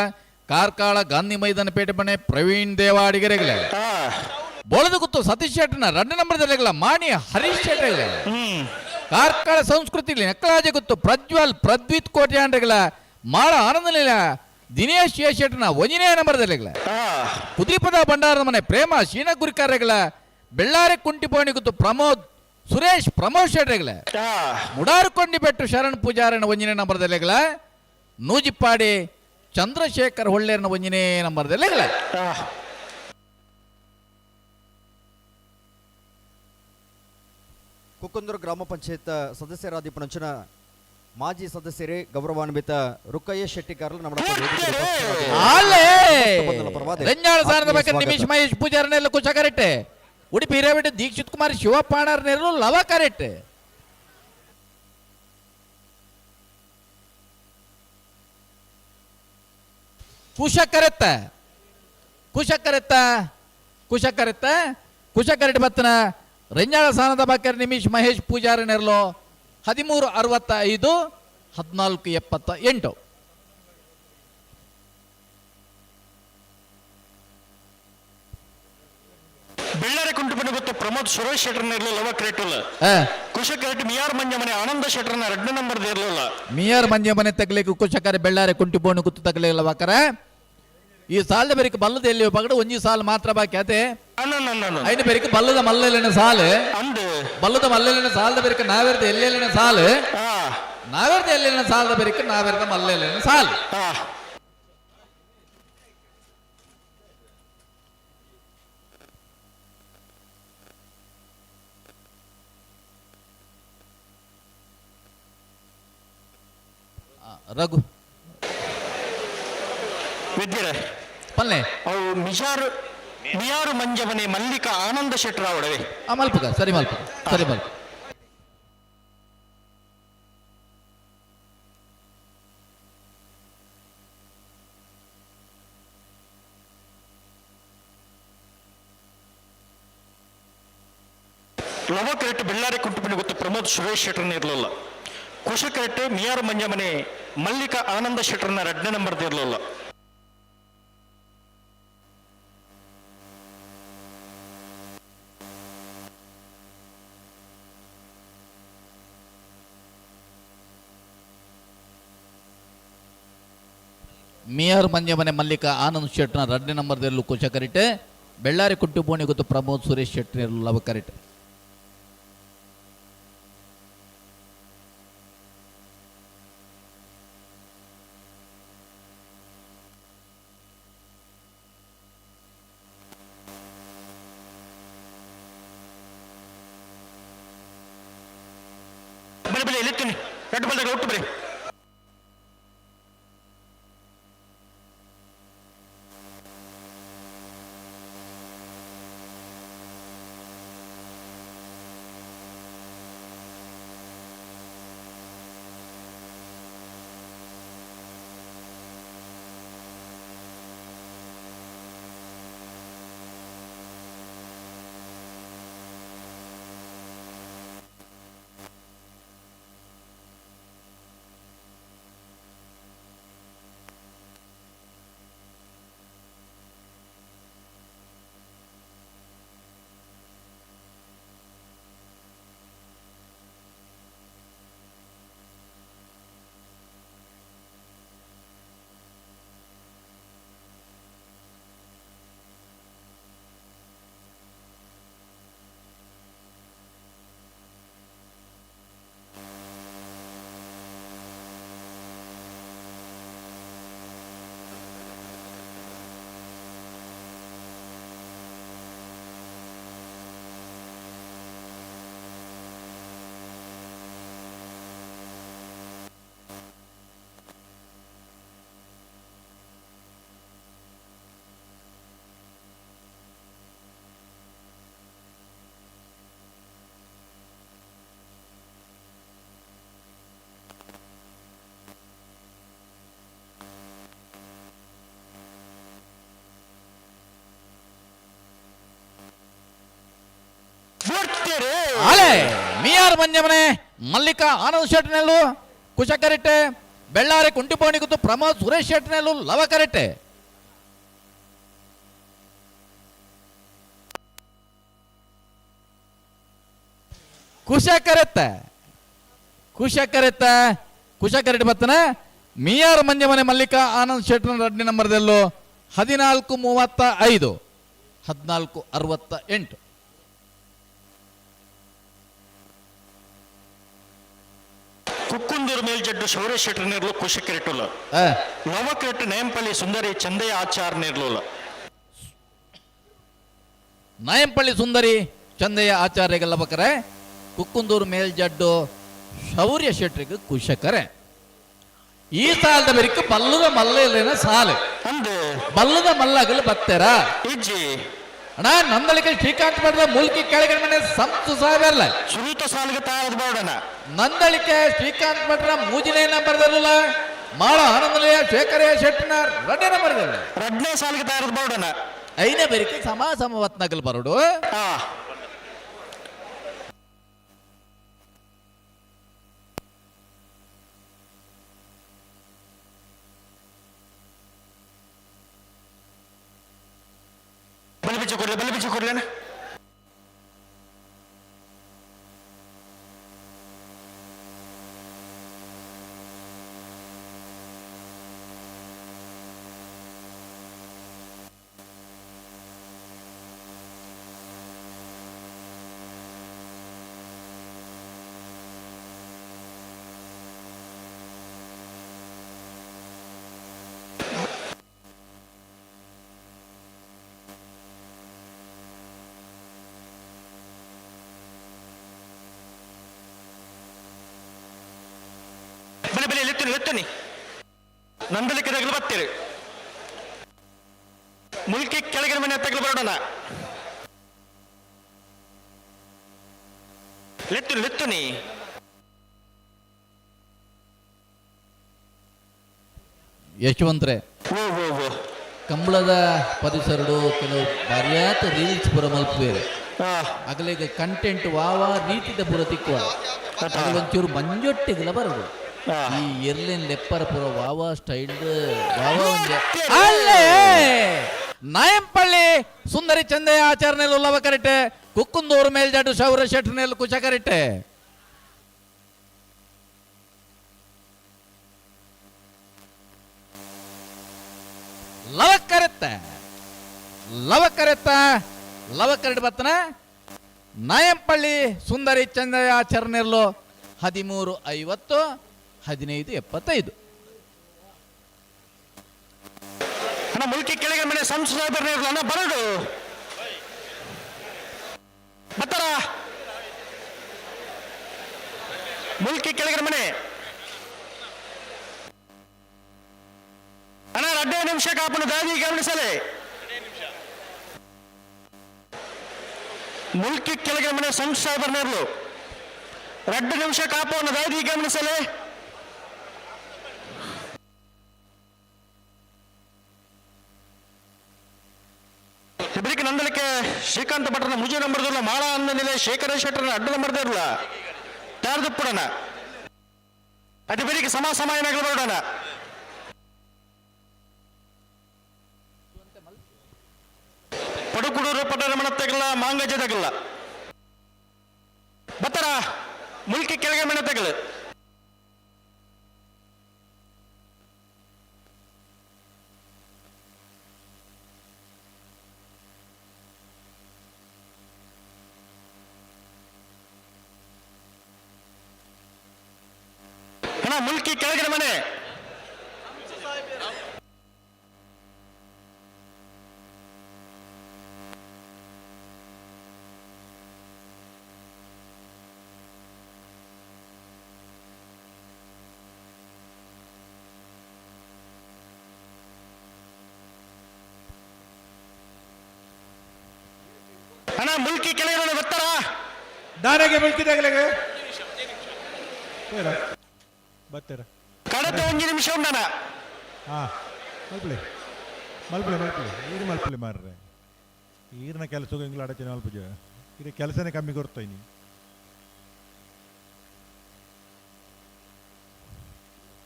ಕಾರ್ಕಾಳ ಗಾಂಧಿ ಮೈದಾನ ಪೇಟೆ ಮನೆ ಪ್ರವೀಣ್ ದೇವಾಡಿಗರೆಗಳ, ಬೋಳದಗುತ್ತು ಸತೀಶ್ ಶೆಟ್ಟನ 2ನೇ ನಂಬರ್ದಲ್ಲೆಗಳ ಮಾಣಿ ಹರೀಶ್ ಶೆಟ್ಟೆಗಳ, ಕಾರ್ಕಳ ಸಂಸ್ಕೃತಿ ನೆಕ್ಕಲಾಜೆ ಗುತ್ತು ಪ್ರಜ್ವಲ್ ಪ್ರದ್ವಿತ್ ಕೋಟ್ಯಾಂಡ್ರೆಗಳ, ಮಾಳ ಆನಂದ ನಿಲಯ ದಿನೇಶ್ ಎ ಶೆಟ್ಟನ 1ನೇ ನಂಬರ್ದಲ್ಲೆಗಳ, ಕುದ್ರಿಪದ ಭಂಡಾರದ ಮನೆ ಪ್ರೇಮ ಶೀನಗುರಿಕಾರೆಗಳ, ಬೆಳ್ಳಾರೆ ಕುಂಟಿಪೋಣಿ ಗುತ್ತು ಪ್ರಮೋದ್ ಸುರೇಶ್ ಪ್ರಮೋದ್ ಶೆಟ್ಟೆಗಳ, ಮುಡಾರುಕೊಂಡಿ ಬೆಟ್ಟು ಶರಣ್ ಪೂಜಾರನ 1ನೇ ನಂಬರ್ದಲ್ಲೆಗಳ, ನೂಜಿಪ್ಪಾಡಿ ಚಂದ್ರಶೇಖರ್ ಹೊಳ್ಳೇರನ 1ನೇ ನಂಬರ್ದಲ್ಲೆಗಳ. ಕುಕ್ಕುಂದೂರು ಗ್ರಾಮ ಪಂಚಾಯತ್ ಸದಸ್ಯರಾದ ಪುಣಂಚಿನ ಮಾಜಿ ಸದಸ್ಯರೇ ಗೌರವಾನ್ವಿತ ರುಕ್ಕಯ್ಯ ಶೆಟ್ಟಿಗಾರರು ನಮ್ಮ ನಿಮಿಷ್ ಮಹೇಶ್ ಪೂಜಾರನೆಲ್ಲ ಕುಶ ಕರೆಕ್ಟ್, ಉಡುಪಿ ಹಿರೇಬೆಟ್ಟು ದೀಕ್ಷಿತ್ ಕುಮಾರ್ ಶಿವಪ್ಪಾಣರ್ನೆಲ್ಲ ಲವ ಕರೆಕ್ಟ್. ಕುಶ ಕರೆತ್ತ ಕುಶ ಕರೆತ್ತ ಕುಶ ಕರೆತ್ತ ಕುಶ ಕರೆಟ್ ಬತ್ತನ ರೆಂಜಾಳ ಸ್ಥಾನದ ಬಾಕರ್ ನಿಮಿಷ್ ಮಹೇಶ್ ಪೂಜಾರಿ ನೆರಳು 13:65 14:78. ಬೆಳ್ಳಾರಿ ಕುಂಟುಪಣಿ ಗೊತ್ತು ಪ್ರಮೋದ್ ಸುರೇಶ್ ಶೆಟ್ಟರ್ನ ಇರಲಿಲ್ಲ ಕ್ರೇಟುಲ್ಲ ಕುಶಕರೆಟ್ ಮಿಯಾರ್ ಮಂಜಮನೆ ಆನಂದ ಶೆಟ್ಟರ್ನ 2ನೇ ನಂಬರ್ ಇರಲಿಲ್ಲ. ಮಿಯಾರ್ ಮಂಜಮನೆ ತಗಲಿಕ್ಕೆ ಕುಶಕರೆ ಬೆಳ್ಳಾರಿ ಕುಂಟಿಬೋಣು ಗುತ್ತು ತಗಲಿಲ್ಲ ಬಾಕರ. ಈ ಸಾಲದ ಬೆರಿಕೆ ಬಲ್ಲದ ಎಲ್ಲಿ ಬಗಡ ಒಂಜಿ ಸಾಲು ಮಾತ್ರ ಬಾಕಿ ಅದೇ ಐನು ಬೆರಿಕೆ ಬಲ್ಲದ ಮಲ್ಲಲಿನ ಸಾಲು ಬಲ್ಲದ ಮಲ್ಲಲಿನ ಸಾಲದ ಬೆರಿಕೆ ನಾವೆರದ ಎಲ್ಲೆಲ್ಲಿನ ಸಾಲು ನಾವೆರದ ಎಲ್ಲೆಲ್ಲಿನ ಸಾಲದ ಬೆರಿಕೆ ನಾವೆರದ ಮಲ್ಲಲಿನ ಸಾಲು. ರಘು ವಿದ್ಯರೆ ಪಲ್ಲೆ ಅವು ಮಿಜಾರು ಮಿಯಾರು ಮಂಜವನೆ ಮಲ್ಲಿಕಾ ಆನಂದ ಶೆಟ್ಟರ ಒಡವೆ ಮಲ್ಪುಗ ಸರಿ ಮಲ್ಪ ಸರಿ ಮಲ್ಪ. ಲವಕರೆಟ್ ಬೆಳ್ಳಾರಿ ಕುಂಟುಪಣಿ ಗೊತ್ತು ಪ್ರಮೋದ್ ಸುರೇಶ್ ಶೆಟ್ಟರ್ನ ಇರಲಿಲ್ಲ. ಕುಶಕರೆಟ್ ಮಿಯಾರು ಮಂಜಮನೆ ಮಲ್ಲಿಕಾ ಆನಂದ ಶೆಟ್ಟರ್ನ 2ನೇ ನಂಬರ್ ಇರಲಿಲ್ಲ. ಮಿಯಾರ್ ಮಂಜಮನೆ ಮಲ್ಲಿಕಾ ಆನಂದ್ ಶೆಟ್ಟರ್ನ 2ನೇ ನಂಬರ್ದಲ್ಲಿ ಕುಶಕರಿಟೆ ಬೆಳ್ಳಾರಿ ಕುಂಟುಪೋಣಿ ಗೊತ್ತು ಪ್ರಮೋದ್ ಸುರೇಶ್ ಶೆಟ್ಟರ್ ಲವಕರಿಟೆ. ಬಲೆ ಬಲೆ ಎಲ್ಲಿತ್ತೀನಿ ಎರಡು ಬಲ್ದಾಗ ಒಟ್ಟು ಬರಿ. ಅಲೆ ಮಿಯಾರ್ ಮಂಜಮನೆ ಮಲ್ಲಿಕಾ ಆನಂದ್ ಶೆಟ್ನಲ್ಲೂ ಕುಶಕರಿಟ್ಟೆ, ಬೆಳ್ಳಾರಿ ಕುಂಟಿಪೋಣಿ ಗುತ್ತು ಪ್ರಮೋದ್ ಸುರೇಶ್ ಶೆಟ್ನಲ್ಲೂ ಲವಕರಿಟ್ಟೆ. ಕುಶಕರೆತ್ತ ಕುಶಕರೆತ್ತ ಕುಶಕರೆಟ್ ಬತ್ತನ ಮಿಯಾರ್ ಮಂಜಮನೆ ಮಲ್ಲಿಕಾ ಆನಂದ್ ಶೆಟ್ನ ರಡ್ನೇ ನಂಬರ್ದಲ್ಲೂ 14:35 14:68. ಕುಕ್ಕುಂದೂರು ಮೇಲ್ಜಡ್ಡು ಶೌರ್ಯ ಶೆಟ್ಟರ್ ನೇರ್ಲು ಕುಶಕರೆಟ್ಟುಲ್ಲ, ಲವಕರೆಟ್ಟು ನೇಂಪಳ್ಳಿ ಸುಂದರಿ ಚಂದಯ್ಯ ಆಚಾರ್ ನೇರ್ಲುಲ್ಲ. ನಾಯಂಪಳ್ಳಿ ಸುಂದರಿ ಚಂದಯ್ಯ ಆಚಾರ್ಯಗೆ ಲವಕರೆ, ಕುಕ್ಕುಂದೂರು ಮೇಲ್ಜಡ್ಡು ಶೌರ್ಯ ಶೆಟ್ಟರಿಗೆ ಕುಶಕರೆ. ಈ ಸಾಲದ ಬೆರಿಕು ಬಲ್ಲದ ಮಲ್ಲ ಸಾಲು ಬಲ್ಲದ ಮಲ್ಲಗಲು ಬತ್ತೆರ ಇಜ್ಜಿ ಅಣ್ಣ. ನಂದಳಿಕೆ ಶ್ರೀಕಾಂತ್ ಪಡೆದ ಮೂಲ್ಕಿ ಕೆಳಗಡೆ ಮನೆ ಸಂತು ಸಾಹೇಬರ್ಲ ಸುರೂತ ಸಾಲಿಗೆ ತಾಳದ ಬೇಡಣ. ನಂದಳಿಕೆ ಶ್ರೀಕಾಂತ್ ಭಟ್ರ ಮೂಜಿನೇ ನಂಬರ್ದಲ್ಲ, ಮಾಳ ಆನಂದಲಯ ಶೇಖರಯ್ಯ ಶೆಟ್ಟನ ರಡ್ನೇ ನಂಬರ್ದಲ್ಲ, ರಡ್ನೇ ಸಾಲಿಗೆ ತಾರದ ಬೇಡಣ. ಐನೇ ಬೆರಿಕೆ ಸಮ ಸಮವತ್ನಗಲ್ ಬರೋಡು. ಬಲಿ ಬಿಚ್ಚು ಕೊಡ್ಲೆ, ಬಲಿ ಬಿಚ್ಚು ಕೊಡ್ಲೇನ. ಬಲೆ ಬಲೆ ಎತ್ತುನಿ ಎತ್ತುನಿ ನಂದಲಿಕ್ಕೆ ತಗಲು ಬರ್ತೀರಿ. ಮುಲ್ಕಿ ಕೆಳಗಿನ ಮನೆ ತಗಲು ಬರೋಣ. ಲೆತ್ತು ಲೆತ್ತುನಿ. ಯಶವಂತ್ರೆ, ಕಂಬಳದ ಪರಿಸರಡು ಕೆಲವು ಬಾರ್ಯಾತ ರೀಲ್ಸ್ ಪುರ ಮಲ್ಪುವೇರು. ಅಗಲಿಗ ಕಂಟೆಂಟ್ ವಾವ ರೀತಿದ ಪುರ ತಿಕ್ಕುವ ಒಂಚೂರು ಮಂಜೊಟ್ಟಿಗೆಲ್ಲ ಬರೋದು. ಈ ಎರ್ಲಿನ್ ಲೆಪ್ಪರ ಪುರ ವಾವ ಸ್ಟೈಲ್ ವಾವ ಒಂಜೆ. ಅಲ್ಲೇ ನಾಯಂಪಳ್ಳಿ ಸುಂದರಿ ಚಂದಯ್ಯ ಆಚರಣೆಯಲ್ಲಿ ಉಲ್ಲವ ಕರಿಟೆ, ಕುಕ್ಕುಂದೂರು ಮೇಲ್ಜಾಡು ಶೌರ ಶೆಟ್ರನೆಲ್ಲ ಕುಶ ಕರಿಟೆ. ಲವಕರೆತ್ತ ಲವಕರೆತ್ತ ಲವಕರೆಡ್ ಬತ್ತನ ನಾಯಂಪಳ್ಳಿ ಸುಂದರಿ ಚಂದಯ್ಯ ಆಚರಣೆಯಲ್ಲೂ 13:50 15:75. ಅಣ್ಣ ಮುಲ್ಕಿ ಕೆಳಗೆ ಮನೆ ಸಂಸದ ಅಣ್ಣ ಬರಡು ಬತ್ತಾರ. ಮುಲ್ಕಿ ಕೆಳಗಿನ ಮನೆ ಅಣ್ಣ 2 ನಿಮಿಷ ಕಾಪುನ ದಾದಿ ಗಮನಿಸಲೆ. ಮುಲ್ಕಿ ಕೆಳಗಿನ ಮನೆ ಸಂಸ್ಥೆ ಬರ್ನೇರ್ಲು 2 ನಿಮಿಷ ಕಾಪುನ ದಾದಿ ಗಮನಿಸಲೆ. ಇಬ್ಬರಿಗೆ ನಂದಲಿಕ್ಕೆ ಶ್ರೀಕಾಂತ ಭಟ್ರನ ಮುಜು ನಂಬರ್ದಿಲ್ಲ, ಮಾಳ ಅಂದನಿಲೆ ಶೇಖರ ಶೆಟ್ಟರನ ಅಡ್ಡ ನಂಬರ್ದಿರಲ್ಲ ತಾರದಪ್ಪುಡನ ಅದೇ ಬೆಳಿಗ್ಗೆ ಸಮ ಸಮಯನಾಗಲು ಬರೋಣ. ಪಡುಕುಡೂರು ಪಟ್ಟಣ ತೆಗಲ್ಲ ಮಾಂಗಜ ತೆಗಲ್ಲ ಬತ್ತರ ಮುಲ್ಕಿ ಕೆಳಗೆ ಮನೆ ತೆಗಲು. ಅಣ್ಣ ಮುಲ್ಕಿ ಕೆಳಗಿನ ಮನೆ ಅಣ್ಣ ಮುಲ್ಕಿ ಕೆಳಗಿನ ಮನೆ ಬರ್ತಾರಾ? ದಾನಾಗೆ ಮುಲ್ಕಿದಾಗಲೆಗೆ ಬತ್ತೀರ ಕಡತ 1 ನಿಮಿಷ ಉಂಡಣ. ಹಾ ಮಲ್ಪಲೆ ಮಲ್ಪಲೆ ಮಲ್ಪಲೆ ಈರು ಮಲ್ಪಲೆ ಮಾರ್ರೆ ಈರಿನ ಕೆಲಸ ಇಂಗ್ಲ ಅಡಚನೆ ಮಲ್ಪುಜ ಇದು ಕೆಲಸನೇ ಕಮ್ಮಿ ಕೊಡ್ತೀನಿ.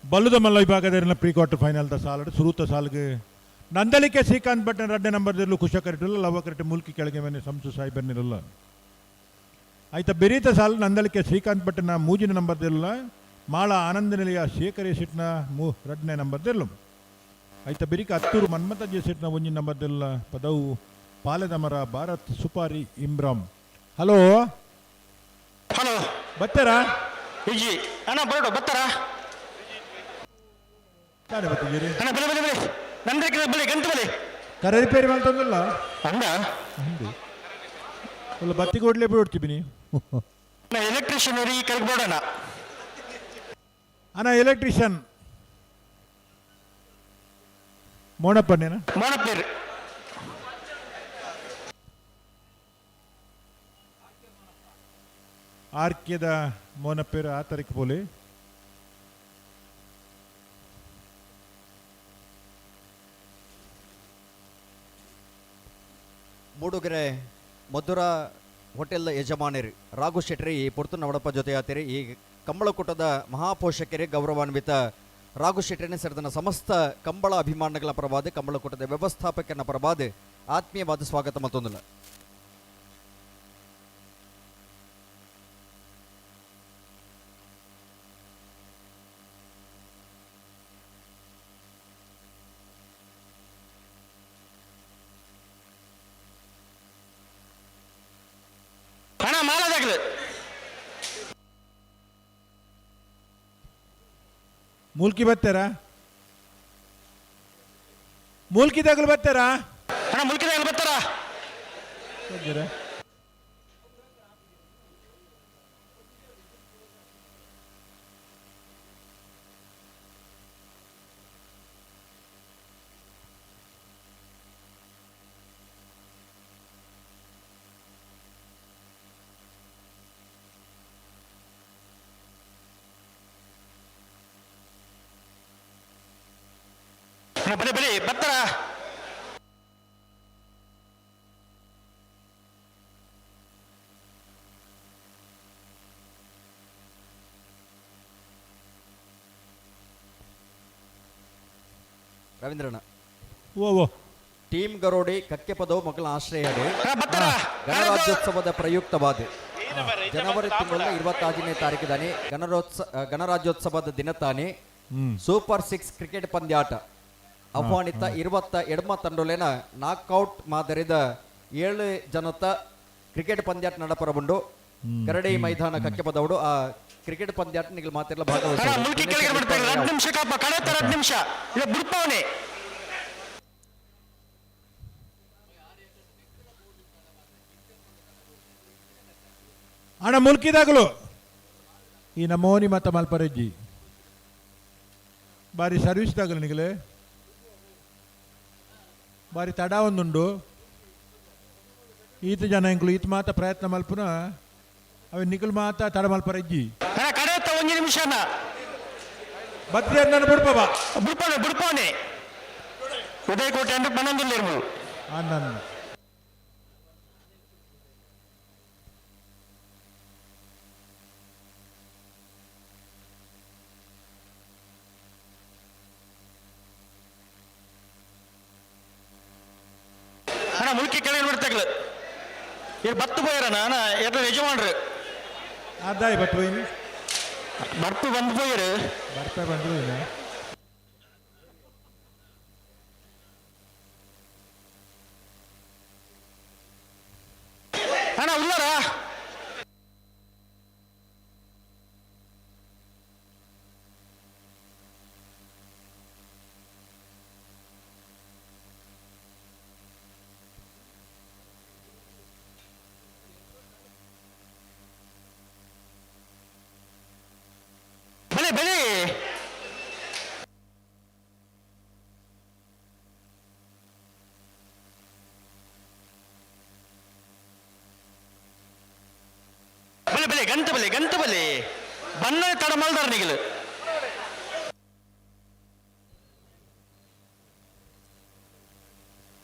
ಬಲ್ಲುದ ಮಲ್ಲ ವಿಭಾಗದ ಪ್ರೀ ಕ್ವಾರ್ಟರ್ ಫೈನಲ್ the ಸಾಲಡು ಸುರೂತ ಸಾಲ್ಗೆ ನಂದಳಿಕೆ ಶ್ರೀಕಾಂತ್ ಭಟ್ನ 2 ನಂಬರ್ದಲ್ಲೂ ಕುಶಕರಿಟಲ್ಲ ಲವಕರಿಟ ಮುಲ್ಕಿ ಕೆಳಗೆ ಮನೆ ಸಂಸು ಸಾಹಿಬರ್ನಿರಲ್ಲ. ಆಯ್ತಾ ಬೆರೀತ ಸಾಲು ನಂದಳಿಕೆ ಶ್ರೀಕಾಂತ್ ಭಟ್ಟನ 3 ನಂಬರ್ದಿರಲ್ಲ, ಮಾಳ ಆನಂದ ನಿಲಯ ಶೇಖರ ಶೆಟ್ನ 2ನೇ ನಂಬರ್ದಿರಲು. ಆಯ್ತಾ ಬೆರಿಕ ಹತ್ತೂರು ಮನ್ಮಥ ಜೆ ಶೆಟ್ನ 1 ನಂಬರ್ದಿರಲ್ಲ ಪದವು ಪಾಲೆದಮರ ಭಾರತ್ ಸುಪಾರಿ ಇಮ್ರಾಮ್. ಹಲೋ ಹಲೋ ಬತ್ತಾರಾ? ವಿಜಿ ಅಣ್ಣ ಬರೋಡು ಬತ್ತಾರಾ? ತಾನೇ ಬತ್ತಿದ್ದೀರಿ ಅಣ್ಣ ಬಲೆ ಬಲೆ ಬಲೆ ನಂದಕ್ಕೆ ಬಲೆ ಗಂಟು ಬಲೆ ಕರೆ ರಿಪೇರಿ ಮಾಡ್ತಂದಲ್ಲ ಅಂದ ಅಲ್ಲ ಬತ್ತಿ ಕೊಡ್ಲೇ ಬಿಡ್ತೀವಿ ಎಲೆಕ್ಟ್ರಿಷಿಯನ್ ಈ ಕರೆಗೆ ಬೋಡೋಣ. ಅಣ್ಣ ಎಲೆಕ್ಟ್ರಿಷಿಯನ್ ಮೋಣಪ್ಪನೇನ? ಮೋಣಪ್ಪನೇರು. ಆರ್ಕೆದ ಮೋನಪ್ಪೇರು ಆ ತಾರೀಕು ಪೋಲಿ. ಮೂಡುಗೆರೆ ಮಧುರ ಹೋಟೆಲ್ ಯಜಮಾನರು ರಾಘು ಶೆಟ್ರಿ ಈ ಪೊರ್ತು ನವಡಪ್ಪ ಜೊತೆ ಆತಿರಿ. ಈ ಕಂಬಳಕೂಟದ ಮಹಾಪೋಷಕರೇ ಗೌರವಾನ್ವಿತ ರಾಘು ಶೆಟ್ಟರಿನ ಸೇರಿದ ಸಮಸ್ತ ಕಂಬಳ ಅಭಿಮಾನಿಗಳ ಪರವಾದ ಕಂಬಳಕೂಟದ ವ್ಯವಸ್ಥಾಪಕನ ಪರವಾದ ಆತ್ಮೀಯವಾದ ಸ್ವಾಗತ ಮತ್ತೊಂದಿಲ್ಲ. ಹಣ ಮಾಲದಾಗಲು ಮೂಲ್ಕಿ ಬರ್ತಾರಾ? ಮೂಲ್ಕಿದಾಗಲು ಬರ್ತಾರಾ? ಅಣ್ಣ ಮುಲ್ಕಿದಾಗಲು ಬರ್ತಾರಾ? ಬನ್ನಿ ಬನ್ನಿ ಬರ್ತಾರಾ? ರವೀಂದ್ರಣ್ಣ ಓ ಟೀಮ್ ಗರೋಡಿ ಕಕ್ಕೆ ಪದವು ಮಕ್ಕಳ ಆಶ್ರಯ ಗಣರಾಜ್ಯೋತ್ಸವದ ಪ್ರಯುಕ್ತವಾದ ಜನವರಿ ತಿಂಗಳ 26ನೇ ತಾರೀಕಿದಾನೆ ಗಣರಾಜ್ಯೋತ್ಸವದ ದಿನ ತಾನೆ ಸೂಪರ್ 6 ಕ್ರಿಕೆಟ್ ಪಂದ್ಯಾಟ ಆಹ್ವಾನಿತ 28 ತಂಡೊಲೆನ ನಾಕ್ಔಟ್ ಮಾದರಿದ 7 ಜನತ ಕ್ರಿಕೆಟ್ ಪಂದ್ಯಾಟ ನಡಪರಬುಂಡು ಕರಡಿ ಮೈದಾನ ಕಕ್ಕೆ ಪದವುಡು ಆ ಕ್ರಿಕೆಟ್ ಪಂದ್ಯಾಟ ನಿಗಲ್ ಮಾತಿರಲ ಭಾಗವಹಿಸಿ ಅಣ್ಣ ಮುಲ್ಕಿದಾಗಲು ಈ ನಮೋನಿ ಮತ ಮಲ್ಪರೆಜ್ಜಿ ಬಾರಿ ಸರ್ವಿಸ್ ದಾಗಲು ನಿಗಲೆ ಬಾರಿ ತಡ ಒಂದುಂಡು. ಈತ ಜನ ಎಂಕುಲು ಈತ ಮಾತ ಪ್ರಯತ್ನ ಮಲ್ಪುನ ಅವೆ ನಿಕುಲು ಮಾತ ತಡ ಮಲ್ಪರೆಜ್ಜಿ. ಕಡೆತ ಒಂಜಿ ನಿಮಿಷ ಬತ್ರಿ ನನ್ನ ಬುಡ್ಪ ಬುಡ್ಪನೆ ಬುಡ್ಪನೆ ಉದಯಕೋಟೆ ಅಂದ್ರೆ ಪನ್ನೊಂದಿಲ್ಲ. ನನ್ನ ಅಣ್ಣ ಮುಲ್ಕಿ ಕೆಳಗೆ ಬಿಡ್ತಾಗ್ಲು ಇದು ಬತ್ತು ಪೋಯರಣ್ಣ ಅಣ್ಣ ಎರ್ಲ ಯಜಮಾನ್ರು. ಅದಾಯ್ ಬತ್ತು ಹೋಯ್ನಿ. ಬರ್ತು ಬಂದು ಪೋಯರು. ಬರ್ತಾ ಬಂದು ಹೋಯ್ನ. ಅಣ್ಣ ಉಳ್ಳಾರ. ಬೆಳೆ ಬೆಳೆ ಬೆಲೆ ಬೆಲೆ ಗಂಟೆ ಬಲೆ ಗಂಟೆ ಬಲೆ ಬಣ್ಣ ತಡ ಮಲ್ದಾರ ನಿಗಲು.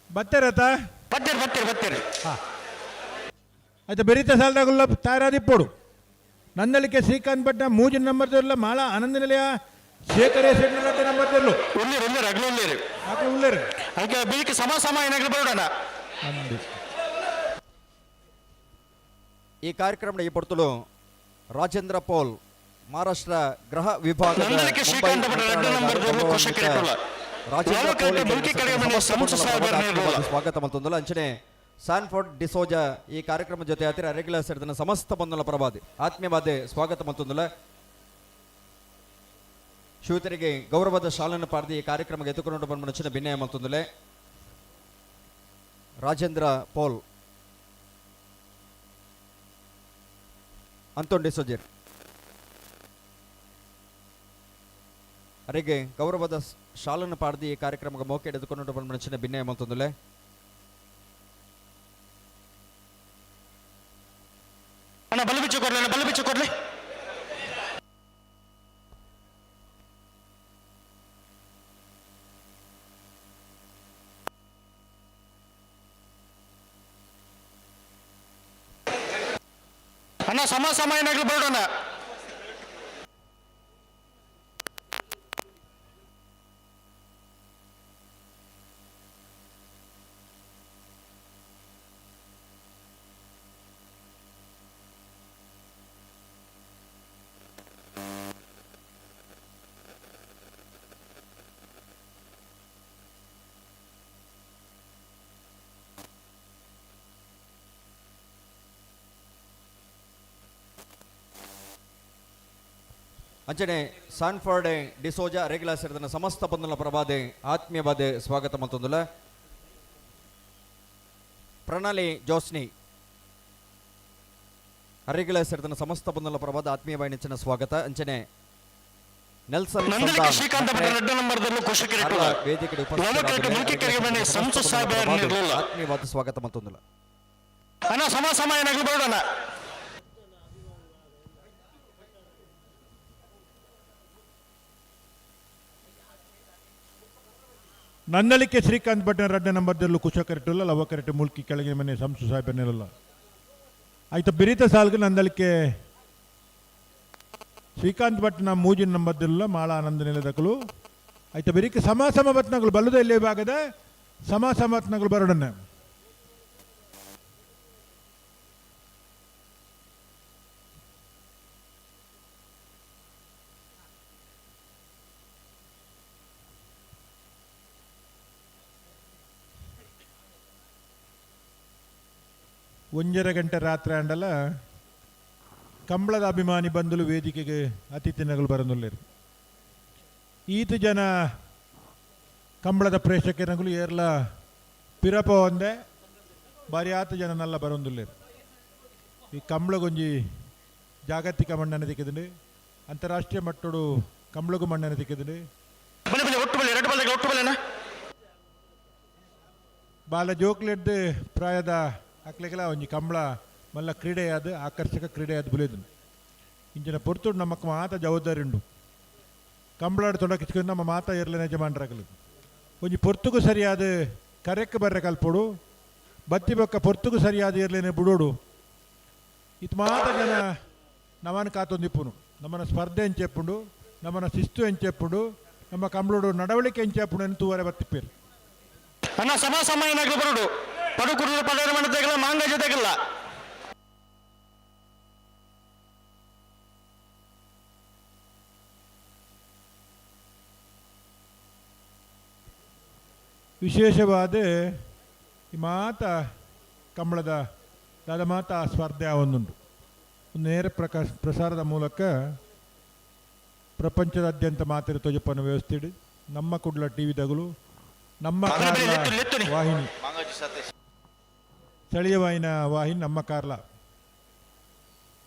ಬತ್ತೇರತ. ಬತ್ತೇರಿ ಬತ್ತೇರಿ ಬತ್ತೇರಿ. ಆಯ್ತು ಬೆರೀತ ಸಾಲದಾಗುಲ್ಲ ತಯಾರಾದಿಪ್ಪೋಡು. ನಂದಳಿಕೆ ಶ್ರೀಕಾಂತ್ ಭಟ್ಟ ಮೂಜಿನ ನಂಬರ್ ತೋರ್ಲ, ಮಾಳ ಆನಂದ ನಿಲಯ ಶೇಖರ ಶೆಟ್ಟರ ನಂಬರ್ ತೋರ್ಲು. ಉಳ್ಳೇರು ಉಳ್ಳೇರು ಅಗ್ಲು ಉಳ್ಳೇರು. ಅಗ್ಲು ಉಳ್ಳೇರು. ಅದಕ್ಕೆ ಬೆಳಿಗ್ಗೆ ಸಮ ಸಮ ಏನಾಗ್ಲಿ ಬರೋಣ. ಈ ಕಾರ್ಯಕ್ರಮದ ಈ ಪೊರ್ತುಲು ರಾಜೇಂದ್ರ ಪೋಲ್ ಮಹಾರಾಷ್ಟ್ರ ಗೃಹ ವಿಭಾಗದ ನಂದಳಿಕೆ ಮುಂಬೈ ಶ್ರೀಕಾಂತ ಭಟ್ ರಡ್ಡು ನಂಬರ್ ದೊರ್ಲು ಕುಶಕರಿಟ್ಟುಲ್ಲ. ರಾಜೇಂದ್ರ ಪೋಲ್ ಲವಕಟ್ಟೆ ಮುಲ್ಕಿ ಕಡೆಗೆ ಮನೆ ಸಮಸ್ತ ಸಂಸು ಸಾಹೇಬರ ಆತ್ಮೀಯವಾದ ಸ್ವಾಗತ ಮತ್ತೊಂದಲ್ಲ. ಅಂಚನೆ ಸ್ಯಾನ್ಫೋರ್ಡ್ ಡಿಸೋಜಾ ಈ ಕಾರ್ಯಕ್ರಮ ಜೊತೆ ಹತ್ತಿರ ರೆಗ್ಯುಲರ್ ಸೇರಿದ ಸಮಸ್ತ ಬಂಧುಲ ಪರವಾದಿ ಆತ್ಮೀಯವಾದ ಸ್ವಾಗತ ಮತ್ತೊಂದಲ್ಲ. ಶ್ರೀಯುತರಿಗೆ ಗೌರವದ ಶಾಲನ್ನು ಪಾರ್ದಿ ಈ ಕಾರ್ಯಕ್ರಮಕ್ಕೆ ಎತ್ತುಕೊಂಡು ಬಂದ ಮನುಷ್ಯನ ಭಿನ್ನಯ ಮತ್ತೊಂದಲೆ ರಾಜೇಂದ್ರ ಪೋಲ್ ಅಂತೋನ್ ಡಿಸೋಜರ್ ಅರೆಗೆ ಗೌರವದ ಶಾಲನ್ನು ಪಾರ್ದಿ ಈ ಕಾರ್ಯಕ್ರಮಕ್ಕೆ ಮೋಕೆ ಎದುಕೊಂಡು ಬಂದ ಮನುಷ್ಯನ ಭಿನ್ನಯ ಮತ್ತೊಂದಲೆ. ಅಣ್ಣ ಬಲು ಬಿಚ್ಚು ಕೊಡ್ಲಿ, ಅಣ್ಣ ಬಲು ಬಿಚ್ಚು ಕೊಡ್ಲಿ. ಅಣ್ಣ ಸಮ ಸಮ ಏನಾಗ್ಲಿ ಬರೋಣ. ಅಂಚನೆ ಸಾನ್ಫರ್ಡ್ ಡಿಸೋಜಾ ರೆಗ್ಯುಲರ್ ಸೇರಿದ ಸಮಸ್ತ ಬಂಧುಲ ಪ್ರಭಾದೆ ಆತ್ಮೀಯವಾದ ಸ್ವಾಗತ ಮತ್ತೊಂದುಲ. ಪ್ರಣಾಲಿ ಜೋಸ್ನಿ ಅರೆಗ್ಯುಲರ್ ಸೇರಿದ ಸಮಸ್ತ ಬಂಧುಲ ಪ್ರಭಾದ ಆತ್ಮೀಯವಾದ ನೆಚ್ಚಿನ ಸ್ವಾಗತ. ಅಂಚನೆ ನೆಲ್ಸನ್ ನಂದಳಿಕೆ ಶ್ರೀಕಾಂತ ಭಟ್ ರಡ್ಡು ನಂಬರ್ದಲ್ಲೂ ಕುಶಕರಿಟ್ಟುಲ್ಲ. ವೇದಿಕೆ ಲವಕಟ್ಟೆ ಮುಲ್ಕಿ ಕಡೆಗೆ ಮನೆ ಸಂಸು ಸಾಹೇಬರ ನಿರ್ಲುಲ್ಲ. ಆತ್ಮೀಯವಾದ ಸ್ವಾಗತ ಮತ್ತೊಂದುಲ. ಅಣ್ಣ ಸಮ ಸಮ ಏನಾಗ್ಲಿ ಬರೋಣ. ನಂದಳಿಕೆ ಶ್ರೀಕಾಂತ್ ಭಟ್ನ ರಡ್ಡ ನಂಬರ್ದಲ್ಲೂ ಕುಶಕರಿಟ್ಟುಲ್ಲ ಲವಕರೆಟ್ಟು ಮುಲ್ಕಿ ಕೆಳಗೆ ಮನೆ ಸಂಸು ಸಾಹೇಬನಿರಲ್ಲ. ಆಯ್ತು ಬಿರಿತ ಸಾಲ್ಗೆ ನಂದಳಿಕೆ ಶ್ರೀಕಾಂತ್ ಭಟ್ನ ಮೂಜಿನ ನಂಬರ್ದಿಲ್ಲ ಮಾಳ ಆನಂದ ನಿಲದಕಲು. ಆಯ್ತು ಬಿರಿಕೆ ಸಮ ಸಮ ಬತ್ನಗಳು ಬಲ್ಲದ ಇಲ್ಲಿ ಭಾಗದ ಸಮ ಸಮ ಬತ್ನಗಳು ಬರೋಡನ್ನ. ಒಂಜರ ಗಂಟೆ ರಾತ್ರಿ ಅಂಡಲ ಕಂಬಳದ ಅಭಿಮಾನಿ ಬಂದಲು ವೇದಿಕೆಗೆ ಅತಿಥಿನಗಳು ಬರಂದುಲ್ಲೇರು. ಈತ ಜನ ಕಂಬಳದ ಪ್ರೇಕ್ಷಕನಗಳು ಏರ್ಲ ಪಿರಪ ಒಂದೆ ಬಾರಿ ಆತ ಜನನೆಲ್ಲ ಬರಂದುಲ್ಲೇರು. ಈ ಕಂಬಳಗೊಂಜಿ ಜಾಗತಿಕ ಮಣ್ಣನ ದಿಕ್ಕದಂಡು. ಅಂತಾರಾಷ್ಟ್ರೀಯ ಮಟ್ಟಡು ಕಂಬಳಗು ಮಣ್ಣನ್ನು ತಿಕ್ಕಿದ್ರೆ ಬಾಲ ಜೋಕ್ಲೆಡ್ದು ಪ್ರಾಯದ ಅಕ್ಲೆಗೆಲ ಒಂಜಿ ಕಂಬಳ ಮಲ್ಲ ಕ್ರೀಡೆಯಾದ ಆಕರ್ಷಕ ಕ್ರೀಡೆಯಾದ ಬುಲೇದು ಇಂಚಿನ ಪೊರ್ತುಡು ನಮ್ಮಕ್ಕ ಮಾತ ಜವಾಬ್ದಾರಿ ಉಂಡು. ಕಂಬಳಾಡು ತೊಡಕಿಚ್ಕೊಂಡು ನಮ್ಮ ಮಾತ ಇರಲಿ ಯಜಮಾನರಾಗಲು ಒಂಜಿ ಪೊರ್ತುಗು ಸರಿಯಾದ ಕರೆಕ್ ಬರ್ರೆ ಕಲ್ಪೊಡು, ಬತ್ತಿ ಬೊಕ್ಕ ಪೊರ್ತುಗು ಸರಿಯಾದ ಇರಲೇನೆ ಬುಡೋಡು. ಇತ್ ಮಾತ ಜನ ನಮನ ಕಾತೊಂದಿಪ್ಪುನು, ನಮ್ಮನ ಸ್ಪರ್ಧೆ ಎಂಚೆಪ್ಪುಂಡು, ನಮ್ಮನ ಶಿಸ್ತು ಎಂಚೆಪ್ಪುಂಡು, ನಮ್ಮ ಕಂಬಳೋಡು ನಡವಳಿಕೆ ಎಂಚೆಪ್ಪುಂಡು ಎಂದು ತೂವರೆ ಬತ್ತಿಪ್ಪೇರು. ಅಣ್ಣ ಸಮ ಸಮ ಏನಾಗ್ಲಿ ಬರೋಡು ಪಡುಕುರು ಪಡೇರ ಮಣ್ಣು ಮಾಂಗ ಜೊತೆಗಿಲ್ಲ. ವಿಶೇಷವಾದ ಈ ಮಾತ ಕಂಬಳದ ದಾದ ಮಾತ ಸ್ಪರ್ಧೆ ಒಂದುಂಟು. ನೇರ ಪ್ರಸಾರದ ಮೂಲಕ ಪ್ರಪಂಚದಾದ್ಯಂತ ಮಾತಿರ ತೋಜಪ್ಪನ ವ್ಯವಸ್ಥೆ ನಮ್ಮ ಕುಡ್ಲ ಟಿ ವಿದಗಳು ನಮ್ಮ ಕಾರ್ಲ ವಾಹಿನಿ ಸ್ಥಳೀಯ ವಾಹಿನಿ ನಮ್ಮ ಕಾರ್ಲ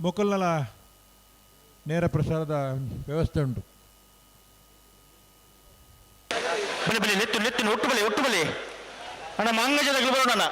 ಮೊಕಲ್ನಲ ನೇರ ಪ್ರಸಾರದ ವ್ಯವಸ್ಥೆ ಉಂಟು. ಒಟ್ಟು ಬಲಿ ಅಣ್ಣ ಮಾಂಗಜದ ಬರೋಣ.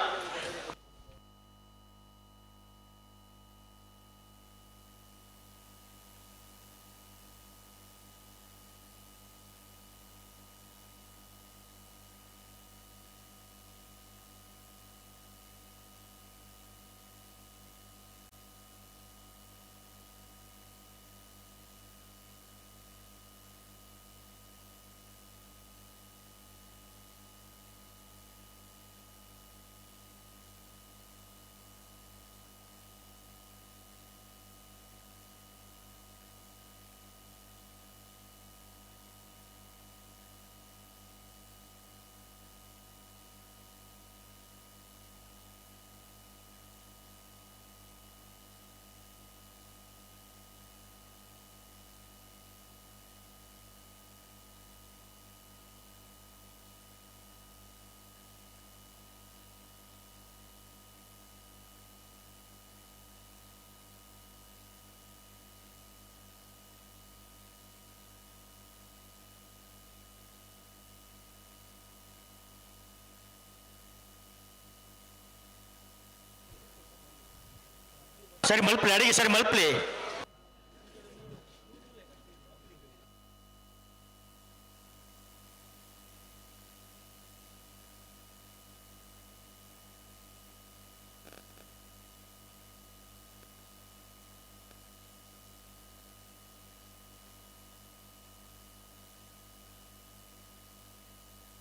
ಸರಿ ಮಲ್ಪಲಿ ಅಡಿಗೆ ಸರಿ ಮಲ್ಪಲಿ.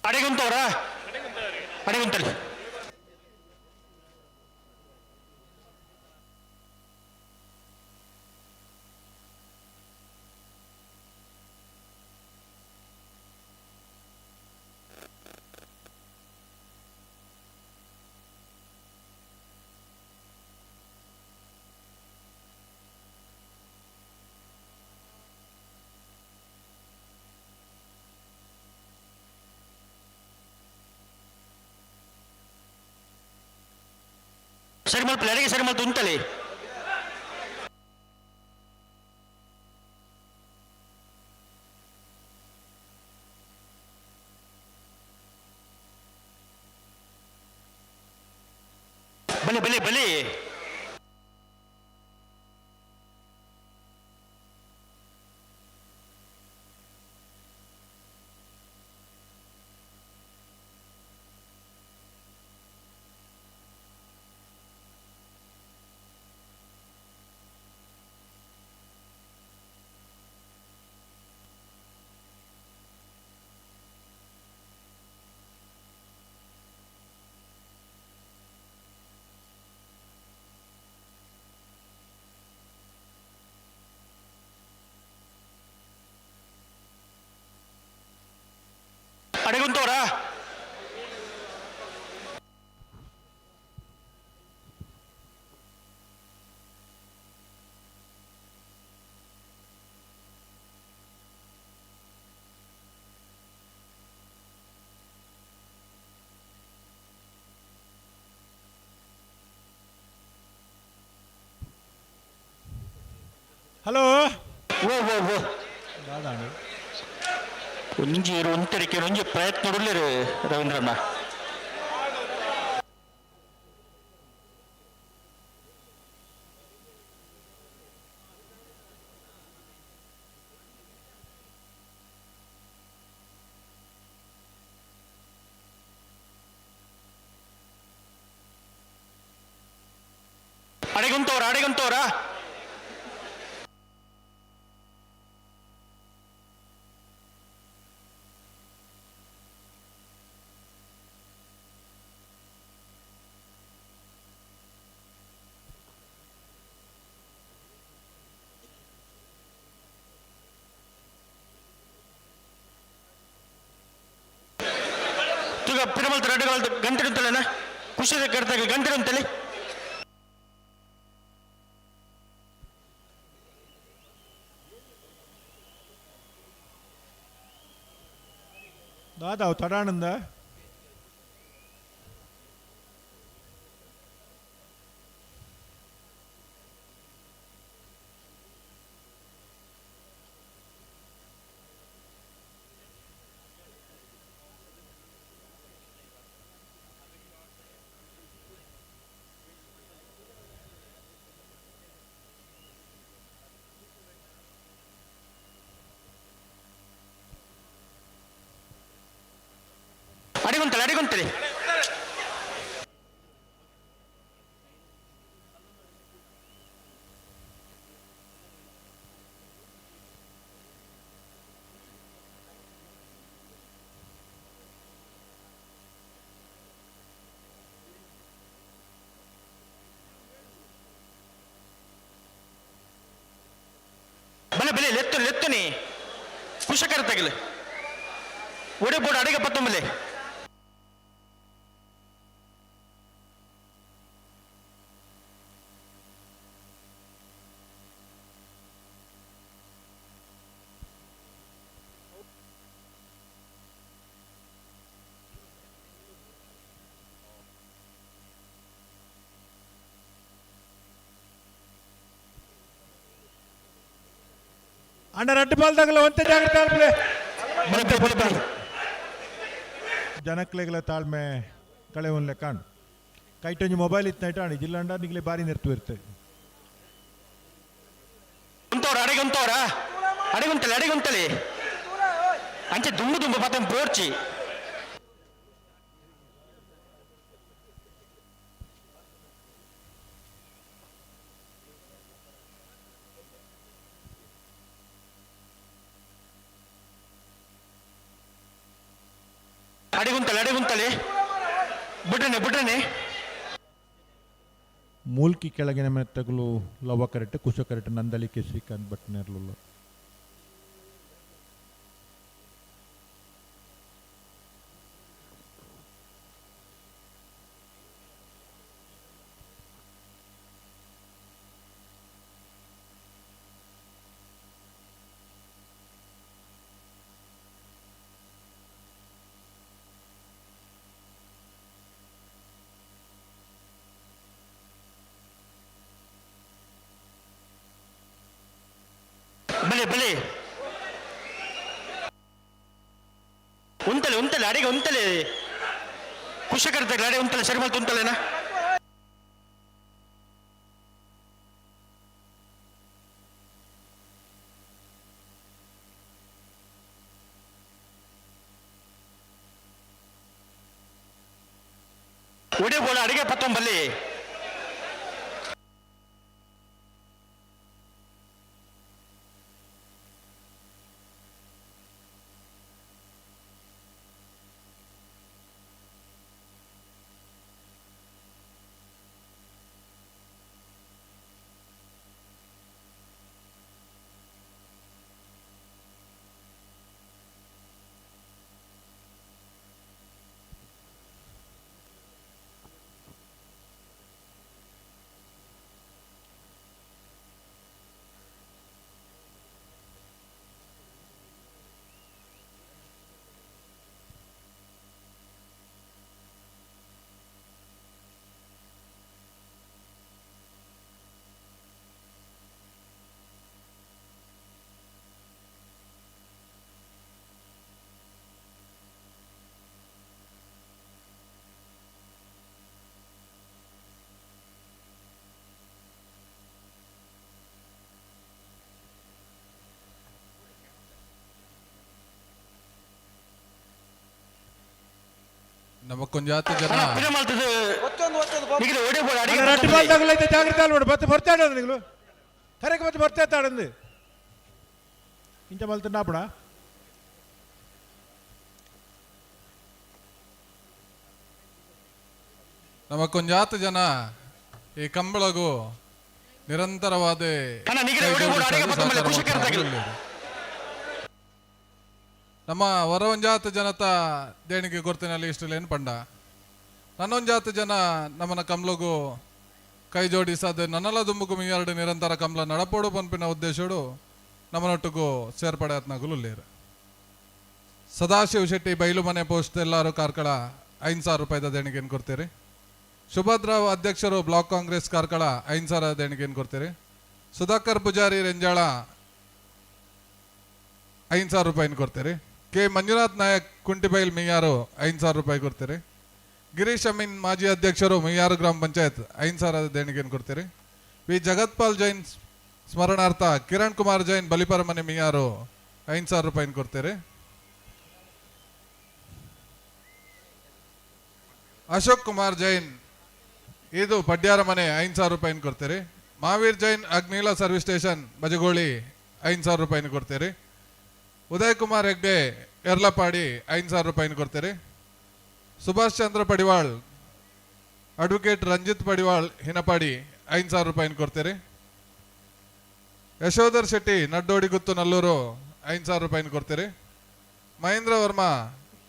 ಅಡಿಗುಂತವ್ರಾ ಅಡಿಗುಂತಲ್ಲಿ ಸರಿ ಮಲ್ಪಲಿ ಅಡಿಗೆ ಸರಿ ಮಲ್ತು ಉಂಟಲಿ. ಬಲಿ ಬಲಿ ಬಲಿ ಅಡಿಗುಂತವ್ರಾ. ಹಲೋ ಓ ಓ ಓ ಒಂಜಿ ಒಂತರಿಕೆ ಒಂಜಿ ಪ್ರಯತ್ನ ಉಳ್ಳೇರು ರವೀಂದ್ರಣ್ಣ. ಅಡಿಗುಂತವ್ರ ಅಡಿಗುಂತವ್ರ ತುಗ ಪಿರಮಲ್ತ ರಡ್ಡುಗಳ ಗಂಟೆ ಅಂತಲೇನ ಖುಷಿ ಕರ್ತಾಗ ಗಂಟೆ ಅಂತಲೇ. ದಾದಾ ತಡಾನಂದ ಅಡಿಗುಂತಲೆ ಅಡಿಗುಂತಲೆ. ಬಲೆ ಬಲೆ ಲೆತ್ತು ಲೆತ್ತುನಿ ಕುಶಕರ ತಗಲು ಒಡೆ ಬೋಡ ಅಡಿಗೆ ಪತ್ತೊಂಬಲೆ. ಅಣ್ಣ ರಡ್ಡು ಬಾಲ್ ತಗಲ ಒಂತೆ ಜಾಗ್ರತೆ ಆಲ್ಪಲೆ. ಜನಕ್ಲೆಗ್ಲ ತಾಳ್ಮೆ ಕಳೆ ಒಂದ್ಲೆ ಕಾಣ್ ಕೈಟೊಂಜಿ ಮೊಬೈಲ್ ಇತ್ತು ನೈಟ್ ಅಣ್ಣ ಜಿಲ್ಲಾಂಡ ನಿಗ್ಲೆ ಬಾರಿ ನೆರ್ತು ಇರುತ್ತೆ. ಉಂತವ್ರ ಅಡಿಗುಂತವ್ರ ಅಡಿಗುಂತಲೆ ಅಡಿಗುಂತಲೆ ಅಂಚೆ ದುಂಬು ದುಂಬು ಪತ್ತ ಬೋರ್ಚಿ. ಅಡಿಗುಂತಲೆ ಅಡಿಗುಂತಲೆ ಬಿಡ್ರನೆ ಬಿಡ್ರನೆ. ಮೂಲ್ಕಿ ಕೆಳಗಿನ ಮೆತ್ತಗಲು ಲವ್ವ ಕರೆಕ್ಟ್ ಕುಶ ಕರೆಕ್ಟ್ ನಂದಳಿಕೆ ಶ್ರೀಕಾಂತ್ ಭಟ್ ನೆರ್ಲುಲ್ಲ. ಬಲೆ ಬಲೆ ಉಂತಲೆ ಉಂತಲೆ ಅಡಿಗೆ ಉಂತಲೆ ಕುಶಕರ್ತ ಅಡೆ ಉಂತಲೆ ಸರಿ ಮಲ್ತು ಉಂತಲೆನಾ. ಒಡೆ ಬೋಡ ಅಡಿಗೆ ಪತ್ತೊಂಬಲ್ಲಿ. ನಮಕ್ಕೊಂಜಾತಿ ಜನ ರಡ್ಡು ಬಾಲ್ ತಗಲೈತೆ ಜಾಗ್ರತೆ ಅಲ್ವಡು ಬತ್ತೆ ಬರ್ತಾಡ ನಿಗಳು ಕರೆಕ್ ಬತ್ತೆ ಬರ್ತಾ ತಾಡಂದು ಇಂಚ ಮಲ್ತುಂಡಾಪುಣ. ನಮಕ್ಕೊಂಜಾತ ಜನ ಈ ಕಂಬಳಗು ನಿರಂತರವಾದ ಕೈ ಜೋಡಿಸಲು ಸಹಕಾರ ಮಾಡ್ತಾ. ನಮ್ಮ ಹೊರವಂಜಾತ ಜನತ ದೇಣಿಗೆ ಕೊಡ್ತೇನೆ ಇಷ್ಟಲೇನು ಪಂಡ ನನ್ನೊಂಜಾತ ಜನ ನಮ್ಮನ ಕಮ್ಲಗು ಕೈ ಜೋಡಿಸದೆ ನನ್ನಲ ದುಂಬುಗು ಎರಡು ನಿರಂತರ ಕಮ್ಲ ನಡಪೋಡು ಪನ್ಪಿನ ಉದ್ದೇಶಡು ನಮ್ಮನೊಟ್ಟಿಗೂ ಸೇರ್ಪಡೆ ಆತ್ನಗುಲು ಲೇರು. ಸದಾಶಿವ ಶೆಟ್ಟಿ ಬೈಲುಮನೆ ಪೋಸ್ಟ್ ಎಲ್ಲಾರು ಕಾರ್ಕಳ 5,000 ರೂಪಾಯಿದ ದೇಣಿಗೆಯನ್ನು ಕೊಡ್ತೀರಿ. ಸುಭದ್ರಾವ್ ಅಧ್ಯಕ್ಷರು ಬ್ಲಾಕ್ ಕಾಂಗ್ರೆಸ್ ಕಾರ್ಕಳ 5,000 ದೇಣಿಗೆಯನ್ನು ಕೊಡ್ತೀರಿ. ಸುಧಾಕರ್ ಪೂಜಾರಿ ರೆಂಜಾಳ 5,000 ರೂಪಾಯಿನ ಕೊಡ್ತೀರಿ. ಕೆ ಮಂಜುನಾಥ್ ನಾಯಕ್ ಕುಂಟಿಬೈಲ್ ಮಿಯಾರು 5,000 ರೂಪಾಯಿ ಕೊಡ್ತೀರಿ. ಗಿರೀಶ್ ಅಮೀನ್ ಮಾಜಿ ಅಧ್ಯಕ್ಷರು ಮಿಯಾರು ಗ್ರಾಮ ಪಂಚಾಯತ್ 5,000 ದೇಣಿಗೆಯನ್ನು ಕೊಡ್ತೀರಿ. ವಿ ಜಗತ್ಪಾಲ್ ಜೈನ್ ಸ್ಮರಣಾರ್ಥ ಕಿರಣ್ ಕುಮಾರ್ ಜೈನ್ ಬಲಿಪರಮನೆ ಮಿಯಾರು 5,000 ರೂಪಾಯಿನ ಕೊಡ್ತೀರಿ. ಅಶೋಕ್ ಕುಮಾರ್ ಜೈನ್ ಇದು ಪಡ್ಯಾರ ಮನೆ 5,000 ರೂಪಾಯಿನ ಕೊಡ್ತೀರಿ. ಮಹಾವೀರ್ ಜೈನ್ ಅಗ್ನೀಲ ಸರ್ವಿಸ್ ಸ್ಟೇಷನ್ ಬಜಗೋಳಿ 5,000 ರೂಪಾಯಿನ ಕೊಡ್ತೀರಿ. ಉದಯ್ ಕುಮಾರ್ ಹೆಗ್ಡೆ ಯರ್ಲಪಾಡಿ 5,000 ರೂಪಾಯಿನ ಕೊಡ್ತೀರಿ. ಸುಭಾಷ್ ಚಂದ್ರ ಪಡಿವಾಳ್ ಅಡ್ವೊಕೇಟ್ ರಂಜಿತ್ ಪಡಿವಾಳ್ ಹಿನಪಾಡಿ 5,000 ರೂಪಾಯಿನ ಕೊಡ್ತೀರಿ. ಯಶೋಧರ್ ಶೆಟ್ಟಿ ನಡ್ಡೋಡಿಗುತ್ತು ನಲ್ಲೂರು 5,000 ರೂಪಾಯಿನ ಕೊಡ್ತೀರಿ. ಮಹೇಂದ್ರ ವರ್ಮಾ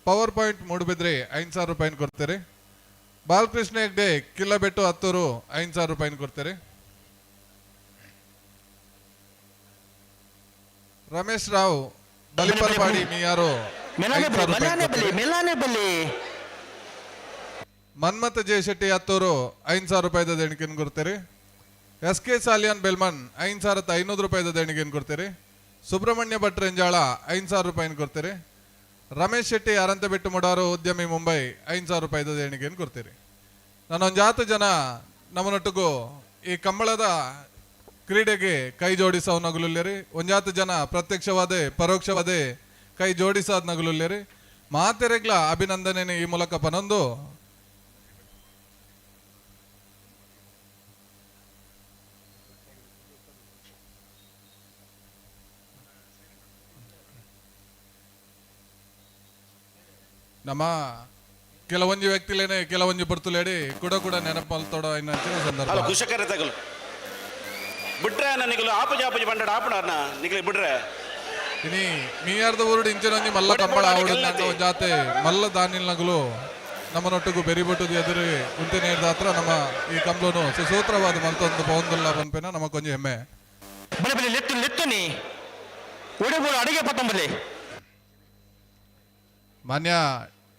ಪವರ್ ಪಾಯಿಂಟ್ ಮೂಡುಬಿದ್ರಿ 5,000 ರೂಪಾಯಿನ ಕೊಡ್ತೀರಿ. ಬಾಲಕೃಷ್ಣ ಹೆಗ್ಡೆ ಕಿಲ್ಲಬೆಟ್ಟು ಹತ್ತೂರು 5,000 ರೂಪಾಯಿನ ಕೊಡ್ತೀರಿ. ರಮೇಶ್ ರಾವ್ ಬಲಿಪರ್ಪಾಡಿ ಮಿಯಾರು 5,000 ರೂಪಾಯಿ ಕೊಡ್ತೀರಿ. ಮನ್ಮಥ ಜೆ ಶೆಟ್ಟಿ ಹತ್ತೂರು 5,000 ರೂಪಾಯಿದ ದೇಣಿಗೆಯನ್ನು ಕೊಡ್ತೀರಿ. ಎಸ್ ಕೆ ಸಾಲಿಯಾನ್ ಬೆಲ್ಮನ್ 5,500 ರೂಪಾಯಿದ ದೇಣಿಗೆಯನ್ನು ಕೊಡ್ತೀರಿ. ಸುಬ್ರಹ್ಮಣ್ಯ ಭಟ್ ರೆಂಜಾಳ 5,000 ರೂಪಾಯಿನ ಕೊಡ್ತೀರಿ. ರಮೇಶ್ ಶೆಟ್ಟಿ ಅರಂತಬೆಟ್ಟು ಮುಡಾರು ಉದ್ಯಮಿ ಮುಂಬೈ 5,000 ರೂಪಾಯಿದ ದೇಣಿಗೆಯನ್ನು ಕೊಡ್ತೀರಿ. ನಾನೊಂದು ಜನ ನಮ್ಮನೊಟ್ಟಿಗೂ ಈ ಕಂಬಳದ ಕ್ರೀಡೆಗೆ ಕೈ ಜೋಡಿಸೋ ನಗುಲುಲ್ಲೇರಿ. ಒಂಜಾತ ಜನ ಪ್ರತ್ಯಕ್ಷವಾದೆ ಪರೋಕ್ಷವಾದೆ ಕೈ ಜೋಡಿಸಾದ ನಗುಲುಲ್ಲೇರಿ. ಮಾತೆರೆಗ್ಲ ಅಭಿನಂದನೆ ಈ ಮೂಲಕ ಪನೊಂದು. ನಮ್ಮ ಕೆಲವೊಂಜಿ ವ್ಯಕ್ತಿಲೇನೆ ಕೆಲವೊಂಜಿ ಬರ್ತುಲೇಡಿ ಕೂಡ ಕೂಡ ನೆನಪಲ್ತೋಡ ಇನ್ನಂಚಿನ ಸಂದರ್ಭ. ಕುಶಕರ ತಗಲು ಬಿಟ್ರೆ ನಿಗಲು ಆಪಜಿ ಆಪಜಿ ಬಂಡಡ ಆಪಣ ನಿಗಲಿ ಬಿಟ್ರೆ ಇನಿ ಮೀಯಾರ್ದ ಊರುಡು ಇಂಚಿನೊಂಜಿ ಮಲ್ಲ ಕಂಬಳ ಆವಡು ಜಾತೆ ಮಲ್ಲ ದಾನಿಲ್ ನಗಲು ನಮ್ಮನೊಟ್ಟಿಗೂ ಬೆರಿಬೊಟ್ಟುದು ಎದುರು ಉಂತೆ ನೇರ್ದ ಹತ್ರ ನಮ್ಮ ಈ ಕಂಬ್ಲನು ಸುಸೂತ್ರವಾದ ಮಲ್ತೊಂದು ಪೌಂದುಲ್ಲ ಪನ್ಪೆನ ನಮ್ಮ ಕೊಂಚ ಹೆಮ್ಮೆ. ಬಲೆ ಬಲೆ ಲೆತ್ತು ಲೆತ್ತು ನೀ ಒಡೆ ಅಡಿಗೆ ಪತ್ತೊಂಬಲೆ. ಮಾನ್ಯ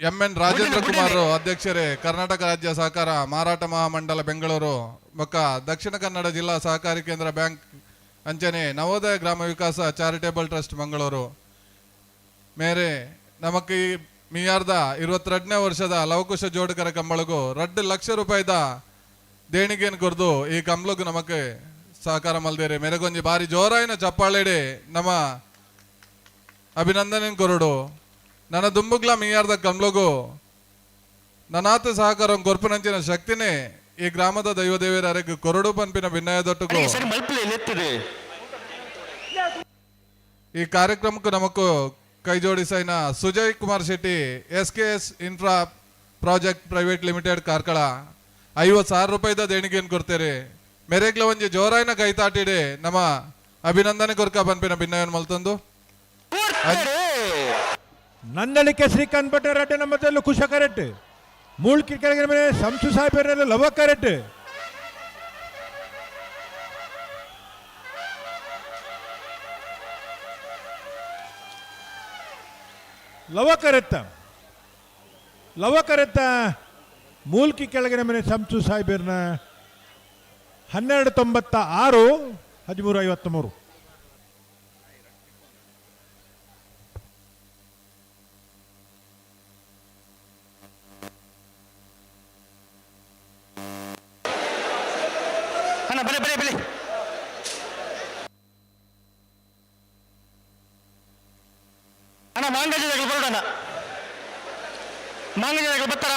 ಎಂ ಎನ್ ರಾಜೇಂದ್ರ ಕುಮಾರ್ ಅಧ್ಯಕ್ಷರೇ, ಕರ್ನಾಟಕ ರಾಜ್ಯ ಸಹಕಾರ ಮಾರಾಟ ಮಹಾಮಂಡಲ ಬೆಂಗಳೂರು ಬೊಕ್ಕ ದಕ್ಷಿಣ ಕನ್ನಡ ಜಿಲ್ಲಾ ಸಹಕಾರಿ ಕೇಂದ್ರ ಬ್ಯಾಂಕ್ ಅಂಚನೆ ನವೋದಯ ಗ್ರಾಮ ವಿಕಾಸ ಚಾರಿಟೇಬಲ್ ಟ್ರಸ್ಟ್ ಮಂಗಳೂರು ಮೇರೆ ನಮಕ್ ಈ ಮಿಯಾರ್ದ 22ನೇ ವರ್ಷದ ಲವಕುಶ ಜೋಡಕರ ಕಂಬಳಗು 2 ಲಕ್ಷ ರೂಪಾಯಿದ ದೇಣಿಗೆಯನ್ನು ಕೊರ್ದು ಈ ಕಂಬಳಗು ನಮಕ್ ಸಹಕಾರ ಮಲ್ದೇರೆ. ಮೇರೆಗೊಂಜಿ ಬಾರಿ ಜೋರಾಯಿನ ಚಪ್ಪಾಳೆಡೆ ನಮ್ಮ ಅಭಿನಂದನೆ ಕೊರಡು. ನನ್ನ ದುಂಬುಗ್ಲ ಮಿಯಾರ್ದ ಕಂಬ್ಲಗು ನನಾತ ಸಹಕಾರ ಕೊರ್ಪುನಂಚಿನ ಶಕ್ತಿನೇ ಈ ಗ್ರಾಮದ ದೈವದೇವರ ಅರೆಗ್ ಕೊರಡು ಪಂಪಿನ ಭಿನ್ನಯದೊಟ್ಟುಗು ಈ ಕಾರ್ಯಕ್ರಮಕ್ಕೂ ನಮಕು ಕೈ ಜೋಡಿಸೈನ Sujay Kumar Shetty S K S infra project private limited Karkala 50,000 ರೂಪಾಯಿದ ದೇಣಿಗೆಯನ್ನು ಕೊಡ್ತೇರೆ. ಮೆರೆಗ್ಲ ಒಂಜಿ ಜೋರಾಯಿನ ಕೈ ತಾಟಿಡೆ ನಮ್ಮ ಅಭಿನಂದನೆ ಕೊರ್ಕ ಪನ್ಪಿನ ಭಿನ್ನಯನ್ ಮಲ್ತಂದು. ನಂದಳಿಕೆ ಶ್ರೀಕಾಂತ್ ಭಟ್ ರಡ್ಡೆ ನಮ್ಮ ಕುಶ ಕರೆಕ್ಟ್ ಮೂಳ್ಕಿ ಕೆಳಗಿನ ಮೇಲೆ ಸಂಸು ಸಾಹೇಬರೆಲ್ಲ ಲವ ಕರೆಕ್ಟ್. ಲವ ಕರೆತ್ತ ಲವ ಕರೆತ್ತ ಮೂಲ್ಕಿ ಕೆಳಗಿನ ಮನೆ ಸಂಸು ಸಾಹೇಬರ್ನ 1296 1353. ಅಣ್ಣ ಬಲೆ ಬಲೆ ಬಲೆ ಅಣ್ಣ ಮಾಂಗಜ ಬರೋಣ. ಮಾಂಗಜನಗಳು ಬತ್ತಾರ.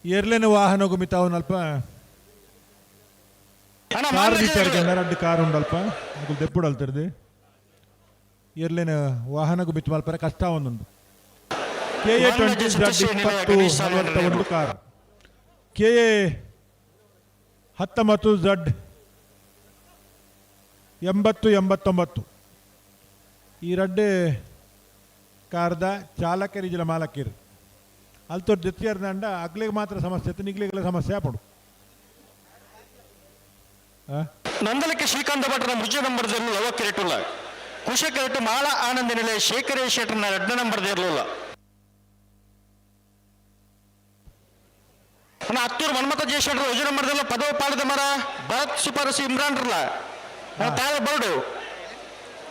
ಎರ್ಲೆನ ವಾಹನ ಗುಮಿತಾವನಲ್ಪ ಕಾರ್ ದೀತಾರ್ಗೆ ರಡ್ಡ್ ಕಾರ್ ಉಂಡಲ್ಪ ಅಕುಲು ದೆಪ್ಪುಡು ಅಲ್ತಿರ್ದು ಎರ್ಲೆನ ವಾಹನ ಗುಮಿತ್ ಮಲ್ಪರೆ ಕಷ್ಟ ಒಂದುಂಡು. K A 20 Z 2041 car, K A 19 Z 8089 ಈ ರಡ್ಡ್ ಕಾರ್ದ ಚಾಲಕರು ಇಜಿಲ ಮಾಲಕಿರು ಅಲ್ತೊರ್ ದೆತ್ತಿಯರ್ದಂಡ ಅಗ್ಲಿಗೆ ಮಾತ್ರ ಸಮಸ್ಯೆ ಇತ್ತು, ನಿಗ್ಲಿಗೆಲ್ಲ ಸಮಸ್ಯೆ ಆಪುಂಡು. ನಂದಲಕ್ಕೆ ಶ್ರೀಕಾಂತ ಭಟ್ರ ಮುಜ್ಜ ನಂಬರ್ ದೇರ್ಲು ಲವ ಕೆರೆಟುಲ್ಲ ಕುಶ ಕೆರೆಟು ಮಾಳ ಆನಂದ ನೆಲೆ ಶೇಖರೇ ಶೆಟ್ಟರ್ನ ಎರಡನೇ ನಂಬರ್ ದೇರ್ಲುಲ್ಲ. ಅಣ್ಣ ಹತ್ತೂರು ಮನ್ಮಥ ಜಯಶೆಟ್ಟರು ಯೋಜನೆ ನಂಬರ್ ದೇರ್ಲ ಪದವ ಪಾಡದ ಮರ ಭರತ್ ಸುಪಾರಸಿ ಇಮ್ರಾನ್ ರಲ್ಲ ತಾಳ ಬರಡು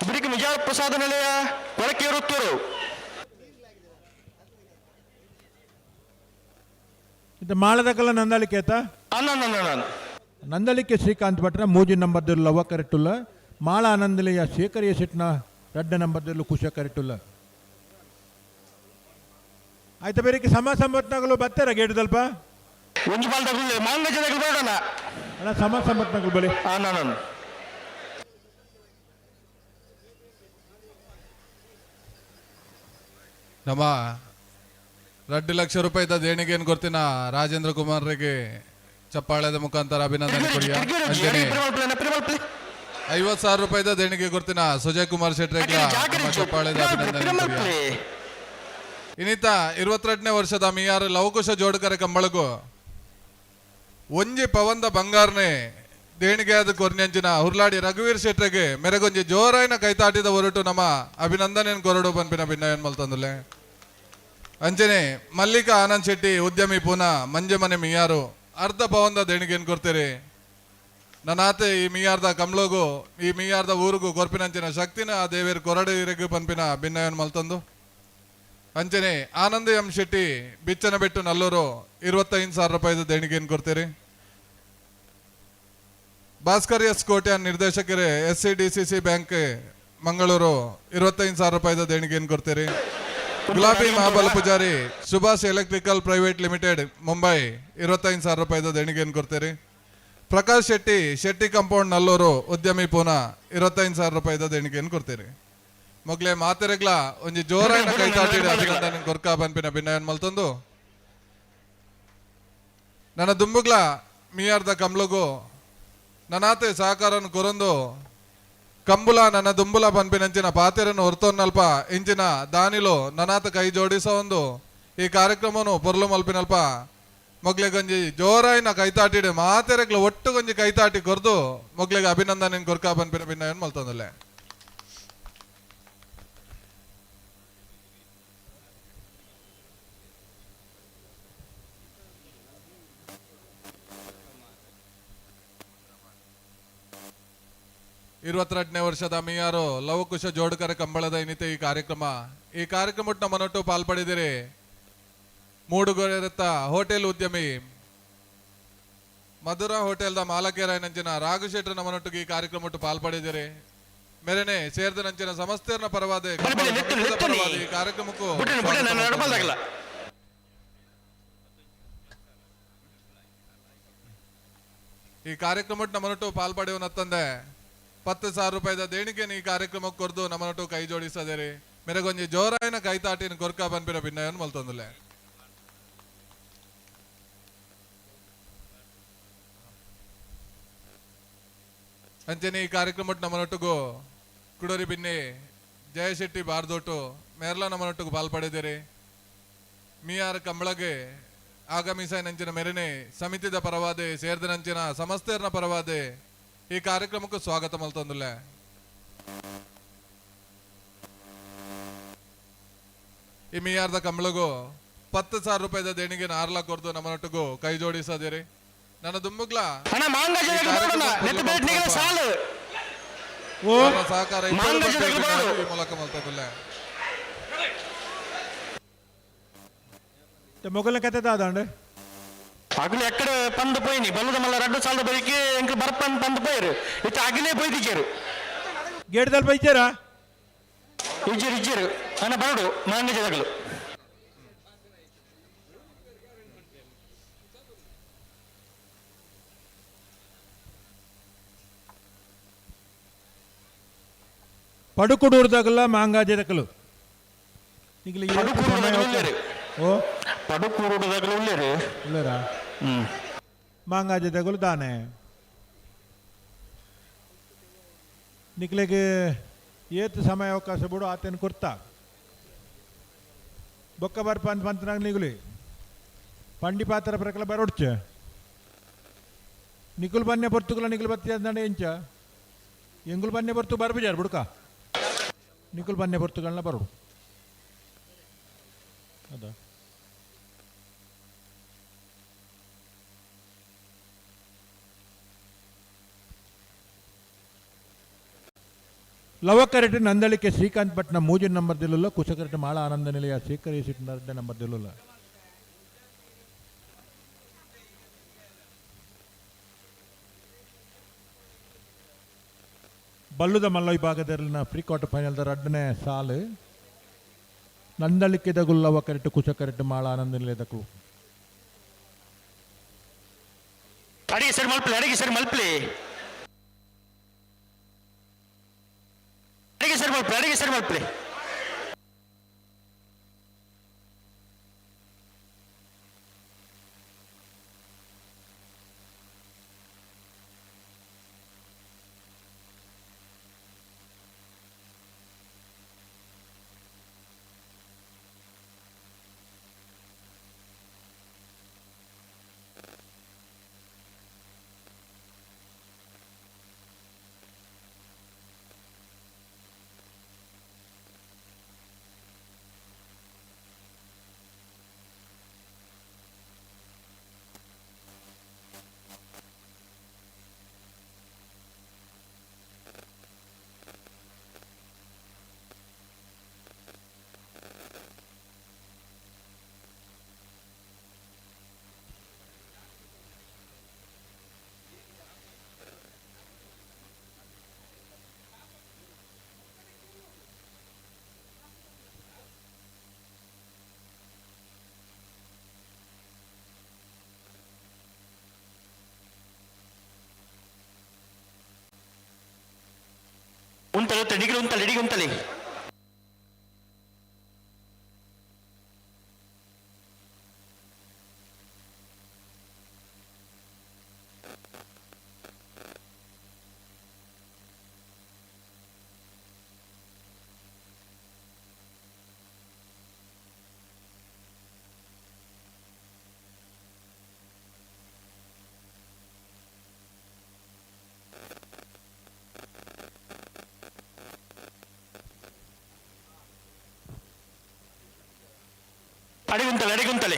ಬಿಡಿಗೆ ನಿಜಾಳ ಪ್ರಸಾದ ನೆಲೆಯ ಕೊಳಕೇರುತ್ತೂರು. ಇದು ಮಾಳದಕಲ್ಲ ನಂದಳಿಕೆ ಆತ? ಅನ್ನ ನಂದಳಿಕೆ ಶ್ರೀಕಾಂತ್ ಭಟ್ರ ಮೂಜಿ ನಂಬರ್ ಲವ ಕರೆಟುಲ್ಲ, ಮಾಳ ಆನಂದಲೆಯ ಶೇಖರಿಯ ಶೆಟ್ನ ರಡ್ಡ ನಂಬರ್ದಲ್ಲೂ ಕುಶ ಕರೆಟುಲ್ಲ. ಆಯ್ತಾ ಬೇರೆ ಸಮ ಸಂಬತ್ನಾಗಲು ಬತ್ತಾರ ಗೇಟದಲ್ಪ ಒಂಜಿ ಬಾಲ್ದ ಮಾಂಗ ಜನಗಳು ಬೇಡಣ ಅಣ್ಣ ಸಮ ಸಂಬತ್ನಾಗಲು ಬಲಿ. ನಾನು ನಮ್ಮ 2 ಲಕ್ಷ ರೂಪಾಯಿದ ದೇಣಿಗೆಯನ್ನು ಕೊಡ್ತೀನ ರಾಜೇಂದ್ರ ಕುಮಾರ್ರಿಗೆ ಚಪ್ಪಾಳೆದ ಮುಖಾಂತರ ಅಭಿನಂದನೆ ಕೊಡಿಯ. ಅಂಜನೆ 50,000 ರೂಪಾಯಿದ ದೇಣಿಗೆ ಕೊಡ್ತೀನ ಸುಜಯ್ ಕುಮಾರ್ ಶೆಟ್ಟರಿಗೆ ನಮ್ಮ ಚಪ್ಪಾಳೆದ ಅಭಿನಂದನೆ ಕೊಡಿಯ. ಇನ್ನಿತ 22ನೇ ವರ್ಷದ ಮಿಯಾರ್ ಲವಕುಶ ಜೋಡ್ಕರೆ ಕಂಬಳಗು ಒಂಜಿ ಪವಂದ ಬಂಗಾರನೆ ದೇಣಿಗೆ ಆದ ಕೊರ್ನಂಚಿನ ಹುರ್ಲಾಡಿ ರಘುವೀರ್ ಶೆಟ್ಟರಿಗೆ ಮೆರಗೊಂಜಿ ಜೋರಾಯಿನ ಕೈತಾಟಿದ ಹೊರಟು ನಮ್ಮ ಅಭಿನಂದನೆಯನ್ನು ಕೊರಡು ಪನ್ಪಿನ ಭಿನ್ನಯನ್ ಮಲ್ತಂದುಲೆ. ಅಂಚನೆ ಮಲ್ಲಿಕಾ ಆನಂದ್ ಶೆಟ್ಟಿ ಉದ್ಯಮಿ ಪೂನಾ ಮಂಜಮನೆ ಮಿಯಾರು ಅರ್ಧ ಪವಂದ ದೇಣಿಗೆಯನ್ನು ಕೊಡ್ತೀರಿ. ನನ್ನಾತೆ ಈ ಮಿಯಾರ್ದ ಕಮ್ಲೋಗು ಈ ಮಿಯಾರ್ದ ಊರುಗು ಕೊರ್ಪಿನಂಚಿನ ಶಕ್ತಿನ ಆ ದೇವೇರು ಕೊರಡು ಇರೆಗು ಪನ್ಪಿನ ಭಿನ್ನಯನ್ ಮಲ್ತಂದು. ಅಂಚನೆ ಆನಂದ ಎಂ ಶೆಟ್ಟಿ ಬಿಚ್ಚನ ಬೆಟ್ಟು ನಲ್ಲೂರು 25,000 ರೂಪಾಯಿದ ದೇಣಿಗೆಯನ್ನು ಕೊಡ್ತೀರಿ. ಭಾಸ್ಕರ್ ಎಸ್ ಕೋಟ್ಯಾನ್ ನಿರ್ದೇಶಕರೇ S C D C C bank Mangaluru 25,000 ರೂಪಾಯಿದ ದೇಣಿಗೆಯನ್ನು ಕೊಡ್ತೀರಿ. Gulabi Mahabal Pujari Subhash electrical private limited Mumbai 25,000 ರೂಪಾಯಿದ ದೇಣಿಗೆಯನ್ನು ಕೊಡ್ತೀರಿ. ಪ್ರಕಾಶ್ ಶೆಟ್ಟಿ ಶೆಟ್ಟಿ ಕಾಂಪೌಂಡ್ ನಲ್ಲೂರು ಉದ್ಯಮಿ ಪೂನಾ 25,000 ರೂಪಾಯಿದ ದೇಣಿಗೆಯನ್ನು ಕೊಡ್ತೀರಿ. ಮೊಗ್ಲೆ ಮಾತೆರೆಗ್ಲ ಒಂಜಿ ಜೋರಾಯಿನ ಕೈತಾಟಿ ಅಭಿನಂದನೆ ಕೊರ್ಕಾ ಬನ್ಪಿನ ಭಿನ್ನಯನ್ ಮಲ್ತೊಂದು ನನ್ನ ದುಂಬುಗ್ಲ ಮಿಯಾರ್ದ ಕಮ್ಲಗು ನನಾತೆ ಸಹಕಾರನು ಕೊರೊಂದು ಕಂಬುಲ ನನ್ನ ದುಂಬುಲ ಪನ್ಪಿನಂಚಿನ ಪಾತೆರನ್ನು ಹೊರ್ತೊನ್ನಲ್ಪ ಇಂಚಿನ ದಾನಿಲು ನನಾತ ಕೈ ಜೋಡಿಸೋ ಒಂದು ಈ ಕಾರ್ಯಕ್ರಮನು ಪೊರ್ಲು ಮಲ್ಪಿನಲ್ಪ ಮೊಗ್ಲೆಗೊಂಜಿ ಜೋರಾಯಿನ ಕೈತಾಟಿಡು ಮಾತೆರೆಗ್ಲ ಒಟ್ಟು ಗೊಂಜಿ ಕೈತಾಟಿ ಕೊರ್ದು ಮೊಗ್ಲೆಗೆ ಅಭಿನಂದನೆ ಕೊರ್ಕಾ ಪನ್ಪಿನ ಭಿನ್ನಯನ್ ಮಲ್ತೊಂದುಲ್ಲೆ. 22ನೇ ವರ್ಷದ ಮಿಯಾರು ಲವಕುಶ ಜೋಡ್ಕರ ಕಂಬಳದ ಇನ್ನಿತ ಈ ಕಾರ್ಯಕ್ರಮ ಈ ಕಾರ್ಯಕ್ರಮಕ್ಕೆ ನಮ್ಮನೊಟ್ಟು ಪಾಲ್ಪಡಿದಿರಿ ಮೂಡುಗೊರೆತ್ತ ಹೋಟೆಲ್ ಉದ್ಯಮಿ ಮಧುರಾ ಹೋಟೆಲ್ದ ಮಾಲಕೇರಾಯನಂಚಿನ ರಾಘು ಶೆಟ್ಟರ್ ನಮ್ಮನೊಟ್ಟಿಗೆ ಈ ಕಾರ್ಯಕ್ರಮಟ್ಟು ಪಾಲ್ಪಡಿದಿರಿ. ಮೇರೆನೆ ಸೇರಿದ ನಂಚಿನ ಸಮಸ್ತೆಯನ್ನ ಪರವಾದ ಈ ಕಾರ್ಯಕ್ರಮಕ್ಕೂ ಈ ಕಾರ್ಯಕ್ರಮಕ್ಕೆ ನಮ್ಮನೊಟ್ಟು ಪಾಲ್ಪಡೆಯುವನತ್ತಂದೆ 10,000 ರೂಪಾಯಿದ ದೇಣಿಗೆ ಈ ಕಾರ್ಯಕ್ರಮಕ್ಕೆ ಕೊರ್ದು ನಮ್ಮನೊಟ್ಟು ಕೈ ಜೋಡಿಸದೇರಿ. ಮೇರೆಗೊಂಜಿ ಜೋರಾಯಿನ ಕೈತಾಟಿನ ಕೊರ್ಕ ಬನ್ಪಿನ ಭಿನ್ನಯನ್ ಮಲ್ತೊಂದುಲ್ಲೆ. ಅಂಚನೆ ಈ ಕಾರ್ಯಕ್ರಮಕ್ಕೆ ನಮ್ಮನೊಟ್ಟಿಗೂ ಕುಡೋರಿ ಬಿನ್ನಿ ಜಯಶೆಟ್ಟಿ ಬಾರ್ದೋಟು ಮೇರ್ಲ ನಮ್ಮನೊಟ್ಟಿಗೂ ಪಾಲ್ಪಡೆದಿರಿ. ಮಿಯಾರ್ ಕಂಬಳಗೆ ಆಗಮಿಸ ನಂಚಿನ ಮೆರನೆ ಸಮಿತಿದ ಪರವಾದೆ ಸೇರಿದ ನಂಚಿನ ಸಮಸ್ತೆಯರ್ನ ಪರವಾದೆ ಈ ಕಾರ್ಯಕ್ರಮಕ್ಕೆ ಸ್ವಾಗತ ಮಲ್ತೊಂದುಲ್ಲೆ. ಈ ಮಿಯಾರ್ದ ಕಂಬಳಗು 10,000 ರೂಪಾಯಿದ ದೇಣಿಗೆ ಆರ್ಲ ಕೊರ್ದು ನಮ್ಮನೊಟ್ಟಿಗೂ ಕೈ ಜೋಡಿಸದಿರಿ. ನನ್ನ ದುಂಬುಗ್ಲ ಸಹಕಾರ ಈ ಮೂಲಕ ಮಲ್ತೊಂದುಲ್ಲೆ. ಮೊಗಲ ಕತೆ ದಾದಾಂಡ್ ಅಗಲು ಎಕ್ಕಡೆ ಪಂದ್ ಪೋಯಿನಿ ಬಲ್ಲದ ಮಲ್ಲ ರಡ್ಡು ಸಾಲದ ಬಳಿಕೆ ಎಂಕ್ ಬರ್ಪನ್ ಪಂದ್ ಪೋಯರು ಇತ್ತ ಅಗಲೇ ಪೋಯ್ದಿಜೇರು. ಗೇಟ್ ದಲ್ಪ ಇಜ್ಜಾರಾ? ಇಜ್ಜೇರು ಇಜ್ಜೇರು ಅನ್ನ ಬರಡು ಮಾಂಗಜದಗಲು. ಪಡುಕುಡೂರ್ದಾಗಲ್ಲ ಮಾಂಗಾಜೆದಕಲು. ಓ ಪಡುಕೂರುದಾಗಲು ಉಳ್ಳೇರು. ಉಳ್ಳೇರಾ? ಮಾಂಗಾಜೆದಗಲು ದಾನೆ ನಿಕ್ಲೆಗ್ ಏತ್ ಸಮಯ ಅವಕಾಶ ಬಿಡು ಆತೇನು ಕೊರ್ತಾ ಬೊಕ್ಕ ಬರ್ಪ ಅಂತ ಪಂತನಾಗ ನಿಗುಲಿ ಪಂಡಿ ಪಾತ್ರ ಪ್ರಕಲ ಬರೋಡ್ಚೆ ನಿಕುಲ್ ಬನ್ನೆ ಪೊರ್ತುಗುಲ ನಿಕುಲ್ ಬತ್ತಿ ಅಂದಂಡೆ ಎಂಚ ಎಂಗುಲ್ ಬನ್ನೆ ಪೊರ್ತು ಬರ್ಬಿಜಾರ್ ಬುಡ್ಕ ನಿಕುಲ್ ಬನ್ನೆ ಪೊರ್ತುಗಳನ್ನ ಬರೋಡು ಅದ. ಲವಕರೆಟ್ ನಂದಳಿಕೆ ಶ್ರೀಕಾಂತ್ ಭಟ್ನ ಮೂಜಿನ ನಂಬರ್ ದಿಲ್ಲುಲ್ಲ, ಕುಶಕರೆಟ್ ಮಾಳ ಆನಂದ ನಿಲಯ ಶ್ರೀಕರಿ ಸಿಟ್ ನಂಬರ್ ದಿಲ್ಲುಲ್ಲ. ಬಲ್ಲುದ ಮಲ್ಲ ವಿಭಾಗದಲ್ಲಿನ ಪ್ರೀ ಕ್ವಾರ್ಟರ್ ಫೈನಲ್ ರಡ್ಡನೇ ಸಾಲು ನಂದಳಿಕೆ ದಗುಲ್ಲವ ಕರೆಟ್ ಕುಶಕರೆಟ್ ಮಾಳ ಆನಂದ ನಿಲಯದಕ್ಕೂ. ಅಡಿಗೆ ಸರಿ ಮಲ್ಪಲಿ, ಅಡಿಗೆ ಸರಿ ಮಲ್ಪಲಿ, ಅಡಿಗೆ ಸರಿ ಮಲ್ಪಲಿ, ಅಡಿಗೆ ಸರಿ ಮಲ್ಪಲಿ. ಉಂತಲಿ ಉಂತಲಿ ಡಿಗ್ರಿ ಉಂತಲಿ ಡಿಗ್ರಿ ಉಂತಲಿ. ಅಡಿಗುಂತಲೆ ಅಡಿಗುಂತಲೆ.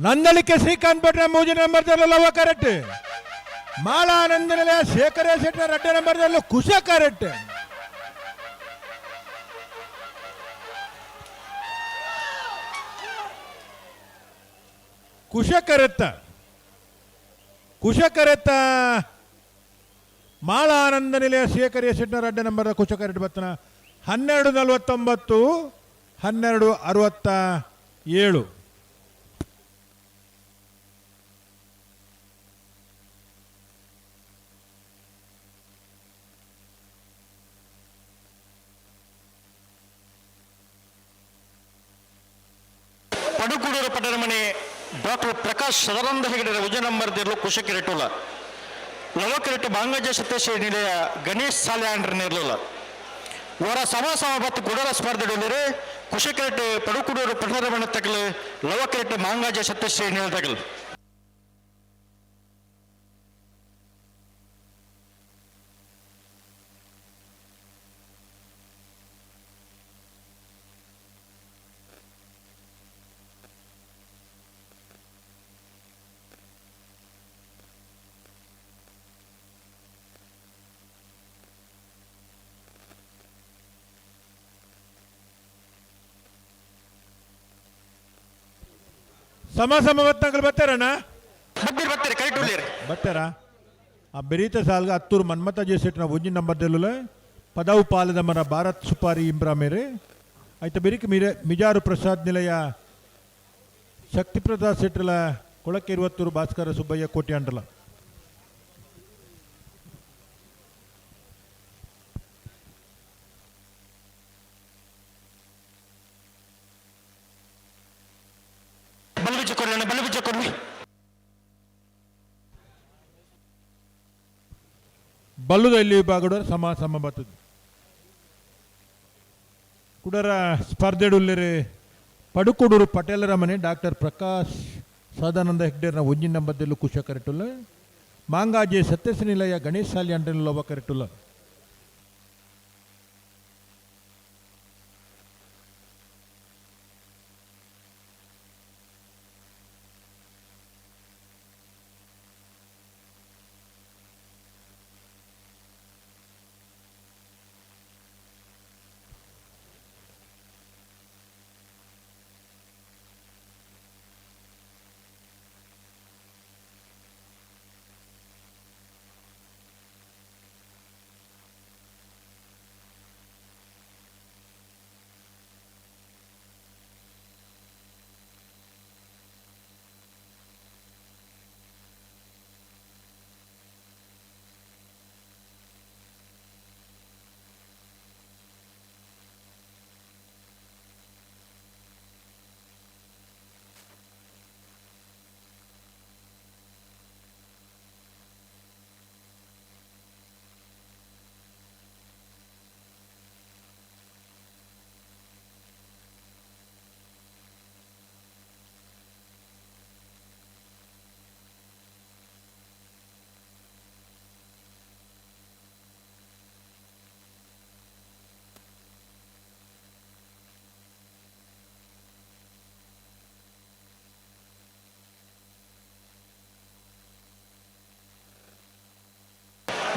ನಂದಳಿಕೆ ಶ್ರೀಕಾಂತ್ ಭಟ್ರ ಮೂಜಿ ನಂಬರ್ದಲ್ಲೂ ಲವ ಕರೆಕ್ಟ್, ಮಾಳಾನಂದ ನಿಲಯ ಶೇಖರ ಶೆಟ್ಟರ ರಡ್ಡ ನಂಬರ್ದಲ್ಲೂ ಕುಶ ಕರೆಕ್ಟ್. ಕುಶ ಕರೆತ್ತ ಕುಶ ಕರೆತ್ತ ಮಾಳಾನಂದ ನಿಲಯ ಶೇಖರ ಶೆಟ್ಟರ ರಡ್ಡ ನಂಬರ್ ಕುಶ ಕರೆಕ್ಟ್ ಬತ್ತನ 12:49 12:67. ಪಡುಕೂಡೂರು ಪಟ್ಟಣಮನೆ ಡಾಕ್ಟರ್ ಪ್ರಕಾಶ್ ಸದಾನಂದ ಹೆಗಡೆರ ಉಜ ನಂಬರ್ ದಿರ್ಲು ಕುಶಕಿರೆಟುಲ ಲವಕಿರೆಟ್ಟು ಬಾಂಗಜ ಸತ್ಯಶ್ರೀ ನಿಲಯ ಗಣೇಶ್ ಸಾಲ್ಯಾಂಡ್ರ ನಿರ್ಲುಲ ವರ ಸಮ ಸಮ ಬತ್ತು ಗುಡರ ಸ್ಪರ್ಧೆಡುಲ್ಲಿರು ಕುಶಕಿರೆಟ್ಟು ಪಡುಕುಡೂರು ಪಟ್ಟಣಮನೆ ತಗಲು ಲವಕಿರೆಟ್ಟು ಮಾಂಗಾಜ ಸತ್ಯಶ್ರೀ ನಿಲಯ ತಗಲು. ಸಮ ಸಮ ಬತ್ತಂಕಲ್ ಬತ್ತಾರಣ್ಣ? ಬತ್ತೀರಿ ಬತ್ತೀರಿ, ಕರೆಕ್ಟ್ ಉಳ್ಳೇರು. ಬತ್ತಾರ? ಆ ಬೆರೀತ ಸಾಲ್ಗ ಅತ್ತೂರು ಮನ್ಮಥ ಜೇಸೆಟ್ನ ಒಂಜಿ ನಂಬರ್ ದೆಲ್ಲುಲ ಪದವು ಪಾಲದ ಮರ ಭಾರತ್ ಸುಪಾರಿ ಇಂಬ್ರಾಮೇರೆ. ಆಯ್ತ ಬೆರಿಕ್ ಮಿರೆ ಮಿಜಾರು ಪ್ರಸಾದ್ ನಿಲಯ ಶಕ್ತಿ ಪ್ರಸಾದ್ ಶೆಟ್ರಲ ಕೊಳಕ್ಕೆ ಇರುವತ್ತೂರು ಭಾಸ್ಕರ ಸುಬ್ಬಯ್ಯ ಕೋಟಿ ಅಂಡ್ರಲ. ಬಲ್ಬಿಚ್ಚ ಕೊಡ್ಲಿ ಅಣ್ಣ, ಬಲ್ಬಿಚ್ಚ ಕೊಡ್ಲಿ. ಬಲ್ಲುದ ಇಲ್ಲಿ ವಿಭಾಗದ ಸಮ ಸಮ ಬತ್ತದ. ಕುಡರ ಸ್ಪರ್ಧೆಡುಲ್ಲೆರೆ ಪಡುಕುಡೂರು ಪಟೇಲರ ಮನೆ ಡಾಕ್ಟರ್ ಪ್ರಕಾಶ್ ಸದಾನಂದ ಹೆಗ್ಡೇರ್ನ ಒಂಜಿ ನಂಬರ್ದಲ್ಲೂ ಕುಶ ಕರೆಟುಲ್ಲ. ಮಾಂಗಾಜೆ ಸತ್ಯಸ ನಿಲಯ ಗಣೇಶ್ ಸಾಲಿ ಅಂಡ್ರೆನ್ ಲೋಬ ಕರೆಟುಲ್ಲ.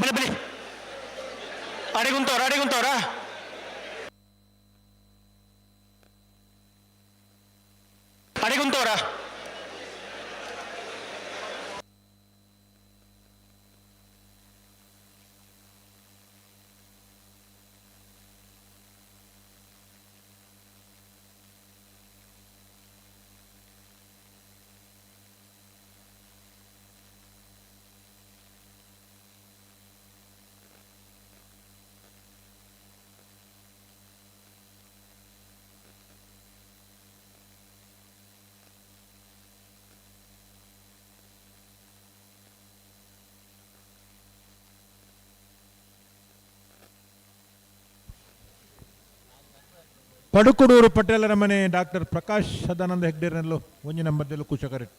ಬಲಿ ಬಲಿ, ಅಡಿಗುಂತವ್ರ ಅಡಿಗುಂತವ್ರ. ಅಡಿಗುಂತವ್ರ. ಪಡುಕುಡೂರು ಪಟೇಲರ ಮನೆ ಡಾಕ್ಟರ್ ಪ್ರಕಾಶ್ ಸದಾನಂದ ಹೆಗ್ಡೇರ್ನಲ್ಲೂ ಒಂಜಿ ನಂಬರ್ದಲ್ಲೂ ಕುಶ ಕರೆಕ್ಟ್.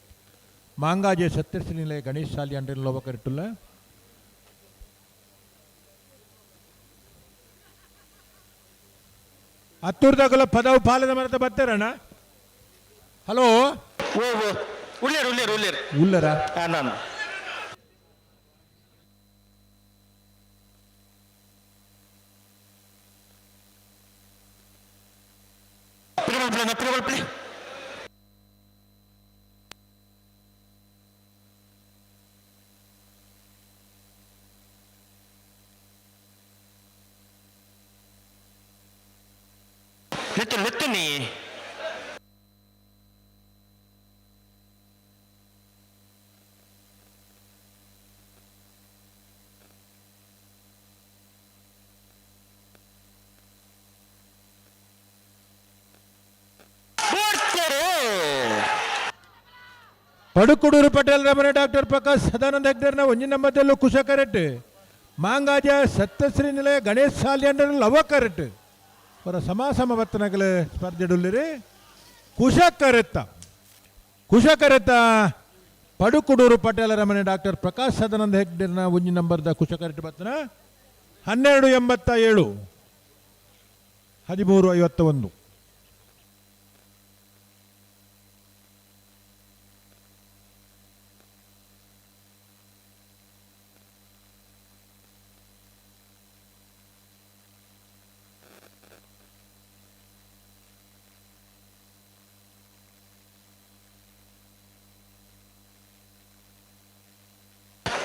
ಮಾಂಗಾಜೆ ಸತ್ಯಶ್ರೀ ನಿಲಯ ಗಣೇಶ್ ಸಾಲಿ ಅಂಡ್ರೆನ್ ಲೋಬ ಕರೆಕ್ಟುಲ್ಲ. ಹತ್ತೂರ್ದಾಗಲ ಪದವು ಪಾಲದ ಮರತ ಬರ್ತಾರಣ್ಣ? ಹಲೋ. ಓ ಓ, ಉಳ್ಳೇರು ಉಳ್ಳೇರು ಉಳ್ಳೇರು. ಉಲ್ಲರ? ನಾನು ತಿರುವಲ್ಪ್ಲೆ ತಿರುವಲ್ಪ್ಲೆ. ಲೆತ್ತು ಲೆತ್ತು ನೀ. ಪಡುಕುಡೂರು ಪಟೇಲ್ ರಮಣ ಡಾಕ್ಟರ್ ಪ್ರಕಾಶ್ ಸದಾನಂದ ಹೆಗ್ಡೇರ್ನ ಒಂಜಿ ನಂಬರ್ದಲ್ಲೂ ಕುಶ ಕರೆಕ್ಟ್. ಮಾಂಗಾಜ ಸತ್ಯಶ್ರೀ ನಿಲಯ ಗಣೇಶ್ ಸಾಲಿ ಅಂಡರ್ ಲವ ಕರೆಕ್ಟ್. ಅವರ ಸಮಾಸಮ ಬತ್ತನಗಲ ಸ್ಪರ್ಧೆಡುಲ್ಲಿರಿ. ಕುಶ ಕರೆತ್ತ ಕುಶ ಕರೆತ್ತ ಪಡುಕುಡೂರು ಪಟೇಲರ ಮನೆ ಡಾಕ್ಟರ್ ಪ್ರಕಾಶ್ ಸದಾನಂದ ಹೆಗ್ಡೇರ್ನ ಒಂಜಿ ನಂಬರ್ದ ಕುಶ ಕರೆಕ್ಟ್ ಬತ್ತನ. 12.87, 13.51.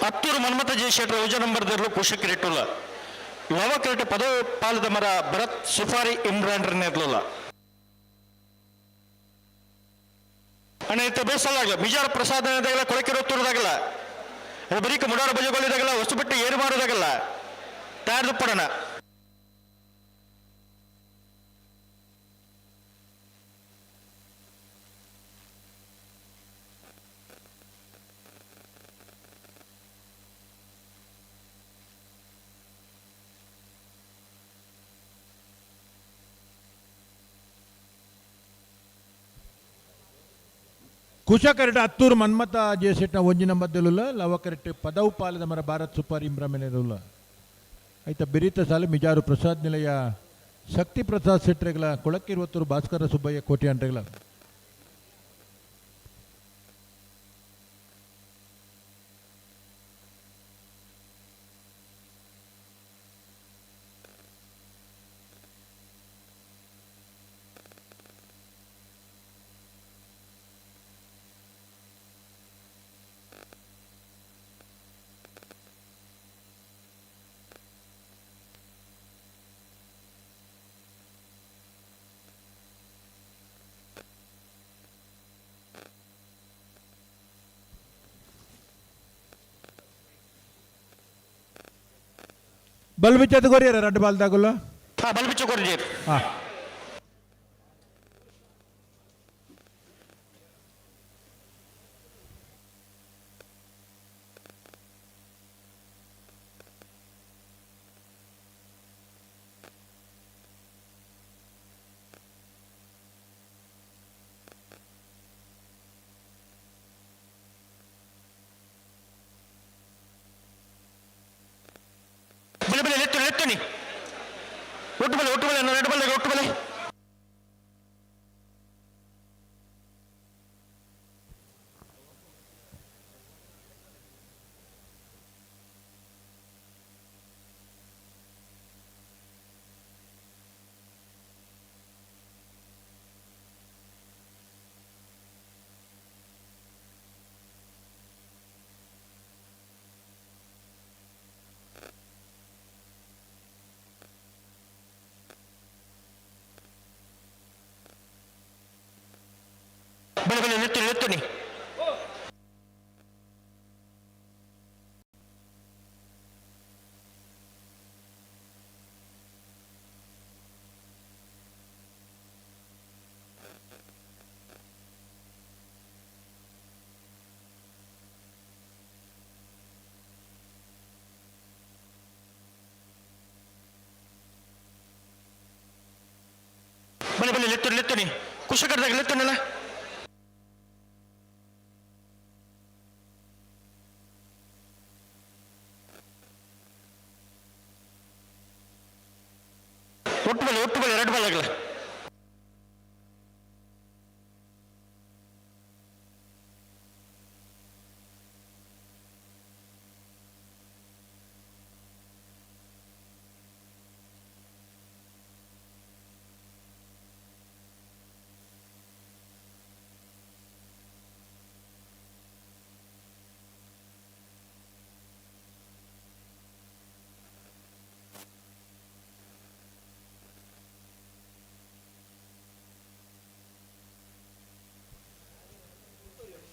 ಅತ್ತೂರು ಮನ್ಮಥ ಜಯಶೆಟ್ಟರ ಉಜ ನಂಬರ್ ದರ್ಲು ಕುಶಕ್ರೆಟ್ಟುಲ್ಲ ಲವಕರೆಟ್ ಪದವು ಪಾಲದ ಮರ ಭರತ್ ಸುಫಾರಿ ಇಮ್ರಾನ್ ನೆರ್ಲುಲ್ಲ ಅಣ್ಣ ಇತ್ತ ಬೇಸಲಾಗಲ ಬಿಜಾರ ಪ್ರಸಾದನದಾಗಲ ಕೊಳಕಿರೋತ್ತೂರದಾಗಲ್ಲ ಬರೀಕ ಮುಡಾರ ಬಜಗೊಳ್ಳಿದಾಗಲ್ಲ ವಸ್ತು ಬಿಟ್ಟು ಏರು ಮಾಡೋದಾಗಲ್ಲ ತಯಾರು ಪಡೋಣ. ಕುಶಕರೆಟ್ ಅತ್ತೂರು ಮನ್ಮಥ ಜೇಸೆಟ್ನ ಒಂಜಿ ನಂಬರ್ದಲ್ಲುಲ್ಲ ಲವಕರೆಟ್ ಪದವು ಪಾಲದ ಮರ ಭಾರತ್ ಸುಪಾರಿ ಇಮ್ರಾಮೆನೆರುಲ್ಲ ಐತ ಬಿರಿತ ಸಾಲು ಮಿಜಾರು ಪ್ರಸಾದ್ ನಿಲಯ ಶಕ್ತಿ ಪ್ರಸಾದ್ ಶೆಟ್ರೆಗಳ ಕೊಳಕ್ಕಿರುವತ್ತೂರು ಭಾಸ್ಕರ ಸುಬ್ಬಯ್ಯ ಕೋಟಿ ಅಂಟ್ರೆಗಳ. ಬಲ್ಬಿಚ್ಚದ ಕೊರಿಯರ ರಡ್ಡು ಬಾಲ್ದಾಗುಲ್ಲ. ಹಾ ಬಲ್ಬಿಚ್ಚ ಕೊರಿಯರ್. ಹಾ ಬಲೆ ಬಲೆ ಲೆತ್ತು ಲೆತ್ತುನಿ ಒಟ್ಟು ಬಲೆ ಒಟ್ಟು ಬಲೆ ಎರಡು ಬಲೆ ಒಟ್ಟು ಬಲೆ. ಬಲೆ ಬಲೆ ಲೆತ್ತು ಲೆತ್ತುನಿ ಬಲೆ ಬಲೆ ಲೆತ್ತು ಲೆತ್ತುನಿ ಕುಶಕರ್ದಾಗ ಲೆತ್ತುನಲ್ಲ. ಒಟ್ಟು ಬಲೆ ಒಟ್ಟು ಬಲೆ ಎರಡು ಬಲೆ ಆಗಲ್ಲ.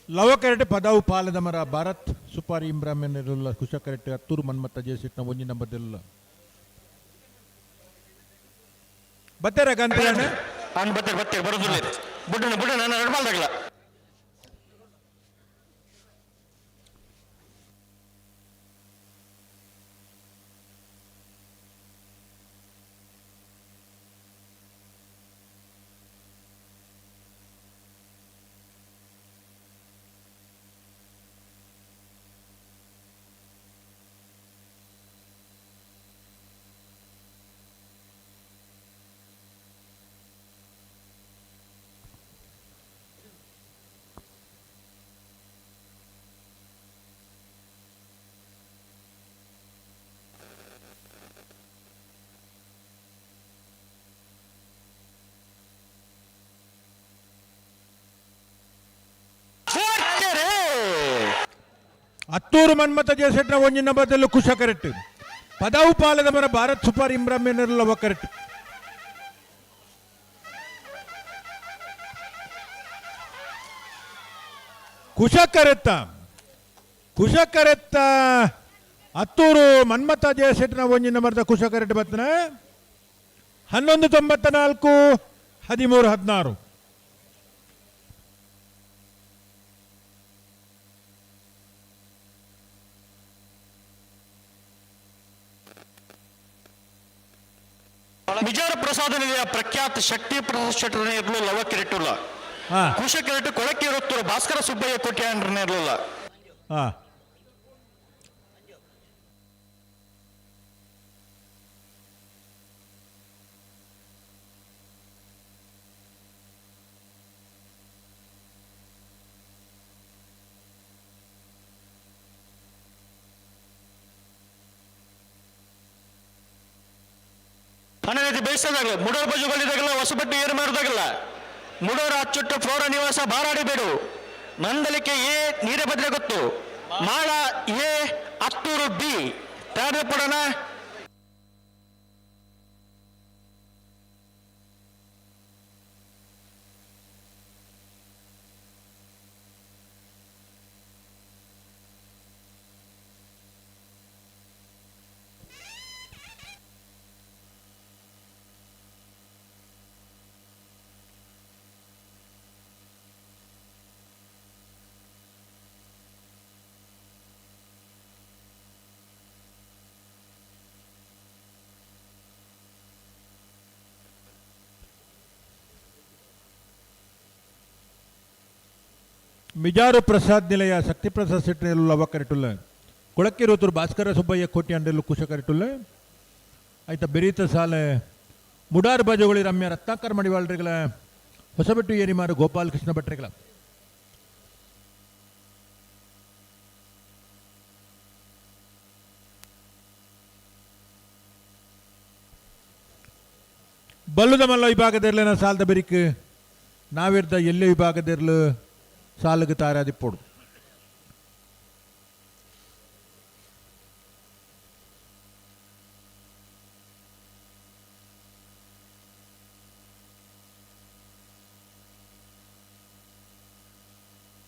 ಲವಕರೆಟ್ ಪದವು ಪಾಲದ ಮರ ಭಾರತ್ ಸುಪಾರಿ ಇಮ್ರಾಮೆನೆರುಲ್ಲ ಕುಶಕರೆಟ್ ಅತ್ತೂರು ಮನ್ಮಥ ಜೇಸೆಟ್ನ ಒಂಜಿ ನಂಬರ್ದಲ್ಲ ಬತ್ತೆರ ಗಂಟೆ. ಅವ್ನು ಬತ್ತಾರೆ ಬತ್ತಾರೆ ಬರೋದಿಲ್ಲ ಬುಡ್ಡನ ಬುಡ್ಡನ ನಾನು ಎರಡು ಬಾಲ್ದಾಗಲ್ಲ. ಅತ್ತೂರು ಮನ್ಮಥ ಜಯಶೆಟ್ನ ಒಂಜಿ ನಂಬರ್ದಲ್ಲೂ ಕುಶ ಕರೆಕ್ಟ್. ಪದವು ಪಾಲದ ಮರ ಭಾರತ್ ಸುಪಾರ್ ಇಮ್ರಾನ್ ಲವ ಕರೆಕ್ಟ್. ಕುಶ ಕರೆತ್ತ ಕುಶ ಕರೆತ್ತ ಅತ್ತೂರು ಮನ್ಮಥ ಜಯಶೆಟ್ನ ಒಂಜಿ ನಂಬರ್ದ ಕುಶ ಕರೆಕ್ಟ್ ಬತ್ತನ 11.94 13.16. ನಿಜಾರ ಪ್ರಸಾದ ನಿಲಯ ಪ್ರಖ್ಯಾತ ಶಕ್ತಿ ಪ್ರಸಾದ್ ಶೆಟ್ಟರನೇ ಇರ್ಲು ಲವ ಕಿರಿಟುಲ್ಲ. ಕುಶ ಕಿರಿಟು ಕೊಳಕ್ಕೆ ಇರುತ್ತರು ಭಾಸ್ಕರ ಸುಬ್ಬಯ್ಯ ಕೋಟ್ಯಾನ್ರನೇ ಇರಲಿಲ್ಲ. ಅಣ್ಣ ಬೇಯಿಸೋದಾಗಲ್ಲ ಮುಡೋರ್ ಬಜುಗಳಿದಾಗಲ್ಲ ಹೊಸಬಟ್ಟು ಏರು ಮಾಡಿದಾಗಲ್ಲ ಮುಡೋರ ಅಚ್ಚುಟ್ಟು ಫ್ಲೋರ ನಿವಾಸ ಬಾರಾಡಿಬೇಡು ನಂದಲಿಕೆ ಎ ನೀರಭದ್ರೆ ಗೊತ್ತು ಮಾಳ ಎ ಅತ್ತೂರು ಬಿ ತಯಾರು ಪಡೋಣ. ಮಿಜಾರು ಪ್ರಸಾದ್ ನಿಲಯ ಶಕ್ತಿಪ್ರಸಾದ್ ಶೆಟ್ಟರ್ ಲವ ಕರೆಟುಲ್ಲ ಕೊಳಕ್ಕಿರೋತರು ಭಾಸ್ಕರ ಸುಬ್ಬಯ್ಯ ಕೋಟಿ ಅಂಡೆಲ್ಲು ಕುಶ ಕರೆಟುಲ್ಲ ಆಯ್ತಾ ಬೆರೀತ ಸಾಲೆ ಮುಡಾರ್ ಬಾಜುಗಳಿ ರಮ್ಯ ರತ್ನಾಕರ್ ಮಡಿವಾಳ್ರಿಗಳ ಹೊಸಬೆಟ್ಟು ಏರಿಮಾರು ಗೋಪಾಲಕೃಷ್ಣ ಭಟ್ರಿಗಳ ಬಲ್ಲುದ ಮಲ್ಲ ವಿಭಾಗದಿರ್ಲಿನ ಸಾಲದ ಬೆರಿಕ್ ನಾವಿರ್ದ ಎಲ್ಲೆ ವಿಭಾಗದಿರ್ಲು ಸಾಲುಗೆ ತಾರಾದಿಪ್ಪೋಡು.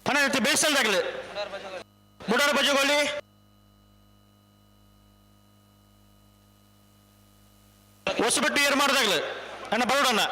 ಅಣ್ಣ ಬೇಯಿಸಲ್ದಾಗಲಿ ಮುಡಾರ ಬಜುಗೊಳ್ಳಿ ಹೊಸಬೆಟ್ಟು ಏರ್ ಮಾಡ್ದಾಗ್ಲಿ ಅಣ್ಣ ಬರೋಡಣ್ಣ.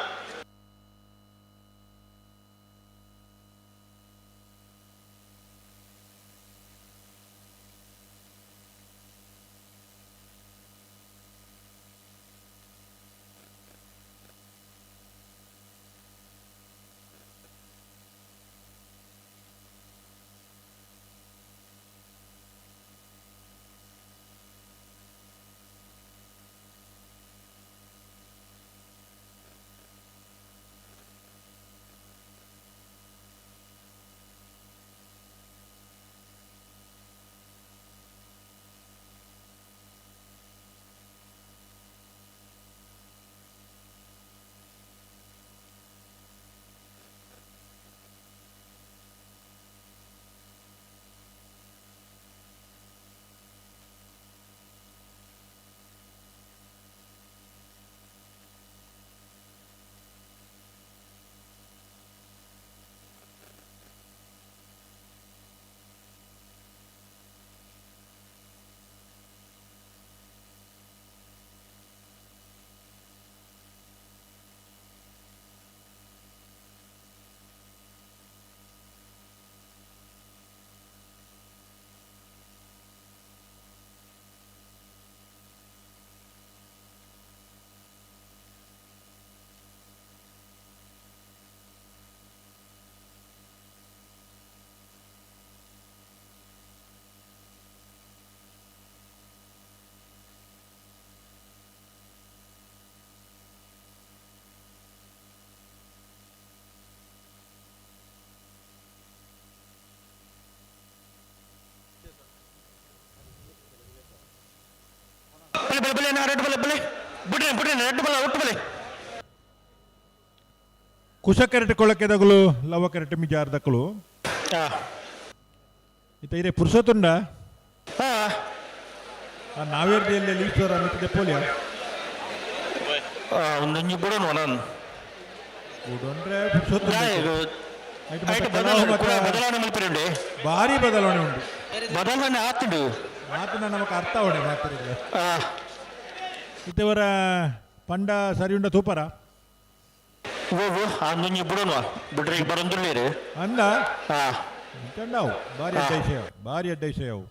ಬಲೆ ಬಲೆ ಬಲೆ ರೆಡ್ ಬಲೆ ಬಲೆ ಬಿಡ್ರಿ ಬಿಡ್ರಿ ರೆಡ್ ಬಲ ಒಟ್ಟು ಬಲೆ. ಕುಶ ಕರೆಟ್ ಕೊಳಕೆದಗಲು ಲವ ಕರೆಟ್ ಮಿಜಾರ್ದಕಲು ಇತ್ತ ಇದೇ ಪುರುಷತುಂಡ. ನಾವೇರ್ದಿಯಲ್ಲಿ ಈಶ್ವರ ಮಿತ್ತಿದೆ ಪೋಲಿಯ ಒಂದೊಂಜಿ ಬುಡೋನು ನಾನು ಬುಡೊಂಡ್ರೆ ಬದಲಾವಣೆ ಮಲ್ಪೆರುಂಡೆ ಭಾರಿ ಬದಲಾವಣೆ ಉಂಟು. ಬದಲಾವಣೆ ಆತುಂಡು. ಮಾತನ್ನ ನಮಕ್ ಅರ್ಥ ಅವಡೆ ಮಾತಿರಲ್ಲ. ಇತ್ತವರ ಪಂಡ ಸರಿ ಉಂಡ ತೂಪರ. ಒಂದೊಂಜಿ ಬುಡೋನು ಬಿಡ್ರೆ ಬರೊಂದುಳ್ಳೇರು. ಅಂದ ಚಂಡಾವು ಭಾರಿ ಅಡ್ಡ ವಿಷಯ, ಭಾರಿ ಅಡ್ಡ ವಿಷಯ ಅವು.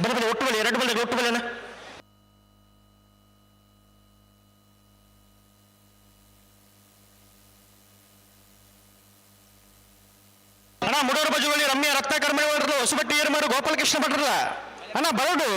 ಬಲೆ ಬಲೆ ಒಟ್ಟು ಬಲೆ ಎರಡು ಬಲೆ ಒಟ್ಟು ಬಲೆನ. ಅಣ್ಣ ಮುಡೋರು ಬಜುವಳಿ ರಮ್ಯ ರತ್ನಾಕರ್ ಮೇಳವರಲ್ಲ ಹೊಸಬಟ್ಟಿ ಏರ್ಮಾರು ಗೋಪಾಲಕೃಷ್ಣ ಭಟ್ರಲ್ಲ ಅಣ್ಣ ಬರೋಡು.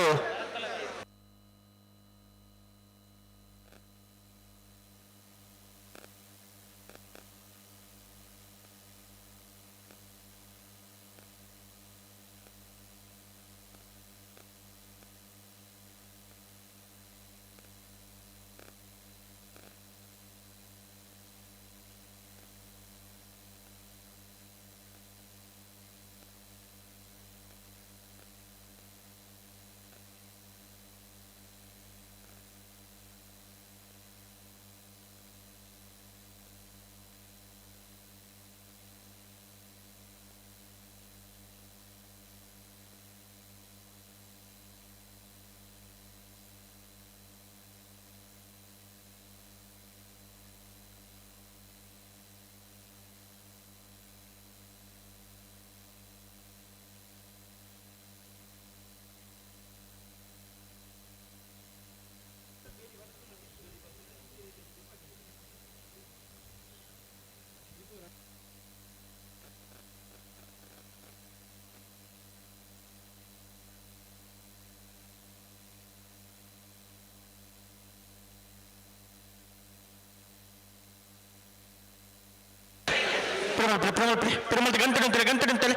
ಪೆರುಮಲ್ ಗಂಟೆ ಗಂಟೆ ಗಂಟೆ ಗಂಟೆ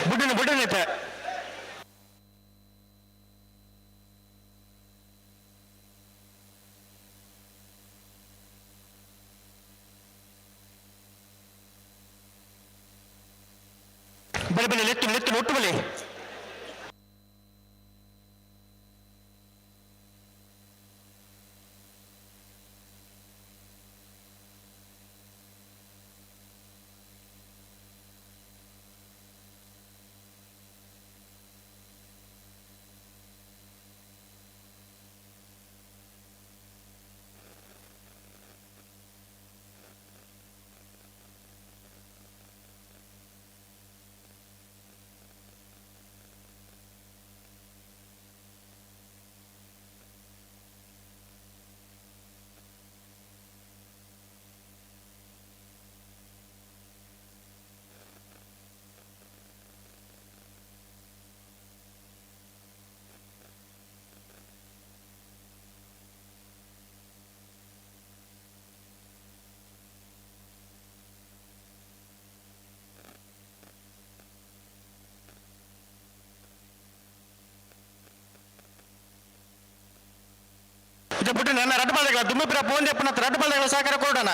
ಬುಡ್ಡಿನ ಬುಡ್ಡಿನ ಐತೆ. ಬಲೆ ಬಲೆ ಲೆತ್ತು ಲೆತ್ತು ಒಟ್ಟು ಬಲೆ. ಇದು ಬಿಟ್ಟು ನನ್ನ ರಡ್ಡು ಬಾಲ್ದಗಳ ದುಮ್ಮಿಪುರ ಪೋನ್ ದೆಪ್ಪನ ರಡ್ಡು ಬಾಲ್ದಗಳ ಸಹಕಾರ ಕೊಡೋಣ.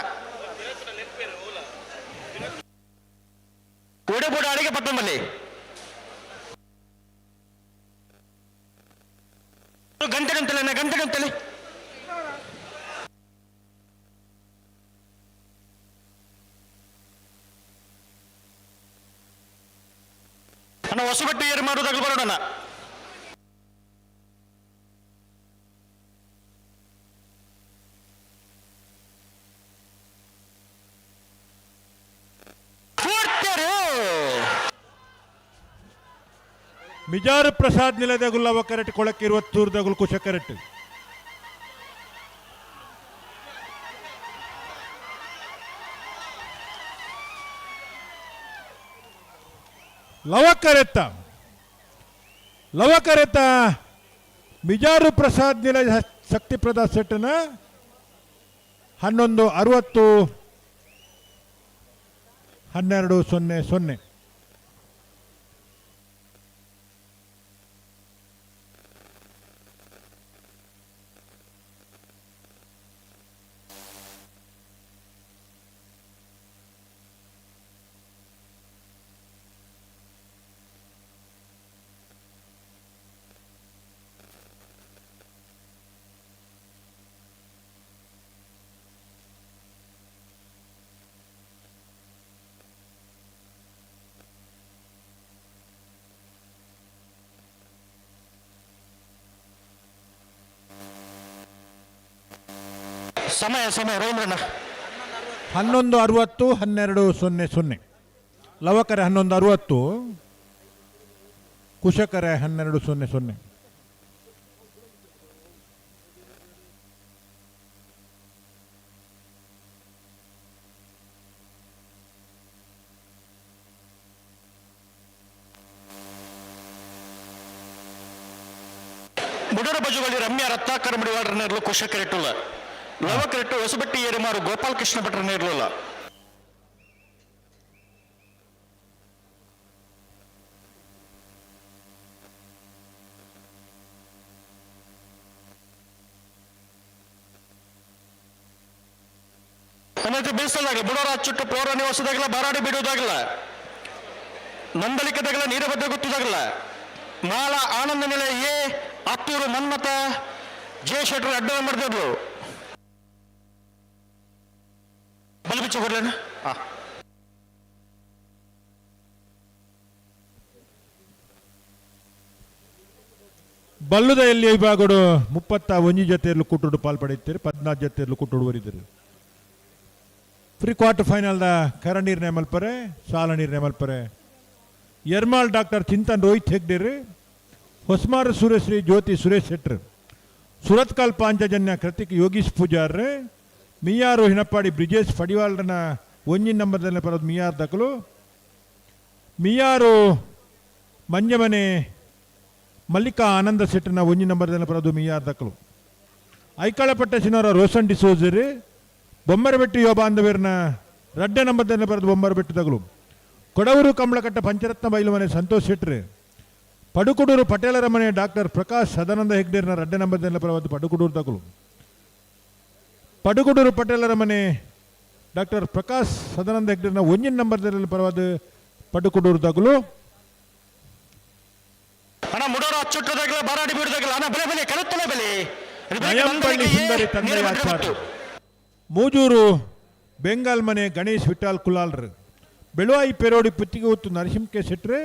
ಓಡೆ ಬೋಡ ಅಡಿಗೆ ಪತ್ತೊಂಬಲ್ಲಿ ಗಂಟೆ ಗಂಟಲೆ ಗಂಟೆ ಗಂಟಲೆ. ಅಣ್ಣ ಹೊಸಬಟ್ಟೆ ಏರು ಮಾಡೋದಾಗಲು ಬರೋಣ. ಮಿಜಾರು ಪ್ರಸಾದ್ ನಿಲದಗುಲ್ಲ ಕರೆಟ್ ಕೊಳಕ್ಕಿರುವ ತೂರ್ದಗುಲ್ ಕುಶ ಕರೆಟ್. ಲವಕರೆತ್ತ ಲವಕರೆತ್ತ ಮಿಜಾರು ಪ್ರಸಾದ್ ನಿಲಯ ಶಕ್ತಿಪ್ರದ ಸೆಟ್ನ 11:60 12:00. ಸಮಯ ಸಮಯ ರವೀಂದ್ರಣ್ಣ. 11:60, 12:00. ಲವಕರೆ 11:60, ಕುಶಕರೆ 12:00. ಮುಡರ ಬಜುಗಳಿ ರಮ್ಯ ರತ್ನಾಕರ ಮುಡಿವಾಡರ ನೇರ್ಲು ಕುಶಕರೆಟ್ಟುಲ್ಲ. ಲವಕರೆಟ್ಟು ಹೊಸಬಟ್ಟಿ ಏರಿಮಾರು ಗೋಪಾಲಕೃಷ್ಣ ಭಟ್ರ ನೇರ್ಲುಲ್ಲ. ಅನ್ನತ್ತೆ ಬೀಳ್ಸೋದಾಗಲಿ ಬುಡೋರ ಅಚ್ಚುಟ್ಟು ಪೋರ ನಿವಾಸದಾಗಲ್ಲ, ಬಾರಾಡಿ ಬಿಡುವುದಾಗಲ್ಲ, ನಂದಳಿಕದಾಗಲ್ಲ, ನೀರಬದ್ದ ಗೊತ್ತದಾಗಲ್ಲ. ಮಾಲ ಆನಂದ ನಿಲಯ ಎ ಅತ್ತೂರು ಮನ್ಮಥ ಜೆ ಶೆಟ್ರು ಅಡ್ಡ ಮಾಡಿದ್ರು. ಬಲಬಿಚ್ಚ ಕೊಡ್ಲೇನ? ಬಲ್ಲುದ ಎಲ್ಲಿ ವಿಭಾಗಡು 31 ಜೊತೆಯಲ್ಲೂ ಕುಟ್ಟುಡು ಪಾಲ್ಪಡೆಯುತ್ತೀರಿ, 14 ಜೊತೆಯಲ್ಲೂ ಕುಟ್ಟುಡು ಬರಿದಿರು. ಪ್ರೀ ಕ್ವಾರ್ಟರ್ ಫೈನಲ್ದ ಕರ ನಿರ್ಣಯ ಮಲ್ಪರೆ, ಸಾಲ ನಿರ್ಣಯ ಮಲ್ಪರೆ. ಎರ್ಮಾಲ್ ಡಾಕ್ಟರ್ ಚಿಂತನ್ ರೋಹಿತ್ ಹೆಗ್ಡೇರಿ, ಹೊಸ್ಮಾರು ಸೂರ್ಯಶ್ರೀ ಜ್ಯೋತಿ ಸುರೇಶ್ ಶೆಟ್ರ್, ಸುರತ್ಕಲ್ ಪಾಂಚಜನ್ಯ ಕೃತಿಕ್ ಯೋಗೀಶ್ ಪೂಜಾರ್, ಮಿಯಾರು ಹಿನಪ್ಪಾಡಿ ಬ್ರಿಜೇಶ್ ಫಡಿವಾಲ್ರನ ಒಂಜಿನ ನಂಬರ್ದಲ್ಲಿ ಬರೋದು ಮಿಯಾರ್ ದಕಲು, ಮಿಯಾರು ಮಂಜಮನೆ ಮಲ್ಲಿಕಾ ಆನಂದ ಶೆಟ್ಟರ್ನ ಒಂಜಿ ನಂಬರ್ದಲ್ಲಿ ಬರೋದು ಮಿಯಾರ್ ದಕಲು, ಐಕಳಪಟ್ಟ ಸಿನೋರ ರೋಷನ್ ಡಿಸೋಜರಿ, ಬೊಮ್ಮರಬೆಟ್ಟು ಯೋಬಾಂಧವೀರ್ನ ರಡ್ಡೆ ನಂಬರ್ದಲ್ಲಿ ಬರೋದು ಬೊಮ್ಮರಬೆಟ್ಟು ತಗಲು, ಕೊಡವೂರು ಕಂಬಳಕಟ್ಟ ಪಂಚರತ್ನ ಬೈಲು ಮನೆ ಸಂತೋಷ್ ಶೆಟ್ರು, ಪಡುಕುಡೂರು ಪಟೇಲರ ಮನೆ ಡಾಕ್ಟರ್ ಪ್ರಕಾಶ್ ಸದಾನಂದ ಹೆಗ್ಡೇರ್ನ ರಡ್ಡೆ ನಂಬರ್ದಲ್ಲಿ ಬರೋದು ಪಡುಕುಡೂರು ತಗಲು, ಪಡುಕುಡೂರು ಪಟೇಲರ ಮನೆ ಡಾಕ್ಟರ್ ಪ್ರಕಾಶ್ ಸದಾನಂದ ಹೆಗ್ಡೇರ್ನ ಒಂಜಿನ ನಂಬರ್ದಲ್ಲಿ ಪರವಾದ ಪಡುಕುಡೂರು ತಗಲು. ಅಣ್ಣ ಮುಡೋರ ಅಚ್ಚುಟ್ಟದಾಗಲ, ಬಾರಾಡಿ ಬಿಡುದಾಗಲ, ಅಣ್ಣ ಬೆಲೆ ಬೆಲೆ ಕಳುತ್ತಲೇ ಬೆಲೆ. ನಯಂಪಳ್ಳಿ ಸುಂದರಿ ತಂದೆಯ ಆಚಾರ, ಮೂಜೂರು ಬೆಂಗಾಲ್ ಮನೆ ಗಣೇಶ್ ವಿಠಾಲ್ ಕುಲಾಲ್ರು, ಬೆಳುವಾಯಿ ಪೆರೋಡಿ ಪುತ್ತಿಗೆ ಹೊತ್ತು ನರಸಿಂಹ ಶೆಟ್ರೆ,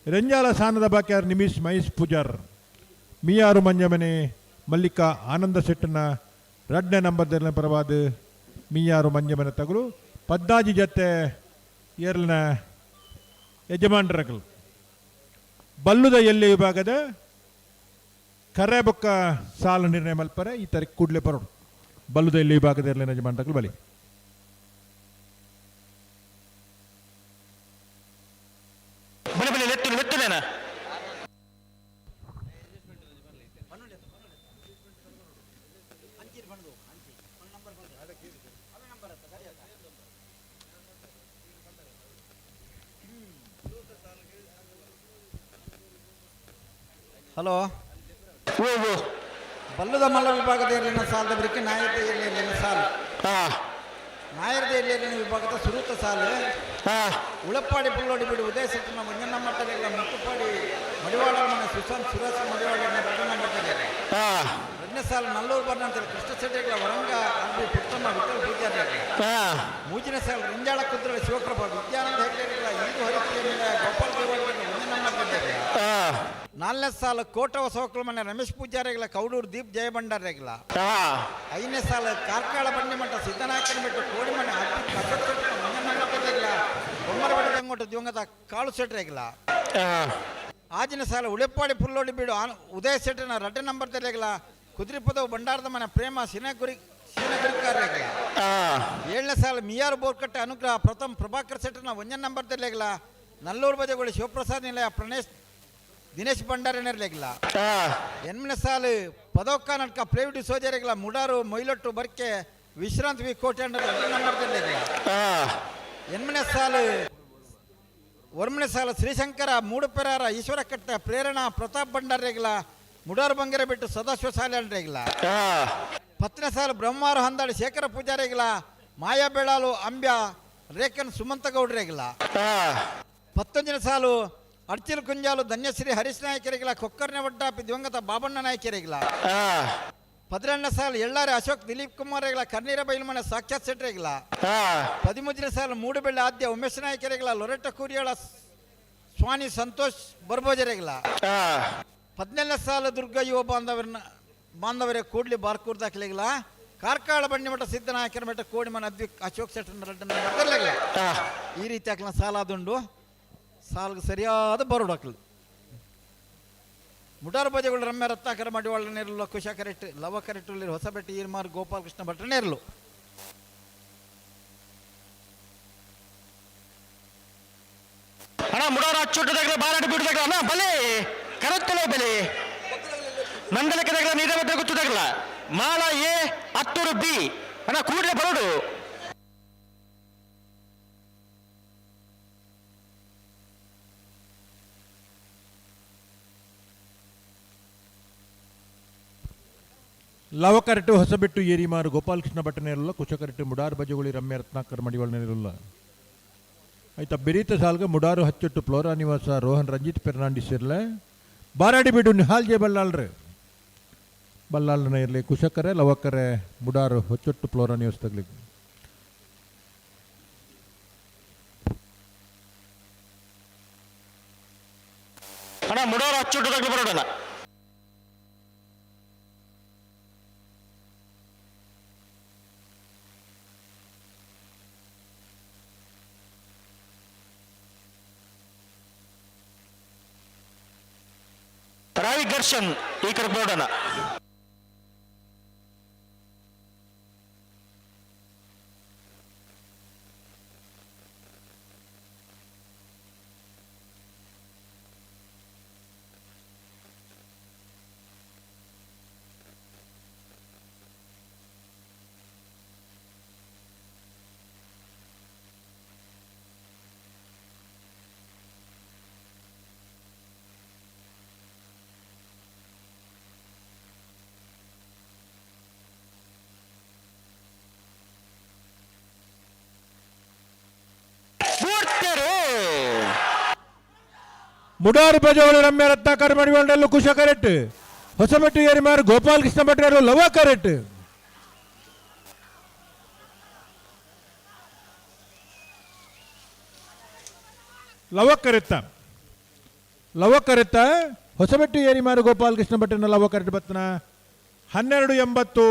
ರೆಂಜಾಲ ಸಾನದ ಬಾಕ್ಯಾರ್ ನಿಮಿಷ್ ಮಹೇಶ್ ಪೂಜಾರ್, ಮಿಯಾರು ಮಂಜಮನೆ ಮಲ್ಲಿಕಾ ಆನಂದ ಶೆಟ್ಟನ ರಡ್ನೆ ನಂಬರ್ದಲ್ಲಿ ಪರವಾದ ಮಿಯಾರು ಮಂಜಮನೆ ತಗಲು. ಪದ್ದಾಜಿ ಜತೆ ಏರ್ಲಿನ ಯಜಮಾನರಗಳು. ಬಲ್ಲುದ ಎಲ್ಲಿ ವಿಭಾಗದ ಕರೆಬೊಕ್ಕ ಸಾಲ ನಿರ್ಣಯ ಮಲ್ಪರೆ ಈ ತಾರೀಕು ಕೂಡಲೇ ಬರೋಡು. ಬಲ್ಲುದ ಎಲ್ಲಿ ವಿಭಾಗದ ಏರ್ಲಿನ ಯಜಮಾನರಗಳು ಬಲಿ. ಬಲಿ ಬಲಿ ಲೆತ್ತು ಲೆತ್ತುನೇನ. ಹಲೋ, ಬಲ್ಲದ ಮಲ್ಲ ವಿಭಾಗದ ಎಲ್ಲಿನ ಸಾಲದ ಬರಿಕೆ ನಾಯರದ ಎಲ್ಲಿನ ಸಾಲು, ನಾಯರದ ಎಲ್ಲಿನ ವಿಭಾಗದ ಸುರೂತ ಸಾಲು, ಉಳಪ್ಪಾಡಿ ಪುಲ್ಲೋಡಿ ಬಿಡು ಉದಯ ಸೆಟ್ಟಿನ ಒಂದನೇ ನಂಬರ್ ತಲೆಗಳ ಮುತ್ತುಪಾಡಿ ಮಡಿವಾಳ ಮನೆ ಸುಶಾಂತ್ ಸುರೇಶ ಮಡಿವಾಳ ಎರಡನೇ ನಂಬರ್ ತಲೆ, ಎರಡನೇ ಸಾಲು ನಲ್ಲೂರು ಬರ್ನಂತೇಳಿ ಕೃಷ್ಣ ಶೆಟ್ಟಿಗಳ ವರಂಗ ಅಲ್ಬಿ ಪುಟ್ಟಮ್ಮ ವಿಠಲ್ ಪೂಜಾರಿ, ಮೂರನೇ ಸಾಲು ರಿಂಜಾಳ ಕುದ್ರಳ್ಳಿ ಶಿವಪ್ರಭಾ ವಿದ್ಯಾನಂದ ಹೆಗ್ಡೆಗಳ ಈದು ಹರಿಪ್ರಿಯ ಗೋಪಾಲ್ ದೇವಾಡಿಗಳ ಒಂದನೇ ನಂಬರ್ ತಲೆ, ನಾಲ್ಕನೇ ಸಾಲು ಕೋಟ ಹೊಸವಕ್ಕಲ ಮನೆ ರಮೇಶ್ ಪೂಜಾರಿಗಳ ಕೌಡೂರು ದೀಪ್ ಜಯಭಂಡಾರಿಗಳ, ಐದನೇ ಸಾಲು ಕಾರ್ಕಳ ಬಂಡಿಮಠ ಸಿದ್ದನಾಯಕನ ಬಿಟ್ಟು ಕೋಡಿಮನೆ ಅಶೋಕ್ ಶೆಟ್ಟರ್ ಒಂದನೇ ಬೊಮ್ಮರಬೆಟ್ಟ ದಿವಂಗತ ಕಾಳು ಶೆಟ್ಟರಿಗಳ, ಆಜಿನ ಸಾಲು ಉಳೆಪ್ಪಾಡಿ ಪುಲ್ಲೋಡಿ ಬೀಡು ಉದಯ ಶೆಟ್ಟರ್ನ ರಡ್ಡೆ ನಂಬರ್ ತೆಲೆಗಳ ಕುದುರೆಪದವು ಭಂಡಾರದ ಮನೆ ಪ್ರೇಮ ಸಿನಗುರಿ ಸಿನಗುರಿಕಾರರಿಗಳ, ಏಳನೇ ಸಾಲು ಮಿಯಾರು ಬೋರ್ಕಟ್ಟೆ ಅನುಗ್ರಹ ಪ್ರಥಮ್ ಪ್ರಭಾಕರ್ ಶೆಟ್ಟರ್ನ ಒಂದನೇ ನಂಬರ್ ತೆಲೆಗಳ ನಲ್ಲೂರು ಬಜೆಗಳು ಶಿವಪ್ರಸಾದ್ ನಿಲಯ ಪ್ರಣೇಶ್ ದಿನೇಶ್ ಭಂಡಾರಿನರ್ಲೆಗ್ಲ, ಎನ್ಮನೆ ಸಾಲು ಪದೋಕ್ಕ ನಡ್ಕ ಪ್ಲೇವಿಡಿ ಸೋಜರಿಗಳ ಮುಡಾರು ಮೊಯ್ಲೊಟ್ಟು ಬರ್ಕೆ ವಿಶ್ರಾಂತ್ ವಿ ಕೋಟೆ ನಂಬರ್ ತೆಲೆಗಳ, ಎನ್ಮನೆ ಸಾಲು ಒರ್ಮನೆ ಸಾಲು ಶ್ರೀಶಂಕರ ಮೂಡುಪೆರಾರ ಈಶ್ವರಕಟ್ಟ ಪ್ರೇರಣಾ ಪ್ರತಾಪ್ ಭಂಡಾರಿಗಳ ಮುಡಾರು ಬಂಗೆರೆ ಬಿಟ್ಟು ಸದಾಶಿವ ಸಾಲೆ, ಪತ್ತನೇ ಸಾಲು ಬ್ರಹ್ಮಾರು ಹಂದಾಡಿ ಶೇಖರ ಪೂಜಾರಿಗಳ ಮಾಯಾ ಬೆಳಾಲು ಅಂಬ್ಯ ರೇಖನ್ ಸುಮಂತ ಗೌಡ್ರಿಗಳ, ಪತ್ತೊಂದನೇ ಸಾಲು ಅರ್ಚಿಲ್ ಕುಂಜಾಲು ಧನ್ಯಶ್ರೀ ಹರೀಶ್ ನಾಯಕರಿಗಳ ಕೊಕ್ಕರ್ನೆ ವಡ್ಡಾಪಿ ದಿವಂಗತ ಬಾಬಣ್ಣ ನಾಯಕರಿಗಳ, 12ನೇ ಸಾಲು ಎಳ್ಳಾರಿ ಅಶೋಕ್ ದಿಲೀಪ್ ಕುಮಾರ್ ಕರ್ನೀರ ಬೈಲ್ಮನೆ ಸಾಕ್ಷಾತ್ ಶೆಟ್ಟರಿಗಳ, 13ನೇ ಸಾಲು ಮೂಡುಬೆಳ್ಳಿ ಆದ್ಯ ಉಮೇಶ್ ನಾಯಕರಿಗಳ ಲೊರೆಟ್ಟ ಕೂರಿಯಾಳ ಸ್ವಾಮಿ ಸಂತೋಷ್ ಬರ್ಬೋಜರಿಗಳ, 17ನೇ ಸಾಲು ದುರ್ಗ ಯುವ ಬಾಂಧವರನ್ನ ಬಾಂಧವರೇ ಕೂಡ್ಲಿ ಬಾರ್ಕೂರ್ ದಾಖಲೆಗಳ ಕಾರ್ಕಳ ಬಂಡಿಮಠ ಸಿದ್ದನಾಯಕನ ಮಠ ಕೋಡಿಮನ ಅದ್ವಿಕ್ ಅಶೋಕ್ ಶೆಟ್ಟರ್ ರಡ್ಡನ ಈ ರೀತಿ ಹಾಕ್ಲ ಸಾಲಾದುಂಡು ಸಾಲ್ಗೆ ಸರಿಯಾದ ಬರೋಡು ಹಾಕ್ಲು. ಮುಟಾರ ಬಜೆಗಳು ರಮ್ಯ ರತ್ನಾಕರ ಮಡಿವಾಳ ನೇರಲು, ಕುಶ ಕರೆಕ್ಟ್ ಲವ ಕರೆಕ್ಟ್ ಹೊಸಬೆಟ್ಟಿ ಈರ್ಮಾರ್ ಗೋಪಾಲಕೃಷ್ಣ ಭಟ್ರ ನೇರಲು. ಅಣ್ಣ ಮುಡಾರ ಅಚ್ಚುಟ್ಟದಾಗಲೇ ಬಾರಾಡಿ ಬಿಡುದಾಗಲ ಅಣ್ಣ ಬಲೆ ಕರತ್ತಲೋ ಬಲೆ ನಂದಲಕದಾಗಲ ನೀರವದ್ದ ಗೊತ್ತದಾಗಲ ಮಾಲ ಎ ಹತ್ತೂರು ಬಿ ಅಣ್ಣ ಕೂಡಲೇ ಬರೋಡು. ಲವಕರಟು ಹೊಸಬೆಟ್ಟು ಏರಿಮಾರು ಗೋಪಾಲಕೃಷ್ಣ ಭಟ್ಟನೇರಲ್ಲ, ಕುಶಕರಟು ಮುಡಾರು ಬಜಗುಳಿ ರಮ್ಯ ರತ್ನಾಕರ್ ಮಡಿವಾಳ ನೇರಲ್ಲ. ಆಯ್ತಾ ಬೆರೀತ ಸಾಲ್ಗ ಮುಡಾರು ಹಚ್ಚೊಟ್ಟು ಫ್ಲೋರಾ ನಿವಾಸ ರೋಹನ್ ರಂಜಿತ್ ಫೆರ್ನಾಂಡಿಸ್ ಇರಲೆ, ಬಾರಾಡಿ ಬಿಡು ನಿಹಾಲ್ ಜೆ ಬಲ್ಲಾಳ್ರೆ ಬಲ್ಲಾಳನ ಇರಲಿ, ಕುಶಕರೆ ಲವಕರೆ ಮುಡಾರು ಹೊಚ್ಚೊಟ್ಟು ಫ್ಲೋರಾ ನಿವಾಸ ತಗ್ಲಿಕ್ಕೆ. ಅಣ್ಣ ಮುಡಾರು ಹಚ್ಚೊಟ್ಟು ತಗ್ಲು ಬರೋಣ. ರಾವಿ ಘರ್ಷನ್ ಈ ಕಡೆ ಬರೋಣ. ಮುಡಾರು ಬಜವಳು ರಮ್ಯ ರತ್ನಾಕರ್ ಮಡಿವಾಳರಲ್ಲೂ ಕುಶ ಕರೆಕ್ಟ್, ಹೊಸಬೆಟ್ಟು ಏರಿಮಾರು ಗೋಪಾಲಕೃಷ್ಣ ಭಟ್ರು ಲವ ಕರೆಕ್ಟ್. ಲವ ಕರೆತ್ತ ಲವ ಕರೆತ್ತ ಹೊಸಬೆಟ್ಟು ಏರಿಮಾರು ಗೋಪಾಲಕೃಷ್ಣ ಭಟ್ಟನ ಲವ ಕರೆಕ್ಟ್ ಬತ್ತನ 12.80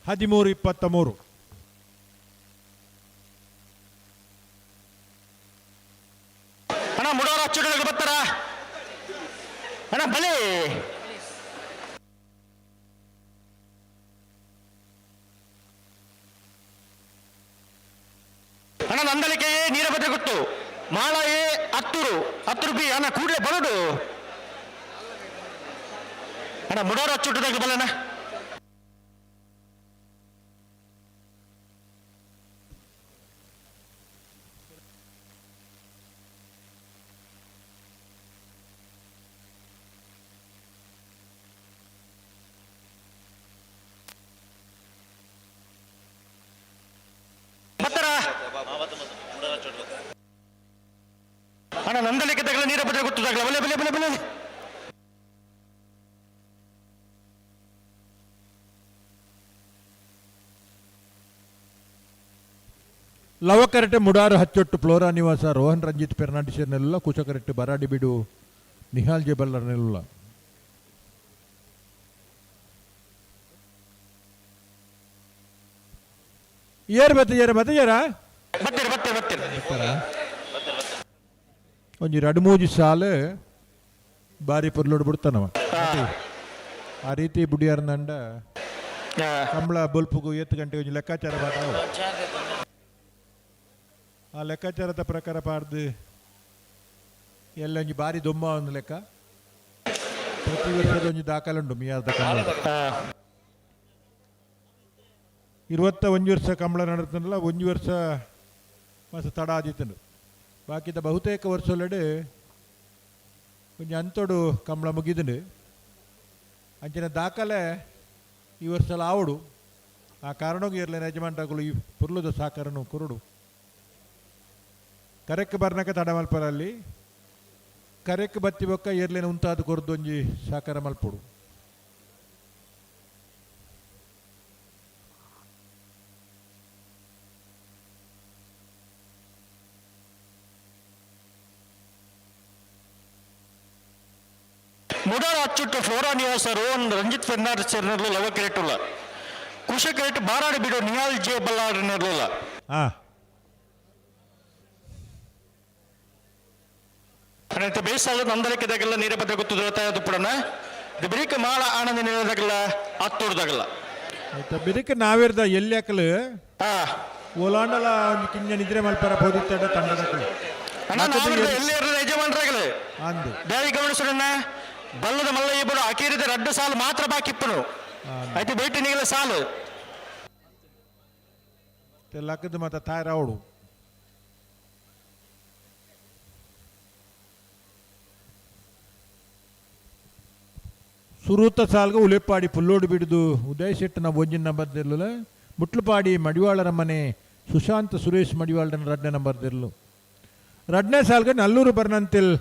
13.23. ಅಣ್ಣ ಮುಡೋರ ಅಚ್ಚುಟ್ಟದಾಗ ಬರ್ತಾರ ಅಣ್ಣ ಬಲಿ. ಅಣ್ಣ ನಂದಲಿಕೆ ಎ ನೀರಭದ್ರ ಗೊತ್ತು, ಮಾಳ ಎ ಹತ್ತೂರು ಹತ್ತೂರು ಬಿ ಅಣ್ಣ ಕೂಡಲೇ ಬರೋಡು. ಅಣ್ಣ ಮುಡೋರ ಅಚ್ಚುಟ್ಟದಾಗ ಬಲ್ಲಣ್ಣ. ಅಣ್ಣ ನಂದಲಿಕೆ ತಗಲ ನೀರಭದ್ರ ಗೊತ್ತು ತಗಲ ಬಲೆ ಬಲೆ ಬಲೆ ಬಲೆ. ಲವಕರೆಟೆ ಮುಡಾರು ಹಚ್ಚೊಟ್ಟು ಫ್ಲೋರಾ ನಿವಾಸ ರೋಹನ್ ರಂಜಿತ್ ಫೆರ್ನಾಂಡಿಸ್ನೆಲ್ಲ, ಕುಶಕರೆಟ್ಟು ಬರಾಡಿ ಬಿಡು ನಿಹಾಲ್ ಜೆ ಬಲ್ಲರ್ನೆಲ್ಲ. ಏರ್ ಬತ್ತ ಏರ್ ಬತ್ತ ಏರ ಬತ್ತೀರಿ ಬತ್ತೀರಿ ಬತ್ತೀರಿ. ಒಂಜಿ ರಡು ಮೂಜಿ ಸಾಲು ಬಾರಿ ಪೊರ್ಲೋಡು ಬಿಡ್ತಾನವ. ಆ ರೀತಿ ಬುಡಿಯಾರ್ನಂಡ ಕಂಬಳ ಬೊಲ್ಪುಗು 8 ಗಂಟೆಗೆ ಒಂಜಿ ಲೆಕ್ಕಾಚಾರ ಪಾಡ, ಆ ಲೆಕ್ಕಾಚಾರದ ಪ್ರಕಾರ ಪಾಡ್ದು ಎಲ್ಲ ಒಂಜಿ ಬಾರಿ ದೊಮ್ಮ ಒಂದು ಲೆಕ್ಕ. ಪ್ರತಿ ವರ್ಷದ ಒಂಜಿ ದಾಖಲೆ ಉಂಟು ಮಿಯಾರ್ದ ಕಂಬಳ. 21 ವರ್ಷ ಕಂಬಳ ನಡೆತನಲ್ಲ, ಒಂಜಿ ವರ್ಷ ಮಸ್ತ್ ತಡ ಆದಿತ್ತನು. ಬಾಕಿದ ಬಹುತೇಕ ವರ್ಷೊಲೆಡ್ ಒಂಜಿ ಅಂತೊಡು ಕಂಬಳ ಮುಗಿದುಂಡು. ಅಂಚಿನ ದಾಖಲೆ ಈ ವರ್ಷಲ ಆವಡು. ಆ ಕಾರಣಕ್ಕೆ ಇರಲಿ ಯಜಮಾನ್ರಾಗುಲು ಈ ಪುರ್ಲುದ ಸಾಕರನು ಕುರುಡು ಕರೆಕ್ ಬರ್ನಕ ತಡ ಮಲ್ಪರಲ್ಲಿ ಕರೆಕ್ ಬತ್ತಿ ಬೊಕ್ಕ ಏರ್ಲೇನ ಉಂತಾದ ಕೊರ್ದು ಒಂಜಿ ಸಾಕಾರ ಮಲ್ಪೊಡು. ಮುಡಾರ ಅಚ್ಚುಟ್ಟು ಫ್ಲೋರಾ ನಿವಾಸ ರೋಹನ್ ರಂಜಿತ್ ಫೆರ್ನಾಂಡಿಸ್ ಸೇರಿನಲ್ಲೂ ಲವ ಕ್ರಿಕೆಟ್. ಕುಶಕರೆಟ್ ಬಾರಾಡಿ ಬಿಡು ನಿಯಾಲ್ ಜೆ ಬಲ್ಲಾಡ್ ನೆರ್ಲುಲ್ಲ. ಅನಂತ ಬೇಸಾಲ ನಂದಲಿಕೆದಾಗಲ್ಲ ನೀರಭದ್ರ ಗೊತ್ತು ತುಪ್ಪಡನ ಬಿರಿಕ ಮಾಳ ಆನಂದ ನೀರದಾಗಲ್ಲ ಅತ್ತೋಡ್ದಾಗಲ್ಲ. ಆಯ್ತಾ, ಬಿರಿಕ ನಾವಿರ್ದ ಎಲ್ಲಿ ಹಾಕಲು ಓಲಾಂಡಲ ಒಂಜಿ ಕಿಂಜ ನಿದ್ರೆ ಮಲ್ಪರ ಬೋದಿತ್ತಡ ತಂಡದಕಲು. ಅಣ್ಣ, ನಾವಿರ್ದ ಎಲ್ಲಿ ಇರಲಿಲ್ಲ ಯಜಮಾನರಾಗಲಿ. ಅಂದು ದಾರಿ ಗಮನಿಸೋಣ, ಬಲ್ಲದ ಮಲ್ಲ ಇಬ್ಬರು ಅಕೀರಿದ ರಡ್ಡು ಸಾಲು ಮಾತ್ರ ಬಾಕಿ ಇಪ್ಪನು. ಆಯ್ತು, ಭೇಟಿ ನೀಗಲ ಸಾಲು. ಲಕ್ಕದ ಮತ್ತ ತಾಯರಾವಡು. ಸುರೂತ ಸಾಲ್ಗ ಉಲೆಪ್ಪಾಡಿ ಪುಲ್ಲೋಡು ಬಿಡುದು ಉದಯ್ ಶೆಟ್ಟನ ಒಂಜಿನ ನಂಬರ್ ದಿರ್ಲು. ಮುಟ್ಲುಪಾಡಿ ಮಡಿವಾಳರ ಮನೆ ಸುಶಾಂತ್ ಸುರೇಶ್ ಮಡಿವಾಳನ ರಡ್ನೇ ನಂಬರ್ ದಿರ್ಲು. ರಡ್ನೇ ಸಾಲ್ಗ ನಲ್ಲೂರು ಬರ್ನಂತಿಲ್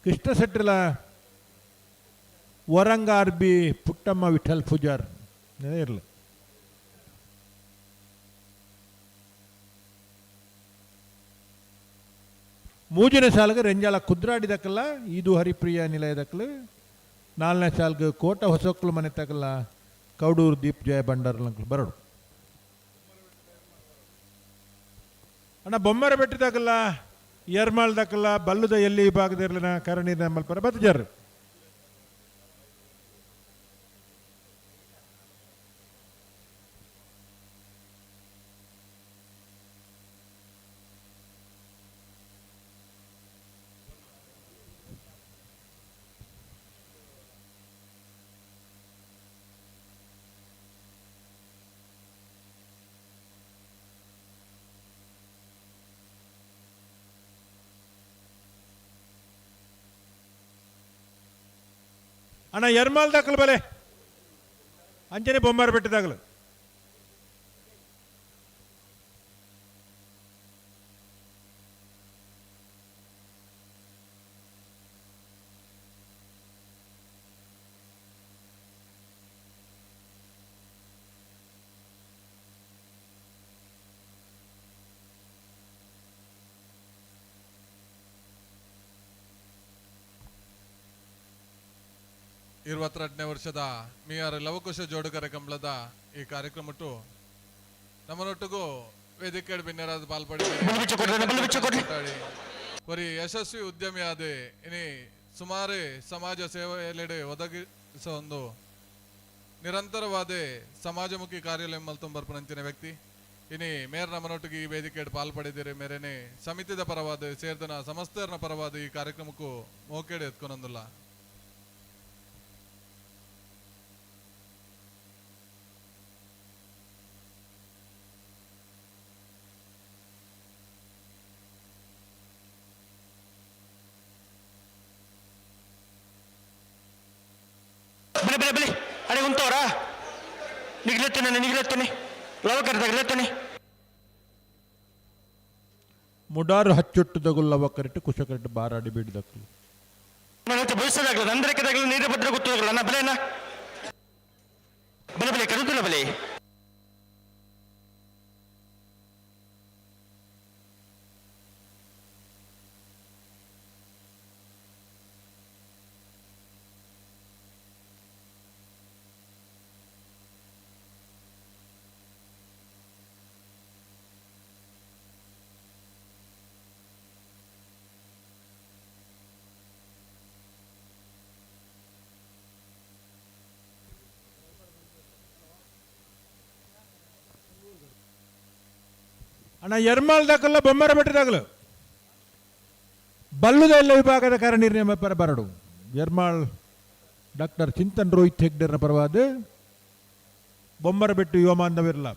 ಕೃಷ್ಣ ಶೆಟ್ಟಲ ವರಂಗ ಆರ್ ಬಿ ಪುಟ್ಟಮ್ಮ ವಿಠಲ್ ಪೂಜಾರ್ ಇರಲಿ. ಮೂಜನೇ ಸಾಲ್ಗ ರೆಂಜಾಲ ಕುದ್ರಾಡಿ ದಕ್ಕಲ್ಲ ಇದು ಹರಿಪ್ರಿಯ ನಿಲಯ ದಕ್ಕಲು. ನಾಲ್ನೇ ಸಾಲ್ಗ ಕೋಟ ಹೊಸಕ್ಲು ಮನೆ ತಗಲ್ಲ ಕೌಡೂರು ದೀಪ್ ಜಯ ಭಂಡಾರ ಬರಡು. ಅಣ್ಣ, ಬೊಮ್ಮರ ಬೆಟ್ಟದಾಗಲ್ಲ ಎರ್ಮಾಳ್ದಕ್ಕಲ್ಲ ಬಲ್ಲುದ ಎಲ್ಲಿ ವಿಭಾಗದಿರ್ಲಿನ ಕರಣಿ ಮಲ್ಪರ ಬತ್ತಜಾರು. ಅಣ್ಣ, ಎರ್ಮಾಲ್ ದಾಖಲು ಬಲೆ ಅಂಜನೆ ಬೊಮ್ಮಾರ ಬೆಟ್ಟದಾಗಲು. 22ನೇ ವರ್ಷದ ಮಿಆರ್ ಲವಕುಶ ಜೋಡುಕರೆ ಕಂಬಳದ ಈ ಕಾರ್ಯಕ್ರಮಟ್ಟು ನಮ್ಮನೊಟ್ಟಿಗೂ ವೇದಿಕೆ ಬಿನ್ನರಾದ ಪಾಲ್ಪಡಿ ಒರಿ ಯಶಸ್ವಿ ಉದ್ಯಮಿಯಾದ ಇನಿ ಸುಮಾರು ಸಮಾಜ ಸೇವೆಯಲ್ಲೆಡೆ ಒದಗಿಸುವ ಒಂದು ನಿರಂತರವಾದ ಸಮಾಜಮುಖಿ ಕಾರ್ಯಲೆ ಮಲ್ತೊಂಬರ್ಪನಂಚಿನ ವ್ಯಕ್ತಿ ಇನಿ ಮೇರ್ ನಮ್ಮನೊಟ್ಟಿಗೆ ಈ ವೇದಿಕೆ ಪಾಲ್ಪಡಿದ್ದೀರಿ. ಮೇರೇನೆ ಸಮಿತಿದ ಪರವಾದ ಸೇರ್ದನ ಸಮಸ್ತರನ ಪರವಾದ ಈ ಕಾರ್ಯಕ್ರಮಕ್ಕೂ ಮೋಕೇಡೆ ಎತ್ಕೊನೊಂದಿಲ್ಲ. ಬಲೆ ಬಲೆ ಬಲೆ ಅಡೆ ಉಂತವರಾ ನಿಗ್ಲೆತ್ತೇನೆ ನಿಗ್ಲೆತ್ತೇನೆ ಲವಕರ್ದಾಗಲೆತ್ತೇನೆ. ಮುಡಾರು ಹಚ್ಚೊಟ್ಟು ದಗುಲ್ ಲವಕರಿಟ್ಟು ಕುಶಕರಿಟ್ಟು ಬಾರಾಡಿ ಬೀಡ್ದಕ್ಕಲು. ಬಯಸದಾಗಲ್ಲ ನಂದರಕದಾಗಲ ನೀರು ಭದ್ರ ಗೊತ್ತಾಗಲ್ಲ ನಾ ಬಲೆನಾ ಬಲೆ ಬಲೆ ಕರುದಿಲ್ಲ ಬಲೆ. ಅಣ್ಣ, ಎರ್ಮಾಲ್ ದಾಖಲ ಬೊಮ್ಮರ ಬೆಟ್ಟದಾಗಲು ಬಲ್ಲುದ ಎಲ್ಲ ವಿಭಾಗದ ಕಾರ್ಯನಿರ್ಣಯ ಪರ ಬರಡು. ಎರ್ಮಾಳ್ ಡಾಕ್ಟರ್ ಚಿಂತನ್ ರೋಹಿತ್ ಹೆಗ್ಡೆರ್ನ ಪರವಾದ ಬೊಮ್ಮರ ಬೆಟ್ಟು ಯುವಮಾಂಧವಿರ್ಲ.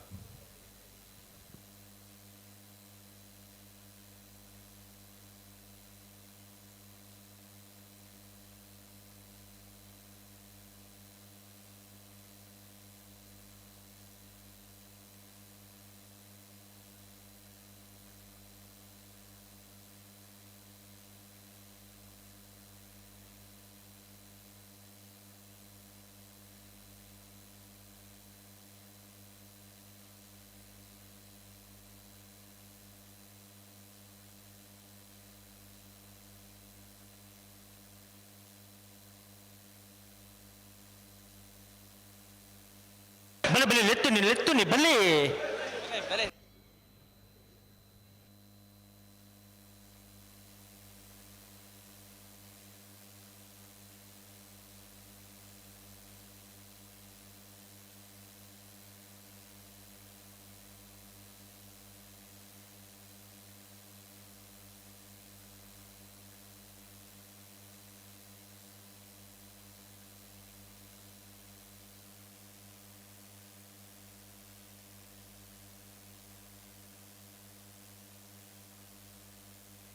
ಬಲೆ ಬಲೆ ಲೆತ್ತುನಿ ಲೆತ್ತುನಿ ಬಲೆ.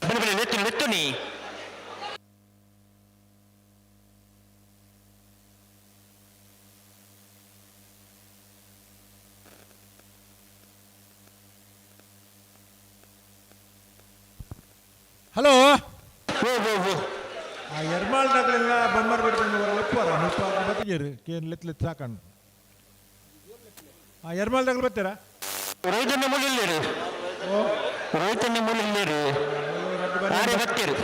ಬಲೆ ಬಲೆ ಲೆತ್ತುನಿ ಲೆತ್ತುನಿ. ಹಲೋ. ಓ ಓ ಓ. ಆ ಎರ್ಮಾಳ್ದಾಗಲೆಲ್ಲ ಬೊಮ್ಮರ್ ಬಿಟ್ಟು ಲೆಪ್ಪುವಾರ ಮುಪ್ಪ ಬತ್ತಿಜೇರು ಕೇನ್ ಲೆತ್ ಲೆತ್ ಸಾಕಣ್ಣು. ಆ ಎರ್ಮಾಳ್ದಾಗಲು ಬರ್ತೀರಾ? ರೋಹಿತನ್ನ ಮೂಲಿಲ್ಲೇರು, ರೋಹಿತನ್ನ ಮೂಲಿಲ್ಲೇರು, ಆರೆ ಬತ್ತೀರು.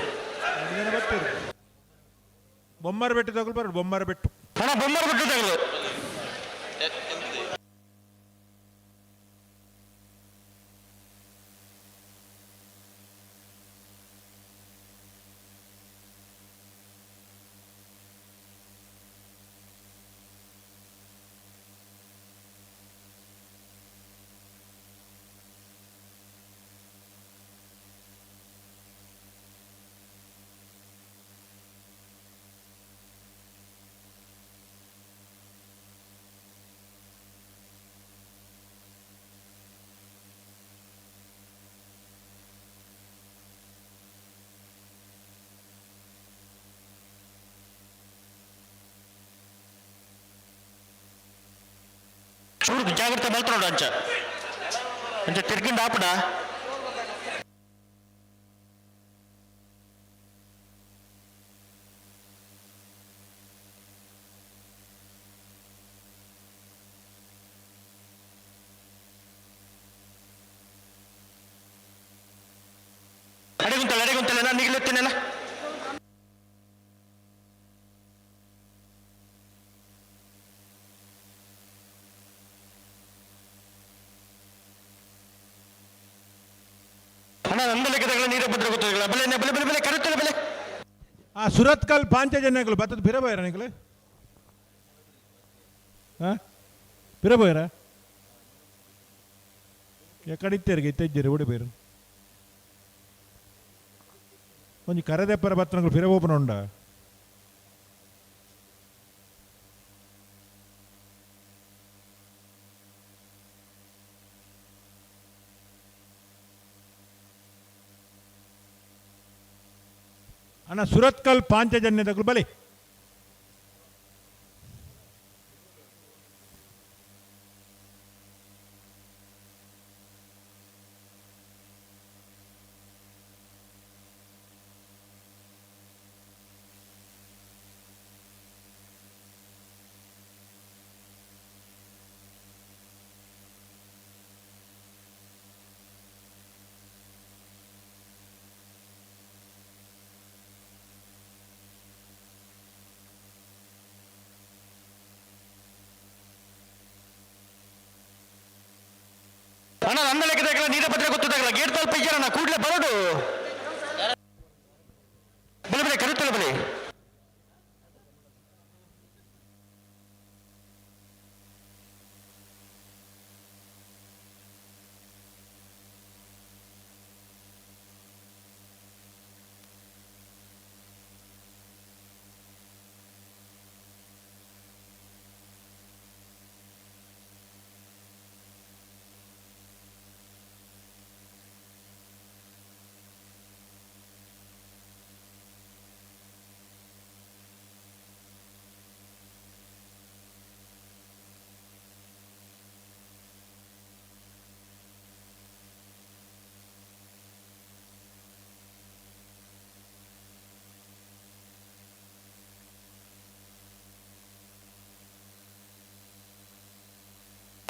ಜನ ಬರ್ತೀರಿ. ಬೊಮ್ಮರ ಬೆಟ್ಟು ತಗೊಳ್ ಬರೋದು, ಬೊಮ್ಮರ ಬೆಟ್ಟು. ಅಣ್ಣ ಬೊಮ್ಮರ ಬೆಟ್ಟು ತಗಲು. ಚೂರು ಜಾಗ್ರತೆ ಮಲ್ತ್ರೋಡು ಅಂಚ ಅಂಚ ತಿರ್ಗಿಂಡ ಆಪಡ. ಅಡೆಗುಂತಲ್ಲ ಅಡೆಗುಂತಲ್ಲ, ನಾನು ನಿಗ್ಲೆತ್ತೇನೆಲ್ಲ. ಅಣ್ಣ ನಂದ ಲೆಕ್ಕದಾಗಲ ನೀರ ಭದ್ರ ಗೊತ್ತಾಗಲ್ಲ. ಬಲೆ ಬಲೆ ಬಲೆ ಬಲೆ ಕರುತ್ತಲ್ಲ ಬಲೆ. ಆ ಸುರತ್ಕಲ್ ಪಾಂಚಜನ್ಯಗಳು ಬತ್ತದ ಪಿರಬೋಯರ ನಿಕಲೆ? ಹಾಂ ಪಿರಬೋಯರ ಎಕ್ಕಡಿತ್ತೇರಿಗೆ ಇತ್ತೆಜ್ಜೇರಿ ಓಡಿ ಬೇರು ಒಂಜಿ ಕರದೆಪ್ಪರ ಬತ್ತನಗಳು ಪಿರಬೋಪನ ಉಂಡ. ಅಣ್ಣ ಸುರತ್ಕಲ್ ಪಾಂಚಜನ್ಯದಗಳು ಬಲಿ. ಅಣ್ಣ ನನ್ನ ಲೆಕ್ಕದಾಗಲ ನೀರ ಭದ್ರ ಗೊತ್ತಾಗಲ್ಲ. ಗೇಟ್ ತಲ್ಪ ಇಜ್ಜಾರಣ್ಣ, ಕೂಡ್ಲೆ ಬರೋಡು. ಬಲೆ ಬಲೆ ಕರುತ್ತಲ್ಲ ಬಲೆ.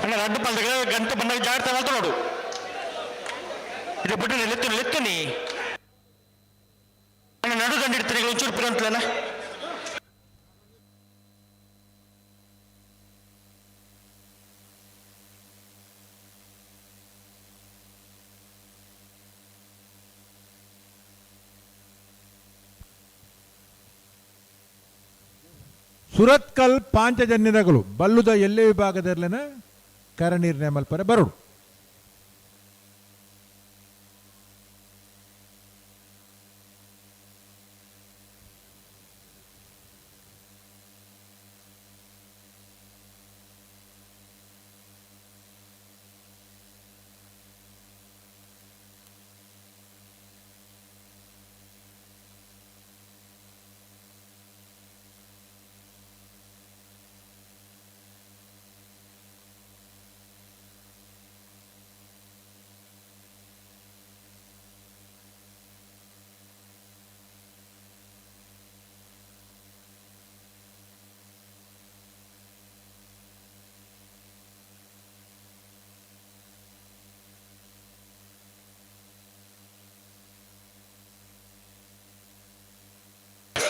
ಅಣ್ಣ ರಡ್ಡು ಪಲ್ದಗ ಗಂಟೆ ಬಂದಾಗ ಜಾಗ್ರತೆ ಮಾಡ್ತಾ ನೋಡು. ಇದು ಬಿಟ್ಟು ಲೆತ್ತು ಲೆತ್ತುನಿ. ಅಣ್ಣ ನಡು ದಂಡಿಡ್ತೀನಿ ಒಂಚೂರು ಪಿರಂತಲೇನ. ಸುರತ್ಕಲ್ ಪಾಂಚಜನ್ಯದಗಳು ಬಲ್ಲುದ ಎಲ್ಲೆ ವಿಭಾಗದರ್ಲೆನ ಕರ ನಿರ್ಣಯ ಮಲ್ಪರೆ ಬರೋಡು.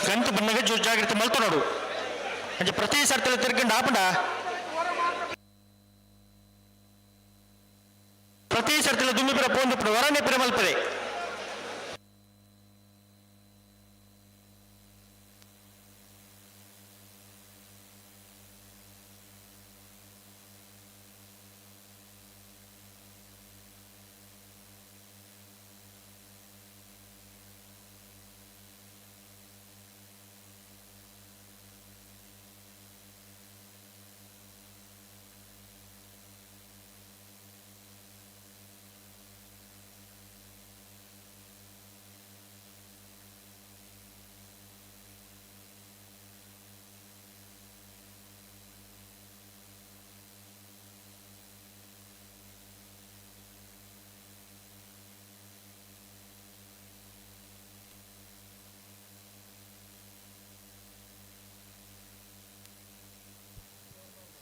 ಗಂಟು ಬಣ್ಣಗೆ ಜೋರು ಜಾಗ್ರತೆ ಮಲ್ತು ನೋಡು. ಅಂಚೆ ಪ್ರತಿ ಸರ್ತಿ ತಿರ್ಗಂಡು ಆಪಂಡ ಪ್ರತಿ ಸರ್ತಿಲ ದುಮ್ಮಿ ಪುರ ಪೋಂದು ಪುರ ವರನೆ ಪಿರ ಮಲ್ಪದೆ.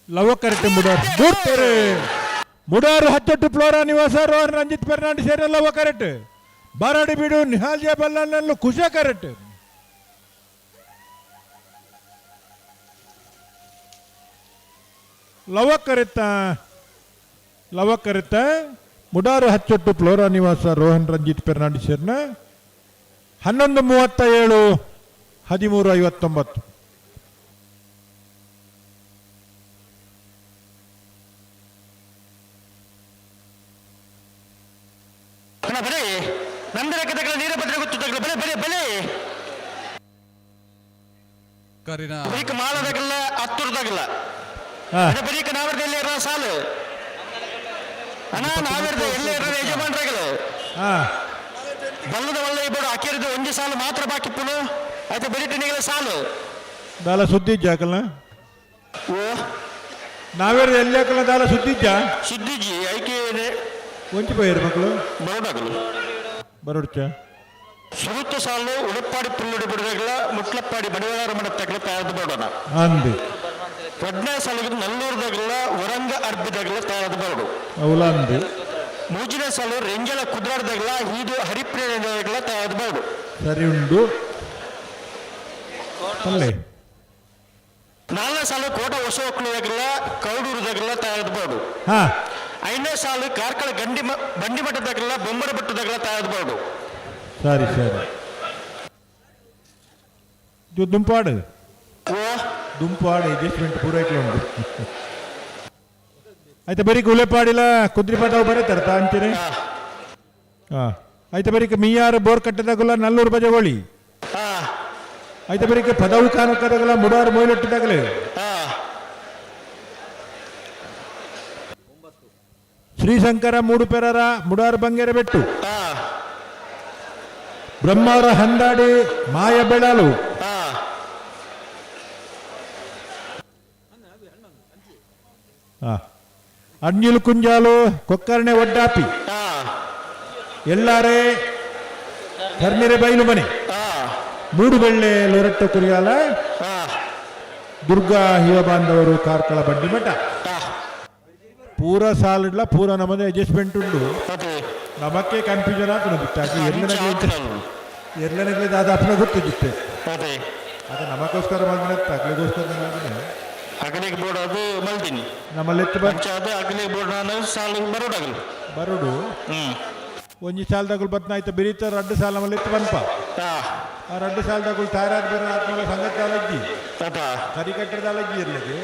ಲವಕರಟೆ ಮುಡಾರು ಬೂರ್ತಾರೆ ಮುಡಾರು ಹತ್ತೊಟ್ಟು ಫ್ಲೋರಾ ನಿವಾಸ ರೋಹನ್ ರಂಜಿತ್ ಫೆರ್ನಾಂಡಿಸ್ ಸೇರ ಲವಕರಟ್ ಬಾರಾಡಿ ಬೀಡು ನಿಹಾಲ್ ಜೆ ಬಲ್ಲಾಲ್ನಲ್ಲೂ ಕುಶ ಕರೆಟ್. ಲವಕರಿತ ಲವಕರಿತ ಮುಡಾರು ಹಚ್ಚೊಟ್ಟು ಫ್ಲೋರಾ ನಿವಾಸ ರೋಹನ್ ರಂಜಿತ್ ಫೆರ್ನಾಂಡಿಸ್ ಸೇರ್ನ 11:37 13:59. ಅಣ್ಣ ಬರೀ ನಂದರಕ್ಕೆ ತಗಲ ನೀರ ಭದ್ರ ಗೊತ್ತು ತಗಲ ಬಲೆ ಬಲೆ ಬಲೆ ಕರಿನ ಬರೀಕ ಮಾಲದಾಗಲ್ಲ ಹತ್ತುರದಾಗಲ್ಲ ಬರೀಕ ನಾವರ್ದ ಎಲ್ಲಿ ಇರೋ ಸಾಲು ಅಣ್ಣ ನಾವಿರ್ದ ಎಲ್ಲೇ ಇರೋ ಯಜಮಾನ್ರಾಗಲ್ಲ ಬಲ್ಲದ ಒಳ್ಳೆ ಇಬ್ಬರು ಅಕ್ಕಿರಿದ ಒಂಜಿ ಸಾಲು ಮಾತ್ರ ಬಾಕಿ ಪುನು ಆಯ್ತು ಬರೀಟನಿಗೆಲ್ಲ ಸಾಲು ದಾಲ ಸುದ್ದಿ ಜಾಕಲ್ಲ ಓ ನಾವೇರು ಎಲ್ಲಿ ಹಾಕಲ್ಲ ದಾಲ ಸುದ್ದಿಜ್ಜ ಸುದ್ದಿಜ್ಜಿ ಐಕೆ ಒಂಚಿ ಪೋಯರು ಮಕ್ಕಳು ಬರೋಡಾಗಲು ಬರೋಡ್ಚ ಸುರುತ್ತ ಸಾಲು ಉಡುಪಾಡಿ ಪುಲ್ಲುಡಿ ಬಿಡದಾಗಲ ಮುಟ್ಲಪ್ಪಾಡಿ ಬಡಿವಾರ ಮಡತ್ತಾಗಲ ತಯಾರು ಬರೋಣ ಅಂದು ಎರಡನೇ ಸಾಲಿಗೆ ನಲ್ಲೂರ್ದಾಗಲ ಒರಂಗ ಅರ್ಬಿದಾಗಲ ತಯಾರು ಬರೋಡು ಅವಲ ಅಂದು ಮೂರನೇ ಸಾಲು ರೆಂಜಲ ಕುದ್ರಾಡ್ದಾಗಲ ಹೀದು ಹರಿಪ್ರೇರಣೆದಾಗಲ ತಯಾರು ಬರೋಡು ಸರಿ ಉಂಡು ಅಲ್ಲೇ ನಾಲ್ಕನೇ ಸಾಲು ಕೋಟ ಹೊಸ ಒಕ್ಕಲುದಾಗಲ ಕೌಡೂರುದಾಗಲ ತಯಾರು ಬರೋಡು ಹಾ ಐದನೇ ಸಾಲು ಕಾರ್ಕಳ ಗಂಡಿ ಬಂಡಿ ಮಠದಾಗಲ ಬೊಂಬರ ಬೆಟ್ಟದಾಗಲ ತಯಾರು ಬರೋಡು ಸರಿ ಸರಿ ಇದು ದುಂಪಾಡು ಓ ದುಂಪಾಡು ಅಡ್ಜಸ್ಟ್ಮೆಂಟ್ ಪೂರೈಕೆ ಉಂಟು ಆಯ್ತಾ ಬರೀ ಗುಲೆಪಾಡಿಲ ಕುದ್ರಿ ಪದವು ಬರೀತಾರ ಅಂತೀರಿ ಹಾ ಆಯ್ತಾ ಬರೀ ಮಿಯಾರು ಬೋರ್ ಕಟ್ಟದಾಗಲ್ಲ ನಲ್ಲೂರು ಬಜಗೋಳಿ ಹಾ ಆಯ್ತಾ ಬರೀ ಪದವು ಕಾನಕ್ಕದಾಗಲ್ಲ ಮುಡಾರು ಮೊಯ್ಲೊಟ್ಟಿದಾಗಲೇ ಹಾ ಶ್ರೀಶಂಕರ ಮೂಡುಪೆರರ ಮುಡಾರು ಬಂಗೇರ ಬೆಟ್ಟು ಹಾ ಬ್ರಹ್ಮಾವರ ಹಂದಾಡಿ ಮಾಯ ಬೆಳಲು ಹಾ ಹಾ ಅಣ್ಣಿಲು ಕುಂಜಾಲು ಕೊಕ್ಕರ್ಣೆ ಒಡ್ಡಾಪಿ ಹಾ ಎಲ್ಲಾರೇ ಧರ್ಮಿರೆ ಬೈಲು ಮನೆ ಹಾ ಮೂಡುಬೆಳ್ಳೆ ಲೊರಟ್ಟ ಕುರಿಯಾಲ ಹಾ ದುರ್ಗಾ ಹಿವ ಬಾಂಧವರು ಕಾರ್ಕಳ ಬಂಡಿ ಮಠ ಹಾ ಪೂರ ಸಾಲಿಡ್ಲ ಪೂರ ನಮ್ಮದೇ ಅಡ್ಜಸ್ಟ್ಮೆಂಟ್ ಉಂಟು ಅದೇ ನಮಕ್ಕೆ ಕನ್ಫ್ಯೂಷನ್ ಆತನು ಬಿಟ್ಟಾಕಿ ಅಂಚ ಎಲ್ಲನಗಲಿ ದಾದಾಪನ ಗೊತ್ತಿದ್ದಿತ್ತೆ ಅದೇ ಅದು ನಮಗೋಸ್ಕರ ಮಾಡಿದ್ರೆ ತಗ್ಲಿಗೋಸ್ಕರ ಮಾಡಿದ್ರೆ ಅಗಲಿಗೆ ಬೋರ್ಡ್ ಅದು ಮಲ್ದಿನಿ ನಮ್ಮಲ್ಲಿ ಅಂಚ ಅದು ಅಗಲಿಗೆ ಬೋರ್ಡ್ ನಾನು ಸಾಲು ಬರೋಡಾಗಲು ಬರೋಡು ಹ್ಮ್. ಒಂಜಿ ಸಾಲದಾಗುಲು ಬತ್ನ ಆಯ್ತು ಬಿರಿತ ರಡ್ಡು ಸಾಲ ಮಲ್ಲ ಇತ್ತು ಪನ್ಪ. ಆ ರಡ್ಡು ಸಾಲದಾಗುಲು ತಯಾರಾದ ಬೇರೆ ಆತ್ಮಲ ಸಂಗತ ಅಲಜ್ಜಿ ಕರಿ ಕಟ್ಟದ ಅಲಜ್ಜಿ ಇರ್ಲಿಕ್ಕೆ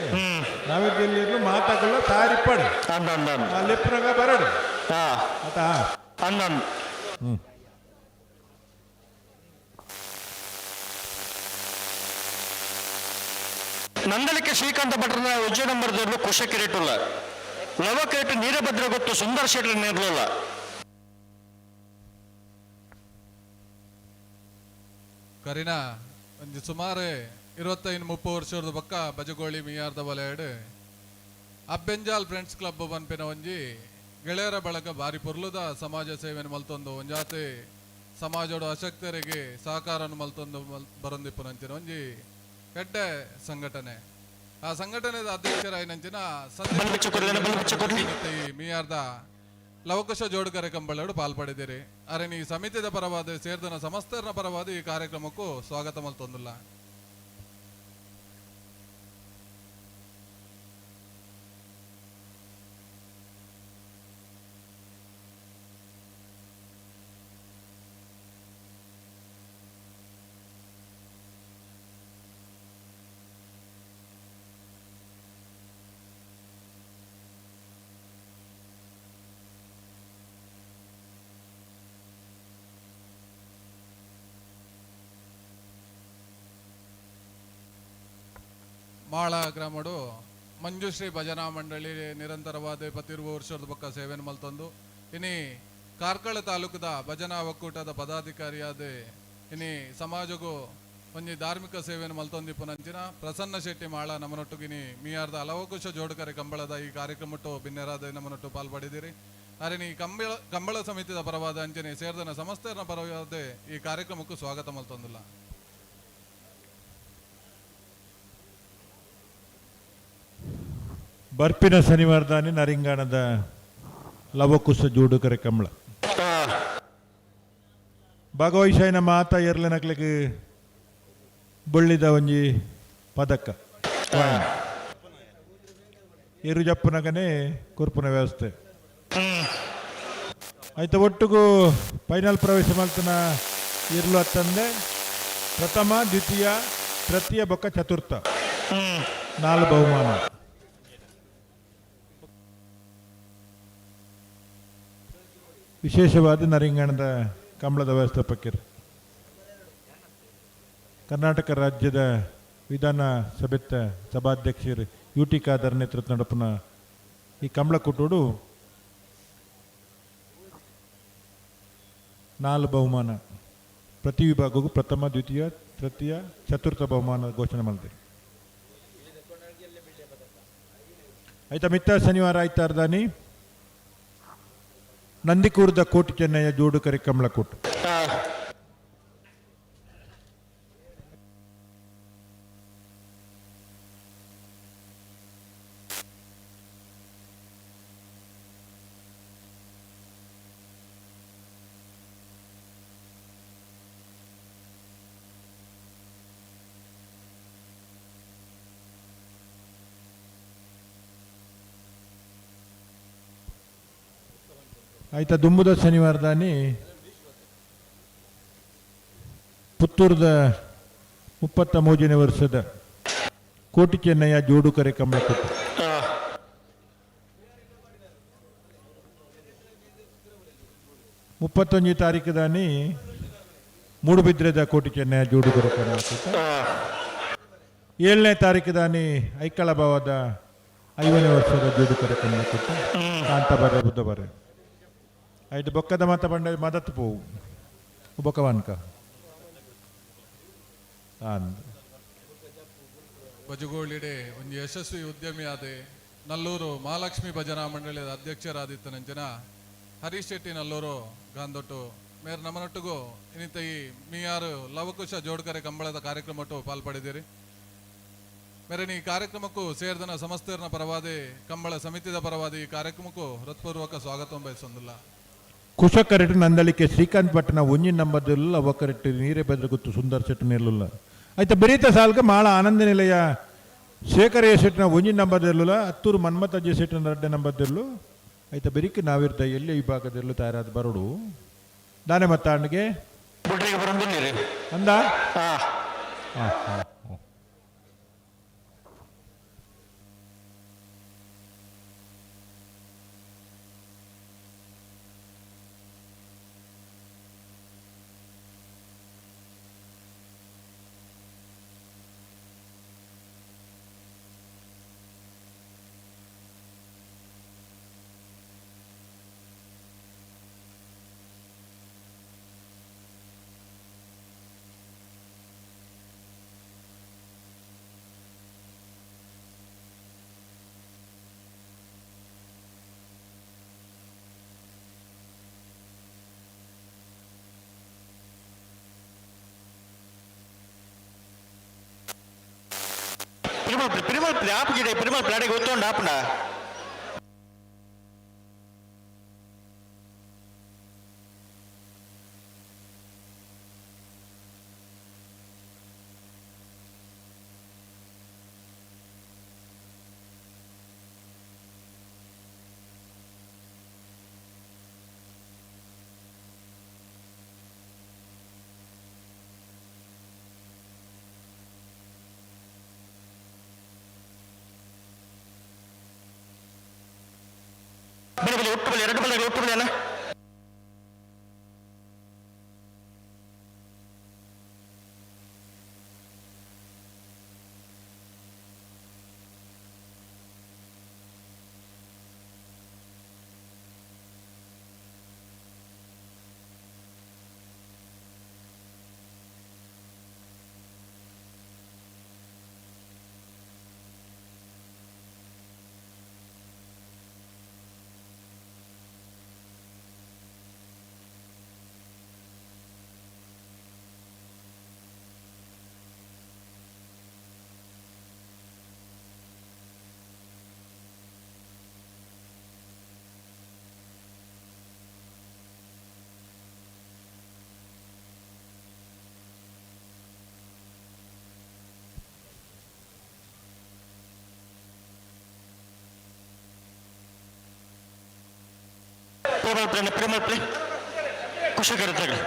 ನಾವೇ ಇರ್ಲು ಮಾತಾಕಲ್ಲ ತಯಾರಿಪ್ಪಡು ಲೆಪ್ಪನಾಗ ಬರಡು ಆತಾ. ನಂದಲಿಕ್ಕೆ ಶ್ರೀಕಾಂತ ಭಟ್ರನ ವಿಜಯ ನಂಬರ್ ದೊಡ್ಡ ಕುಶ ಕಿರೀಟುಲ್ಲ ಲವಕೇಟು ನೀರಭದ್ರ ಗೊತ್ತು ಸುಂದರ ಶೆಟ್ಟರ್ ನೀರ್ಲಲ್ಲ. ಕರಿನ ಒಂಜಿ ಸುಮಾರು 25-30 ವರ್ಷದ ಬೊಕ್ಕ ಬಜಗೋಳಿ ಮಿಯಾರ್ದ ವಲಯಡ್ ಅಬ್ಬೆಂಜಾಲ್ ಫ್ರೆಂಡ್ಸ್ ಕ್ಲಬ್ ಪನ್ಪಿನ ಒಂಜಿ ಗೆಳೆಯರ ಬಳಗ ಬಾರಿ ಪೊರ್ಲುದ ಸಮಾಜ ಸೇವೆನ್ ಮಲ್ತೊಂದು ಒಂಜಾತೆ ಸಮಾಜೋಡು ಅಶಕ್ತರಿಗೆ ಸಹಕಾರನು ಮಲ್ತೊಂದು ಬರೊಂದಿಪ್ಪುನಂಚಿನ ಒಂಜಿ ಎಡ್ಡೆ ಸಂಘಟನೆ. ಆ ಸಂಘಟನೆದ ಅಧ್ಯಕ್ಷರಾಯಿನಂಚಿನ ಸಂದೀಪ್ ಮಿಯಾರ್ದ ಲವಕುಶ ಜೋಡುಕರೆ ಕಂಬಳಡು ಪಾಲ್ಪಡೆದಿರಿ. ಅರೆ ಈ ಸಮಿತಿದ ಪರವಾದ ಸೇರ್ದನ ಸಮಸ್ತರನ ಪರವಾದ ಈ ಕಾರ್ಯಕ್ರಮಕ್ಕೂ ಸ್ವಾಗತ ಮಲ್ತೊಂದುಲ್ಲ. ಮಾಳ ಗ್ರಾಮಡು ಮಂಜುಶ್ರೀ ಭಜನಾ ಮಂಡಳಿ ನಿರಂತರವಾದ ಪತ್ತಿರುವ ವರ್ಷದ ಬೊಕ್ಕ ಸೇವೆಯನ್ನು ಮಲ್ತೊಂದು ಇನಿ ಕಾರ್ಕಳ ತಾಲೂಕದ ಭಜನಾ ಒಕ್ಕೂಟದ ಪದಾಧಿಕಾರಿಯಾದ ಇನಿ ಸಮಾಜಗೂ ಒಂಜಿ ಧಾರ್ಮಿಕ ಸೇವೆಯನ್ನು ಮಲ್ತೊಂದಿಪ್ಪುನಂಚಿನ ಪ್ರಸನ್ನ ಶೆಟ್ಟಿ ಮಾಳ ನಮ್ಮನೊಟ್ಟುಗಿನಿ ಮಿಯಾರ್ದ ಹಲವಕುಶ ಜೋಡುಕರೆ ಕಂಬಳದ ಈ ಕಾರ್ಯಕ್ರಮಟ್ಟು ಬಿನ್ನೆರಾದ ನಮ್ಮನೊಟ್ಟು ಪಾಲ್ಪಡಿದಿರಿ. ಅರೆ ಈ ಕಂಬಳ ಸಮಿತಿದ ಪರವಾದ ಅಂಚನೆ ಸೇರ್ದನ ಸಮಸ್ತರ ಪರವಾದ ಈ ಕಾರ್ಯಕ್ರಮಕ್ಕೂ ಸ್ವಾಗತ ಮಲ್ತೊಂದಿಲ್ಲ. ಬರ್ಪಿನ ಶನಿವಾರದಾನಿ ನರಿಂಗಾಣದ ಲವಕುಶ ಜೋಡುಕರೆ ಕಂಬಳ ಭಾಗವಹಿಸಾಯಿನ ಮಾತ ಎರ್ಲೆನಕ್ಲೆಗ್ ಬೊಳ್ಳಿದ ಒಂಜಿ ಪದಕ ಎರು ಜಪ್ಪುನಗನೆ ಕೊರ್ಪುನ ವ್ಯವಸ್ಥೆ ಆಯ್ತ. ಒಟ್ಟುಗು ಫೈನಲ್ ಪ್ರವೇಶ ಮಲ್ತನ ಇರ್ಲು ಅತ್ತಂದೆ ಪ್ರಥಮ, ದ್ವಿತೀಯ, ತೃತೀಯ ಬೊಕ್ಕ ಚತುರ್ಥ 4 ಬಹುಮಾನ. ವಿಶೇಷವಾದ ನರಿಂಗಣದ ಕಂಬಳದ ವ್ಯವಸ್ಥಾಪಕರು ಕರ್ನಾಟಕ ರಾಜ್ಯದ ವಿಧಾನ ಸಭೆತ ಸಭಾಧ್ಯಕ್ಷರು ಯು ಟಿ ಖಾದರ್ ನೇತೃತ್ವ ನಡಪುನ ಈ ಕಂಬಳ ಕೂಟೋಡು 4 ಬಹುಮಾನ ಪ್ರತಿ ವಿಭಾಗಕ್ಕೂ ಪ್ರಥಮ, ದ್ವಿತೀಯ, ತೃತೀಯ, ಚತುರ್ಥ ಬಹುಮಾನ ಘೋಷಣೆ ಮಾಡಿದೆ. ಆಯ್ತಾ ಮಿತ್ತ ಶನಿವಾರ ಆಯ್ತಾರ್ದಾನಿ ನಂದಿಕೂರ್ದ ಕೋಟಿ ಚೆನ್ನಯ್ಯ ಜೋಡುಕರೆ ಕಮಲಕೋಟ್. ಆಯ್ತಾ ದುಂಬುದ ಶನಿವಾರದಾನಿ ಪುತ್ತೂರದ 33ನೇ ವರ್ಷದ ಕೋಟಿ ಚೆನ್ನಯ್ಯ ಜೋಡುಕರೆ ಕಮಲಕೋಟ್. 31 ತಾರೀಕು ದಾನಿ ಮೂಡುಬಿದ್ರೆದ ಕೋಟಿ ಚೆನ್ನಯ್ಯ ಜೋಡುಕರೆ ಕಮಲಕೋಟ. 7ನೇ ತಾರೀಕು ದಾನಿ ಐಕಳ ಭಾವದ 5ನೇ ವರ್ಷದ ಜೋಡುಕರೆ ಕಮಲಕೋಟ ಕಾಂತ ಬರೆ ಬುದ್ಧ ಬರೆ. ಆಯ್ತು ಬೊಕ್ಕದ ಮಾತ ಬಂಡ ಮದತ್ ಪೋವು ಬೊಕ್ಕವಾನ್ಕ ಬಜಗೋಳಿಡೆ ಒಂದು ಯಶಸ್ವಿ ಉದ್ಯಮಿಯಾದ ನಲ್ಲೂರು ಮಹಾಲಕ್ಷ್ಮಿ ಭಜನಾ ಮಂಡಳಿಯ ಅಧ್ಯಕ್ಷರಾದಿತ್ತನಂಚಿನ ಹರೀಶ್ ಶೆಟ್ಟಿ ನಲ್ಲೂರು ಗಾಂದೊಟ್ಟು ಮೇರ್ ನಮ್ಮನೊಟ್ಟಿಗೂ ಇನ್ನಿತ ಈ ಮೀಯಾರು ಲವಕುಶ ಜೋಡ್ಕರೆ ಕಂಬಳದ ಕಾರ್ಯಕ್ರಮಟ್ಟು ಪಾಲ್ಪಡೆದಿರಿ. ಮೇರೆ ಈ ಕಾರ್ಯಕ್ರಮಕ್ಕೂ ಸೇರ್ದನ ಸಮಸ್ತರನ ಪರವಾದಿ ಕಂಬಳ ಸಮಿತಿದ ಪರವಾದಿ ಈ ಕಾರ್ಯಕ್ರಮಕ್ಕೂ ಹೃತ್ಪೂರ್ವಕ ಸ್ವಾಗತ ಬಯಸೊಂದಿಲ್ಲ. ಕುಶಕರೆಟ್ ನಂದಳಿಕೆ ಶ್ರೀಕಾಂತ್ ಭಟ್ನ ಒಂಜಿ ನಂಬದಿಲ್ಲ ಒಕ್ಕರೆಟ್ಟು ನೀರೇ ಬೆದ್ರ ಗೊತ್ತು ಸುಂದರ್ ಶೆಟ್ಟು ನಿಲ್ಲುಲ್ಲ. ಆಯ್ತಾ ಬರೀತ ಸಾಲ್ಗ ಮಾಳ ಆನಂದ ನಿಲಯ ಶೇಖರ ಶೆಟ್ಟಿನ ಒಂಜಿ ನಂಬದಿರಲಿಲ್ಲ ಹತ್ತೂರು ಮನ್ಮಥ ಅಜ್ಜಿ ಶೆಟ್ಟಿನ ರಡ್ಡೆ ನಂಬದಿರಲು. ಆಯ್ತಾ ಬೆರಿಕೆ ನಾವಿರ್ದ ಎಲ್ಲಿ ವಿಭಾಗದಲ್ಲೂ ತಯಾರಾದ ಬರೋಡು. ದಾನೆ ಮತ್ತಾಂಡ್ಗೆ ಬುಡ್ರಿಗೆ ಬರಂದಿಲ್ಲ ಅಂದ ಹಾ. ಹಾ ಹಾ. ಪಿರಿಮಲ್ ಪಿರಿಮಲ್ ಆಪ್ ಗಿಡ ಪಿರಿಮಲ್ ಪ್ಲಾಡಿಗೆ ಗೊತ್ತುಂಡು ಆಪುಂಡ. ಬಲಿ ಬಲಿ ಒಟ್ಟು ಬಲಿ ಎರಡು ಬಲಿ ಒಟ್ಟು ಬಲಿ ಅಲ್ಲ. ಪ್ರೇಮಲ್ ಪ್ಲೇ ಪ್ರೇಮಲ್ ಪ್ಲೇ ಕುಶಕರತಗಳು.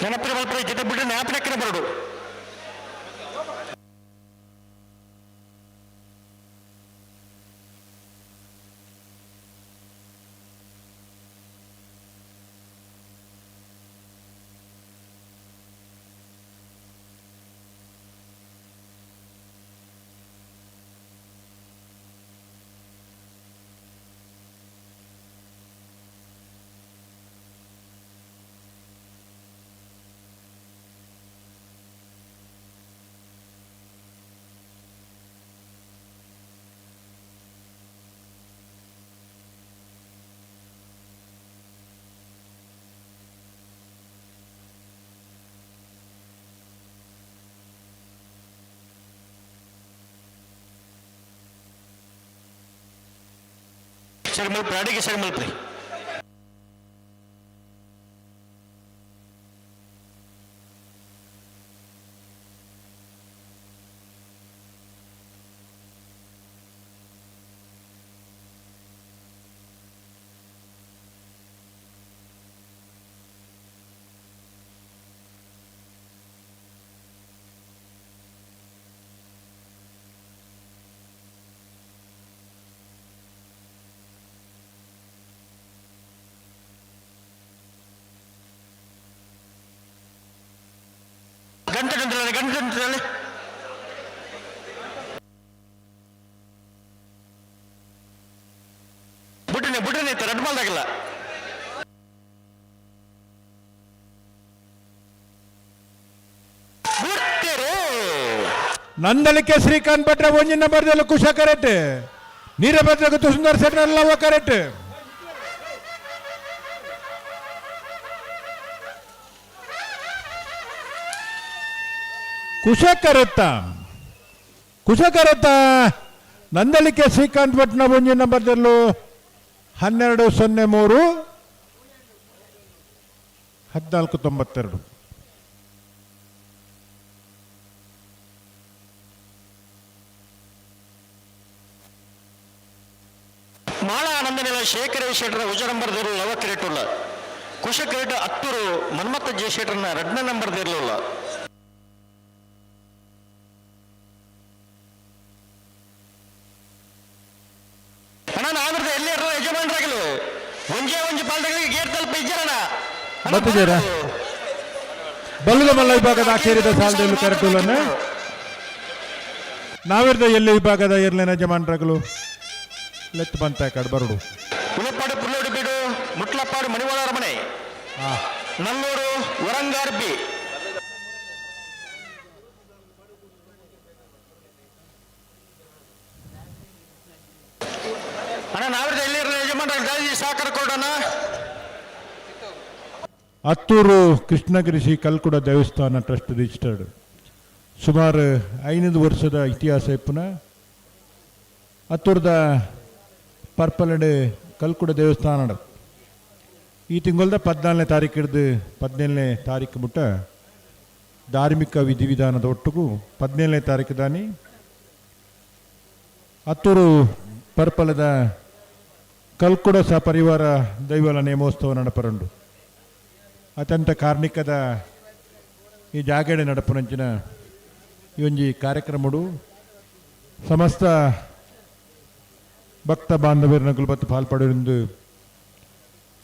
ನನ್ನ ಪ್ರೇಮಲ್ ಪ್ಲೇ ಜೊತೆ ಬಿಟ್ಟರೆ ಜ್ಞಾಪನಕ್ಕೆ ಬರಡು. ಸರಿ ಮಲ್ಪಿ ಅಡಿಗೆ ಸರಿ ಮಲ್ಪಿ. ಗಂಟೆ ಗಂಟೆ ಗಂಟೆ ಗಂಟೆ ಬುಟ್ಟನೆ ಬುಟ್ಟನೆ ರಡ್ ಮಾಲ್ದಾಗಿಲ್ಲ. ನಂದಳಿಕೆ ಶ್ರೀಕಾಂತ್ ಭಟ್ರ ಒಂಜಿ ನಂಬರ್ದಲ್ಲಿ ಕುಶ ಕರೆಕ್ಟ್, ನೀರಭದ್ರ ಗುತ್ತು ಸುಂದರ್ ಸೆಟ್ರಲ್ಲವ ಕರೆಕ್ಟ್. ಕುಶ ಕರೆತ್ತ ಕುಶ ಕರೆತ್ತ ನಂದಳಿಕೆ ಶ್ರೀಕಾಂತ್ ಭಟ್ನ ಒಂಜಿ ನಂಬರ್ದಲ್ಲೂ 12:03 14:92. ಮಾಳ ಆನಂದನಿಲ ಶೇಖರ ಶೆಟ್ಟರ ಉಜ ನಂಬರ್ ದೇರು ಲವ ಕಿರೀಟುಲ್ಲ ಕುಶ ಕಿರೀಟ ಅತ್ತೂರು ಮನ್ಮಥ ಜೆ ಶೆಟ್ಟರ್ನ ರಡ್ನ ನಂಬರ್ ದೇರ್ಲುಲ್ಲ. ಅಣ್ಣ ನಾವಿರ್ದ ಎಲ್ಲಿ ಇರೋ ಯಜಮಾನರಾಗಲು ಒಂಜೇ ಒಂಜಿ ಪಾಲ್ದಗಳಿಗೆ ಗೇಟ್ ತಲುಪ ಇಜ್ಜರಣ. ಬತ್ತಿದ್ದೀರ ಬಲ್ಲದ ಮಲ್ಲ ವಿಭಾಗದ ಆಚೇರಿದ ಸಾಲದಲ್ಲಿ ಕರೆಟುಲನ್ನು ನಾವಿರ್ದ ಎಲ್ಲಿ ವಿಭಾಗದ ಇರ್ಲೇನ ಯಜಮಾನ್ರಾಗಲು ಲೆತ್ತು ಬಂತ ಕಡೆ ಬರಡು. ಉಲಪಾಡು ಪುಲ್ಲೋಡು ಬೀಡು ಮುಟ್ಲಪ್ಪಾಡು ಮಣಿವಾಳರ ಮನೆ ನಲ್ಲೂರು ವರಂಗಾರ್ ಬಿ. ಅಣ್ಣ ನಾವಿರ್ದ ಎಲ್ಲಿ ಇರಲಿ ಯಜಮಾನ್ರಾಗಲು ಸಹಕಾರ ಕೊಡೋಣ. ಅತ್ತೂರು ಕೃಷ್ಣಗಿರಿ ಶ್ರೀ ಕಲ್ಕುಡ ದೇವಸ್ಥಾನ ಟ್ರಸ್ಟ್ ರಿಜಿಸ್ಟರ್ಡ್ ಸುಮಾರು 5 ವರ್ಷದ ಇತಿಹಾಸ ಇಪ್ಪುನ ಅತ್ತೂರದ ಪರ್ಪಲಡು ಕಲ್ಕುಡ ದೇವಸ್ಥಾನ ಈ ತಿಂಗಳದ 14ನೇ ತಾರೀಕು ಹಿಡಿದು 17ನೇ ತಾರೀಕು ಮುಟ್ಟ ಧಾರ್ಮಿಕ ವಿಧಿವಿಧಾನದ ಒಟ್ಟಿಗೂ 17ನೇ ತಾರೀಕು ದಾನಿ ಅತ್ತೂರು ಪರ್ಪಲದ ಕಲ್ಕುಡ ಸಪರಿವಾರ ದೈವಲ ನೇಮೋತ್ಸವ ನಡಪರಂಡು. ಅತ್ಯಂತ ಕಾರ್ಣಿಕದ ಈ ಜಾಗಡೆ ನಡಪುನಂಚಿನ ಈ ಒಂಜಿ ಕಾರ್ಯಕ್ರಮಡು ಸಮಸ್ತ ಭಕ್ತ ಬಾಂಧವರನ್ನ ಗುಲ್ಬತ್ತು ಪಾಲ್ಪಡೆಯೊಂದು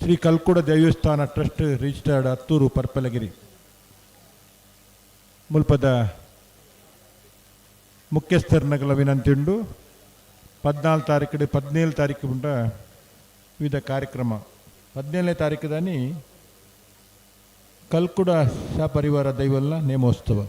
ಶ್ರೀ ಕಲ್ಕುಡ ದೇವಸ್ಥಾನ ಟ್ರಸ್ಟ್ ರಿಜಿಸ್ಟರ್ಡ್ ಅತ್ತೂರು ಪರ್ಪಲಗಿರಿ ಮುಲ್ಪದ ಮುಖ್ಯಸ್ಥರನಗಲ ವಿನಂತಿ ಉಂಡು. 14 ತಾರೀಕು 17 ತಾರೀಕು ಉಂಟ ವಿವಿಧ ಕಾರ್ಯಕ್ರಮ. 17ನೇ ತಾರೀಕು ದಾನಿ ಕಲ್ಕುಡ ಸಪರಿವಾರ ದೈವಲ್ಲ ನೇಮೋತ್ಸವ.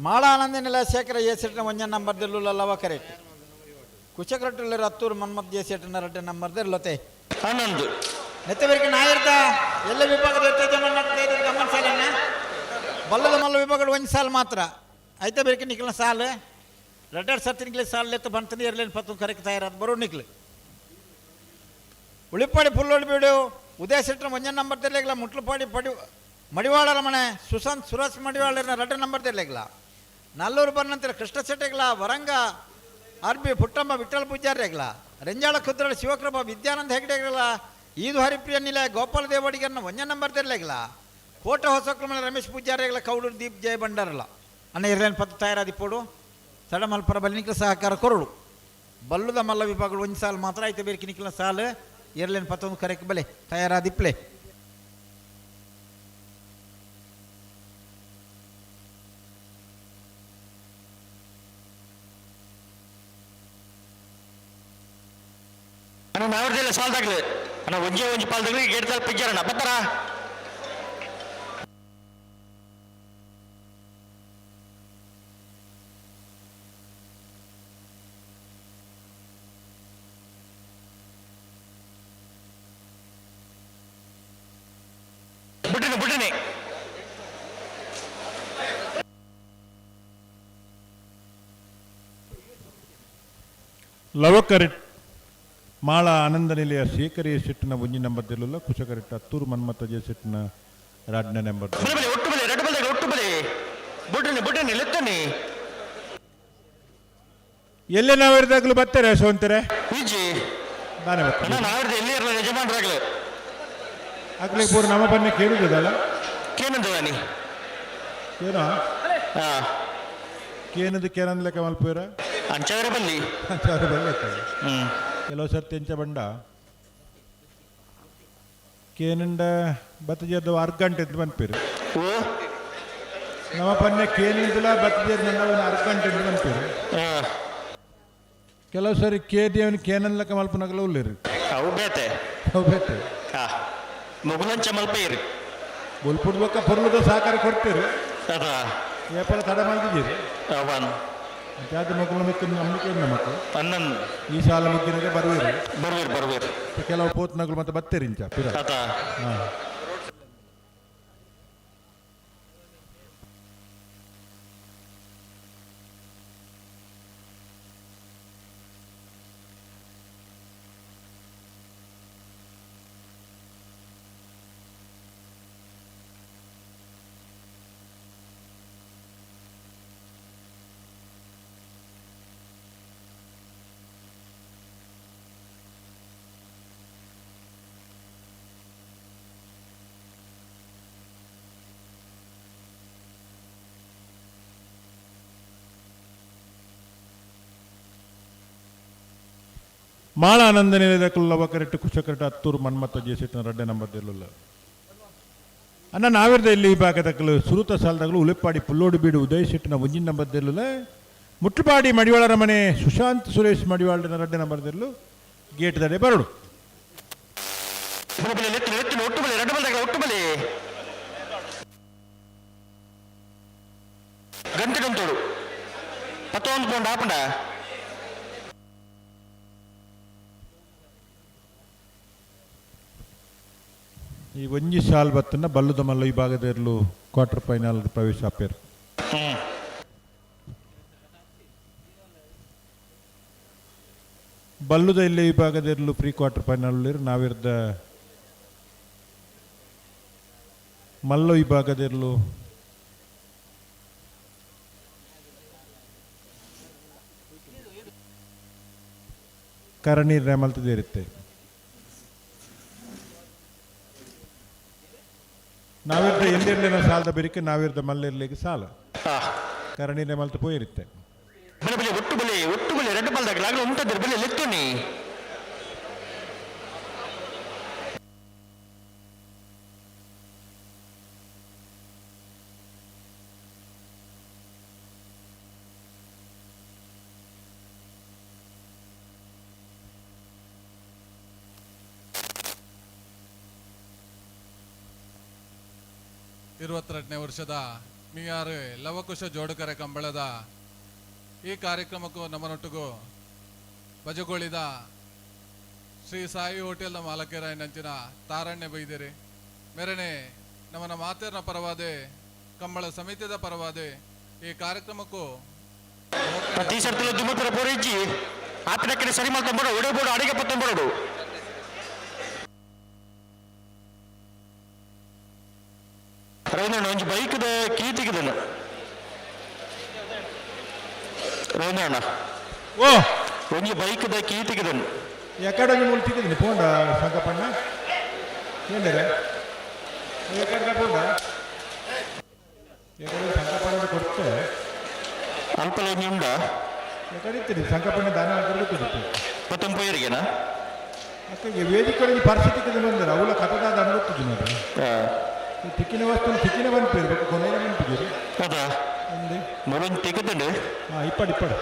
ಮಾಳಾನಂದ ನೆಲ ಶೇಖರ ಏಸೆಟ್ಟಿನ ಒಂಜ ನಂಬರ್ ದೆಲ್ಲುಲ್ಲವ ಕರೆಕ್ಟ್ ಕುಚಕರಟ್ಟುಲ್ಲರ ಅತ್ತೂರು ಮನ್ಮತ್ ಜೇಸೆಟ್ಟಿನ ರಡ್ಡೆ ನಂಬರ್ ದೆಲ್ಲತೆ ಆನಂದ್ ನೆತ್ತವರಿಗೆ ನಾಯರ್ದ ಎಲ್ಲ ವಿಭಾಗದ ಗಮನ ಸಾಲನ್ನ ಬಲ್ಲದ ಮಲ್ಲ ವಿಭಾಗದ ಒಂದು ಸಾಲು ಮಾತ್ರ ಐತೆ ಬೇಕೆ ನಿಕ್ಲ ಸಾಲು ರಡ್ಡೆರಡು ಸರ್ತಿ ನಿಕ್ಲಿ ಸಾಲು ಎತ್ತು ಬಂತಂದು ಎರಲೇನು ಪತ್ತು ಕರೆಕ್ಟ್ ತಯಾರಾದ ಬರೋ ನಿಕ್ಲು. ಉಳಿಪಾಡಿ ಪುಲ್ಲೋಡಿ ಬೀಡು ಉದಯ ಶೆಟ್ಟರ ಒಂಜ ನಂಬರ್ ತೆರಲಿಲ್ಲ ಮುಟ್ಲಪಾಡಿ ಪಡಿ ಮಡಿವಾಳರ ಮನೆ ಸುಶಾಂತ್ ಸುರೇಶ್ ಮಡಿವಾಳರನ್ನ ರಡ್ಡೆ ನಂಬರ್ ತೆರಲಿಲ್ಲ. ನಲ್ಲೂರು ಬರ್ನಂತರ ಕೃಷ್ಣ ಶೆಟ್ಟಿಗ್ಲ ವರಂಗ ಆರ್ ಬಿ ಪುಟ್ಟಮ್ಮ ವಿಠ್ಠಲ ಪೂಜಾರಿಗ್ಲ ರೆಂಜಾಳ ಕುದ್ರಳ ಶಿವಕೃಪ ವಿದ್ಯಾನಂದ ಹೆಗ್ಡೆಗ್ಲ ಈದು ಹರಿಪ್ರಿಯ ನಿಲಯ ಗೋಪಾಲ ದೇವಡಿಗರನ್ನ ಒಂಜ ನಂಬರ್ ತೆರಲಿಲ್ಲ. ಕೋಟ ಹೊಸಕ್ರಮಣ ರಮೇಶ್ ಪೂಜಾರಿಗ್ಲ ಕೌಡೂರು ದೀಪ್ ಜಯ ಭಂಡಾರಲ್ಲ ಅನ್ನ ಇರ್ಲೇನು ಪತ್ತು ತಯಾರಾದಿಪ್ಪೋಡು ತಡಮಲ್ಪರ ಬಲಿನಿಕ್ಲ ಸಹಕಾರ ಕೊರಡು ಬಲ್ಲುದ ಮಲ್ಲ ವಿಭಾಗಗಳು ಒಂದು ಸಾಲು ಮಾತ್ರ ಐತೆ ಬೇರೆ ನಿಕ್ಲ ಸಾಲು ಇರ್ಲೇನು ಪತ್ತೊಂದು ಕರೆಕ್ ಬಲೆ ತಯಾರಾದಿಪ್ಲೆ. ಅಣ್ಣ ನಾವ್ರದೆಲ್ಲ ಸಾಲ್ದಾಗ್ಲಿ ಅಣ್ಣ ಒಂಜೇ ಒಂಜಿ ಪಾಲ್ದಾಗ್ಲಿ ಗೇಟ್ ತಲುಪ ಇಜ್ಜಾರಣ್ಣ ಬತ್ತಾರ. ಬಿಟ್ಟಿನಿ ಬಿಟ್ಟಿನಿ. ಲವಕರಿಟ್ ಮಾಳ ಆನಂದ ನಿಲಯ ಶೇಖರಿಯ ಸಿಟ್ಟಿನ ಒಂಜಿ ನಂಬರ್ ದಿಲ್ಲುಲ್ಲ ಕುಶಕರಿಟ್ಟ ಅತ್ತೂರು ಮನ್ಮಥ ಜೆ ಸಿಟ್ಟಿನ ರಾಡ್ನ ನಂಬರ್. ಬಲೆ ಒಟ್ಟು ಬಲೆ ಎರಡು ಬಲೆ ಒಟ್ಟು ಬಲೆ ಬುಡ್ರಿನಿ ಬುಡ್ರಿನಿ ಲೆತ್ತನಿ. ಎಲ್ಲೇ ನಾವಿರ್ದಾಗಲೂ ಬರ್ತಾರೆ ಸೋಂತಾರೆ ಈಜಿ ನಾನೇ ಬರ್ತೀನಿ. ಅಣ್ಣ ನಾವಿರ್ದ ಎಲ್ಲಿ ಇರಲ್ಲ ಯಜಮಾನ್ರಾಗ್ಲು ಆಗ್ಲಿಕ್ಕೆ ಪೂರ ನಮ್ಮ ಬನ್ನಿ ಕೇಳುವುದಲ್ಲ. ಕೇನಂದ ನೀ ಏನೋ ಹಾ ಕೇನದು ಕೇನಂದ್ ಲೆಕ್ಕ ಮಲ್ಪುರ ಅಂಚಾದ್ರೆ ಬಲ್ಲಿ ಅಂಚಾದ್ರೆ ಬಲ್ಲಿ ಆಗ್ತದೆ. ಕೆಲವು ಸರ್ತಿ ಎಂಚ ಬಂಡ ಕೇನಂಡ ಬತ್ತಜೇರ್ದ ಅರ್ಧ ಗಂಟೆ ಅಂತ ಮನ್ಪೇರು. ಓ ನಮ್ಮ ಪನ್ನೆ ಕೇನಿಂದಲ ಬತ್ತಜೇರ್ದ ಒಂದು ಅರ್ಧ ಗಂಟೆ ಅಂತ ಮನ್ಪೇರು. ಕೆಲವು ಸರಿ ಕೇದಿ ಅವನು ಕೇನನ್ ಲೆಕ್ಕ ಮಲ್ಪನಗಲ ಉಳ್ಳೇರು. ಅವು ಬೇತೆ ಅವು ಬೇತೆ. ಹಾ ಮುಗುಲಂಚ ಮಲ್ಪೇರು. ಬೊಲ್ಪುಡ್ ಬೊಕ್ಕ ಪೊರ್ಲುದ ಸಹಕಾರ ಕೊಡ್ತೀರಿ. ಅದ ಏಪಲ ತಡ ಮಲ್ತಿದ್ದೀರಿ. ಅವನ್ ಜಾತಿ ಮಕ್ಕಳು ಮಿಕ್ಕ ನಂಬಿಕೆ ನಮಕ್. ಅನ್ನನ್ ಈ ಶಾಲ ಮುಗ್ಗಿನಾಗೆ ಬರುವಿರಿ. ಬರ್ವೇರು ಬರ್ವೇರು. ಕೆಲವು ಪೋತ್ನಗಳು ಮತ್ತೆ ಬತ್ತೀರಿ ಇಂಚ ಪಿರ. ಅದ ಹಾ. ಮಾಳ ಆನಂದ ನಿಲಯದ ಲವಕರೆಟ್ಟು ಕುಶಕರೆಟ್ಟು ಹತ್ತೂರು ಮನ್ಮತ್ತ ಜೇಸಿಟ್ಟಿನ ರಡ್ಡೆ ನಂಬರ್ ದಿಲ್ಲುಲ್ಲ. ಅಣ್ಣ ನಾವಿರ್ದ ಇಲ್ಲಿ ವಿಭಾಗದಕ್ಕಲು ಸುರುತ ಸಾಲದಾಗಲು ಉಲೆಪ್ಪಾಡಿ ಪುಲ್ಲೋಡು ಬೀಡು ಉದಯ ಶೆಟ್ಟಿನ ಒಂಜಿನ ನಂಬರ್ ದಿಲ್ಲುಲ್ಲ. ಮುಟ್ಟುಪಾಡಿ ಮಡಿವಾಳರ ಮನೆ ಸುಶಾಂತ್ ಸುರೇಶ್ ಮಡಿವಾಳನ ರಡ್ಡೆ ನಂಬರ್ ದಿಲ್ಲು ಗೇಟ್ ದಡೆ ಬರಡು. ಗಂಟೆ ಗಂಟೋಡು ಪತ್ತೊಂದು ಪೌಂಡ್ ಆಪಂಡ. ಈ ಒಂಜಿ ಸಾಲ್ ಬತ್ತನ್ನ ಬಲ್ಲುದ ಮಲ್ಲ ವಿಭಾಗದ ಇರಲು ಕ್ವಾರ್ಟರ್ ಫೈನಲ್ ಪ್ರವೇಶ ಆಪೇರು. ಬಲ್ಲುದ ಇಲ್ಲಿ ವಿಭಾಗದ ಇರಲು ಪ್ರೀ ಕ್ವಾರ್ಟರ್ ಫೈನಲ್ ನಾವಿರ್ದ ಮಲ್ಲ ವಿಭಾಗದ ಇರಲು ಕರಣೀರ್ ರೇಮಲ್ತದೇರುತ್ತೆ. ನಾವಿರ್ದ ಎಲ್ಲಿರ್ಲಿನ ಸಾಲದ ಬೆರಿಕೆ ನಾವಿರ್ದ ಮಲ್ಲಿರ್ಲಿಕ್ಕೆ ಸಾಲ ಕರಣೀರ್ ಮಲ್ತ ಪೋಯಿರುತ್ತೆ. ಬಲೆ ಬಲೆ ಒಟ್ಟು ಬಲೆ ಒಟ್ಟು ಬಲೆ ಎರಡು ಬಲ್ದಾಗ ಲಾಗಲು ಉಂಟದಿರ್ ಬಲೆ ಲೆತ್ತುನಿ. ಇರುವತ್ತೆರಡನೇ ವರ್ಷದ ಮಿಯಾರು ಲವಕುಶ ಜೋಡುಕರೆ ಕಂಬಳದ ಈ ಕಾರ್ಯಕ್ರಮಕ್ಕೂ ನಮ್ಮನೊಟ್ಟಿಗೂ ಬಜಗೋಳಿದ ಶ್ರೀ ಸಾಯಿ ಹೋಟೆಲ್ನ ಮಾಲಕರಾಯನಂಚಿನ ತಾರಣ್ಯ ಬೈದಿರಿ ಮೇರನೆ ನಮ್ಮನ ಮಾತೇರ್ನ ಪರವಾದೆ ಕಂಬಳ ಸಮಿತಿದ ಪರವಾದೆ ಈ ಕಾರ್ಯಕ್ರಮಕ್ಕೂ ಪ್ರತಿ ಸರ್ತಿಲ ದುಮ್ಮಪುರ ಪೋರಿಜ್ಜಿ ಆತನ ಸರಿ ಮಾಡ್ಕೊಂಡ್ಬರೋ ಒಡೆ ಅಡಿಗೆ ಪತ್ತೊಂಬರೋಡು. ರವೀಂದ್ರಣ್ಣ ಒಂಜಿ ಬೈಕ್ದ ಕೀ ತೆಗೆದನು ರವೀಂದ್ರಣ್ಣ. ಓ ಒಂಜಿ ಬೈಕ್ದ ಕೀ ತೆಗೆದನು. ಎಕಡೆ ಒಂಜಿ ಮೂಲು ತಿಕ್ಕಿದ್ದೀನಿ ಪೋಂಡ ಸಂಕಪ್ಪಣ್ಣ ಏಂದರೆ ಎಕಡೆ ಪೋಂಡ ಎಕಡೆ ಸಂಕಪ್ಪಣ್ಣ ಕೊಡ್ತೆ ಅಲ್ಪಲ ಒಂಜಿ ಉಂಡ ಎಕಡೆ ಇತ್ತೀನಿ ಸಂಕಪ್ಪಣ್ಣ ದಾನ ಹಾಕಿದ್ರೆ ಪತ್ತೊಂಪೈರಿಗೆನಾ ಅಕ್ಕ ವೇದಿಕೆ ಒಂಜಿ ಪರಿಸ್ಥಿತಿ ಬಂದರೆ ಅವಳ ಕಥದಾದ ಅನ್ಗೊತ್ತಿದ್ದು ನೋಡ್ರಿ. ತಿಕ್ಕಿನ ವಸ್ತು ತಿಕ್ಕಿನ ಬಂದ್ಪಿರು ಬೊಕ್ಕ ಕೊನೆಯ ಬಂದ್ಪಿದ್ದೀರಿ. ಅದ ಅಂದೆ ಮೊದಲು ತೆಗೆದುಂಡು. ಹಾಂ ಇಪ್ಪಡು ಇಪ್ಪಡು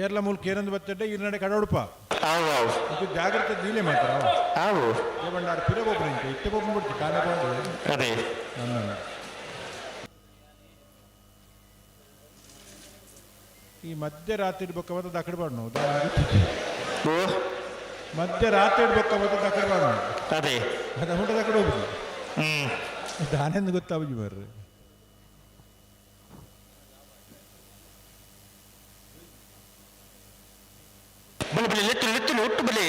ಏರ್ಲ ಮೂಲಕ ಏನಂದು ಬತ್ತಡ್ಡೆ ಈ ನಡೆ ಕಡೋಡುಪ. ಆವು ಆವು ಇದು ಜಾಗ್ರತೆ ದೀಲೆ ಮಾತ್ರ. ಆವು ಬಂಡಾರ ಪಿರ ಒಬ್ಬರು ಇಂಚ ಇತ್ತೆ ಒಬ್ಬರು ಬಿಡ್ತಿ ಕಾಣ ಬಂದು. ಅದೇ ನನ್ನ ಈ ಮಧ್ಯರಾತ್ರಿ ಬೊಕ್ಕ ಬತ್ತ ದಕಡ ಬಾಡ್ನು. ಓ ಮಧ್ಯರಾತ್ರಿ ಬೊಕ್ಕ ಬತ್ತ ದಕಡ ಬಾಡ್ನು. ಅದೇ ಅದ ಊಟ ದಕಡ ಹೋಗುದು. ದಾನೆಂದು ಗೊತ್ತಾಬುಜಿ ಬರ್ರಿ. ಬಲೆ ಬಲೆ ಲೆತ್ತು ಲೆತ್ತು ಒಟ್ಟು ಬಲೆ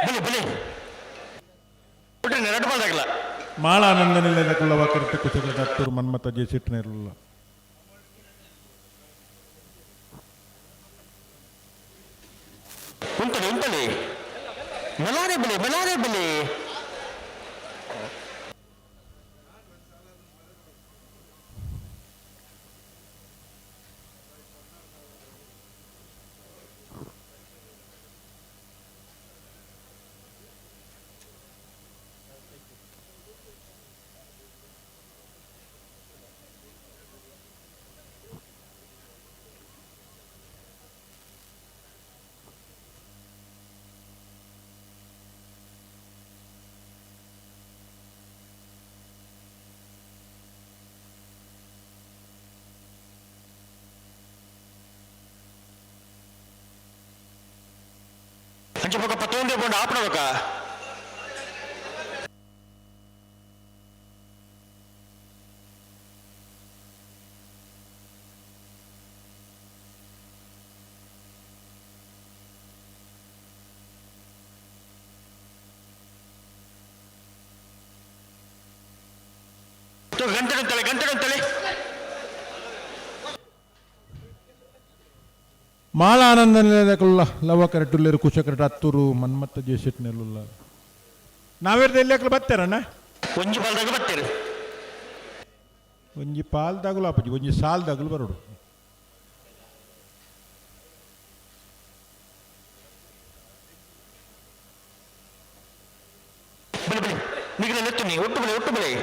ಬಲೆ ಬಲೆ ಒಟ್ಟು ಎರಡು ಬಾಲ್ದಾಗಲ್ಲ. ಮಾಳ ಆನಂದ ನಿಲಯದ ಕುಲ್ಲವ ಕರಿತ ಕುಶಲ ದತ್ತೂರು ಮನ್ಮತ ಜೆ ಸಿಟ್ಟಿನ ಇರಲಿಲ್ಲ. ಉಂಟಲಿ ಉಂಟಲಿ ಮಲಾರೆ ಬಲೆ ಮಲಾರೆ ಬಲೆ. ಅಂಚ ಬೊಕ ಪತ್ತೊಂದೇ ಪೋಂಡ ಆಪಣ ಬೊಕ ಗಂಟೆ ಗಂಟಲೆ ಗಂಟೆ ಗಂಟಲೆ ಮಾಳ ಆನಂದ ಲವ ಕರೆಟುಲ್ಲೇರು ಕುಶ ಕರೆಟ್ ಅತ್ತೂರು ಮನ್ಮತ್ತ ಜೇಸಿಟ್ ನೆಲ್ಲುಲ್ಲ ನಾವೇರ್ದ ಎಲ್ಲಿ ಬತ್ತಾರಣ್ಣ? ಒಂಜಿ ಪಾಲ್ದಾಗ ಬತ್ತೀರಿ. ಒಂಜಿ ಪಾಲ್ದಾಗಲು ಅಪ್ಪಜಿ, ಒಂಜಿ ಸಾಲ್ದಾಗಲು ಬರೋಡು. ಬಲಿ ಬಲಿ ನಿಗಲ ಎತ್ತು ನೀ ಒಟ್ಟು ಬಲಿ ಒಟ್ಟು ಬಲಿ.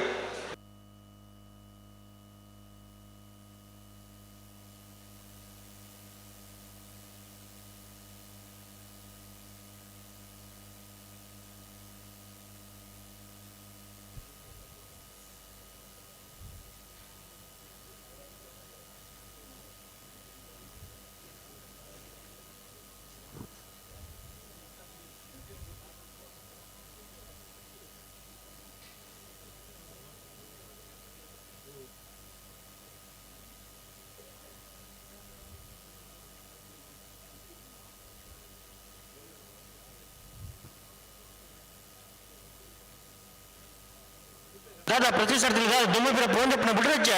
ದಾದಾ ಪ್ರತಿ ಸರ್ತಿ ದುಮ್ಮು ಬಿರ ಪೋಂದಪ್ಪನ ಬಿಡ್ರಜ್ಜ.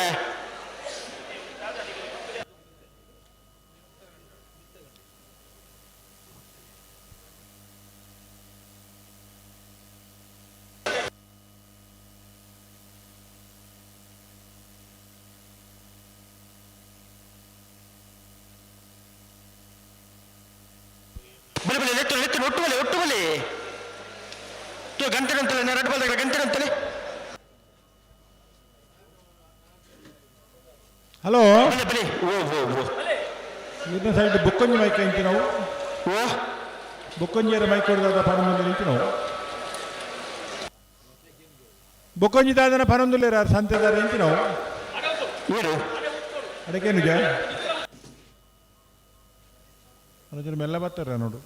ಬಲಿ ಬಲಿ ಲೆತ್ತು ಲೆತ್ತು ಒಟ್ಟು ಬಲಿ ಒಟ್ಟು ಬಲಿ. ಗಂಟೆ ಗಂಟಲೆ ಎರಡು ಬಲ್ದಾಗ ಗಂಟೆ ಗಂಟಲೆ. ಹಲೋ, ಬಲಿ ಓ ಓ ಓ ಇದನ್ನ ಸೈಡ್ ಬುಕ್ಕೊಂಜಿ ಮೈಕ್ ಅಂತಿ ನಾವು. ಓ ಬುಕ್ಕೊಂಜಿಯರ ಮೈಕ್ ಕೊಡದಾದ ಪನೊಂದು ನಿಂತಿ ನಾವು. ಬುಕ್ಕೊಂಜಿ ದಾದನ ಪನೊಂದುಲ್ಲೇರ ಸಂತೆದಾರ ನಿಂತಿ ನಾವು. ಏನು ಅದಕ್ಕೇನು ಜ ಅದ್ರ ಮೆಲ್ಲ ಬರ್ತಾರ ನೋಡು.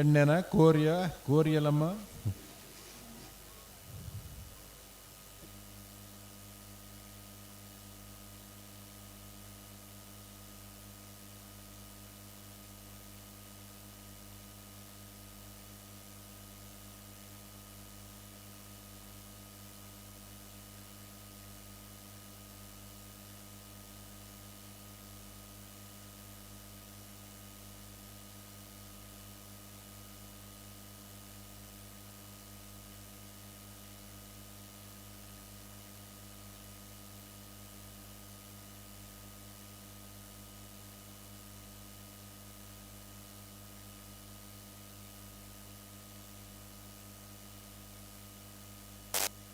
ಎಣ್ಣೆನ ಕೋರಿಯ ಕೋರಿಯಲಮ್ಮ.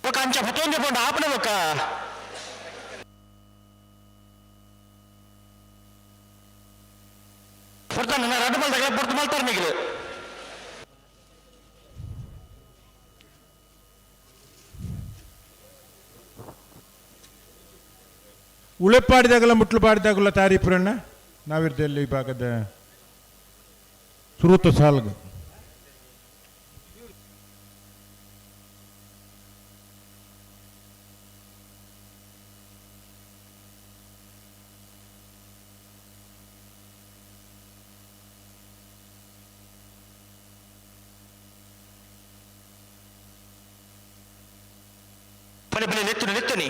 ಬೊಕ ಅಂಚ ಪತ್ತೊಂದು ಪೋಂಡ ಆಪಣ ಬೊಕ. ಪೊರ್ತಾನ ರಡ್ಡು ಮಲ್ದಾಗ ಪೊರ್ತು ಮಲ್ತಾರ ನಿಗಲು. ಉಳೆಪಾಡಿದಾಗಲ ಮುಟ್ಲು ಪಾಡಿದಾಗಲ ತಾರೀಪುರಣ್ಣ ನಾವಿರ್ದಲ್ಲಿ ಈ ಭಾಗದ ಸುರುತ ಸಾಲ್ಗ. ಬಲಿ ಬಲಿ ಲೆತ್ತು ಲೆತ್ತು ನೀ.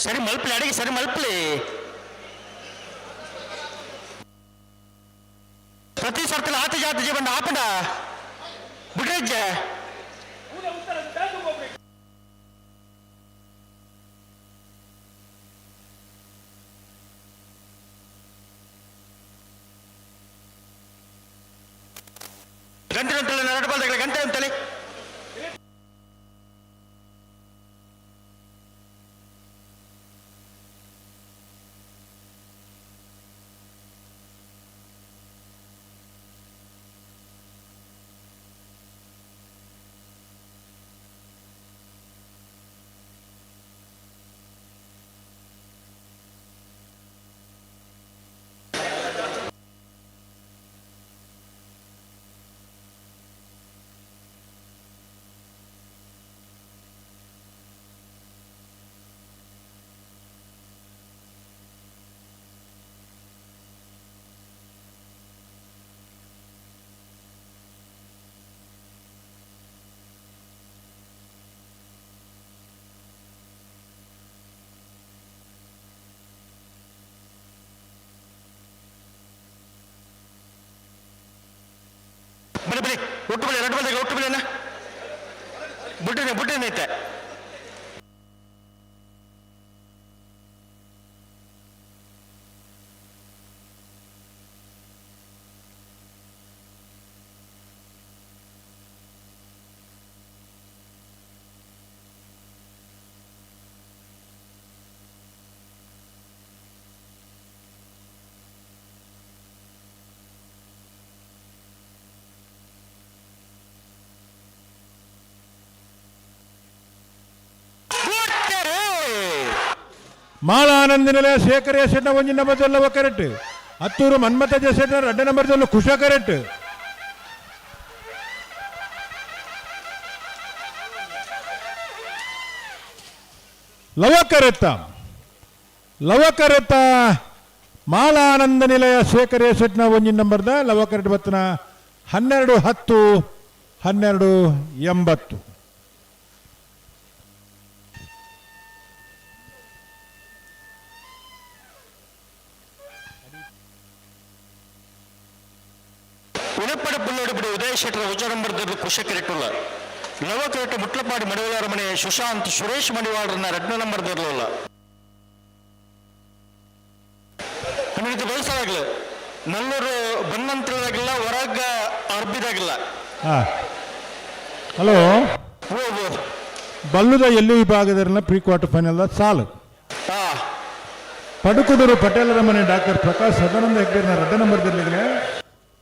ಸರಿ ಮಲ್ಪಲಿ, ಅಡಿಗೆ ಸರಿ ಮಲ್ಪಲಿ. ಪ್ರತಿ ಸರ್ತಿ ಆತ ಜಾತಿ ಜೀವನ ಆಪಡ ಬಿಡ್ರಜ್ಜೆ. ಗಂಟೆ ಗಂಟೆ ಎರಡು ಬಾಲ್ದಗಳ ಗಂಟೆ ಅಂತಲೇ. ಬನ್ನಿ ಬನ್ನಿ, ಒಟ್ಟು ಬಳಿ ಎರಡು ಬಳಿ ಒಟ್ಟು ಬಳಿನ ಬುಡ್ಡಿನ ಬುಡ್ಡಿನ ಐತೆ. ಮಾಳ ಆನಂದ ನಿಲಯ ಶೇಖರ ಶೆಟ್ನ ಒಂಜಿ ನಂಬರ್ ದೊಲ್ಲ ಕರೆಕ್ಟ್. ಹತ್ತೂರು ಮನ್ಮಥ ಶೆಟ್ನ ರಡ್ಡ ನಂಬರ್ ದೊಲ್ಲ ಕುಶ ಕರೆಕ್ಟ್. ಲವಕರೆತ್ತ ಲವಕರೆತ್ತ ಮಾಳ ಆನಂದ ನಿಲಯ ಶೇಖರ ಶೆಟ್ನ ಒಂಜಿ ನಂಬರ್ದ ಲವಕರೆಟ್ ಬತ್ತನ 12 10 12 80. ಉಣಪಡ ಪುಲ್ಲೋಡು ಬಿಡು ಉದಯ ಶೆಟ್ಟರ ಉಜ ನಂಬರ್ ದೊಡ್ಡ ಕುಶ ಕೆರೆಟುಲ್ಲ. ಲವ ಕೆರೆಟು ಮುಟ್ಲಪಾಡಿ ಮಡಿವಾಳರ ಮನೆ ಸುಶಾಂತ್ ಸುರೇಶ್ ಮಡಿವಾಳರನ್ನ ರಡ್ನ ನಂಬರ್ ದೊಡ್ಡಲ್ಲ. ಇದು ಬಯಸಾಗಲಿ ನಲ್ಲೂರು ಬನ್ನಂತರದಾಗಿಲ್ಲ, ಹೊರಗ ಅರ್ಬಿದಾಗಿಲ್ಲ. ಹಲೋ, ಬಲ್ಲುದ ಎಲ್ಲಿ ವಿಭಾಗದ ಪ್ರೀ ಕ್ವಾರ್ಟರ್ ಫೈನಲ್ ಸಾಲು. ಪಡುಕುದೂರು ಪಟೇಲರ ಮನೆ ಡಾಕ್ಟರ್ ಪ್ರಕಾಶ್ ಸದಾನಂದ ಹೆಗ್ಡೇರ್ನ ರಡ್ಡ ನಂಬರ್ ದಿರ್ಲಿಗೆ.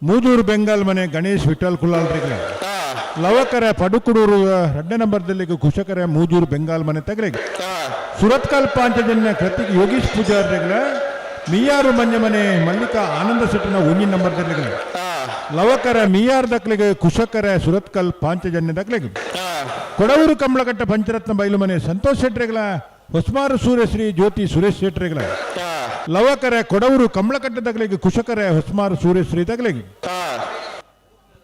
ಮೂದೂರು ಬೆಂಗಾಲ್ ಮನೆ ಗಣೇಶ್ ವಿಠಲ್ ಕುಲಾಲ್ರಿಗ್ಲೆ. ಲವಕರ ಪಡುಕುಡೂರು ರಡ್ಡ ನಂಬರ್ದಲ್ಲಿ ಕುಶಕರ ಮೂಜೂರು ಬೆಂಗಾಲ್ ಮನೆ ತಗಲಿಗೆ. ಸುರತ್ಕಲ್ ಪಾಂಚಜನ್ಯ ಕೃತಿಕ್ ಯೋಗೀಶ್ ಪೂಜಾರ್ರಿಗ್ಲೆ. ಮಿಯಾರು ಮಂಜ ಮನೆ ಮಲ್ಲಿಕಾ ಆನಂದ ಶೆಟ್ಟಿನ ಒಂಜಿನ ನಂಬರ್ ದರ್ಲಿಗ್ಲೆ. ಲವಕರ ಮಿಯಾರ್ ದಕ್ಲಿಗೆ ಕುಶಕರ ಸುರತ್ಕಲ್ ಪಾಂಚಜನ್ಯ ದಕ್ಲಿಗೆ. ಕೊಡವೂರು ಕಮಲಕಟ್ಟ ಪಂಚರತ್ನ ಬೈಲು ಮನೆ ಸಂತೋಷ್ ಶೆಟ್ರಿಗಳ ಹೊಸ್ಮಾರು ಸೂರ್ಯಶ್ರೀ ಜ್ಯೋತಿ ಸುರೇಶ್ ಶೆಟ್ರಿಗಳ. ಲವಕರ ಕೊಡವೂರು ಕಮಲಕಟ್ಟ ದಗಲಿಗೆ ಕುಶಕರ ಹೊಸ್ಮಾರು ಸೂರ್ಯಶ್ರೀ ದಗಲಿಗೆ.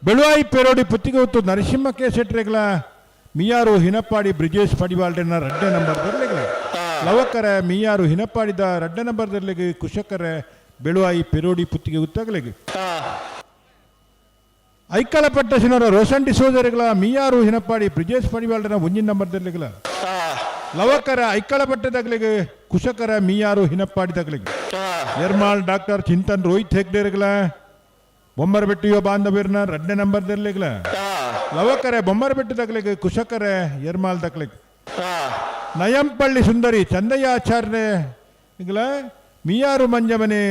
ಬೆಳುವಾಯಿ ಪೆರೋಡಿ ಪುತ್ತಿಗೆ ಹೊತ್ತು ನರಸಿಂಹ ಕೆ ಶೆಟ್ರಿಗಳ ಮಿಯಾರು ಹಿನಪ್ಪಾಡಿ ಬ್ರಿಜೇಶ್ ಪಡಿವಾಲ್ಡೆನ ರಡ್ಡೆ ನಂಬರ್ ದರ್ಲಿಗಳ. ಲವಕರ ಮಿಯಾರು ಹಿನಪ್ಪಾಡಿದ ರಡ್ಡೆ ನಂಬರ್ ದರ್ಲಿಗೆ ಕುಶಕರ ಬೆಳುವಾಯಿ ಪೆರೋಡಿ ಪುತ್ತಿಗೆ ಉತ್ತಗಲಿಗೆ. ಐಕಳಪಟ್ಟ ಸಿನೋರ ರೋಷನ್ ಡಿಸೋದರಿಗಳ ಮಿಯಾರು ಹಿನಪ್ಪಾಡಿ ಬ್ರಿಜೇಶ್ ಪಡಿವಾಲ್ಡೆನ ಒಂಜಿನ ನಂಬರ್ ದರ್ಲಿಗಳ. ಲವಕರ ಐಕಳಪಟ್ಟ ದಗಲಿಗೆ ಕುಶಕರ ಮಿಯಾರು ಹಿನಪ್ಪಾಡಿ ದಗಲಿಗೆ. ಎರ್ಮಾಳ್ ಡಾಕ್ಟರ್ ಚಿಂತನ್ ರೋಹಿತ್ ಹೆಗ್ಡೇರ್ಗಳ ಬೊಮ್ಮರಬೆಟ್ಟಿಯೋ ಬಾಂಧವ್ಯರ್ನ ರಡ್ಡೆ ನಂಬರ್ ದರ್ಲಿಗಳ. ಲವಕರೆ ಬೊಮ್ಮರಬೆಟ್ಟು ದಗಲಿಗೆ ಕುಶಕರೆ ಎರ್ಮಾಲ್ ದಗಲಿಗೆ. ನಯಂಪಳ್ಳಿ ಸುಂದರಿ ಚಂದಯ್ಯ ಆಚಾರ್ಯ ಇಗಳ ಮಿಯಾರು ಮಂಜಮನೆ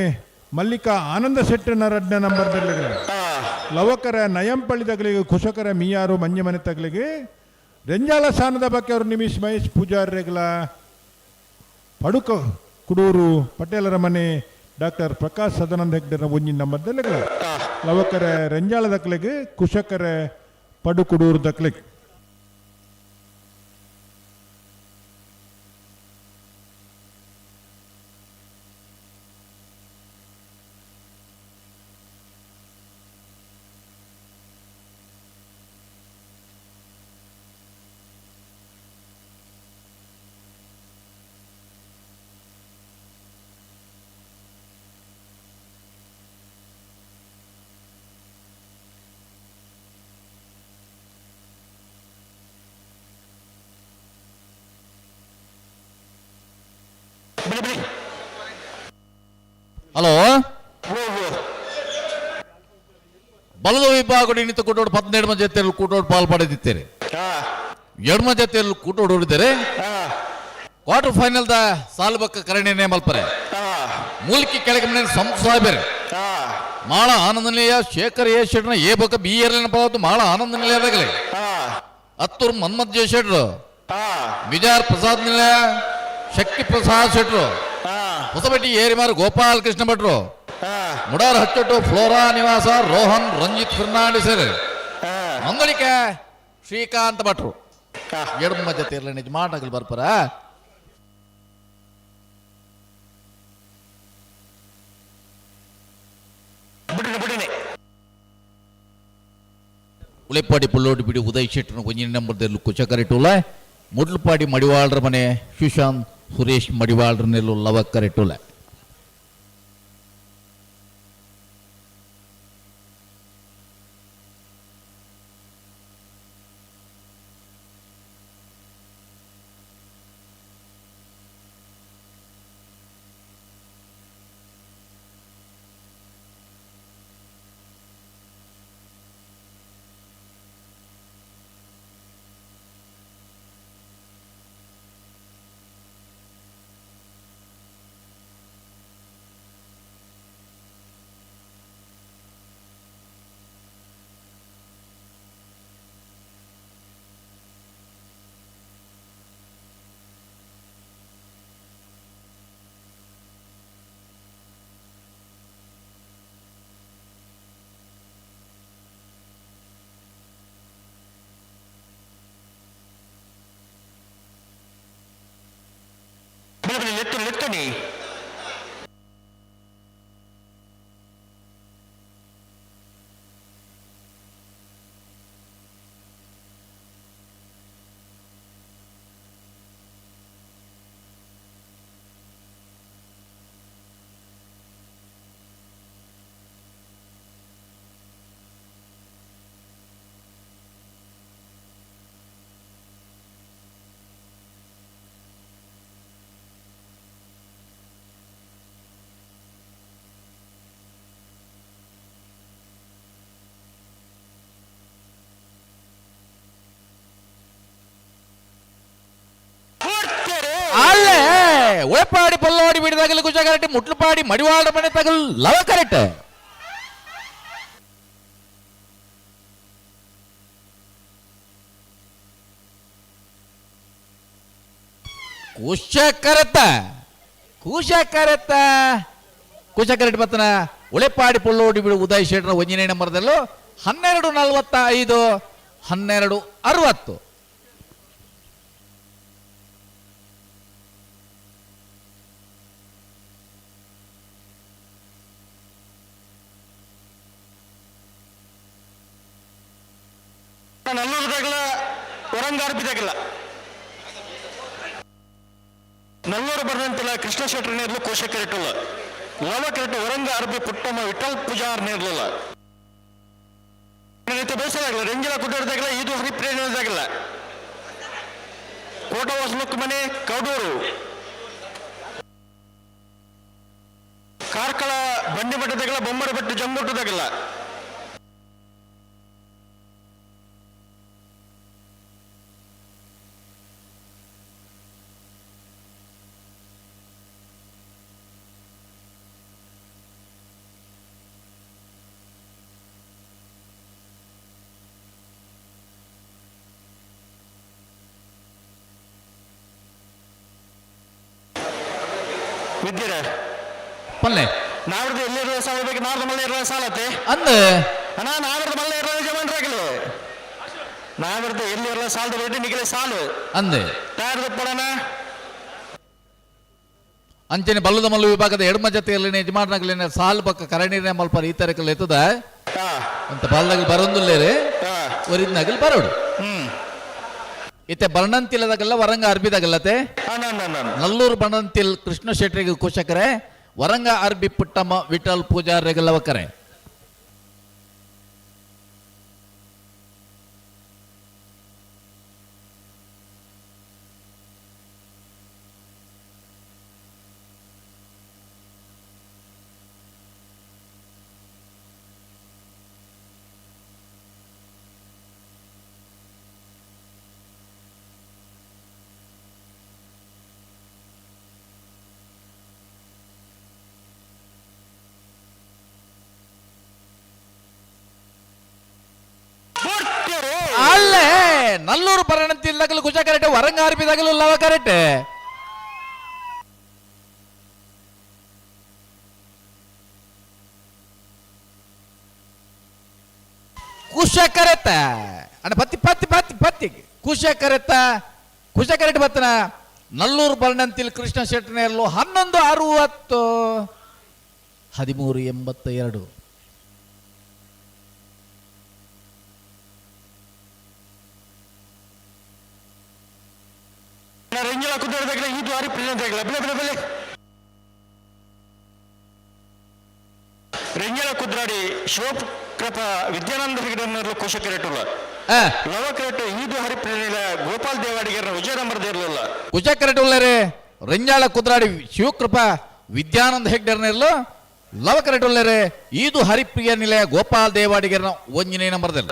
ಮಲ್ಲಿಕಾ ಆನಂದ ಶೆಟ್ಟನ ರಡ್ಡೆ ನಂಬರ್ ದರ್ಲಿಗಳ. ಲವಕರ ನಯಂಪಳ್ಳಿ ದಗಲಿಗೆ ಕುಶಕರ ಮಿಯಾರು ಮಂಜಮನೆ ತಗಲಿಗೆ. ರೆಂಜಾಲ ಸ್ಥಾನದ ಬಗ್ಗೆ ಅವರು ನಿಮಿಷ್ ಮಹೇಶ್ ಪೂಜಾರ್ರೆಗಳ ಪಡುಕ ಕುಡೂರು ಪಟೇಲರ ಮನೆ ಡಾಕ್ಟರ್ ಪ್ರಕಾಶ್ ಸದಾನಂದ ಹೆಗ್ಡೆರ ಒಂಜಿನ ನಂಬರ್ ದರ್ಲಿಗಳ. ಲವಕರ ರೆಂಜಾಳ ದಕ್ಲೆಗೆ ಕುಶಕರ ಪಡುಕುಡೂರು ದಕ್ಲೆಗೆ. ಬಿಡಿ ಬಿಡಿ. ಹಲೋ, ಬಲದ ವಿಭಾಗ ನಿಂತು ಕೂಟೋಡು 12 ಮಂದಿ ಜೊತೆಯಲ್ಲಿ ಕೂಟೋಡು ಪಾಲ್ ಪಡೆದಿದ್ದೇನೆ. 2 ಮಂದಿ ಜೊತೆಯಲ್ಲಿ ಕೂಟೋಡು ಹೊಡಿದ್ದಾರೆ. ಕ್ವಾರ್ಟರ್ ಫೈನಲ್ the ಸಾಲ್ಬಕ್ಕ ಕರಣಿನೇ ಮಲ್ಪರೆ. ಮೂಲಿಕೆ ಕೆಳಗೆ ಮನೆ ಸಂಸಾಬೆರೆ. ಮಾಳ ಆನಂದ ನಿಲಯ ಶೇಖರ್ ಎ ಶೆಟ್ನ ಎ ಬೊಕ್ಕ ಬಿ ಎರ್ಲಿನ ಪದಾರ್ಥ ಮಾಳ ಆನಂದ ನಿಲಯದಾಗಲೇ. ಹತ್ತೂರು ಮನ್ಮಥ್ ಜೆ ಶೆಟ್ರು, ಬಿಜಾರ್ ಪ್ರಸಾದ್ ನಿಲಯ ಶಕ್ತಿ ಪ್ರಸಾದ್ ಶೆಟ್ರು, ಹೊಸಬೆಟ್ಟಿ ಏರಿಮಾರು ಗೋಪಾಲ್ ಕೃಷ್ಣ ಭಟ್ರು, ಮುಡಾರ್ ಹಚ್ಚೊಟ್ಟು ಫ್ಲೋರಾ ನಿವಾಸ ರೋಹನ್ ರಂಜಿತ್ ಫರ್ನಾಂಡಿಸರ್, ಮಂಗಳಿಕೆ ಶ್ರೀಕಾಂತ್ ಭಟ್ರು. ಎಡಮ ಜೊತೆ ಇರಲಿ ನಿಜ ಮಾಟಗಳು ಬರ್ಪರ. ಉಳೆಪಾಡಿ ಪುಳ್ಳೋಡಿ ಬಿಡಿ ಉದಯ್ ಶೆಟ್ಟನ ಒಂಜಿನ ನಂಬರ್ದಲ್ಲಿ ಕುಚಕರಿಟುಲ. ಮುಡ್ಲಪಾಡಿ ಮಡಿವಾಳ್ರ ಮನೆ ಸುಶಾಂತ್ ಸುರೇಶ್ ಮಡಿವಾಳ್ರ ನೆಲ್ಲು ಲವಕ್ಕರಿಟುಲ. ಲೆತ್ತನಿ. ಅಲ್ಲೇ ಉಳೆಪಾಡಿ ಪಲ್ಲೋಡಿ ಬಿಡಿದಾಗಲಿ ಕುಶಕರೆಟ್ಟಿ ಮುಟ್ಲುಪಾಡಿ ಮಡಿವಾಳ ಮನೆ ತಗಲ್ ಲವ ಕರೆಕ್ಟ್. ಕುಶ ಕರೆತ್ತ ಕುಶ ಕರೆತ್ತ ಕುಶ ಕರೆಕ್ಟ್ ಬತ್ತನ ಉಳೆಪಾಡಿ ಪೊಳ್ಳೋಡಿ ಬಿಡು ಉದಯ್ ಶೆಟ್ರ ಒಂಜನೇ ನಂಬರ್ದಲ್ಲೂ 12:45 12:60. ನಲ್ಲೂರದಾಗಲ ಹೊರಂಗಾರ್ಬಿದಾಗಿಲ್ಲ ನಲ್ಲೂರು ಬರದಂತಿಲ್ಲ ಕೃಷ್ಣ ಶೆಟ್ಟರ್ ನೇರ್ಲು ಕೋಶ ಕೆರೆಟುಲ್ಲ ಲವ ಕೆರೆಟು ಹೊರಂಗ ಅರ್ಬಿ ಪುಟ್ಟಮ್ಮ ವಿಠಲ್ ಪೂಜಾರ್ ನೇರ್ಲಿಲ್ಲ ಬೇಸರಾಗಲ್ಲ ರಂಗಿಲ ಕುಟುಂಬದಾಗಲ್ಲ ಇದು ಹರಿಪ್ರೇರಣದಾಗಲ್ಲ ಕೋಟ ಹೊಸಲುಕ್ ಮನೆ ಕೌಡೂರು ಕಾರ್ಕಳ ಬಂಡಿ ಮಠದಾಗಲ್ಲ ಬೊಮ್ಮರ ಬೆಟ್ಟು ಜಂಬೂಟದಾಗಲ್ಲ. ವಿದ್ಯರ ಪಲ್ಲೆ ನಾವ್ರದ್ದು ಎಲ್ಲಿರುವ ಸಾಲ ಬೇಕು ನಾವ್ರದ್ದು ಮಲ್ಲೆ ಇರುವ ಸಾಲತ್ತೆ ಅಂದ ಅಣ್ಣ ನಾವ್ರದ್ದು ಮಲ್ಲೆ ಇರುವ ಜಮಾನ್ರಾಗಲಿ ನಾವ್ರದ್ದು ಎಲ್ಲಿರುವ ಸಾಲದ ರೇಟ್ ನಿಗಲೆ ಸಾಲು ಅಂದೆ ತಯಾರದ ಪಡಣ. ಅಂಚನೆ ಬಲ್ಲದ ಮಲ್ಲು ವಿಭಾಗದ ಎಡಮ ಜೊತೆಯಲ್ಲಿ ಯಜಮಾನನಾಗಲಿ ಸಾಲು ಪಕ್ಕ ಕರಣಿನ ಮಲ್ಪ ಈ ತರಕಲ್ಲಿ ಎತ್ತದ ಅಂತ ಬಾಲ್ದಾಗ ಬರೋದಿಲ್ಲ ಒರಿದ್ನಾಗಲಿ ಬರೋಡು. ಇತ್ತೆ ಬರ್ಣಂತಿಲ್ಲದಾಗಲ್ಲ ವರಂಗ ಅರ್ಬಿದಾಗಲ್ಲತೆ ನಲ್ಲೂರು ಬಣ್ಣಂತಿಲ್ ಕೃಷ್ಣ ಶೆಟ್ಟರಿಗೆ ಕುಶಕರೆ ವರಂಗ ಅರ್ಬಿ ಪುಟ್ಟಮ್ಮ ವಿಠಲ್ ಪೂಜಾರಿಗೆಲ್ಲವಕರೆ. ನಲ್ಲೂರು ಪರಣಂತಿಲ್ಲಗಲು ಕುಶ ಕರೆಟೆ ವರಂಗಾರ್ಪಿದಾಗಲು ಲವ ಕರೆಟೆ. ಕುಶ ಕರೆತ ಅಣ್ಣ ಪತ್ತಿ ಪತ್ತಿ ಪತ್ತಿ ಪತ್ತಿ ಕುಶ ಕರೆತ ಕುಶ ಕರೆಟ್ ಬತ್ತನ ನಲ್ಲೂರು ಬರ್ಣಂತಿಲ್ ಕೃಷ್ಣ ಶೆಟ್ಟನೆಯಲ್ಲೂ 11:60 13:82. ರೆಂಜಲ ಕುದುರೆದಾಗಲ ಈ ದ್ವಾರಿ ಪ್ರಿಯದಾಗಲ ಬೆಲೆ ಬೆಲೆ ಬೆಲೆ ರೆಂಜಲ ಕುದ್ರಾಡಿ ಶಿವಕೃಪ ವಿದ್ಯಾನಂದ ಹೆಗಡೆ ಕುಶ ಕೆರೆಟುಲ್ಲ ಲವ ಕೆರೆಟು ಈದು ಹರಿಪ್ರಿಯ ಗೋಪಾಲ್ ದೇವಾಡಿಗರ ವಿಜಯ ನಂಬರ್ ಇರಲಿಲ್ಲ. ಕುಶ ಕೆರೆಟುಲ್ಲರೇ ರೆಂಜಾಳ ಕುದ್ರಾಡಿ ಶಿವಕೃಪಾ ವಿದ್ಯಾನಂದ ಹೆಗ್ಡೆರ್ನೆರ್ಲು ಲವ ಕೆರೆಟುಲ್ಲರೇ ಈದು ಹರಿಪ್ರಿಯ ನಿಲಯ ಗೋಪಾಲ್ ದೇವಾಡಿಗರನ ಒಂಜನೇ ನಂಬರ್ದಲ್ಲ.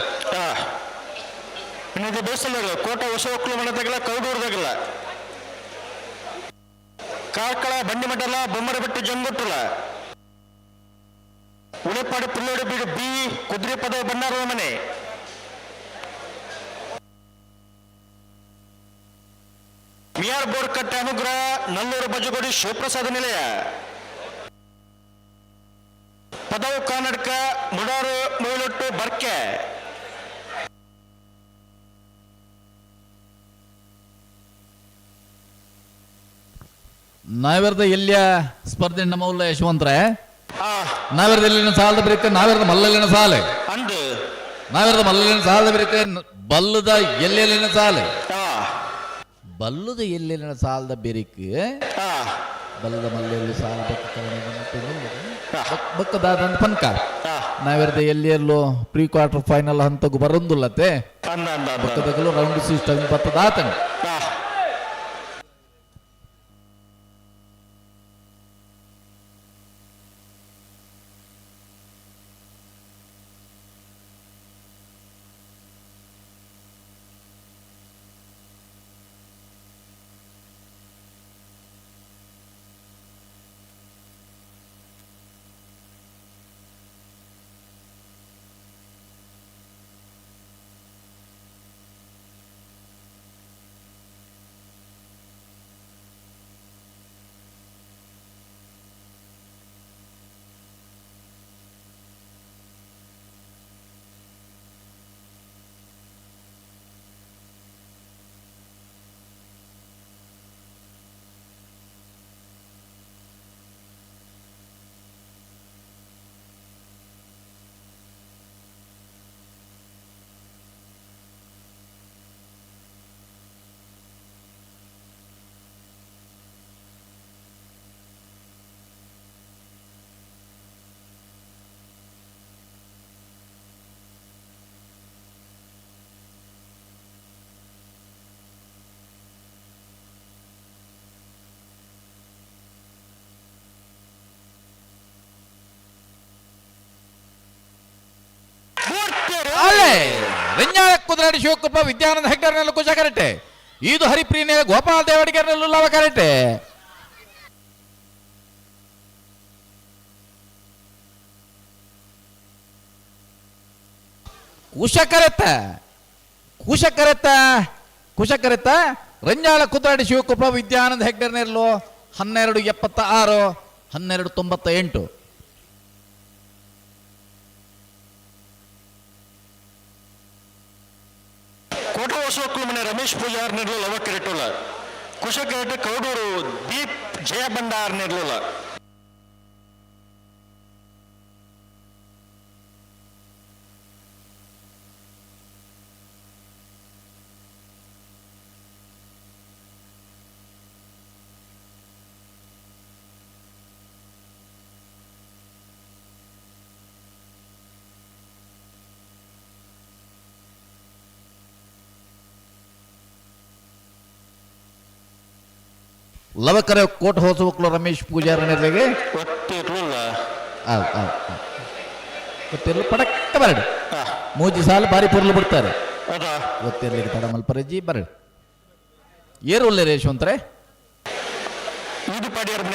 ಇನ್ನೊಂದು ದೇವಸ್ಥಾನಗಳು ಕೋಟ ಹೊಸವಕ್ಕಲು ಮಠದಾಗಲ ಕೌಡೂರ್ದಾಗಲ ಕಾರ್ಕಳ ಬಂಡಿಮಠಲ ಬೊಮ್ಮರಬೆಟ್ಟು ಜಂಗುಟ್ಟುಲ ಉಳೆಪಾಡು ಪುಲ್ಲೋಡು ಬೀಡು ಬಿ ಕುದುರೆಪದ ಬಣ್ಣಾರುವ ಮನೆ ಮಿಯಾರ್ ಬೋರ್ಕಟ್ಟೆ ಅನುಗ್ರಹ ನಲ್ಲೂರು ಬಜಗೋಡಿ ಶಿವಪ್ರಸಾದ ನಿಲಯ ಪದವು ಕರ್ನಾಟಕ ಮುಡಾರು ಮುಯಿಲೊಟ್ಟು ಬರ್ಕೆ. ನಾವೆರ್ದ ಎಲ್ಲಿಯ ಸ್ಪರ್ಧೆ ನಮ್ಮ ಉಲ್ಲ ಯಶವಂತ್ರೆ, ನಾವೆರ್ದ ಎಲ್ಲಿನ ಸಾಲದ ಬ್ರೇಕ್, ನಾವೆರ್ದ ಮಲ್ಲಲ್ಲಿನ ಸಾಲೆ ಅಂದು ನಾವೆರ್ದ ಮಲ್ಲಲ್ಲಿನ ಸಾಲದ ಬ್ರೇಕ್, ಬಲ್ಲದ ಎಲ್ಲೆಲ್ಲಿನ ಸಾಲೆ, ಬಲ್ಲದ ಎಲ್ಲೆಲ್ಲಿನ ಸಾಲದ ಬೆರಿಕ್, ಬಲ್ಲದ ಮಲ್ಲೆಲ್ಲಿ ಸಾಲ ಬಕ್ಕ ಬಕ್ಕದಾದ ಪನ್ಕ ನಾವೆರ್ದ ಎಲ್ಲೆಲ್ಲೋ ಪ್ರೀ ಕ್ವಾರ್ಟರ್ ಫೈನಲ್ ಹಂತಗೂ ಬರಂದುಲ್ಲತೆ ಬಕ್ಕದಗಲು ರೌಂಡ್ ಸಿಸ್ಟಮ್ ಬತ್ತದಾತನ. ಅಲ್ಲೇ ರೆಂಜಾಳ ಕುದುರಾಡಿ ಶಿವಕೃಪ ವಿದ್ಯಾನಂದ ಹೆಗ್ಗರ್ನಲ್ಲೂ ಕುಶ ಕರೆಟೆ, ಇದು ಹರಿಪ್ರಿಯನೇ ಗೋಪಾಲ ದೇವಡಿಗರ್ನಲ್ಲೂ ಲವ ಕರೆಟೆ. ಕುಶ ಕರೆತ ಕುಶ ಕರೆತ ಕುಶ ಕರೆತ ರಂಜಾಳ ಕುದುರಾಡಿ ಶಿವಕೃಪ ವಿದ್ಯಾನಂದ ಹೆಗ್ಗರ್ನೆಲ್ಲೂ 12:76 12:98. ಕೋಟ ಹೊಸವಕ್ಕಲು ಮನೆ ರಮೇಶ್ ಪೂಜಾರ್ ನಿರ್ಲು ಲವ ಕೆರೆಟುಲ್ಲ ಕುಶ ಕೆರೆಟೆ ಕೌಡೂರು ದೀಪ್ ಜಯ ಭಂಡಾರ್ ನಿರ್ಲುಲ್ಲ. ಲವಕರ ಕೋಟ ಹೊಸವಕ್ಕಲು ರಮೇಶ್ ಪೂಜಾರನಿಗೆ ಗೊತ್ತಿರ್ಲಿಲ್ಲ. ಗೊತ್ತಿರಲು ಪಡಕ್ಕ ಬರಡು ಮೂಜಿ ಸಾಲು ಬಾರಿ ಪೊರ್ಲು ಬಿಡ್ತಾರೆ. ಗೊತ್ತಿರಲಿಕ್ಕೆ ತಡ ಮಲ್ಪರಜ್ಜಿ ಬರಡು ಏರು ಒಳ್ಳೆ ಯಶವಂತ್ರೆ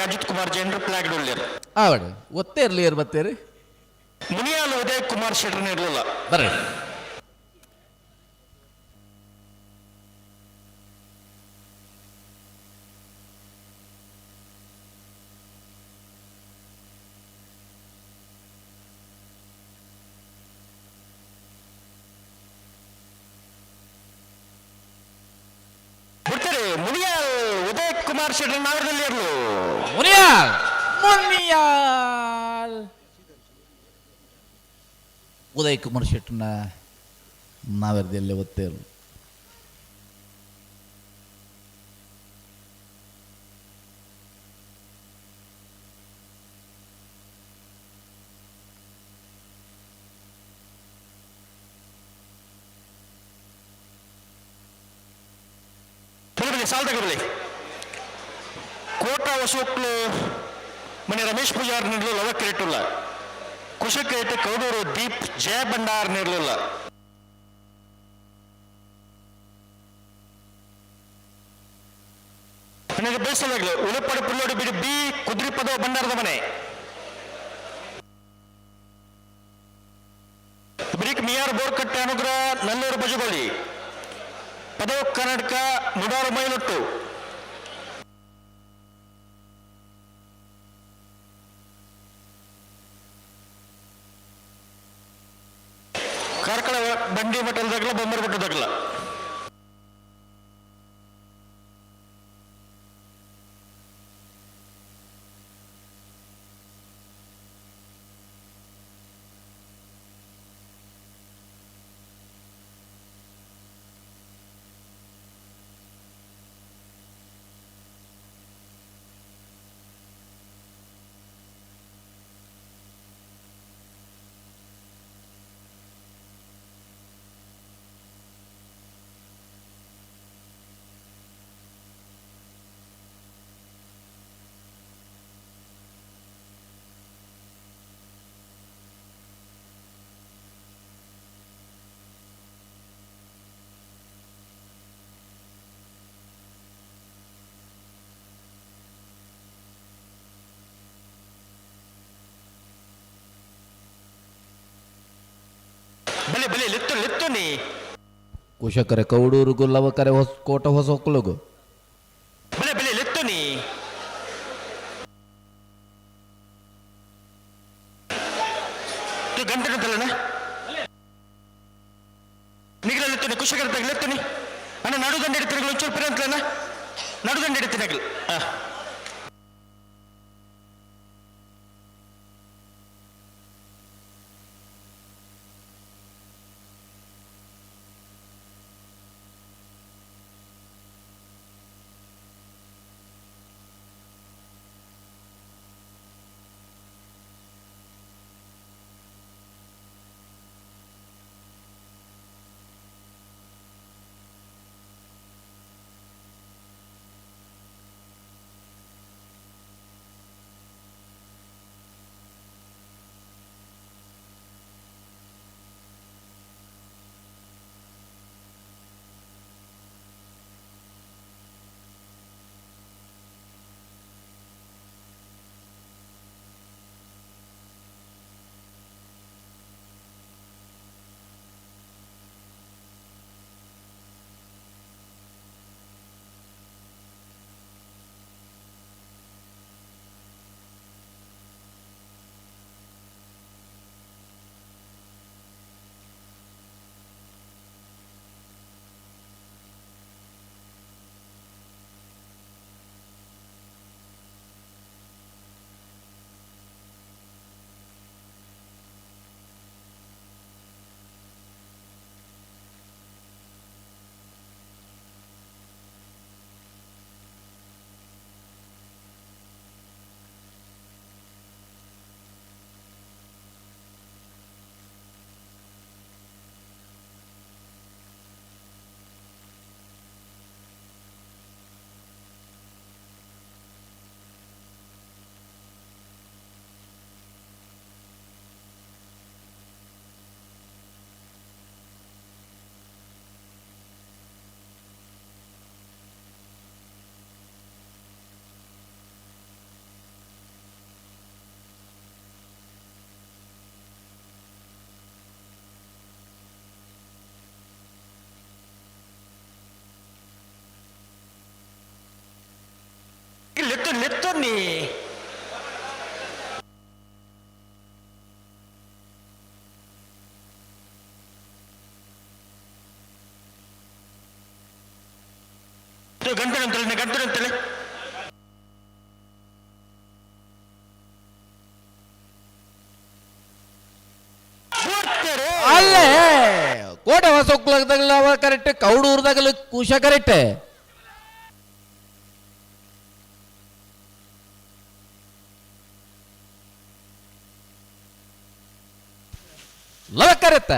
ಅಜಿತ್ ಕುಮಾರ್ ಜೈನ್ರು ಪ್ಲಾಗ್ ಉಳ್ಳೇರು. ಆವಡು ಒತ್ತೇ ಇರಲಿ ಏರು ಬತ್ತೇರಿ ಮುನಿಯಾಲು ಉದಯ್ ಕುಮಾರ್ ಶೆಟ್ಟರ್ನ ಇರಲಿಲ್ಲ. ಬರಡು. ಮುನಿಯಾಲ್ ಉದಯ್ ಕುಮಾರ್ ಶೆಟ್ಟಿ ನಾವರದಲ್ಲಿ ಇರಲು. ಮುನಿಯಾಲ್ ಮುನಿಯಾಲ್ ಉದಯ್ ಕುಮಾರ್ ಶೆಟ್ಟನ ನಾವೆರದಲ್ಲಿ ಒತ್ತೇರು. ಸಾಲ್ ತಗೊಳ್ಳಿ. ಕೋಟ ವಸೂಕ್ಲು ಮನೆ ರಮೇಶ್ ಪೂಜಾರ್ ನೀಡಲು ಲವ ಕ್ರೇಟುಲ್ಲ. ಕುಶಕೇಟ್ ಕೌಡೂರು ದೀಪ್ ಜಯ ಭಂಡಾರ್ ನೀಡಲಿಲ್ಲ. ನನಗೆ ಬೇಸಲಾಗಲಿ ಉಳುಪಡು ಪುಲ್ಲೋಡಿ ಬಿಡಿ ಬಿ ಕುದ್ರಿಪದ ಭಂಡಾರದ ಮನೆ ಬ್ರಿಕ್ ಮಿಯಾರ್ ಬೋರ್ಕಟ್ಟೆ ಅನುಗ್ರಹ ನಲ್ಲೂರು ಬಜಗೋಳಿ ಪದವು ಕರ್ನಾಟಕ ಮುಡಾರು ಮೈಲೊಟ್ಟು. ಕಾರ್ಕಳ ಬಂಡಿ ಮಠದಗಲ ಬೊಮ್ಮರ ಮಠದಾಗಲ. ಬಲೆ ಬಲೆ ಲೆತ್ತು ಲೆತ್ತು ನೀ. ಕುಶಕರೆ ಕೌಡೂರುಗು ಲವಕರೆ ಹೊಸ ಕೋಟ ಹೊಸ ಹೊಕ್ಕಲುಗು. ಬಲೆ ಬಲೆ ಲೆತ್ತು ನೀ. ಗಂಟೆ ತಲ್ಲಣ ನಿಗಲ ಲೆತ್ತು ಕುಶಕರ ತಗ ಲೆತ್ತು ನೀ. ಅಣ್ಣ ನಡುದಂಡೆ ಹಿಡಿತೀರ ಒಂಚೂರು ಪಿರ ಅಂತಲಣ್ಣ ನಡುದಂಡೆ ಹಿಡಿತೀನಿ ಅಗಲ್. ಲೆತ್ತು ಲೆತ್ತು ನೀ. ಗಂಟೆ ಅಂತೇಳಿ ಗಂಟೆ ಅಂತೇಳಿ. ಅಲ್ಲೇ ಕೋಟೆ ಹೊಸ ಕರೆಕ್ಟ್, ಕೌಡೂರ್ದಾಗಲು ಕುಶ ಕರೆಕ್ಟ್. ಲವಕರೆತ್ತ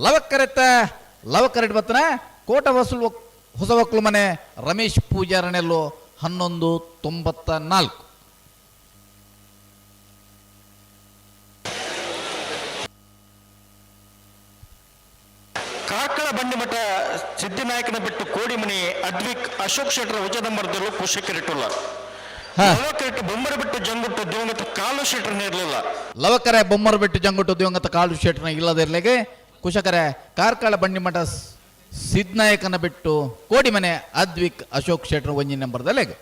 ಲವಕರೆತ್ತ ಲವಕರೆಟ್ ಬತ್ತನ ಕೋಟ ಹೊಸಲು ಹೊಸ ಒಕ್ಕಲು ಮನೆ ರಮೇಶ್ ಪೂಜಾರನೆಲ್ಲೋ 11.94. ಕಾರ್ಕಳ ಬಂಡಿಮಠ ಸಿದ್ದಿನಾಯಕನ ಬಿಟ್ಟು ಕೋಡಿಮನಿ ಅದ್ವಿಕ್ ಅಶೋಕ್ ಶೆಟ್ಟರ ಉಜದಂಬರದಲ್ಲೂ ಕುಶಕರಿಟ್ಟುಲ್ಲ. ಲವಕರೆಟ್ಟು ಬೊಮ್ಮರ ಬಿಟ್ಟು ಜಂಗುಟ್ಟು ದಿವಂಗತ ಕಾಲು ಶೆಟ್ಟರ್ ಇರಲಿಲ್ಲ. ಲವಕರೆ ಬೊಮ್ಮರ ಬಿಟ್ಟು ಜಂಗುಟ್ಟು ದಿವಂಗತ ಕಾಲು ಶೆಟ್ಟರ್ನ ಇಲ್ಲದಿರ್ಲಿಗೆ ಕುಶಕರೆ ಕಾರ್ಕಳ ಬಂಡಿಮಠ ಸಿದ್ನಾಯಕನ ಬಿಟ್ಟು ಕೋಡಿಮನೆ ಅದ್ವಿಕ್ ಅಶೋಕ್ ಶೆಟ್ಟರ್ ಒಂಜಿ ನಂಬರ್ದಲ್ಲೆಗೆ.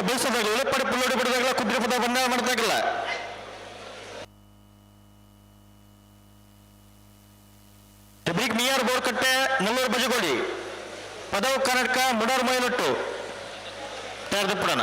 ಬೇಸದಾಗ ಉಳಪಡಿ ಪುಲ್ಲೋಡಿ ಬಿಡದಾಗಲ್ಲ ಕುದುರೆ ಪದ ಬಂದ ಮಾಡ್ದಾಗಲ್ಲ. ಮಿಯಾರ್ ಬೋರ್ಕಟ್ಟೆ ನಲ್ಲೂರು ಬಜಗೋಡಿ ಪದವು ಕರ್ನಾಟಕ ಮುಡಾರ್ ಮೈಲೊಟ್ಟು ತಯಾರಿಪಡೋಣ.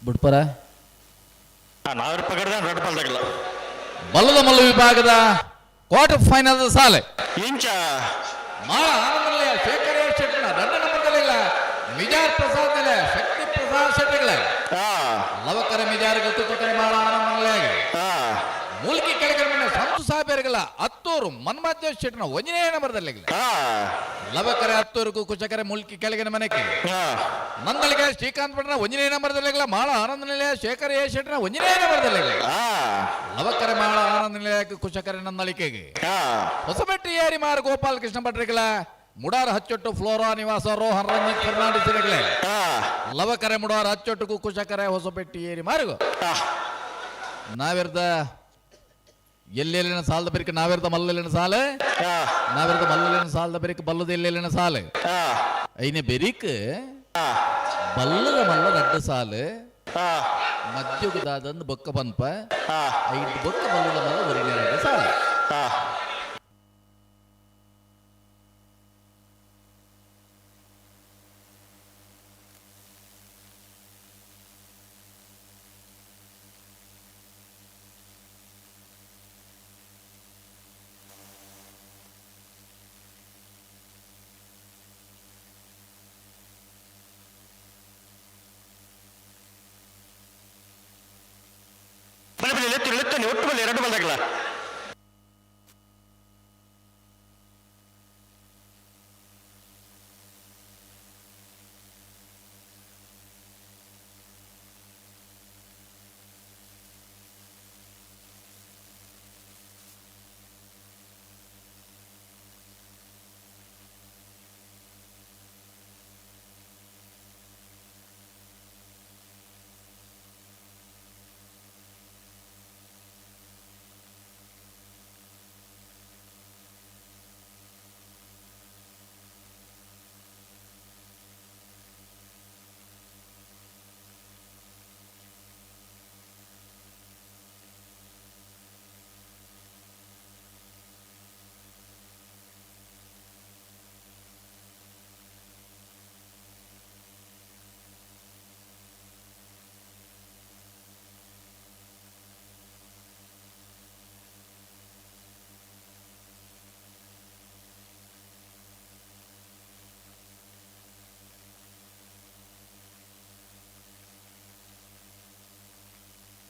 ಬುಡ್ಪರ ನಾವ್ ಬಲ್ಲದ ಮಲ್ಲ ವಿಭಾಗದ ಕ್ವಾರ್ಟರ್ ಫೈನಲ್ ಸಾಲೆ ಇಂಚ ಮಾಳ ಆನಂದನಿಲಯ ಶೇಖರ್ ಶೆಟ್ಟಣ ದಂಡ ನಂಬರ್ದಲ್ಲಿಲ್ಲ ಮಿಜಾರ್ ಪ್ರಸಾದ್ ನಿಲಯ ಶಕ್ತಿ ಪ್ರಸಾದ್ ಶೆಟ್ಟಗಳ ಲವಕರ ಮಿಜಾರ್ ತುಕರೆ ಮಾಳ ಆನಂದನಿಲಯ ಮೂಲ್ಕಿ ಕೆಳಗಡೆ ಮನೆ ಸಂತು ಸಾಹೇಬರಿಗಳ ಹತ್ತೂರು ಮನ್ಮಾಧ್ಯ ಶೆಟ್ಟಣ ಒಂದನೇ ನಂಬರ್ದಲ್ಲಿ ಲವಕರೆ ಹತ್ತೂರುಕು ಕುಚಕರೆ ಮೂಲ್ಕಿ ಕೆಳಗಿನ ಮನೆಗೆ ನಂದಳಿಗೆ ಶ್ರೀಕಾಂತ್ ಭಟ್ನ ಒಂದನೇ ನಂಬರ್ದಲ್ಲಿ ಮಾಳ ಆನಂದ ನಿಲಯ ಶೇಖರ್ ಎ ಶೆಟ್ಟನ ಒಂದನೇ ನಂಬರ್ದಲ್ಲಿ ಲವಕರೆ ಮಾಳ ಆನಂದ ನಿಲಯಕ್ಕೆ ಕುಶಕರೆ ನಂದಳಿಕೆಗೆ ಹೊಸಬೆಟ್ಟಿ ಏರಿ ಮಾರು ಗೋಪಾಲ ಕೃಷ್ಣ ಭಟ್ರಿಗಳ ಮುಡಾರ ಹಚ್ಚೊಟ್ಟು ಫ್ಲೋರಾ ನಿವಾಸ ರೋಹನ್ ರಂಜಿತ್ ಫರ್ನಾಂಡಿಸ್ ಲವಕರೆ ಮುಡಾರ ಹಚ್ಚೊಟ್ಟುಕು ಕುಶಕರೆ ಹೊಸಬೆಟ್ಟಿ ಏರಿ ಮಾರುಗು. ನಾವಿರ್ದ ಎಲ್ಲೆಲ್ಲಿನ ಸಾಲದ ಬೆರಿಕೆ ನಾವಿರ್ದ ಮಲ್ಲಲ್ಲಿನ ಸಾಲೆ ನಾವಿರ್ದ ಮಲ್ಲಲ್ಲಿನ ಸಾಲದ ಬೆರಿಕೆ ಬಲ್ಲದ ಎಲ್ಲೆಲ್ಲಿನ ಸಾಲೆ ಐನೆ ಬೆರಿಕ್ ಬಲ್ಲದ ಮಲ್ಲ ರಡ್ಡ ಸಾಲು ಮದ್ಯಗುದಾದಂದು ಬೊಕ್ಕ ಬನ್ಪ ಐದು ಬೊಕ್ಕ ಬಲ್ಲದ ಮಲ್ಲ ಒರಿನ ರಡ್ಡ ಸಾಲು. ಬಲೆ ಬಲೆ ಲೆತ್ತು ಲೆತ್ತು ಒಟ್ಟು ಬಲೆ ಎರಡು ಬಲ್ದಾಗಲ್ಲ.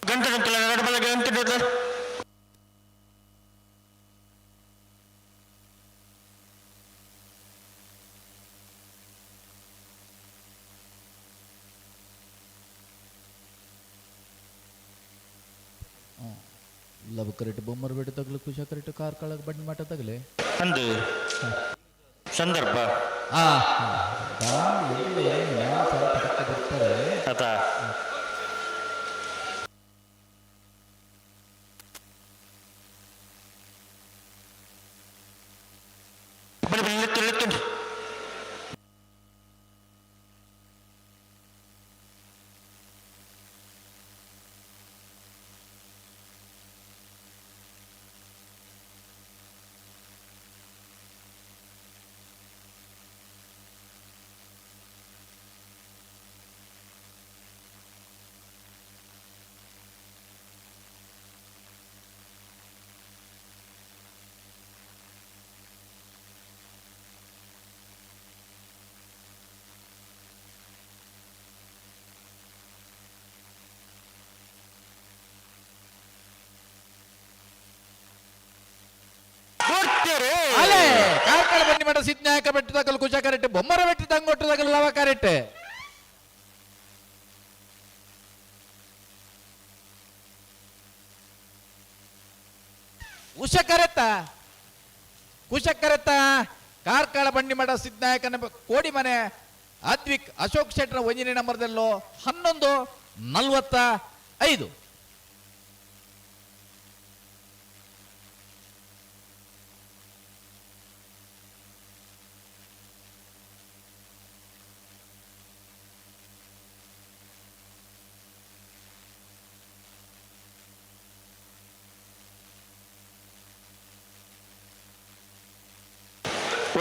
ಗಂಟೆ ಗಂಟೆ ಎರಡು ಬಲಗೆ ಗಂಟೆ. ಲವ್ ಕರೆಟ್ ಬೊಮ್ಮರ್ ಬೆಟ್ಟು ತಗಲು ಕುಶ ಕರೆಟ್ ಕಾರ್ಕಳ ಬಂಡಿ ಮಾಟ ತಗಲೆ ಅಂದು ಸಂದರ್ಭ ಬರ್ತಾರೆ ಆತ ಬನ್ನಿ ಬನ್ನಿ ಲೆತ್ತು ಲೆತ್ತು. ಅಲೆ ಕಾರ್ಕಳ ಬನ್ನಿ ಮಠ ಸಿದ್ನಾಯಕ ಬೆಟ್ಟ ತಗಲು ಕುಶ ಕರೆಟ್ ಬೊಮ್ಮರ ಬೆಟ್ಟ ತಂಗೊಟ್ಟು ತಗಲು ಲವ ಕರೆಟ್. ಉಷ ಕರೆತ್ತ ಕುಶ ಕರೆತ್ತ ಕಾರ್ಕಳ ಬಂಡಿಮಠ ಸಿದ್ನಾಯಕನ ಕೋಡಿ ಮನೆ ಅದ್ವಿಕ್ ಅಶೋಕ್ ಶೆಟ್ಟರ ಒಂದನೇ ನಂಬರ್ದಲ್ಲೋ 11:45.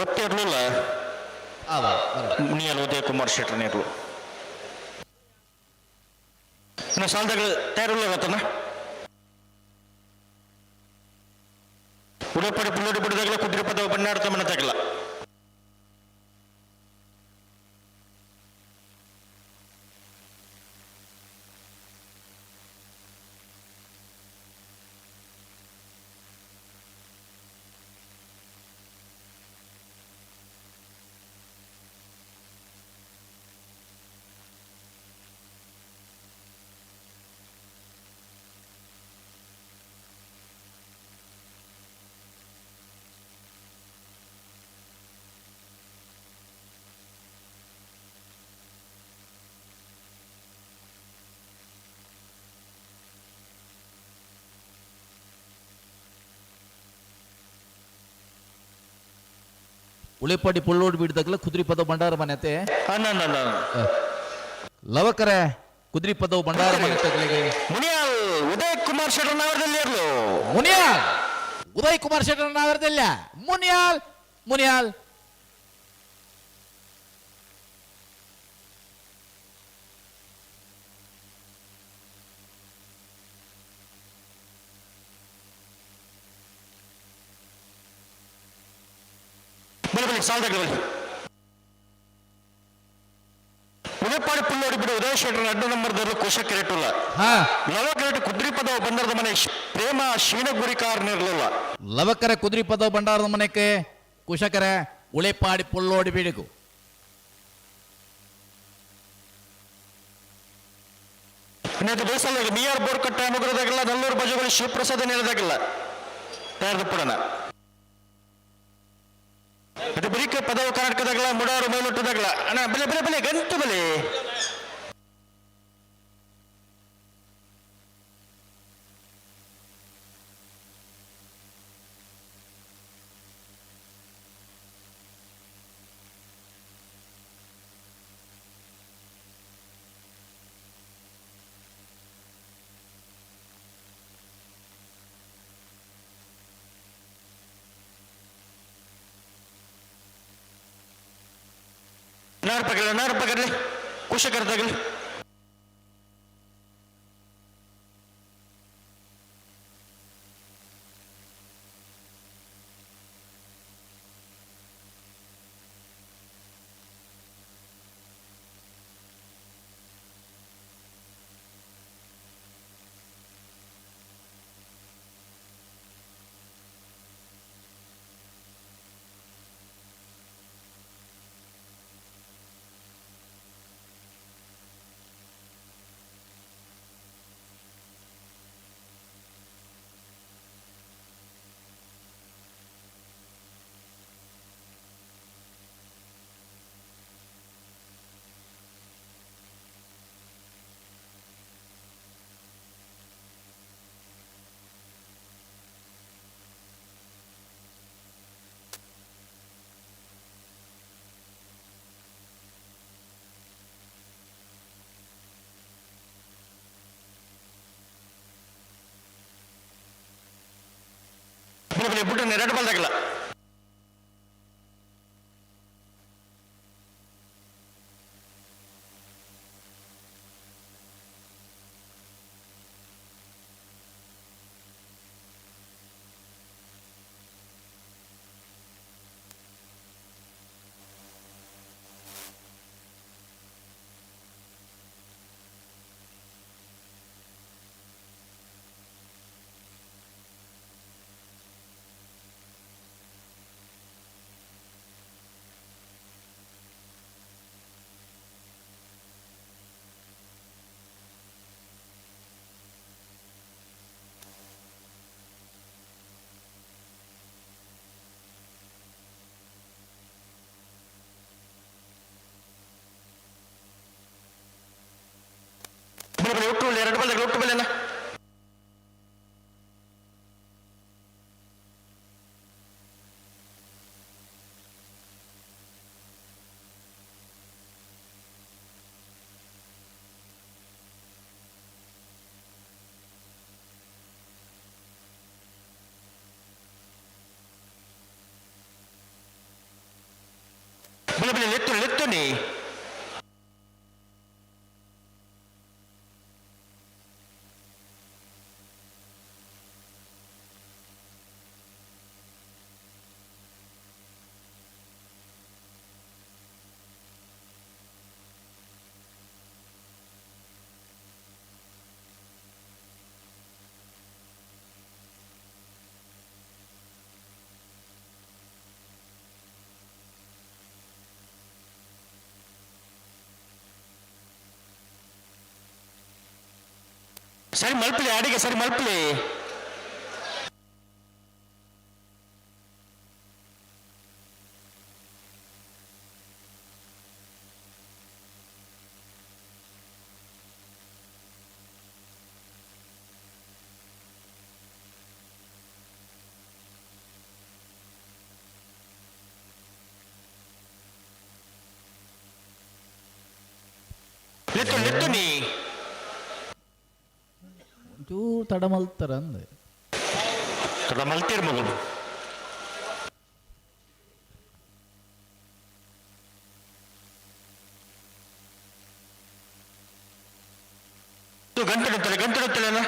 ಒತ್ತಿರ್ಲಿಲ್ಲ ಮುನಿಯಲ್ ಉದಯ ಕುಮಾರ್ ಶೆಟ್ಟರ್ನೇರ್ಲು ಇನ್ನು ಸಾಲದಾಗ ತಯಾರಿಲ್ಲ ಗೊತ್ತನ ಉಡಪಡಿ ಪುಲ್ಲಡಿ ಬಿಡದಾಗಲ ಕುದ್ರಿ ಪದ ಬಣ್ಣಾಡ್ತ ಮನೆ ತಗಲ. ಉಳಿಪಾಡಿ ಪುಳ್ಳೋಡ್ ಬೀಡ್ದಾಗಲ ಕುದ್ರಿ ಪದವು ಭಂಡಾರ ಮನೆತೆ ಲವಕರೆ ಕುದ್ರಿ ಪದವು ಭಂಡಾರ ಮನೆ ತಗಲಿಗೆ ಮುನಿಯಾಲ್ ಉದಯ್ ಕುಮಾರ್ ಶೆಟ್ಟರ್ ನಗರದಲ್ಲಿ ಇರಲು. ಮುನಿಯಾಲ್ ಉದಯ್ ಕುಮಾರ್ ಶೆಟ್ಟರ್ ನಗರದಲ್ಲ ಮುನಿಯಾಲ್ ಮುನಿಯಾಲ್. ಬಲಿ ಬಲಿ ಸಾಲದಾಗ ಬಲಿ. ಉದಯಪಾಡಿ ಪುಳ್ಳೋಡಿ ಬಿಡು ಉದಯ ಶೆಟ್ಟರ್ 2 ನಂಬರ್ದವರು ಕೋಶ ಕೆರೆಟುಲ್ಲ ಲವಕರೆಟ್ ಕುದ್ರಿ ಪದವು ಬಂಡಾರದ ಮನೆ ಪ್ರೇಮ ಶೀನಗುರಿ ಕಾರ್ನಿರ್ಲಿಲ್ಲ. ಲವಕರೆ ಕುದ್ರಿ ಪದವು ಬಂಡಾರದ ಮನೆಗೆ ಕುಶಕರೆ ಉಳೆಪಾಡಿ ಪುಳ್ಳೋಡಿ ಬೀಡಿಗು. ಇನ್ನೊಂದು ಬೇಸಲ್ಲ ಬಿ ಆರ್ ಬೋರ್ಕಟ್ಟೆ ಅನುಗ್ರಹದಾಗಿಲ್ಲ ನಲ್ಲೂರು ಬಜುಗಳು ಶಿವಪ್ರಸಾದ ನೀಡದಾಗಿಲ್ಲ ತಯಾರು ಪಡೋಣ. ಅದು ಬರೀಕ ಪದವು ಕರ್ನಾಟಕದಾಗಲ ಮುಡಾರು ಮೇಲೊಟ್ಟದಾಗಲ ಅಣ್ಣ ಬೆಲೆ ಬೆಲೆ ಬೆಲೆ ಗಂಟು ಬೆಲೆ. ನಾರು ಪಗಲಿ ನಾರು ಪಗಲಿ ಕುಶಕರ ತಗಲಿ. ಬಲೆ ಬುಡ್ಡು ಎರಡು ಬಲ್ದಾಗಲ್ಲ. ಬಲೆ ಬಲೆ ಒಟ್ಟು ಎರಡು ಬಲ್ದಾಗ ಒಟ್ಟು ಬಲೆನ. ಬಲೆ ಬಲೆ ಲೆತ್ತು ಲೆತ್ತು ನೀ. ಸರಿ ಮಲ್ಪಲಿ ಅಡಿಗೆ ಸರಿ ಮಲ್ಪಲಿ. ಲೆತ್ತು ಲೆತ್ತು ನೀ. ಒಂಚೂರು ತಡ ಮಲ್ತಾರ ಅಂದೆ. ತಡ ಮಲ್ತೀರ್ ಮಗಳು. ಗಂಟೆ ಗಂಟೆ ಗಂಟೆ ಗಂಟೆ.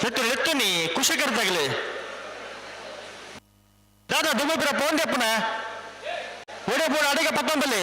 ಲೆತ್ತು ಲೆತ್ತು ನೀ ಖುಷಿ ಕರ್ದಾಗ್ಲಿ. ದಾದಾ ದುಮ್ಮುಪುರ ಪೋಂದೆಪ್ಪನ ಒಡೆ ಬೋಡ ಅಡಿಗೆ ಪತ್ತೊಂಬಲ್ಲಿ.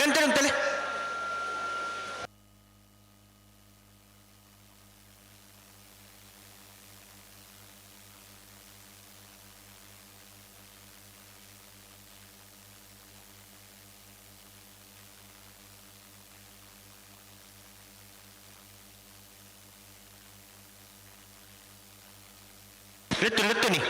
ಗಂಟೆ ಅಂತಲೇ. ಲೆತ್ತು ಲೆತ್ತು ನೀ.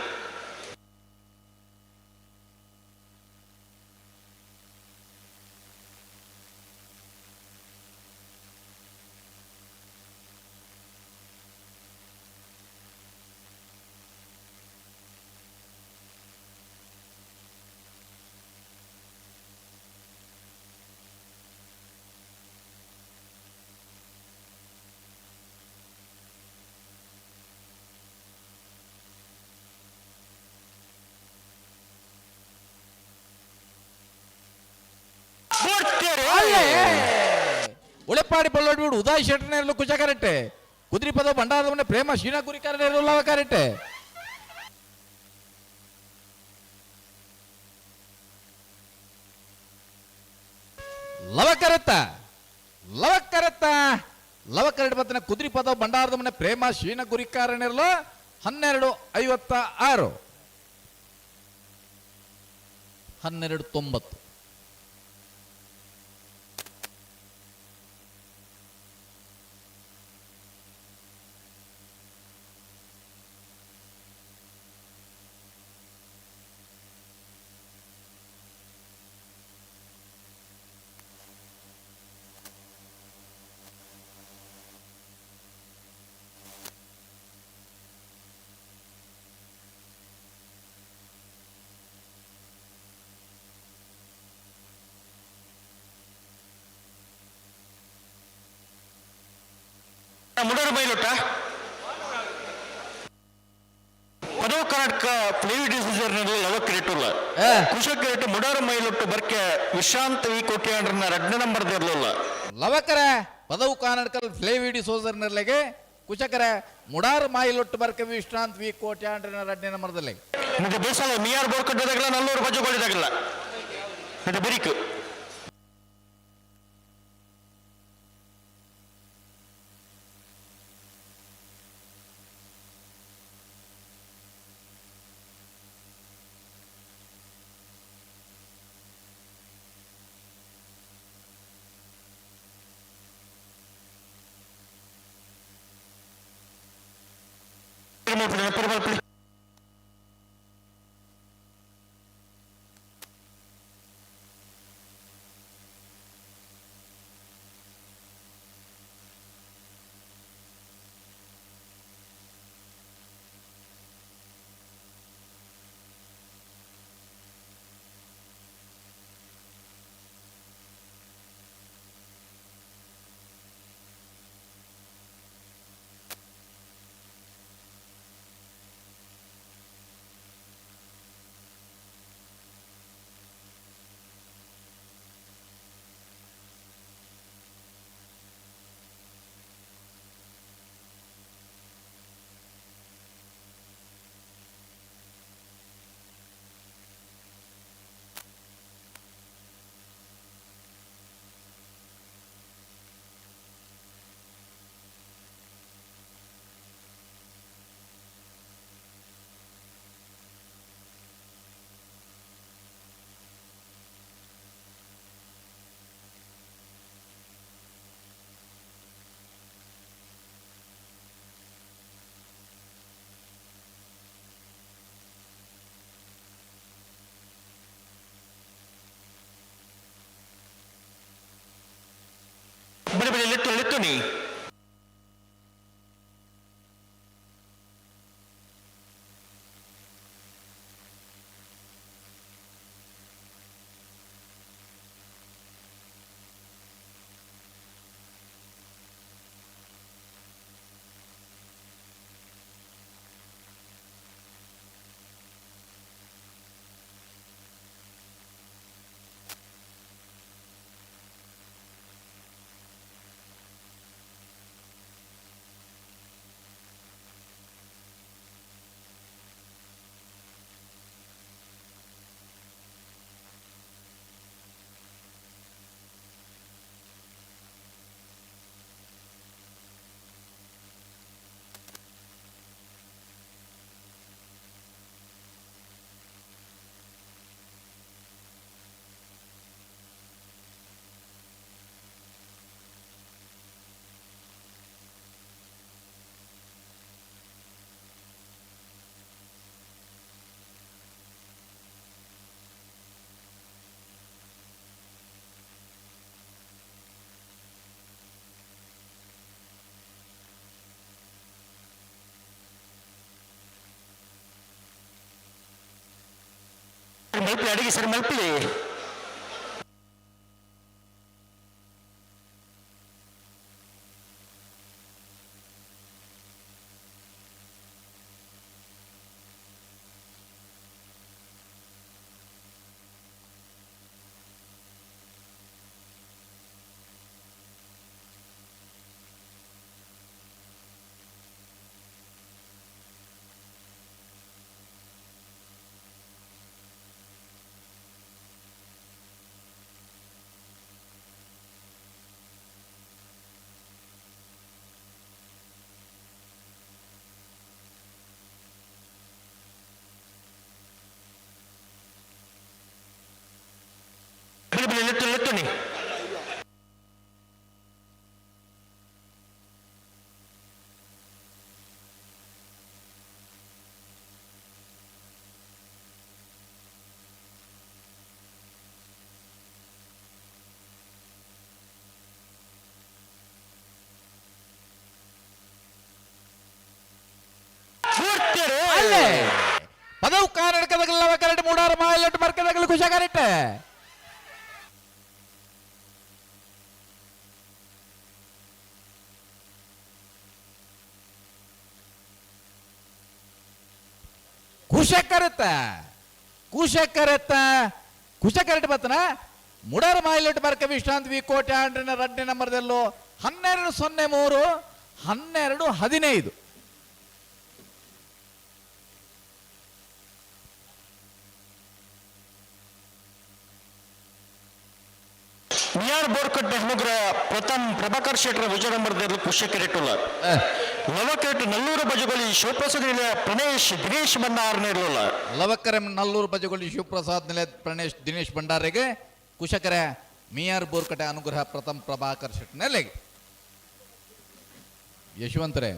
ಉಳೆಪಾಡಿ ಬಳ್ಳೋಡ್ಬಿಡು ಉದಯ್ ಶೆಟ್ಟರ್ನೇರ್ಲು ಕುಚಕರಟ್ಟೆ ಕುದ್ರಿಪದ ಭಂಡಾರದ ಪ್ರೇಮ ಶೀನ ಗುರಿಕಾರನೇರ್ಲು ಲವಕರಟ್ಟೆ. ಲವಕರತ್ತ ಲವಕರತ್ತ ಲವಕರಡ್ ಬತ್ತನ ಕುದ್ರಿಪದ ಭಂಡಾರದ ಮನೆ ಪ್ರೇಮ ಶೀನ ಗುರಿಕಾರನೇರ್ಲು 12:56 12:90. ಮುಡೋರು ಬೈಲುಟ್ಟ ಪದವು ಕರ್ನಾಟಕ ಪ್ಲೇವಿ ಡಿಸೀಸರ್ನಲ್ಲಿ ಲವ ಕ್ರಿಯೇಟುಲ್ಲ ಕುಶ ಕ್ರಿಯೇಟ್ ಮುಡೋರು ಮೈಲುಟ್ಟು ಬರ್ಕೆ ವಿಶ್ರಾಂತ ವಿ ಕೋಟ್ಯಾಂಡ್ರನ್ನ ಎರಡನೇ ನಂಬರ್ ಇರಲಿಲ್ಲ. ಲವಕರ ಪದವು ಕರ್ನಾಟಕ ಫ್ಲೇವಿಡಿ ಸೋಸರ್ನಲ್ಲಿಗೆ ಕುಶಕರ ಮುಡಾರ್ ಮಾಯಿಲೊಟ್ಟು ಬರ್ಕೆ ವಿಶ್ರಾಂತ್ ವಿ ಕೋಟ್ಯಾಂಡ್ರನ್ನ ಎರಡನೇ ನಂಬರ್ದಲ್ಲಿ. ಮತ್ತೆ ಬೇಸಲ ಮಿಯಾರ್ ಬೋರ್ ಕಟ್ಟೋದಾಗಲ್ಲ ನಲ್ಲೂರು ಬಜ್ಜುಗಳಿದಾಗಲ್ಲ ಮತ್ತೆ ಬಿರಿಕು ಬಿಡಿ ಬಿಡಿ ಲಿಟ್ಟು ಲಿಟ್ಟು ನೀ ಮಲ್ಪಲಿ ಅಡಿಗೆ ಸರಿ ಮಲ್ಪಲಿ. ಲೆತ್ತು ಲೆತ್ತುನಿ. ಪದವು ಕರ್ನಾಟಕದಗಲ್ಲ ಕರೆಕ್ಟ್ ಮೂಡಾರ ಮಾಯಲಟ್ಟು ಮರ್ಕದಗಲ್ಲ ಖುಷಿ ಕರೆಕ್ಟ್. ಕುಶಕರತ್ತ ಕುಶಕರತ್ತ ಕುಶಕರಟ್ ಬತ್ತನ ಮುಡಾರ ಮಾಯಲಟ್ಟು ಮರ್ಕ ವಿಶ್ರಾಂತ್ ವಿ ಕೋಟೆ ಆಂಡ್ರಿನ ರಡ್ಡೆ ನಂಬರ್ದಲ್ಲೋ 12:03 12:15. ಮಿಯಾರ್ ಬೋರ್ಕಟ್ಟೆ ಹನುಗ್ರ ಪ್ರಥಮ್ ಪ್ರಭಾಕರ್ ಶೆಟ್ಟರ ವಿಜಯ ನಂಬರ್ದಲ್ಲಿ ಕುಶಕರೆಟ್ಟುಲ್ಲ. ಲವಕರೆಟ್ಟು ನಲ್ಲೂರು ಬಜುಗೊಳಿ ಶಿವಪ್ರಸಾದ್ ನಿಲಯ ಪ್ರಣೇಶ್ ದಿನೇಶ್ ಭಂಡಾರ್ ನೀಡಲಿಲ್ಲ. ಲವಕರೆ ನಲ್ಲೂರು ಬಜುಗೊಳಿ ಶಿವಪ್ರಸಾದ್ ನಿಲಯ ಪ್ರಣೇಶ್ ದಿನೇಶ್ ಭಂಡಾರಿಗೆ ಕುಶಕರೆ ಮಿಯಾರ್ ಬೋರ್ಕಟ್ಟೆ ಅನುಗ್ರಹ ಪ್ರಥಮ್ ಪ್ರಭಾಕರ್ ಶೆಟ್ಟರ್ ನೆಲೆಗೆ. ಯಶವಂತರೇ,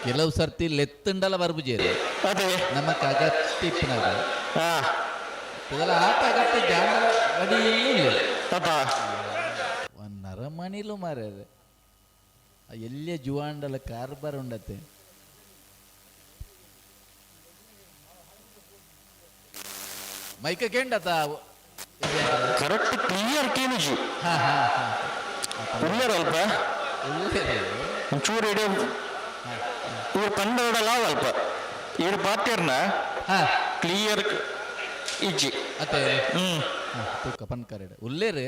ಕೆಲವು ಸರ್ತಿ ಲೆತ್ತುಂಡಲ ಬರ್ಬುಜೇರಿ ನಮ್ಮ ಅಗತ್ಯ ಇಪ್ಪನಾಗ ಇದೆಲ್ಲ ಆಟ ಅಗತ್ಯ ಜಾನ ರೆಡಿ ಇಲ್ಲ. ನರಮಣಿಲು ಮಾರ್ಯಾರೆ ಎಲ್ಲೇ ಜುವಾಂಡಲ ಕಾರ್ಬಾರ್ ಉಂಡತೆ. ಮೈಕ ಕೇಂಡತ ಕರೆಕ್ಟ್ ಕ್ಲಿಯರ್ ಕೇನುಜಿ ಉಳ್ಳೇರು ಅಲ್ಪ ಒಂಚೂರು ಇಡೀ ಇವ್ರು ಪಂಡ ಅಲ್ಪ ಇವ್ರು ಪಾತ್ಯರ್ನ ಕ್ಲಿಯರ್ ಇಜ್ಜಿ ಅತ್ತೆ ತೂಕ ಪನ್ ಕರೆಡ್ ಉಲ್ಲೇರು.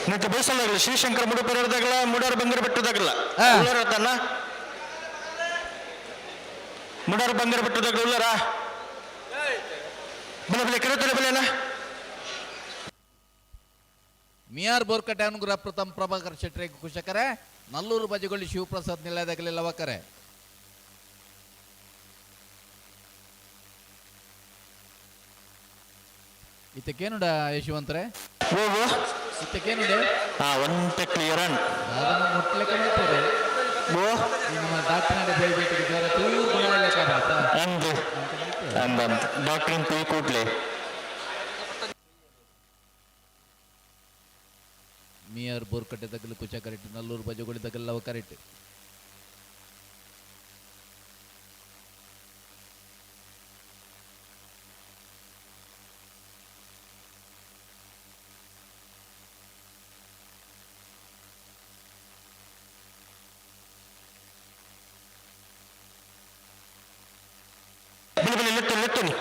ಮತ್ತೆ ಬೇಸಲ್ಲ ಶ್ರೀಶಂಕರ ಮುಡುಪೇರದಾಗಲ ಮುಡಾರ್ ಬಂಗರ್ ಬೆಟ್ಟದಾಗಲ್ಲ ಉಳ್ಳಾರ ತನ್ನ ಮುಡಾರ್ ಬಂಗರ್ ಬೆಟ್ಟದಾಗಲ ಉಳ್ಳಾರ ಬಲೆ ಬಲೆ ಕೆರೆತಲೆ ಬಲೆನಾ. ಮಿಯಾರ್ ಬೋರ್ಕಟ್ಟೆ ಅನುಗ್ರಹ ಪ್ರಥಮ್ ಪ್ರಭಾಕರ್ ಶೆಟ್ಟರೆ ಕುಶಕರೆ ನಲ್ಲೂರು ಬಜಗೊಳ್ಳಿ ಶಿವಪ್ರಸಾದ್ ನಿಲಯದಾಗಲಿ ಲವಕರೆ. ಇತ್ತಕ್ಕೇನುಡ ಯಶವಂತರೆ? ಇತ್ತಕ್ಕೇನುಡೆ? ಒಂತೆ ಕ್ಲಿಯರ್ ಅನ್ ಅದನ್ನು ಮುಟ್ಲಿಕ್ಕೆ ಮಾಡ್ತಾರೆ. ನಮ್ಮ ಡಾಕ್ಟರ್ ಬೇಯ್ಬೇಟಿಗೆ ಜ್ವರ ತೂರು ಅಂದು ಅಂದಂತ ಡಾಕ್ಟರ್ ತೂ ಕೂಡ್ಲೆ ಮಿಯರ್ ಬೋರ್ಕಟ್ಟೆ ತಗಲು ಕುಚ ಕರೆಕ್ಟ್ ನಲ್ಲೂರು ಬಜಗೊಳ್ಳಿ ತಗಲ್ಲವ ಕರೆಕ್ಟ್. ಬಲೆ ಬಲೆ ಲೆತ್ತು ಲೆತ್ತುನಿ.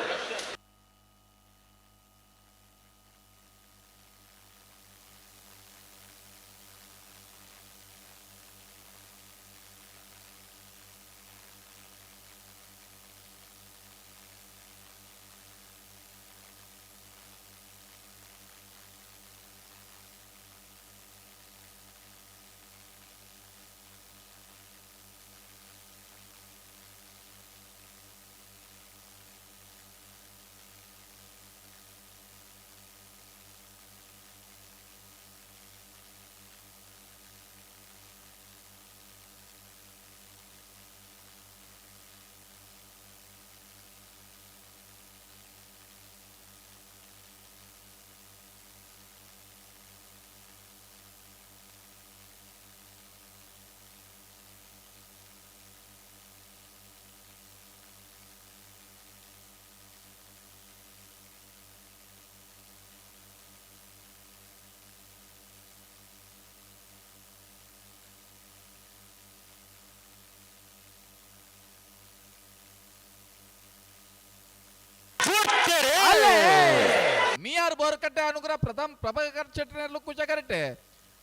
ಮಿಯಾರ್ ಬೋರ್ಕಟ್ಟೆ ಅನುಗ್ರಹ ಪ್ರಥಮ್ ಪ್ರಭಾಕರ್ ಶೆಟ್ಟರ್ನೆಲ್ಲು ಕುಚ ಕರೆಕ್ಟ್.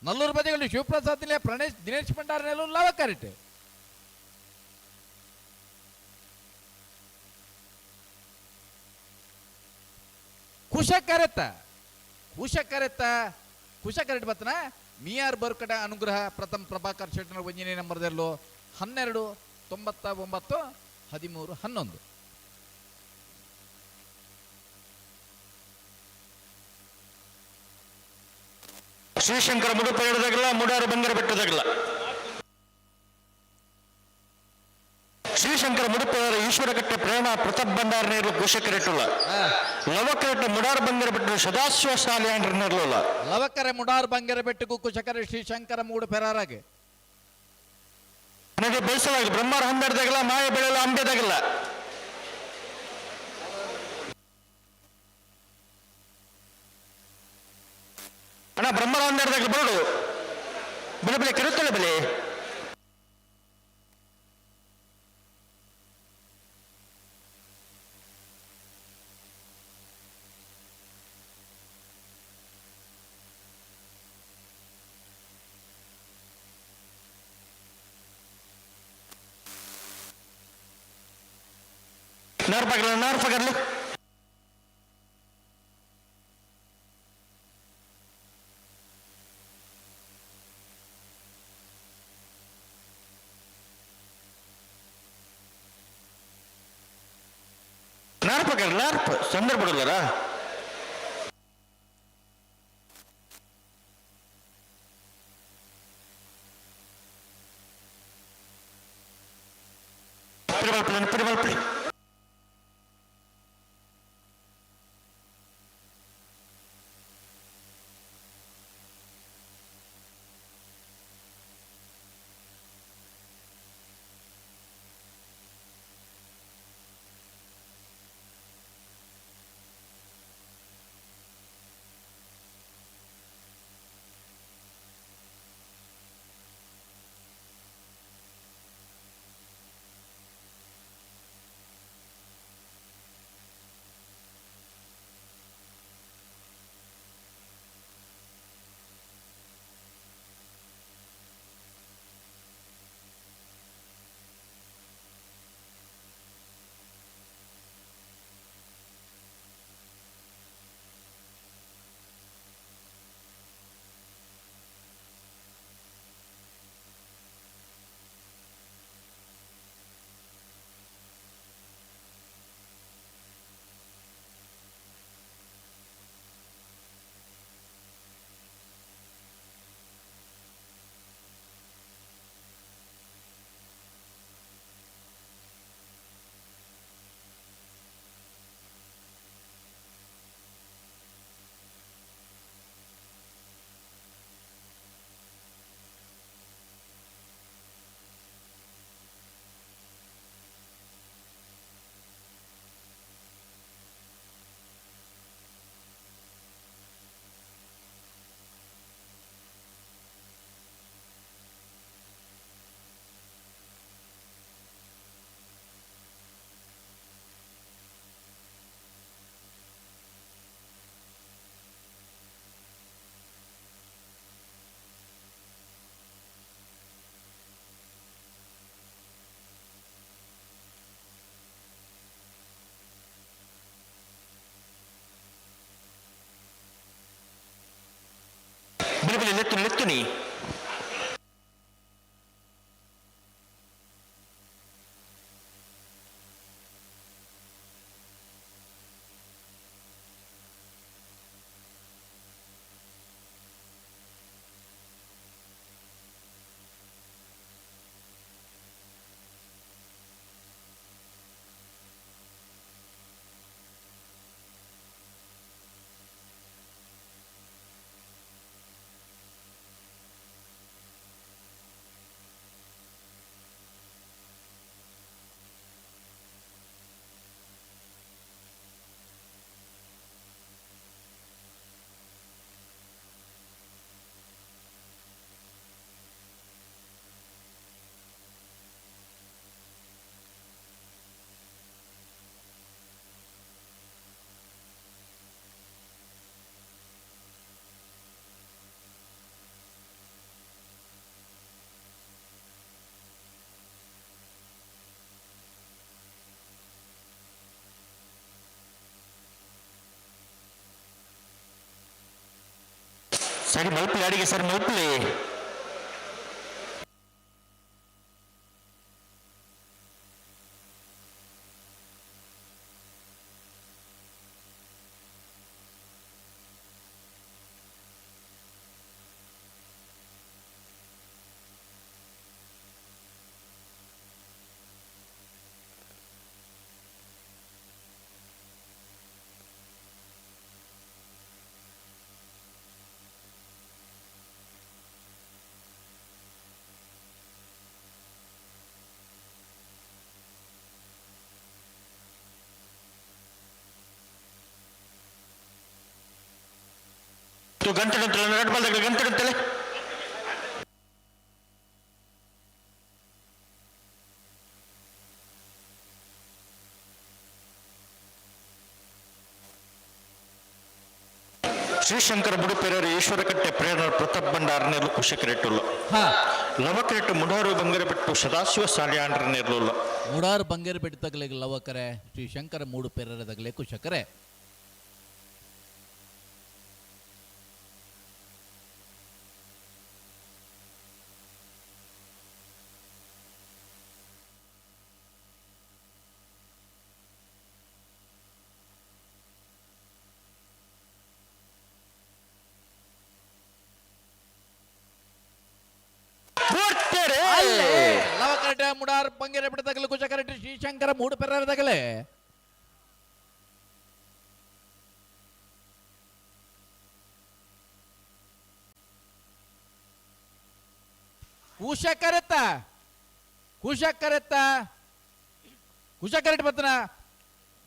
ನಲ್ಲೂರು ಬದಿಗಳು ಶಿವಪ್ರಸಾದ್ ನಿಲಯ ಪ್ರಣೇಶ್ ದಿನೇಶ್ ಭಂಡಾರನೆಲ್ಲು ಲವ ಕರೆಕ್ಟ್. ಕುಶ ಕರೆತ ಕುಶಕರೆತ್ತ ಕುಶಕರೆಟ್ ಬತ್ತನ ಮಿಯಾರ್ ಬರ್ಕಟ ಅನುಗ್ರಹ ಪ್ರಥಮ್ ಪ್ರಭಾಕರ್ ಶೆಟ್ಟರ್ ಒಂಜನೇ ನಂಬರ್ದಲ್ಲೋ 12 99 13 11. ಶ್ರೀಶಂಕರ ಮುಡುಪ ಹಿಡಿದಾಗಲ್ಲ, ಮುಡಾರು ಬಂಗಾರ ಬೆಟ್ಟದಾಗಲ್ಲ. ಶ್ರೀಶಂಕರ ಮುಡುಪ ಈಶ್ವರಕಟ್ಟೆ ಪ್ರೇಮ ಪ್ರತಾಪ್ ಬಂಡಾರ ನೀರು ಘೋಷಕರಿಟ್ಟುಲ್ಲ. ಲವಕರೆಟ್ಟ ಮುಡಾರು ಬಂಗಾರ ಬೆಟ್ಟು ಸದಾಶಿವ ಸಾಲಿಯಾಂಡ್ರ ನೀರ್ಲಲ್ಲ. ಲವಕರೆ ಮುಡಾರ್ ಬಂಗಾರ ಬೆಟ್ಟಗೂ ಕುಶಕರೆ ಶ್ರೀಶಂಕರ ಮೂಡು ಪೆರಾರಾಗೆ. ನನಗೆ ಬೆಳೆಸಲಾಗಿ ಬ್ರಹ್ಮಾರ ಹೊಂದಾಡ್ದಾಗಲ್ಲ, ಮಾಯ ಬೆಳೆಯಲ್ಲ ಅಂಬೆದಾಗಲ್ಲ. ಅಣ್ಣ ಬ್ರಹ್ಮರ ಹೊಂದಾಡ್ದಾಗ ಬರಡು ಬೆಲೆ ಬೆಲೆ ಕೆರುತ್ತಲ್ಲ ಬೆಲೆ. ನಾರ್ಪಗಲ್ಲ ನಾರ್ಪಗರ್ಲು ನಾರ್ಪಗರ್ ನಾರ್ಪ ಸಂದರ್ಭ ಬಿಡಲಾರ. ಪಿರಿಬಲ್ಪಿ ಬಿಳಿ ಬಿಳಿ ಲೆತ್ತು ಲೆತ್ತುನಿ. ಸರಿ ಮಲ್ಪಲಿ ಅಡಿಗೆ ಸರಿ ಮಲ್ಪಲಿ. ಗಂಟೆ ಗಂಟೆ ಗಂಟೆ ಶ್ರೀಶಂಕರ ಬುಡುಪೇರರು ಈಶ್ವರಕಟ್ಟೆ ಪ್ರೇರಣ ಪ್ರತಾಪ್ ಭಂಡಾರ ನೇರ್ಲು ಕುಶಕರೆಟ್ಟುಲ್ಲ. ಲವಕರೆಟ್ಟು ಮುಡಾರು ಬಂಗರಬೆಟ್ಟು ಸದಾಶಿವ ಸಾಲ್ಯಾಂಡ್ರ ನೇರ್ಲುಲ್ಲ. ಮುಡಾರು ಬಂಗೇರು ತಗಲೆ ಲವಕರೆ ಶ್ರೀ ಶಂಕರ ಮೂಡು ಪೇರರ ತಗಲೆ ಕುಶಕರೆ. ಲವಕರೆಟ್ಟೆ ಮುಡಾರ್ ಬಂಗೇರ ಬೆಟ್ಟ ತಗಲೆ ಕುಶಕರೆಟ್ಟೆ ಶ್ರೀಶಂಕರ ಮೂಡು ಪೆರರ ತಗಲೆ. ಕುಶಕರೆತ್ತ ಕುಶಕರೆತ್ತ ಕುಶಕರೆಟ್ ಬತ್ತನ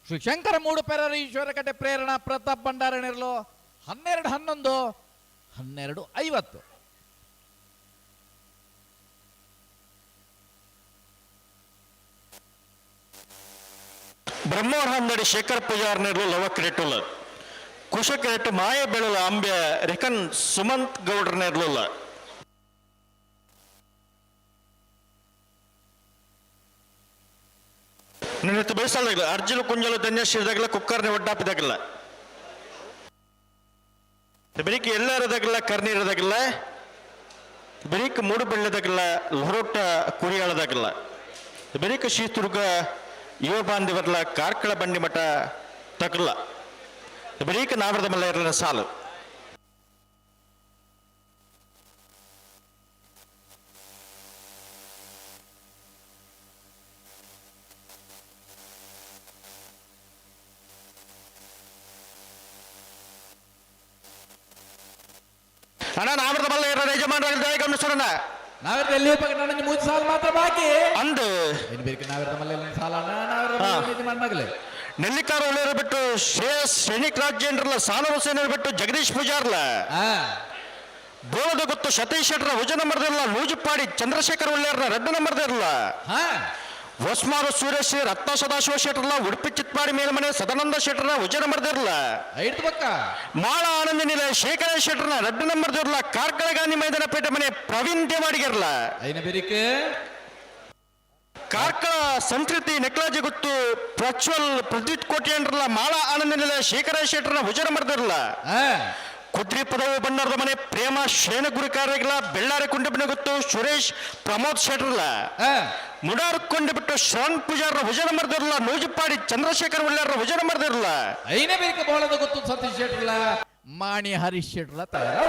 ಶ್ರೀ ಶಂಕರ ಮೂಡು ಪೆರರ ಈಶ್ವರ ಕಟ್ಟೆ ಪ್ರೇರಣಾ ಪ್ರತಾಪ್ ಭಂಡಾರ ನೆರಳು 12 11 12 50. ಬ್ರಹ್ಮವರ ಶೇಖರ್ ಪೂಜಾರ್ ನೆರಳು ಲವಕ್ರೆಟ್ಟುಲ್ಲ. ಕುಶಕರೆಟ್ಟು ಮಾಯ ಬೆಳಲ ಅಂಬ್ಯ ರೆಕನ್ ಸುಮಂತ್ ಗೌಡ್ರ ನೆರಳುಲ್ಲ. ನಿನ್ನ ಬಯಸಲ್ಲ ಅರ್ಜುನ ಕುಂಜಲು ಧನ್ಯಶ್ರೀದಾಗಲ ಕುಕ್ಕರ್ನೆ ಒಡ್ಡಾಪಿದಾಗಲ್ಲ ಬೆಳಿಗ್ಗೆ ಎಲ್ಲರದಾಗಲ್ಲ ಕರ್ನೀರದಾಗಲ್ಲ ಬೆಳಿಗ್ಗೆ ಮೂಡು ಬೆಳ್ಳದಾಗಲ್ಲ ಲೊರೊಟ್ಟ ಕುರಿಯಾಳದಾಗಲ್ಲ ಬೆಳಿಗ್ಗೆ ಶೀತುರ್ಗ ಯುವ ಬಾಂಧವರ್ಲ ಕಾರ್ಕಳ ಬಂಡಿ ಮಠ ತಗಲ್ಲ ಬೆಳಿಗ್ಗೆ ನಾವರದ ಮಲ್ಲ ಇರಲ ಸಾಲು. ಅಣ್ಣ ನಾವರದ ಮಲ್ಲ ಇರೋ ಯಜಮಾನರಾಗಿ ದಯ ಗಮನಿಸೋಣ. ನಾವಿರ್ದ ಎಲ್ಲಿ ನನಗೆ 3 ಸಾಲ ಮಾತ್ರ ಬಾಕಿ ಅಂದು ನಾವಿರ್ದ ಮಲ್ಲ ಸಾಲ ನಾವಿರ್ದ ಯಜಮಾನರಾಗಲಿ. ನೆಲ್ಲಿಕಾರ ಒಳ್ಳೆಯವರು ಬಿಟ್ಟು ಶ್ರೇಯಸ್ ಸೈನಿಕ್ ರಾಜೇಂದ್ರಲ್ಲ ಸಾಲವ ಸೇನರು ಬಿಟ್ಟು ಜಗದೀಶ್ ಪೂಜಾರ್ಲ ಬೋಳದ ಗೊತ್ತು ಸತೀಶ್ ಶೆಟ್ಟರ ಭುಜ ನಂಬರ್ದಿರಲ್ಲ ನೂಜುಪಾಡಿ ಚಂದ್ರಶೇಖರ್ ಒಳ್ಳೆಯರ್ನ ರಡ್ಡು ನಂಬರ್ದಿರಲ್ಲ ಹೊಸ್ಮಾರು ಸೂರ್ಯಶ್ರೀ ರತ್ನ ಸದಾಶಿವ ಶೆಟ್ಟರ್ಲ ಉಡುಪಿ ಚಿತ್ಪಾಡಿ ಮೇಲ್ಮನೆ ಸದಾನಂದ ಶೆಟ್ಟರ್ನ ಭುಜ ನಂಬರ್ದಿರಲ್ಲ ಮಾಳ ಆನಂದ ನಿಲಯ ಶೇಖರ ಶೆಟ್ಟರ್ನ ರಡ್ಡು ನಂಬರ್ದಿರಲ್ಲ ಕಾರ್ಕಳ ಗಾಂಧಿ ಮೈದಾನ ಪೇಟೆ ಮನೆ ಪ್ರವೀಣ್ ದೇವಾಡಿಗರ್ಲ ಕಾರ್ಕಳ ಸಂಸ್ಕೃತಿ ನೆಕ್ಲಾಜಿ ಗುತ್ತು ಪ್ರಜ್ವಲ್ ಪ್ರದ್ಯುತ್ ಕೋಟ್ಯಾಂಡ್ರಲ್ಲ ಮಾಳ ಆನಂದ ನಿಲಯ ಶೇಖರ ಶೆಟ್ಟರ್ನ ಭುಜ ನಂಬರ್ದಿರಲ್ಲ ಕುದ್ರಿ ಪದವು ಬಣ್ಣದ ಮನೆ ಪ್ರೇಮ ಶೇನ ಗುರುಕಾರ್ಯಗಳ ಬೆಳ್ಳಾರಿ ಕುಂಡಬಿನ ಗೊತ್ತು ಸುರೇಶ್ ಪ್ರಮೋದ್ ಶೆಟ್ಟರ್ಲ ಮುಡಾರ್ ಕೊಂಡು ಬಿಟ್ಟು ಶ್ರವಣ್ ಪೂಜಾರ ಭುಜ ನಂಬರ್ದಿರಲ್ಲ ನೂಜುಪಾಡಿ ಚಂದ್ರಶೇಖರ್ ಒಳ್ಳೆಯರ ಭುಜ ನಂಬರ್ದಿರಲ್ಲ ಐನೇ ಬೇಕ ಬೋಳದ ಗೊತ್ತು ಸತೀಶ್ ಶೆಟ್ಟರ್ಲ ಮಾಣಿ ಹರೀಶ್ ಶೆಟ್ಟರ್ಲ ತಯಾರ.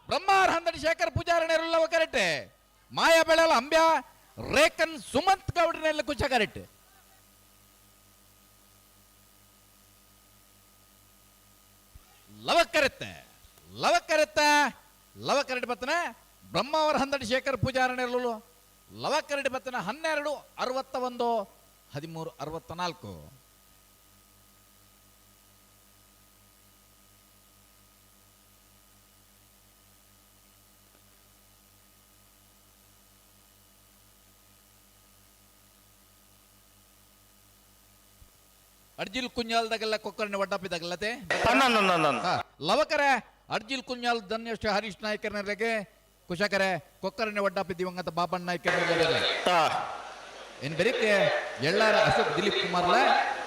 ಬ್ರಹ್ಮಾರ್ ಹಂದಡಿ ಶೇಖರ್ ಪೂಜಾರಣೆಲ್ಲ ಕರೆಕ್ಟ್ ಮಾಯಾ ಬೆಳಲ ಅಂಬ್ಯಾ ರೇಖನ್ ಸುಮಂತ್ ಗೌಡ್ರನೆಲ್ಲ ಕುಚ ಕರೆಕ್ಟ್. ಲವಕರೆತ್ತೆ ಲವಕರೆತ್ತ ಲವಕರೆಡ್ ಬತ್ತನ ಬ್ರಹ್ಮಾವರ ಹಂದಡಿ ಶೇಖರ್ ಪೂಜಾರಣೆರಲು ಲವಕರೆಡ್ ಬತ್ತನ 12 61 13.64. ಅರ್ಜಿಲ್ ಕುಂಜಾಲ್ದಾಗೆಲ್ಲ ಕೊಕ್ಕರ್ಣೆ ಒಡ್ಡಪ್ಪಿದಾಗಲ್ಲತೆ ಲವಕರ ಅರ್ಜಿಲ್ ಕುಂಜಾಲ್ ಧನ್ಯಶ್ರೀ ಹರೀಶ್ ನಾಯ್ಕರ್ನರಿಗೆ ಕುಶಕರೆ ಕೊಕ್ಕರ್ಣೆ ಒಡ್ಡಪ್ಪಿ ದಿವಂಗತ ಬಾಬಣ್ಣ ನಾಯ್ಕರ್ನರಿಗೆ ಇನ್ ಬೆರಿಕೆ ಎಳ್ಳಾರ ಅಶೋಕ್ ದಿಲೀಪ್ ಕುಮಾರ್ಲ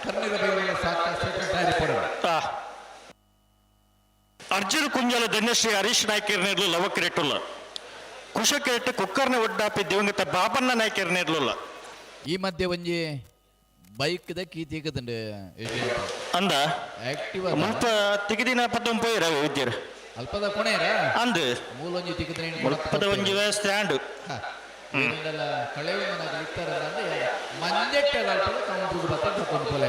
ಕರ್ನೀರ ಬೈಲ ಸಾಕಷ್ಟು ಪಡೋಣ. ಅರ್ಜುನ್ ಕುಂಜಾಲ ಧನ್ಯಶ್ರೀ ಹರೀಶ್ ನಾಯ್ಕರ್ನೇರ್ಲು ಲವಕರೆಟ್ಟುಲ್ಲ ಕುಶಕರೆಟ್ಟು ಕೊಕ್ಕರ್ಣೆ ಒಡ್ಡಾಪಿ ದಿವಂಗತ ಬಾಬಣ್ಣ ನಾಯ್ಕರ್ನೇರ್ಲುಲ್ಲ. ಈ ಮಧ್ಯೆ ಒಂಜಿ ಬೈಕ್ ದ ಕೀ ತೀಗದಂಡು ಅಂದ ಆಕ್ಟಿವ್ ಮುಲ್ಪ ತಿಗದಿನ ಪದ್ದೊಂದು ಪೋಯಿರ ವಿದ್ಯರು ಅಲ್ಪದ ಕೊಣೆರ ಅಂದು ಮೂಲೊಂಜಿ ತಿಗದ್ರೆ ಮುಲ್ಪದ ಒಂಜಿ ಸ್ಟ್ಯಾಂಡ್ ಕಳೆವು ಮನಾಗ ಇತ್ತರ ಮಂಜೆಟ್ಟದ ಅಲ್ಪದ ಕೌಂಟ್ರಿಗೆ ಬತ್ತ ತಕೊಂಡು ಪೋಲೆ.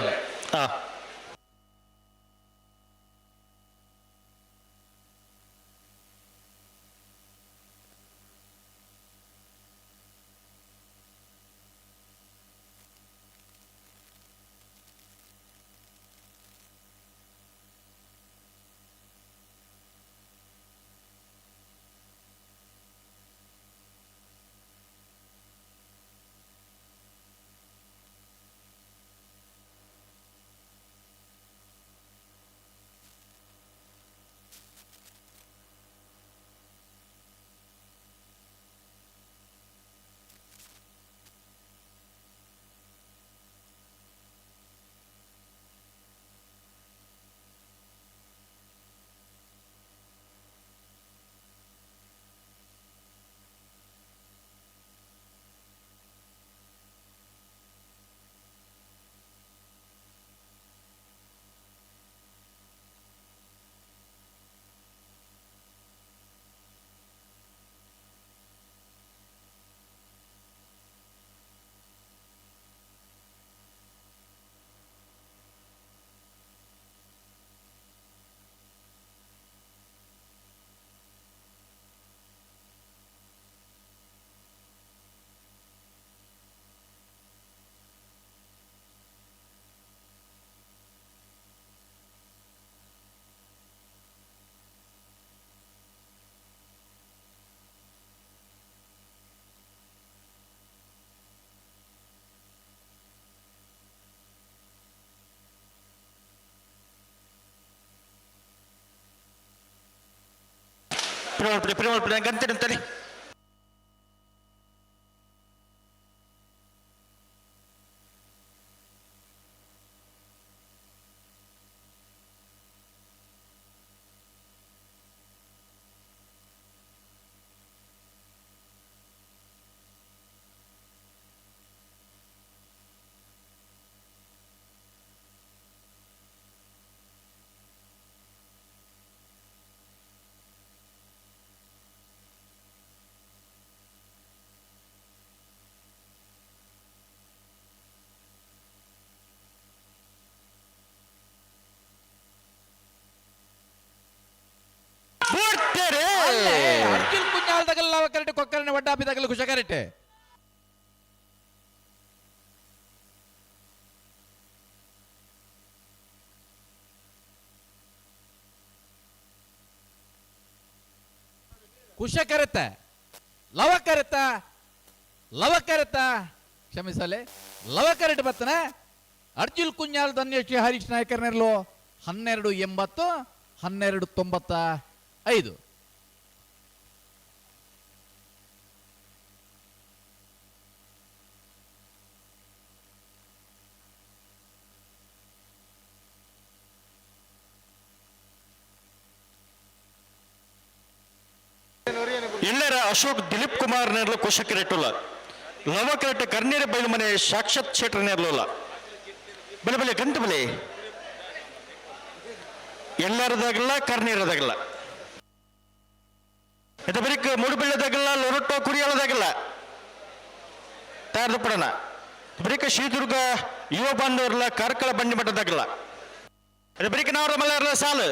ಪ್ರಿಮಲ್ ಗಂತೆ ತಡಿ. ಅರ್ಜುನ್ ಕುಂಜಾಲ್ದಾಗಲ್ಲ ಕರೆಕ್ಟ್ ಕೊಕ್ಕರನೆ ಒಡ್ಡಾಪಿದಾಗಲ್ಲ ಖುಷ ಕರೆಕ್ಟ್ ಕುಶ ಕರೆತ ಲವ ಕರೆತ ಲವ ಕರೆತ ಕ್ಷಮಿಸಲೆ ಲವ ಕರೆಟ್ ಬತ್ತನ ಅರ್ಜುನ್ ಕುಂಜಾಲ್ ಧನ್ಯಶ್ರೀ ಹರೀಶ್ ನಾಯ್ಕರ್ನೆರ್ಲು 12.80 12.95. ಎಲ್ಲರ ಅಶೋಕ್ ದಿಲೀಪ್ ಕುಮಾರ್ ನೇರ್ಲು ಕುಶಕರೆಟ್ಟುಲ್ಲ ಲವಕರೆಟ್ಟು ಕರ್ನೀರ ಬೈಲು ಮನೆ ಸಾಕ್ಷಾತ್ ಶೆಟ್ರ್ ನೇರ್ಲುಲ್ಲ ಬಲೆ ಬಲೆ ಗಂಟು ಬಲೆ ಎಲ್ಲರದಾಗಲ್ಲ ಕರ್ನೀರದಾಗಲ್ಲ ಇದು ಬರೀಕ್ ಮೂಡುಬಿಳ್ಳದಾಗಲ್ಲ ಲೊರೊಟ್ಟೋ ಕುರಿಯಾಳದಾಗಲ್ಲ ತಯಾರು ಪಡೋಣ ಬರೀಕ ಶ್ರೀದುರ್ಗ ಯುವ ಬಾಂಧವರಲ್ಲ ಕಾರ್ಕಳ ಬಂಡಿ ಮಠದಾಗಲ್ಲ ಅದು ಬರೀಕ ನಾವ್ರ ಮಲ್ಲ ಇರಲ್ಲ ಸಾಲು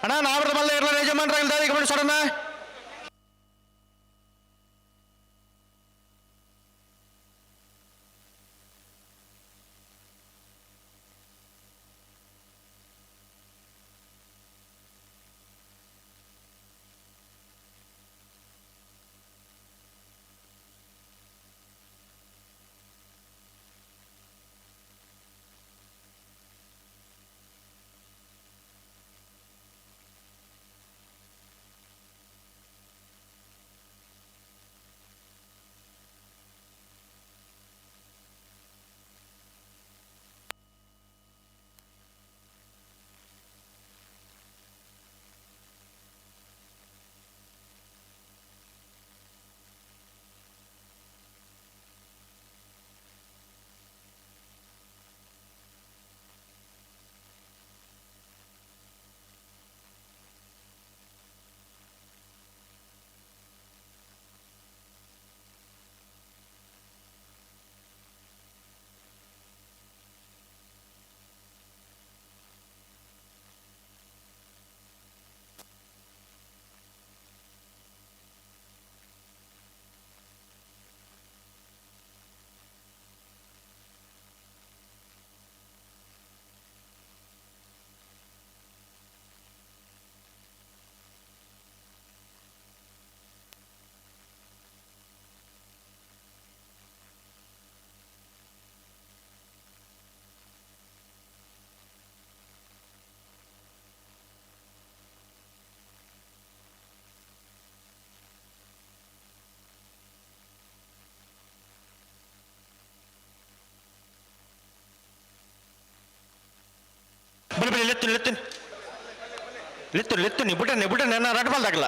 ಅಣ್ಣ ನಾವ್ರ ಮಲ್ಲ ಇರಲ್ಲ ಯಜಮಾನ್ರಾಗಲ್ಲ ದಾರಿಗೆ ಸಡನ್ನ. ಲೆತ್ತು ಲೆತ್ತು ಲೆತ್ತು ಲೆತ್ತು ಬುಡನೆ ಬುಡನೆ ನಾ ರಡ್ ಬಾಲ್ದಾಗಲ್ಲ.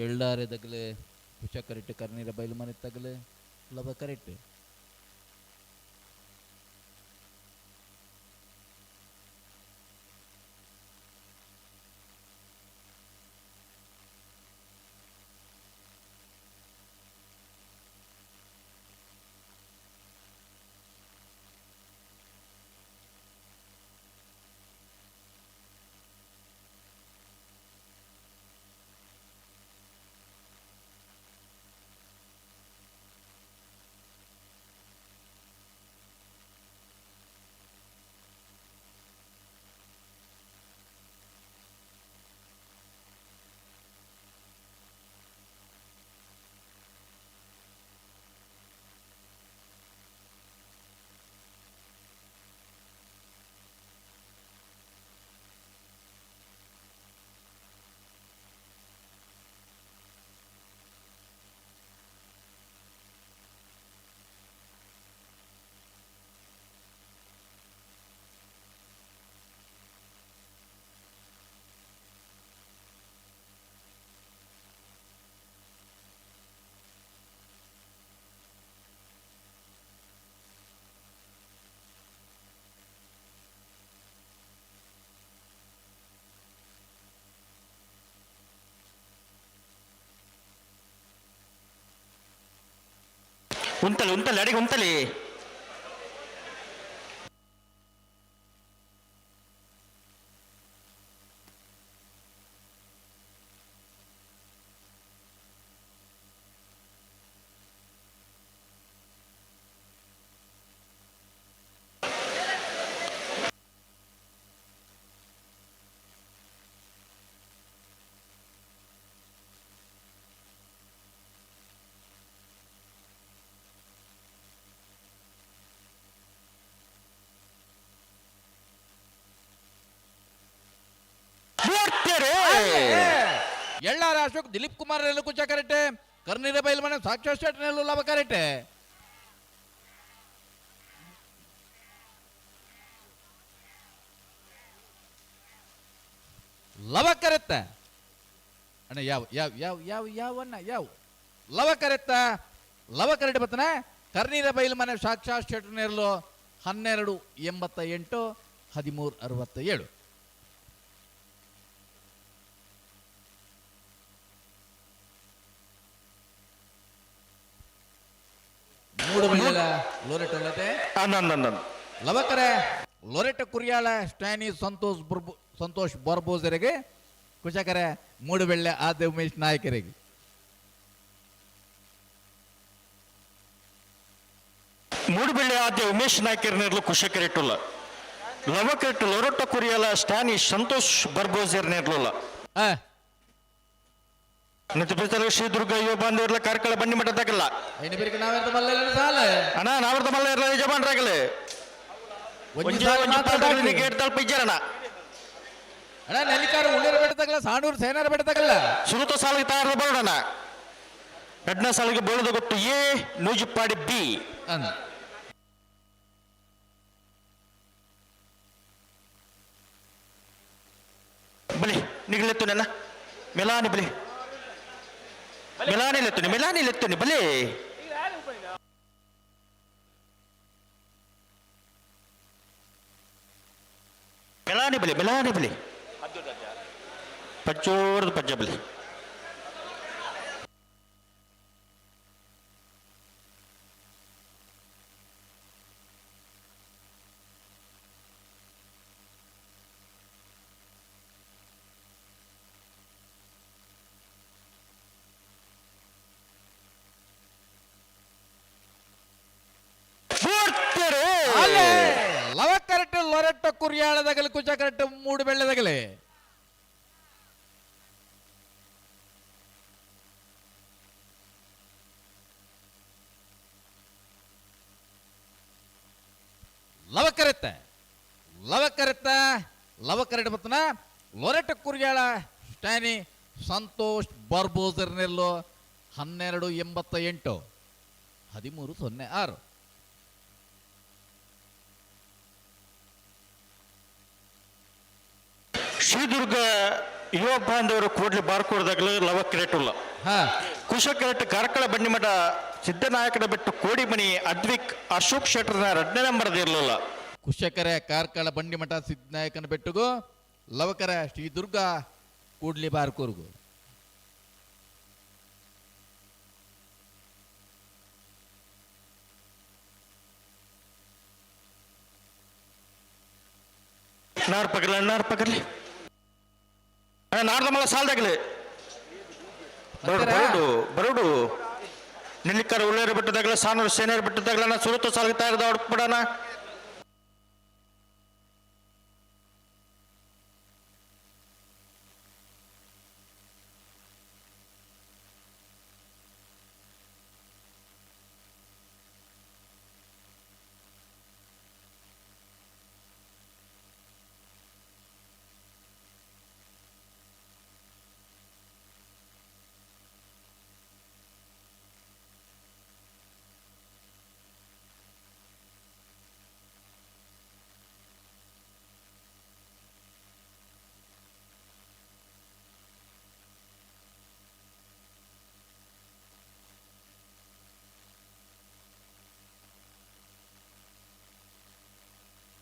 ಎಳ್ಳಾರೆ ತಗಲೆ ಹುಷ ಕರೆಕ್ಟ್ ಕರ್ನೀರ ಬಯಲು ಮನೆ ತಗಲೆ ಲವ ಕರೆಕ್ಟ್. ಉಂತಲಿ ಉಂತಲಿ ಅಡಿಗೆ ಉಂತಲಿ. ಎಳ್ಳಾರ ಅಶೋಕ್ ದಿಲೀಪ್ ಕುಮಾರ್ ನೆಲ್ಲು ಕುಚ ಕರೆಕ್ಟ್, ಕರ್ನೀರ ಬೈಲ್ ಮನೆ ಸಾಕ್ಷಾತ್ ಶೆಟ್ ನೆಲ್ಲು ಲಾಭ ಕರೆಕ್ಟ್. ಲವ ಕರೆತ್ತ ಅಣ್ಣ, ಯಾವ ಯಾವ ಯಾವ ಯಾವ ಯಾವ ಅಣ್ಣ ಯಾವ ಲವ ಕರೆತ್ತ ಲವ ಕರೆಕ್ಟ್ ಬತ್ತನ. ಕರ್ನೀರ ಬೈಲ್ ಮನೆ ಸಾಕ್ಷಾತ್ ಶೆಟ್ ನೆರಳು 12 88 13 67. ಲವಕರೆ ಲೊರೆಟ ಕುರಿಯಾಳ ಸ್ಟ್ಯಾನಿ ಸಂತೋಷ್ ಸಂತೋಷ್ ಬರ್ಬೋಸರಿಗೆ ಕುಶಕರೆ ಮೂಡುಬೆಳ್ಳೆ ಆದ ಉಮೇಶ್ ನಾಯಕರಿಗೆ. ಮೂಡುಬೆಳ್ಳೆ ಆದ್ಯ ಉಮೇಶ್ ನಾಯಕರನೇರ್ಲು ಕುಶಕರೆಟ್ಟುಲ್ಲ. ಲವಕರೆಟ್ಟು ಲೊರೊಟ್ಟ ಕುರಿಯಾಲ ಸ್ಟ್ಯಾನಿ ಸಂತೋಷ್ ಬರ್ಬೋಸರ್ನೇರ್ಲುಲ್ಲ. ಶ್ರೀ ದುರ್ಗಾ ಯುವ ಬಾಂಧವರ್ಲ ಕಾರ್ಕಳ ಬನ್ನಿ ಮಠದಾಗಲ್ಲ. ಅಣ್ಣ ನಾವರ್ದ ಮಲ್ಲ ಇರಲ್ಲ ಯಜಮಾನ್ರಾಗಲಿ. ಗೇಟ್ ತಲುಪ ಇಜ್ಜರಣ. ಅಣ್ಣ ನೆಲ್ಲಿಕಾರ ಉಳ್ಳೇರ ಬೆಟ್ಟದಾಗಲ್ಲ, ಸಾಣೂರು ಸೇನಾರ ಬೆಟ್ಟದಾಗಲ್ಲ. ಸುರುತ ಸಾಲಿಗೆ ತಯಾರು ಬರೋಣ. ಎರಡನೇ ಸಾಲಿಗೆ ಬೋಳದ ಗೊತ್ತು ಎ ನೂಜುಪ್ಪಾಡಿ ಬಿ. ಬಲಿ ನಿಗಲೆತ್ತು ನನ್ನ ಮೆಲಾನಿ ಬಲಿ ಮೆಲಾನಿ ಲೆತ್ತುನಿ ಮೆಲಾನಿ ಲೆತ್ತುನಿ ಬಲಿ. ಮೆಲಾನಿ ಬಲಿ ಮೆಲಾನಿ ಬಲಿ ಪಚ್ಚೋರದ ಪಜ್ಜ ಬಲಿ. ಲವ ಕರೆಕ್ಟ್ ಲೊರೆಟ್ಟ ಕುರಿಯಾಳದಗಲಿ ಕುಚ ಕರೆಕ್ಟ್ ಮೂಡು ಬೆಳ್ಳೆದಗಲಿ. ಲವಕರೆತ್ತ ಲವಕರೆತ್ತ ಲವಕರೆಡ್ ಬತ್ತನ ಲೊರೆಟ ಕುರ್ಯಾಳ ಸ್ಟ್ಯಾನಿ ಸಂತೋಷ್ ಬರ್ಬೋಸರ್ನೆಲ್ಲೋ 12.88 13.06. ಶ್ರೀದುರ್ಗ ಯುವ ಬಾಂಧವರು ಕೂಡ್ಲಿ ಬಾರ್ಕೋಡ್ದಾಗಲೂ ಲವ ಕ್ರೇಟುಲ್ಲ ಕುಶಕರೆಟ್ ಕಾರ್ಕಳ ಬನ್ನಿಮಠ ಸಿದ್ದನಾಯಕನ ಬಿಟ್ಟು ಕೋಡಿಮನಿ ಅದ್ವಿಕ್ ಅಶೋಕ್ ಶೆಟ್ಟರ್ನ ಎರಡನೇ ನಂಬರ್ ಇರಲಿಲ್ಲ. ಕುಶಕರೆ ಕಾರ್ಕಳ ಬಂಡಿಮಠ ಸಿದ್ದನಾಯಕನ ಬೆಟ್ಟುಗು ಲವಕರ ಶ್ರೀ ದುರ್ಗಾ ಕೂಡ್ಲಿ ಬಾರ್ಕೂರ್ಗು. ನಾರ್ ಪಕರ್ಲಿ ನಾರ್ ಪಕರ್ಲಿ ನಾರ್ದ ಮಲ್ಲ ಸಾಲ್ದಾಗಲಿ ಬರೋಡು ಬರೋಡು ಬರೋಡು ನಿಲ್ಲಿಕ್ಕರ ಉಳ್ಳೇರು ಬಿಟ್ಟದಾಗಲ ಸಾನೂರು ಸೇನೇರು ಬಿಟ್ಟದಾಗಲ ನಾ ಸುರುತ ಸಾಲ್ಗೆ ತಯಾರದ ಹೊಡ್ಬಿಡೋಣ.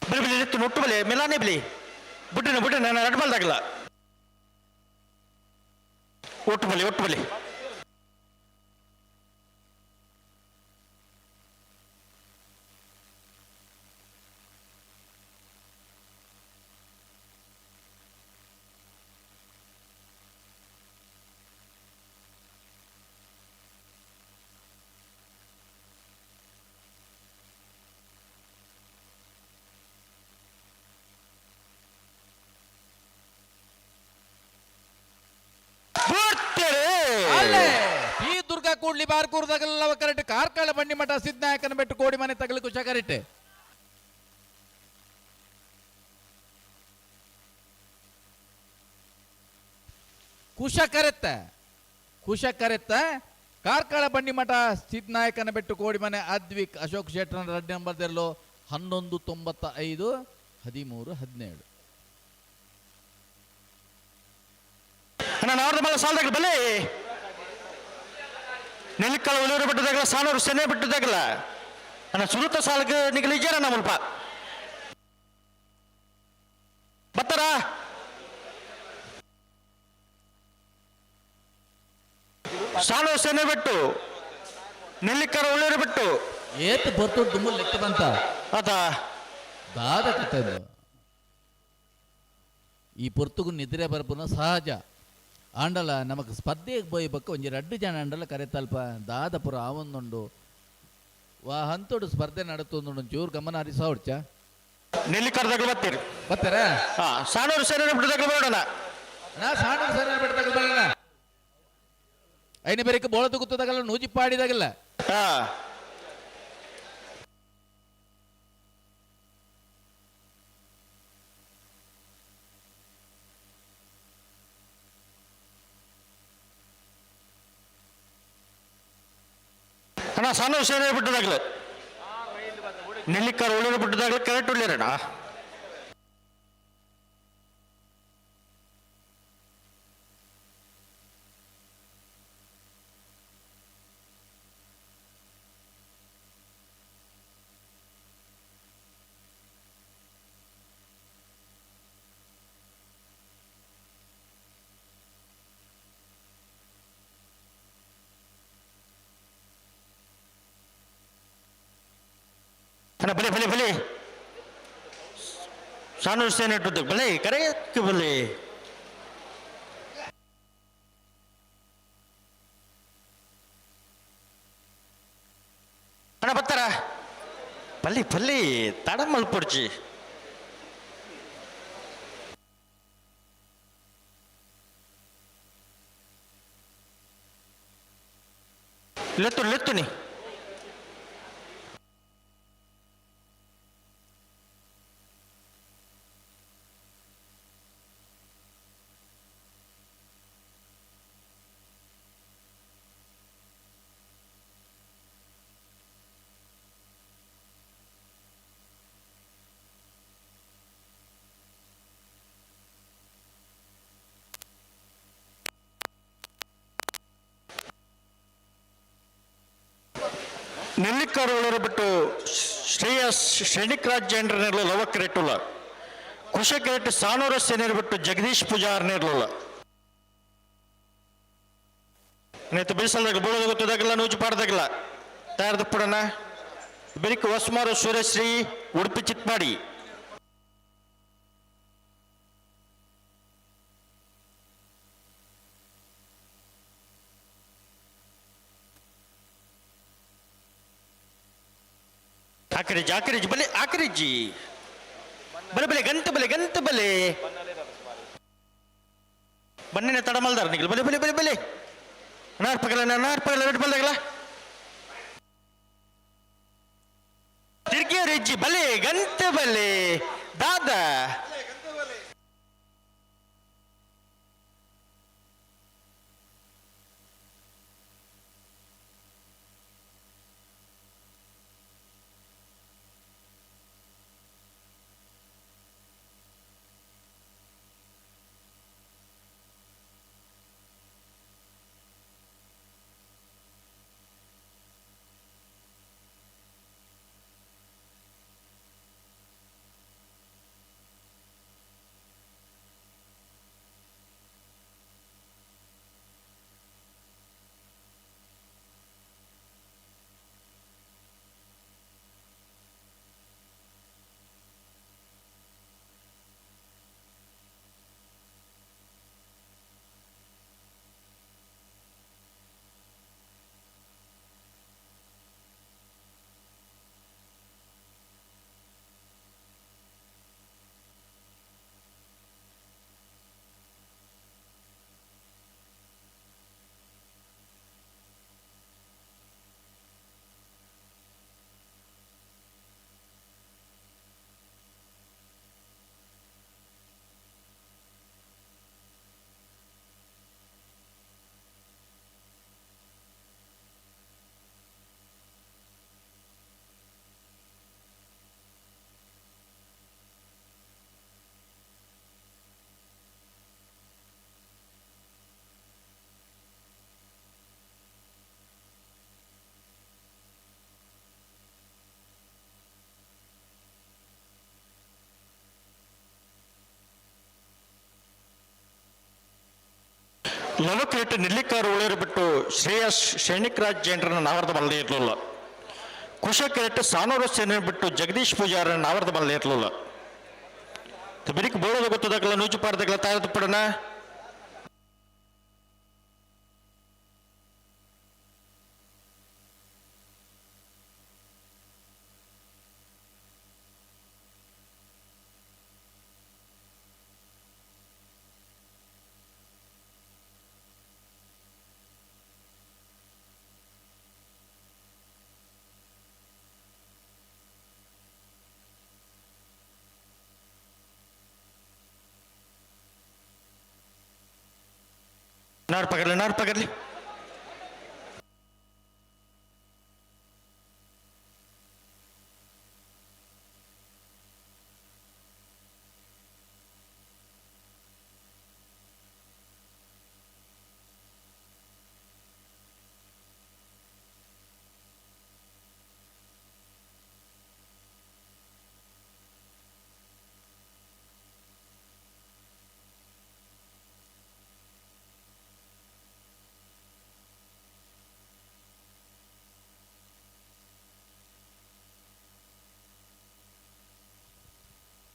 ಬಿಳಿ ಬಿಳಿ ಎತ್ತು ನೊಟ್ಟು ಬಲೆ ಮಿಲಾನೆ ಬಿಳಿ ಬುಡ್ಡಿನ ಬುಡ್ಡಿನ ನಾನು ಎರಡು ಬಲ್ದಾಗಲ್ಲ ಒಟ್ಟು ಬಲಿ ಒಟ್ಟು ಬಲಿ. ಈ ದುರ್ಗಾ ಕೂಡ್ಲಿ ಬಾರ್ಕೂರ್ದಾಗಲ್ಲ ಕರೆಕ್ಟ್ ಕಾರ್ಕಳ ಬಂಡಿಮಠ ಸಿದ್ದನಾಯಕನ ಬೆಟ್ಟು ಕೋಡಿ ಮನೆ ತಗಲು ಕುಶ ಕರೆಕ್ಟ್. ಕುಶ ಕರೆತ್ತ ಕುಶ ಕರೆತ್ತ ಕಾರ್ಕಳ ಬಂಡಿಮಠ ಸಿದ್ದನಾಯಕನ ಬೆಟ್ಟು ಕೋಡಿ ಮನೆ ಅದ್ವಿಕ್ ಅಶೋಕ್ ಶೆಟ್ಟರ್ ರಡ್ಡಿ ನಂಬರ್ ತೆರಲು 11.95 13.17. ನಾನು ಅವ್ರದ್ದು ಮೇಲೆ ಸಾಲದಾಗ ಬಲೆ ನೆಲ್ಲಿಕ್ಕಳ ಉಳಿಯೂರು ಬಿಟ್ಟದಾಗಲ ಸಾನೂರು ಸೆನೆ ಬಿಟ್ಟದಾಗಲ ನನ್ನ ಸುರುತ ಸಾಲಕ್ಕೆ ನಿಗಲಿ ಇಜ್ಜಾರ ಮುಲ್ಪ ಬತ್ತಾರ ಸಾನೂರು ಸೆನೆ ಬಿಟ್ಟು ನೆಲ್ಲಿಕ್ಕರ ಉಳಿಯೂರು ಬಿಟ್ಟು ಏತ್ ಬರ್ತುಡ್ ದುಮ್ಮಲ್ ಲೆಕ್ಕ ಬಂತ ಆತ ದಾದ ಕತೆ ಇದು. ಈ ಪೊರ್ತುಗು ನಿದ್ರೆ ಬರ್ಪುನ ಸಹಜ ಆಂಡಲ ನಮಕ್ ಸ್ಪರ್ಧೆಗೆ ಬೋಯ್ಬಕ್ಕ ಒಂಜಿ ರಡ್ಡು ಜನ ಅಂಡಲ ಕರೆತಲ್ಪ ದಾದಪುರ ಆವೊಂದುಂಡು ವಾ ಹಂತೋಡು ಸ್ಪರ್ಧೆ ನಡತೊಂದುಂಡು ಚೂರು ಗಮನ ಹರಿಸಾವಡ್ಚ ನೆಲ್ಲಿಕ್ಕರದಾಗ ಬರ್ತೀರಿ ಬರ್ತಾರ ಹಾ ಸಾನೂರು ಸೇನೆ ಬಿಟ್ಟದಾಗ ಬೇಡಣ ನಾ ಸಾಣೂರು ಸೇನೆ ಬಿಟ್ಟದಾಗ ಬರೋಣ ಐನ ಬೇರೆಕ್ಕೆ ಬೋಳದು ಗುತ್ತದಾಗಲ್ಲ ನೂಜಿ ಪಾಡಿದಾಗಲ್ಲ. ಹಾ ಅಣ್ಣ ಸಾನೂರು ಸೇನೆ ಬಿಟ್ಟದಾಗಲ ನೆಲ್ಲಿಕ್ಕರ ಉಳಿರು ಬಿಟ್ಟದಾಗಲ ಕರೆಕ್ಟ್ ಉಳ್ಳಿರಣ್ಣ. ಅಣ್ಣ ಬಲೆ ಬಲೆ ಬಲೆ ಸಾನೂರು ಸೇನೆ ಇಟ್ಟದ್ದು ಬಲೆ ಕರೆಕ್ಟ್ ಬಲೆ. ಅಣ್ಣ ಬರ್ತಾರ ಪಲ್ಲಿ ಪಲ್ಲಿ ತಡ ಮಲ್ಪೊಡ್ಚಿ ಲೆತ್ತು ಲೆತ್ತುನಿ. ನೆಲ್ಲಿಕ್ಕಾರು ಬಿಟ್ಟು ಶ್ರೇಯಸ್ ಶ್ರೇಣಿಕರಾಜ್ ಜೈನರನ್ನೆಲ್ಲ ಲವಕ್ರೆಟ್ಟುಲ್ಲ ಕುಶಕೆರೆಟ್ಟು ಸಾನೂರ ಸೇನರು ಬಿಟ್ಟು ಜಗದೀಶ್ ಪೂಜಾರ್ನಿರ್ಲಿಲ್ಲ ನೇತು ಬಿಡಿಸಲ್ದಾಗ ಬೀಳೋದು ಗೊತ್ತದಾಗಲ್ಲ ನೂಜು ಪಾಡ್ದಾಗಲ್ಲ ತಯಾರದ ಪುಡನ ಬೆಳಿಗ್ಗೆ ಹೊಸ್ಮಾರು ಸೂರ್ಯಶ್ರೀ ಉಡುಪಿ ಚಿತ್ಪಾಡಿ ಆಕರಿಜಿ ಆಕರಿಜಿ ಬಲೆ ಆಕರಿಜಿ ಬಲೆ ಬಲೆ ಗಂತ ಬಲೆ ಗಂತ ಬಲೆ ಬನ್ನಿನ ತಡಮಲ್ದಾರ ನಿಗಲ್ ಬಲೆ ಬಲೆ ಬಲೆ ಬಲೆ ನಾರ್ಪಗಲ ನಾರ್ಪಗಲ ರೆಡ್ ಬಲ್ದಾಗಲ ತಿರ್ಗಿಯ ರೆಜ್ಜಿ ಬಲೆ ಗಂತ ಬಲೆ ದಾದಾ ಲವಕ್ರೇಟ್ ನೆಲ್ಲಿಕಾರು ಉಳಿಯರು ಬಿಟ್ಟು ಶ್ರೇಯಸ್ ಶ್ರೇಣಿಕರಾಜ್ ಜೈನರನ್ನ ನಾವರ್ದ ಬಲ್ಲದೆ ಇರಲಿಲ್ಲ. ಕುಶಕೆರೆಟ್ ಸಾನೂರು ಸೇನೆ ಬಿಟ್ಟು ಜಗದೀಶ್ ಪೂಜಾರನ್ನ ನಾವರ್ದ ಬಲ್ಲದೆ ಇರಲಿಲ್ಲ. ಬಿರಿಕ್ ಬೋಳೋದು ಗೊತ್ತದಾಗಲ್ಲ ನೂಜು ಪಾಡ್ದಾಗಲ್ಲ ತಾಯದ ಪಡನ नार पकड़ ले, नार पकड़ ले।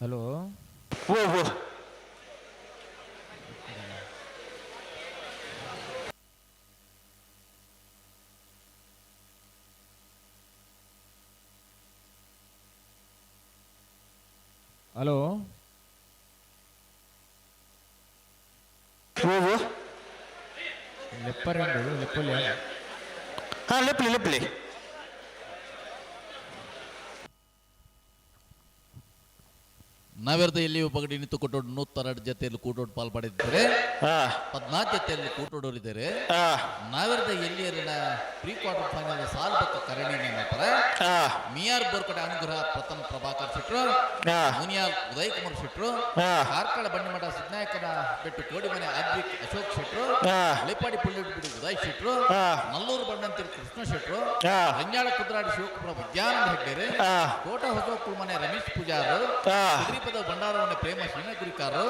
ಹಲೋ ಓ ಓ ಹಲೋ ಓ ಓ ಲೆಪ್ಪರ್ ಲೆಪ್ಪಲ್ಲಿ. ಹಾಂ, ಲೆಪ್ಲಿ ಲೆಪ್ಲಿ. ನವೆರ್ದ ಎಲ್ಲಿ ಪಗಡಿ ನಿಂತು ಕೊಟ್ಟೋಡು 102 ಜೊತೆಯಲ್ಲಿ ಕೂಟೋಡು ಪಾಲ್ ಪಡೆದಿದ್ದಾರೆ. 14 ಜೊತೆಯಲ್ಲಿ ಕೂಟೋಡೋರಿದ್ದಾರೆ. ನಾವೆರ್ದ ಎಲ್ಲಿಯರಿನ ಪ್ರೀ ಕ್ವಾರ್ಟರ್ ಫೈನಲ್ ಸಾಲ್ ಬಕ್ಕ ಕರಣಿ ನಂತರ ಮಿಯಾರ್ ಬೋರ್ಕಡೆ ಅನುಗ್ರಹ ಪ್ರಥಮ ಪ್ರಭಾಕರ್ ಶೆಟ್ರು, ಮುನಿಯಾಲ್ ಉದಯ್ ಕುಮಾರ್ ಶೆಟ್ರು, ಕಾರ್ಕಳ ಬಂಡಿಮಠ ಸಿದ್ನಾಯಕನ ಬೆಟ್ಟು ಕೋಡಿಮನೆ ಅದ್ವಿಕ್ ಅಶೋಕ್ ಶೆಟ್ರು, ಉಳಿಪಾಡಿ ಪುಳ್ಳಿಬಿಡಿ ಉದಯ್ ಶೆಟ್ರು, ನಲ್ಲೂರು ಬಂಡಂತಿರು ಕೃಷ್ಣ ಶೆಟ್ರು, ರಂಜಾಳ ಕುದ್ರಾಡಿ ಶಿವಕುಮಾರ ವಿದ್ಯಾನಂದ ಹೆಗ್ಡೆರೆ, ಕೋಟ ಹೊಸ ಕುಲ್ಮನೆ ರಮೇಶ್ ಪೂಜಾರು, ಕುದ್ರಿಪದ ಭಂಡಾರವನ್ನ ಪ್ರೇಮ ಶೀನಗುರಿಕಾರು,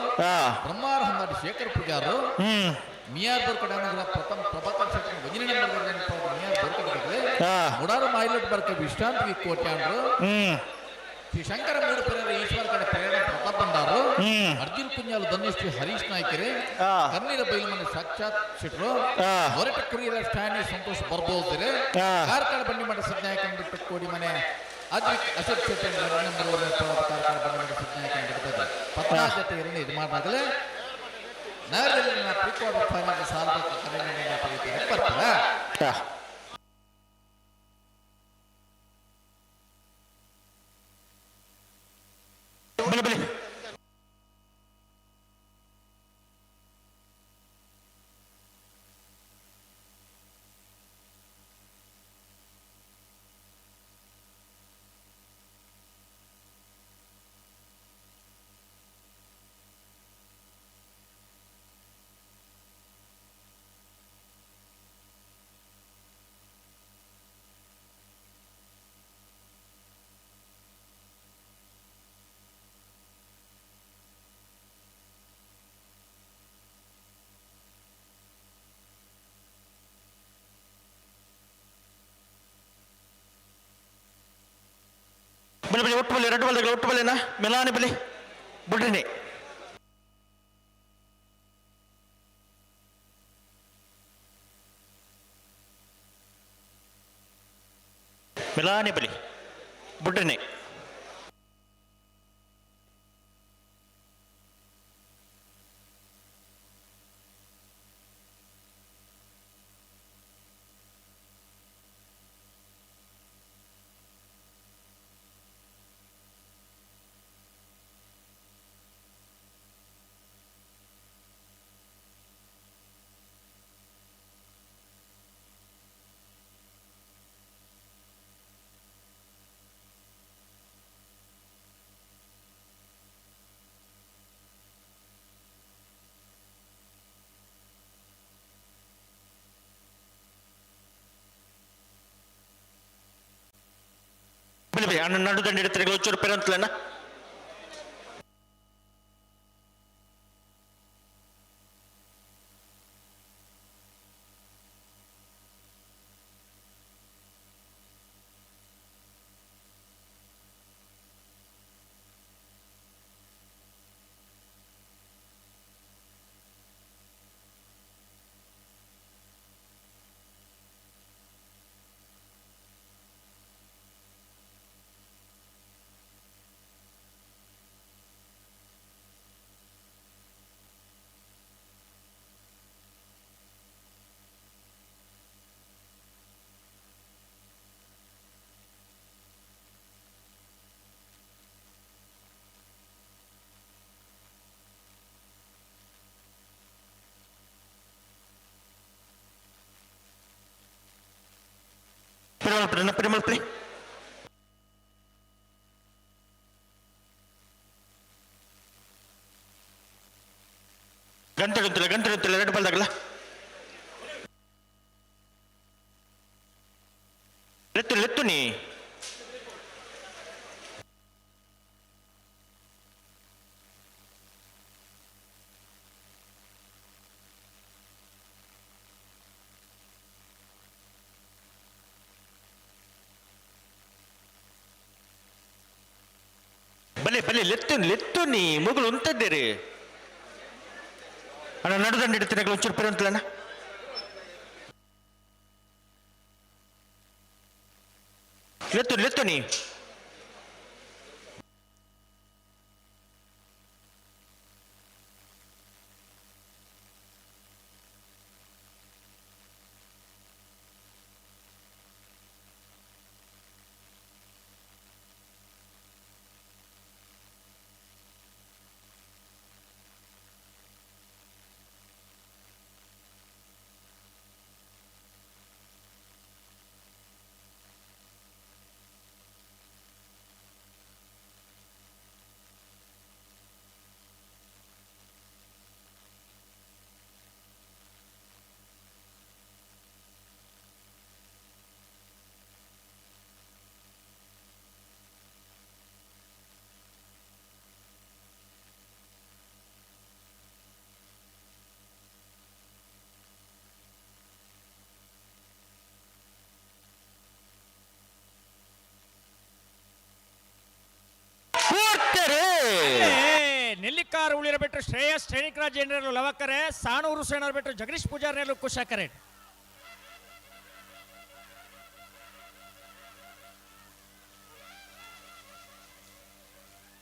ಬ್ರಹ್ಮಾರ ಹೊಂದಾಡಿ ಶೇಖರ್ ಪೂಜಾರು, ಮಿಯಾರ್ ಬೋರ್ಕಡೆ ಅನುಗ್ರಹ ಪ್ರಥಮ ಪ್ರಭಾಕರ್ ಶೆಟ್ರು ಒಂದನೇ ನಂಬರ್ ಮಿಯಾರ್ ಬೋರ್ಕಡೆ ಮುಡಾರು ಮಾಯಿಲಟ್ ಬರ್ಕ ವಿಶ್ರಾಂತಿ ಕೋಟ್ಯಾಂಡ್ರು, ಶ್ರೀ ಶಂಕರ ಮೂಡು ಪೆರೇರ ಈಶ್ವರ ಕಡೆ ಪ್ರೇರಣ ಪ್ರತಾಪ್ ಭಂಡಾರು, ಅರ್ಜುನ್ ಕುಂಜಾಲು ಧನ್ಯಶ್ರೀ ಹರೀಶ್ ನಾಯ್ಕರೆ, ಕರ್ನೀರ ಬೈಲಮನೆ ಸಾಕ್ಷಾತ್ ಶೆಟ್ರು, ಹೊರಟ ಕುರಿಯರ ಸ್ಟ್ಯಾನಿ ಸಂತೋಷ್ ಬರ್ಬೋದಿರೆ, ಕಾರ್ಕಳ ಬಂಡಿಮಠ ಸಿದ್ನಾಯಕನ ಬಿಟ್ಟು ಕೋಡಿ ಮನೆ ಅದ್ವಿಕ್ ಅಶೋಕ್ ಶೆಟ್ಟಿ ನಂಬರ್ ಕಾರ್ಕಳ ಬಂಡಿಮಠ ಸಿದ್ನಾಯಕನ ಬಿಡ್ತದೆ. 14 ಜೊತೆ ಎರಡನೇ ಇದು ಮಾಡಾಗಲೇ ನಗರದಲ್ಲಿ ಪ್ರೀ ಕ್ವಾರ್ಟರ್ ಫೈನಲ್ ಸಾಲ್ಬೇಕು ಬರ್ತಾರೆ. ಬಲಿ ಬಲಿ ಬಲಿ ಬಲಿ ಒಟ್ಟು ಬಲಿ ಎರಡು ಬಲ್ದಾಗಲ ಒಟ್ಟು ಬಲಿನ ಮೆಲಾನಿ ಬಲಿ ಬುಡ್ರಿನಿ ಮೆಲಾನಿ ಬಲಿ ಬುಡ್ರಿನಿ. ಬಲಿ ಬಲಿ ಅಣ್ಣ ನಡು ದಂಡ ಇಡ್ತಾರೆ ಒಂಚೂರು ಪೆರಂತಲೇನ ಪಿರಮಲ್ಪಡಿ ಪಿರಮಲ್ಪಡಿ ಗಂಟೆ ಗೊತ್ತಿಲ್ಲ ಗಂಟೆ ಗೊತ್ತಿಲ್ಲ ಎರಡು ಬಲ್ದಾಗಲ್ಲ ಲೆತ್ತು ಲೆತ್ತು ನೀ ಬಲೆ ಬಲೆ ಲೆತ್ತು ಲೆತ್ತು ನೀ ಮುಗುಳು ಉಂತದ್ದೀರಿ ಅಣ್ಣ ನಡುದಂಡ ಇಡ್ತೀನಿ ಒಂಚೂರು ಪೆರಂತಲಣ್ಣ ಲೆತ್ತು ಲೆತ್ತು ನೀ ಮುಡಾರು ಉಳಿರ ಬಿಟ್ಟು ಶ್ರೇಯಸ್ ಶ್ರೇಣಿಕರಾಜ್ ಏನೇರು ಲವಕರೆ, ಸಾಣೂರು ಸೇನರ್ ಬಿಟ್ಟು ಜಗದೀಶ್ ಪೂಜಾರ್ನೇರು ಕುಶಕರೆ.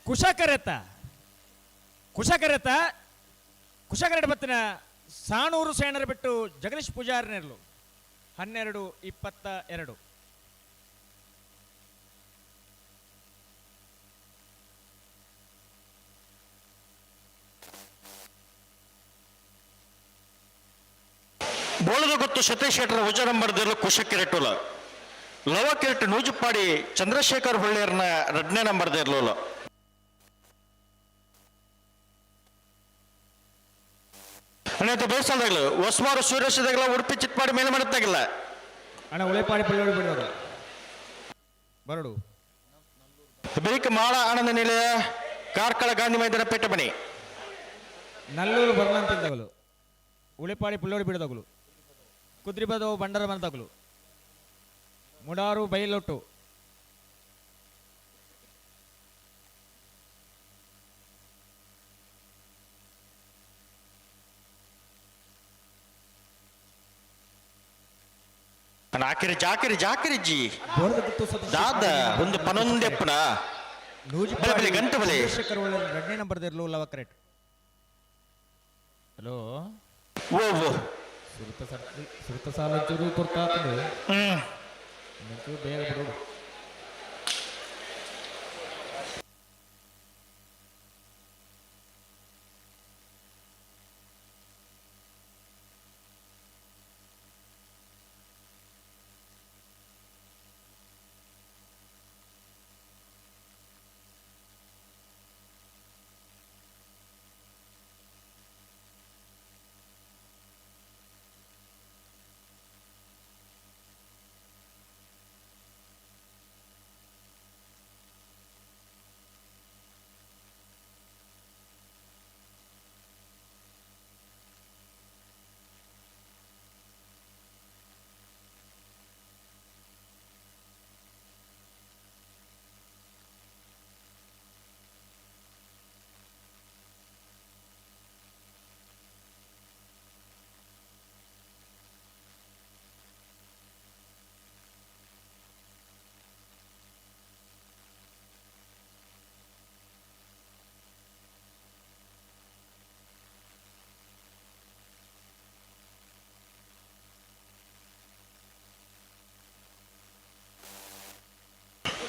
ಕುಶಕರೆತ ಕುಶಕರೆತ ಕುಶಕರೆಡ್ ಬತ್ತಿನ ಸಾಣೂರು ಸೇನರ್ ಬಿಟ್ಟು ಜಗದೀಶ್ ಪೂಜಾರ್ನೇರ್ಲು. 12-22. ಬೋಳದ ಗೊತ್ತು ಸತೀಶ್ ಶೆಟ್ಟರ್ ಭುಜ ನಂಬರ್ ದೇರ್ಲು ಕುಶಕ್ಕಿರೆಟ್ಟುಲ. ಲವ ಕಿರೆಟ್ ನೂಜುಪ್ಪಾಡಿ ಚಂದ್ರಶೇಖರ್ ಹೊಳ್ಳಿಯರ್ನ ರಡ್ನೇ ನಂಬರ್ ದೇರ್ಲುಲ. ಅನೇಕ ಬೇಸಲ್ದಾಗಲು ಹೊಸ್ಮಾರು ಸೂರ್ಯಶದಾಗಲ ಉಡುಪಿ ಚಿತ್ಪಾಡಿ ಮೇಲೆ ಮಾಡುತ್ತಾಗಿಲ್ಲ. ಅಣ್ಣ ಉಳೆಪಾಡಿ ಪಳ್ಳಿ ಬಿಡೋದು ಬರಡು. ಬಳಿಕ ಮಾಳ ಆನಂದ ನಿಲಯ ಕಾರ್ಕಳ ಗಾಂಧಿ ಮೈದಾನ ಪೇಟೆ ಮನೆ. ನಲ್ಲೂರು ಬರ್ಲಂತಿದ್ದವಳು ಉಳಿಪಾಡಿ ಪುಳ್ಳೋಡಿ ಬಿಡದಗಳು ಕುದ್ರಿಬದವು ಬಂಡರ ಮನದಗಳು ಮುಡಾರು ಬೈಲೊಟ್ಟು. ಆಕಿರಿ ಜಾಕಿರಿ ಜಾಕಿರಿ ಜಿ ದಾದ ಒಂದು ಪನೊಂದೆಪ್ಪನ ಬಲೆ ಬಲೆ ಗಂಟೆ ಬಲೆ. ಚಂದ್ರಶೇಖರ್ ಎರಡನೇ ನಂಬರ್ ದಿರ್ಲು ಲವಕರೆಟ್. ಹಲೋ ಓ ಓ ಸುರುತ ಸುರುತ ಸಾಲ ಚೂರು ಕೊಡ್ತಾತದೆ ಬೇಗ ಬಿಡೋದು.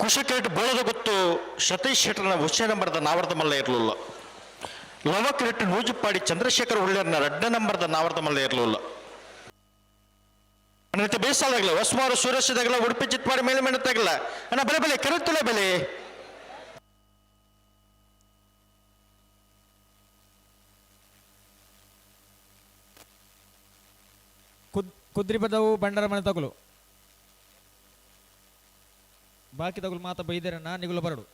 ಕುಶಕೇಟ್ ಬೋಳದ ಗೊತ್ತು ಸತೀಶ್ ಶೆಟ್ಟರ್ನ ಉಚ್ಚ ನಂಬರ್ದ ನಾವರ್ದ ಮಲ್ಲ ಇರಲಿಲ್ಲ. ಲವಕಿರೆಟ್ ನೂಜುಪ್ಪಾಡಿ ಚಂದ್ರಶೇಖರ್ ಉಳ್ಳೇರ್ನ ರಡ್ಡ ನಂಬರ್ದ ನಾವರ್ದ ಮಲ್ಲ ಇರಲಿಲ್ಲ. ಅಣ್ಣ ಬೇಸಾದಾಗಲ್ಲ ಹೊಸ್ಮಾರು ಸೂರ್ಯದಾಗಲ್ಲ ಉಡುಪಿ ಚಿತ್ಪಾಡಿ ಮೇಲೆ ಮೆಣತಾಗಲ್ಲ ಅಣ್ಣ ಬೆಲೆ ಬೆಲೆ ಕರುತ್ತಲೆ ಬೆಲೆ. ಕುದ್ರಿಪದವು ಬಂಡರ ಮನೆ ತಗುಲು ಬಾಕಿ ತಗುಲು ಮಾತ ಬೈದರನ್ನ ನಿಗುಲ ಬರಡು.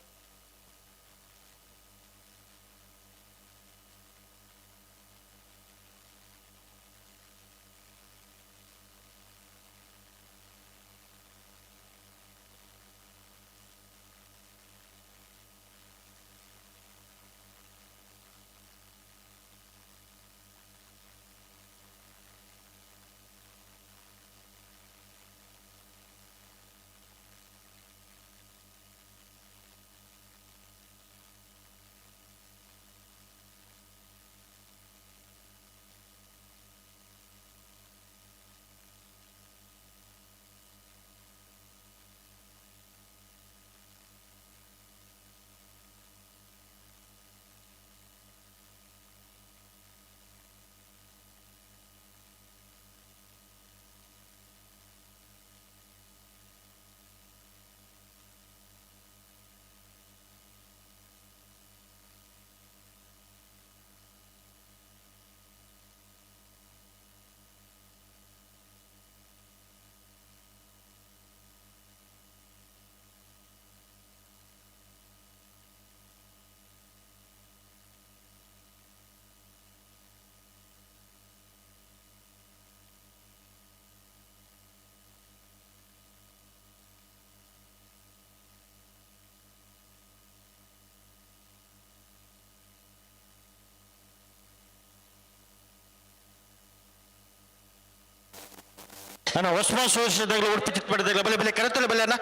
ನಾನು ಹೊಸ್ಮ ಸೋಷಿದಾಗಲೂ ಉಡುಪಿ ಚಿಕ್ಕಪಟ್ಟದಾಗಲೂ ಬಲೆ ಬಲೆ ಕರೆತೊಲೆ ಬಲೆ ಅಣ್ಣ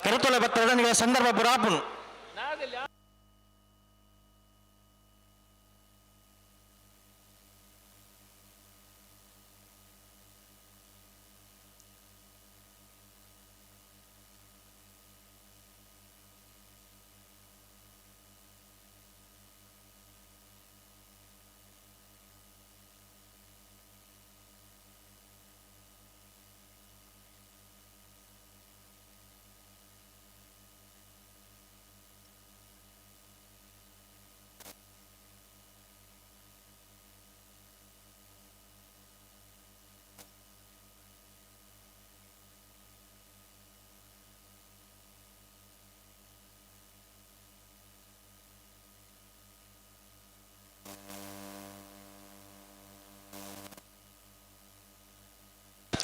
ಕರೆತೊಲೆ ಬರ್ತಾರೆ ನನಗೆ ಸಂದರ್ಭ ಬರಾಪುನು.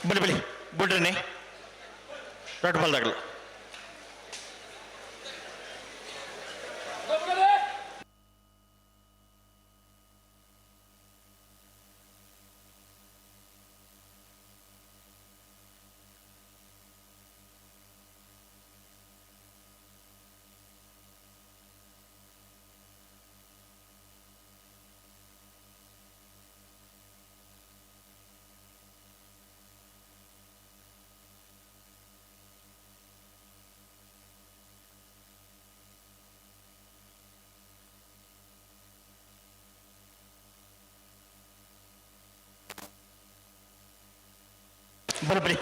ಬಲಿ ಬಲಿ ಬಿಡ್ರಿ ರೊಟ್ಟ ಬಲ್ದಾಗಲು. ಬಲಿ ಬಲಿ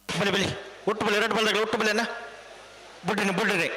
ಬಲಿ ಬಲಿ ಒಟ್ಟು ಬಲಿ ಎರಡು ಬಲ್ದಾಗಲು ಒಟ್ಟು ಬಲಿ ಅಣ್ಣ ಬುಡ್ರಿ ಬುಡ್ರಿ.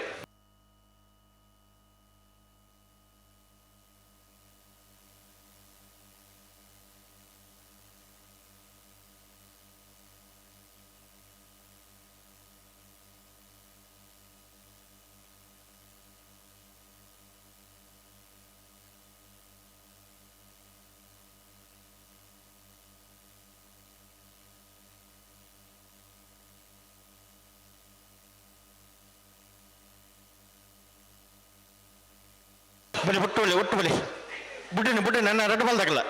ಬಲಿ ಒಟ್ಟು ಬಲಿ ಒಟ್ಟು ಬಲಿ ಬುಡ್ಡಿನ ಬುಡ್ಡಿನ ನನ್ನ ಎರಡು ಬಲ್ದಾಗಲ್ಲ.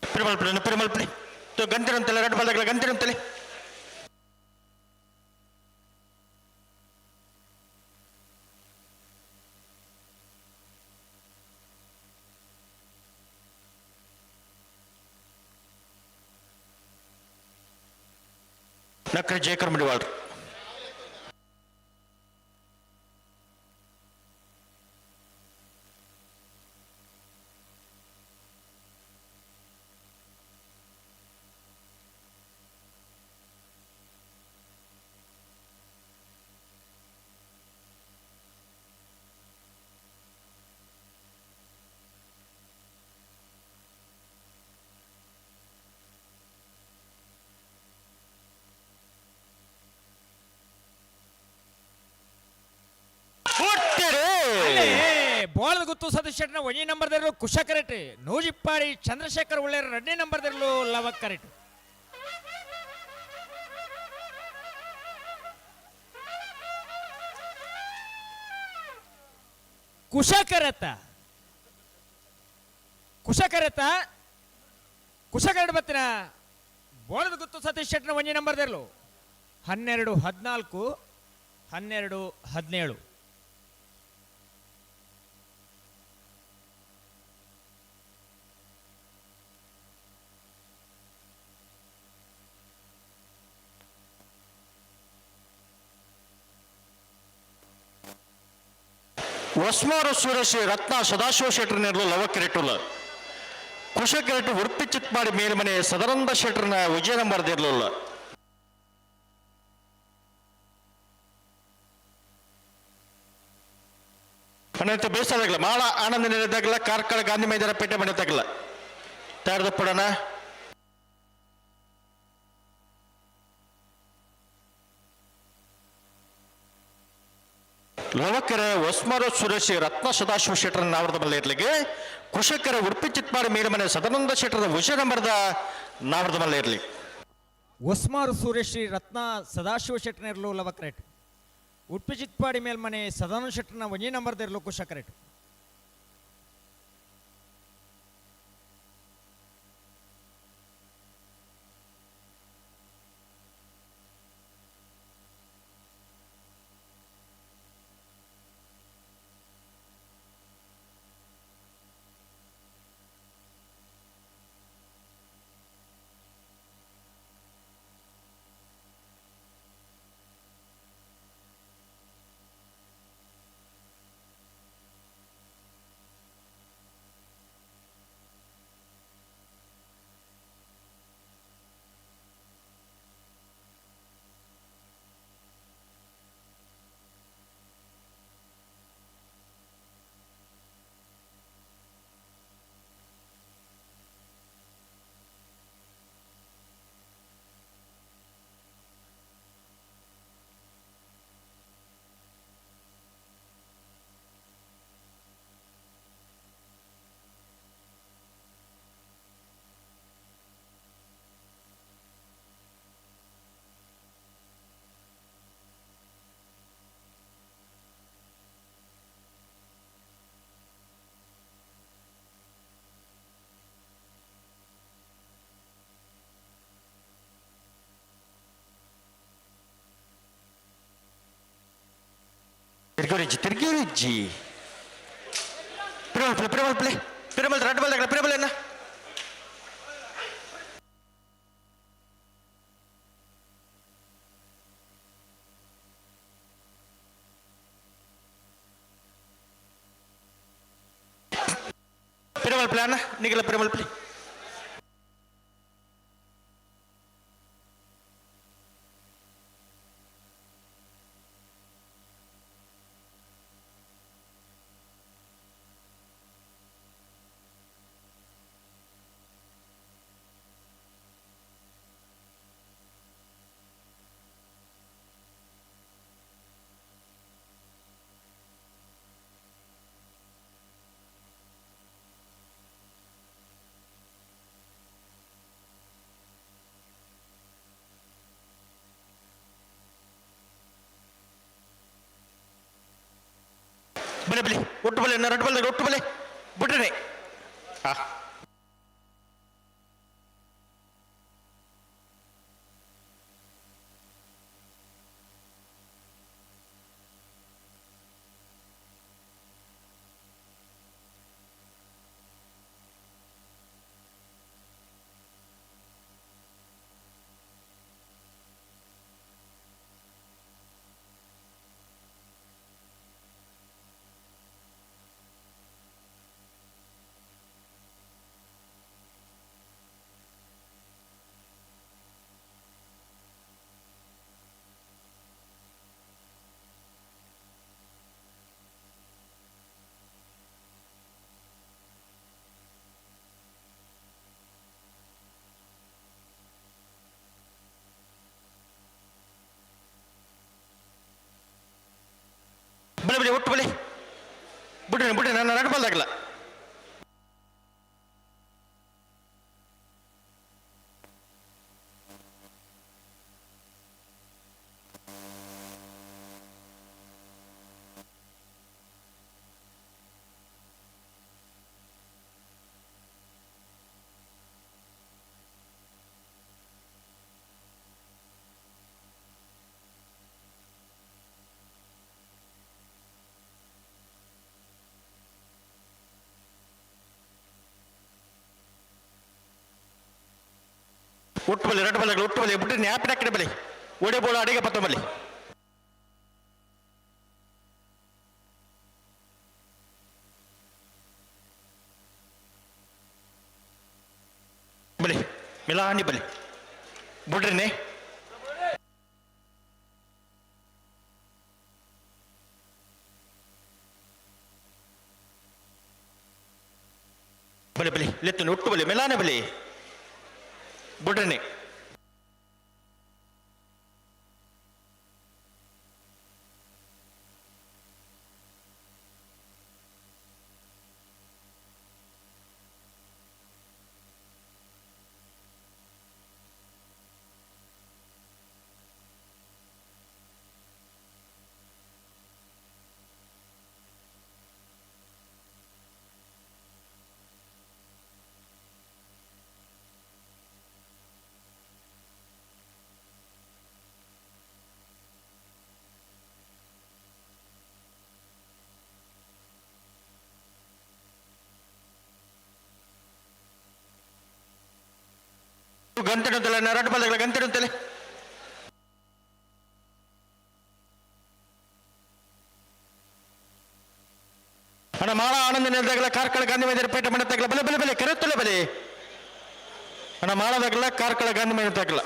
ಪಿರಮಲ್ಪಡಿ ಪಿರಮಲ್ಪಡಿ ಗಂತಿರಂತಲೆ ಎರಡು ಬಲ್ದಾಗಲ ಗಂತಿರಂತಲೆ. ನಕ್ರೆ ಜಯಕರ್ ಮುಡಿವಾಳ್ರು. ಬೋಳದ ಗುತ್ತು ಸತೀಶ್ ಶೆಟ್ಟನ ಒಂಜಿ ನಂಬರ್ ದೆರ್ಲು ಕುಶಕರೆಟ್ ನೂಜಿಪ್ಪಾಡಿ ಚಂದ್ರಶೇಖರ್ ಉಳ್ಳೇರ್ ಎರಡನೇ ನಂಬರ್ ದೆರ್ಲು ಲವಕ್ಕರೆಟ್. ಕುಶಕರತ ಕುಶಕರತ ಕುಶಕರಡ್ ಬತ್ತಿನ ಬೋಳದ ಗುತ್ತು ಸತೀಶ್ ಶೆಟ್ಟನ ಒಂಜಿ ನಂಬರ್ ದೆರ್ಲು 12 14 12 17. ಹೊಸ್ಮಾರು ಸುರೇಶ್ ರತ್ನ ಸದಾಶಿವ ಶೆಟ್ಟರ್ನೆರ್ಲು ಲವಕ್ಕೆರೆಟುಲ ಕುಶಕೆರೆಟು ಉಡುಪಿ ಚಿತ್ಮಾಡಿ ಮೇಲ್ಮನೆ ಸದಾನಂದ ಶೆಟ್ಟರ್ನ ವಿಜಯ ನಂಬರ್ ದಿರ್ಲುಲ್ಲ. ಅನಂತ ಬೇಸರದಾಗಲ ಮಾಳ ಆನಂದ ನಿಲಯದಾಗಲ ಕಾರ್ಕಳ ಗಾಂಧಿ ಮೈದಾನ ಪೇಟೆ ಮನೆ ತಗಲ ತಯಾರದಪ್ಪಡಣ. ಲವಕೆರೆ ಹೊಸ್ಮಾರು ಸುರೇಶ್ ರತ್ನ ಸದಾಶಿವ ಶೆಟ್ಟರ್ ನಾವರದ ಬಲ್ಲ ಇರ್ಲಿಕ್ಕೆ ಕುಶಕೆರೆ ಉಡುಪಿ ಚಿತ್ಮಾಡಿ ಮೇಲ್ಮನೆ ಸದಾನಂದ ಶೆಟ್ಟರ ವಿಜಯ ನಂಬರ್ದ ನಾವರದ ಮಲ್ಲ ಇರ್ಲಿ. ಹೊಸ್ಮಾರು ಸುರೇಶ್ ರತ್ನ ಸದಾಶಿವ ಶೆಟ್ಟರ್ನೆರ್ಲು ಲವಕ್ರೆಟ್ ಉಡುಪಿ ಚಿತ್ಪಾಡಿ ಮೇಲ್ಮನೆ ಸದಾನಂದ ಶೆಟ್ಟರ್ನ ಒಂಜಿ ನಂಬರ್ ದೆರ್ಲು ಕುಶಕರೆಟ್. ತಿರ್ಗೋರಿಜ್ಜಿ ತಿರ್ಗೋರಿಜ್ಜಿ ಪಿರಮಲ್ ಪಿರಮಲ್ ಪ್ಲೇ ಪಿರಮಲ್ ರಡ್ಡು ಬಲ್ದಾಗ ಪಿರಮಲ್ ಎನ್ನ ಪಿರಮಲ್ ಪ್ಲೇ ಅಣ್ಣ ನಿಗಲ ಪಿರಮಲ್ ಪ್ಲೇ. ಬಲೆ ಬಲೆ ಒಟ್ಟು ಬಲೆ ರಡ್ಡು ಬಲ್ದಾಗ ಒಟ್ಟು ಬಲೆ ಬಿಟ್ರೆ ಹಾ. ಬಲೆ ಬಲೆ ಒಟ್ಟು ಬಲೆ ಬಿಡ್ರಿ ಬಿಡ್ರಿ, ನನ್ನ ರಡ್ ಬಲ್ದಾಗಲ್ಲ. ಒಟ್ಟು ಬಲಿ ರಡ್ ಬಲ್ದಾಗಲ್ಲ, ಒಟ್ಟು ಬಲಿ ಬಿಡ್ರಿ, ನ್ಯಾಪಿನ ಕಡೆ ಬಲಿ ಒಡೆ ಬೋಳ ಅಡಿಗೆ ಪತ್ತೊಂಬಲಿ. ಬಲಿ ಮಿಲಾನಿ ಬಲಿ ಬಿಡ್ರಿನೇ. ಬಲಿ ಬಲಿ ಲೆತ್ತು ಒಟ್ಟು ಬಲಿ ಮೆಲಾನೆ ಬಲಿ ಬಿಡ್ರಿನಿ. ಗಂಟೆ ರಡ್ ಬಲ್ದಾಗಲ್ಲ, ಗಂಟೆ ಅಂತಲೇ. ಅಣ್ಣ ಮಾಳ ಆನಂದ ನೆಲದಾಗಲ ಕಾರ್ಕಳ ಗಾಂಧಿ ಮೈದಾನ ಪೇಟೆ ಮನೆ ಬಲೆ ಬಲೆ ಬಲೆ ಕರೆತ್ತಲೆ ಬಲೆ. ಅಣ್ಣ ಮಾಳದಾಗಲ್ಲ ಕಾರ್ಕಳ ಗಾಂಧಿ ಮೈದಾನ ತಾಗಲ್ಲ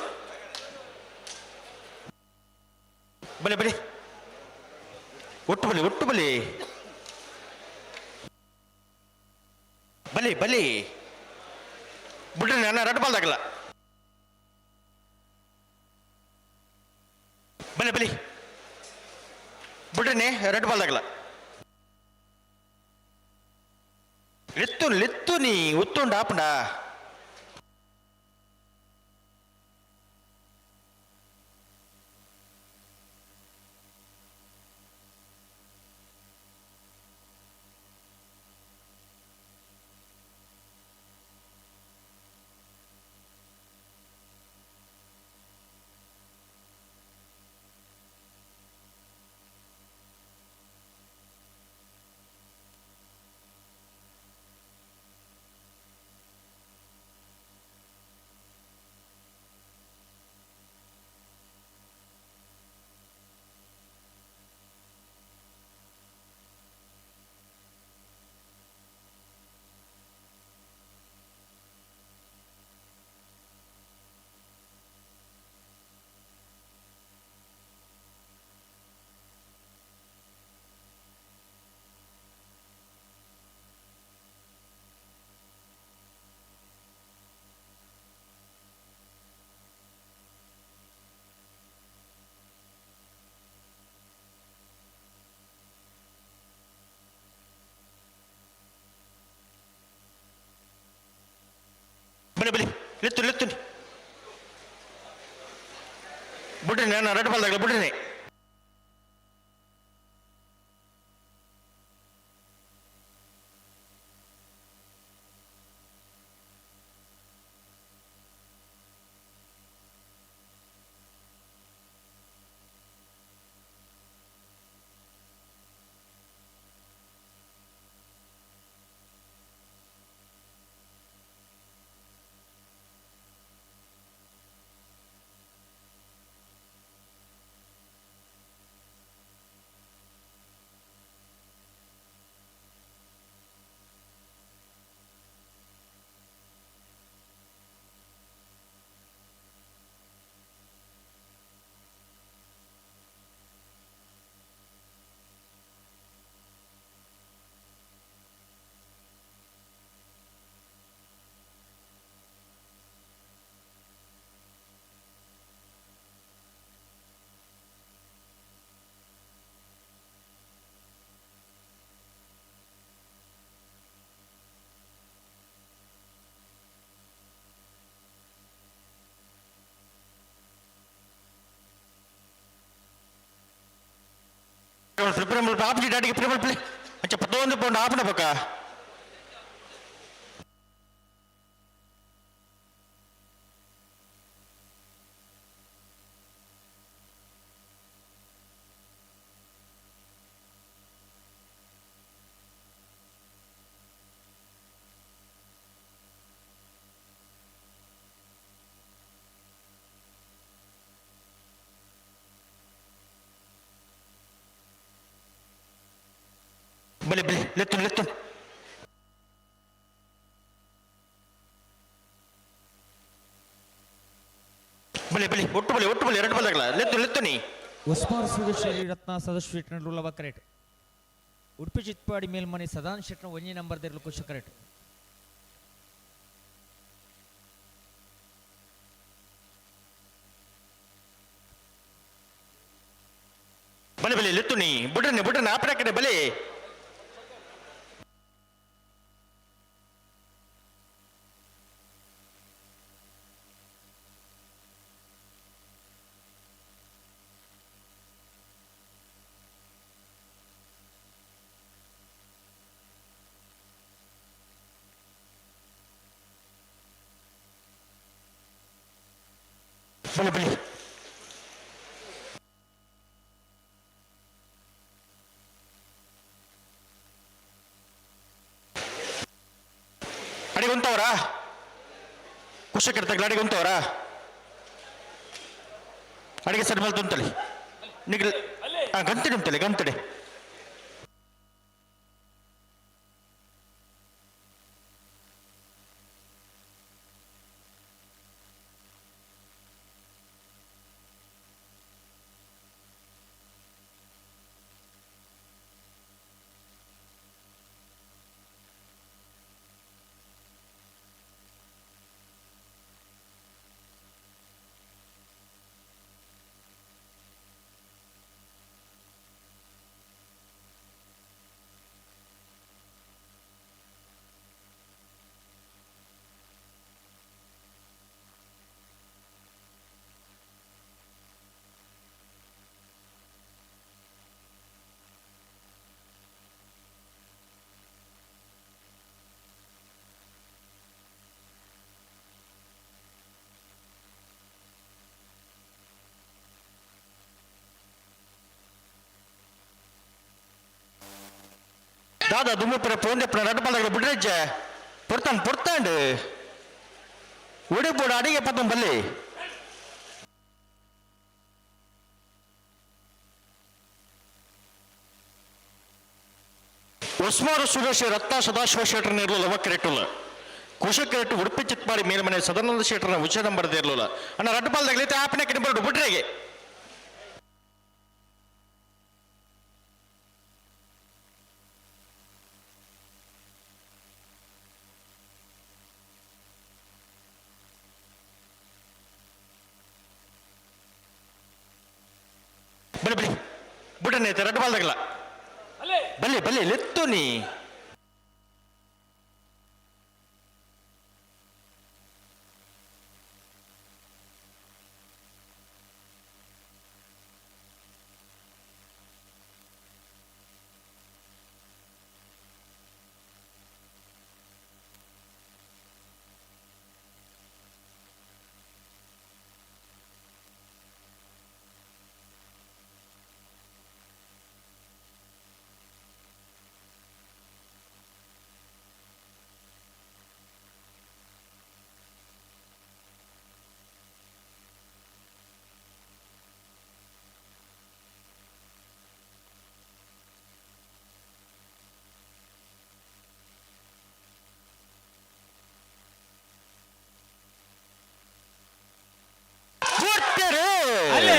ಬಲೆ ಬಲೆ ಒಟ್ಟು ಬಲಿ ಒಟ್ಟು ಬಲಿ ಬಲಿ ಬಲಿ ಬಿಡ್ರಿ ಅಣ್ಣ ರಡ್ ಬಾಲ್ದಾಗಲ್ಲ ಬಲಿ ಬಲಿ ಬಿಡ್ರಿ ರೆಡ್ ಬಾಲ್ದಾಗಲ್ಲ. ಲಿತ್ತು ಲಿತ್ತು ನೀ ಉತ್ತುಂಡ ಆಪುಂಡ. ಬಲಿ ಬಲಿ ಲಿತ್ತು ಲಿತ್ತು ಬಿಡ್ರಿ ನಾನು ರೆಡ್ ಬಾಲ್ದಾಗಲ್ಲ ಬಿಡ್ರಿ. ಪ್ರಿಪ್ರೇಮಲ್ ಆಪುಜಿ ಡಾಡಿಗೆ ಪ್ರೇಮಲ್ ಪ್ಲೇ ಅಂಚ ಪತ್ತೊಂದು ಪೌಂಡ್ ಆಪಣ ಬೊಕ್ಕ ಬಲೆ ಬಲೆ ಲೆತ್ತು ಲೆತ್ತು ಬಲೆ ಬಲೆ ಒಟ್ಟು ಬಲೆ ಒಟ್ಟು ಬಲೆ ಎರಡು ಬಲ್ಲಾಗಲ ಲೆತ್ತು ಲೆತ್ತು ನೀ. ಉಸ್ಮಾನ್ ಸೂರ್ಯಶ್ರೀ ರತ್ನ ಸದಸ್ಯ ಶೆಟ್ನ ಕರೆಟ್ ಉಡುಪಿ ಚಿತ್ಪಾಡಿ ಮೇಲ್ಮನೆ ಸದಾನ್ ಶೆಟ್ನ ಒಂಜಿ ನಂಬರ್ ದಿರ್ಲು ಕುಶ ಕರೆಟ್. ಬಲೆ ಬಲೆ ಲೆತ್ತು ನೀ ಬುಡ್ರನೆ ಬುಡ್ರನೆ ಆಪಣ ಕಡೆ ಬಲೆ. ಬಲೆ ಬಲೆ ಅಡಿಗೆ ಉಂಟವರಾ ಕುಶಕರ್ತ ಅಡಿಗೆ ಉಂಟವರಾ ಅಡಿಗೆ ಸರಿ ಮಲ್ತು ನಿಗ್ಲ ಗಂತಡೆ ಉಂಟಲೆ ಗಂತಡೆ. ದಾದಾ ದುಮ್ಮುಪ್ಪರ ಪೋಂದೆಪ್ಪನ ರಡ್ಡು ಪಲ್ಲಾಗಲ ಬಿಡ್ರೆಜ್ಜೆ ಪೊರ್ತಾಂಡ್ ಪೊರ್ತಾಂಡ್ ಉಡುಪೋಡು ಅಡಿಗೆ ಪತ್ತಂ ಬಲ್ಲಿ. ಉಸ್ಮಾರು ಸುರೇಶ್ ರತ್ನ ಸದಾಶಿವ ಶೆಟ್ಟರ್ನ ಇರಲಿಲ್ಲ ಲವಕ್ರೆಟ್ಟುಲ್ಲ ಕುಶಕ್ರೆಟ್ಟು ಉಡುಪಿ ಚಿತ್ಪಾಡಿ ಮೇಲ್ಮನೆ ಸದಾನಂದ ಶೆಟ್ಟರ್ನ ಉಚ್ಚ ನಂಬರ್ ಇರಲಿಲ್ಲ ಅಣ್ಣ ರಡ್ಡು ಪಾಲ್ದಾಗಲಿ ಆಪನೆ ಕಡೆ ಬರಡು ಬಿಡ್ರೆಗೆ. ಬಲಿ ಬಲಿ ಬುಡನೆ ರಡ್ಡು ಬಾಲ್ದಾಗಲ ಬಲಿ ಬಲಿ ಲೆತ್ತು ನೀ. ಅಲ್ಲೇ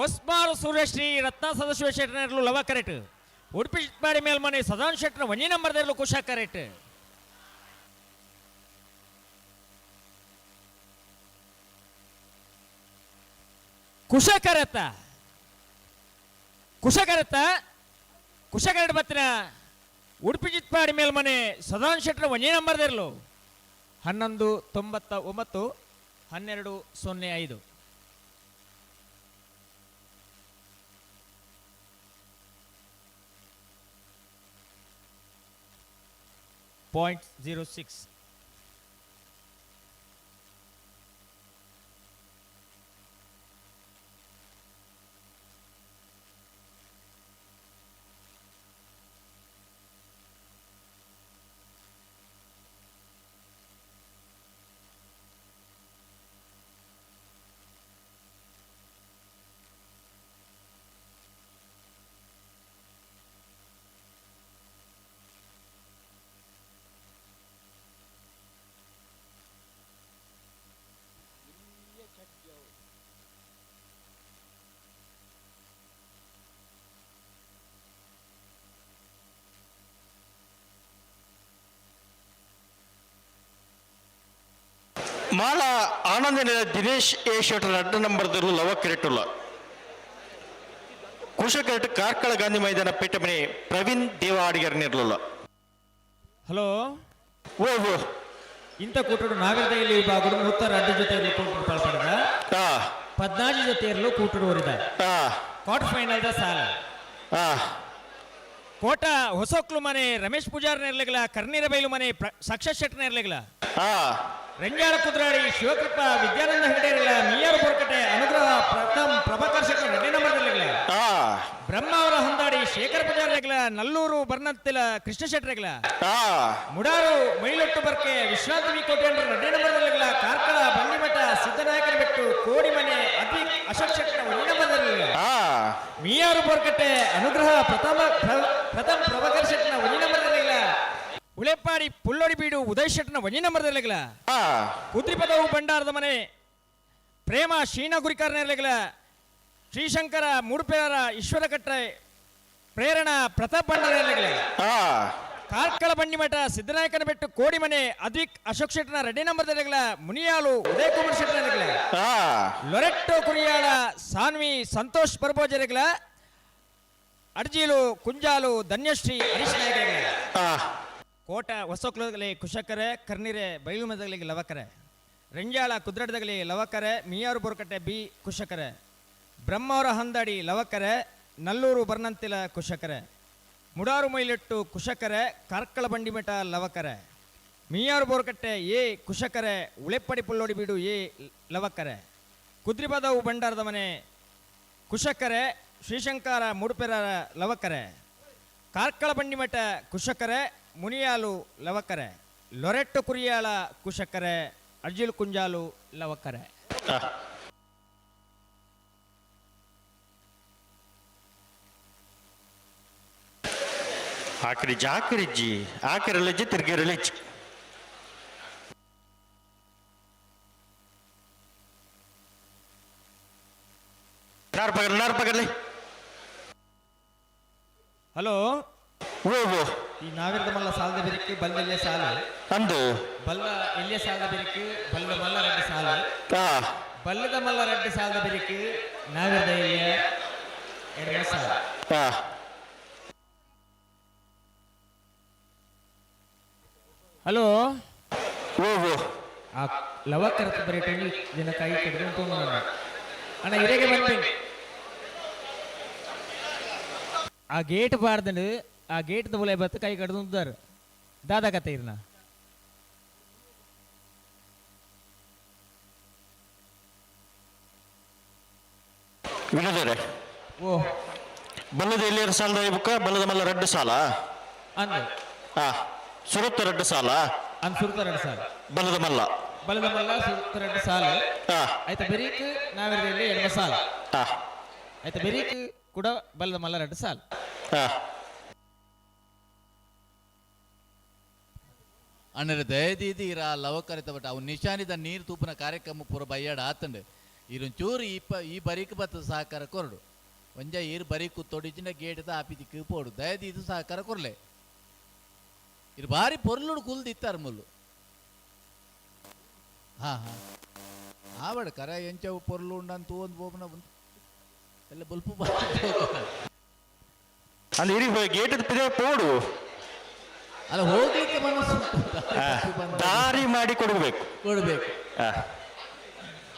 ಒಸ್ಮಾರು ಸೂರ್ಯಶ್ರೀ ರತ್ನ ಸದಾಶಿವ ಶೆಟ್ಟರ್ನ ಲವ ಕರೆಟ್ ಉಡುಪಿ ಚಿತ್ಪಾಡಿ ಮೇಲ್ಮನೆ ಸದಾನ್ ಶೆಟ್ಟರ್ ಒಂಜಿ ನಂಬರ್ ಇರಲು ಕುಶ ಕರೆಟ್. ಕುಶ ಕರೆತ ಕುಶ ಕರೆತ ಕುಶ ಕರೆಟ್ ಬತ್ತಿನ ಉಡುಪಿ ಚಿತ್ಪಾಡಿ ಮೇಲ್ಮನೆ ಸದಾನ್ ಶೆಟ್ಟರ್ ಒಂಜಿ ನಂಬರ್ ಇರಲು 11.99 12.05. .06. Mala ಆನಂದನ ದಿನೇಶ್ ಎ ಶೆಟ್ಟರ್ ಅಡ್ಡ ನಂಬರ್ದಲ್ಲೂ ಲವ ಕ್ರಿಕೆಟುಲ್ಲ ಕುಶಕರೆಟ್ ಕಾರ್ಕಳ ಗಾಂಧಿ ಮೈದಾನ ಪೀಠಮನೆ ಪ್ರವೀಣ್ ದೇವ ಅಡಿಗರ್ನಿರ್ಲಿಲ್ಲ. ಹಲೋ. ಓ ಓ ಇಂಥ ಕೂಟಡು ನಾವಿರದ ಇಲ್ಲಿ ವಿಭಾಗಡು ಮೂವತ್ತಾರು ಅಡ್ಡ ಜೊತೆ ಇರಲು ಕೂಟಡು ಪಾಲ್ಪಡೆದ 14 ಜೊತೆ ಇರಲು ಕೂಟಡು ಓರಿದ ಕ್ವಾರ್ಟರ್ ಫೈನಲ್ the ಸಾಲ. ಕೋಟ ಹೊಸಕ್ಲು ಮನೆ ರಮೇಶ್ ಪೂಜಾರ್ ನೆರ್ಲೆಗಲ, ಕರ್ನೀರಬೈಲು ಮನೆ ಸಾಕ್ಷಾತ್ ಶೆಟ್ಟರ್ ನೆರ್ಲೆಗಲ, ರಂಜಾಳ ಕುದ್ರಾಡಿ ಶಿವಕೃಪಾ ವಿದ್ಯಾನಂದ ಹೆಗಡೆರಲ, ಮಿಯಾರು ಬೋರ್ಕಟೆ ಅನುಗ್ರಹ ಪ್ರಥಮ್ ಪ್ರಭಾಕರ್ ಶೆಟ್ಟರ್ ರೆಡ್ಡಿ ನಂಬರ್ ನೆರ್ಲೆಗಲ, ಬ್ರಹ್ಮಾವರ ಹೊಂದಾಡಿ ಶೇಖರ್ ಪೂಜಾರ್ ರೆಗ್ಲ, ನಲ್ಲೂರು ಬರ್ನತ್ತಿಲ ಕೃಷ್ಣ ಶೆಟ್ಟರೆಗ್ಲ, ಮುಡಾರು ಮೈಲೊಟ್ಟು ಬರ್ಕೆ ವಿಶ್ರಾಂತಿ ವಿ ಕೋಟೆ ರೆಡ್ಡಿ ನಂಬರ್ ನೆರ್ಲೆಗಲ, ಕಾರ್ಕಳ ಬಂಡಿಮಠ ಸಿದ್ದನಾಯಕನ ಬೆಟ್ಟು ಕೋಡಿಮನೆ ಅದ್ವಿಕ್ ಅಶೋಕ್ ಶೆಟ್ಟರ್ ಒಂದೇ ನಂಬರ್ ನೆರ್ಲೆಗಲ, ಮಿಯಾರು ಬೋರ್ಕಟ್ಟೆ ಅನುಗ್ರಹ ಪ್ರಥಮ್ ಪ್ರಭಾಕರ್ ಶೆಟ್ಟರ್ನ ಒಂದೇ ನಂಬರ್ ನೆರ್ಲೆಗಲ, ಉಳೆಪಾಡಿ ಪುಲ್ಲೋಡಿ ಬೀಡು ಉದಯ್ ಶೆಟ್ಟರ್ನ ಒಂದೇ ನಂಬರ್ ನೆರ್ಲೆಗಲ, ಕುದ್ರಿಪದವು ಭಂಡಾರದ ಮನೆ ಪ್ರೇಮ ಶೀನ ಗುರಿಕಾರ್ ನೆರ್ಲೆಗಲ, ಶ್ರೀಶಂಕರ ಮೂಡುಪೇರ ಈಶ್ವರ ಕಟ್ರೆ ಪ್ರೇರಣಾ ಪ್ರತಾಪ್ ಭಂಡಾರ ನೆರ್ಲೆಗಲ, ಕಾರ್ಕಳ ಬಂಡಿಮಠ ಸಿದ್ದನಾಯಕನ ಬೆಟ್ಟು ಕೋಡಿಮನೆ ಅದ್ವಿಕ್ ಅಶೋಕ್ ಶೆಟ್ಟರ್ನ ರೆಡ್ಡಿ ನಂಬರ್ ನೆರ್ಲೆಗಲ, ಮುನಿಯಾಲು ಉದಯ್ ಕುಮಾರ್ ಶೆಟ್ಟರ್ ನೆರ್ಲೆಗಲ, ಲೊರೆಟ್ಟೋ ಕುರಿಯಾಳ ಸಾನ್ವಿ ಸಂತೋಷ್ ಬರ್ಬೋಜರೆಗಲ, ಅರ್ಜಿಲು ಕುಂಜಾಲು ಧನ್ಯಶ್ರೀ ಹರೀಶ್ ನಾಯಕರೆಗಲ. ಕೋಟ ಹೊಸಕ್ಲಗಲಿ ಕುಶಕರೆ, ಕರ್ನೀರೆ ಬೈಲುಮದಗಲಿಗೆ ಲವಕರೆ, ರಂಜಾಳ ಕುದ್ರಡದಗಲಿ ಲವಕರೆ, ಮಿಯಾರು ಬೋರ್ಕಟ್ಟೆ ಬಿ ಕುಶಕರೆ, ಬ್ರಹ್ಮಾವರ ಹಂದಾಡಿ ಲವಕರೆ, ನಲ್ಲೂರು ಬರ್ನಂತಿಲ ಕುಶಕರೆ, ಮುಡಾರು ಮೈಲಿಟ್ಟು ಕುಶಕರೆ, ಕಾರ್ಕಳ ಬಂಡಿಮಠ ಲವಕರೆ, ಮಿಯಾರು ಬೋರ್ಕಟ್ಟೆ ಎ ಕುಶಕರೆ, ಉಳೆಪ್ಪಡಿ ಪುಲ್ಲೋಡಿ ಬೀಡು ಎ ಲವಕರೆ, ಕುದ್ರಿಪದವು ಭಂಡಾರದ ಮನೆ ಕುಶಕರೆ, ಶ್ರೀಶಂಕರ ಮೂಡುಪೆರ ಲವಕರೆ, ಕಾರ್ಕಳ ಬಂಡಿಮಠ ಕುಶಕರೆ, ಮುನಿಯಾಲು ಲವಕರೆ, ಲೊರೆಟ್ಟು ಕುರಿಯಾಳ ಕುಶಕರೆ, ಅರ್ಜಿಲು ಕುಂಜಾಲು ಲವಕರೆ. ಆಕರಿಜ್ಜಿ ಆಕರಿಜ್ಜಿ ಆಕರಲಜ್ಜಿ ತಿರ್ಗಿರಲಜ್ಜಿ. ನಾರ್ ಪಗರ್ಲಿ ನಾರ್ ಪಗರ್ಲಿ. ಹಲೋ. ಓ ಓ ಈ ನಾವಿರದ ಮಲ್ಲ ಸಾಲದ ಬೆರಕು ಬಲ್ಲೆಲ್ಯ ಸಾಲು ಅಂದು ಬಲ್ಲ ಎಲ್ಯ ಸಾಲದ ಬೆರಕು ಬಲ್ಲ ಮಲ್ಲ ರೆಡ್ಡಿ ಸಾಲು ಬಲ್ಲದ ಮಲ್ಲ ರೆಡ್ಡಿ ಸಾಲದ ಬೆರಕು ನಾವಿರದ ಎಲ್ಯ ಎರಡನೇ ಸಾಲು. ಹಲೋ. ಓ ಓ ಆ ಲವಕರತ ಬರೀ ದಿನ ಕೈ ಕಡ್ದು ಅಣ್ಣ ಇರೆಗೆ ಬಂದ್ಬಿಂಗ್ ಆ ಗೇಟ್ ಬಾರ್ದಂಡು ಆ ಗೇಟ್ ಬುಲೆ ಬತ್ತು ಕೈ ಕಡ್ದು ದಾದಾ ಕತೆ ಇರ್ನ. ವಿನೋದರೇ. ಓ ಬಲ್ಲದ ಎಲ್ಲಿಯರ ಸಾಲದ ಬುಕ್ಕ ಬಲ್ಲದ ಮಲ್ಲ ರಡ್ಡು ಸಾಲ ಅಂದು ಸುರುತ್ತ ರಡ್ಡು ಸಾಲ ಅಂದ್ ಸುರುತ್ತ ರಡ್ಡು ಸಾಲ ಬಲ್ಲದ ಮಲ್ಲ ಬಲ್ಲದ ಮಲ್ಲ ಸುರುತ್ತ ರಡ್ಡು ಸಾಲ ಆಯ್ತಾ ಬೆರೀಕ್ ನಾವಿರದಲ್ಲಿ ಎಡಮ ಸಾಲ ಆಯ್ತಾ ಬೆರೀಕ್ ಕೂಡ ಬಲ್ಲದ ಮಲ್ಲ ರಡ್ಡು ಸಾಲ. ಅಣ್ಣರ ದಯದೀದಿ ಇರ ಲವಕರಿತ ಬಟ್ ಅವು ನಿಶಾನಿದ ನೀರು ತೂಪಿನ ಕಾರ್ಯಕ್ರಮ ಪೂರ ಬಯ್ಯಾಡ ಆತಂಡು ಇರೊಂಚೂರು ಈ ಬರೀಕ್ ಬತ್ತ ಸಹಕಾರ ಕೊರಡು ಒಂಜ ಈರು ಬರೀಕು ತೊಡಿಚಿನ ಗೇಟ್ದ ಆಪಿದಿಕ್ಕು ಪೋಡು ದಯದೀದು ಸಹಕಾರ ಕೊರ್ಲೆ ಇರು ಬಾರಿ ಪೊರ್ಲುಡು ಕುಲ್ದಿತ್ತಾರೆ ಮುಲ್ಲು. ಹಾ ಹಾ ಆವಡ ಕರ ಎಂಚವು ಪೊರ್ಲು ಉಂಡಂತ ಒಂದು ಬೋಬನ ಎಲ್ಲ ಬಲ್ಪು ಅಲ್ಲಿ ಇರಿ ಗೇಟ್ ಪಿದೆ ಪೋಡು ಅಲ್ಲ ಹೋಗ್ಲಿಕ್ಕೆ ಮನಸ್ಸು ದಾರಿ ಮಾಡಿ ಕೊಡಬೇಕು ಕೊಡಬೇಕು.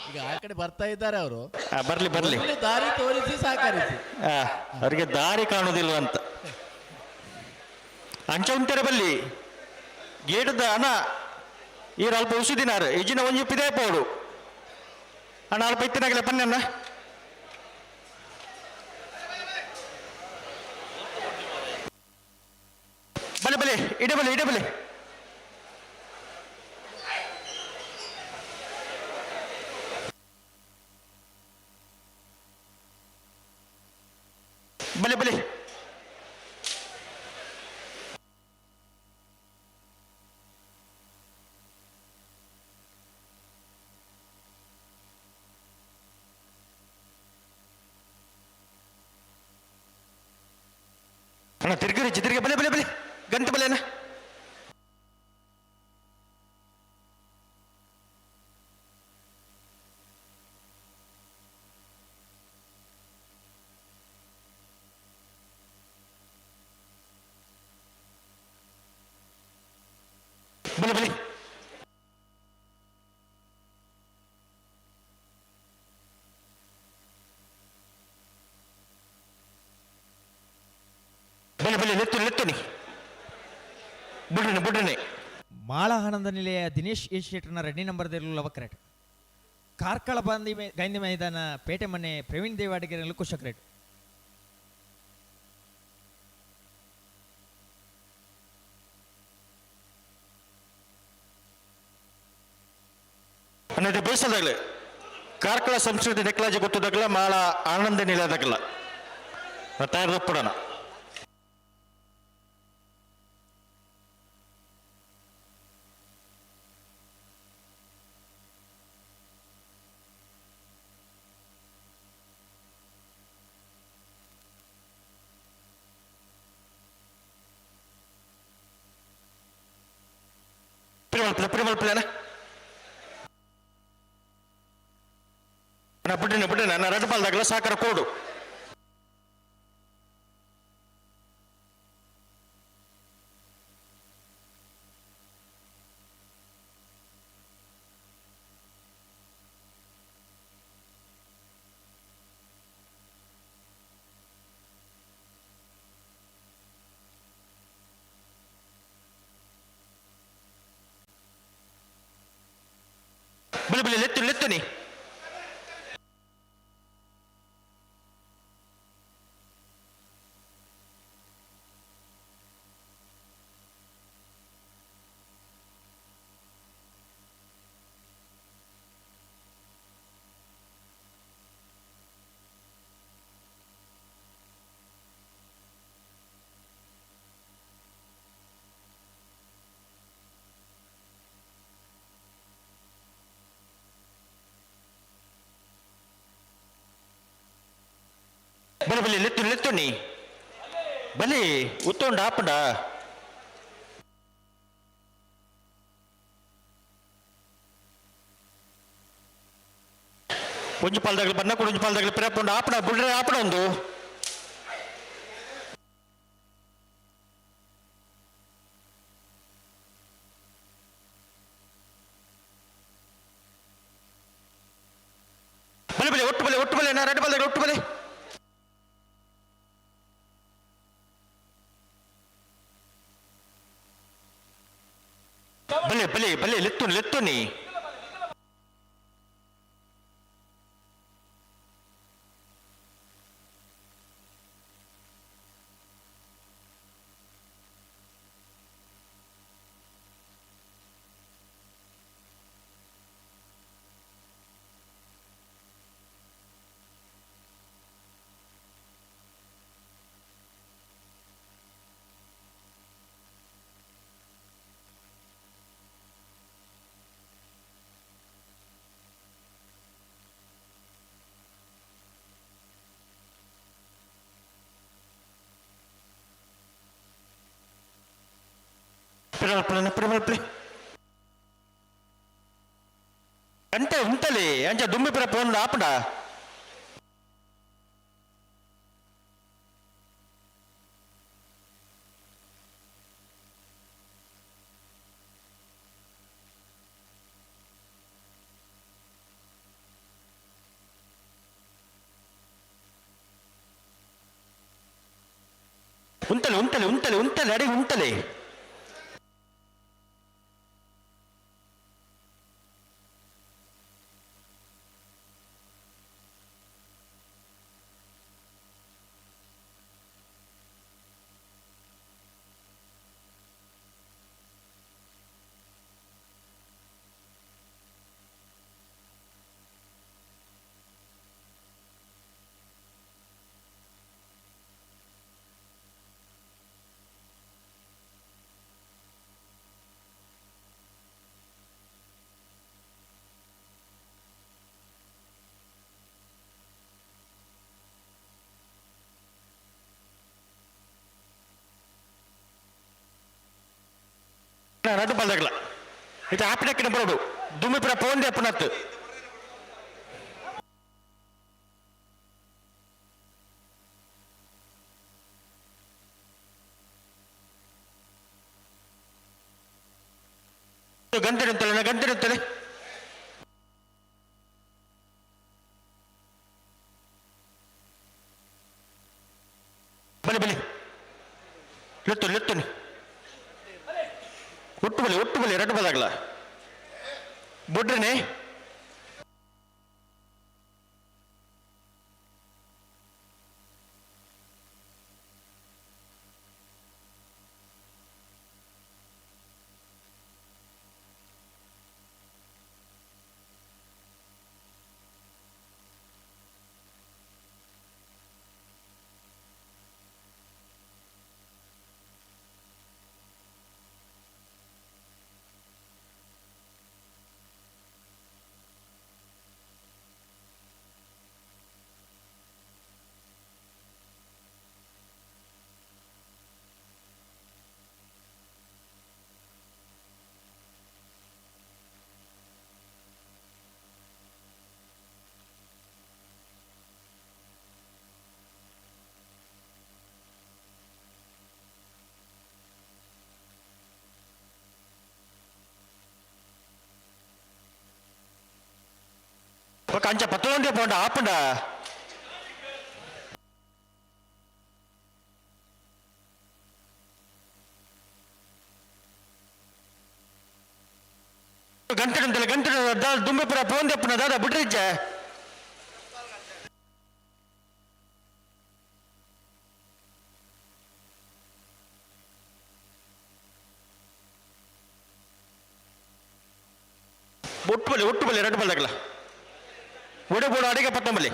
ಈಗ ಆ ಕಡೆ ಬರ್ತಾ ಇದ್ದಾರೆ ಅವರು. ಬರ್ಲಿ ಬರ್ಲಿ ದಾರಿ ತೋರಿಸಿ ಸಹಕರಿಸಿ. ಅವರಿಗೆ ದಾರಿ ಕಾಣುವುದಿಲ್ಲ ಅಂತ ಅಂಚ ಉಂಟರೆ ಬಲ್ಲಿ ಗೇಟದ ಅಣ್ಣ ಈರ್ ಅಲ್ಪ ಉಸುದಿನಾರು ಇಜ್ಜಿನ ಒಂಜಿ ಪಿದೇ ಪೋಡು. ಅಣ್ಣ ಅಲ್ಪ ಇತ್ತಿನಾಗಲೇ ಪನ್ನೆ ಅಣ್ಣ. ಬಲೆ ಬಲೆ ಇಡೆ ಬಲೆ ಇಡೆ ಬಲೆ. ಬಲೆ ಬಲೆ. ಅಣ್ಣ ತಿರ್ಗಿರಿ ತಿರ್ಗಿ ಬಲೆ ಬಲೆ ಬಲೆ ಗಂಟೆ ಬಲೆ ಅಣ್ಣ. ಬಲೆ ಬಲೆ. ಬಲೆ ಬಲೆ ಲೆತ್ತು ಲೆತ್ತುನಿ ಬುಡ್ರಿನಿ ಬುಡ್ರಿನಿ. ಮಾಳ ಆನಂದ ನಿಲಯ ದಿನೇಶ್ ಎ ಶೆಟ್ಟರ್ನ ರೆಡ್ಡಿ ನಂಬರ್ ಲವಕ್ರೇಟ್. ಕಾರ್ಕಳ ಬಾಂಧಿ ಗಾಂಧಿ ಮೈದಾನ ಪೇಟೆ ಮನೆ ಪ್ರವೀಣ್ ದೇವಾಡಿಗೆರೆ ಕುಶಕ್ರೇಟ್. ಅನ್ನೋದು ಬೇಸದಾಗಲೇ ಕಾರ್ಕಳ ಸಂಸ್ಕೃತಿ ನೆಕ್ಲಾಜಿ ಗೊತ್ತದಾಗಲ ಮಾಳ ಆನಂದ ನಿಲಯದಾಗಲ್ಲ ತಯಾರದಪ್ಪಡೋಣ. ಪ್ರಿಮಲ್ ಅಣ್ಣ ಬಿಡ್ರಿ ಬಿಡ್ರಿ ನನ್ನ ರೆಡ್ ಬಾಲ್ದಾಗಲ ಸಾಕರ ಕೋಡು. ಬಲೆ ಬಲೆ ಲೆತ್ತು ಲೆತ್ತುನಿ. ಬಲೆ ಬಲೆ ಲೆತ್ತು ಲೆತ್ತುನಿ ಬಲೆ ಉತ್ತೊಂಡ ಆಪಂಡ. ಒಂಜಿ ಪಾಲ್ದಾಗಲಿ ಬನ್ನ ಕೂಡ ಒಂಜಿ ಪಾಲ್ದಾಗಲಿ ಪಿರಪುಂಡ ಆಪಣ ಬುಡ್ರೆ ಆಪಣ ಒಂದು. ಬಲೆ ಬಲೆ ಒಟ್ಟು ಬಲೆ ಒಟ್ಟು ಬಲೆ ನಾ ರೆಡ್ ಬಾಲ್ದಾಗ ಒಟ್ಟು ಬಲೆ. ಬಲೆ ಬಲೆ ಬಲೆ ಲೆತ್ತು ಲೆತ್ತುನಿ. ಪ್ರಿಮಲ್ ಅಂಟೆ ಉಂಟಲಿ ಅಂಚ ದುಂಬಿ ಪಿರ ಪೋಂಡ ಆಪಡ. ಉಂಟಲಿ ಉಂಟಲಿ ಉಂಟಲಿ ಉಂಟಲಿ ಅಡಿಗೆ ಉಂಟಲಿ. ರಡ್ಡು ಪಲ್ದಗಲ ಇದು ಆಪಿನಕ್ಕಿನ ಬರೋಡು ದುಮ್ಮಿಪುರ ಪೋಂದೆ ಅಪ್ಪನತ್ತು. ಗಂಟೆ ಗಂಟೆ ಬಲಿ ಬಲಿ ಲೆತ್ತು ಲೆತ್ತುನಿ ಒಟ್ಟು ಬಲಿ ಒಟ್ಟು ಬಲಿ ಎರಡು ಬದಾಗಲ ಬುಡ್ರನೆ. ఒక ಅಂಚ ಪತ್ತೊಂದೇ ಪೋಂಡ ಆಪುಂಡ. ಗಂಟೆ ಗಂಟೆ ದುಂಬೆಪುರ ಪೋಂದೆಪ್ಪುನ ದಾದ ಬಿಡ್ರಿಜ್ಜ. ಒಟ್ಟು ಬಲಿ ಒಟ್ಟು ಬಲಿ ಎರಡು ಬಲ್ದಾಗಲ ಒಡೆ ಬೋಡು ಅಡಿಗೆ ಪತ್ತಂಬಲಿ.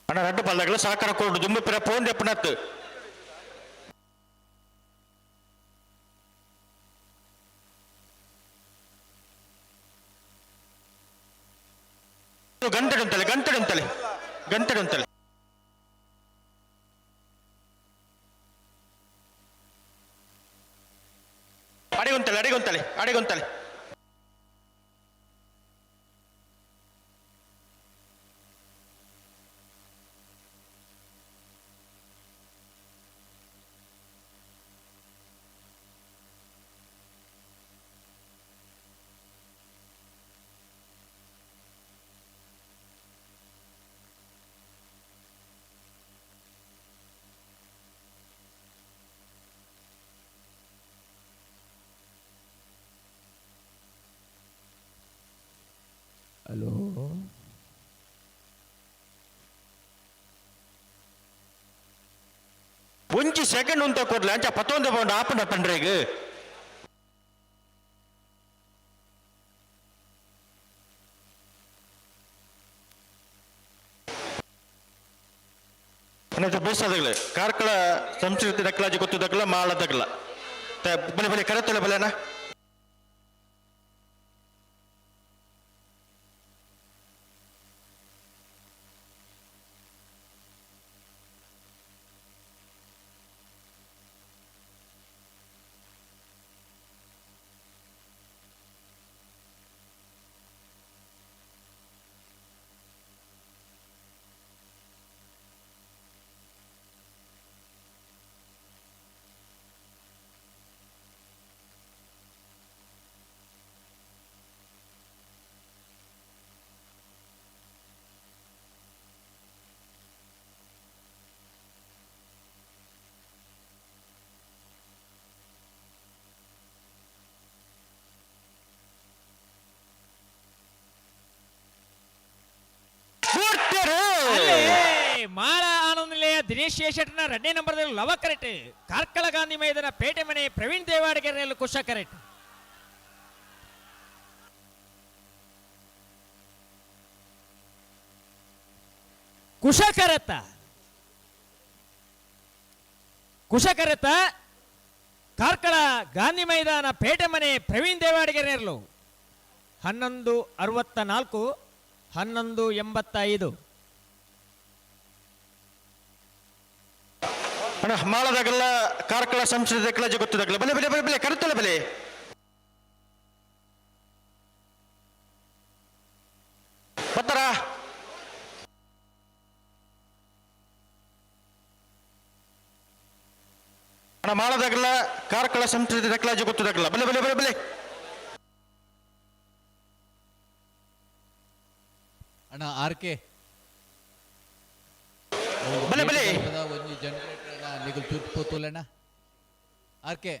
ಅಣ್ಣ ರಡ್ಡು ಪಲ್ದಾಗಲ ಸಾಕಾರ ಕೊಡು ದುಂಬೆಪುರ ಪೋಂದೆಪ್ಪನತ್ತು. ಗಂಟೆ ಉಂಟಲೆ ಗಂಟೆ ಉಂಟಲೆ ಗಂಟೆ ಉಂಟಲೆ. ಅಡಿಗುಂತಲೆ ಅಡಿಗುಂತಲೆ ಅಡಿಗುಂತಲೆ. ಹಲೋ ಒಂಜಿ ಸೆಕೆಂಡ್ ಉಂತ ಕೊಡ್ಲೆ ಅಂಚ ಪತ್ತೊಂದು ಪೌಂಡ್ ಆಪುಂಡ ಪಂಡ್ರೆಗ್. ಬೇಸದಗಲೆ ಕಾರ್ಕಳ ಸಂಸ್ಕೃತಿ ದಕ್ಕಲಾಜಿ ಗೊತ್ತು ದಕ್ಕಲ ಮಾಳ ದಕ್ಕಲ ಬಲೆ ಬಲೆ ಕರೆತೊಲೆ ಬಲೆನಾ. ಮಾಳ ಆನಂದನಿಲಯ ದಿನೇಶ್ ಶೇಷಟ್ನ ಎರಡನೇ ನಂಬರ್ದಲ್ಲಿ ಲವ ಕರೆಟ್. ಕಾರ್ಕಳ ಗಾಂಧಿ ಮೈದಾನ ಪೇಟೆ ಮನೆ ಪ್ರವೀಣ್ ದೇವಾಡಿಗೆರೆಯಲ್ಲಿ ಕುಶ ಕರೆಟ್. ಕುಶಕರತ ಕುಶಕರತ ಕಾರ್ಕಳ ಗಾಂಧಿ ಮೈದಾನ ಪೇಟೆ ಮನೆ ಪ್ರವೀಣ್ ದೇವಾಡಿಗೆರೆಯರ್ಲು 11:64 11:85. ಅಣ್ಣ ಮಾಳದಾಗಲ್ಲ ಕಾರ್ಕಳ ಸಂಸದ ಕ್ಲಜ್ ಗೊತ್ತದಾಗಲ್ಲ ಬಲೆ ಬಲೆ ಬಲೆ ಬಲೆ ಕರುತ್ತಲ್ಲ ಬಲೆ. ಬರ್ತಾರ ಅಣ್ಣ ಮಾಳದಾಗಲ್ಲ ಕಾರ್ಕಳ ಸಂಸ್ಕೃತಿ ನಕಲಾಜಿ ಗೊತ್ತದಾಗಲ್ಲ ಬಲೆ ಬಲೆ ಬಲೆ ಬಲೆ. ಅಣ್ಣ ಆರ್ ಕೆ ಬಲೆ ಬಲೆ. ಒಂಜಿ ಜನರೇಟರ್ ನಿಗಲ್ ಚೂತ್ ಪೋತುಲಣ್ಣ ಆರ್ ಕೆ.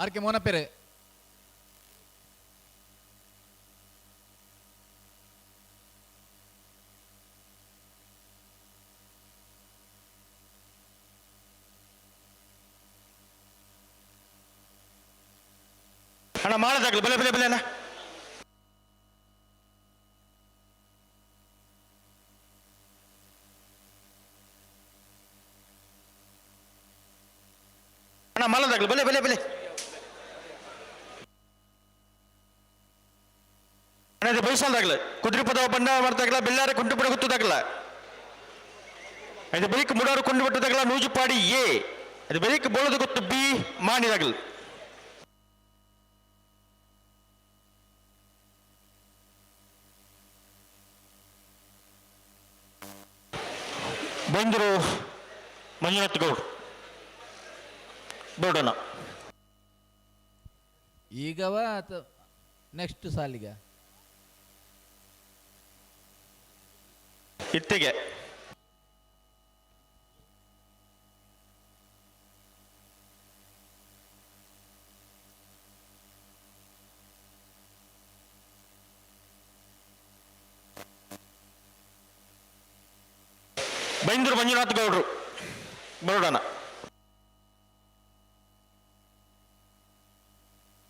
ಆರ್ ಕೆ ಮೋನಪೇರೆ. ಅಣ್ಣ ಮಾಳದಾಗಲ್ಲ ಬಲೆ ಬಲೆ ಬಲೆ ಅಣ್ಣ. ಅಣ್ಣ ಮಾಳದಾಗಲ್ಲ ಬಲೆ ಬಲೆ ಬಲೆ ಅಣ್ಣ. ಇದು ಬೈಸಲ್ದಾಗಲ ಕುದುರೆ ಪದವ ಬಣ್ಣ ಮಾಡ್ತಾಗಲ್ಲ ಬೆಳ್ಳಾರ ಕುಂಟು ಬಿಡ ಗೊತ್ತದಾಗಲ್ಲ. ಇದು ಬರೀಕ್ ಮುಡಾರು ಕೊಂಡು ಬಿಟ್ಟದಾಗಲ್ಲ ನೂಜುಪಾಡಿ ಎ. ಅದು ಬರೀಕ್ ಬೋಳದ ಗೊತ್ತು ಬಿ ಮಾಣಿದಾಗಲ್. ಬಂದರು ಮಂಜುನಾಥ್ ಗೌಡ್ ಬೋಡೋಣ. ಈಗವ ನೆಕ್ಸ್ಟ್ ಸಾಲಿಗ ಇತ್ತಿಗೆ ಬೈಂದೂರು ಮಂಜುನಾಥ್ ಗೌಡ್ರು ಬರೋಡೋಣ.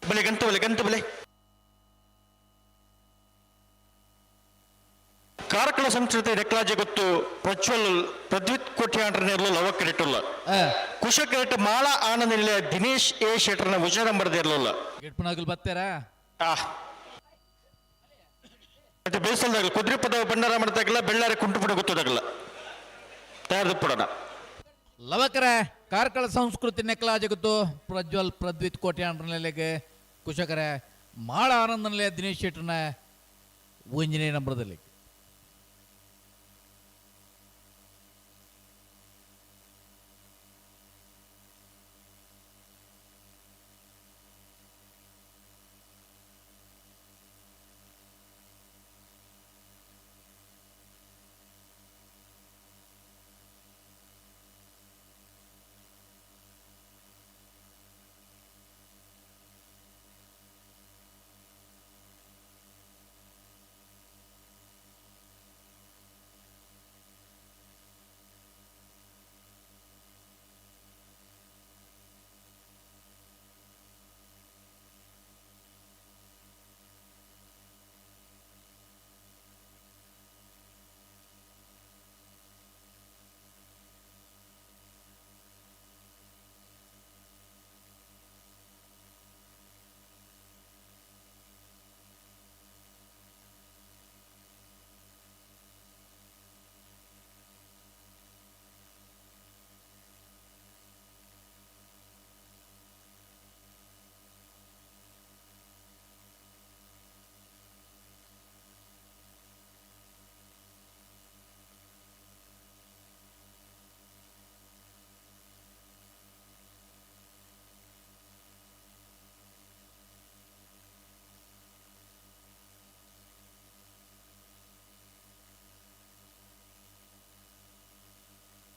ಬಲೆ ಗಂಟು ಬಲೆ ಗಂಟು ಬಲೆ. ಕಾರ್ಕಳ ಸಂಸ್ಕೃತಿ ರೆಕ್ಲಾಜೆ ಗೊತ್ತು ಪ್ರಜ್ವಲ್ ಪ್ರದ್ಯುತ್ ಕೋಟ್ಯಾಂಡ್ರನೆಲ್ಲ ಲವ ಕ್ರೆಡಿಟ್ ಕುಶ ಕ್ರೆಡಿಟ್ ಮಾಳ ಆನಂದ ನಿಲಯ ದಿನೇಶ್ ಎ ಶೆಟ್ಟರ್ನ ವಿಜಯ ನಂಬರ್ ಇರಲಿಲ್ಲ. ಗಿಟ್ಪನಾಗಲ್ ಬತ್ತಾರಾ? ಮತ್ತೆ ಬೇಸಲ್ದಾಗಲ್ಲ ಕುದುರೆ ಪದವ ಭಂಡಾರ ಮಾಡ್ತಾಗಲ್ಲ ಬೆಳ್ಳಾರಿ ಕುಂಟುಪುಡ ಗೊತ್ತದಾಗಲ್ಲ ತಯಾರಿಪಡೋಣ. ಲವಕರ ಕಾರ್ಕಳ ಸಂಸ್ಕೃತಿ ನೆಕ್ಲಾ ಜಗತ್ತು ಪ್ರಜ್ವಲ್ ಪ್ರದ್ವಿತ್ ಕೋಟ್ಯಾಂಡ್ರನೆಲೆಗೆ ಕುಶಕರ ಮಾಳ ಆನಂದ ನಿಲಯ ದಿನೇಶ್ ಶೆಟ್ಟರ್ನ ಒಂಜನೇ ನಂಬರ್ದಲ್ಲಿ.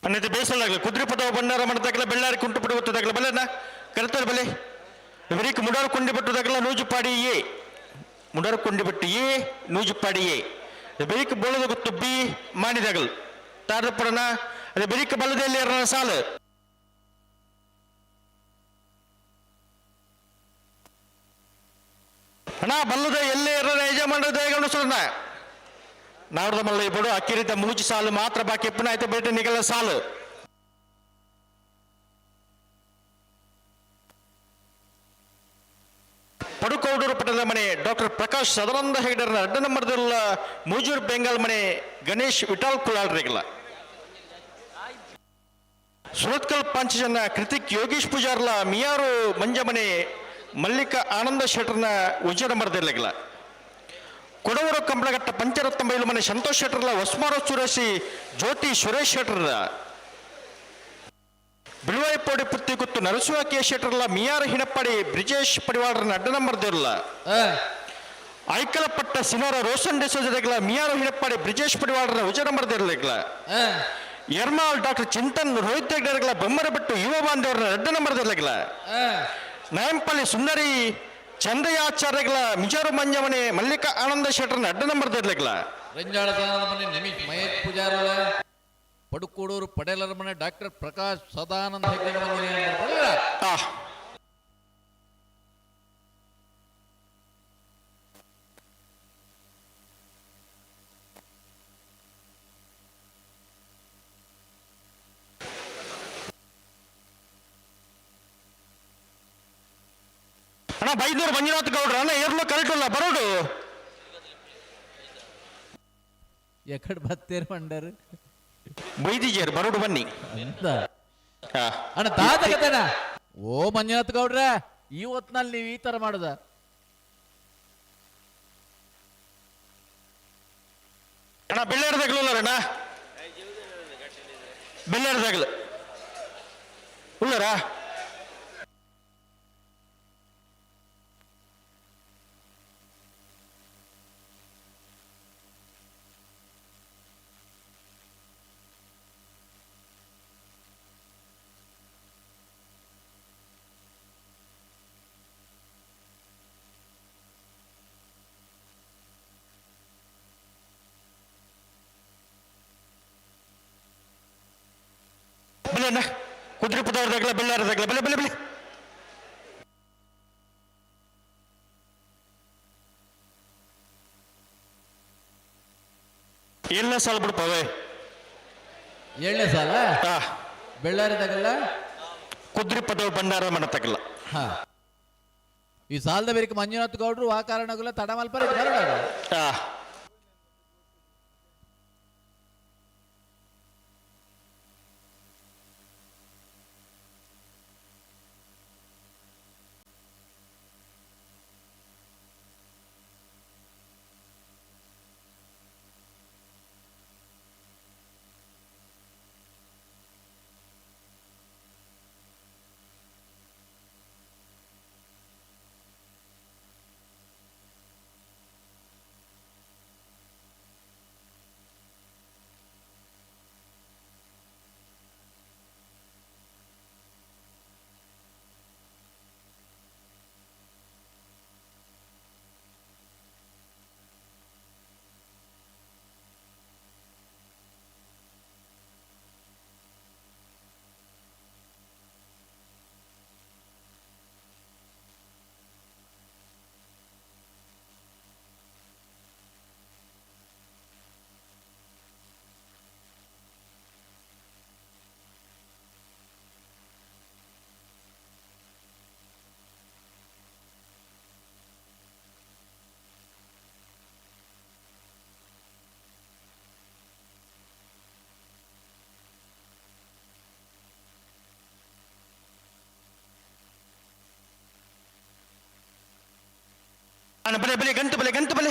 ಅನ್ನಿತ ಬೇಸಲಾಗಲಿ ಕುದ್ರಿಪದ ಬಂಡಾರ ಮಣದಾಗಲ ಬೆಳ್ಳಾರಿ ಕುಂಟುಪಡಿ ಒತ್ತದಾಗಲ ಬಲ್ಲೆನ ಕರೆತಾರೆ ಬಲೆ. ಇವರಿಗೆ ಮುಡಾರು ಕೊಂಡಿ ಬಿಟ್ಟುದಾಗಲ ನೂಜುಪಾಡಿ ಎ, ಮುಡಾರು ಕೊಂಡಿ ಬಿಟ್ಟು ಎ ನೂಜುಪಾಡಿ ಎ. ಬೆರಿಕ್ ಬೋಳದ ಗೊತ್ತು ಬಿ ಮಾಡಿದಾಗಲ್ ತಾರಪಡನ. ಅದೇ ಬೆರಿಕ್ ಬಲದಲ್ಲಿ ಸಾಲು. ಅಣ್ಣ ಬಲ್ಲದ ಎಲ್ಲೇ ಇರೋಣ ಯಜಮಾನರ ದಯಗಳು ಸುರಣ ನಾಡದ ಮಲ್ಲ ಇಬ್ಬರು ಅಕ್ಕಿರಿತ ಮೂಜು ಸಾಲು ಮಾತ್ರ ಬಾಕಿ ಎಪ್ಪನ ಆಯ್ತು ಬೇಟೆ ನಿಗಲ ಸಾಲು. ಪಡುಕೌಡೂರು ಪಟ್ಟದ ಮನೆ ಡಾಕ್ಟರ್ ಪ್ರಕಾಶ್ ಸದಾನಂದ ಹೆಗಡೆರ ಅಡ್ಡ ನಂಬರ್ದಲ್ಲ ಮೂಜೂರು ಬೆಂಗಾಲ್ ಮನೆ ಗಣೇಶ್ ವಿಠಾಲ್ ಕುಲಾಲ್ರಿಗಲ. ಸುರತ್ಕಲ್ ಪಂಚಜನ ಕೃತಿಕ್ ಯೋಗೀಶ್ ಪೂಜಾರ್ಲ ಮಿಯಾರು ಮಂಜಮನೆ ಮಲ್ಲಿಕ ಆನಂದ ಶೆಟ್ಟರ್ನ ಉಜ್ಜರ ಮರದಿರ್ಲಿಲ್ಲ. ಕೊಡವರು ಕಂಬಳಘಟ್ಟ ಪಂಚರತ್ನ ಬೈಲು ಮನೆ ಸಂತೋಷ್ ಶೆಟ್ಟರ್ಲ ಹೊಸ್ಮಾರೋ ಸುರೇಶಿ ಜ್ಯೋತಿ ಸುರೇಶ್ ಶೆಟ್ಟರ್ರ. ಬಿಳುವಾಯಿಪೋಡಿ ಪುತ್ತಿ ಗುತ್ತು ನರಸಿಂಹ ಕೆ ಶೆಟ್ಟರ್ಲ ಮಿಯಾರ ಹಿಣಪ್ಪಾಡಿ ಬ್ರಿಜೇಶ್ ಪಡಿವಾಡರನ್ನ ಅಡ್ಡ ನಂಬರ್ ದೇರ್ಲ. ಐಕಲಪಟ್ಟ ಸಿನೋರ ರೋಷನ್ ಡಿಸೋಜದಗಳ ಮಿಯಾರ ಹಿಣಪ್ಪಾಡಿ ಬ್ರಿಜೇಶ್ ಪಡಿವಾಡರ ಉಜ ನಂಬರ್ ದೇರ್ಲಿಗ್ಲ. ಎರ್ಮಾಲ್ ಡಾಕ್ಟರ್ ಚಿಂತನ್ ರೋಹಿತ್ ಹೆಗ್ಡೆಗಳ ಬೊಮ್ಮರಬೆಟ್ಟು ಯುವ ಬಾಂಧವರ ಅಡ್ಡ ನಂಬರ್ ದೇರ್ಲಿಗ್ಲ. ನಾಯಂಪಳ್ಳಿ ಸುಂದರಿ ಚಂದಯಾಚಾರ್ಯಗಳ ಮಿಜಾರು ಮಂಜಮನೆ ಮಲ್ಲಿಕಾ ಆನಂದ ಶೆಟ್ಟರ್ನ ಅಡ್ಡ ನಂಬರ್ ದೇರ್ಲಿಗ್ಲ. ರಂಜಾಳ ಮನೆ ನಿಮಿಷ್ ಮಹೇಶ್ ಪೂಜಾರಳ ಪಡುಕೋಡೂರು ಪಡೇಲರ ಮನೆ ಡಾಕ್ಟರ್ ಪ್ರಕಾಶ್ ಸದಾನಂದ ಹೆಗ್ಡೆ. ಅಣ್ಣ ಬೈದೂರು ಮಂಜುನಾಥ್ ಗೌಡ್ರ ಅಣ್ಣ ಏರ್ಲು ಕರೆಕ್ಟ್ ಬರೋಡು. ಎಕಡೆ ಬತ್ತೇರು ಮಂಡರು ಬೈದಿಜೇರು ಬರೋಡು ಬನ್ನಿ. ಅಂತ ಅಣ್ಣ ದಾದ ಕತೆನ ಓ ಮಂಜುನಾಥ್ ಗೌಡ್ರ ಈ ಹೊತ್ನಲ್ಲಿ ನೀವು ಈ ತರ ಮಾಡುದ? ಅಣ್ಣ ಬೆಳ್ಳೇರ್ದಾಗಲು ಅಣ್ಣ ಬೆಳ್ಳೇರ್ದಾಗಲು ಉಳ್ಳಾರ. ಬಲೆ ಅಣ್ಣ ಕುದ್ರಿಪದವ್ರದಾಗಲ ಬೆಳ್ಳಾರದಾಗಲ ಬಲೆ ಬಲೆ ಬಲೆ. ಏಳನೇ ಸಾಲ ಬಿಡ್ಪವೇ. ಏಳನೇ ಸಾಲ ಬೆಳ್ಳಾರಿದಾಗಲ್ಲ ಕುದ್ರಿಪದವ್ ಭಂಡಾರ ಮನ ತಗಲ್ಲ. ಹಾ ಈ ಸಾಲದ ಬೇರೆ ಮಂಜುನಾಥ್ ಗೌಡ್ರು ಆ ಕಾರಣಗಲ್ಲ ತಡ ಮಲ್ಪರ ಬರೋಣ. ಅಣ್ಣ ಬಲೆ ಬಲೆ ಗಂಟು ಬಲೆ ಗಂಟು ಬಲೆ.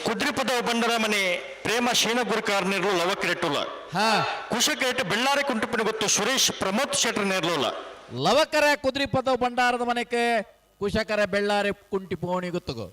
ಕುದ್ರಿಪದ ಬಂಡರ ಮನೆ ಪ್ರೇಮ ಶೀನಗುರ್ಕಾರ್ ನೇರ್ಲು ಲವಕ್ರೆಟ್ಟುಲ. ಕುಶಕೇಟ್ ಬೆಳ್ಳಾರೆ ಕುಂಟುಪಿನ ಗೊತ್ತು ಸುರೇಶ್ ಪ್ರಮೋದ್ ಶೆಟ್ಟರ್ ನೇರ್ಲುಲ. ಲವಕರ ಕುದ್ರಿಪದ ಭಂಡಾರದ ಮನೆಗೆ ಕುಶಕರ ಬೆಳ್ಳಾರೆ ಕುಂಟಿ ಪೋಣಿ ಗೊತ್ತುಗೋ.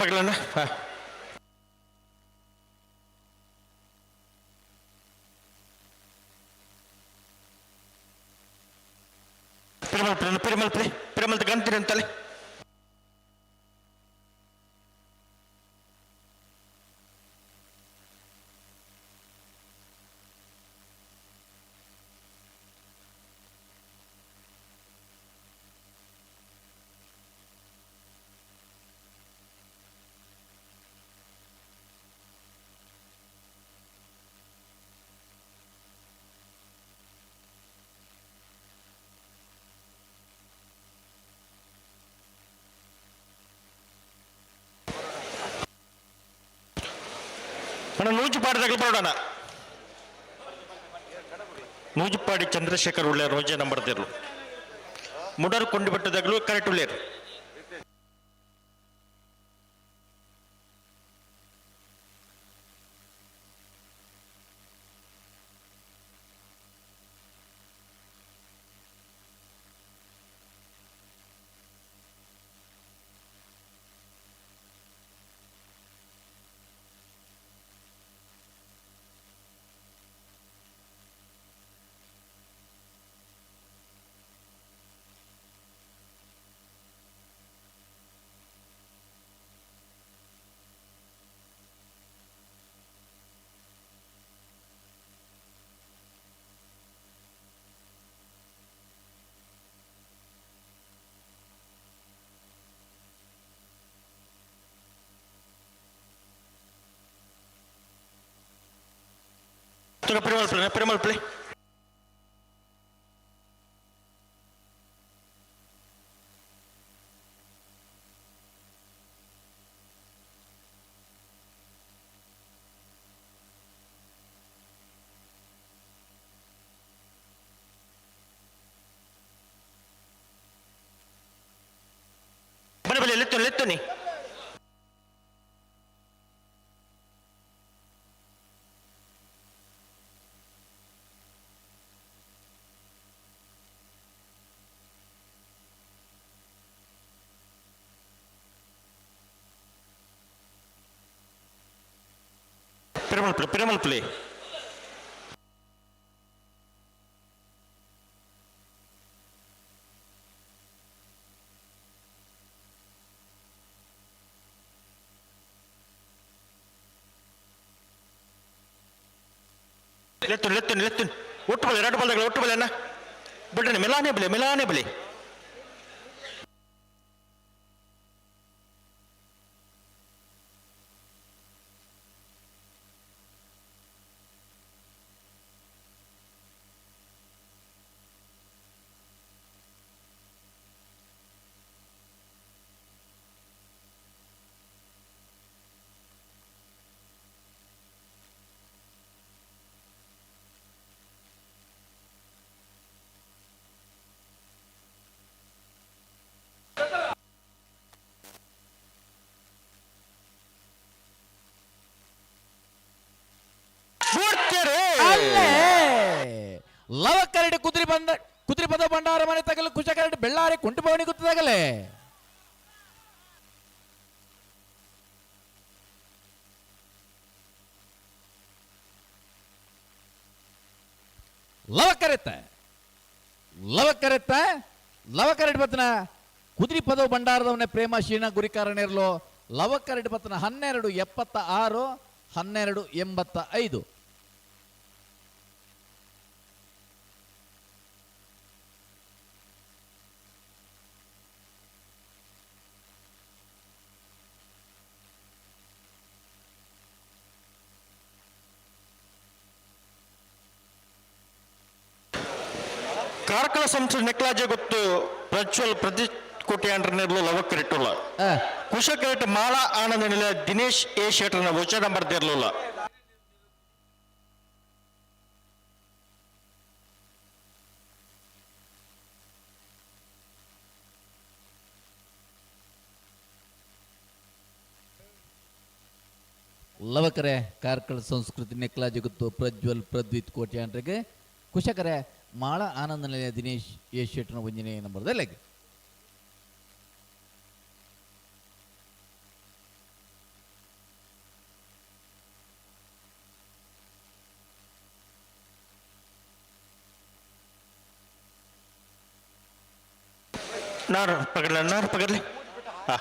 ಪಗಲಣ್ಣ. ಪಿರಮಲ್ ಪಿರಮಲ್ ಪಿರಮಲ್ ಗಂತಿರಿ ಅಂತಲೇ. ಅಣ್ಣ ನೂಜುಪಾಡಿ ತಗಲ್ಬರೋಣ. ನೂಜುಪಾಡಿ ಚಂದ್ರಶೇಖರ್ ಉಳ್ಳೇರು ರೋಜೆ ನಂಬರ್ ತಿರ್ಲು ಮುಡರು ಕೊಂಡು ಬಿಟ್ಟದಾಗಲೂ ಕರೆಕ್ಟ್ ಉಳ್ಳೇರು. Perumal Perumal play. ಬನ್ನಿ ಬನ್ನಿ ಲೆತ್ತು ಲೆತ್ತುನಿ. Perumal play Perumal play. ಲೆತ್ತುನ್ ಲೆತ್ತುನ್ ಲೆತ್ತುನ್ ಒಟ್ಟು ಬಲೆ ಎರಡು ಬಲ್ದಗಳು ಒಟ್ಟು ಬಲೆ ಅಣ್ಣ ಬಿಡ್ರಿ ಮೆಲಾನೆ ಬಲೆ ಮೆಲಾನೆ ಬಲೆ. ಲವಕರಡಿ ಕುದುರೆ ಬಂದ ಕುದುರೆ ಪದ ಭಂಡಾರ ಮನೆ ತಗಲು ಕುಶಕರಡಿ ಬೆಳ್ಳಾರಿ ಕುಂಟುಭವನಿ ಗುತ್ತದಾಗಲೇ. ಲವಕರೆತ್ತ ಲವಕರೆತ್ತ ಲವಕರಡಿ ಬತ್ತನ ಕುದುರೆ ಪದವು ಭಂಡಾರದವನೇ ಪ್ರೇಮ ಶೀಣ ಗುರಿಕಾರಣಿರ್ಲು ಲವಕರಡಿ ಬತ್ತನ 12 76 12 85. ಕಾರ್ಕಳ ಸಂಸ್ಥೆ ನೆಕ್ಲಾಜೆ ಗೊತ್ತು ಪ್ರಜ್ವಲ್ ಪ್ರದೀಪ್ ಕೋಟಿ ಅಂಡ್ರನೆರ್ಲು ಲವ ಕ್ರಿಟುಲ್ಲ ಕುಶ ಕ್ರಿಟ್ ಮಾಲಾ ಆನಂದ ನಿಲ ದಿನೇಶ್ ಎ ಶೆಟ್ಟರ್ನ ವಚನ ನಂಬರ್ ದೇರ್ಲುಲ್ಲ. ಲವಕರೆ ಕಾರ್ಕಳ ಸಂಸ್ಕೃತಿ ನೆಕ್ಲಾಜೆ ಗೊತ್ತು ಪ್ರಜ್ವಲ್ ಪ್ರದ್ವಿತ್ ಕೋಟಿ ಅಂಡ್ರಿಗೆ ಕುಶಕರೆ ಮಾಳ ಆನಂದ ನಿಲಯ ದಿನೇಶ್ ಎ ಶೆಟ್ಟರ್ನ ಒಂಜನೇ ನಂಬರ್ದ ಲೆಗ್. ನಾರು ಪಕಡ್ಲಿ, ನಾರು ಪಕಡ್ಲಿ. ಹಾ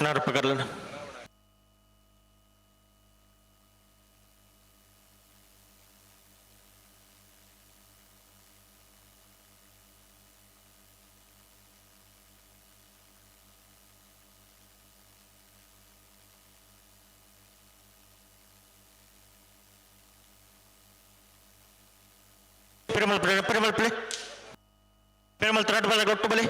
ನಾರು ಪಕಡ್ಲ. Perumal Pillai, Perumal Pillai, Perumal ತ್ರಾಟ್ ಬಲ ಗೊಟ್ಟು ಬಲಿ.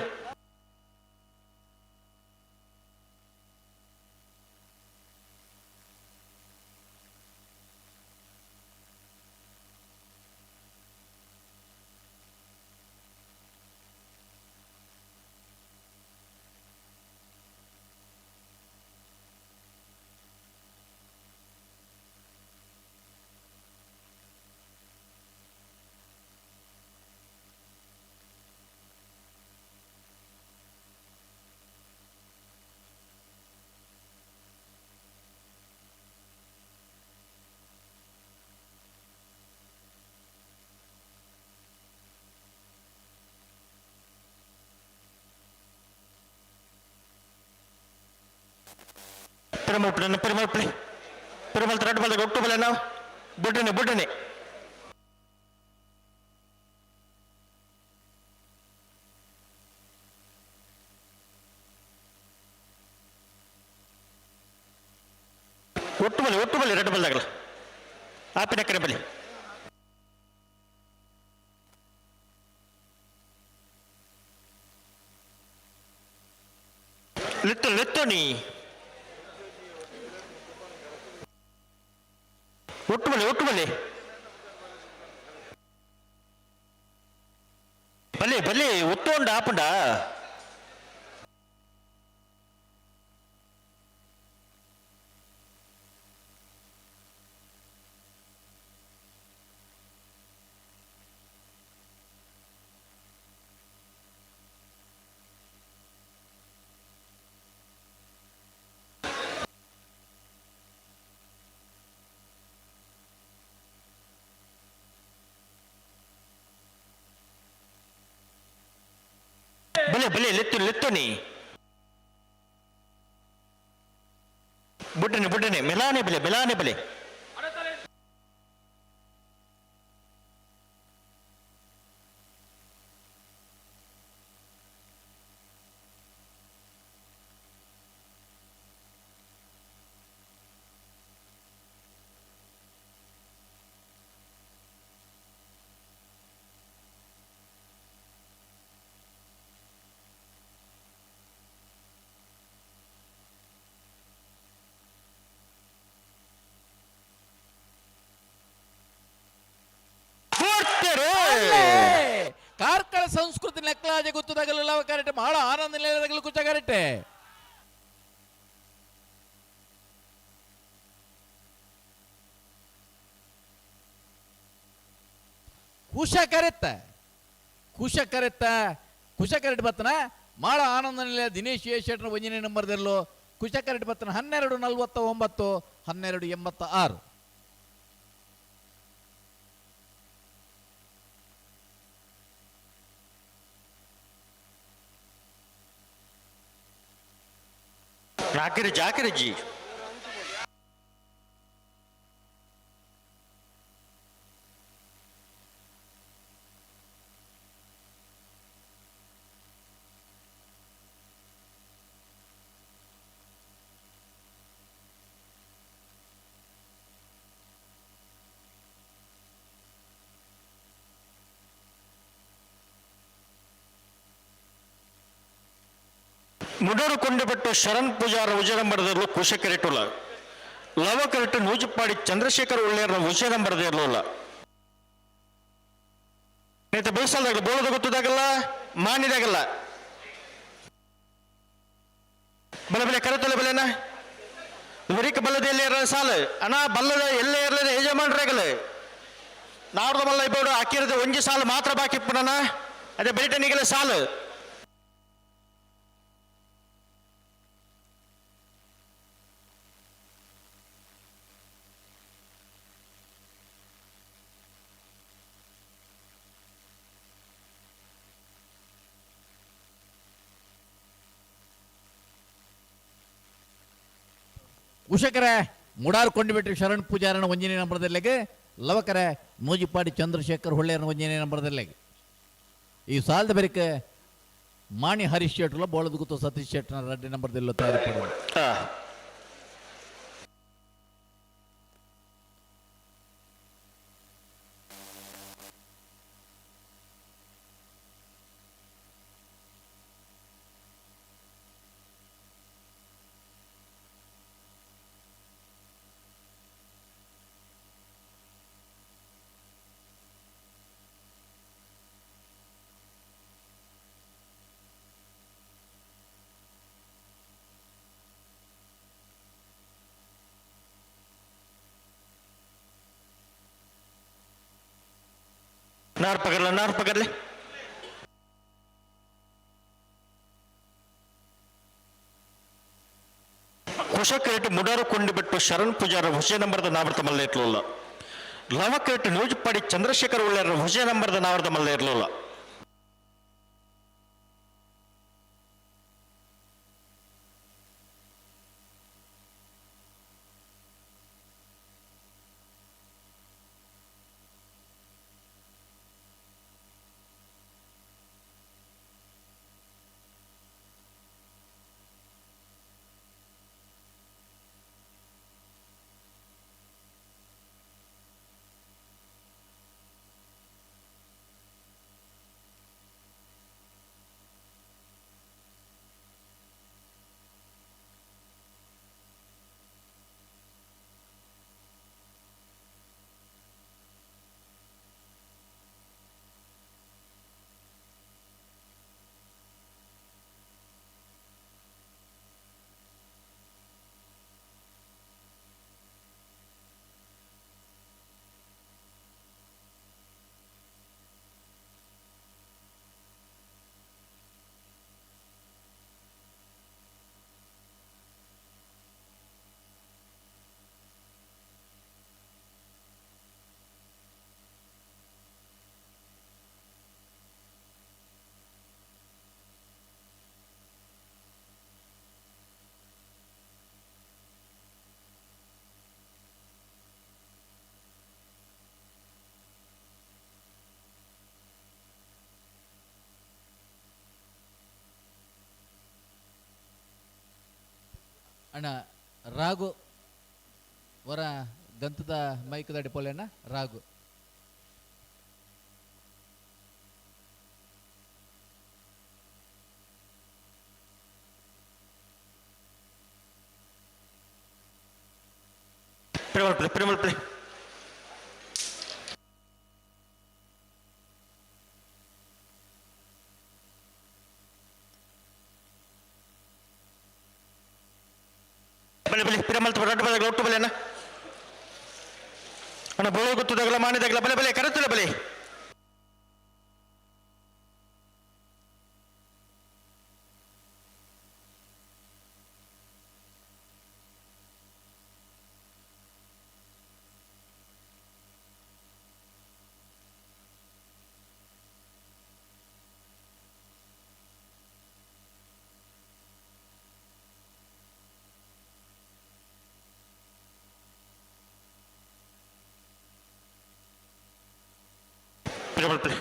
Perumal Pillai, Perumal Pillai, Perumal ತ್ರಾಟ್ ಬಲ ಗೊಟ್ಟು ಬಲೆ. ನಾವು ಬುಡ್ಡನೆ ಬುಡ್ಡನೆ. ಒಟ್ಟು ಬಲಿ, ಒಟ್ಟು ಬಲಿ, ರೆಡ್ ಬಲ್ದಾಗಲ ಆಪಿನ ಕರೆ ಬಲಿ. ಲೆತ್ತು ಲೆತ್ತು ನೀ ಒಟ್ಟು ಬಲಿ, ಒಟ್ಟು ಬಲಿ, ಬಲಿ ಬಲಿ ಒತ್ತುಂಡ ಆಪುಂಡ. ಬಲೆ ಬಲೆ ಲೆತ್ತು ಲೆತ್ತು ನೀ ಬುಡ್ಡನೆ ಬುಡ್ಡನೆ ಮೆಲಾನೆ ಬಲೆ ಮೆಲಾನೆ ಬಲೆ. ಕಾರ್ಕಳ ಸಂಸ್ಕೃತಿ ನೆಕ್ಲಾಜೆ ಗೊತ್ತದಾಗಲ್ಲ ಕರೆಕ್ಟ್, ಬಹಳ ಆನಂದ ನಿಲಯದಾಗಲು ಕುಚ ಕರೆಕ್ಟೆ. ಕುಶ ಕರೆತ್ತ ಕುಶ ಕರೆತ್ತ ಕುಶ ಕರೆಟ್ ಬತ್ತನ ಮಾಳ ಆನಂದ ನಿಲಯ ದಿನೇಶ್ ಎ ಶೆಟ್ರ ಒಂಜನೇ ನಂಬರ್ದಲ್ಲೋ ಕುಶ ಕರೆಟ್ ಬತ್ತನ 12:49 12:86. ಜಾಕಿರಿ ಜಾಕಿರಿ ಜಿ. ಮುಡೂರು ಕೊಂಡೆಬೆಟ್ಟು ಶರಣ್ ಪೂಜಾರ ಉಜರಂಬರದಿರಲು ಕುಶಕರಿಟುಲ ಲವಕರಿಟು ನೂಜುಪಾಡಿ ಚಂದ್ರಶೇಖರ್ ಒಳ್ಳೆಯರ ಉಜರಂಬರದಿರಲಿಲ್ಲ. ಬಯಸಲ್ದಾಗ ಬೋಳದ ಗೊತ್ತದಾಗಲ್ಲ ಮಾನಿದಾಗಲ್ಲ. ಬಲೆ ಬಲೆ ಕರೆತಲೆ ಬೆಲೆನ. ಬರಿಕ ಬಲ್ಲದ ಎಲ್ಲಿ ಸಾಲು ಅಣ್ಣ, ಬಲ್ಲದ ಎಲ್ಲೇ ಇರಲಿಲ್ಲ ಯಜಮಾನ್ರಾಗಲು ನಾಡ್ದ ಬಲ್ಲ ಇಬೋಡು ಅಕ್ಕಿರದ ಒಂಜಿ ಸಾಲು ಮಾತ್ರ ಬಾಕಿ ಇಪ್ಪುನನ ಅದೇ ಬೆರಿಟನಿಗೆಲ್ಲ ಸಾಲು. ಉಷಕರೆ ಮುಡಾರು ಕೊಂಡಿಬಿಟ್ರಿ ಶರಣ್ ಪೂಜಾರನ ಒಂಜನೇ ನಂಬರ್ದಲ್ಲೆಗೆ, ಲವಕರೆ ನೂಜಿಪಾಡಿ ಚಂದ್ರಶೇಖರ್ ಹೊಳ್ಳೆಯರನ ಒಂಜನೇ ನಂಬರ್ದಲ್ಲೆಗೆ. ಈ ಸಾಲದ ಬೆರಿಕೆ ಮಾಣಿ ಹರೀಶ್ ಶೆಟ್ಲ ಬೋಳದ ಗುತ್ತು ಸತೀಶ್ ಶೆಟ್ಟನ ರಡ್ಡಿ ನಂಬರ್ದಲ್ಲ ತಯಾರಿ ಪಡೆದು. नार पकडला, नार पकडले. ಕುಶಕರೇಟ್ ಮುಡಾರು ಕೊಂಡಿಬಿಟ್ಟು ಶರಣ್ ಪೂಜಾರ ಹೊಸ ನಂಬರ್ದ ನಾವರ್ತ ಮಲ್ಲ ಇರ್ಲಿಲ್ಲ. ಲವಕರೇಟ್ ನೂಜುಪಾಡಿ ಚಂದ್ರಶೇಖರ್ ಉಳ್ಳಾರ ಹೊಸ ನಂಬರ್ದ ನಾವರ್ತ ಮಲ್ಲ ಇರ್ಲಿಲ್ಲ. ಅಣ್ಣ ರಾಗು ವರ ಗಂತದ ಮೈಕದ ಪೋಲೆ ಅಣ್ಣ ರಾಗು. ಪ್ರೇಮಲ್ ಪ್ರೇಮಲ್ ಪ್ಲೇ. ಬಲೆ ಬಲೆ ಪಿರಮಲ್ ರಡ್ಡು ಬಲೆ ಒಟ್ಟು ಬಲೆ ಅಣ್ಣ. ಅಣ್ಣ ಬೋಳು ಗೊತ್ತದಾಗಲ ಮಾಣಿದಾಗಲ ಬಲೆ ಬಲೆ ಕರೆತುಲ ಬಲೆ. ಪಿರಮಲ್ ಪ್ಲೇ.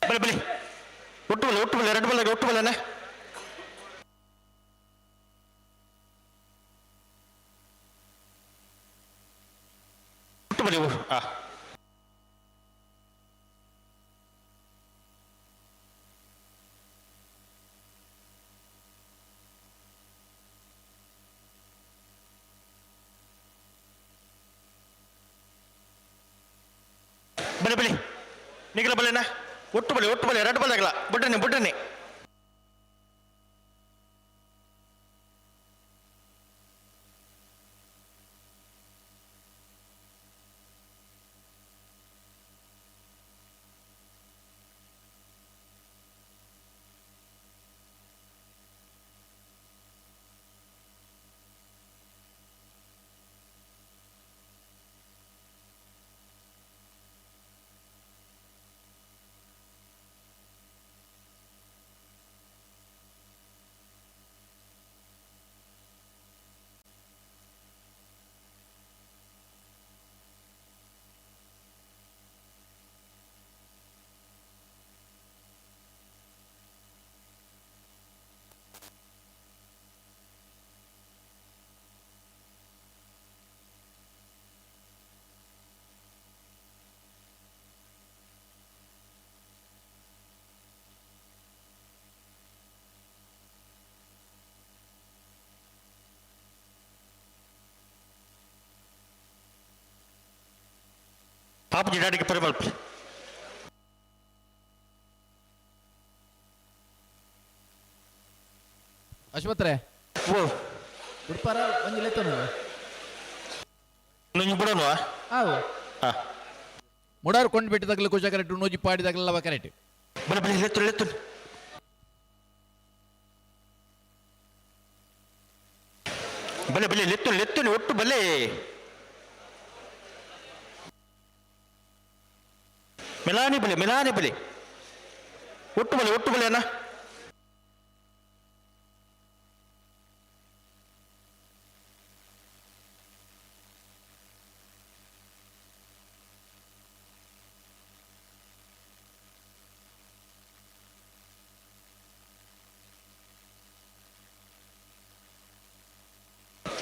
ಬಲೆ ಬಲೆ. ಒಟ್ಟು ಬಲೆ ಒಟ್ಟು ಬಲೆ ಎರಡು ಬಲ್ಲೆ ಒಟ್ಟು ಬಲೆನೆ. ಒಟ್ಟು ಬಲೆ ಆ ಬಲೆ ಬಲೆ ನಿಗಲ ಬಲೆನಾ ಒಟ್ಟು ಬಲೆ ಒಟ್ಟು ಬಲೆ ಎರಡು ಬಲೆ ಆಗಲ್ಲ ಬುಡ್ರನೆ ಬುಡ್ರನೆ. ಪಾಪಜಿ ಡಾಡಿಗೆ ಪರಿಮಲ್ಪಿ ಅಶ್ವತ್ರೆ ಓ ಉಡ್ಪಾರ ಒಂಜಿ ಲೆತ್ತನು ನುಂಜಿ ಬಿಡೋನು ಆವು ಮುಡಾರ್ ಕೊಂಡು ಬಿಟ್ಟಿದಾಗಲೂ ಕುಶ ಕರೆಕ್ಟ್ ನೂಜಿ ಪಾಡಿದಾಗಲೆಲ್ಲ ಕರೆಕ್ಟ್. ಬಲೆ ಬಲೆ ಲೆತ್ತು ಲೆತ್ತು ಬಲೆ ಬಲೆ ಲೆತ್ತು ಲೆತ್ತು ಒಟ್ಟು ಬಲೆ ಮಿಲಾನಿ ಬಲೆ ಮಿಲಾನಿ ಬಲೆ ಒಟ್ಟು ಬಲೆ ಒಟ್ಟು ಬಲೆ ಅಣ್ಣ.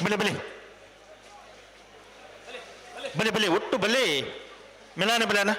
ಬಲೆ ಬಲೆ ಬಲೆ ಬಲೆ ಒಟ್ಟು ಬಲೆ ಮಿಲಾನೆ ಬಲೆ ಅಣ್ಣ.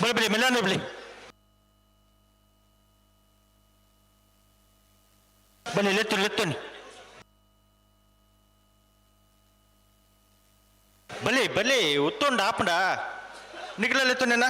ಬಲೆ ಬಲೆ ಮಿಲಾನೆ ಬಲೆ ಬಲೆ ಲೆತ್ತು ಲೆತ್ತು ಬಲೆ ಬಲೆ ಉತ್ತೊಂಡ ಆಪಂಡ ನಿಗ್ಲ ಲೆತ್ತು ನೆನ್ನ.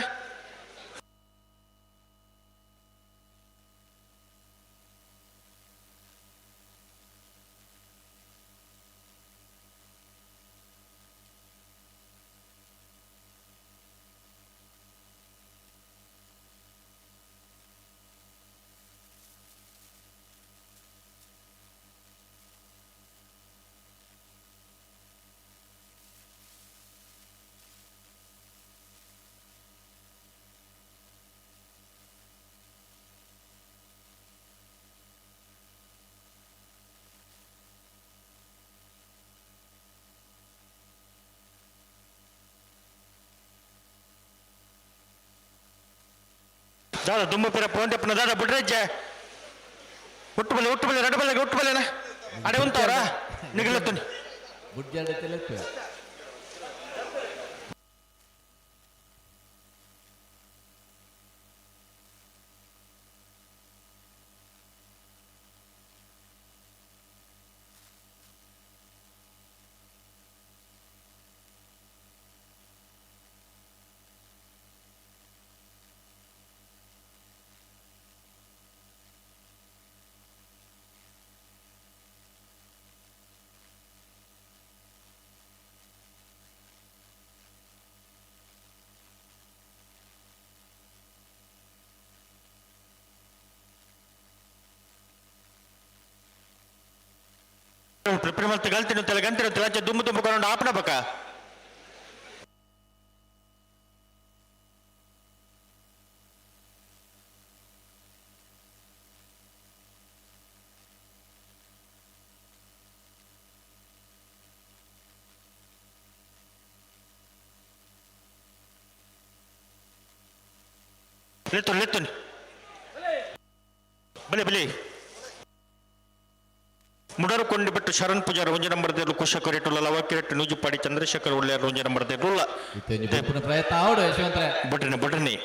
ದಾದ ದುಂಬ ಪಿರ ಪೋಂಟೆಪ್ಪನ ದಾದ ಬುಡ್ರೆಜ್ಜೆ ಒಟ್ಟು ಬಲೆ ಒಟ್ಟು ಬಲೆ ಎರಡು ಬಲೆ ಒಟ್ಟು ಬಲೆನ ಅಡೆ ಉಂತವ್ರ ನಿಗಲತ್ತುನಿ. ಗುಡ್ಜಾಡ. ಪ್ರಿಪೇರ್ ಮಲ್ತ್ ಗಲ್ತಿನ ತಲೆ ಗಂಟಿನ ತಲೆ ದುಮ್ಮು ದುಮ್ಮು ಕೊಂಡು ಆಪಣ ಬಕ. ಲೆತ್ತುನ್ ಲೆತ್ತುನ್ ಬಲೆ ಬಲೆ ಮುಡರು ಕೊಂಡು ಬಿಟ್ಟು ಶರಣ್ ಪೂಜಾರ್ ಒಂಜಿ ನಂಬರ್ ದೇರ್ಲು ಕುಶಕ ರೇಟುಲ್ಲ ಲವಕಿರೆಟ್ಟು ನೂಜುಪಾಡಿ ಚಂದ್ರಶೇಖರ್ ಒಳ್ಳೆಯರ್ ಒಂಜಿ ನಂಬರ್ ದೇರ್ಲುಲ್ಲ. ಪ್ರಯತ್ನ ಆವಡು ಯಶವಂತ್ರೆ. ಬಟ್ರಿನಿ ಬಟ್ರಿನಿ.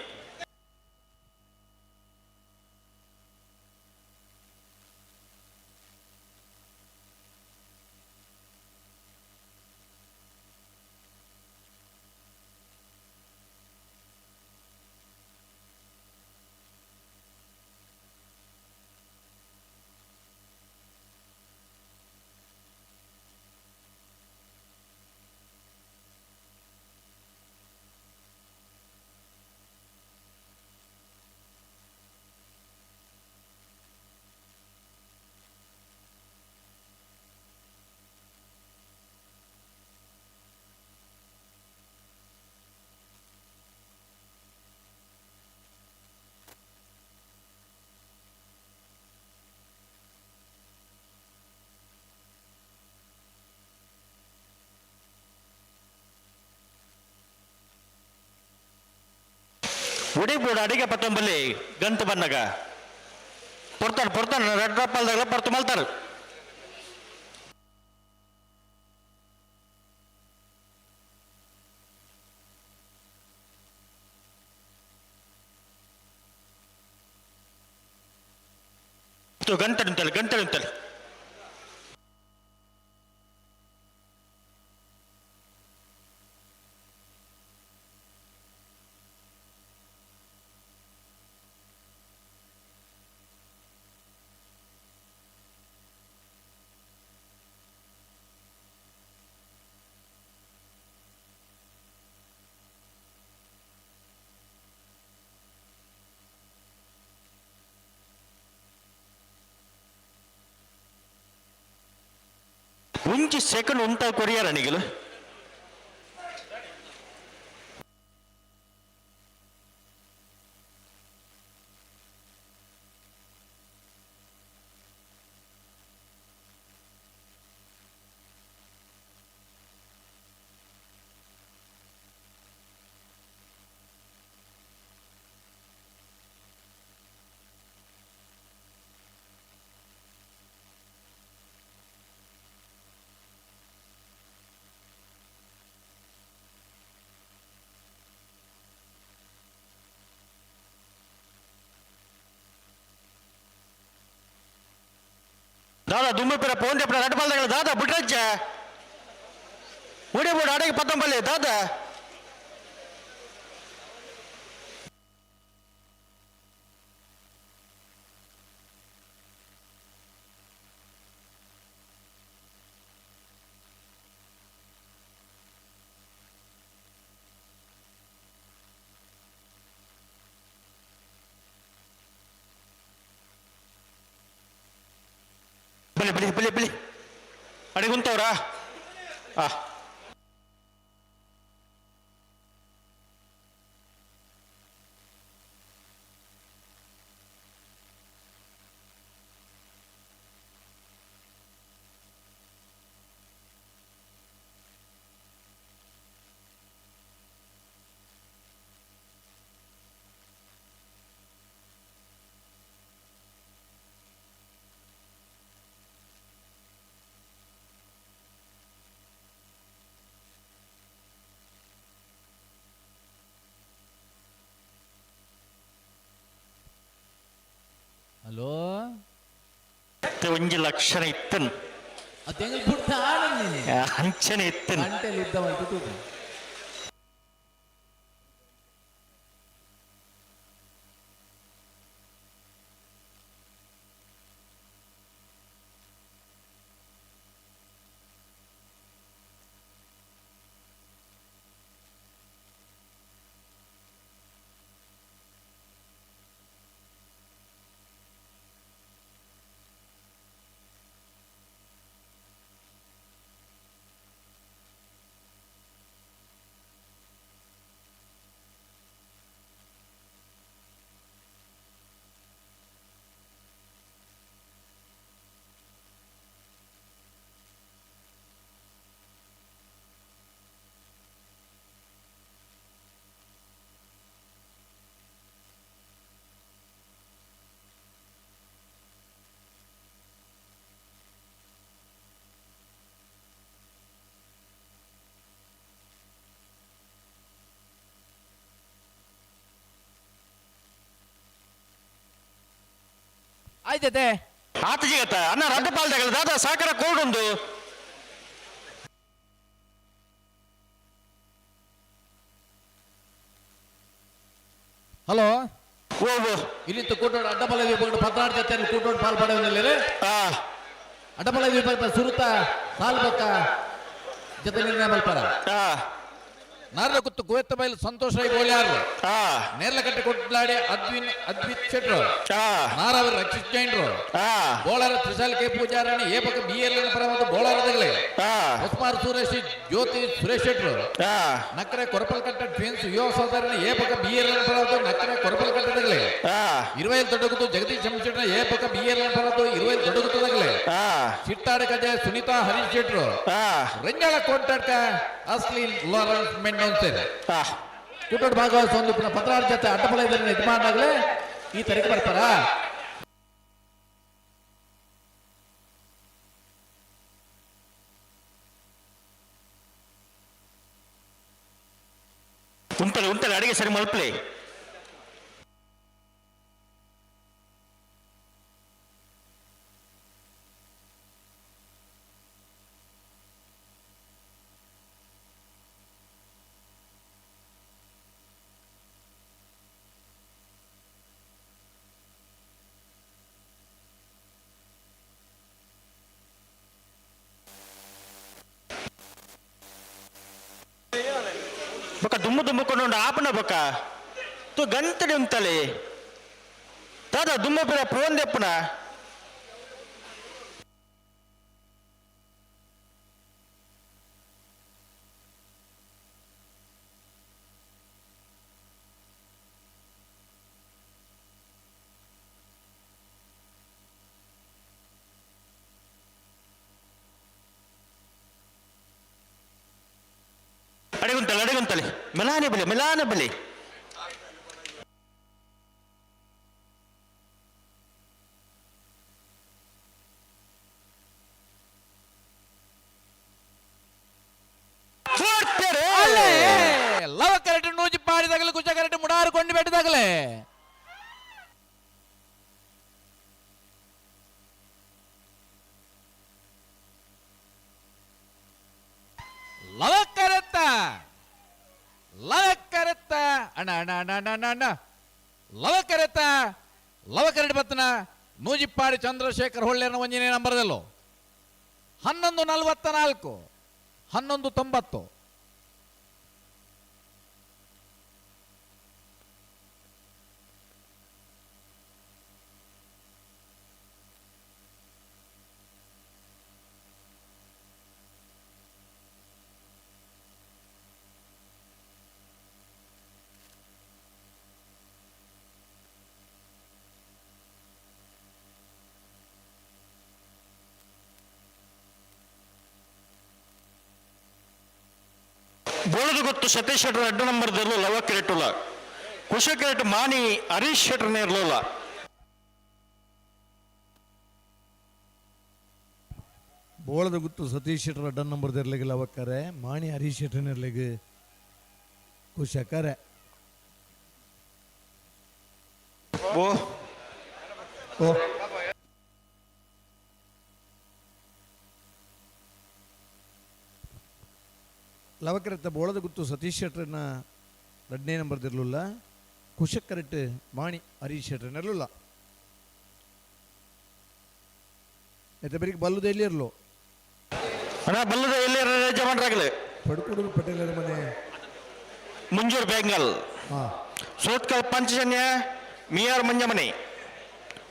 ಉಡಿಪುಡ ಅಡಿಗೆ ಪತ್ತೊಂಬಲ್ಲಿ ಗಂತು ಬಂದಾಗ ಪೊರ್ತಾನೆ ಪೊರ್ತಾನೆ ರೆಡ್ ಡ್ರಾಪ್ ಅಲ್ದಾಗಲ ಪೊರ್ತು ಮಲ್ತಾರೆ. ಗಂಟೆ ನಿಂತಲ್ಲಿ ಗಂಟೆ ನಿಂತಲ್ಲಿ ಒಂಜಿ ಸೆಕೆಂಡ್ ಉಂತ ಕೊರಿಯರ ನಿಗಲು. ದಾದಾ ದುಮ್ಮು ಪಿರ ಪೋಂಡೆ ಪಿರ ರಡ್ಡ್ ಬಾಲ್ದಗಳ ದಾದಾ ಬಿಟ್ರಜ್ಜ ಉಡಿ ಬುಡ ಅಡಿಗೆ ಪತ್ತೊಂಬಲ್ಲಿ ದಾದಾ. ಬಲಿ ಬಲಿ ಬಲಿ ಬಲಿ ಅಡಿಗೆ ಉಂತವ್ರಾ? ಆ ಹಲೋ ಒಂಜಿ ಲಕ್ಷಣ ಇತ್ತನ್ ಅತೆಂಗ್ ಬುಡ್ತ ಆನಂದಿನಿ ಅಂಚನೆ ಇತ್ತನ್ ಗಂಟೆಲಿ ಇದ್ದ ಮಲ್ತು ತೂಪು. ಆಯ್ತತೆ. ಆತ ಜಿಗತ್ತ ಅಣ್ಣ ರಡ್ಡ ಪಾಲ್ದಾಗಲ್ಲ ದಾದಾ ಸಾಕರ ಕೋಡುಂದು. ಹಲೋ. ಓ ಇಲ್ಲಿ ಕೂಟೋಡು ಅಡ್ಡಬಲ ವಿಭಾಗ 16 ಜೊತೆ ಕೂಟೋಡು ಪಾಲ್ ಪಡೆಯುವುದಿಲ್ಲ. ಅಡ್ಡಬಲ ವಿಭಾಗದ ಸುರುತ ಸಾಲ್ಬಕ್ಕ ಜೊತೆ ನಿರ್ಣಯ ಮಲ್ಪರ. ನಾರ್ಲ ಗುತ್ತು ಗೋಯತ್ತ ಬೈಲ್ ಸಂತೋಷ ರೈ ಬೋಳ್ಯಾರು. ನೇರ್ಲಕಟ್ಟೆ ಕೊಟ್ಲಾಡಿ ಅದ್ವಿನ್ ಅದ್ವಿತ್ ಶೆಟ್ರು. ನಾರವರು ರಕ್ಷಿತ್ ಜೈನ್ರು. ಬೋಳಾರ ತ್ರಿಶಾಲ್ ಕೆ ಪೂಜಾರಣಿ ಏಪಕ ಬಿ ಎಲ್ ಎನ್ ಪರ ಮತ್ತು ಬೋಳಾರದಗಲೆ ಹೊಸ್ಮಾರ್ ಸುರೇಶ್ ಜ್ಯೋತಿ ಸುರೇಶ್ ಶೆಟ್ರು. ನಕ್ಕರೆ ಕೊರಪಲ್ಕಟ್ಟ ಟ್ವಿನ್ಸ್ ಯುವ ಸಹೋದರನ ಏಪಕ ಬಿ ಎಲ್ ಎನ್ ಪರ ಮತ್ತು ನಕ್ಕರೆ ಕೊರಪಲ್ಕಟ್ಟದಗಲೆ ಇರುವೈಲ್ ದೊಡ್ಡಗುತ್ತು ಜಗದೀಶ್ ಶೆಟ್ರ ಏಪಕ ಬಿ ಎಲ್ ಎನ್ ಪರ ಮತ್ತು ಇರುವೈಲ್ ದೊಡ್ಡಗುತ್ತದಗಲೆ ಚಿಟ್ಟಾಡ ಕಜೆ ಸುನೀತಾ ಹರೀಶ್ ಶೆಟ್ರು. ರಂಜಾಳ ಕೋಂಟಾಡ್ಕ ಅಸ್ಲಿ ಲಾರೆನ್ಸ್ ಮೆಂಡೋನ್ಸೆರ್. ಕೂಟೋಡ್ ಭಾಗವಹಿಸ ಒಂದು ಪುನಃ 16 ಜೊತೆ ಅಡ್ಡಬಲ ಇದನ್ನ ಯಜಮಾನಾಗಲೇ ಈ ತರೀಕು ಬರ್ತಾರ. ಉಂಟಲೆ ಉಂಟಲೆ ಅಡಿಗೆ ಸರಿ ಮಲ್ಪಲೆ. ಬೊಕ್ಕ ದುಮ್ಮು ದುಮ್ಮುಕೊಂಡು ಆಪನ ಬೊಕ್ಕ ತು ಗಂಟೆ ಉಂತಲೆ ದಾದಾ ದುಮ್ಮು ಪಿರ ಫೋನ್ ದೆಪ್ಪುನ. ಅಡಿಗುಂತಲೆ ಅಡಿಗುಂತಲೆ ಮಿಲಾನೆ ಬಲಿ ಮಿಲಾನೆ ಬಲಿ. ಲವ ಕರೆಕ್ಟ್ ನೂಜಿ ಪಾಡಿದಾಗಲೇ ಕುಚ ಕರೆಕ್ಟ್ ಮುಡಾರು ಕೊಂಡು ಬೆಟ್ಟದಾಗಲೇ. ಲವಕರತ್ತ ಲವಕರತ್ತ ಅಣ್ಣ ಅಣ್ಣ ಅಣ್ಣ ಅಣ್ಣ ಅಣ್ಣ ಅಣ್ಣ ಲವಕರತ್ತ ಲವಕರಡಿ ಬತ್ತನ ನೂಜಿಪ್ಪಾಡಿ ಚಂದ್ರಶೇಖರ್ ಹೊಳ್ಳೆನ ಒಂಜನೇ ನಂಬರ್ದಲ್ಲೋ 11:44 11:90. ಬೋಳದು ಗೊತ್ತು ಸತೀಶ್ ಶೆಟ್ಟರ್ ಅಡ್ಡ ನಂಬರ್ದಲ್ಲೂ ಲವ ಕ್ರೇಟುಲ್ಲ ಕುಶ ಕ್ರೇಟ್ ಮಾನಿ ಹರೀಶ್ ಶೆಟ್ಟರ್ನೇ ಇರಲಿಲ್ಲ. ಬೋಳದ ಗುತ್ತು ಸತೀಶ್ ಶೆಟ್ಟರ್ ಅಡ್ಡ ನಂಬರ್ದಿರ್ಲಿಗೆ ಲವಕ್ಕರೆ ಮಾಣಿ ಹರೀಶ್ ಶೆಟ್ಟರ್ನಿರ್ಲಿಗೆ ಕುಶಕರೆ. ಓ ಓ ಲವಕರೆತ್ತ ಬೋಳದ ಗುತ್ತು ಸತೀಶ್ ಶೆಟ್ಟರ್ನ ಎರಡನೇ ನಂಬರ್ದಿರಲಿಲ್ಲ, ಕುಶಕರೆಟ್ ಮಾಣಿ ಹರೀಶ್ ಶೆಟ್ಟರ್ನಿರಲಿಲ್ಲ. ಎತ್ತ ಬೆಳಿಗ್ಗೆ ಬಲ್ಲದ ಎಲ್ಲಿ ಇರಲು ಅಣ್ಣ ಬಲ್ಲದ ಎಲ್ಲಿ ಯಜಮಾನ್ರಾಗಲಿ ಪಡ್ಕೂಡೂರು ಪಟೇಲರ ಮನೆ ಮುಂಜೂರ್ ಬೆಂಗಲ್ ಸೂತ್ಕಲ್ ಪಂಚಜನ್ಯ ಮಿಯಾರ್ ಮಂಜಮನೆ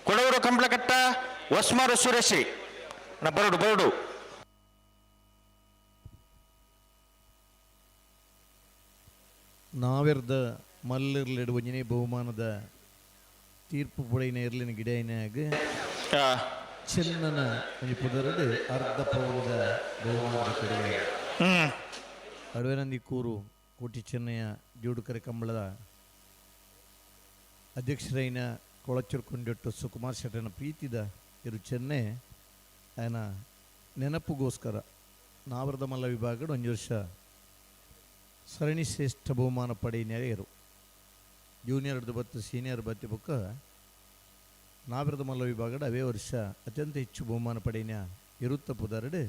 ಕೊಡವೂರು ಕಂಬ್ಳಕಟ್ಟ ಹೊಸ್ಮಾರು ಸುರೇಶಿ ಅಣ್ಣ ಬರಡು ಬರಡು. ನಾವೆರ್ದ ಮಲ್ಲಿರ್ಲಿಡು ಒಂಜನೇ ಬಹುಮಾನದ ತೀರ್ಪು ಪುಡೈನ ಇರ್ಲಿನ ಗಿಡೈನಾಗ ಚೆನ್ನನ ಒಂಜಿ ಪುದರಡು ಅರ್ಧ ಪೌನದ ಬಹುಮಾನದ ಕಡೆಗೆ ಅಡವೆನಂದಿ ಕೂರು ಕೋಟಿ ಚೆನ್ನಯ್ಯ ಜೋಡುಕರೆ ಕಂಬಳದ ಅಧ್ಯಕ್ಷರೈನ ಕೊಳಚೂರು ಕೊಂಡೆಟ್ಟು ಸುಕುಮಾರ್ ಶೆಟ್ಟನ ಪ್ರೀತಿದ ಇರು ಚೆನ್ನೆ ಆಯನ ನೆನಪುಗೋಸ್ಕರ ನಾವರದ ಮಲ್ಲ ವಿಭಾಗಡು ಒಂಜಿ ವರ್ಷ ಸರಣಿ ಶ್ರೇಷ್ಠ ಬಹುಮಾನ ಪಡೆಯ ನೆರೆಯರು ಜೂನಿಯರ್ದು ಬತ್ತು ಸೀನಿಯರ್ ಬತ್ತಿ ಬೊಕ್ಕ ನಾವಿರದ ಮಲ್ಲ ವಿಭಾಗದ ಅವೇ ವರ್ಷ ಅತ್ಯಂತ ಹೆಚ್ಚು ಬಹುಮಾನ ಪಡೆಯ ಇರುತ್ತ ಪುದರಡು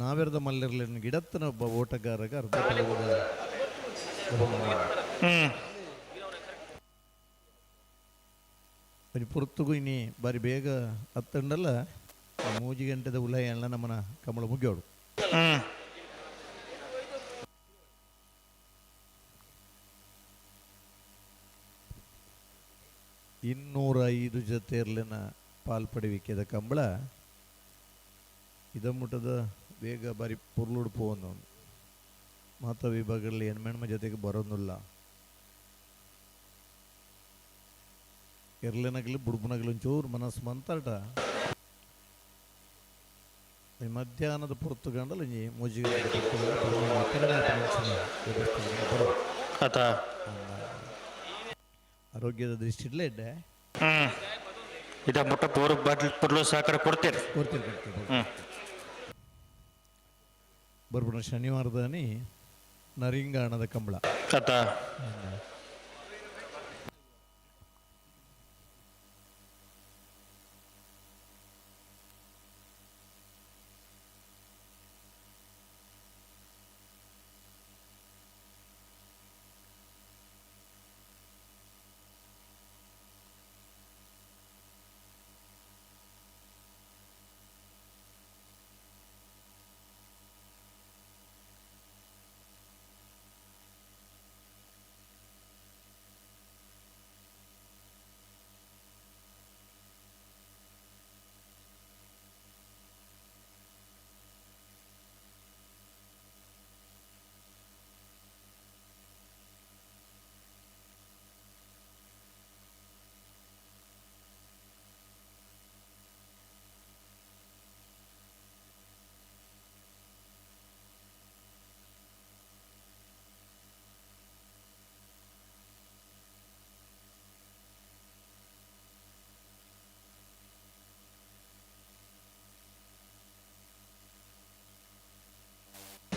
ನಾವಿರದ ಮಲ್ಲರ್ಲಿನ ಗಿಡತ್ತನ ಒಬ್ಬ ಓಟಗಾರಗ ಅರ್ಧ ಪದವದ ಬಹುಮಾನ. ಒಂಜಿ ಪೊರ್ತುಗು ಇನಿ ಬಾರಿ ಬೇಗ ಅತ್ತಂಡಲ್ಲ ಮೂಜಿ ಗಂಟೆದ ಉಲಯ ಎಲ್ಲ ನಮ್ಮನ ಕಮಲ ಮುಗಿಯೋಡು. 205 ಜೊತೆಯರ್ಲಿನ ಪಾಲ್ಪಡುವಿಕೆದ ಕಂಬಳ ಇದಮುಟ್ಟದ ಬೇಗ ಬಾರಿ ಪೊರ್ಲುಡು ಪೋವೊಂದು ಮಾತ ವಿಭಾಗಗಳಲ್ಲಿ ಎಣ್ಮೆಣ್ಮ ಜೊತೆಗೆ ಬರೋದಿಲ್ಲ. ಎರ್ಲೆನಗಲಿ ಬುಡ್ಬುನಗಲಿ ಒಂಚೂರು ಮನಸ್ಸು ಮಂತಾಟ ಈ ಮಧ್ಯಾಹ್ನದ ಪೊರ್ತು ಗಂಡಲ ಒಂಜಿ ಮೂಜಿ ಆತ ಆರೋಗ್ಯದ ದೃಷ್ಟಿಡ್ಲೇ ಇಡ್ಡೆ. ಇದ ಮುಟ್ಟ ಪೋರು ಬಾಟ್ಲಿ ಪೊರ್ಲು ಸಹಕಾರ ಕೊಡ್ತೀರಿ. ಕೊಡ್ತೀರಿ, ಕೊಡ್ತೀರಿ. ಬರ್ಬಣ ಶನಿವಾರದಾನಿ ನರಿಂಗಾಣದ ಕಂಬಳ. ಆತ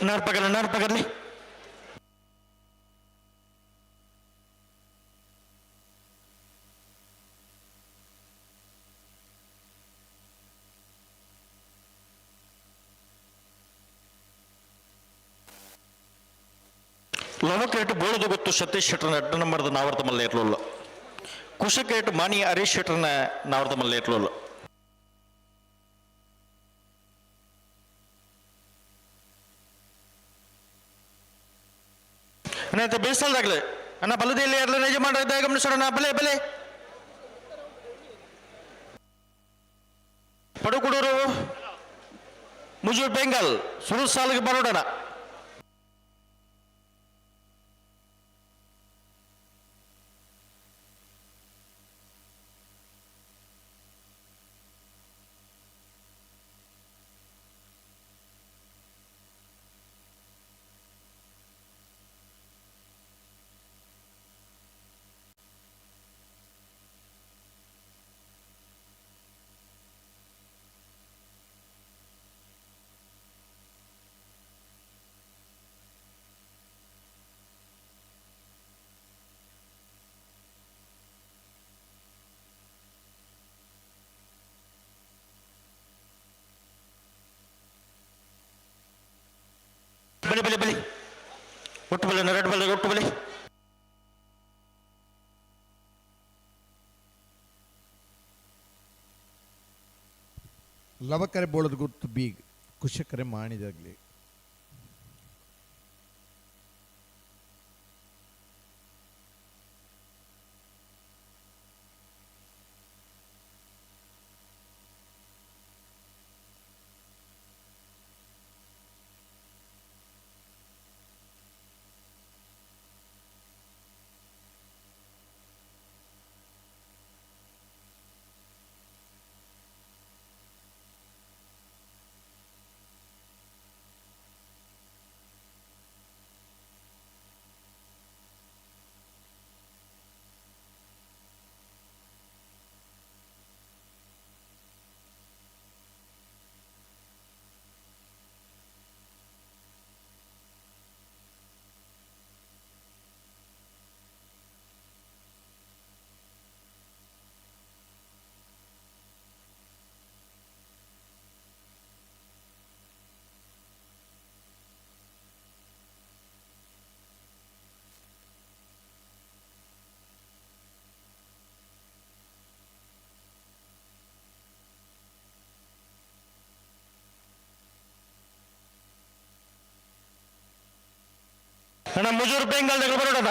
ನಾರ್ಪಗಲ್ಲ ನಾರ್ಪಗಲ್ಲಿ ಲವಕೇಟು ಬೋಳದು ಗೊತ್ತು ಸತೀಶ್ ಶೆಟ್ಟರ್ನ ಎಡ್ಡು ನಂಬರ್ದ ನಾವರ್ದ ಮಲ್ಲೇಟ್ಲುಲ್ಲ. ಕುಶಕೇಟು ಮಾಣಿ ಹರೀಶ್ ಶೆಟ್ಟರ್ನ ನಾವರ್ದ ಮಲ್ಲೇಟ್ಲುಲ್ಲ. ಅಣ್ಣ ಬೇಸಲ್ದಾಗ್ಲೆ ಅಣ್ಣ ಬಲದಲ್ಲಿ ಎರಡನೇ ಯಜಮಾನರ ಗಮನಿಸೋಣ. ಬಲೆ ಬಲೆ ಪಡುಕುಡೂರು ಮುಜೂರ್ ಬೆಂಗಾಲ್ ಸುರು ಸಾಲಿಗೆ ಬರೋಡಣ. ಬಲಿ ಬಲಿ ಬಲಿ ಒಟ್ಟು ಬಲೆ ನರಡು ಬಲೆ ಒಟ್ಟು ಬಲೆ. ಲವಕರೆ ಬೋಳದ ಗುರ್ತು ಬೀಗ್ ಕುಶಕರೆ ಮಾಣಿದಾಗ್ಲಿ. ನನ್ನ ಮುಜೂರು ಬೆಂಗಾಲ್ ಬರೋಣ.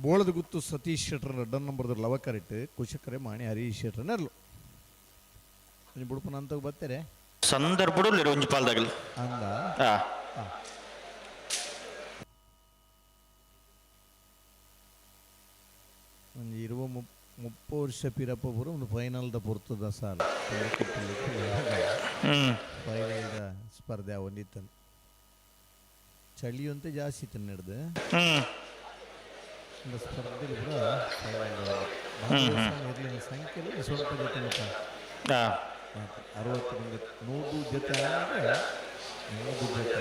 ಬೋಳದ ಗುತ್ತು ಸತೀಶ್ ಶೆಟ್ಟರ್ ರಡ್ಡನ್ ನಂಬರ್ದ ಲವಕರಿಟ್ಟು ಕುಶಕರೆ ಮಾಣಿ ಹರೀಶ್ ಶೆಟ್ಟರ್ ನೆರ್ಲು ಬುಡುಪನ ಅಂತ ಬರ್ತಾರೆ. ಸಂದರ್ಭಡು ಒಂಜಿ ಪಾಲ್ದಾಗಲಿ. ಅಂದ. ಒಂಜಿ ಇರುವ 30 ವರ್ಷ ಪಿರಪ್ಪ ಪೂರ ಒಂದು ಫೈನಲ್ದ ಪೊರ್ತದ ಸಾಲ ಫೈನಲ್ದ ಸ್ಪರ್ಧೆ ಒಂದಿತ್ತನು. ಚಳಿಯಂತೆ ಜಾಸ್ತಿ ಇತ್ತು ನಡೆದು ಸ್ಪರ್ಧೆ ಕೂಡ. ಇರಲಿಲ್ಲ ಸಂಖ್ಯೆ ಸ್ವಲ್ಪ ಜೊತೆ 60 ಮಂದಿ 100 ಜೊತೆ ಆದರೆ 100 ಜೊತೆ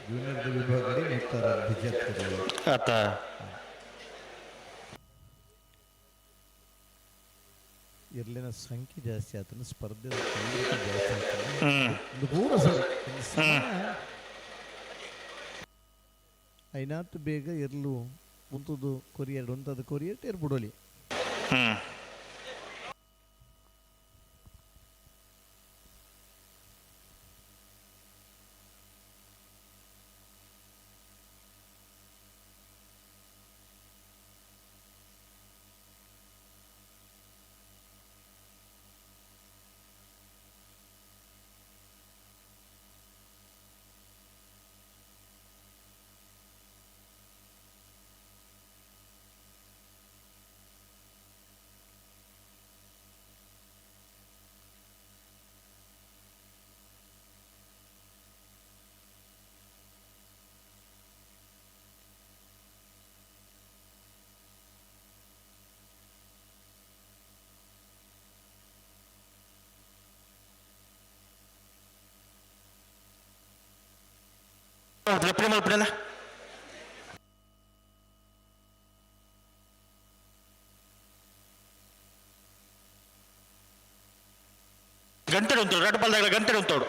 ಜೂನಿಯರ್ ವಿಭಾಗದಲ್ಲಿ 106 ಜೊತೆ. ಆತ ಇರ್ಲಿನ ಸಂಖ್ಯೆ ಜಾಸ್ತಿ ಆತನ, ಸ್ಪರ್ಧೆ ಜಾಸ್ತಿ ಆತನ. ಪೂರ ಸರಿ ಐನಾತು ಬೇಗ ಇರ್ಲು ಉಂತುದು ಕೊರಿಯರ್ ಉಂತದು ಕೊರಿಯರ್ ಟೇರ್ ಬಿಡೋಲಿ. ಲೆಪ್ಪಣೆ ಮಲ್ಪಡೆನ. ಗಂಟೆ ಉಂಟು ರಡ್ಡು ಪಾಲ್ದಾಗ ಗಂಟೆ ಉಂಟೋಡು.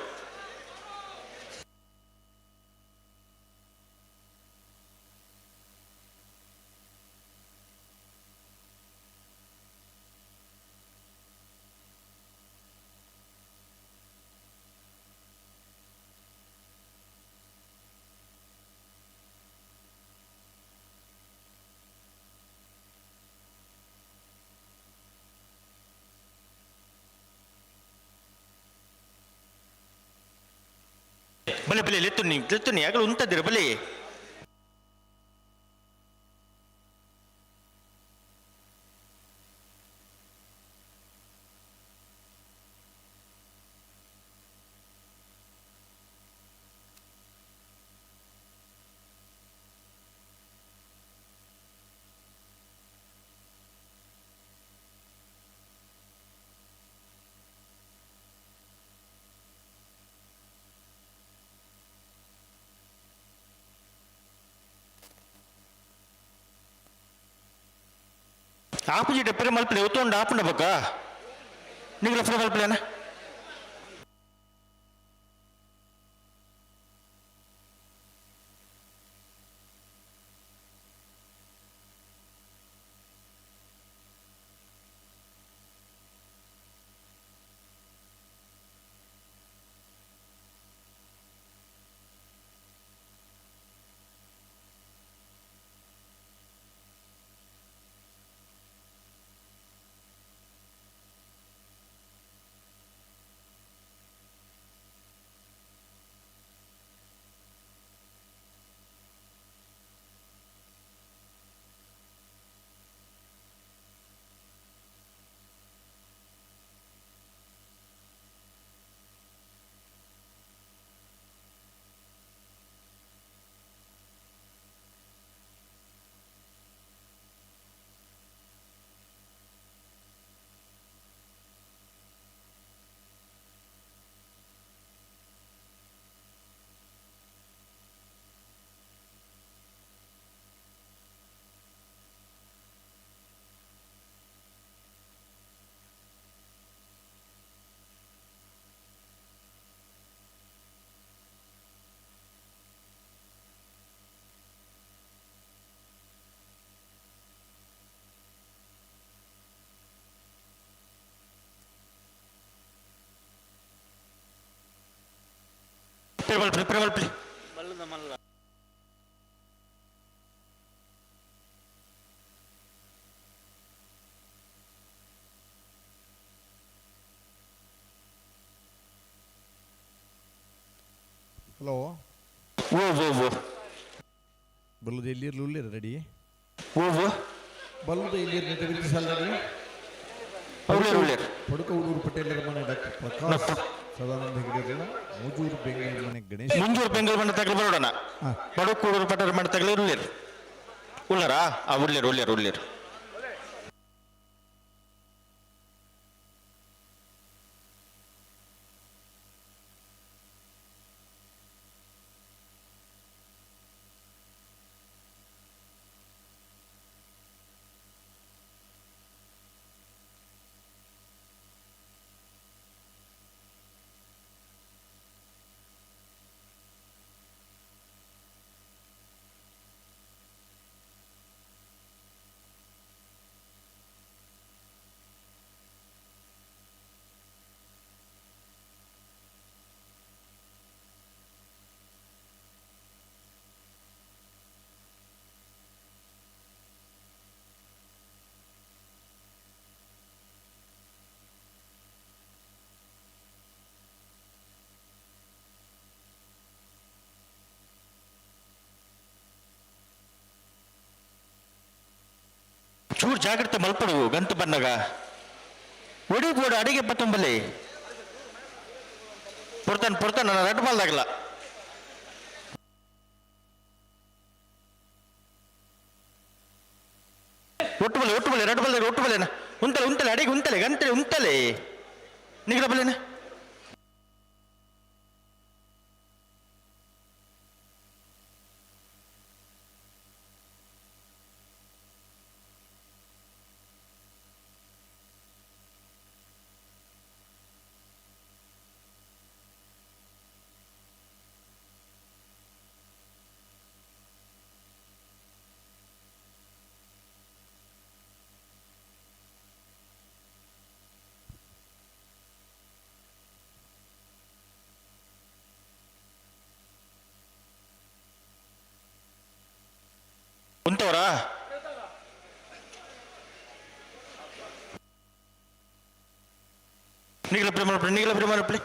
ಬಲೆ ಬಲೆ ಲೆತ್ತುನಿ ಲೆತ್ತುನಿ ಆಗಲು ಉಂಟದಿರ ಬಲೆ. ಆಪುಜಿ ಡೆಪ್ಪರೆ ಮಲ್ಪಲೆ ಉತ್ತೊಂಡು ಆಪುಂಡ ಬೊಕ್ಕ ನಿಂಗೆ ಲೆಫ್ಟ್ ಮಲ್ಪಲೇನ. ಪಿರ ಪಿರ ಮಲ್ಪಿ. ಹಲೋ. ಓ ಓ ಓ. ಬಲ್ಲದ ಎಲ್ಲಿರ್ಲು ಉಳ್ಳೇರ ರೆಡಿ? ಓ ಓ. ಬಲ್ಲದ ಎಲ್ಲಿರ್ ನಿಂತ ವಿರುದ್ಧ ಸಾಲ ರೆಡಿ? ಉಳ್ಳೇರು ಉಳ್ಳೇರು. ಪಡುಕ ಉಡೂರು ಪಟೇಲರ ಮನೆ ಡಾಕ್ಟರ್ ಪ್ರಕಾಶ್ ಸದಾನಂದ ಹೆಗಡೆಯಲ್ಲ, ಮೂಜೂರು ಬೆಂಗಳೂರು ಮನೆ ಗಣೇಶ್. ಮುಂಜೂರು ಬೆಂಗಳೂರು ಮನೆ ತಗಲು ಬರೋಣ. ಬಡಕೂಡೂರು ಪಟೇಲ್ ಮನೆ ತಗಲು ಉಳ್ಳೇರು. ಉಳ್ಳಾರಾ? ಆ ಉಳ್ಳೇರು ಉಳ್ಳೇರು ಉಳ್ಳೇರು. ಚೂರು ಜಾಗ್ರತೆ ಮಲ್ಪಡು ಗಂಟು ಬಂದಾಗ. ಒಡಿ ಬೋಡು ಅಡಿಗೆ ಪತ್ತೊಂಬಲ್ಲಿ ಪೊರ್ತಾನ ಪೊರ್ತಾನ ನನ್ನ ರಡ್ಡು ಬಾಲ್ದಾಗಲ್ಲ. ಒಟ್ಟು ಬಲೆ ಒಟ್ಟು ಬಲೆ ರಡ್ಡು ಬಲ್ಲೆ ಒಟ್ಟು ಬಲ್ಲೆನ ಉಂತಲೆ ಉಂತಲೆ ಅಡಿಗೆ ಉಂತಲೆ ಗಂಟೆ ಉಂತಲೆ ನಿಗಲ ಬಲ್ಲೆನ. ಉಂತವರಾ? ನಿಗಲ ಪ್ರೇಮ ನಿಗಲ ಪ್ರೇಮ ಪ್ಲೇ.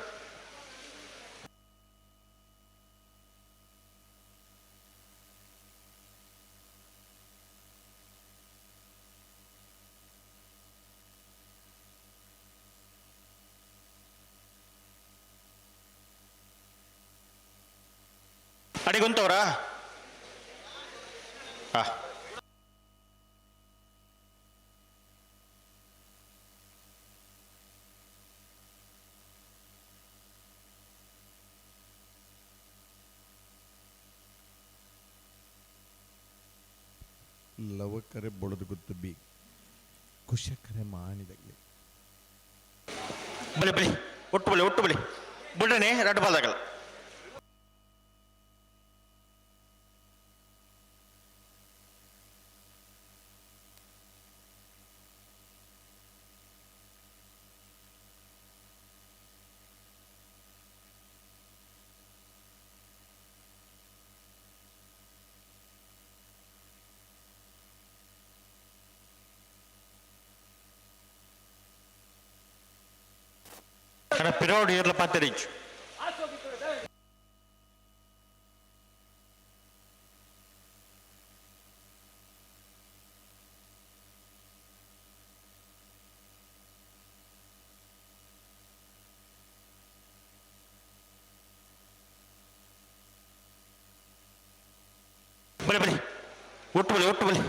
ಅಡಿಗುಂತವರಾ? ಹಾ. ಲವಕರೆ ಬೊಳದು ಗೊತ್ತು ಬಿ ಕುಶಕರೆ ಮಾಣಿದಾಗಲಿ. ಬಲಿ ಬಲಿ ಒಟ್ಟು ಬಲಿ ಒಟ್ಟು ಬಲಿ ಬುಡನೆ ರಡ್ಡು ಬಾಲ್ದಾಗಲ್ಲ. ಪಿರೋಡ್ ಇರ್ಲ ಪಾತೆರಿಚು. ಬಲಿ ಬಲಿ ಒಟ್ಟು ಬಲಿ ಒಟ್ಟು ಬಲಿ.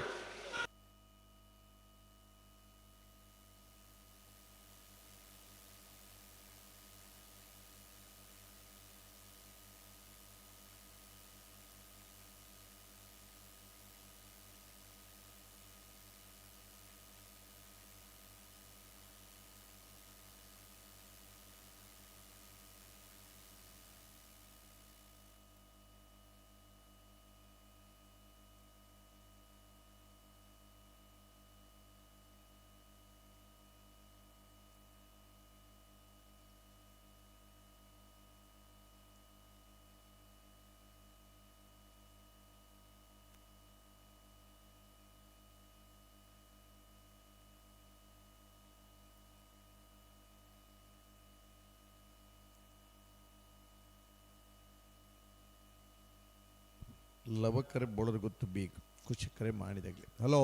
ಲವಕರೆ ಬೊಳದ ಗೊತ್ತು ಬೇಕು ಕುಶಕರೆ ಮಾಡಿದಾಗಲಿ. ಹಲೋ,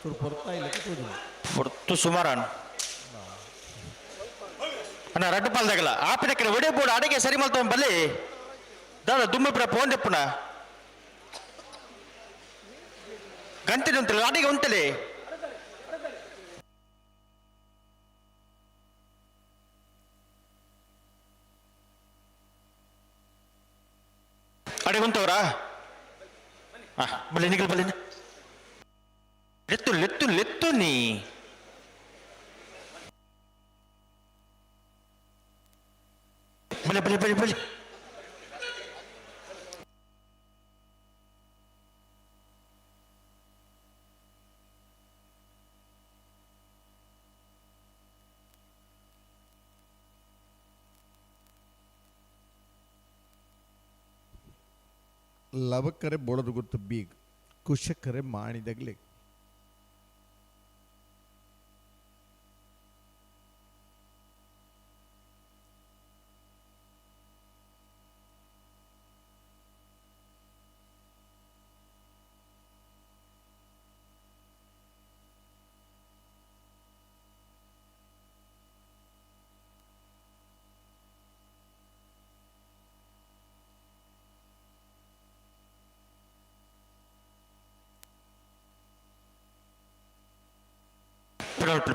ಚೂರು ಪೊರ್ತಾ ಇಲ್ಲ. ಪೊರ್ತು ಸುಮಾರಾನ್ ಅಣ್ಣ. ರಡ್ಡು ಪಾಲ್ದಾಗಲ್ಲ ಆಪಿನ ಕಡೆ ಒಡೆ ಬೋರ್ಡ್ ಅಡಿಗೆ ಸರಿ ಮಲ್ತ ಬಲ್ಲಿ. ದಾದ ದುಮ್ಮಿ ಪುರ ಫೋನ್ ದೆಪ್ಪುನ ಗಂಟೆ ಉಂಟಲ್ಲ, ಅಡಿಗೆ ಉಂಟಲೆ. ಅಡಿಗೆ ಉಂಟವರಾ? ಬಲ್ಲಿ ನಿಗಲ್ ಬಲ್ಲಿ. ಲೆತ್ತು ಲೆತ್ತು ಲೆತ್ತು ನೀ. ಬಲೆ ಬಲೆ ಬಲೆ ಬಲೆ. ಲವಕರೆ ಬೊಳದ ಗೊತ್ತು ಬೀಗ್ ಕುಶಕರೆ ಮಾಡಿದಾಗಲೇ.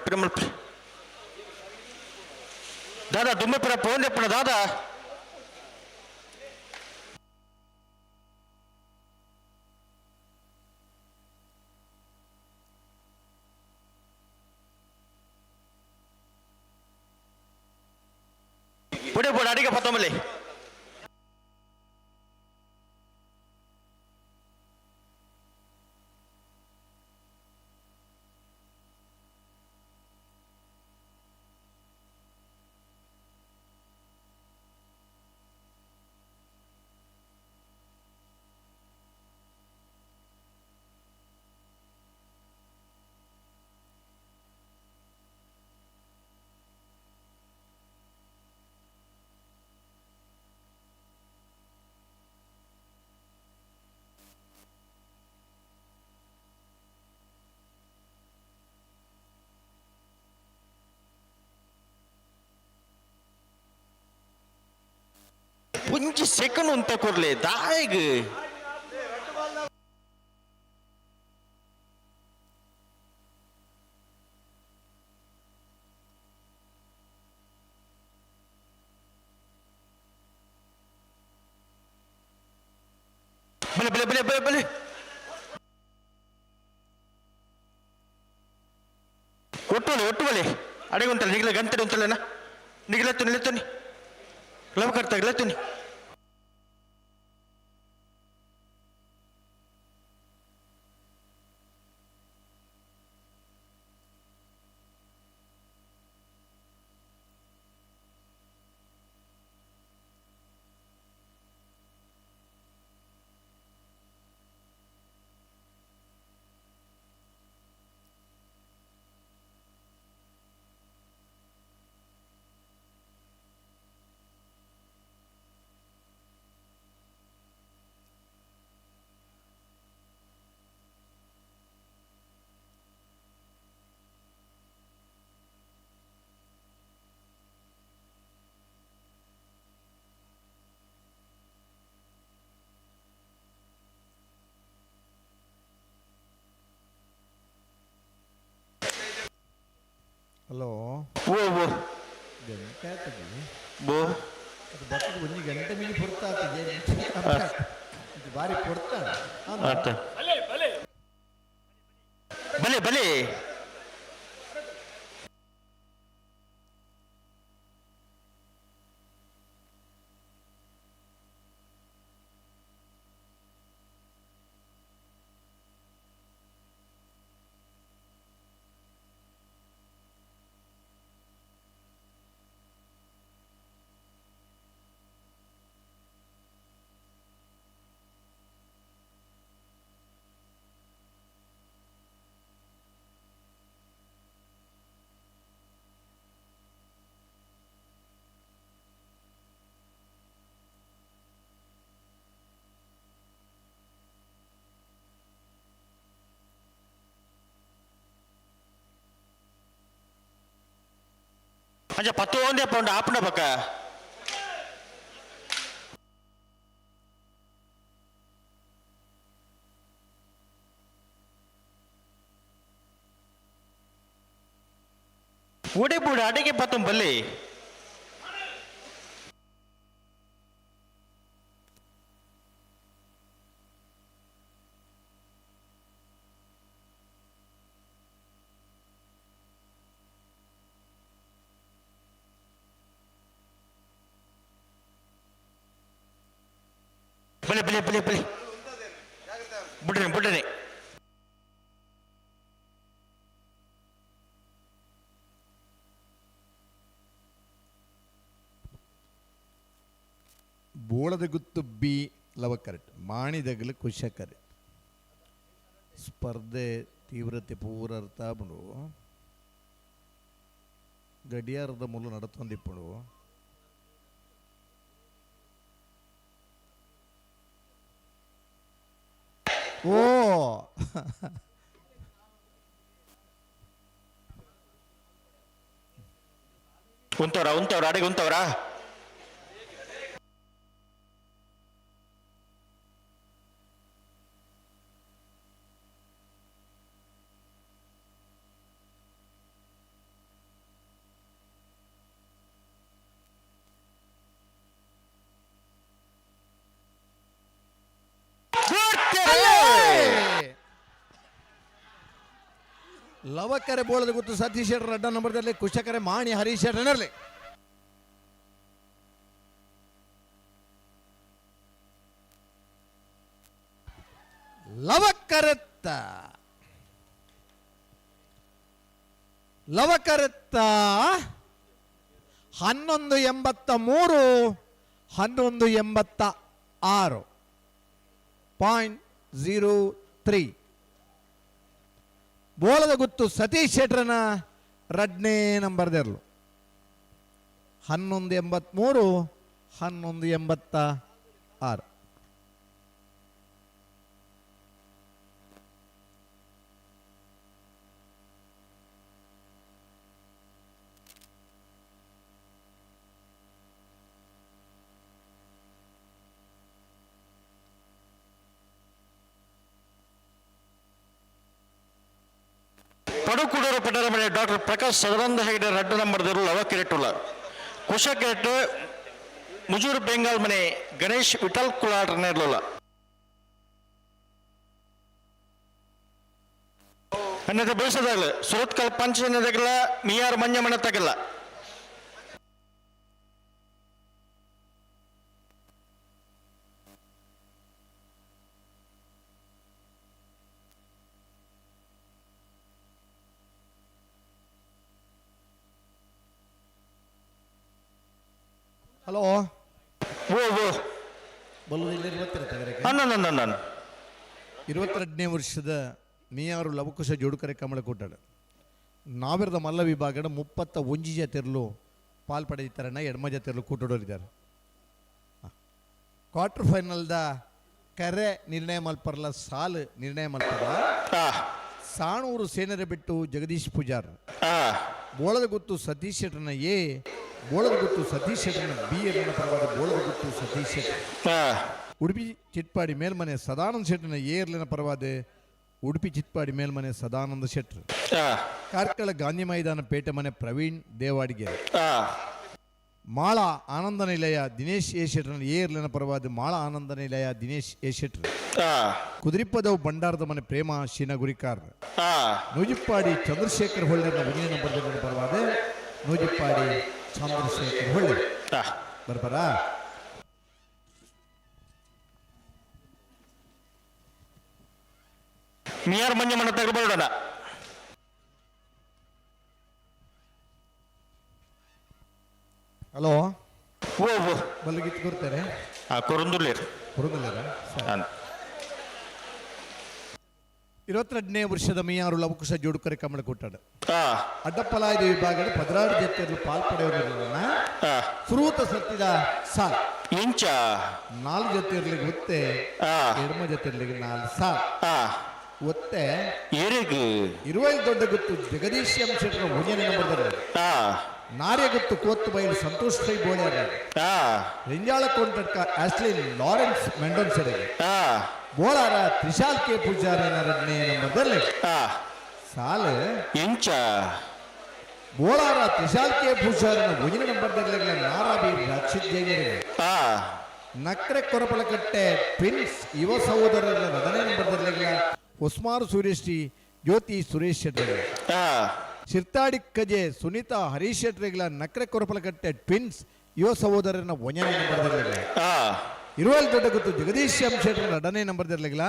ಪಿರಮಲ್ಪಿ ದಾದಾ ದುಮ್ಮಿ ಪುರ ಫೋನ್ ದೆಪ್ಪುನ ದಾದಾ. ಪುಡೆ ಪುಡೆ ಅಡಿಗೆ ಪತ್ತೊಂಬಲಿ. ಒಂಜಿ ಸೆಕೆಂಡ್ ಉಂತ ಕೊರ್ಲೆ ದಾಯಗ್. ಬಲೆ ಬಲೆ ಬಲೆ ಬಲೆ ಬಲೆ. ಒಟ್ಟು ಒಟ್ಟು ಬಲೆ ಅಡಿಗೆ ಉಂಟಲ್ಲ ನಿಗಲ ಗಂಟೆ ಉಂಟಲ್ಲ. ನಿಗಲೆತ್ತು ನಿಲೆತ್ತುನಿ ಲವ್ ಕರ್ತಾಗ ಲೆತ್ತುನಿ. ಹಲೋ. ಓ ಓ. ಗಂಟೆ ಆತದೆ. ಬೋ. ಅದು ಬರ್ತದೆ ಒಂದು ಗಂಟೆ ಮೇಲೆ ಪೊರ್ತಾತದೆ. ಇದು ಬಾರಿ ಪೊರ್ತ. ಆತ ಬಲೆ ಬಲೆ. ಅಂಚ ಪತ್ತು ಒಂದೇ ಪೌಂಡ್ ಆಪುಂಡ ಬಕ್ಕ ಉಡೆ ಬುಡ ಅಡಿಗೆ ಪತ್ತು ಬಲ್ಲಿ ಬಲಿ ಬಲಿ ಬಲಿ ಬಲಿ ಬುಡ್ರಿ ಬುಡ್ರಿ. ಬೋಳದ ಗುತ್ತು ಬಿ ಲವಕರೆಟ್ ಮಾಣಿದಗಲು ಕುಶಕರೆ ಸ್ಪರ್ಧೆ ತೀವ್ರತೆ ಪೂರ ಅರ್ಥ ಆಪುಂಡು ಗಡಿಯಾರದ ಮುಳ್ಳು ನಡತೊಂದಿಪ್ಪುಂಡು. ಓ ಉಂತವ್ರ ಉಂತವ್ರ ಅಡಿಗೆ ಉಂತವ್ರ. ಲವಕರೆ ಬೋಳದ ಗುತ್ತು ಸತೀಶ್ ಶೆಟ್ಟರ್ ಅಡ್ಡ ನಂಬರ್ದಲ್ಲಿ ಕುಶಕರೆ ಮಾಣಿ ಹರೀಶ್ ಶೆಟ್ಟರ್ನಲ್ಲಿ. ಲವಕರೆತ್ತ ಲವಕರೆತ್ತ 11.83 11.86 .03. ಬೋಳದ ಗುತ್ತು ಸತೀಶ್ ಶೆಟ್ರನ ರಡ್ನೇ ನಂಬರ್ದೆರ್ಲು 11.83 11.86. ಪಡುಕೂಡೂರು ಪಟ್ಟಣ ಡಾಕ್ಟರ್ ಪ್ರಕಾಶ್ ಸದಾನಂದ ಹೆಗಡೆ ರಡ್ಡು ನಂಬರ್ದರು ಲವ ಕಿರೆಟುಲ್ಲ ಕುಶ ಕಿರೆಟ್ ಮುಜೂರು ಬೆಂಗಾಲ್ ಮನೆ ಗಣೇಶ್ ವಿಠಲ್ ಕುಲಾಟ್ ನೇರ್ಲುಲ್ಲ ಅನ್ನದ ಬೇಸದಾಗಲ ಸುರತ್ಕಲ್ ಪಂಚನದಾಗಲ ಮಿಯಾರ್ ಮಂಜಮಣ ತಗಲ್ಲ. ಹಲೋ ಓ ಓ ಬಲ್ಲದಿಲ್ಲ. 22ನೇ ವರ್ಷದ ಮೀಯಾರು ಲವಕುಶ ಜೋಡುಕರೆ ಕಮಲ ಕೂಟಾಡ ನಾವಿರದ ಮಲ್ಲ ವಿಭಾಗದ 31 ಜತೆರ್ಲು ಪಾಲ್ ಪಡೆದಿದ್ದಾರಣ್ಣ ಎಡಮ ಜತೆರ್ಲು ಕೂಟಡೋರಿದ್ದಾರೆ. ಕ್ವಾರ್ಟರ್ ಫೈನಲ್ದ ಕರೆ ನಿರ್ಣಯ ಮಲ್ಪರ್ಲ ಸಾಲು ನಿರ್ಣಯ ಮಲ್ಪರ್ಲ ಸಾಣೂರು ಸೇನರೆ ಬಿಟ್ಟು ಜಗದೀಶ್ ಪೂಜಾರ್ ಬೋಳದ ಗುತ್ತು ಸತೀಶ್ ಶೆಟ್ಟರ್ನ ಎ ಬೋಳದ ಗುತ್ತು ಸತೀಶ್ ಶೆಟ್ಟರ್ನ ಬಿ ಎನ್ನ ಪರವಾದ ಬೋಳದ ಗುತ್ತು ಸತೀಶ್ ಶೆಟ್ಟರ್ ಉಡುಪಿ ಚಿಟ್ಪಾಡಿ ಮೇಲ್ಮನೆ ಸದಾನಂದ ಶೆಟ್ಟರ್ನ ಎ ಇರ್ಲಿನ ಪರವಾದ ಉಡುಪಿ ಚಿಟ್ಪಾಡಿ ಮೇಲ್ಮನೆ ಸದಾನಂದ ಶೆಟ್ಟರ್ ಕಾರ್ಕಳ ಗಾಂಧಿ ಮೈದಾನ ಪೇಟೆ ಮನೆ ಪ್ರವೀಣ್ ದೇವಾಡಿಗೆ ಮಾಳ ಆನಂದ ನಿಲಯ ದಿನೇಶ್ ಎ ಶೆಟ್ಟರ್ನ ಎ ಇರ್ಲಿನ ಪರವಾದ ಮಾಳ ಆನಂದ ನಿಲಯ ದಿನೇಶ್ ಎ ಶೆಟ್ಟರ್ ಕುದುರಿಪದವು ಭಂಡಾರದ ಮನೆ ಪ್ರೇಮ ಶೀನಗುರಿಕಾರ್ ನೂಜಿಪ್ಪಾಡಿ ಚಂದ್ರಶೇಖರ್ ಹೊಳ್ಳೆನ ಒಂದನೇ ನಂಬರ್ ಪರವಾದ ನೂಜಿಪ್ಪಾಡಿ ಚಂದ್ರಶೇಖರ್ ಹೊಳ್ಳೆ ಬರ್ಬರಾ. ಮಿಯಾರ್ ಮಂಜಮಣ ತಗಬರೋಣ. ಹಲೋ ಓ ಓ ಬಲ್ಲಗಿತ್ತು ಕೊಡ್ತಾರೆ ಕೊರಂದುಲ್ಲೇರು ಕೊರಂದುಲ್ಲೇರ. 22ನೇ ವರ್ಷದ ಮೀಯಾರು ಲವಕುಶ ಜೋಡುಕರೆ ಕಮಲ ಕೊಟ್ಟಾಡ ಅಡ್ಡಪ್ಪಲಾಯದ ವಿಭಾಗದ 16 ಜತೆಯರು ಪಾಲ್ಪಡೆಯವರಿರಲಿಲ್ಲ. ಸುರೂತ ಸತ್ತಿದ ಸಾಲ್ ಇಂಚ 4 ಜೊತೆಯರ್ಲಿಗೆ ಒತ್ತೆ ಎಡಮ ಜೊತೆಯರ್ಲಿಗೆ 4 ಸಾಲ್ ಒತ್ತೆ ಏರಿಗು ಇರುವೈಲ್ ದೊಡ್ಡ ಗುತ್ತು ಜಗದೀಶ್ ಎಂ ಶೆಟ್ಟರ್ ಒಂದನೇ ನಂಬರ್ದಲ್ಲಿ ನಾರ್ಯಗುತ್ತು ಕೋತ್ತು ಬೈಲು ಸಂತೋಷ್ ರೈ ಬೋಳ್ಯಾರ ರೆಂಜಾಳ ಕೊಂಟಡ್ಕ ಆಸ್ಲಿನ್ ಲಾರೆನ್ಸ್ ಮೆಂಡೋನ್ಸರಿಗೆ ಬೋಳಾರ ತ್ರಿಶಾಲ್ ಕೆ ಪೂಜಾರಿನ ಎರಡನೇ ನಂಬರ್ದಲ್ಲಿ ಸಾಲು ಇಂಚ ಬೋಳಾರ ತ್ರಿಶಾಲ್ ಕೆ ಪೂಜಾರಿನ ಒಂದಿನ ನಂಬರ್ದಲ್ಲಿ ನಾರಾಬಿ ರಕ್ಷಿತ್ ಜೈನರಿಗೆ ನಕ್ರೆ ಕೊರಪಲಕಟ್ಟೆ ಟ್ವಿನ್ಸ್ ಯುವ ಸಹೋದರರ ರದನೇ ನಂಬರ್ದಲ್ಲಿ ಹೊಸ್ಮಾರು ಸೂರ್ಯಶ್ರೀ ಜ್ಯೋತಿ ಸುರೇಶ್ ಶೆಟ್ಟರ್ ಶಿರ್ತಾಡಿ ಕಜೆ ಸುನೀತಾ ಹರೀಶ್ ಶೆಟ್ಟರ್ಗಳ ನಕ್ರೆ ಕೊರಪಲಕಟ್ಟೆ ಟ್ವಿನ್ಸ್ ಯುವ ಸಹೋದರನ ಒಂದನೇ ನಂಬರ್ದಲ್ಲಿ ಇರುವಲ್ ದೊಡ್ಡ ಗುತ್ತು ಜಗದೀಶ್ ಎಂ ಶೆಟ್ಟರ್ ಎರಡನೇ ನಂಬರ್ದಿರ್ಲಿಲ್ಲ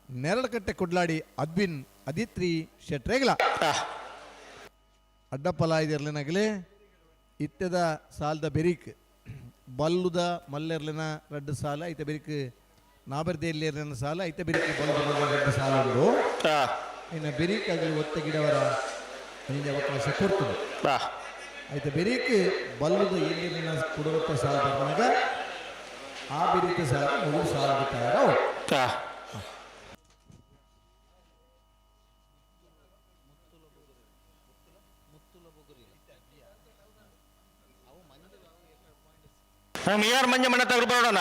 ನೆರಳಕಟ್ಟೆ ಕುಡ್ಲಾಡಿ ಅದ್ವಿನ್ ಅದಿತ್ರಿ ಶೆಟ್ರೇಗ್ಲ ಅಡ್ಡಪ್ಪಲ ಇದಿರ್ಲಿನಾಗಲಿ ಇತ್ತದ ಸಾಲದ ಬೆರಿಕ್ ಬಲ್ಲುದ ಮಲ್ಲೆರ್ಲಿನ ರಡ್ಡು ಸಾಲ ಐತ ಬೆರಿಕ್ ನಾಬರ್ದೇಲಿಯರ್ಲಿನ ಸಾಲ ಐತ ಬೆರಿಕ್ ಬಲ್ಲುದ ಮಲ್ಲೆ ರಡ್ಡು ಸಾಲ ಉಂಡು. ಇನ್ನು ಬೆರಿಕ್ ಆಗಲಿ ಒತ್ತ ಗಿಡವರ ನಿಂಗೆ ಅವಕಾಶ ಕೊಡ್ತದೆ. ಆಯ್ತ ಬೆರಿಕ್ ಬಲ್ಲುದ ಎಲ್ಲಿನ ಕುಡುವತ್ತ ಸಾಲ ಬಂದಾಗ ಆ ಬೆರಿಕ ಸಾಲ ಮೂರು ಸಾಲ ಬಿಟ್ಟಾಗ ಮಿಯಾರ್ ಮಂಜ ಮನೆ ತಗರು ಬರೋಣ.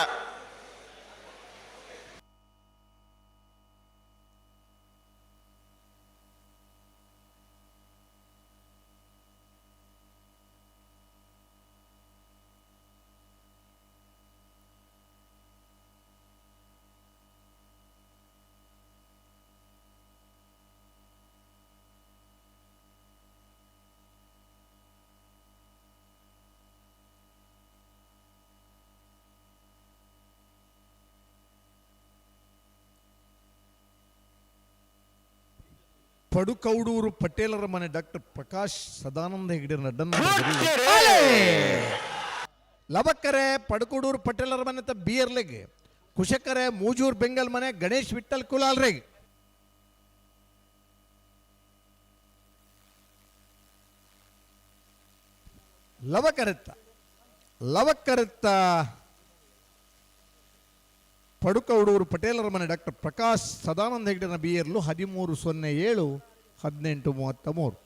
ಪಡುಕೌಡೂರು ಪಟೇಲರ ಮನೆ ಡಾಕ್ಟರ್ ಪ್ರಕಾಶ್ ಸದಾನಂದ ಹೆಗಡೆ ನಡ್ಡನ್ನ ಲಬಕ್ಕರೆ ಪಡುಕೌಡೂರು ಪಟೇಲರ ಮನೆ ತ ಬಿಯರ್ಲೆಗ್ ಕುಶಕರೆ ಮೂಜೂರ್ ಬೆಂಗಲ್ ಮನೆ ಗಣೇಶ್ ವಿಠಲ್ ಕುಲಾಲ್ರೆಗ್ ಲವಕರೆತ್ತ ಲವಕರೆತ್ತ ಪಡುಕೌಡೂರು ಪಟೇಲರ ಮನೆ ಡಾಕ್ಟರ್ ಪ್ರಕಾಶ್ ಸದಾನಂದ ಹೆಗಡೆನ ಬಿಯರ್ಲು 13:07 18:33.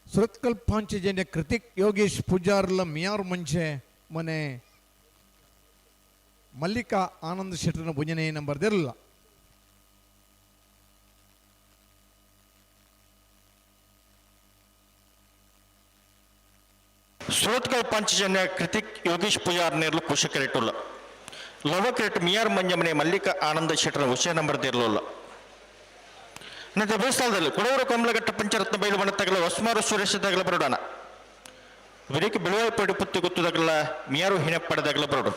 ಸುರತ್ಕಲ್ ಪಾಂಚಜನ್ಯ ಕೃತಿಕ್ ಯೋಗೇಶ್ ಪೂಜಾರ್ಲ ಮಿಯಾರ್ ಮಂಚೆ ಮನೆ ಮಲ್ಲಿಕಾ ಆನಂದ್ ಶೆಟ್ಟರ್ನ ಭುಜನೆ ನಂಬರ್ದಿರಲಿಲ್ಲ. ಸುರತ್ಕಲ್ ಪಾಂಚಜನ್ಯ ಕೃತಿಕ್ ಯೋಗೇಶ್ ಪೂಜಾರ್ ನೇರ್ಲು ಕುಶಕರೆಟ್ಟುಲ್ಲ ಲವಕ್ರೆಟ್ ಮಿಯಾರ್ ಮಂಜಮನೆ ಮಲ್ಲಿಕಾ ಆನಂದ ಶೆಟ್ಟರ್ನ ವಿಷಯ ನಂಬರ್ದಿರಲಿಲ್ಲ. ನಂತರ ದೇವಸ್ಥಾನದಲ್ಲಿ ಕೊಡವರು ಕಮಲಘಟ್ಟ ಪಂಚರತ್ನ ಬೈಲು ಬಣತಗಲ ಹೊಸ್ಮಾರು ಸುರೇಶ ತಗಲ ಬರೋಡಣ ವಿರಿಕೆ ಬಿಳುವಾಯಿ ಪಡಿ ಪುತ್ತಿ ಗೊತ್ತುದಾಗಲ ಮಿಯಾರು ಹಿಣಪ್ಪಡದಾಗಲ ಬರೋಡು.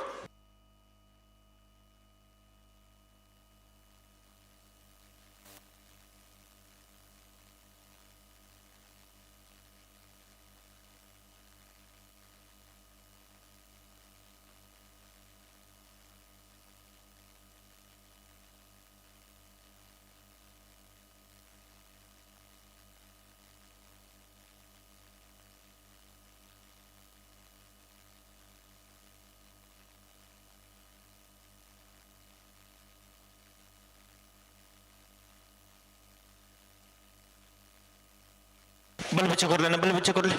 ಬಲ್ ಬಿಚ್ಚ ಕೊಡ್ಲಿ ಬಲ್ ಬಿಚ್ಚ ಕೊಡ್ಲಿ.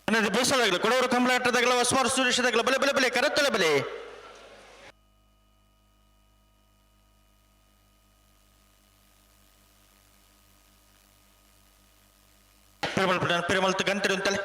ಅನ್ನೋದು ಬೇಸದಾಗಲಿ ಕೊಡವರು ಕಂಬಳಾಟದಾಗಲ ಹೊಸಮಾರು ಸುರೇಶದಾಗಲ ಬಲೆ ಬಲೆ ಬಲೆ ಕರತ್ತಲೆ ಬಲೆ. ಪಿರಮಲ್ ಪಿರಮಲ್ ಗಂತಿರು ಅಂತಲೆ.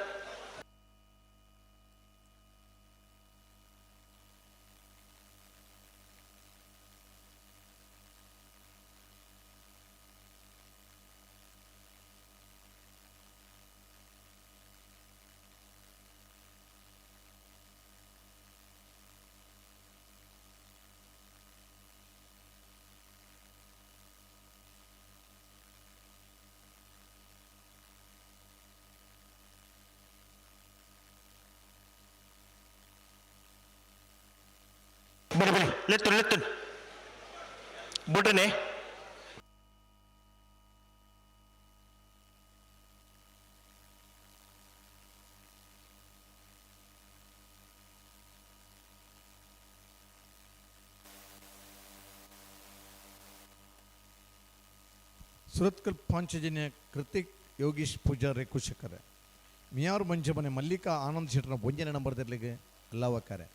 ಬಡಿ ಬಡಿ ಲೆತ್ತು ಲೆತ್ತು ಬುಡ್ರನೆ. ಸುರತ್ಕಲ್ ಪಾಂಚಜನ್ಯ ಕೃತಿಕ್ ಯೋಗೀಶ್ ಪೂಜಾರಿ ಕುಶಕರೆ ಮಿಯಾರು ಮಂಜಮನೆ ಮಲ್ಲಿಕಾ ಆನಂದ್ ಶೆಟ್ಟರ ಒಂಜನೆ ನಂಬರ್ ತೆರ್ಲಿಗೆ ಲವಕರೆ.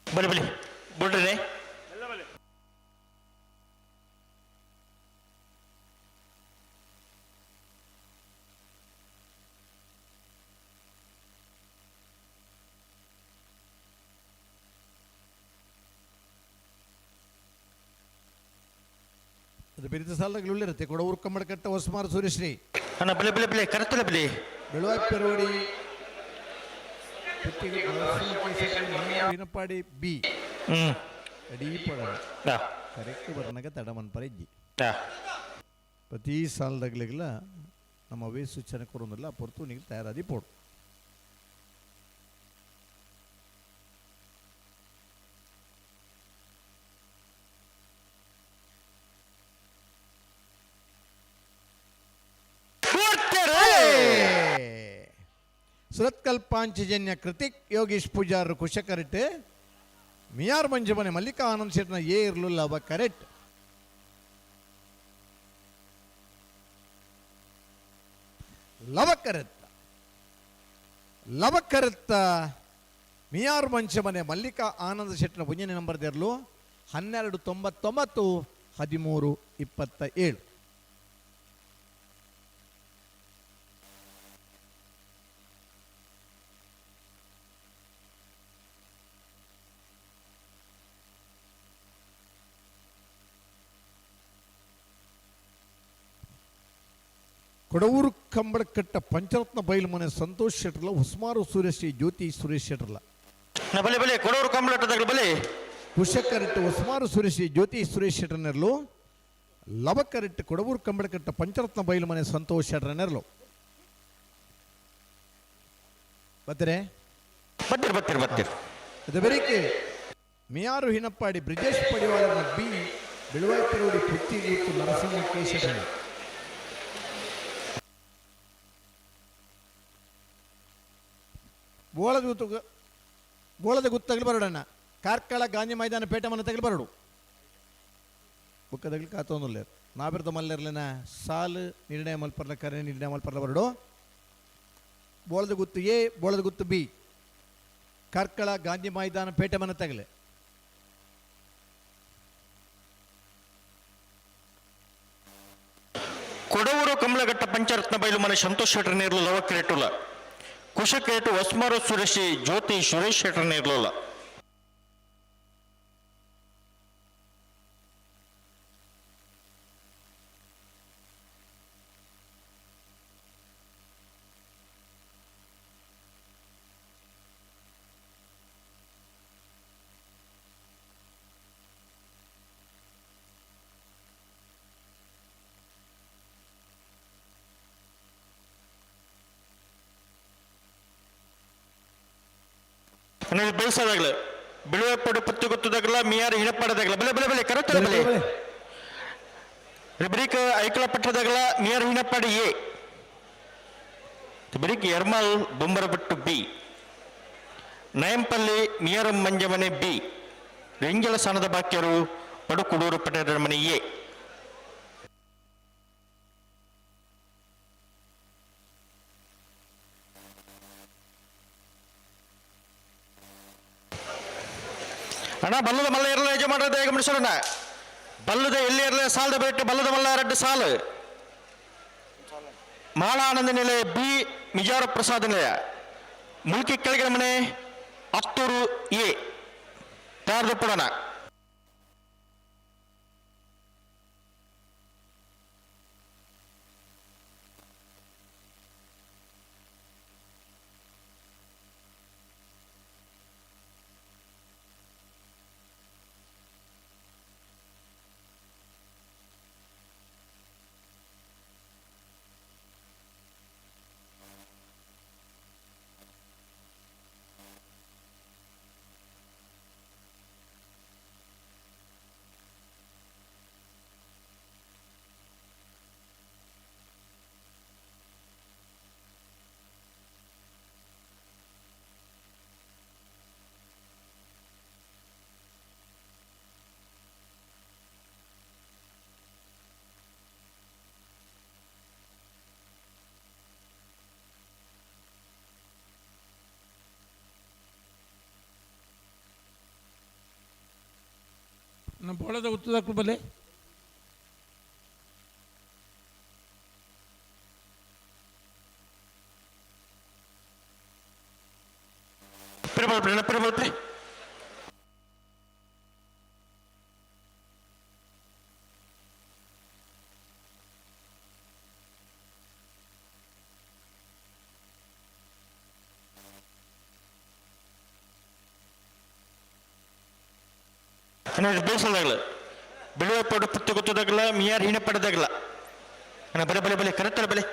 ಬಲಿ ಬಲಿ ಬುಡ್ರನೆ. ಅದು ಬಿರಿದ ಸಾಲಗಳು ಉಳ್ಳಿರುತ್ತೆ ಕೊಡವೂರು ಕಮ್ಮಡಕಟ್ಟ ಹೊಸಮಾರು ಸೂರ್ಯಶ್ರೀ. ಅಣ್ಣ ಬಲೆ ಬಲೆ ಬಲೆ ಕರತ್ತಲೆ ಬಲೆ. ಬೆಳುವಾಯಿ ಪೆರುವಡಿ ವಿನಪಾಡಿ ಬಿ. ಅಡೀ ಪಡ ಕರೆಕ್ಟ್ ಬರ್ನಾಗ ತಡಮನ್ ಪರೆಜ್ಜಿ. ಪ್ರತಿ ಸಾಲದಾಗ್ಲಿಗೆಲ್ಲ ನಮ್ಮ ಅವೇ ಸೂಚನೆ ಕೊಡೋದಿಲ್ಲ ಪೊರ್ತು ನೀವು ತಯಾರಾದಿ ಪೋಡು. ಸುರತ್ಕಲ್ ಪಾಂಚಜನ್ಯ ಕೃತಿಕ್ ಯೋಗೀಶ್ ಪೂಜಾರ್ ಕುಶಕರಿಟ್ ಮಿಯಾರ್ ಮಂಜಮನೆ ಮಲ್ಲಿಕಾ ಆನಂದ್ ಶೆಟ್ನ ಎ ಇರ್ಲು ಲವ ಕರೆಕ್ಟ್. ಲವಕರತ್ತ ಲವಕರತ್ತ ಮಿಯಾರ್ ಮಂಚಮನೆ ಮಲ್ಲಿಕಾ ಆನಂದ ಶೆಟ್ನ ಪುಂಜನೆ ನಂಬರ್ ದೇರ್ಲು 12 99 13 27. ಕೊಡವೂರು ಕಂಬಳಕಟ್ಟ ಪಂಚರತ್ನ ಬೈಲು ಮನೆ ಸಂತೋಷ್ ಶೆಟ್ಟರ್ಲ ಉಸ್ಮಾರು ಸೂರ್ಯಶ್ರೀ ಜ್ಯೋತಿ ಸುರೇಶ್ ಶೆಟ್ಟರ್ಲ. ಬಲೆ ಬಲೆ ಕೊಡವೂರು ಕಂಬಳಟ್ಟದಾಗಲು ಬಲೆ. ಕುಶಕರಿಟ್ಟು ಉಸ್ಮಾರು ಸೂರ್ಯಶ್ರೀ ಜ್ಯೋತಿ ಸುರೇಶ್ ಶೆಟ್ಟರ್ನೆರ್ಲು ಲವಕರಿಟ್ಟು ಕೊಡವೂರು ಕಂಬಳಕಟ್ಟ ಪಂಚರತ್ನ ಬೈಲು ಮನೆ ಸಂತೋಷ್ ಶೆಟ್ಟರ್ನೆರ್ಲು. ಬರ್ತೀರೆ? ಬರ್ತೀರಿ ಬರ್ತೀರಿ ಬರ್ತೀರಿ. ಅದು ಬೆರಿಕೆ ಮಿಯಾರು ಹಿನಪ್ಪಾಡಿ ಬ್ರಿಜೇಶ್ ಪಡಿವಾಳನ ಬಿ ಬೆಳುವಾಯ್ಪರೋಡಿ ಪುತ್ತಿ ಗುತ್ತು ನರಸಿಂಹ ಕೇಶವ. ಬೋಳದ ಗುತ್ತು ಬೋಳದ ಗುತ್ತಗಲು ಬರೋಡಣ್ಣ ಕಾರ್ಕಳ ಗಾಂಧಿ ಮೈದಾನ ಪೇಟೆ ಮನೆ ತಗಲು ಬರೋಡು ಬುಕ್ಕದಗಲು ಕಾತೊಂದುಲ್ಲೇರು ನಾಬಿರ್ದ ಮಲ್ಲೆರ್ಲಿನ ಸಾಲು ನಿರ್ಣಯ ಮಲ್ಪರ್ಲ ಕರೆ ನಿರ್ಣಯ ಮಲ್ಪರ್ಲ ಬರಡು. ಬೋಳದ ಗುತ್ತು ಎ ಬೋಳದ ಗುತ್ತು ಬಿ ಕಾರ್ಕಳ ಗಾಂಧಿ ಮೈದಾನ ಪೇಟೆ ಮನೆ ತಗಲೆ. ಕೊಡವೂರು ಕಮಲಘಟ್ಟ ಪಂಚರತ್ನ ಬೈಲು ಮನೆ ಸಂತೋಷ್ ಶೆಟ್ಟರ್ ನೇರ್ಲು ಲವ ಕ್ರೇಟುಲ ಕುಶಕೇಟು ಹೊಸ್ಮಾರು ಸುರೇಶಿ ಜ್ಯೋತಿ ಸುರೇಶ್ ಶೆಟ್ಟರ್ ನೇರ್ಲುಲ್ಲ. ಬೇಯಿಸೋದಾಗ್ಲ ಬಿಳುವೆ ಪಡು ಪತ್ತು ಗೊತ್ತದಾಗಲ ಮಿಯಾರು ಹಿಣಪಾಡದಾಗಲ ಬಲೆ ಬಲೆ ಬಲೆ ಕರೆಕ್ಟ್ ಬಲೆ ರಿಬ್ರಿಕ್ ಐಕಳ ಪಟ್ಟದಾಗಲ ಮಿಯಾರು ಹಿಣಪಾಡಿ ಎ. ಬಿರಿಕ್ ಎರ್ಮಲ್ ಬೊಂಬರಬೆಟ್ಟು ಬಿ, ನಯಂಪಲ್ಲಿ ಮಿಯರಂ ಮಂಜಮನೆ ಬಿ, ರೆಂಜಲ ಸ್ಥಾನದ ಬಾಕ್ಯರು ಪಡುಕುಡೂರು ಪಟೇಲರ ಮನೆ ಎ. ಅಣ್ಣ ಬಲ್ಲದ ಮಲ್ಲ ಇರಲ್ಲ ಯಜಮಾನರ ಗಮನಿಸೋಣ. ಬಲ್ಲದ ಎಲ್ಲಿ ಇರಲಿ ಸಾಲದ ಬೇಟೆ ಬಲ್ಲದ ಮಲ್ಲ ಎರಡು ಸಾಲು. ಮಾಳಾನಂದ ನಿಲಯ ಬಿ, ಮಿಜಾರ ಪ್ರಸಾದ ನಿಲಯ, ಮುಲ್ಕಿ ಕೆಳಗಿನ ಮನೆ ಅತ್ತೂರು ಎ. ತಯಾರದಪ್ಪಡೋಣ. ನಮ್ಮ ಬೋಳದ ಉತ್ತದಕ್ಕೂ ಬಲೆ ಪಿರಬಲ್ಪ್ರಿ. ಬೇಸಲ್ದಾಗಲ ಬಿಳುವ ಪಡು ಪುತ್ತಿ ಗೊತ್ತದಾಗಲ ಮಿಯಾರ್ ಹಿಣ ಪಡೆದಾಗಲ. ಅಣ್ಣ ಬಲೆ ಬಲೆ ಬಲೆ ಕರೆಕ್ಟಲ್ಲ ಬಲೆ.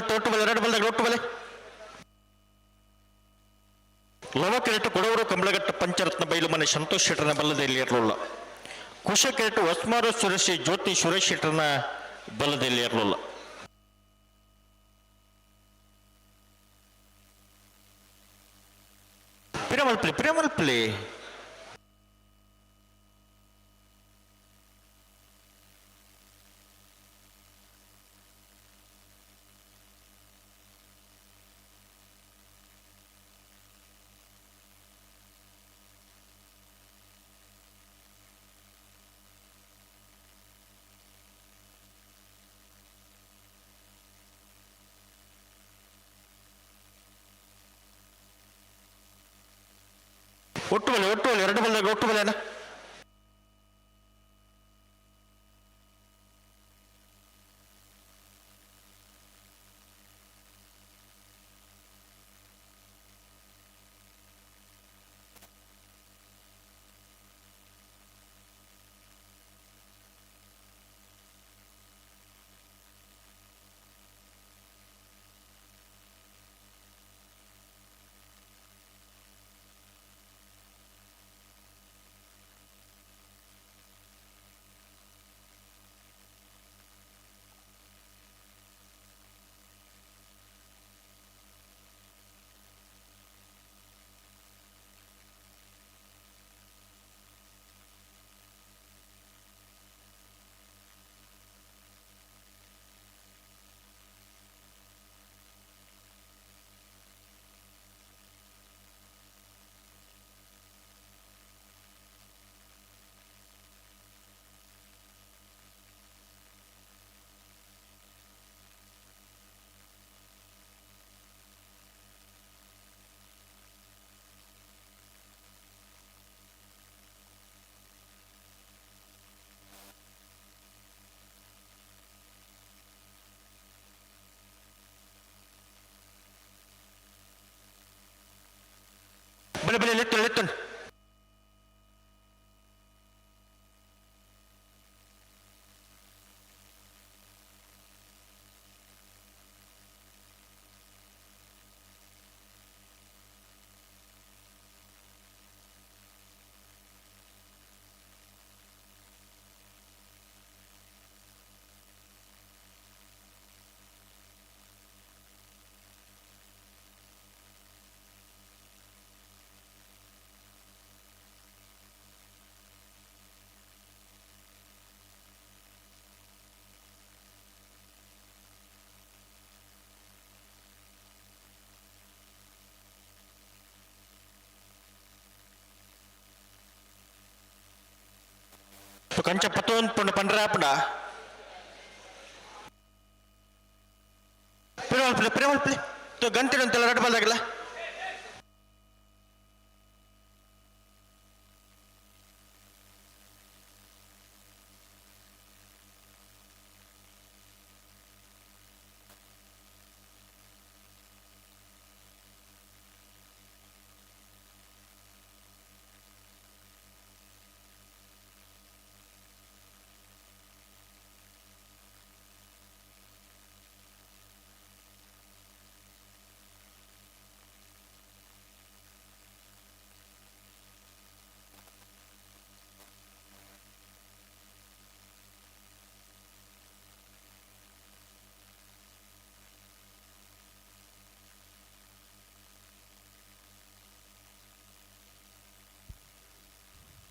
ತೋಟು ಬಲೆ ಎರಡು ಬಲ್ದಾಗ ಒಟ್ಟು ಬಲೆ. ಲವಕೆರೆಟು ಕೊಡವರು ಕಂಬಳಘಟ್ಟ ಪಂಚರತ್ನ ಬೈಲು ಮನೆ ಸಂತೋಷ್ ಶೆಟ್ಟರ್ನ ಬಲ್ಲದಲ್ಲಿ ಇರಲಿಲ್ಲ. ಕುಶಕೆರೆಟು ಹೊಸ್ಮಾರು ಸುರೇಶ್ ಜ್ಯೋತಿ ಸುರೇಶ್ ಶೆಟ್ಟರ್ನ ಬಲ್ಲದಲ್ಲಿ ಇರಲಿಲ್ಲ. ಪಿರಮಲ್ಪಲಿ ಪಿರಮಲ್ಪಲಿ. ಒಟ್ಟು ಬಲೆ ಒಟ್ಟು ಬಲೆ ಎರಡು ಬಲ್ದಾಗ ಒಟ್ಟು ಬಲೆ ಅಣ್ಣ. ಬಲೆ ಬಲೆ ಲೆತ್ತು ಲೆತ್ತು. ಕಂಚ ಪತ್ತೊಂದು ಪಂಡ ಪಂಡ್ರ ಪಂಡ ಪಿರವಲ್ ಪಿರವಲ್ ಪಿಲಿ ಗಂಟೆ ಅಂತೆಲ್ಲ ರಡ್ಡು ಬಲ್ದಾಗಲ್ಲ.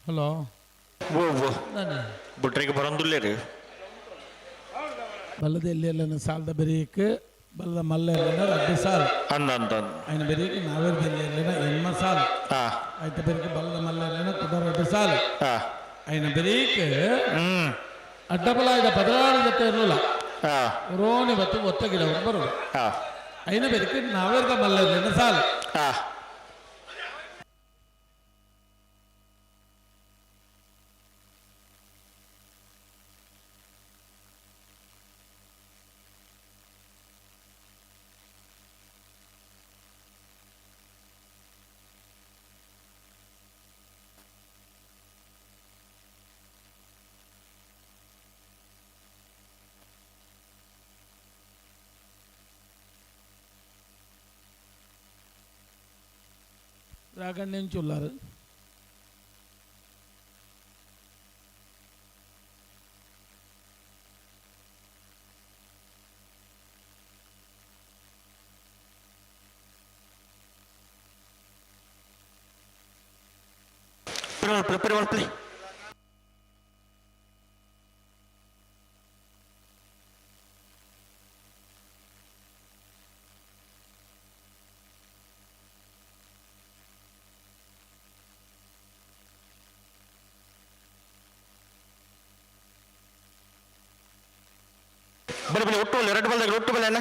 ಹಲೋ. ಬುಟ್ರಿಗೆ ಬರೋಂದುಲ್ಲೇರಿ. ಬಲ್ಲದ ಎಲ್ಲಿ ಸಾಲದ ಬೆರೀಕ್ ಬಲ್ಲದ ಮಲ್ಲ ಎಲ್ಲ ರಡ್ಡು ಸಾಲ. ಅಂದ ಅಂದ ఆయన ಬೆರೀಕ್ ನಾವೇರ್ದಲ್ಲಿ ಎಲ್ಲ ಎನ್ಮ ಸಾಲ. ಆಯ್ತ ಬೆರೀಕ್ ಬಲ್ಲದ ಮಲ್ಲ ಎಲ್ಲ ಕುಡ ರಡ್ಡು ಸಾಲ. ఆయన ಬೆರೀಕ್ ಅಡ್ಡಬಲಾಯದ 16 ಜೊತೆ ಇರಲಿಲ್ಲ. ರೋಣಿ ಬತ್ತು ಒತ್ತ ಗಿಡ ಬರೋದು. అయిన ಬೆರೀಕ್ ನಾವೇರ್ದ ಮಲ್ಲ ಎಲ್ಲ ಸಾಲ. ರಾಗಣ್ಣಂಚು ಉಲ್ಲಾರು. ಪಿರವಲ್ ಪಿರವಲ್ ಪಿಲಿ. ಬಲೆ ಬಲೆ ಒಟ್ಟು ಬಲೆ ಎರಡು ಬಲ್ದಾಗ ಒಟ್ಟು ಬಲೆ ಅಣ್ಣ.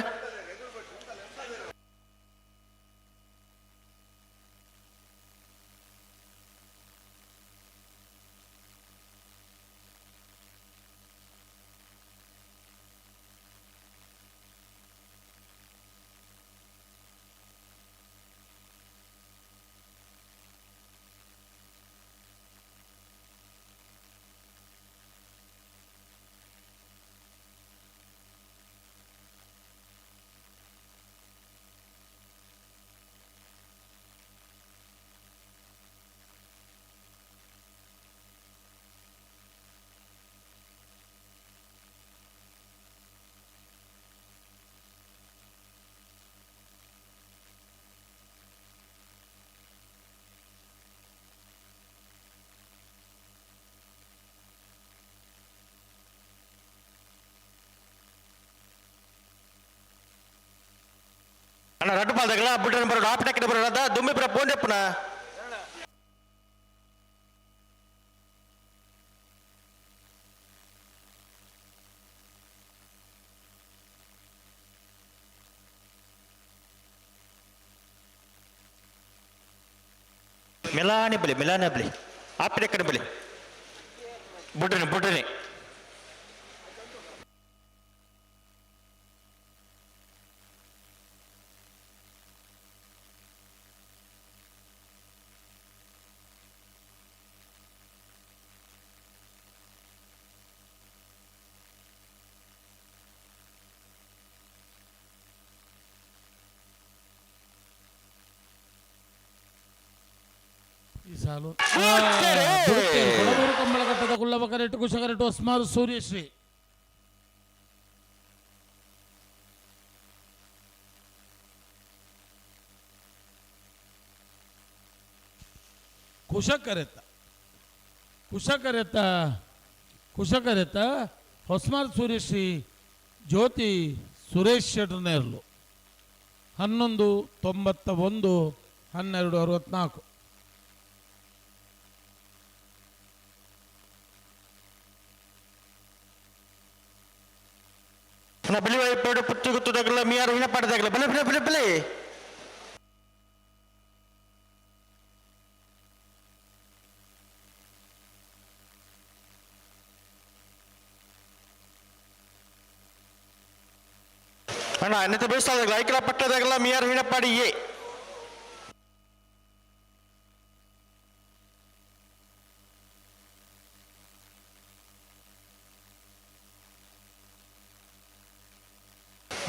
ಅಣ್ಣ ರಡ್ಡು ಪಾಲ್ದಾಗಲ್ಲ ಬಿಟ್ರೆ ಬರೋಡು ಆಪಿನ ಬರೋಡ ದುಮ್ಮಿ ಬರ ಪೋಂಡೆಪ್ಪನ. ಮಿಲಾನಿ ಬಲಿ ಮಿಲಾನಿ ಬಲಿ ಆಪಿನ ಕಡೆ ಬಲಿ ಬುಡ್ರಿ ಬುಡ್ರಿ. ಸಾಲು. ಕೊಡಬೂರು ಕಂಬಳಘಟ್ಟದ ಕುಳ್ಳಬಕರೆಟ್ಟು ಕುಶಕರೆಟ್ಟು ಹೊಸ್ಮಾರು ಸೂರ್ಯಶ್ರೀ. ಕುಶಕರೆತ್ತ ಕುಶಕರೆತ್ತ ಕುಶಕರೆತ್ತ ಹೊಸ್ಮಾರ್ ಸೂರ್ಯಶ್ರೀ ಜ್ಯೋತಿ ಸುರೇಶ್ ಶೆಟ್ಟರ್ನೇರ್ಲು. 11.91 12.64. ಬಿಳಿ ಪೇಡು ಪುತ್ತಿ ಗುತ್ತದಾಗಲ್ಲ ಮಿಯಾರು ಹಿನ ಪಾಡದಾಗಲ್ಲ ಬಲೆ ಬಲೆ ಬಲೆ ಬಲೆ. ಅಣ್ಣ ಅನ್ನಿತ ಬೇಯಿಸ್ತಾದಾಗಲ್ಲ ಐಕಲ ಪಟ್ಟದಾಗಲ್ಲ ಮಿಯಾರು ಹಿಣಪಾಡಿ ಎ.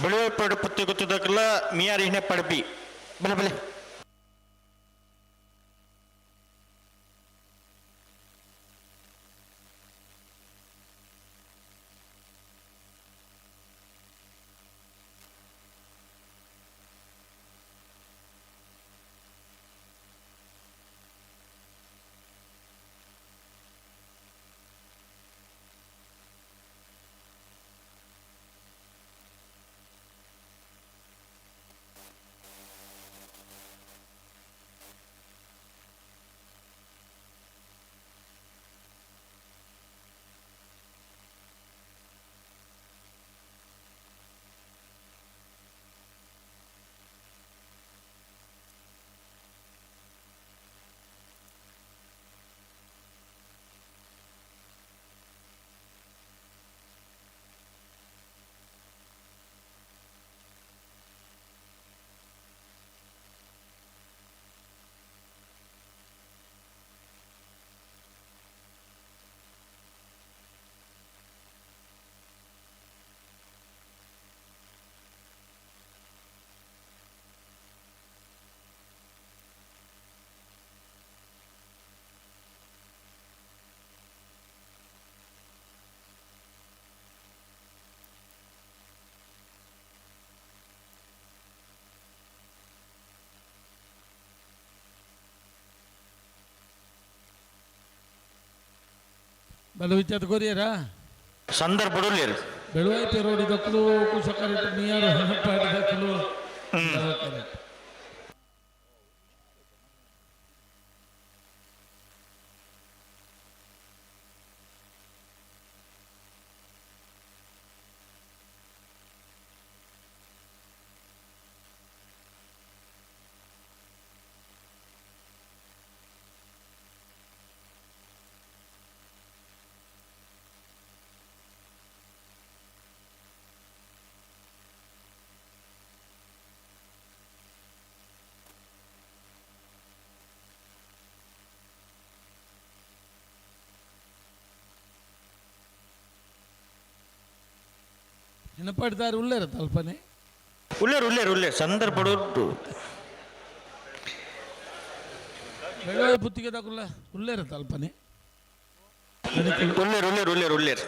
ಬಿಳಿ ಪೇಡು ಪುತ್ತಿ ಗುತ್ತದಾಗಲ್ಲ ಮಿಯಾರು ಹಿಣಪಾಡಿ ಬಿ ಬಲೆ ಬಲೆ. ಬಲ ವಿಚಾರ ಕೊರಿಯರಾ ಸಂದರ್ಭ ಬೆಳುವಾಯ್ತು ರೋಡಿ ದಕ್ಕಲು ಕುಶಕರೆಟ್ಟು ಮಿಯಾರು ಹೆಣಪಾಡಿ ದಕ್ಕಲು. ಹೆಣಪಾಡಿದಾರೆ ಉಳ್ಳೇರ ತಲ್ಪನೆ. ಉಳ್ಳೇರು ಉಳ್ಳೇರು ಉಳ್ಳೇರು ಸಂದರ್ಭ ಉಂಟು. ಬೆಳಗಾವಿ ಪುತ್ತಿಗೆ ತಕುಲ್ಲ ಉಳ್ಳೇರ ತಲ್ಪನೆ. ಉಳ್ಳೇರು ಉಳ್ಳೇರು ಉಳ್ಳೇರು ಉಳ್ಳೇರು.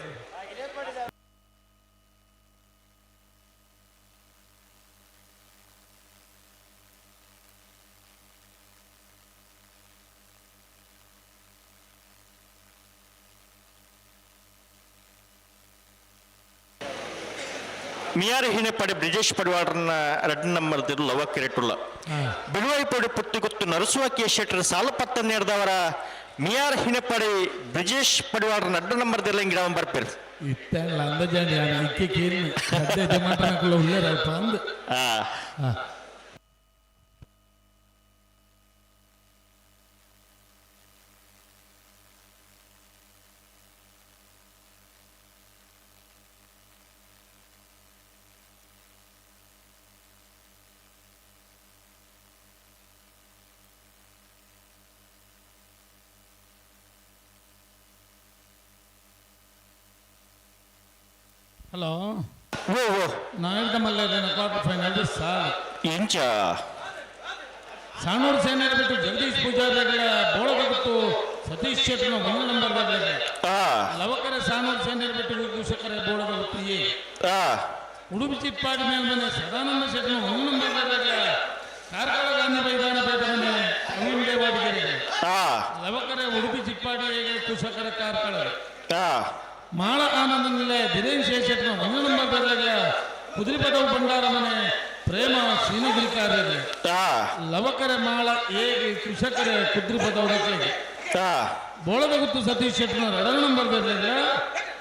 ಮಿಯಾರು ಹಿಣೆಪಡೆ ಬ್ರಿಜೇಶ್ ಪಡಿವಾಡ್ರನ್ನ ರಡ್ ನಂಬರ್ ಲವ ಕಿರೆಟುಲ್ಲ. ಬಿಳುವೈಪಡೆ ಪುತ್ತಿಗೊತ್ತು ನರಸುವ ಕೆ ಶೆಟ್ಟರ್ ಸಾಲಪತ್ತ ನೇರ್ದವರ ಮಿಯಾರ್ ಹಿಣೆಪಡೆ ಬ್ರಿಜೇಶ್ ಪಡಿವಾಡ್ರನ್ನ ಅಡ್ಡ ನಂಬರ್ ದಿಲ್ಲ ಗಿಡ ಬರ್ಪೇರು. ಇತ್ತಲ್ಲ ಅಂದಾಜಾಂಡಿ ಇಕ್ಕೆ ಕೇಳಿ ಸದ್ಯ ಜಮಾಟನಕುಲ್ಲ ಉಳ್ಳೇರ ಅಲ್ಪ ಅಂದ್. ಹಲೋ ಓ ಓ ನಾಯರ್ದ ಮಲ್ಲ ಕ್ವಾರ್ಟರ್ ಫೈನಲ್ ಸಾಲು. ಎಂಚ? ಸಾಣೂರು ಸೇನರ ಬಿಟ್ಟು ಜಗದೀಶ್ ಪೂಜಾರಿಗಳ ಬೋಳದ ಗುತ್ತು ಸತೀಶ್ ಶೆಟ್ಟರ್ನ ಒಂದು ನಂಬರ್ ಲವಕರ ಸಾಣೂರು ಸೇನರ ಬಿಟ್ಟು ಕುಶಕರ ಬೋಳದ ಗುತ್ತು ಎ. ಉಡುಪಿ ಚಿಪ್ಪಾಡಿ ಮೇಲ್ಮನೆ ಸದಾನಂದ ಶೆಟ್ಟರ್ನ ಒಂದು ನಂಬರ್ ಕಾರ್ಕಳ ಗಾಂಧಿ ಮೈದಾನ ಪೇಟೆ ಮನೆ ಪ್ರವೀಣ್ ದೇವಾಡಿಗೆರೆ. ಲವಕರ ಉಡುಪಿ ಚಿಪ್ಪಾಡಿ ಕುಶಕರ ಕಾರ್ಕಳ. ಮಾಳ ಆನಂದ ನಿಲಯ ದಿನೇಶ್ ಶೆಟ್ಟರ್ನ ಒಂದು ನಂಬರ್ ಕುದುರೆಪದವು ಭಂಡಾರ ಮನೆ ಪ್ರೇಮ ಶ್ರೀನಗಿರಿಕಾರ್ಯಗೆ. ಲವಕರೆ ಮಾಳ ಏಗೆ ಕೃಷಕರೆ ಕುದ್ರಿಪದವರಕ್ಕೆ. ಬೋಳದ ಗುತ್ತು ಸತೀಶ್ ಶೆಟ್ಟರ್ನ ಎರಡನೇ ನಂಬರ್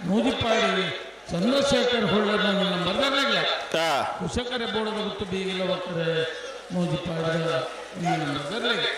ನೂಜಿಪ್ಪಾಡಿ ಚಂದ್ರಶೇಖರ್ ಹೊಳ್ಳರ್ ನಂಬರ್ ಕುಶಕರೆ ಬೋಳದ ಗುತ್ತು ಬೀಗಿ ಲವಕರೆ ನೂಜಿಪ್ಪಾಡಿದ ನಂಬರ್.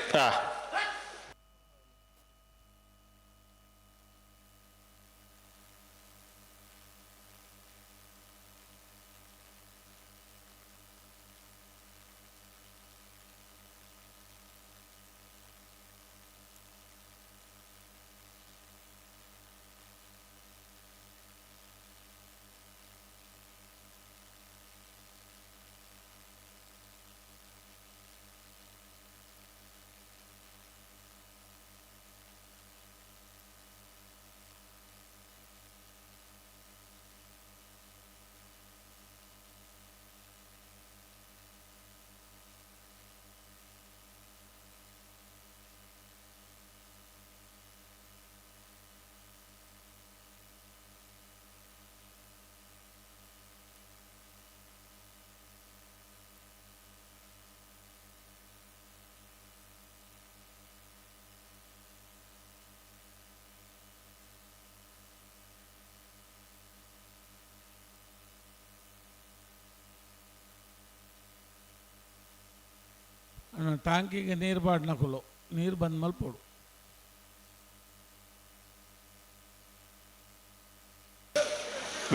ಟ್ಯಾಂಕಿಗೆ ನೀರು ಬಾಡ್ನಕುಲು ನೀರು ಬಂದ ಮಲ್ಪೋಡು.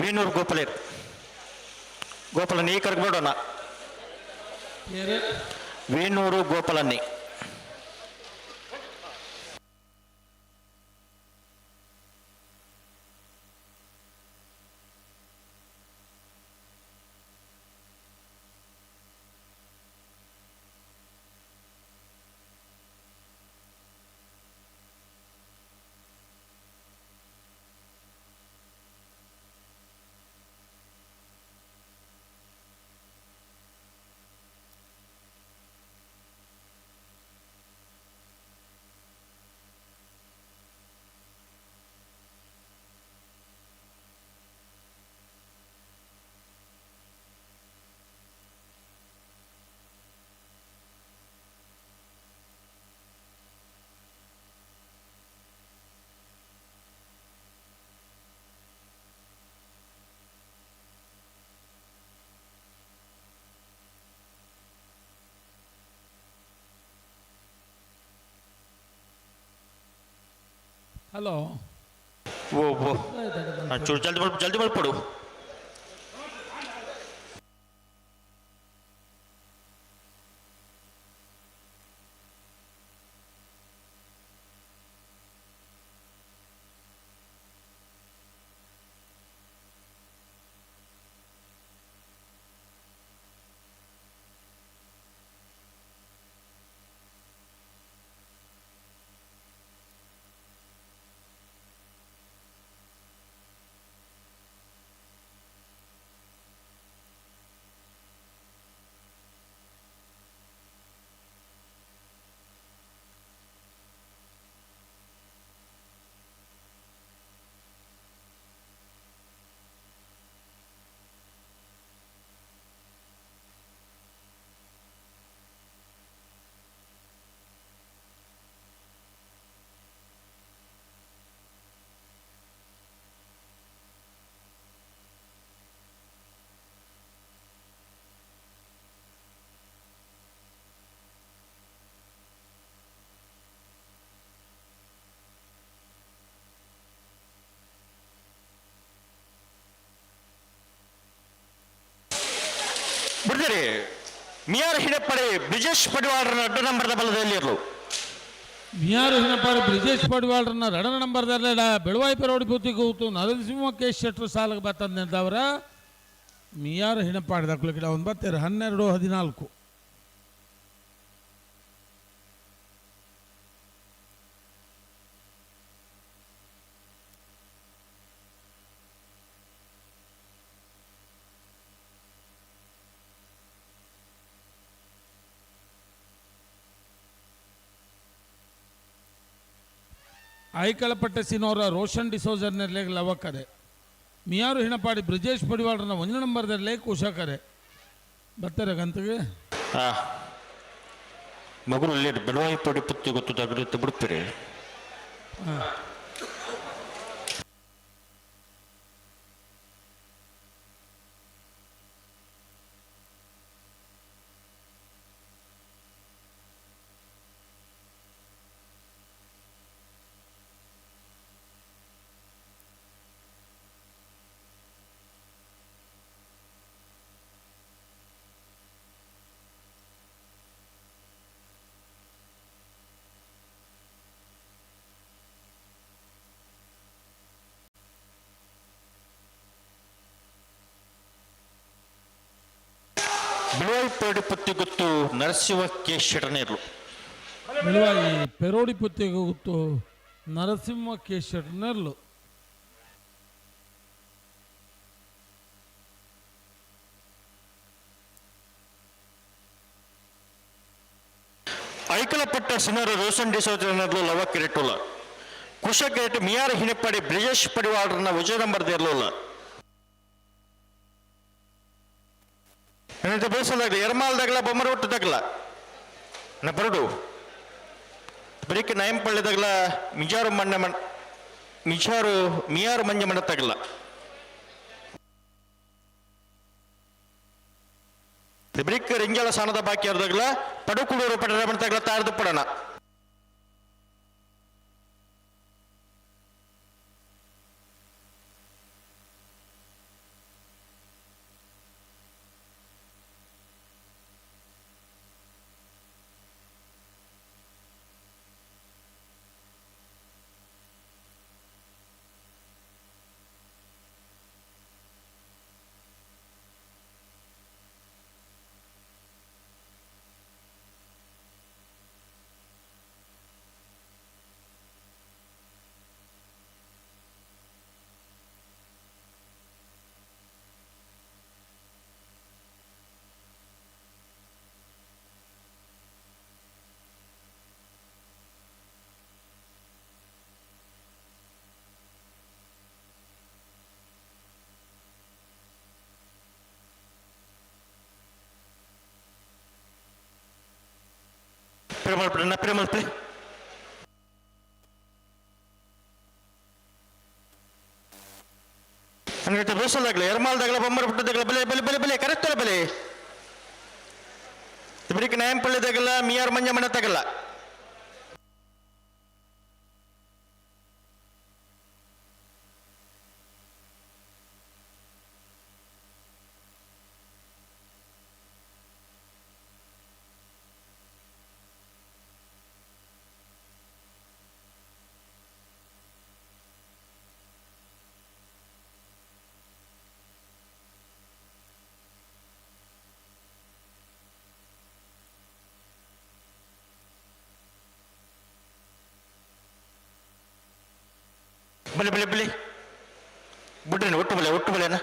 ವೀಣೂರು ಗೋಪಾಲೇರ್ ಗೋಪಾಲನ್ ಈ ಕರ್ಕೊಬೇಡೋಣ. ವೇಣೂರು ಗೋಪಾಲನ್ನಿ. ಹಲೋ. ಓ ಓ ಚೂರು ಜಲ್ದಿ ಬಲ್ ಜಲ್ದಿ ಬಲ್ಪಡು. ಬಿಡ್ದಿರಿ ಮಿಯಾರ್ ಹಿಡಪ್ಪಡಿ ಬ್ರಿಜೇಶ್ ಪಡಿವಾಳರನ್ನ ಅಡ್ಡ ನಂಬರ್ದ ಬಲದಲ್ಲಿರಲು. ಮಿಯಾರ್ ಹಿಡಪ್ಪಾಡಿ ಬ್ರಿಜೇಶ್ ಪಡಿವಾಳರನ್ನ ಎರಡನೇ ನಂಬರ್ದಲ್ಲ ಬೆಳವಾಯಿ ಪರೋಡಿ ಬೂತಿ ಕೂತು ನರಸಿಂಹ ಕೆ ಶೆಟ್ಟರು ಸಾಲಿಗೆ ಬತ್ತಂದವರ ಮಿಯಾರ್ ಹಿಣಪಾಡಿದ ಗಿಡ ಒಂದು ಬತ್ತೀರ 12 14. ಐಕಳಪಟ್ಟೆ ಸಿನೋರ ರೋಷನ್ ಡಿಸೋಜರ್ ನೆರ್ಲೆಗ್ ಲವಕರೆ. ಮಿಯಾರು ಹಿಣಪಾಡಿ ಬ್ರಿಜೇಶ್ ಪಡಿವಾಳರನ್ನ 1 ನಂಬರ್ದಲ್ಲೇ ಕುಶಕರೆ. ಬರ್ತಾರೆ ಗಂತಿಗೆ. ಮಗುರು ಅಲ್ಲಿ ಬೆಳವಾಯಿ ಪಡಿ ಪುತ್ತಿ ಗೊತ್ತು ಬಿಡ್ತೀರಿ. ಬೆಳುವಾಯಿ ಪುತ್ತಿ ಗೊತ್ತು ನರಸಿಂಹ ಕೆ ಶೆಟನೇರ್ಲು. ಬೆಳುವಾಯಿ ಪೆರೋಡಿ ಪುತ್ತಿಗೆ ಗೊತ್ತು ನರಸಿಂಹ ಕೆ ಶೆಟನೇರ್ಲು. ಐಕಲಪಟ್ಟ ಸಿನರು ರೋಷನ್ ಡಿಸೋಜನರ್ಲು ಲವ ಕಿರೆಟುಲ. ಕುಶ ಕಿರೆಟ್ ಮಿಯಾರ ಹಿಣಪಾಡಿ ಬ್ರಿಜೇಶ್ ಪಡಿವಾಳರನ್ನ ವಿಜಯ ನಂಬರ್ ದೇರ್ಲುಲ್ಲ. ಬೇಸಲಾಗಲಿ ಎರ್ಮಾಲ್ದಾಗಲ ಬೊಮ್ಮರೊಟ್ಟದಾಗಲ ನ ಬರಡು ಬರೀಕ್ ನಯಂಪಳ್ಳಿದಾಗಲ ಮಿಜಾರು ಮಣ್ಣ ಮಣ್ ಮಿಜಾರು ಮಿಯಾರು ಮಂಜ ಮಣ್ಣತ್ತಾಗಲ್ಲ. ಬ್ರಿಕ್ ರಿಂಜಾಳ ಸಾಣದ ಬಾಕಿ ಅರ್ದಾಗಲ ಪಡುಕುಡೂರು ಪಡರ ಮಣ್ಣತ್ತಾಗಲ ತಾರದು ಪಡಣ. ಪ್ರೇಮಲ್ಪೆ ಅಂದ್ರೆ ಬೇಸಲ್ದಾಗಲಿ ಎರ್ಮಾಲ್ದಾಗಲ ಬೊಮ್ಮರ ಪುಟ್ಟದಾಗಲ ಬೆಲೆ ಬೆಲೆ ಬೆಲೆ ಬೆಲೆ ಕರೆಕ್ಟಲ್ಲ ಬೆಲೆ ಬರೀಕ್ ನ್ಯಾಯಂಪಳ್ಳಿದಾಗಲ್ಲ ಮಿಯಾರ್ ಮಂಜ ಮನೆ ತಗಲ್ಲ. ಬಲೆ ಬಲೆ ಬಲೆ ಬಿಡ್ರಿ ಒಟ್ಟು ಬಲೆ ಒಟ್ಟು ಬಲೆನಾ.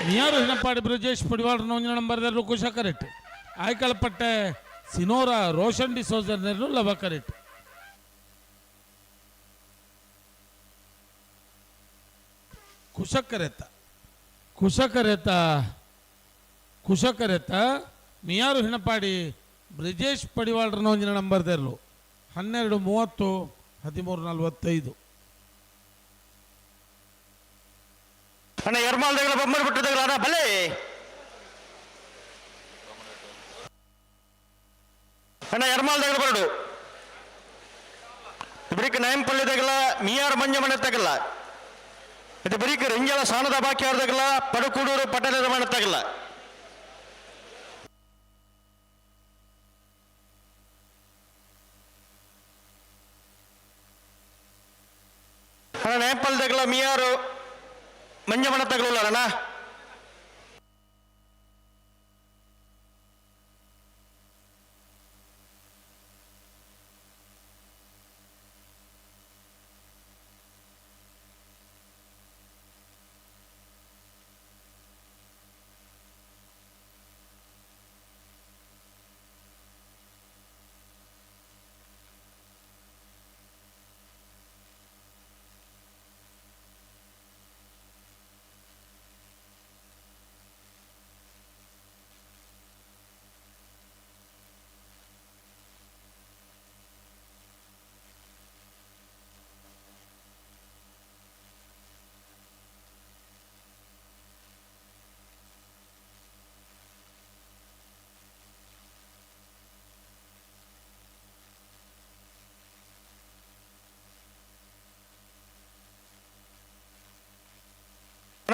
ಮಿಯಾರು ಹಿಣಪಾಡಿ ಬ್ರಜೇಶ್ ಪಡಿವಾಳರನ್ನ 1 ನಂಬರ್ದಲ್ಲೂ ಕುಶ ಕರೆಕ್ಟ್. ಆಯ್ಕಳಪಟ್ಟೆ ಸಿನೋರ ರೋಷನ್ ಡಿಸೋಜರ್ನಲ್ಲೂ ಲವ ಕರೆಕ್ಟ್. ಕುಶಕರೆತ ಕುಶಕರೆತ ಕುಶಕರೆತ ಮಿಯಾರು ಹಿಣಪಾಡಿ ಬ್ರಿಜೇಶ್ ಪಡಿವಾಳರನ್ನ 1 ನಂಬರ್ದಲ್ಲೂ 12:30 13:45. ಅಣ್ಣ ಎರ್ಮಾಲ್ದಾಗಲ ಬೊಮ್ಮನ ಬಿಟ್ಟದಾಗಲ ಅಣ್ಣ ಬಲೆ. ಅಣ್ಣ ಎರ್ಮಾಲ್ದಾಗಲ ಬರಡು. ಬರೀಕ್ ನಾಯಂಪಳ್ಳಿದಾಗಲ ಮಿಯಾರ್ ಮಂಜ ಮನೆ ತಗಲ್ಲ. ಇದು ಬರೀಕ್ ರಂಜಲ ಸಾಣದ ಬಾಕಿ ಆರ್ದಾಗಲ ಪಡಕೂಡೂರು ಪಟೇಲರ ಮನೆ ತಗಲ್ಲ. ಅಣ್ಣ ನಾಯಂಪಳ್ಳಿದಾಗಲ ಮಿಯಾರು ಮಂಜ ಮನೆ ತಗಲಲ್ಲ ಅಣ್ಣ.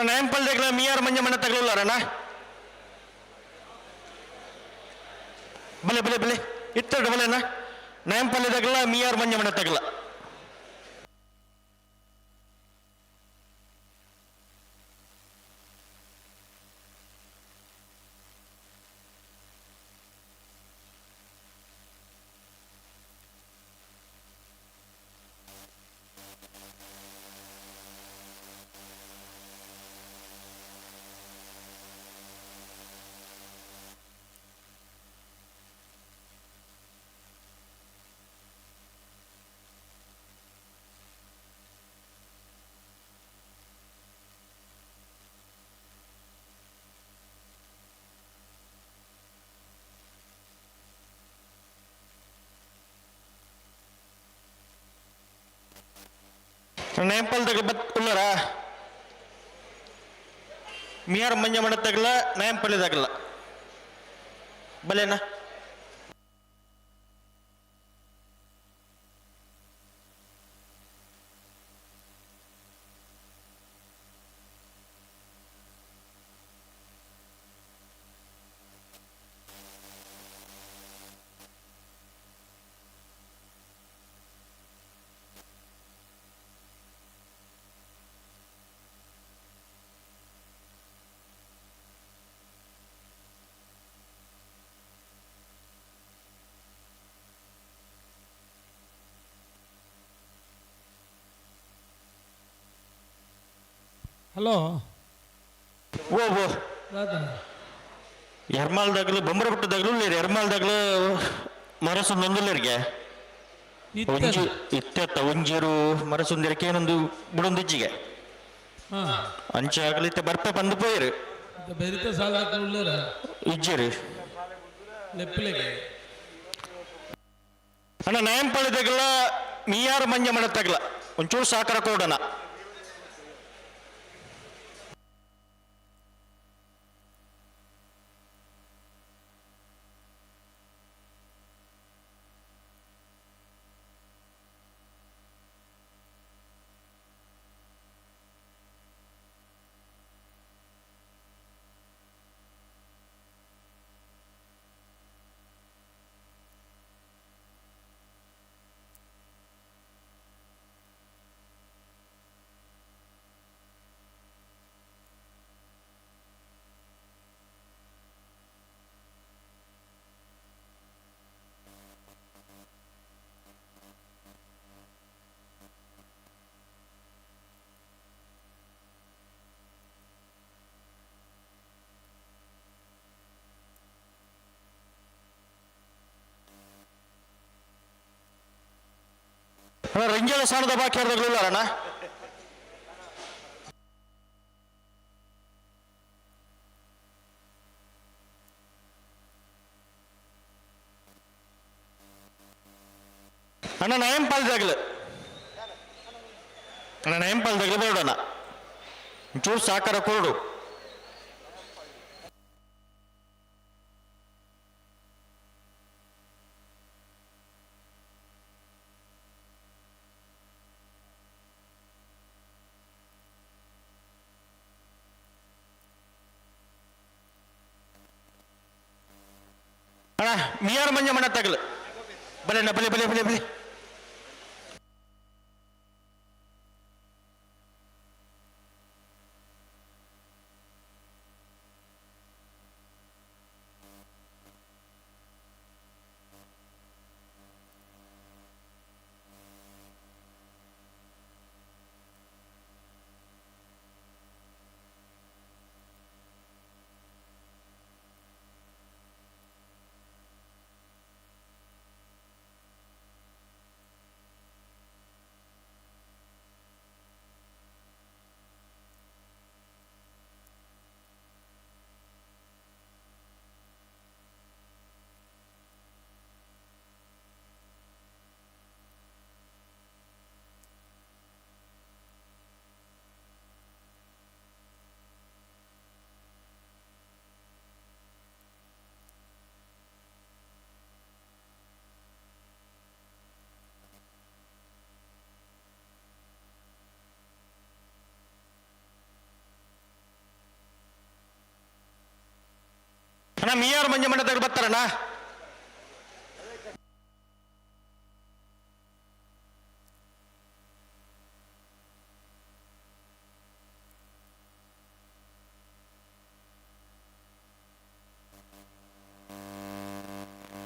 ನಾಯಂಪಳ್ಳಿದಾಗಲ ಮಿಯಾರ್ ಮಂಜ ಮನೆ ತಗಲಲ್ಲ ಅಣ್ಣ. ಬಲೆ ಬಲೆ ಬಲೆ ಇತ್ತಡ ಬಲೆ ಅಣ್ಣ. ನಾಯಂಪಳ್ಳಿದಾಗಲ ಮಿಯಾರ್ ಮಂಜ ಮನೆ ತಗಲ. ನೇಂಪಲ್ದಾಗ ಬತ್ ಉಳ್ಳಾರ ಮಿಯಾರ್ ಮಂಜ ಮನೆ ತಗಲ ನೇಂಪಲ್ಲಿದಾಗಲ್ಲ ಬಲೇನಾ. ಹಲೋ. ಓ ಓ ಎರ್ಮಾಲ್ದಾಗಲು ಬೊಂಬರ ಬಿಟ್ಟದಾಗಲು ಎರ್ಮಾಲ್ದಾಗಲು ಮರಸುಂದೊಂದುಲ್ಲೇರಿಗೆ ಒಂಜಿ ಇತ್ತೆತ್ತ ಒಂಜೇರು ಮರಸುಂದರಿಕೆ ಏನೊಂದು ಬುಡೊಂದಿಜ್ಜಿಗೆ ಅಂಚೆ ಆಗಲಿ ಇತ್ತೆ ಬರ್ಪೆ ಬಂದು ಪೋಯಿರು ಬೆರಿತ ಸಾಲ ಉಳ್ಳೇರ ಇಜ್ಜಿರಿ ಲೆಪ್ಪಲೆಗೆ. ಅಣ್ಣ ನಾಯಂಪಳ್ಳಿದಾಗಲ ಮೀಯಾರು ಮಂಜ ಮನೆ ತಗಲ ಒಂಚೂರು ಸಾಕರ ಕೊಡೋಣ. ಅಣ್ಣ ರಂಜಾಲ ಸಾಣದ ಬಾಕಿ ಅರ್ಧಗಳಿಲ್ಲ ಅಣ್ಣ. ಅಣ್ಣ ನಯಂಪಾಲ್ದಾಗಲು ಅಣ್ಣ ನಯಂಪಾಲ್ದಾಗಲು ಬೇಡಣ್ಣ. ಚೂರು ಸಹಕಾರ ಕೊರಡು. ಅಣ್ಣ ಮಿಯಾರ್ ಮಂಜ ಮಣ್ಣ ತಗಲು ಬಲೆ ಅಣ್ಣ, ಬಲೆ ಬಲೆ ಬಲೆ ಬಲೆ. ಅಣ್ಣ ಮಿಯಾರ್ ಮಂಜ ಮಣ್ಣ ತಗಲು ಬರ್ತಾರಣ್ಣ.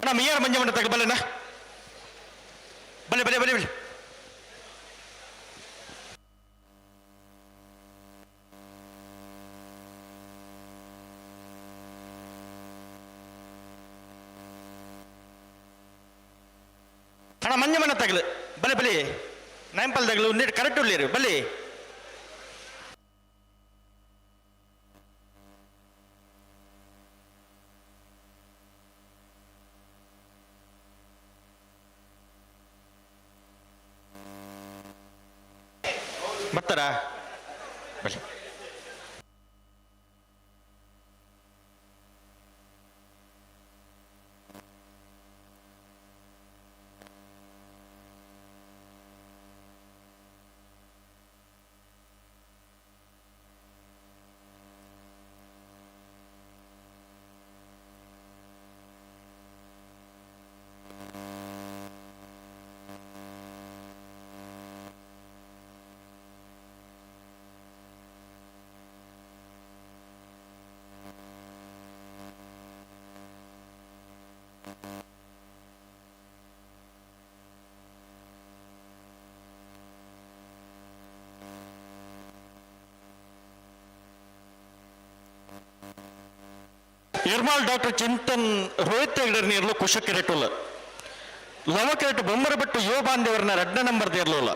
ಅಣ್ಣ ಮಿಯಾರ್ ಮಂಜ ಮಣ್ಣ ತಗಲು ಬಲ್ಲಣ್ಣ, ಬಲೆ ಬಲೆ ಬಲೆ ಬಲೆ. ಅಣ್ಣ ಮಂಜ ಮಣ್ಣ ತಗಲು ಬಲೆ ಬಲೆ, ನಾಯಂಪಲ್ ತಗಲು ನೀರು ಕರೆಕ್ಟ್ ಉಳ್ಳೀರು ಬಲೆ. ಬರ್ತಾರಾ? ಬಲೆ. ನಿರ್ಮಲ್ ಡಾಕ್ಟರ್ ಚಿಂತನ್ ರೋಹಿತ್ ಹೆಗ್ಡೆರ್ ನೀರ್ಲು ಕುಶಕ್ಕೆ ರೇಟುಲ್ಲ ಲವಕೇಟ್ ಬೊಮ್ಮರ ಬಿಟ್ಟು ಯುವ ಬಾಂಧವರನ್ನ ಎರಡನೇ ನಂಬರ್ ದೇರ್ಲೋಲ್ಲ.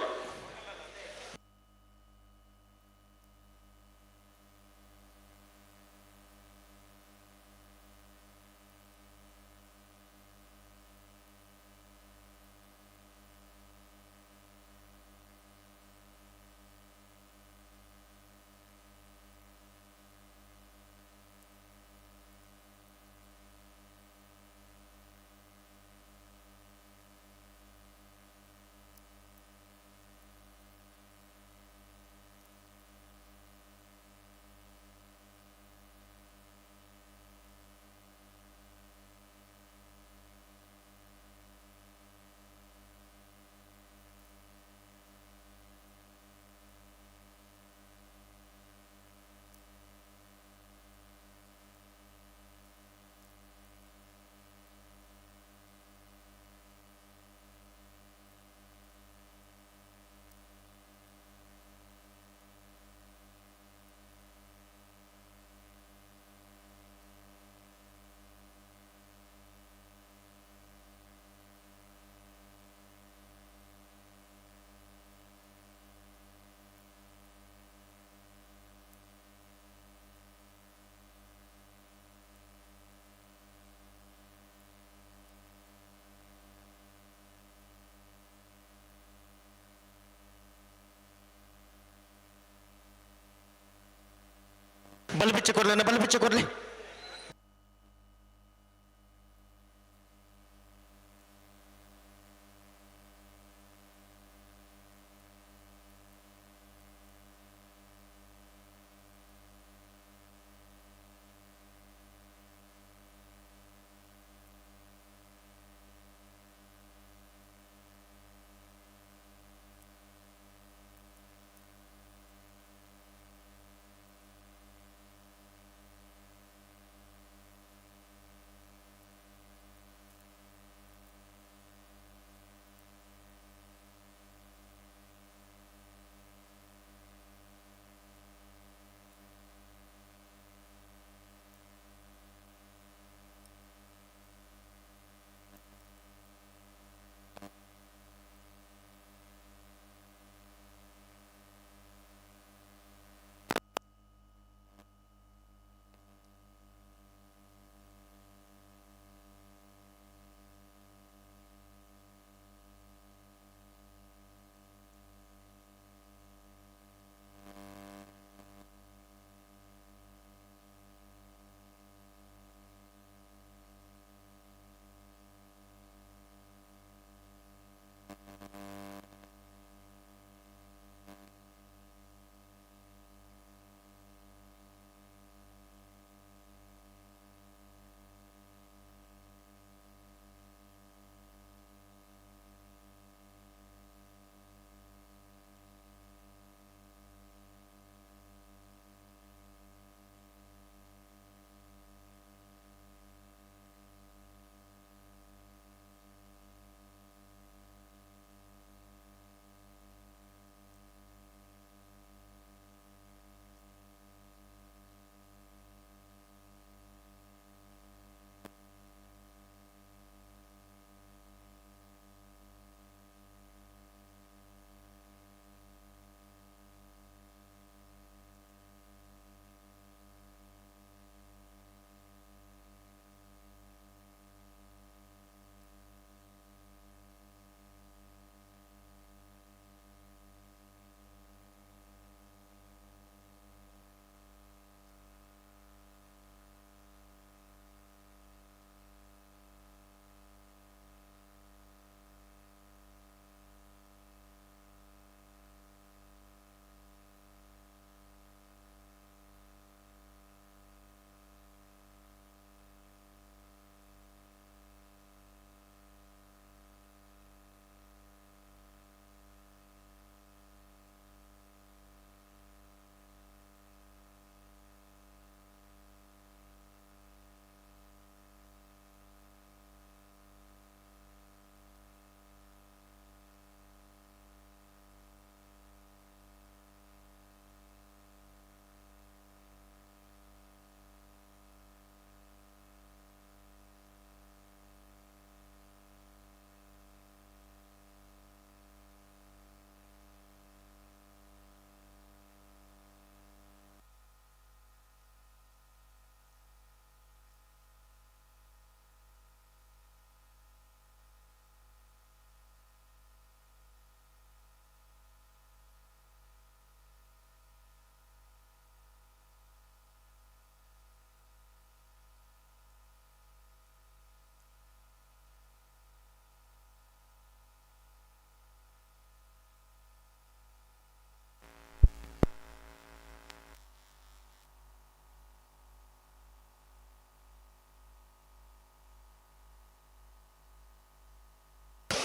ಬಲ್ಬಿಚ್ಚಿ ಕೊರ್ಲೆ, ಬಲ್ಬಿಚ್ಚಿ ಕೊರ್ಲೆ.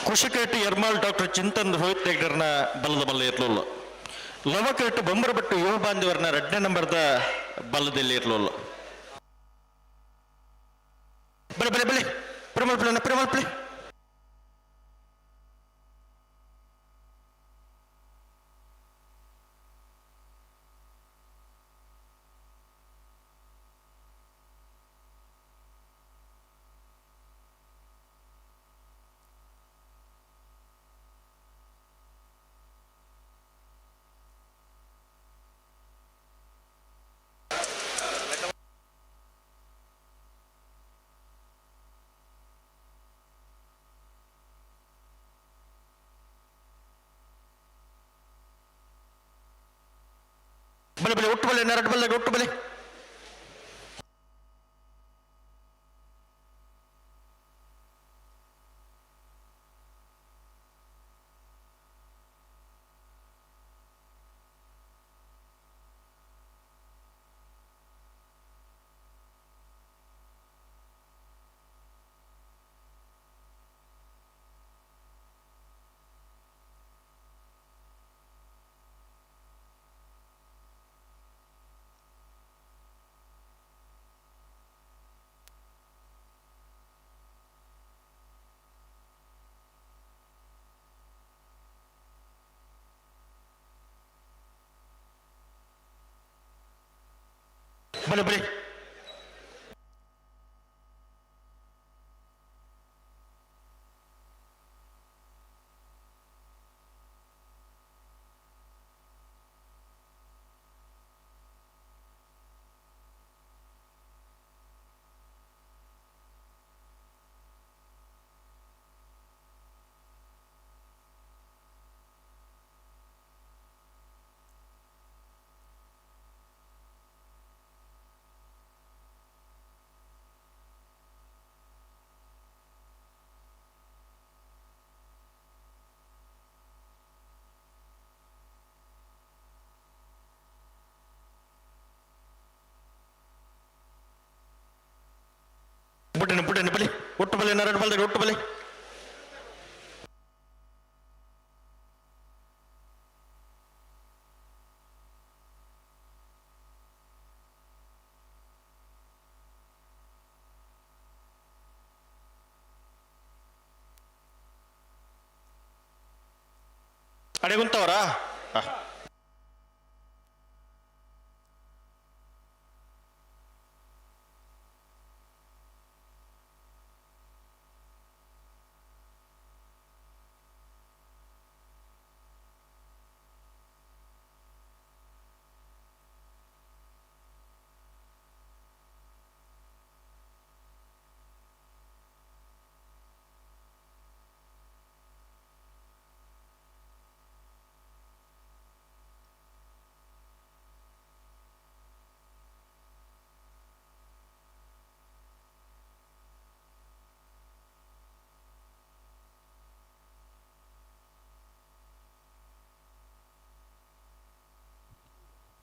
ಕುಶಿಕೇಟ್ ಎರ್ಮಾಲ್ ಡಾಕ್ಟರ್ ಚಿಂತನ್ ರೋಹಿತ್ ಹೆಗ್ಡರ್ನ ಬಲದ ಬಲ್ಲ ಇರ್ಲಿಲ್ಲ. ಲವಕೇಟ್ ಬೊಂಬರಬೆಟ್ಟು ಯುವ ಬಾಂಧವರನ್ನ ಎರಡನೇ ನಂಬರ್ದ ಬಲದಲ್ಲಿ ಇರ್ಲಿಲ್ಲ. ಬಲೆ ಬಲೆ ಬಲೆ ಪ್ರಮಲ್ ಪ್ಲೇ ಪ್ರಮಲ್ ಪ್ಲೇ. ಬಲೆ ಬಲೆ ಒಟ್ಟು ಬಲೆ ನರಡು ಬಲ್ಲೆ ಒಟ್ಟು ಬಲೆ. ಬಲೆ ಬಲೆ. ಬುಟ್ಟನೆ ಬುಟ್ಟನೆ ಬಲಿ ಒಟ್ಟು ಬಲಿ ನರಡು ಬಲ್ದ ಒಟ್ಟು ಬಲಿ. ಅಡೆಗುಂತವರಾ?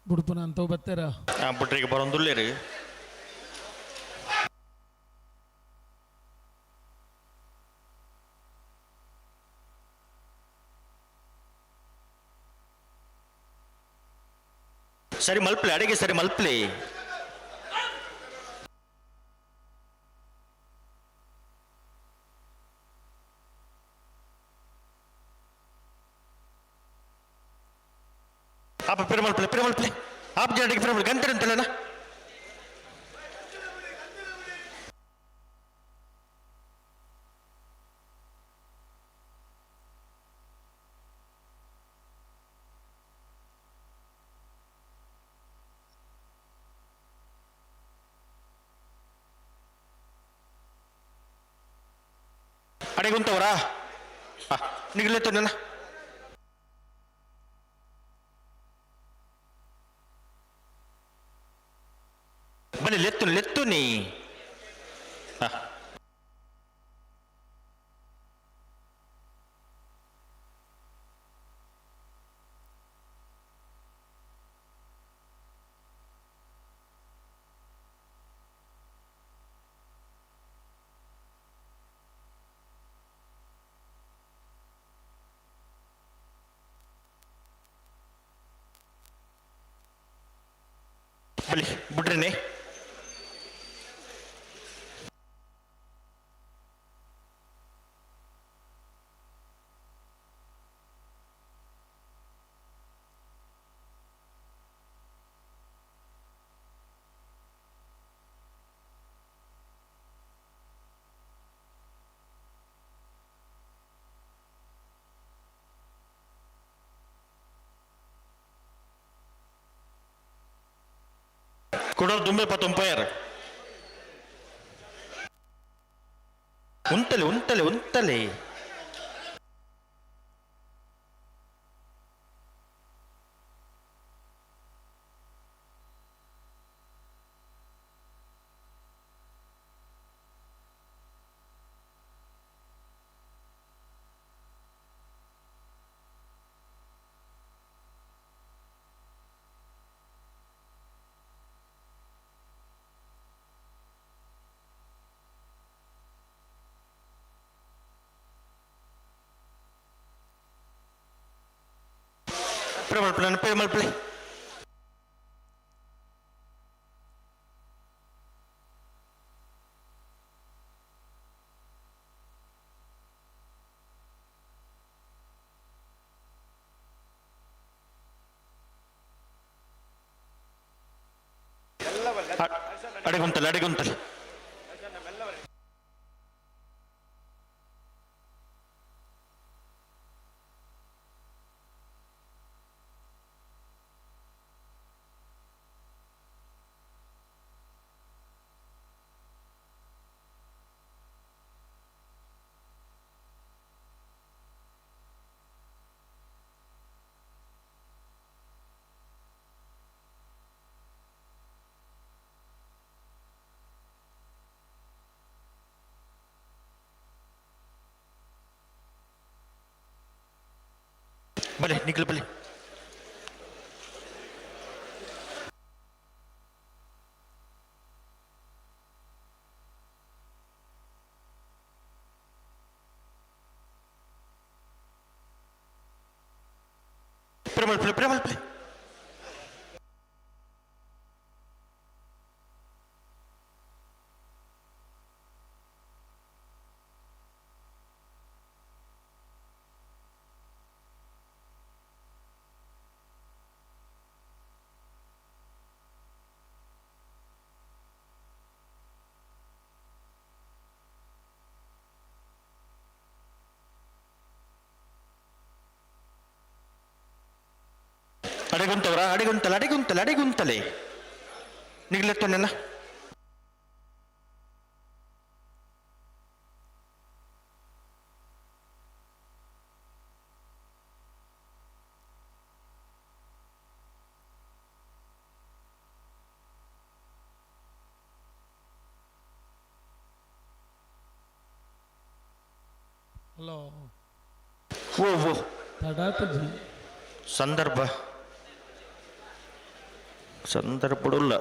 ಬುಡ್ಪುನ ಅಂತವು ಬತ್ತೆರ. ಬುಟ್ರಿಗೆ ಬರೋಂದುಲ್ಲೇರಿ. ಸರಿ ಮಲ್ಪ್ಲಿ, ಅಡಿಗೆ ಸರಿ ಮಲ್ಪ್ಲಿ. ಆಪ ಪಿರ ಮಲ್ಪಲೆ, ಪಿರ ಮಲ್ಪಲೆ. ಆಪ್ ಜನ ಪಿರ ಮಲ್ಪಲೆ ಗಂಟೆ ಅಂತಲೇನ. ಅಡೆಗುಂತವರಾ? ನಿಗಲೆತ್ತನ. ಬನ್ನಿ ಲೆತ್ತು ಲೆತ್ತು ನೀ. ಬಲಿ ಬಿಡ್ರಿನಿ. ಕುಡೋರ್ ದುಂಬೆ ಪತ್ತೊಂಪಯರ್. ಉಂತಲೆ ಉಂತಲೆ ಉಂತಲೆ. ಪಿರ ಮಲ್ಪಲೆ ಪಿರ ಮಲ್ಪಲೆ. ಅಡಿಗುಂತಲೆ ಅಡಿಗುಂತಲೆ. ಬಲೆ ನಿಖಿಲ್ ಬಲೆ. ಪ್ರೇಮಲ್ ಪ್ಲೇ ಪ್ರೇಮಲ್ ಪ್ಲೇ. ಅಡಿಗುಂತವರ ಅಡಿಗುಂತಲೆ ಅಡಿಗುಂತಲೆ ಅಡಿಗುಂತಲೆ ನಿಗ್ಲೆತ್ತೊನ್ನೆಲ್ಲ. ಹಲೋ ಓ ಓ ತಡಾತಜಿ ಸಂದರ್ಭ ಸಂದರ್ಭಡುಲ್ಲ.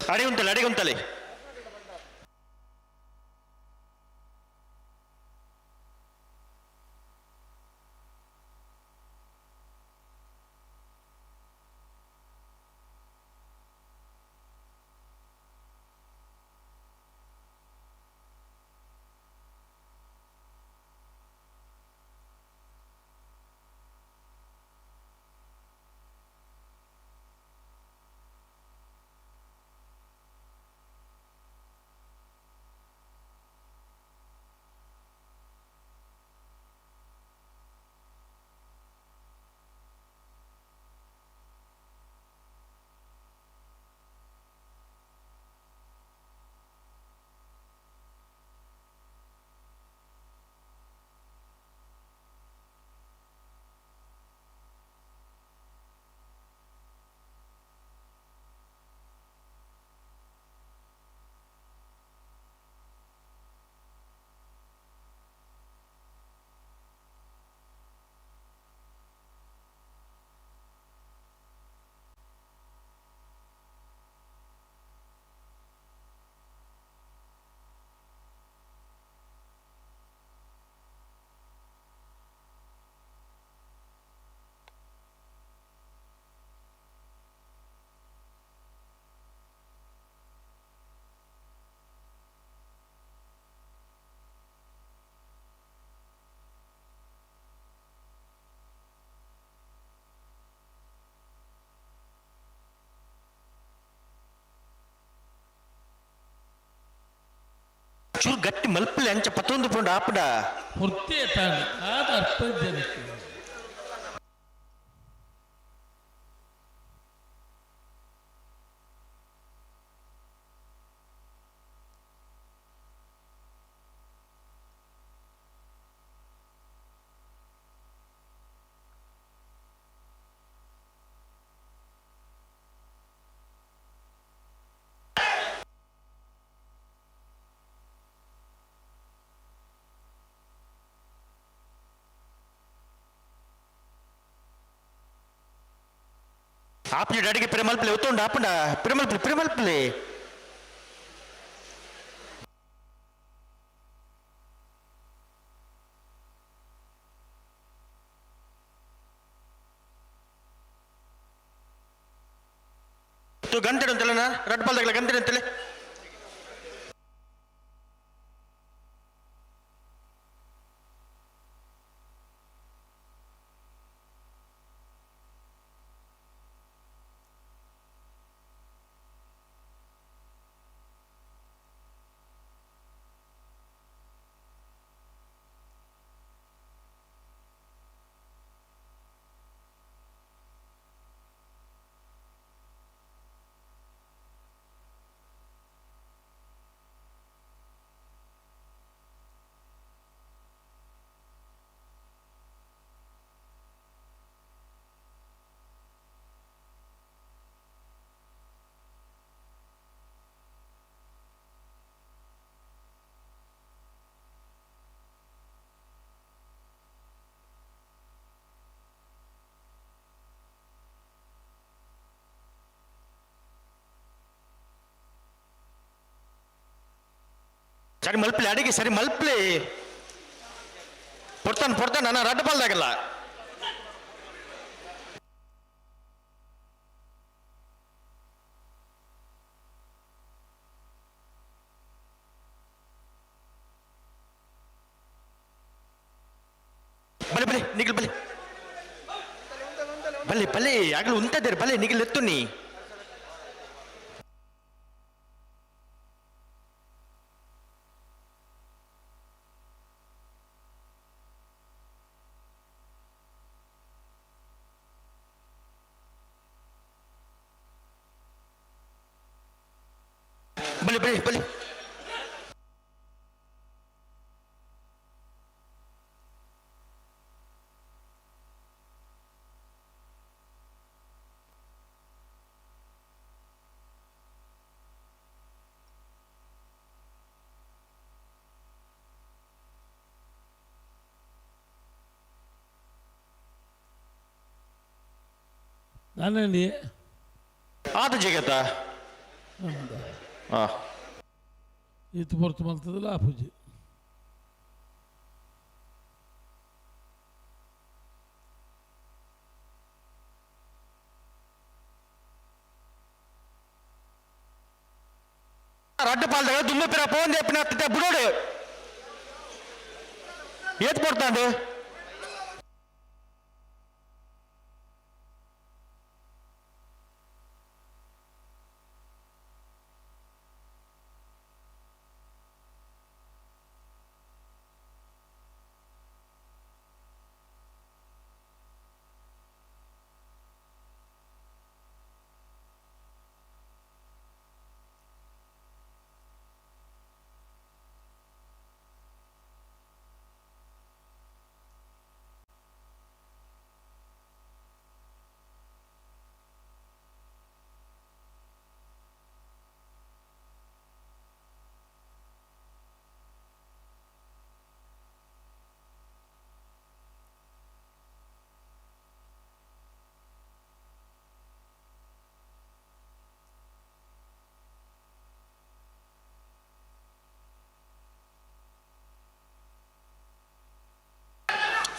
ಅಡಿಗುಂತಲೆ ಅಡಿಗುಂತಲೆ. ಚೂರು ಗಟ್ಟಿ ಮಲ್ಪಲೆ ಅಂಚ ಪತ್ತೊಂದು ಪೋಂಡು ಆಪಡ. ಪೂರ್ತಿ ತಾನೆ ಆದ ಅರ್ಥ ಜನಕ್ಕೆ. ಆಪಿ ಡ್ಯಾಡಿಗೆ ಪಿರಮಲ್ಪಲೆ ಒತ್ತುಂಡು ಆಪುಂಡ ಪಿರಮಲ್ಪಲೆ ಪಿರಮಲ್ಪಲೆ. ತು ಗಂಟೆ ಅಂತಲ್ಲ ರಡ್ ಪಾಲ್ದಾಗಲ ಗಂಟೆ ಅಂತಲೇ. ಸರಿ ಮಲ್ಪಲೆ ಅಡಿಗೆ ಸರಿ ಮಲ್ಪಲೆ ಪೊಡ್ತಾನೆ ಪೊಡ್ತಾನೆ ನನ್ನ ರಡ್ಡ ಪಾಲ್ದಾಗಲ್ಲ. ಬಲೆ ಬಲೆ ನಿಗಿಲ್ ಬಲೆ ಬಲೆ ಬಲೆ ಆಗಲು ಉಂಟದೇರು ಬಲೆ ನಿಗಿಲ್ ಎತ್ತು ನೀ. ಬಲೆ ಬಲೆ ಬಲೆ ನಾನೇಳಿ ಆತ ಜಗತ್ತ ಇತ್ತು ಪೊರ್ತು ಮಲ್ತದಲ್ಲ ಆ ಪೂಜೆ. ರಡ್ಡ ಪಾಲ್ದಾಗ ದುಮ್ಮ ಪಿರ ಪೋನ್ ದೇಪಿನ ಬುಡೋಡು ಏತ್ ಪೊರ್ತಾಂಡು.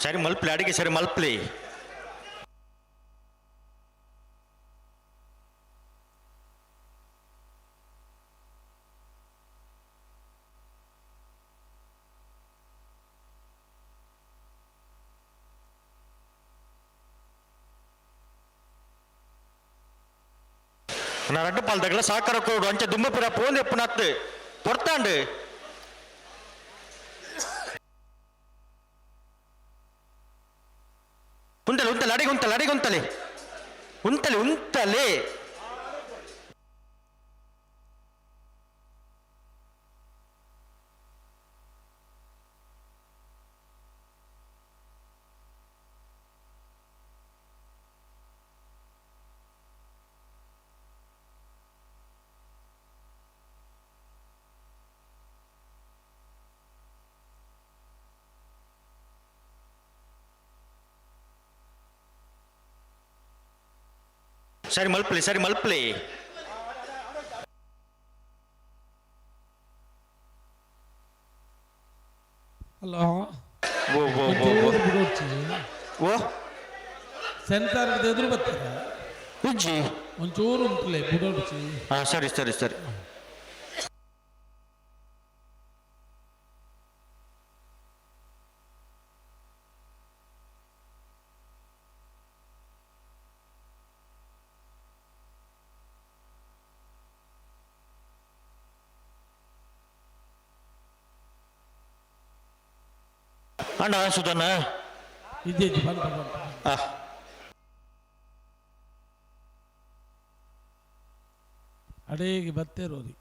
ಸರಿ ಮಲ್ಪಲಿ ಅಡಿಗೆ ಸರಿ ಮಲ್ಪಲಿ. ನಾ ರಡ್ಡು ಪಾಲ್ದಾಗಲ ಸಾಕರ ಕೋಡು ಅಂಚ ದುಮ್ಮಪುರ ಪೋಂದು ಎಪ್ಪುನತ್ತು ಪೊರ್ತಾಂಡು. ಉಂಟಲೆ ಉಂಟಲೆ ಅಡಿಗೆ ಉಂಟಲೆ ಅಡಿಗೆ ಉಂಟಲೆ ಉಂಟಲೆ ಉಂಟಲೆ. ಸರಿ ಮಲ್ಪಲಿ ಸರಿ ಮಲ್ಪಲಿ. ಹಲೋ. ಓ ಓ ಓ ಓ. ಓ ಸೆನ್ಸಾರ್ ಎದುರು ಬರ್ತಾರೆ ಉಜ್ಜಿ ಒಂಚೂರು ಉಂಟುಲೆ ಬುಡೋಡ್ಚಿ. ಹಾಂ ಸರಿ ಸರಿ ಸರಿ. ಅಣ್ಣ ಸುಧನ್ನ ಇಜ್ಜಿ ಇಜ್ಜಿ ಬಂತ ಬಂತ. ಅಡೇಗೆ ಬತ್ತೇರೋರಿ.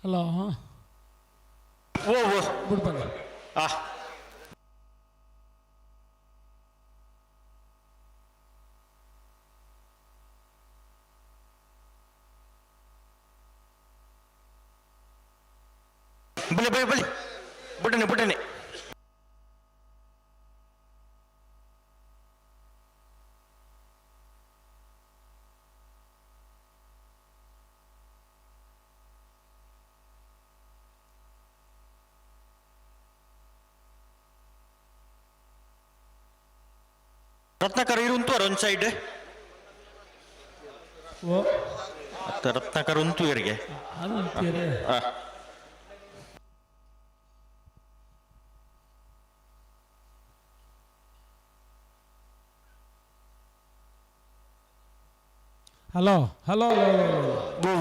ಹಲೋ. ಓ ಓ ಬಿಡ್ಬಲ್ಲ. ಆ ಬಲಿ ಬಲಿ ಬಲಿ ಬುಟ್ಟನೆ ಬುಟ್ಟನೆ. ರತ್ನಾಕರ್ ಇರು ಉಂಟು ಒಂದು ಸೈಡ್. ಓ ರತ್ನಾಕರ್ ಉಂಟು ಇವರಿಗೆ. ಅದು ಅಂತೀರಿ. ಹಲೋ ಹಲೋ ಹಲೋ,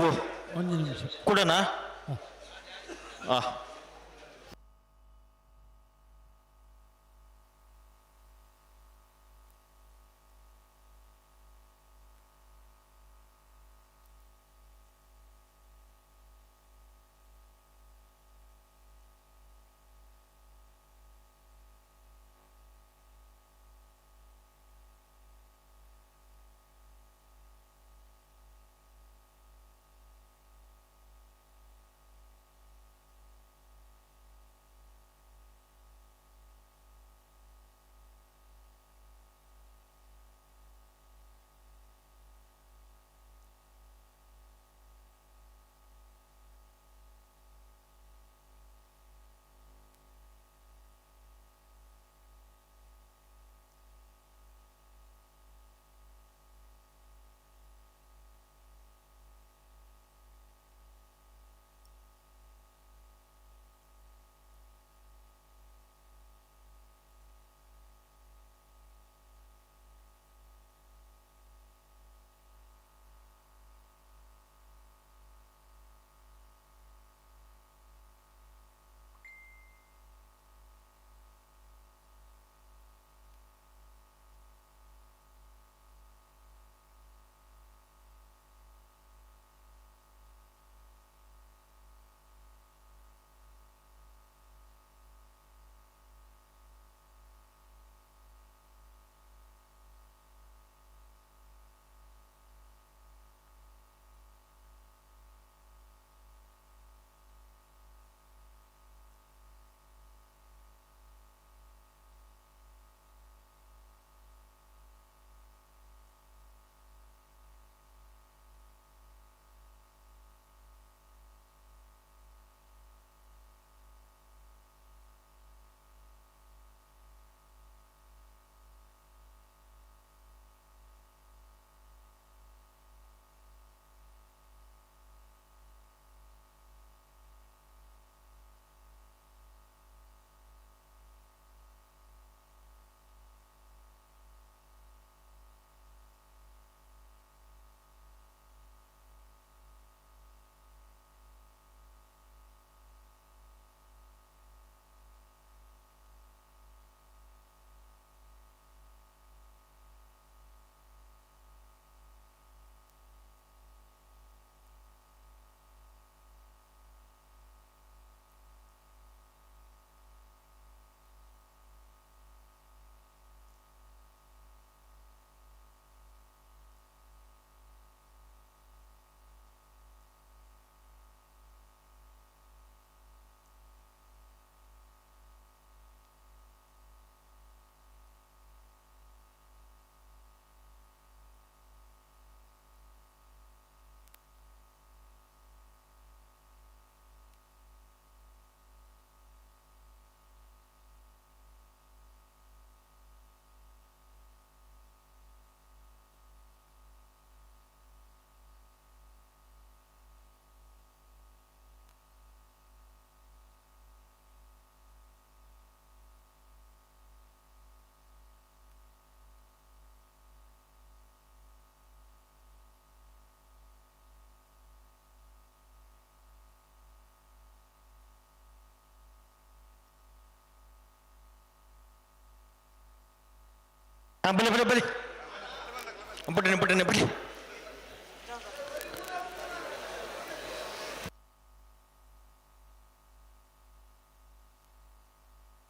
ಒಂದು ನಿಮಿಷ ಕೊಡೋಣ. ಬಲೆ ಬಲೆ ಬಲೆ ಬಟ್ಟನೆ ಬಟ್ಟನೆ ಬಲಿ.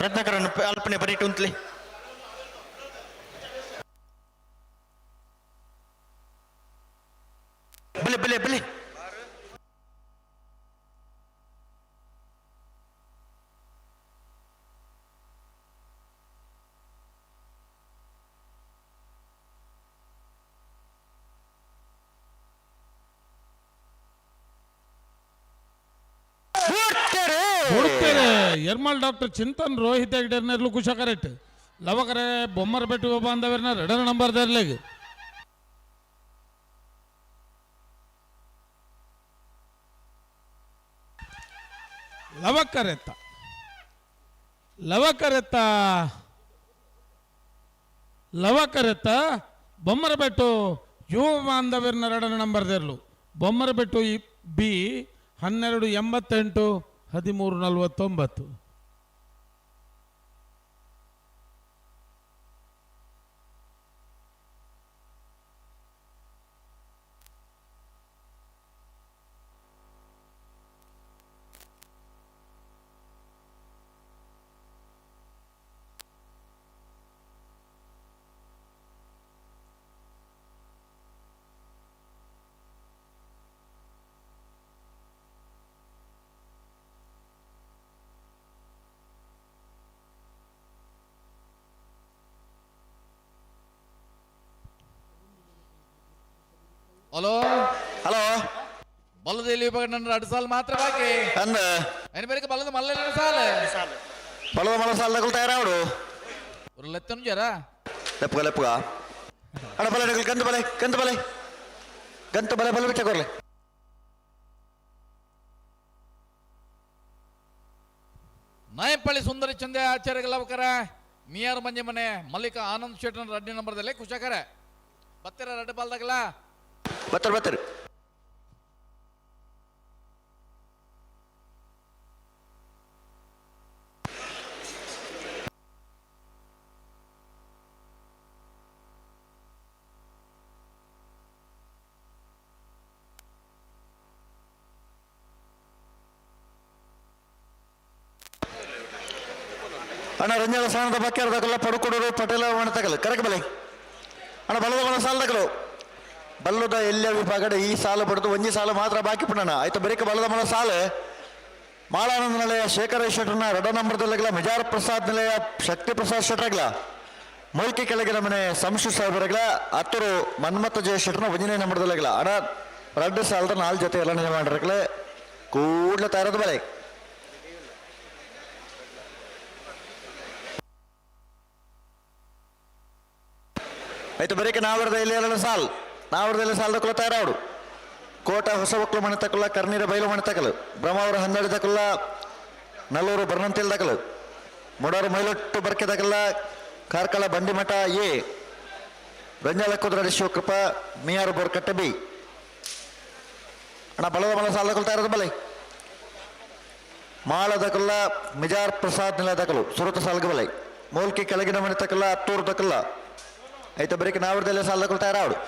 ರತ್ನಾಕರನ್ ಅಲ್ಪನೆ ಬರೀಟು ಅಂತಲೇ. ಬಲೆ ಬಲೆ ಬಲೆ. ಎರ್ಮಾಲ್ ಡಾಕ್ಟರ್ ಚಿಂತನ್ ರೋಹಿತ್ ಹೆಗ್ಡೆರ್ನೆರ್ಲು ಕುಶ ಕರೆಕ್ಟ್ ಲವಕರೆ ಬೊಮ್ಮರ ಬೆಟ್ಟು ಬಾಂಧವ್ಯರ್ನ ಎರಡನೇ ನಂಬರ್ ದರ್ಲೆಗ್. ಲವಕರೆತ್ತ ಲವಕರೆತ್ತ ಲವಕರೆತ್ತ ಬೊಮ್ಮರಬೆಟ್ಟು ಯುವ ಬಾಂಧವ್ಯರ್ನ ಎರಡನೇ ನಂಬರ್ ದರ್ಲು. ಬೊಮ್ಮರಬೆಟ್ಟು ಬಿ 12 88 13 49. ಹಲೋ ಹಲೋ ಬಲ್ಲದಲ್ಲಿ ವಿಭಾಗ ನನ್ನ 2 ಸಾಲ ಮಾತ್ರ ಬಾಕಿ. ಅಂದ ಅಯ್ಯನ ಬೇರೆ ಬಲ್ಲದ ಮಲ್ಲ 2 ಸಾಲ. ಬಲ್ಲದ ಮಲ್ಲ ಸಾಲ ತಗೊಳ್ತಾ ತಯಾರಾವಡು. ஒரு லட்சம் ಜರ ಲೆಪ್ಪಗ ಲೆಪ್ಪಗ ಅಡ ಬಲೆ ಗಂತು ಬಲೆ ಗಂತು ಬಲೆ ಗಂತು ಬಲೆ ಬಲೆ ಬಿಟ್ಟಕೊರ್ಲೆ. ನಾಯಂಪಳ್ಳಿ ಸುಂದರಿ ಚಂದೆ ಆಚಾರ್ಯ ಲವಕರ ಮಿಯಾರ್ ಮಂಜೆ ಮನೆ ಮಲ್ಲಿಕಾ ಆನಂದ್ ಶೆಟ್ಟರ್ ರಡ್ಡಿ ನಂಬರ್ದಲ್ಲಿ ಕುಶಕರ ಬತ್ತಿರ ರಡ್ಡು ಬಾಲ್ದಾಗಲ ಬತ್ತರ ಬತ್ತರ. ಅಣ್ಣ ರಂಜನ ಸ್ಥಾನದ ಬಕ್ಕೆ ತಗಲ್ಲ ಪಡುಕೊಡೋರು ಪಟೇಲ ತಗಲ್ಲ ಕರೆಕ್ ಬಲೆ ಅಣ್ಣ ಬಲದ ಬಲ ಸಾಲ ತಗಲು ಬಲ್ಲದ ಎಲ್ಲ ವಿಭಾಗದ ಈ ಸಾಲು ಬಡ್ದು ಒಂಜಿ ಸಾಲು ಮಾತ್ರ ಬಾಕಿ ಪಣ್ಣಣ್ಣ ಆಯ್ತು ಬರೀಕ ಬಲದ ಮಲ ಸಾಲು ಮಾಳಾನಂದ ನಿಲಯ ಶೇಖರ ಶೆಟ್ಟರ್ನ ರಡ ನಂಬರ್ದಲ್ಲಾಗಲ ಮಿಜಾರ್ ಪ್ರಸಾದ್ ನಿಲಯ ಶಕ್ತಿ ಪ್ರಸಾದ್ ಶೆಟ್ಟರಾಗ್ಲ ಮೊಳ್ಕೆ ಕೆಳಗಿನ ಮನೆ ಸಂಶು ಸಾಹೇಬರಾಗ್ಲ ಅತ್ತೂರು ಮನ್ಮಥ ಜಯ ಶೆಟ್ಟರ್ನ ಒಂಜನೇ ನಂಬರ್ದಲ್ಲಾಗಲ ಅಣ್ಣ ರಡ್ಡು ಸಾಲದ ನಾಲ್ ಜೊತೆ ಎಲ್ಲ ನಿಜ ಮಾಡಿರಕ್ಲೆ ಕೂಡಲೇ ತಯಾರದ ಬಲೆ. ಆಯ್ತು ಬರೀಕ ನಾವರದ ಇಲ್ಲಿ ಎಲ್ಲ ಸಾಲ್ ನಾವರದಲ್ಲಿ ಸಾಲ್ ತಕೊಲ್ಲ ತಯಾರಾವಡು. ಕೋಟ ಹೊಸಬಕ್ಲು ಮನೆ ತಕೊಲ್ಲ ಕರ್ನೀರ ಬೈಲು ಮನೆ ತಕಲು ಬ್ರಹ್ಮಾವರ ಹಂದಡಿ ತಕೊಲ್ಲ ನಲ್ಲೂರು ಬರ್ನಂತಿಲ್ ತಕಲು ಮುಡಾರು ಮೈಲೊಟ್ಟು ಬರ್ಕೆ ತಕಲ್ಲ ಕಾರ್ಕಳ ಬಂಡಿಮಠ ಎ ರಂಜಾಲ ಕುದ್ರಡಿ ಶಿವಕೃಪ ಮಿಯಾರು ಬೋರ್ಕಟ್ಟೆ ಬಿ ಅಣ್ಣ ಬಲದ ಬಲ ಸಾಲ ತಕೊಳ್ತಾ ಇರೋದು ಬಲೆ ಮಾಳ ತಕಲ್ಲ ಮಿಜಾರ್ ಪ್ರಸಾದ್ ನಿಲ ತಕಲು ಸುರತ ಸಾಲ್ಗೆ ಬಲೆ ಮೂಲ್ಕಿ ಕೆಳಗಿನ ಮನೆ ತಕಲ್ಲ ಅತ್ತೂರು ತಕಲ್ಲ ಆಯ್ತು ಬರೀಕ ನಾವರದಲ್ಲೇ ಸಾಲ ತಕೊಳ್ತಾ ಇರೋಡು.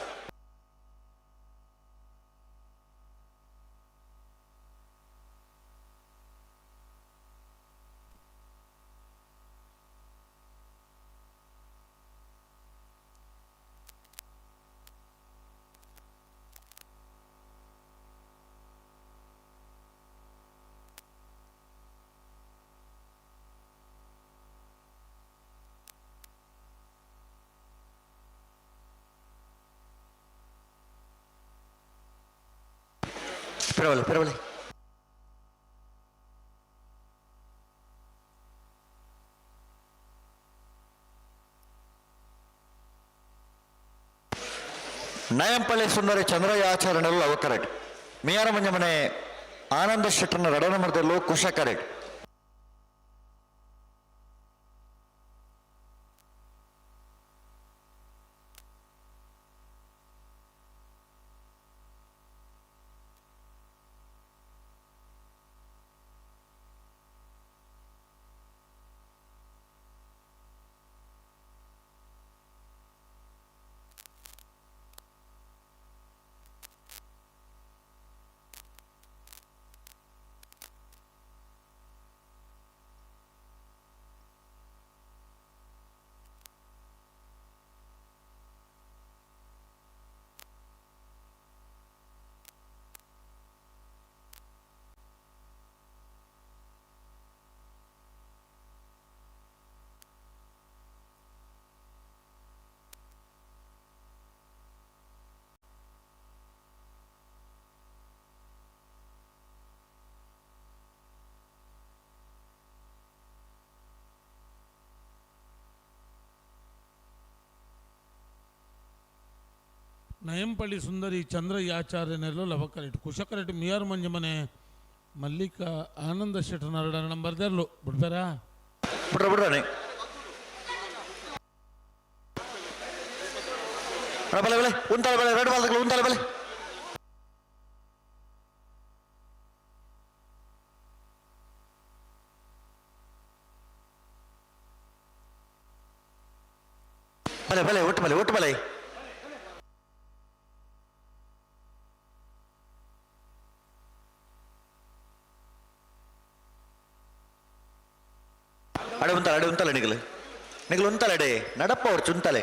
ಪಿರವಲೆ ಪಿರವಲೆ ನಯಂಪಳ್ಳಿ ಸುಂದರಿ ಚಂದ್ರಯ್ಯ ಆಚಾರ್ಯನಲ್ಲೂ ಅವ ಕರೆಕ್ಟ್ ಮಿಯಾರ ಮಂಜಮನೆ ಆನಂದ ಶೆಟ್ಟರ್ನ ರಡನ ಮರದಲ್ಲೂ ಕುಶ ಕರೆಕ್ಟ್. ನಯಂಪಳ್ಳಿ ಸುಂದರಿ ಚಂದ್ರಯ್ಯಾಚಾರ್ಯ ನೆರಳು ಲವಕರೆಟ್ ಕುಶಕರೆಟ್ ಮಿಯಾರ್ ಮಂಜಮನೆ ಮಲ್ಲಿಕಾ ಆನಂದ ಶೆಟ್ಟರ್ ನರಡ ನಂಬರ್ ದೆರ್ಲು ಬಿಡ್ತಾರಾ? ಬಿಡ್ರ ಬಿಡ್ರಾನೆ. ಬಲೆ ಬಲೆ ಉಂತಾಳೆ ಬಲೆ ರೆಡ್ ಬಾಲ್ ಉಂತಾಳೆ ಬಲೆ. ಬಲೆ ಬಲೆ ಒಟ್ಟು ಬಲೆ ಒಟ್ಟು ಬಲೆ. ಅಡೆ ಉಂತಾಳೆ ಅಡೆ ಉಂತಾಳೆ ನಿಗಲು ನಿಗಲು ಉಂತಾಳೆ ಅಡೆ ನಡಪ್ಪ ಅವ್ರು ಚುಂತಾಲೆ.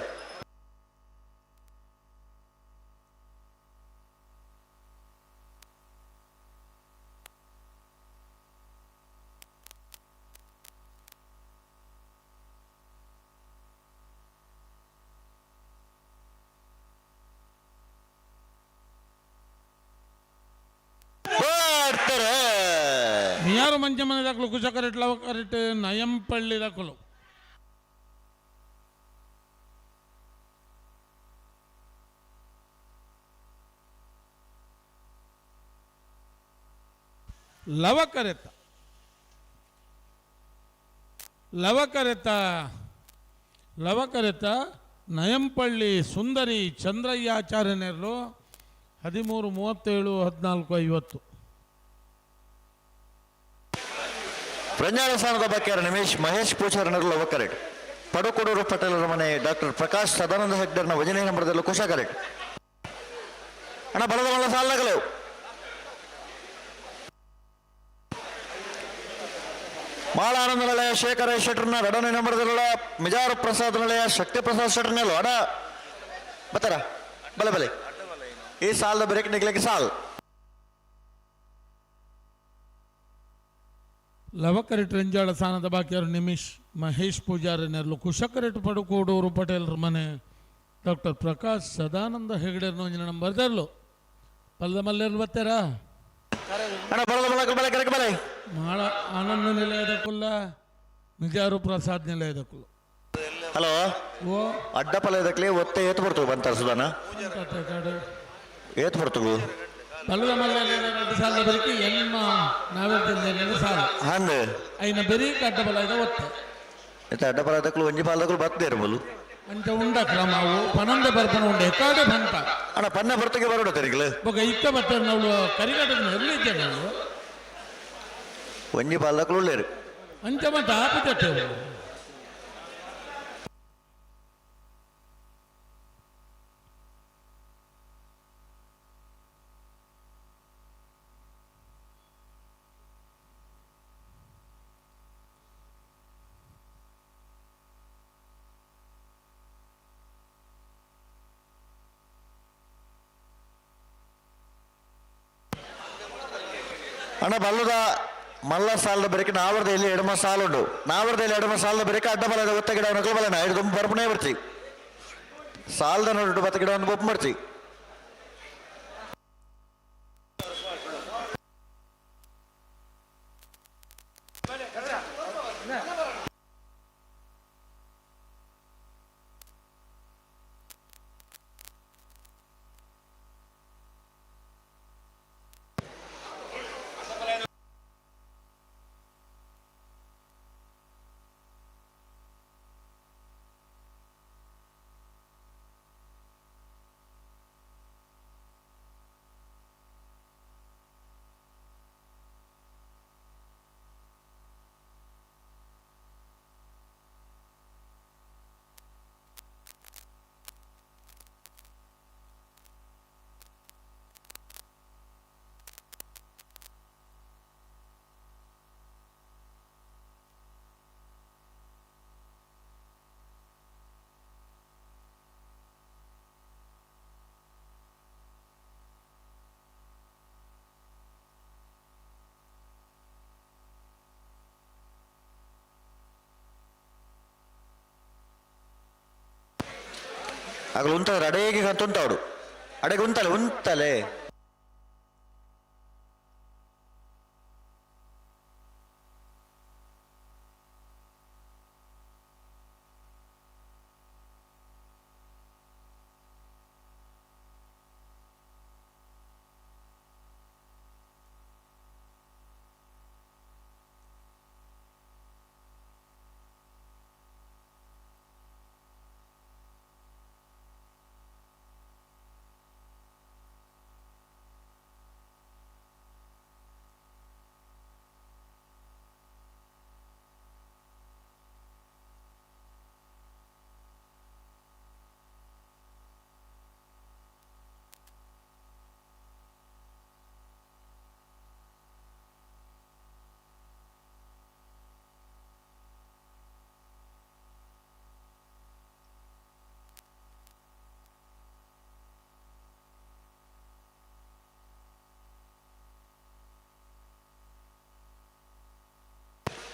ಮಿಯಾರು ಮಂಜಮನೆ ದಾಖಲು ಕುಶಕರೆಟ್ ಲವಕರೆಟ್ ನಯಂಪಳ್ಳಿ ದಾಖಲು. ಲವಕರೆತ ಲವಕರೆತ ಲವಕರೆತ ನಯಂಪಳ್ಳಿ ಸುಂದರಿ ಚಂದ್ರಯ್ಯಾಚಾರ್ಯ ನೆರಳು 13 37 14 50. ಪ್ರಜ್ಞಾನ ಸ್ಥಾನದ ಬಕ್ಯಾರ ನಿಮೇಶ್ ಮಹೇಶ್ ಪೂಜಾರನರು ಲವಕರೆಟ್ ಪಡುಕೊಡೂರು ಪಟೇಲರ ಮನೆ ಡಾಕ್ಟರ್ ಪ್ರಕಾಶ್ ಸದಾನಂದ ಹೆಗ್ಡರ್ನ ವಜನೆ ನಂಬರದಲ್ಲೂ ಕುಶಾಕರೆಟ್. ಅಣ್ಣ ಬಲದ ಮಲ್ಲ ಸಾಲಗಳು. ಮಾಳ ಆನಂದ ನಿಲಯ ಶೇಖರ ಶೆಟ್ಟರ್ನ ಎರಡನೇ ನಂಬರದಲ್ಲ ಮಿಜಾರು ಪ್ರಸಾದ್ ನಿಲಯ ಶಕ್ತಿ ಪ್ರಸಾದ್ ಶೆಟ್ಟರ್ನೆಲ್ಲ ಅಡ ಬತ್ತಾರ ಬಲೆ ಬಲೆ ಈ ಸಾಲದ ಬ್ರೇಕ್ ನಿಗ್ಲಿಕ್ಕೆ ಸಾಲ್. ಲವಕರೆಟ್ ರಂಜಾಳ ಸ್ಥಾನದ ಬಾಕಿಯವರು ನಿಮಿಷ್ ಮಹೇಶ್ ಪೂಜಾರಿ ನೆರಳು ಕುಶಕರೆಟ್ ಪಡುಕೋಡೂರು ಪಟೇಲ್ರ ಮನೆ ಡಾಕ್ಟರ್ ಪ್ರಕಾಶ್ ಸದಾನಂದ ಹೆಗಡೆ ಒಂಜಿನ ನಂಬರ್ ದರ್ಲು ಪಲ್ದ ಮಲ್ಲೆರ್ಲು ಬತ್ತಾರಾ? ಮಾಳ ಆನಂದ ನಿಲಯದ ಕುಲ್ಲ ಮಿಜಾರು ಪ್ರಸಾದ್ ನಿಲಯದ ಕುಲ್ಲ. ಹಲೋ ಓ ಅಡ್ಡ ಪಲಯದಕ್ಲೆ ಒತ್ತೆ ಏತ್ ಬರ್ತದೆ ಬಂತಾರ ಸುಧಾನ ಏತ್ ಬರ್ತದೆ? ಪಲ್ಲದ ಮಲ್ಲೆರ್ಲು ಸಾಲ ಬರೀಕಿ ಎಮ್ಮ ನಾವೇ ಸಾಲ ಹಂದ ಐನ ಬೆರೀಕ್ ಅಡ್ಡ ಬಲ ಇದ ಒತ್ತೆ ಇತ್ತ ಅಡ್ಡ ಪಲಯದಕ್ಲು ಒಂಜಿ ಪಾಲದಕ್ಲು ಬರ್ತದೆ ಇರ್ಬೋದು ಅಂಚ ಉಂಡ ಕ್ರಮ ಅವು ಪನಂದ ಬರ್ಪನ ಉಂಡೆ ಎಕ್ಕಾಡೆ ಬಂತ. ಅಣ್ಣ ಪನ್ನ ಬರ್ತಗೆ ಬರೋಡ ತೆರಿಗ್ಲು ಬೊಕ ಇತ್ತ ಬತ್ತ ನಾವು ಕರಿಗಟ್ಟದ ಎಲ್ಲಿದ್ದೆ ನಾವು ಒಂಜಿ ಪಾಲದಕ್ಲು ಉಳ್ಳೇರು ಅಂಚ ಮತ್ತೆ ಆಪುಜಟ್ಟೆ ಅಣ್ಣ ಬಲ್ಲದ ಮಲ್ಲ ಸಾಲದ ಬರೀಕೆ ನಾವರ್ದ ಇಲ್ಲಿ ಎಡಮ ಸಾಲುಂಡು ನಾವರ್ದ ಇಲ್ಲಿ ಎಡಮ ಸಾಲದ ಬರೀಕೆ ಅಡ್ಡ ಬಲದ ಒತ್ತ ಗಿಡ ನಕಲು ಬಲನ ಐದು ದುಂಬು ಬರ್ಪಣೆ ಬರ್ತಿ ಸಾಲದ ನೋಡು ಬತ್ತ ಗಿಡ ಒಂದು ಬೊಪ್ಪು ಮಾಡ್ತಿ. ಆಗಲು ಉಂತಾರೆ ಅಡೇಗೆ ಉಂತಾವಡು ಅಡೆಗೆ ಉಂತಲೆ ಉಂತಲೆ.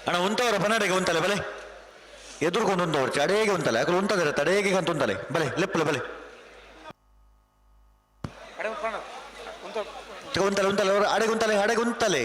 ಅಣ್ಣ ಉಂತವರ ಪನಾಡೆಗೆ ಉಂತಲೆ ಬಲೆ ಎದುರುಕೊಂಡು ಉಂತವರು ಅಡೇಗೆ ಉಂತಲೆ ಅಕಲು ಉಂತದರೆ ತಡೇಗೆ ಅಂತ ಉಂತಲೆ ಬಲೆ ಲೆಪ್ಪಲೆ ಬಲೆ ಉಂತಲೆ ಉಂತಲೆ ಅವರು ಅಡೆಗೆ ಉಂತಲೆ ಅಡೆಗೆ ಉಂತಲೆ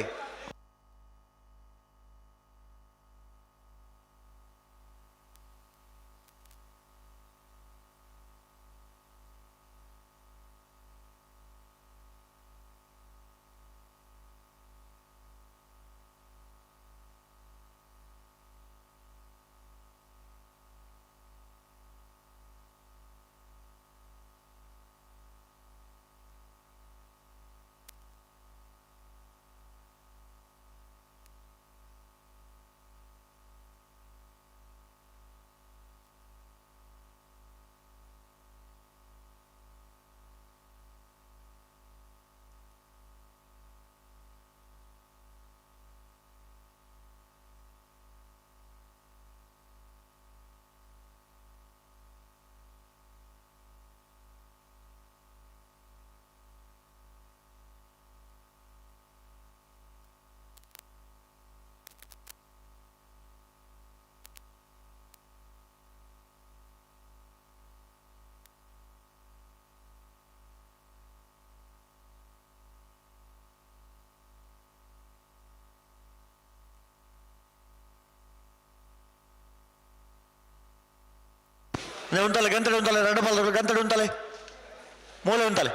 ಉಂತಲೆ ಗಂತಡೆ ಉಂತಲೆ ಎರಡು ಬಾಲ್ ಗಂತಡೆ ಉಂತಲೆ ಮೂಲೆ ಉಂತಲೆ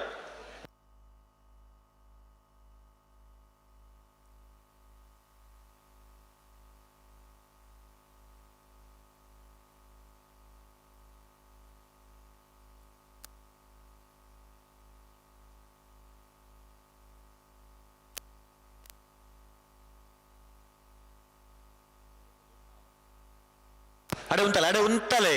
ಅಡೆ ಉಂತಲೆ ಅಡೆ ಉಂತಲೆ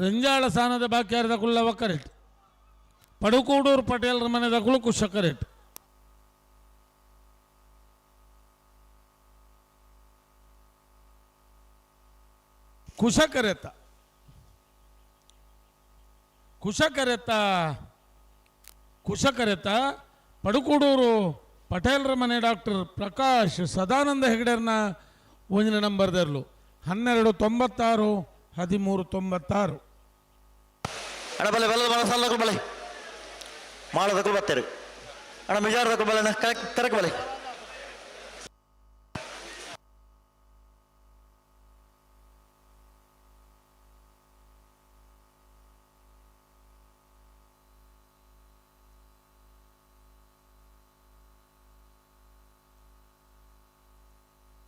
ರೆಂಜಾಳ ಸ್ಥಾನದ ಬಾಕಿಯಾರದ ಕುಲ್ಲವ ಕರೆಕ್ಟ್ ಪಡುಕೂಡೂರು ಪಟೇಲ್ರ ಮನೆದ ಕುಳು ಕುಶ ಕರೆಕ್ಟ್ ಕುಶ ಕರೆತ ಕುಶ ಕರೆತ ಕುಶ ಕರೆತ ಪಡುಕೂಡೂರು ಪಟೇಲ್ರ ಮನೆ ಡಾಕ್ಟರ್ ಪ್ರಕಾಶ್ ಸದಾನಂದ ಹೆಗಡೆರ್ನ ಒಂದಿನ ನಂಬರ್ದರ್ಲು 1296 1396. ಅಣ್ಣ ಬಲೆ ಬಲ ಬಲ ಸಾಲ ಬಲೆ ಮಾಳದಕ್ಕೂ ಬರ್ತಾರೆ ಅಣ್ಣ ಮಿಜಾರದಕ್ಕೂ ಬಲೆ ಕರೆಕ್ಟ್ ಕರೆಕ್ಟ್ ಬಲೆ.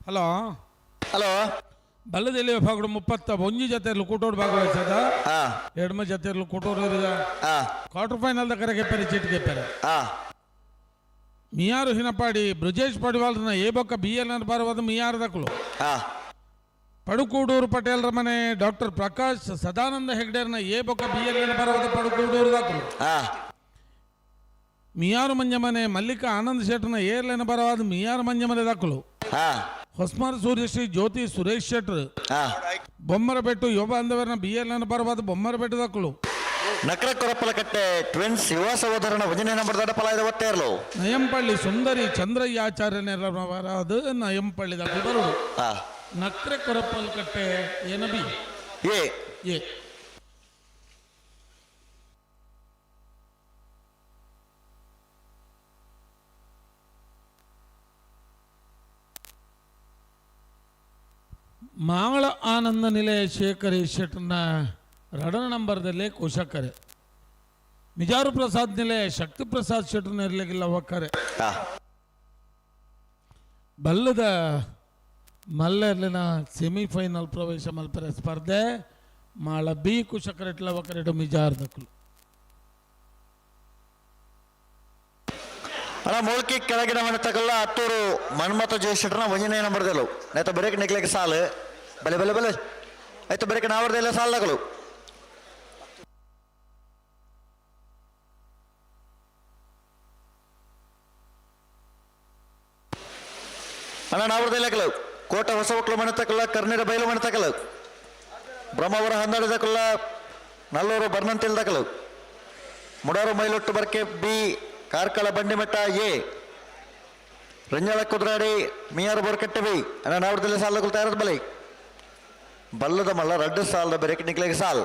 ಹಲೋ ಹಲೋ ಬಲ್ಲದಲ್ಲಿ ವಿಭಾಗಡು 31 ಜೊತೆಯಲ್ಲಿ ಕೂಟೋಡು ಭಾಗವಹಿಸದ ಎಡ್ಮ ಜೊತೆಯಲ್ಲಿ ಕೂಟೋರು ಕ್ವಾರ್ಟರ್ ಫೈನಲ್ the ಕರೆಗೆ ಪೆರೆ ಚೀಟಿಗೆ ಪೆರೆ ಮಿಯಾರು ಹಿನಪಾಡಿ ಬ್ರಜೇಶ್ ಪಡಿವಾಲ್ರನ ಎ ಬೊಕ್ಕ ಬಿ ಎಲ್ ಎನ್ ಬಾರವಾದ ಮಿಯಾರು ದಕ್ಕಲು ಪಡುಕೂಡೂರು ಪಟೇಲ್ರ ಮನೆ ಡಾಕ್ಟರ್ ಪ್ರಕಾಶ್ ಸದಾನಂದ ಹೆಗ್ಡೇರ್ನ ಎ ಬೊಕ್ಕ ಬಿ ಎಲ್ ಎನ್ ಬಾರವಾದ ಪಡುಕೂಡೂರು ದಾಖಲು ಮಿಯಾರು ಮಂಜಮನೆ ಮಲ್ಲಿಕಾ ಆನಂದ್ ಶೆಟ್ರನ ಏರ್ಲೆನ ಬರವಾದ ಮಿಯಾರು ಮಂಜಮನೆ ದಾಖಲು ಹೊಸ್ಮಾರ್ ಸೂರ್ಯಶ್ರೀ ಜ್ಯೋತಿ ಸುರೇಶ್ ಶೆಟ್ರ್ ಬೊಮ್ಮರಬೆಟ್ಟು ಯುವ ಅಂದವರನ ಬಿ ಎಲ್ ಎನ್ ಬರವಾದ ಬೊಮ್ಮರಬೆಟ್ಟು ದಾಖಲು ನಕ್ರ ಕೊರಪ್ಪಲಕಟ್ಟೆ ಟ್ವಿನ್ಸ್ ಯುವ ಸಹೋದರನ ಒಂದನೇ ನಂಬರ್ ದೊಡ್ಡ ಒತ್ತೆರ್ಲು ನಯಂಪಳ್ಳಿ ಸುಂದರಿ ಚಂದ್ರಯ್ಯಾಚಾರ್ಯನವರಾದ ನಯಂಪಳ್ಳಿ ದಾಖಲು ಬರುವುದು ನಕ್ರೆ ಕೊರಪ್ಪಲಕಟ್ಟೆ ಏನ ಬಿ ಎ ಎ ಮಾವಳ ಆನಂದ ನಿಲಯ ಶೇಖರಿ ಶೆಟ್ನ ರಡನ ನಂಬರ್ದಲ್ಲಿ ಕುಶಕರೆ ಮಿಜಾರು ಪ್ರಸಾದ್ ನಿಲಯ ಶಕ್ತಿ ಪ್ರಸಾದ್ ಶೆಟ್ರನ ಇರಲಿಕ್ಕಿಲ್ಲ ಒಕ್ಕರೆ ಬಲ್ಲದ ಮಲ್ಲೆರ್ಲಿನ ಸೆಮಿಫೈನಲ್ ಪ್ರವೇಶ ಮಲ್ಪರೆ ಸ್ಪರ್ಧೆ ಮಾಳ ಬಿ ಕುಶಕರೆಟ್ಲ ಒಕ್ಕರೆಟು ಮಿಜಾರ್ ದಕ್ಕಲು. ಅಣ್ಣ ಮೂಲ್ಕಿ ಕೆಳಗಿನ ಮನೆ ಹತ್ತೂರು ಮನ್ಮಥ ಜಯಶೆಟ್ರನ ಒಂಜನೇ ನಂಬರ್ದೆಲು ನೇತ ಬರೇಕ್ ನಿಕ್ಲೆಗ್ ಸಾಲು ಬಲೆ ಬಲೆ ಬಲೆ ಆಯ್ತು ಬರೇಕ್ ನಾವರ್ದೆಲ್ಲ ಸಾಲ್ದಗಳು. ಅಣ್ಣ ನಾವರ್ದೆಲ್ಲ ಕೆಲವು ಕೋಟ ಹೊಸವಕ್ಲು ಮನೆ ತಕಲ್ಲ ಕರ್ನೀರ ಬೈಲು ಮನೆ ತಕಲು ಬ್ರಹ್ಮಾವರ ಹಂದಾಡಿದಕಲ್ಲ ನಲ್ಲೂರು ಬರ್ನಂತಿಲ್ದಕಲು ಮುಡಾರು ಮೈಲೊಟ್ಟು ಬರ್ಕೆ ಬಿ ಕಾರ್ಕಳ ಬಂಡಿಮಠ ಎ ರಂಜಾಳ ಕುದ್ರಾಡಿ ಮಿಯಾರು ಬೋರ್ಕಟ್ಟೆ ಬಿ. ಅಣ್ಣ ನಾವರ್ದೆಲ್ಲ ಸಾಲಗಳು ತಯಾರದ ಬಲೆ ಬಲ್ಲದ ಮಲ್ಲ ರಡ್ಡು ಸಾಲದ ಬೆರಕೆ ನಿಕ್ಲೆಗೆ ಸಾಲ್.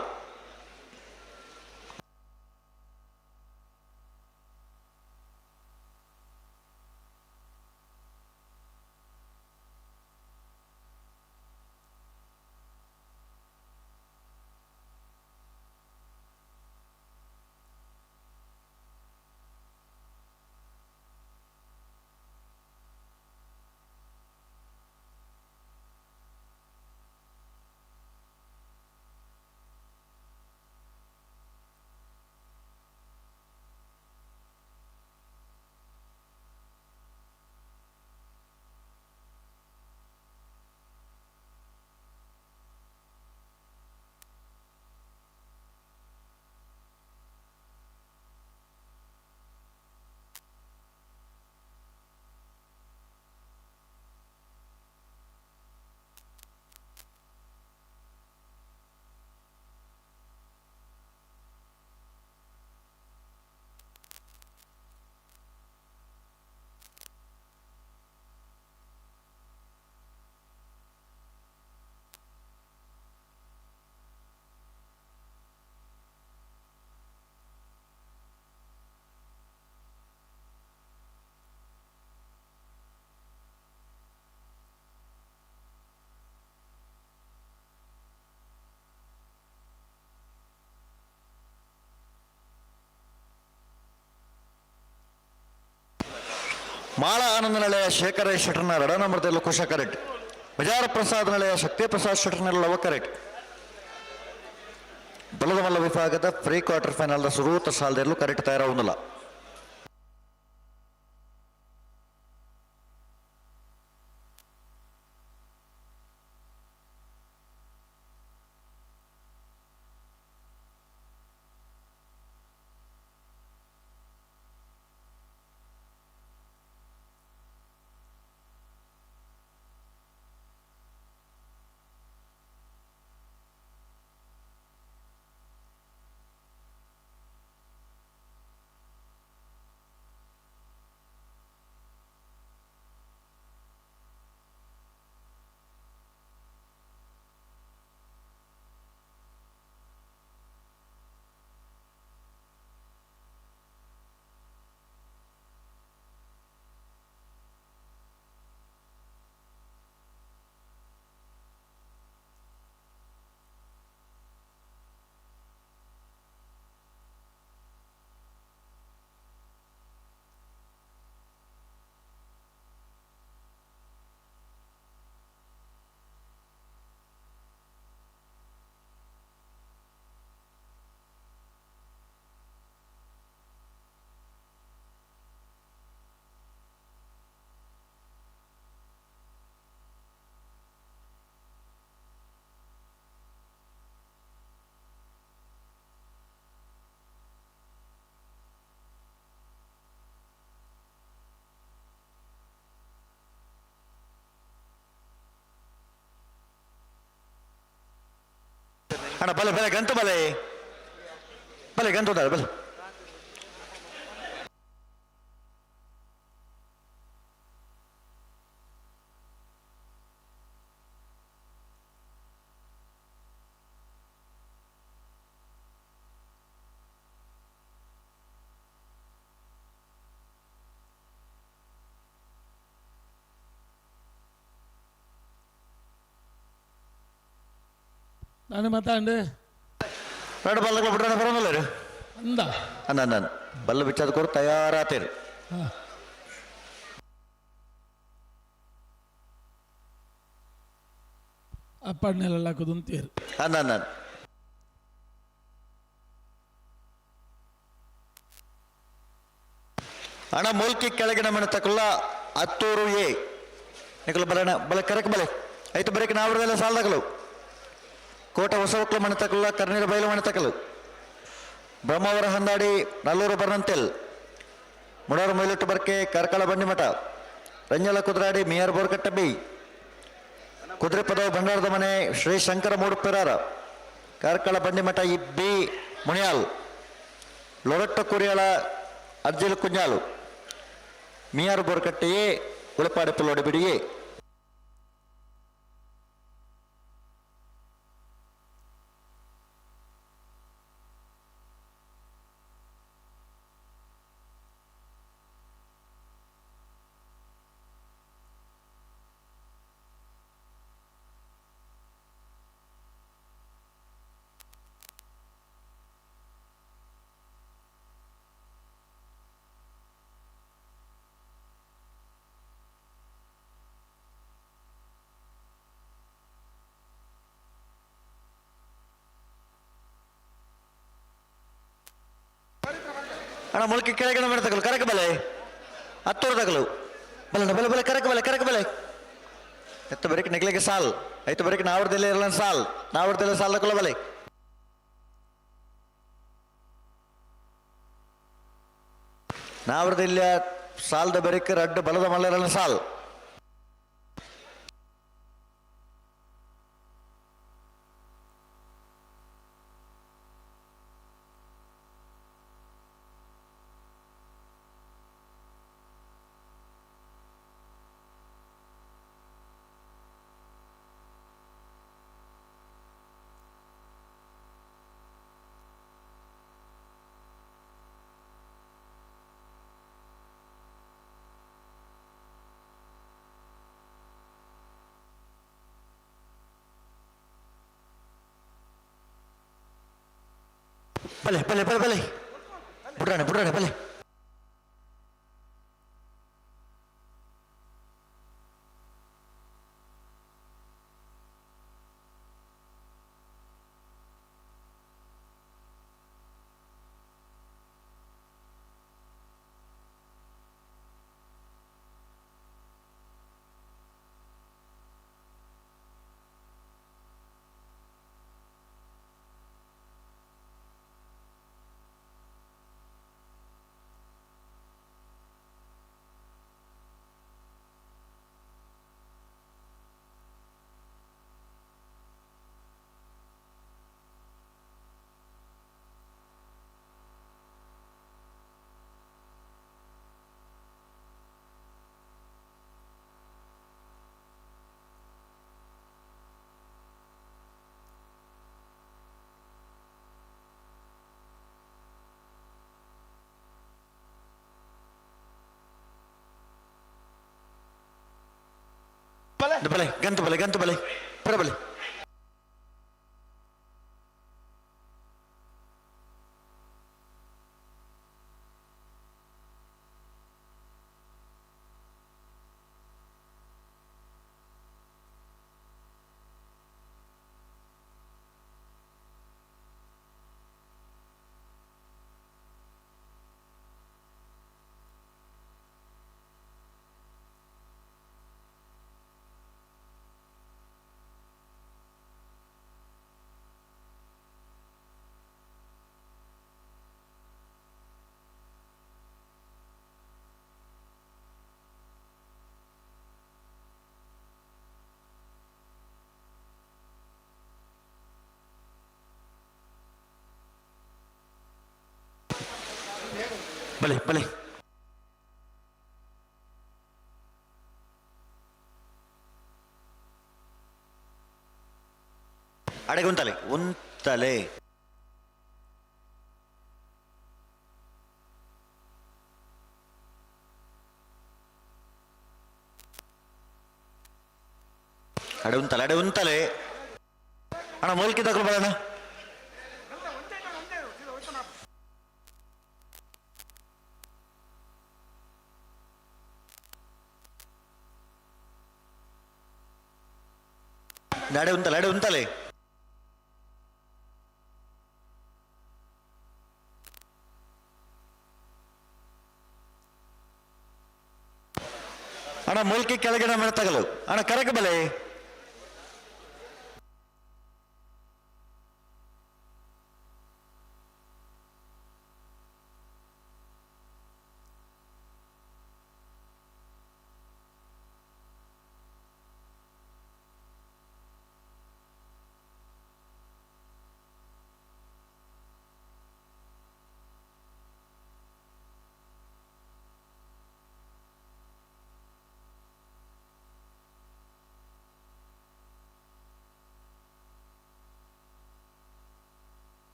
ಮಾಳ ಆನಂದ ನಳೆಯ ಶೇಖರ ಶೆಟ್ಟರ್ನ ರಡ ನಂಬರ್ದಲ್ಲೂ ಕುಶ ಕರೆಕ್ಟ್. ಬಜಾರ ಪ್ರಸಾದ್ ನಳೆಯ ಶಕ್ತಿ ಪ್ರಸಾದ್ ಶೆಟ್ಟರ್ನ ಲವ ಕರೆಕ್ಟ್. ಬಲದ ಮಲ್ಲ ವಿಭಾಗದ ಪ್ರೀ ಕ್ವಾರ್ಟರ್ ಫೈನಲ್ದ ಸುರೂತ ಸಾಲದಲ್ಲೂ ಕರೆಕ್ಟ್ ತಯಾರಾಗುವುದಿಲ್ಲ. ಅಣ್ಣ ಬಲೆ ಬಲೆ ಗಂಟು ಬಲೆ ಬಲೆ ಗಂಟು ಬಲೆ. ನಾನು ಮಾತಾಂಡು ಎರಡು ಬಲ್ಲಗಳು ಬಿಟ್ರೆ ಬರೋದಿಲ್ಲ ರೀ. ಅಂದ ಅಂದ ಅಂದ ಅಂದ. ಬಲ್ಲ ಬಿಚ್ಚದ ಕೊರು ತಯಾರಾತೀರಿ. ಅಪ್ಪಣ್ಣೆಲ್ಲ ಕುದುಂತೀರು. ಅಂದ ಅಂದ ಅಂದ. ಅಣ್ಣ ಮೂಲ್ಕಿ ಕೆಳಗಿನ ಮನೆ ತಕಲ್ಲ ಹತ್ತೂರು ಎ ನಿಕಲು ಬಲಣ ಬಲ ಕರಕ್ ಬಲೆ ಐತು ಬರೀಕ್ ನಾವರದೆಲ್ಲ ಸಾಲದಗಲು ಕೋಟ ಹೊಸವಕ್ಲು ಮನೆ ತಕಲ್ಲ ಕರ್ನೀರು ಬೈಲು ಮನೆ ತಕಲು ಬ್ರಹ್ಮಾವರ ಹಂದಾಡಿ ನಲ್ಲೂರು ಬರ್ನಂತೆಲ್ ಮುಡಾರು ಮೈಲುಟ್ಟು ಬರ್ಕೆ ಕಾರ್ಕಳ ಬಂಡಿಮಠ ರಂಜಲ ಕುದ್ರಾಡಿ ಮಿಯರ್ ಬೋರ್ಕಟ್ಟ ಬಿ ಕುದುರೆಪದವು ಭಂಡಾರದ ಮನೆ ಶ್ರೀ ಶಂಕರ ಮೂಡುಪೆರಾರ ಕಾರ್ಕಳ ಬಂಡಿಮಠ ಇಬ್ಬಿ ಮುನಿಯಾಲ್ ಲೊರಟ್ಟ ಕುರಿಯಾಳ ಅರ್ಜಿಲ್ ಕುಂಜಾಲು ಮಿಯಾರ್ ಬೋರ್ಕಟ್ಟೆಯೇ ಉಳಪಾಡಿ ಪುಲ್ಲೋಡಿ ಬಿಡಿಯೇ. ಅಣ್ಣ ಮುಲ್ಕಿ ಕೆಳಗಿನ ಮನೆ ತಗಲು ಕರಕ ಬಲೆ ಹತ್ತೂರು ತಗಲು ಬಲ ಬಲೆ ಬಲೆ ಕರಕ ಬಲೆ ಕರಕ ಬಲೆ ಎತ್ತ ಬರೀಕ್ ನಿಗ್ಲಿಗೆ ಸಾಲ್ ಐತು ಬರೀಕ್ ನಾವರ್ದಲ್ಲೇ ಇರಲ್ಲ ಸಾಲ್ ನಾವರ್ದಲ್ಲೇ ಸಾಲ್ ತಗೊಳ್ಳ ಬಲೆ. ನಾವರ್ದಿಲ್ಲ ಸಾಲ್ದ ಬರೀಕ್ ರಡ್ಡು ಬಲದ ಮಲ್ಲರಲ್ಲ ಸಾಲ್. ಬಲೆ ಬಲೆ ಬಲೆ ಬಲೆ ಬುಡ್ರಾಣೆ ಬುಡ್ರಾಣೆ ಬಲೆ. ಬಲೆ ಗಂತು ಬಲೆ ಗಂತು ಬಲೆ ಪುರ ಬಲೆ. ಬಲೆ ಬಲೆ ಅಡೆಗೆ ಉಂತಲೆ ಉಂತಲೆ. ಅಡೆ ಉಂತಲೆ ಅಡೆ ಉಂತಲೆ. ಅಣ್ಣ ಮೂಲ್ಕಿ ತಗೊಳ್ಳು ಬರೋಣ. ಅಡೆ ಉಂತಲೆ ಅಡೆ ಉಂತಲೆ. ಅಣ್ಣ ಮೂಲ್ಕಿ ಕೆಳಗಿನ ಮಣತಗಲು ಅಣ್ಣ ಕರಕ ಬಲೆ.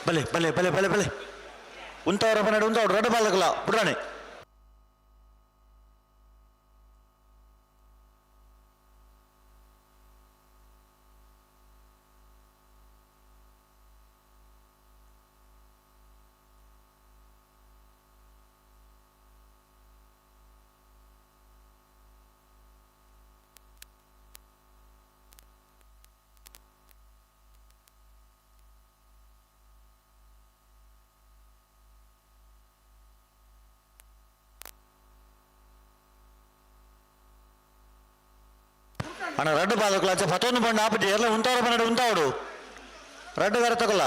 ಬಲೆ ಬಲೆ ಬಲೆ ಬಲೆ ಬಲೆ ಉಂತವರ ಬನ್ನಡ ಉಂತವ್ರು ರಡ್ಡು ಬಾಲಕಲ ಬುಡ್ರಾಣೆ. ಅಣ್ಣ ರಡ್ಡು ಬಾಲಕಲ ಅಚ್ಚ ಪತ್ತೊಂದು ಬಣ್ಣ ಆಪುಜಿ ಎಲ್ಲ ಉಂತವ್ರ ಬನ್ನಡ ಉಂತಾವಡು ರಡ್ಡು ಗಾರ ತಗೊಲ್ಲ.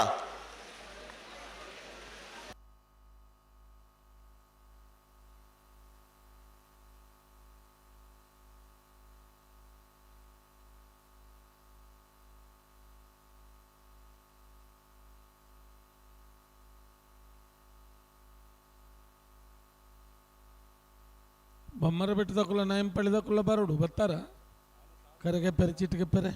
ಬೊಮ್ಮರ ಬೆಟ್ಟದಕ್ಕುಲ್ಲ ನಾಯಂಪಳ್ಳಿದಕ್ಕುಲ್ಲ ಬರೋಡು ಬರ್ತಾರ ಕರೆಗೆ ಪೆರೆ ಚಿಟ್ಟಿಗೆ ಪೆರೆ.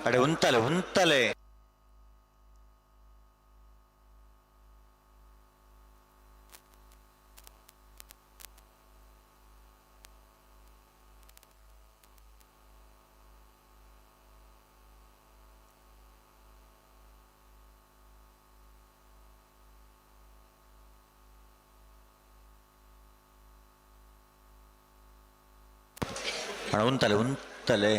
ಅಡೆ ಉಂತಲೆ ಉಂತಲೆ. ಅಣ್ಣ ಉಂತಲೆ ಉಂತಲೆ.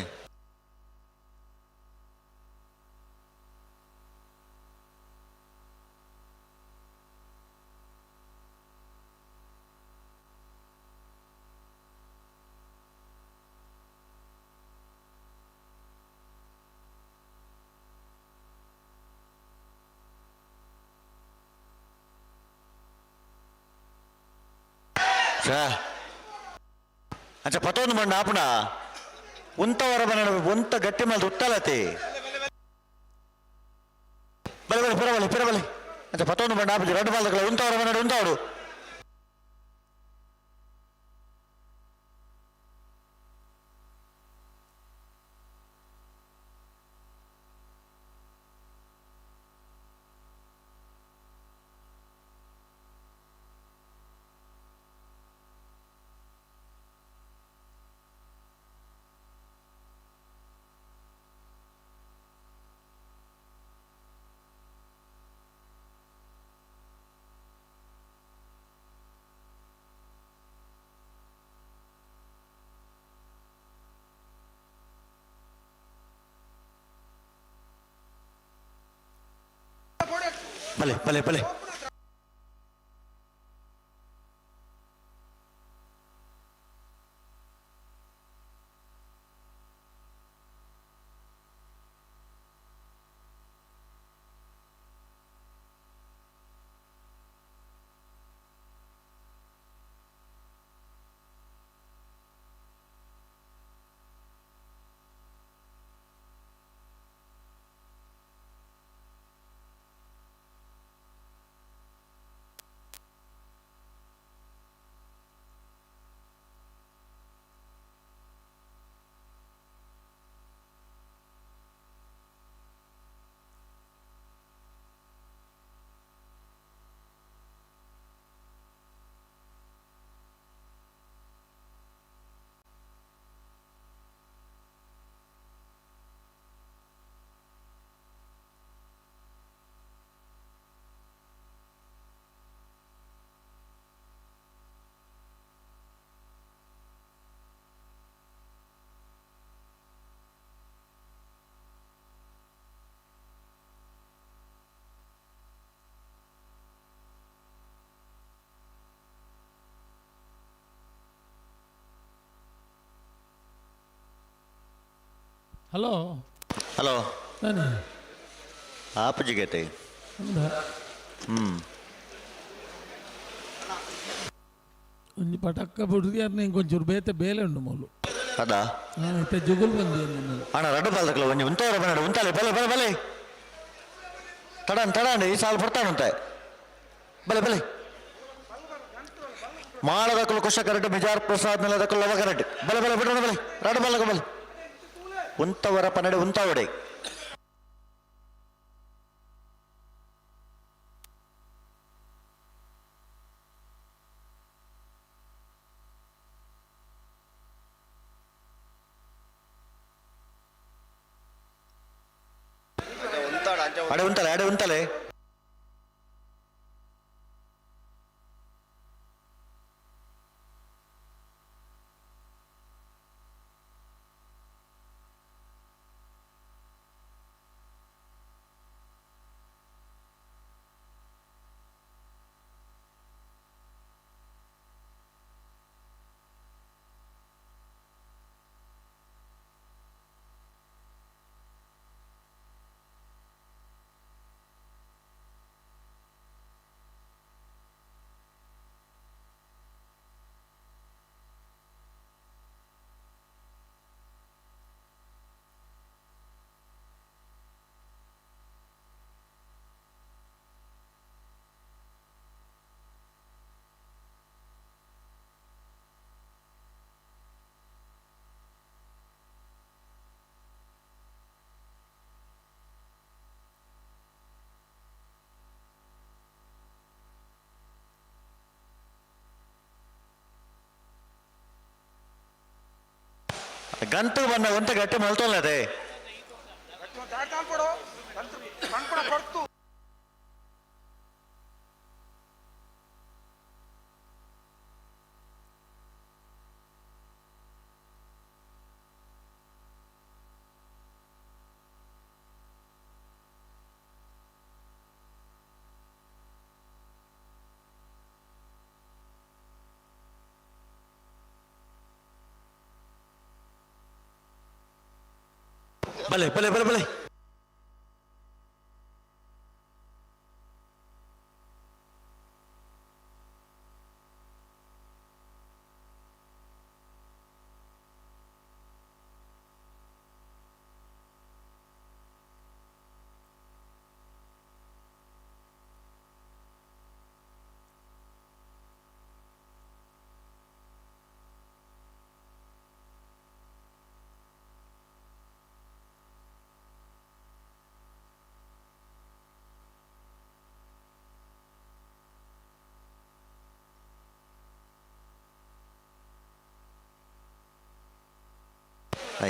ಅಂಚ ಪತ್ತೊಂದು ಬಣ್ಣ ಆಪುಣ ಉಂತವರ ಬಣ್ಣ ಉಂತ ಗಟ್ಟಿ ಮೇಲೆ ಉತ್ತಲತಿ ಬಲೆ ಬಲೆ ಪಿರಬಲೆ ಪಿರಬಲೆ. ಅಂಚ ಪತ್ತೊಂದು ಬಣ್ಣ ಆಪುಜಿ ರಡ್ಡು ಬಾಲಕಲ ಉಂತವರ ಬಣ್ಣ ಉಂತವಡು. ಬಲೆ ಬಲೆ ಬಲೆ. ಹಲೋ. ಹಲೋ. ನಾನೇ. ಆಪುಜಿಗತೆ. ಹೌದಾ? ಹ್ಮ್. ಒಂಜಿ ಪಟಕ್ಕ ಬುಡ್ದಿಯಾರ್ ಒಂಚೂರು ಬೇತೆ ಬೇಲೆ ಉಂಡು ಮೂಲು. ಅದಾ? ಹಾಂ, ಇತ್ತೆ ಜುಗುಲ್ ಬಂದಿ ಮೂಲು. ಅಣ್ಣ ರಡ್ಡು ಬಾಲ್ದಕ್ಲ ಒಂಜಿ ಉಂತವರ ಬನ್ನಡ ಉಂತಾಲೆ ಬಲೆ ಬಲೆ ಬಲೆ ತಡನ್ ತಡಂడి ಈ ಸಾಲು ಬರ್ತಾನಂತೆ ಬಲೆ ಬಲೆ ಮಾಳದಕ್ಕಲು ಕುಶ ಕರೆಟ್ ಬಿಜಾರ್ ಪ್ರಸಾದ್ ನೆಲದಕ್ಕಲು ಲವ ಕರೆಟ್ ಬಲೆ ಬಲೆ ಬಿಡೋಣ ಬಲೆ ರಡ್ಡು ಬಾಲಕ ಬಲೆ ಉಂತವರ ಪನ್ನಡೆ ಉಂತಾವಡೆ. ಅಡೆ ಉಂತಲೆ ಅಡೆ ಉಂತಲೆ. ಗಂಟು ಬಣ್ಣ ಒಂತ ಗಟ್ಟಿ ಮಲ್ತೊಲ್ಲದೆ. ಬಲೆ ಬಲೆ ಬಲೆ ಬಲೆ.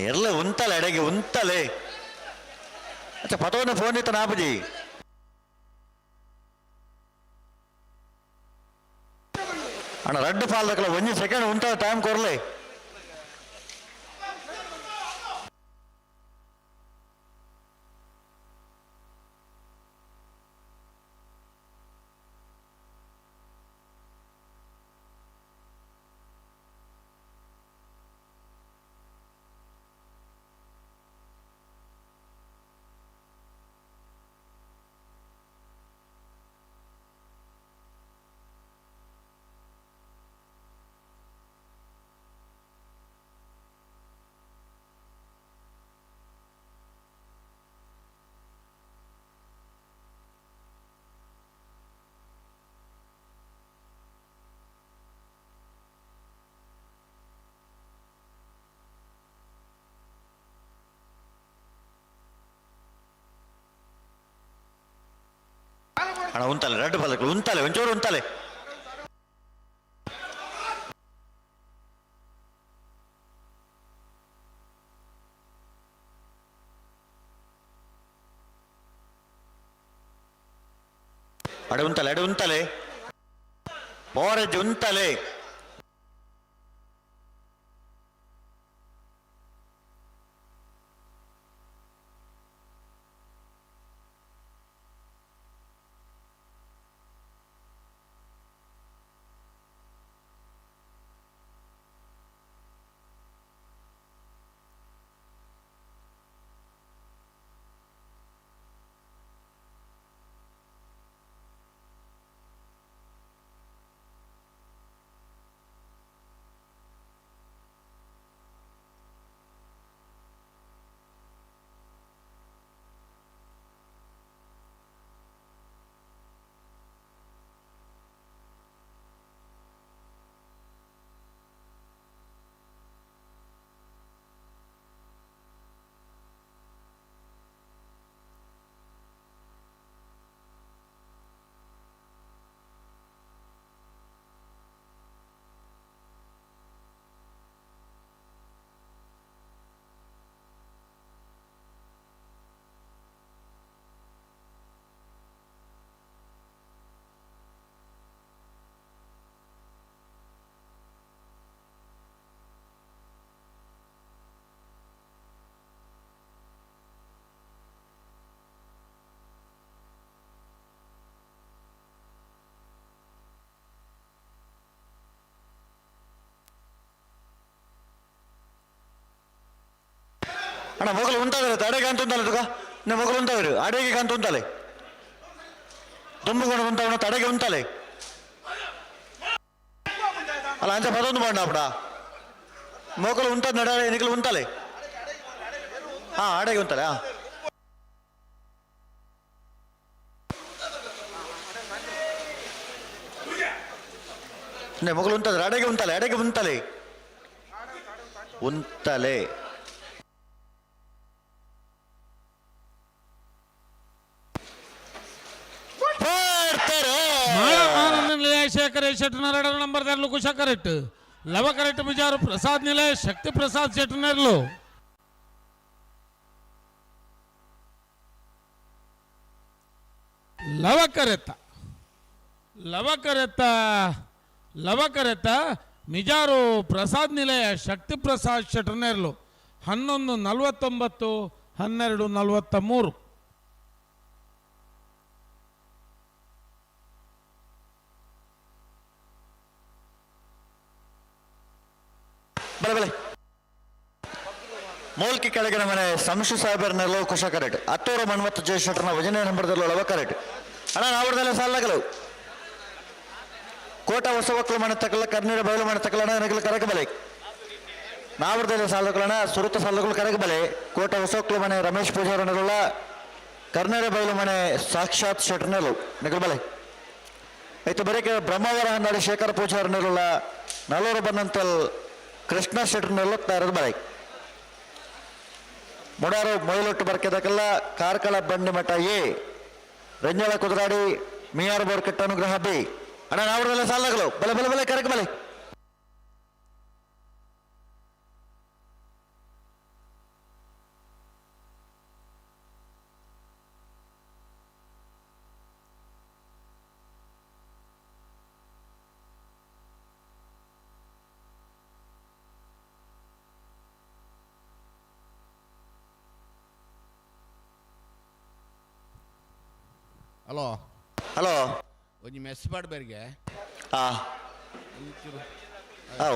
ಎಲ್ಲ ಉಂತಲೆ ಅಡೆಗೆ ಉಂತಲೆ. ಅಚ್ಚ ಪತವನ್ನ ಫೋನ್ ಇತ್ತ ನಾಪುಜಿ. ಅಣ್ಣ ರಡ್ಡು ಫಾಲ್ ಒಂಜಿ ಸೆಕೆಂಡ್ ಉಂತ ಟೈಮ್ ಕೊರ್ಲೆ. ಅಣ್ಣ ಉಂತಲೆ ರಡ್ಡು ಫಾಲಕ್ಲು ಉಂತಲೆ ಒಂಚೂರು ಉಂತಲೆ. ಅಡೆ ಉಂತಲೆ ಅಡೆ ಉಂತಲೆ ಪೋರೆಜ್ ಉಂತಲೆ. ಅಣ್ಣ ಮೊಗಲು ಉಂಟಾದ್ರೆ ಅಡೆಗೆ ಅಂತ ಉಂಟಲ್ಲ ತುಗ ನೀವು ಮೊಗಲು ಉಂಟಾದ್ರು ಅಡೆಗೆ ಅಂತ ಉಂಟಲೆ ದುಂಬುಕೊಂಡು ಉಂಟವನ ತಡೆಗೆ ಉಂಟಲೆ ಅಲ್ಲ ಅಂಚ ಪದೊಂದು ಬಾಂಡ ಅಪ್ಪಡ ಮೊಗಲು ಉಂಟದ ನಡ ನಿಕಲು ಉಂಟಲೆ ಹಾ ಅಡೆಗೆ ಉಂಟಲೆ ಹಾ ಮೊಗಲು ಉಂಟದ್ರೆ ಅಡೆಗೆ ಉಂಟಲೆ ಅಡೆಗೆ ಉಂಟಲೆ ಉಂಟಲೆ ಆನಂದ ನಿಲಯ ಶೇಖರ ಶೆಟ್ಟನರಡ ನಂಬರ್ ದರ್ಲು ಕುಶ ಕರೆಕ್ಟ್ ಲವ ಕರೆಕ್ಟ್ ಬಿಜಾರು ಪ್ರಸಾದ್ ನಿಲಯ ಶಕ್ತಿ ಪ್ರಸಾದ್ ಶೆಟ್ಟನರ್ಲು. ಲವ ಕರೆತ್ತ ಲವ ಕರೆತ್ತ ಲವ ಕರೆತ್ತ ಮಿಜಾರು ಪ್ರಸಾದ್ ನಿಲಯ ಶಕ್ತಿ ಪ್ರಸಾದ್ ಶೆಟ್ಟನೇರ್ಲು. 11:49, 12:43. ಬಲೆ ಬಲೆ ಮೂಲ್ಕಿ ಕೆಳಗಿನ ಮನೆ ಸಂಶು ಸಾಹೇಬರ್ನೆಲ್ಲೋ ಕುಶ ಕರೆಕ್ಟ್ ಹತ್ತೂರು ಮನ್ಮತ್ತು ಜಯಶೆಟ್ಟರ್ನ ವಜನೆ ನಂಬರ್ದಲ್ಲೋ ಲವ ಕರೆಕ್ಟ್ ಅಣ್ಣ ನಾವಡ್ದಲ್ಲ ಸಾಲಗಲು ಕೋಟ ಹೊಸವಕ್ಕಲು ಮನೆ ತಕಲ ಕರ್ನೀರ ಬಯಲು ಮನೆ ತಕಲ ಅಣ್ಣ ಕರಕ ಬಲೆ ನಾವರ್ದಲ್ಲ ಸಾಲುಗಳನ್ನ ಸುರುತ ಸಾಲುಗಳು ಕರಕ ಬಲೆ ಕೋಟ ಹೊಸವಕ್ಕಲು ಮನೆ ರಮೇಶ್ ಪೂಜಾರನರುಳ್ಳ ಕರ್ನೀರ ಬಯಲು ಮನೆ ಸಾಕ್ಷಾತ್ ಶೆಟ್ಟರ್ನೆಲು ನಿಗಲ್ ಬಲೆ ಆಯ್ತು ಬರೀಕೆ ಬ್ರಹ್ಮಾವರ ಹಂದಾಡಿ ಶೇಖರ ಪೂಜಾರನರುಳ್ಳ ನಲ್ಲೂರು ಬಂದಂತಲ್ ಕೃಷ್ಣ ಶೆಟ್ಟರ್ನೆಲ್ಲ ತಯಾರದ ಬಲೆ ಮುಡಾರು ಮೊಯಿಲೊಟ್ಟು ಬರ್ಕೆದಕ್ಕೆಲ್ಲ ಕಾರ್ಕಳ ಬಂಡಿಮಠ ಎ ರಂಜಾಳ ಕುದುರಾಡಿ ಮಿಯಾರ್ ಬೋರ್ಕೆಟ್ಟ ಅನುಗ್ರಹ ಬಿ ಅಣ್ಣ ನಾವರದಲ್ಲ ಸಾಲಗಳು ಬಲೆ ಬಲೆ ಬಲೆ ಕರಕ ಬಲೆ. ಹಲೋ ಹಲೋ ಒಂಜಿ ಮೆಸ್ ಪಾಡ್ಬೇರಿಗೆ. ಹಾ how.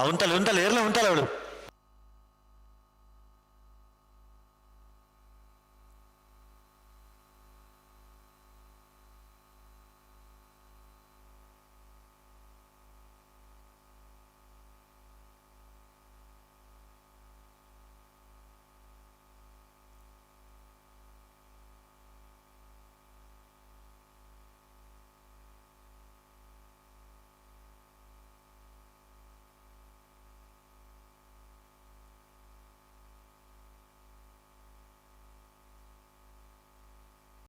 ಉಂತಲ್ಲ ಉಂತಲ್ಲ, ಏರ್ಲ ಉಂತಲ್ಲ ಅವಳು.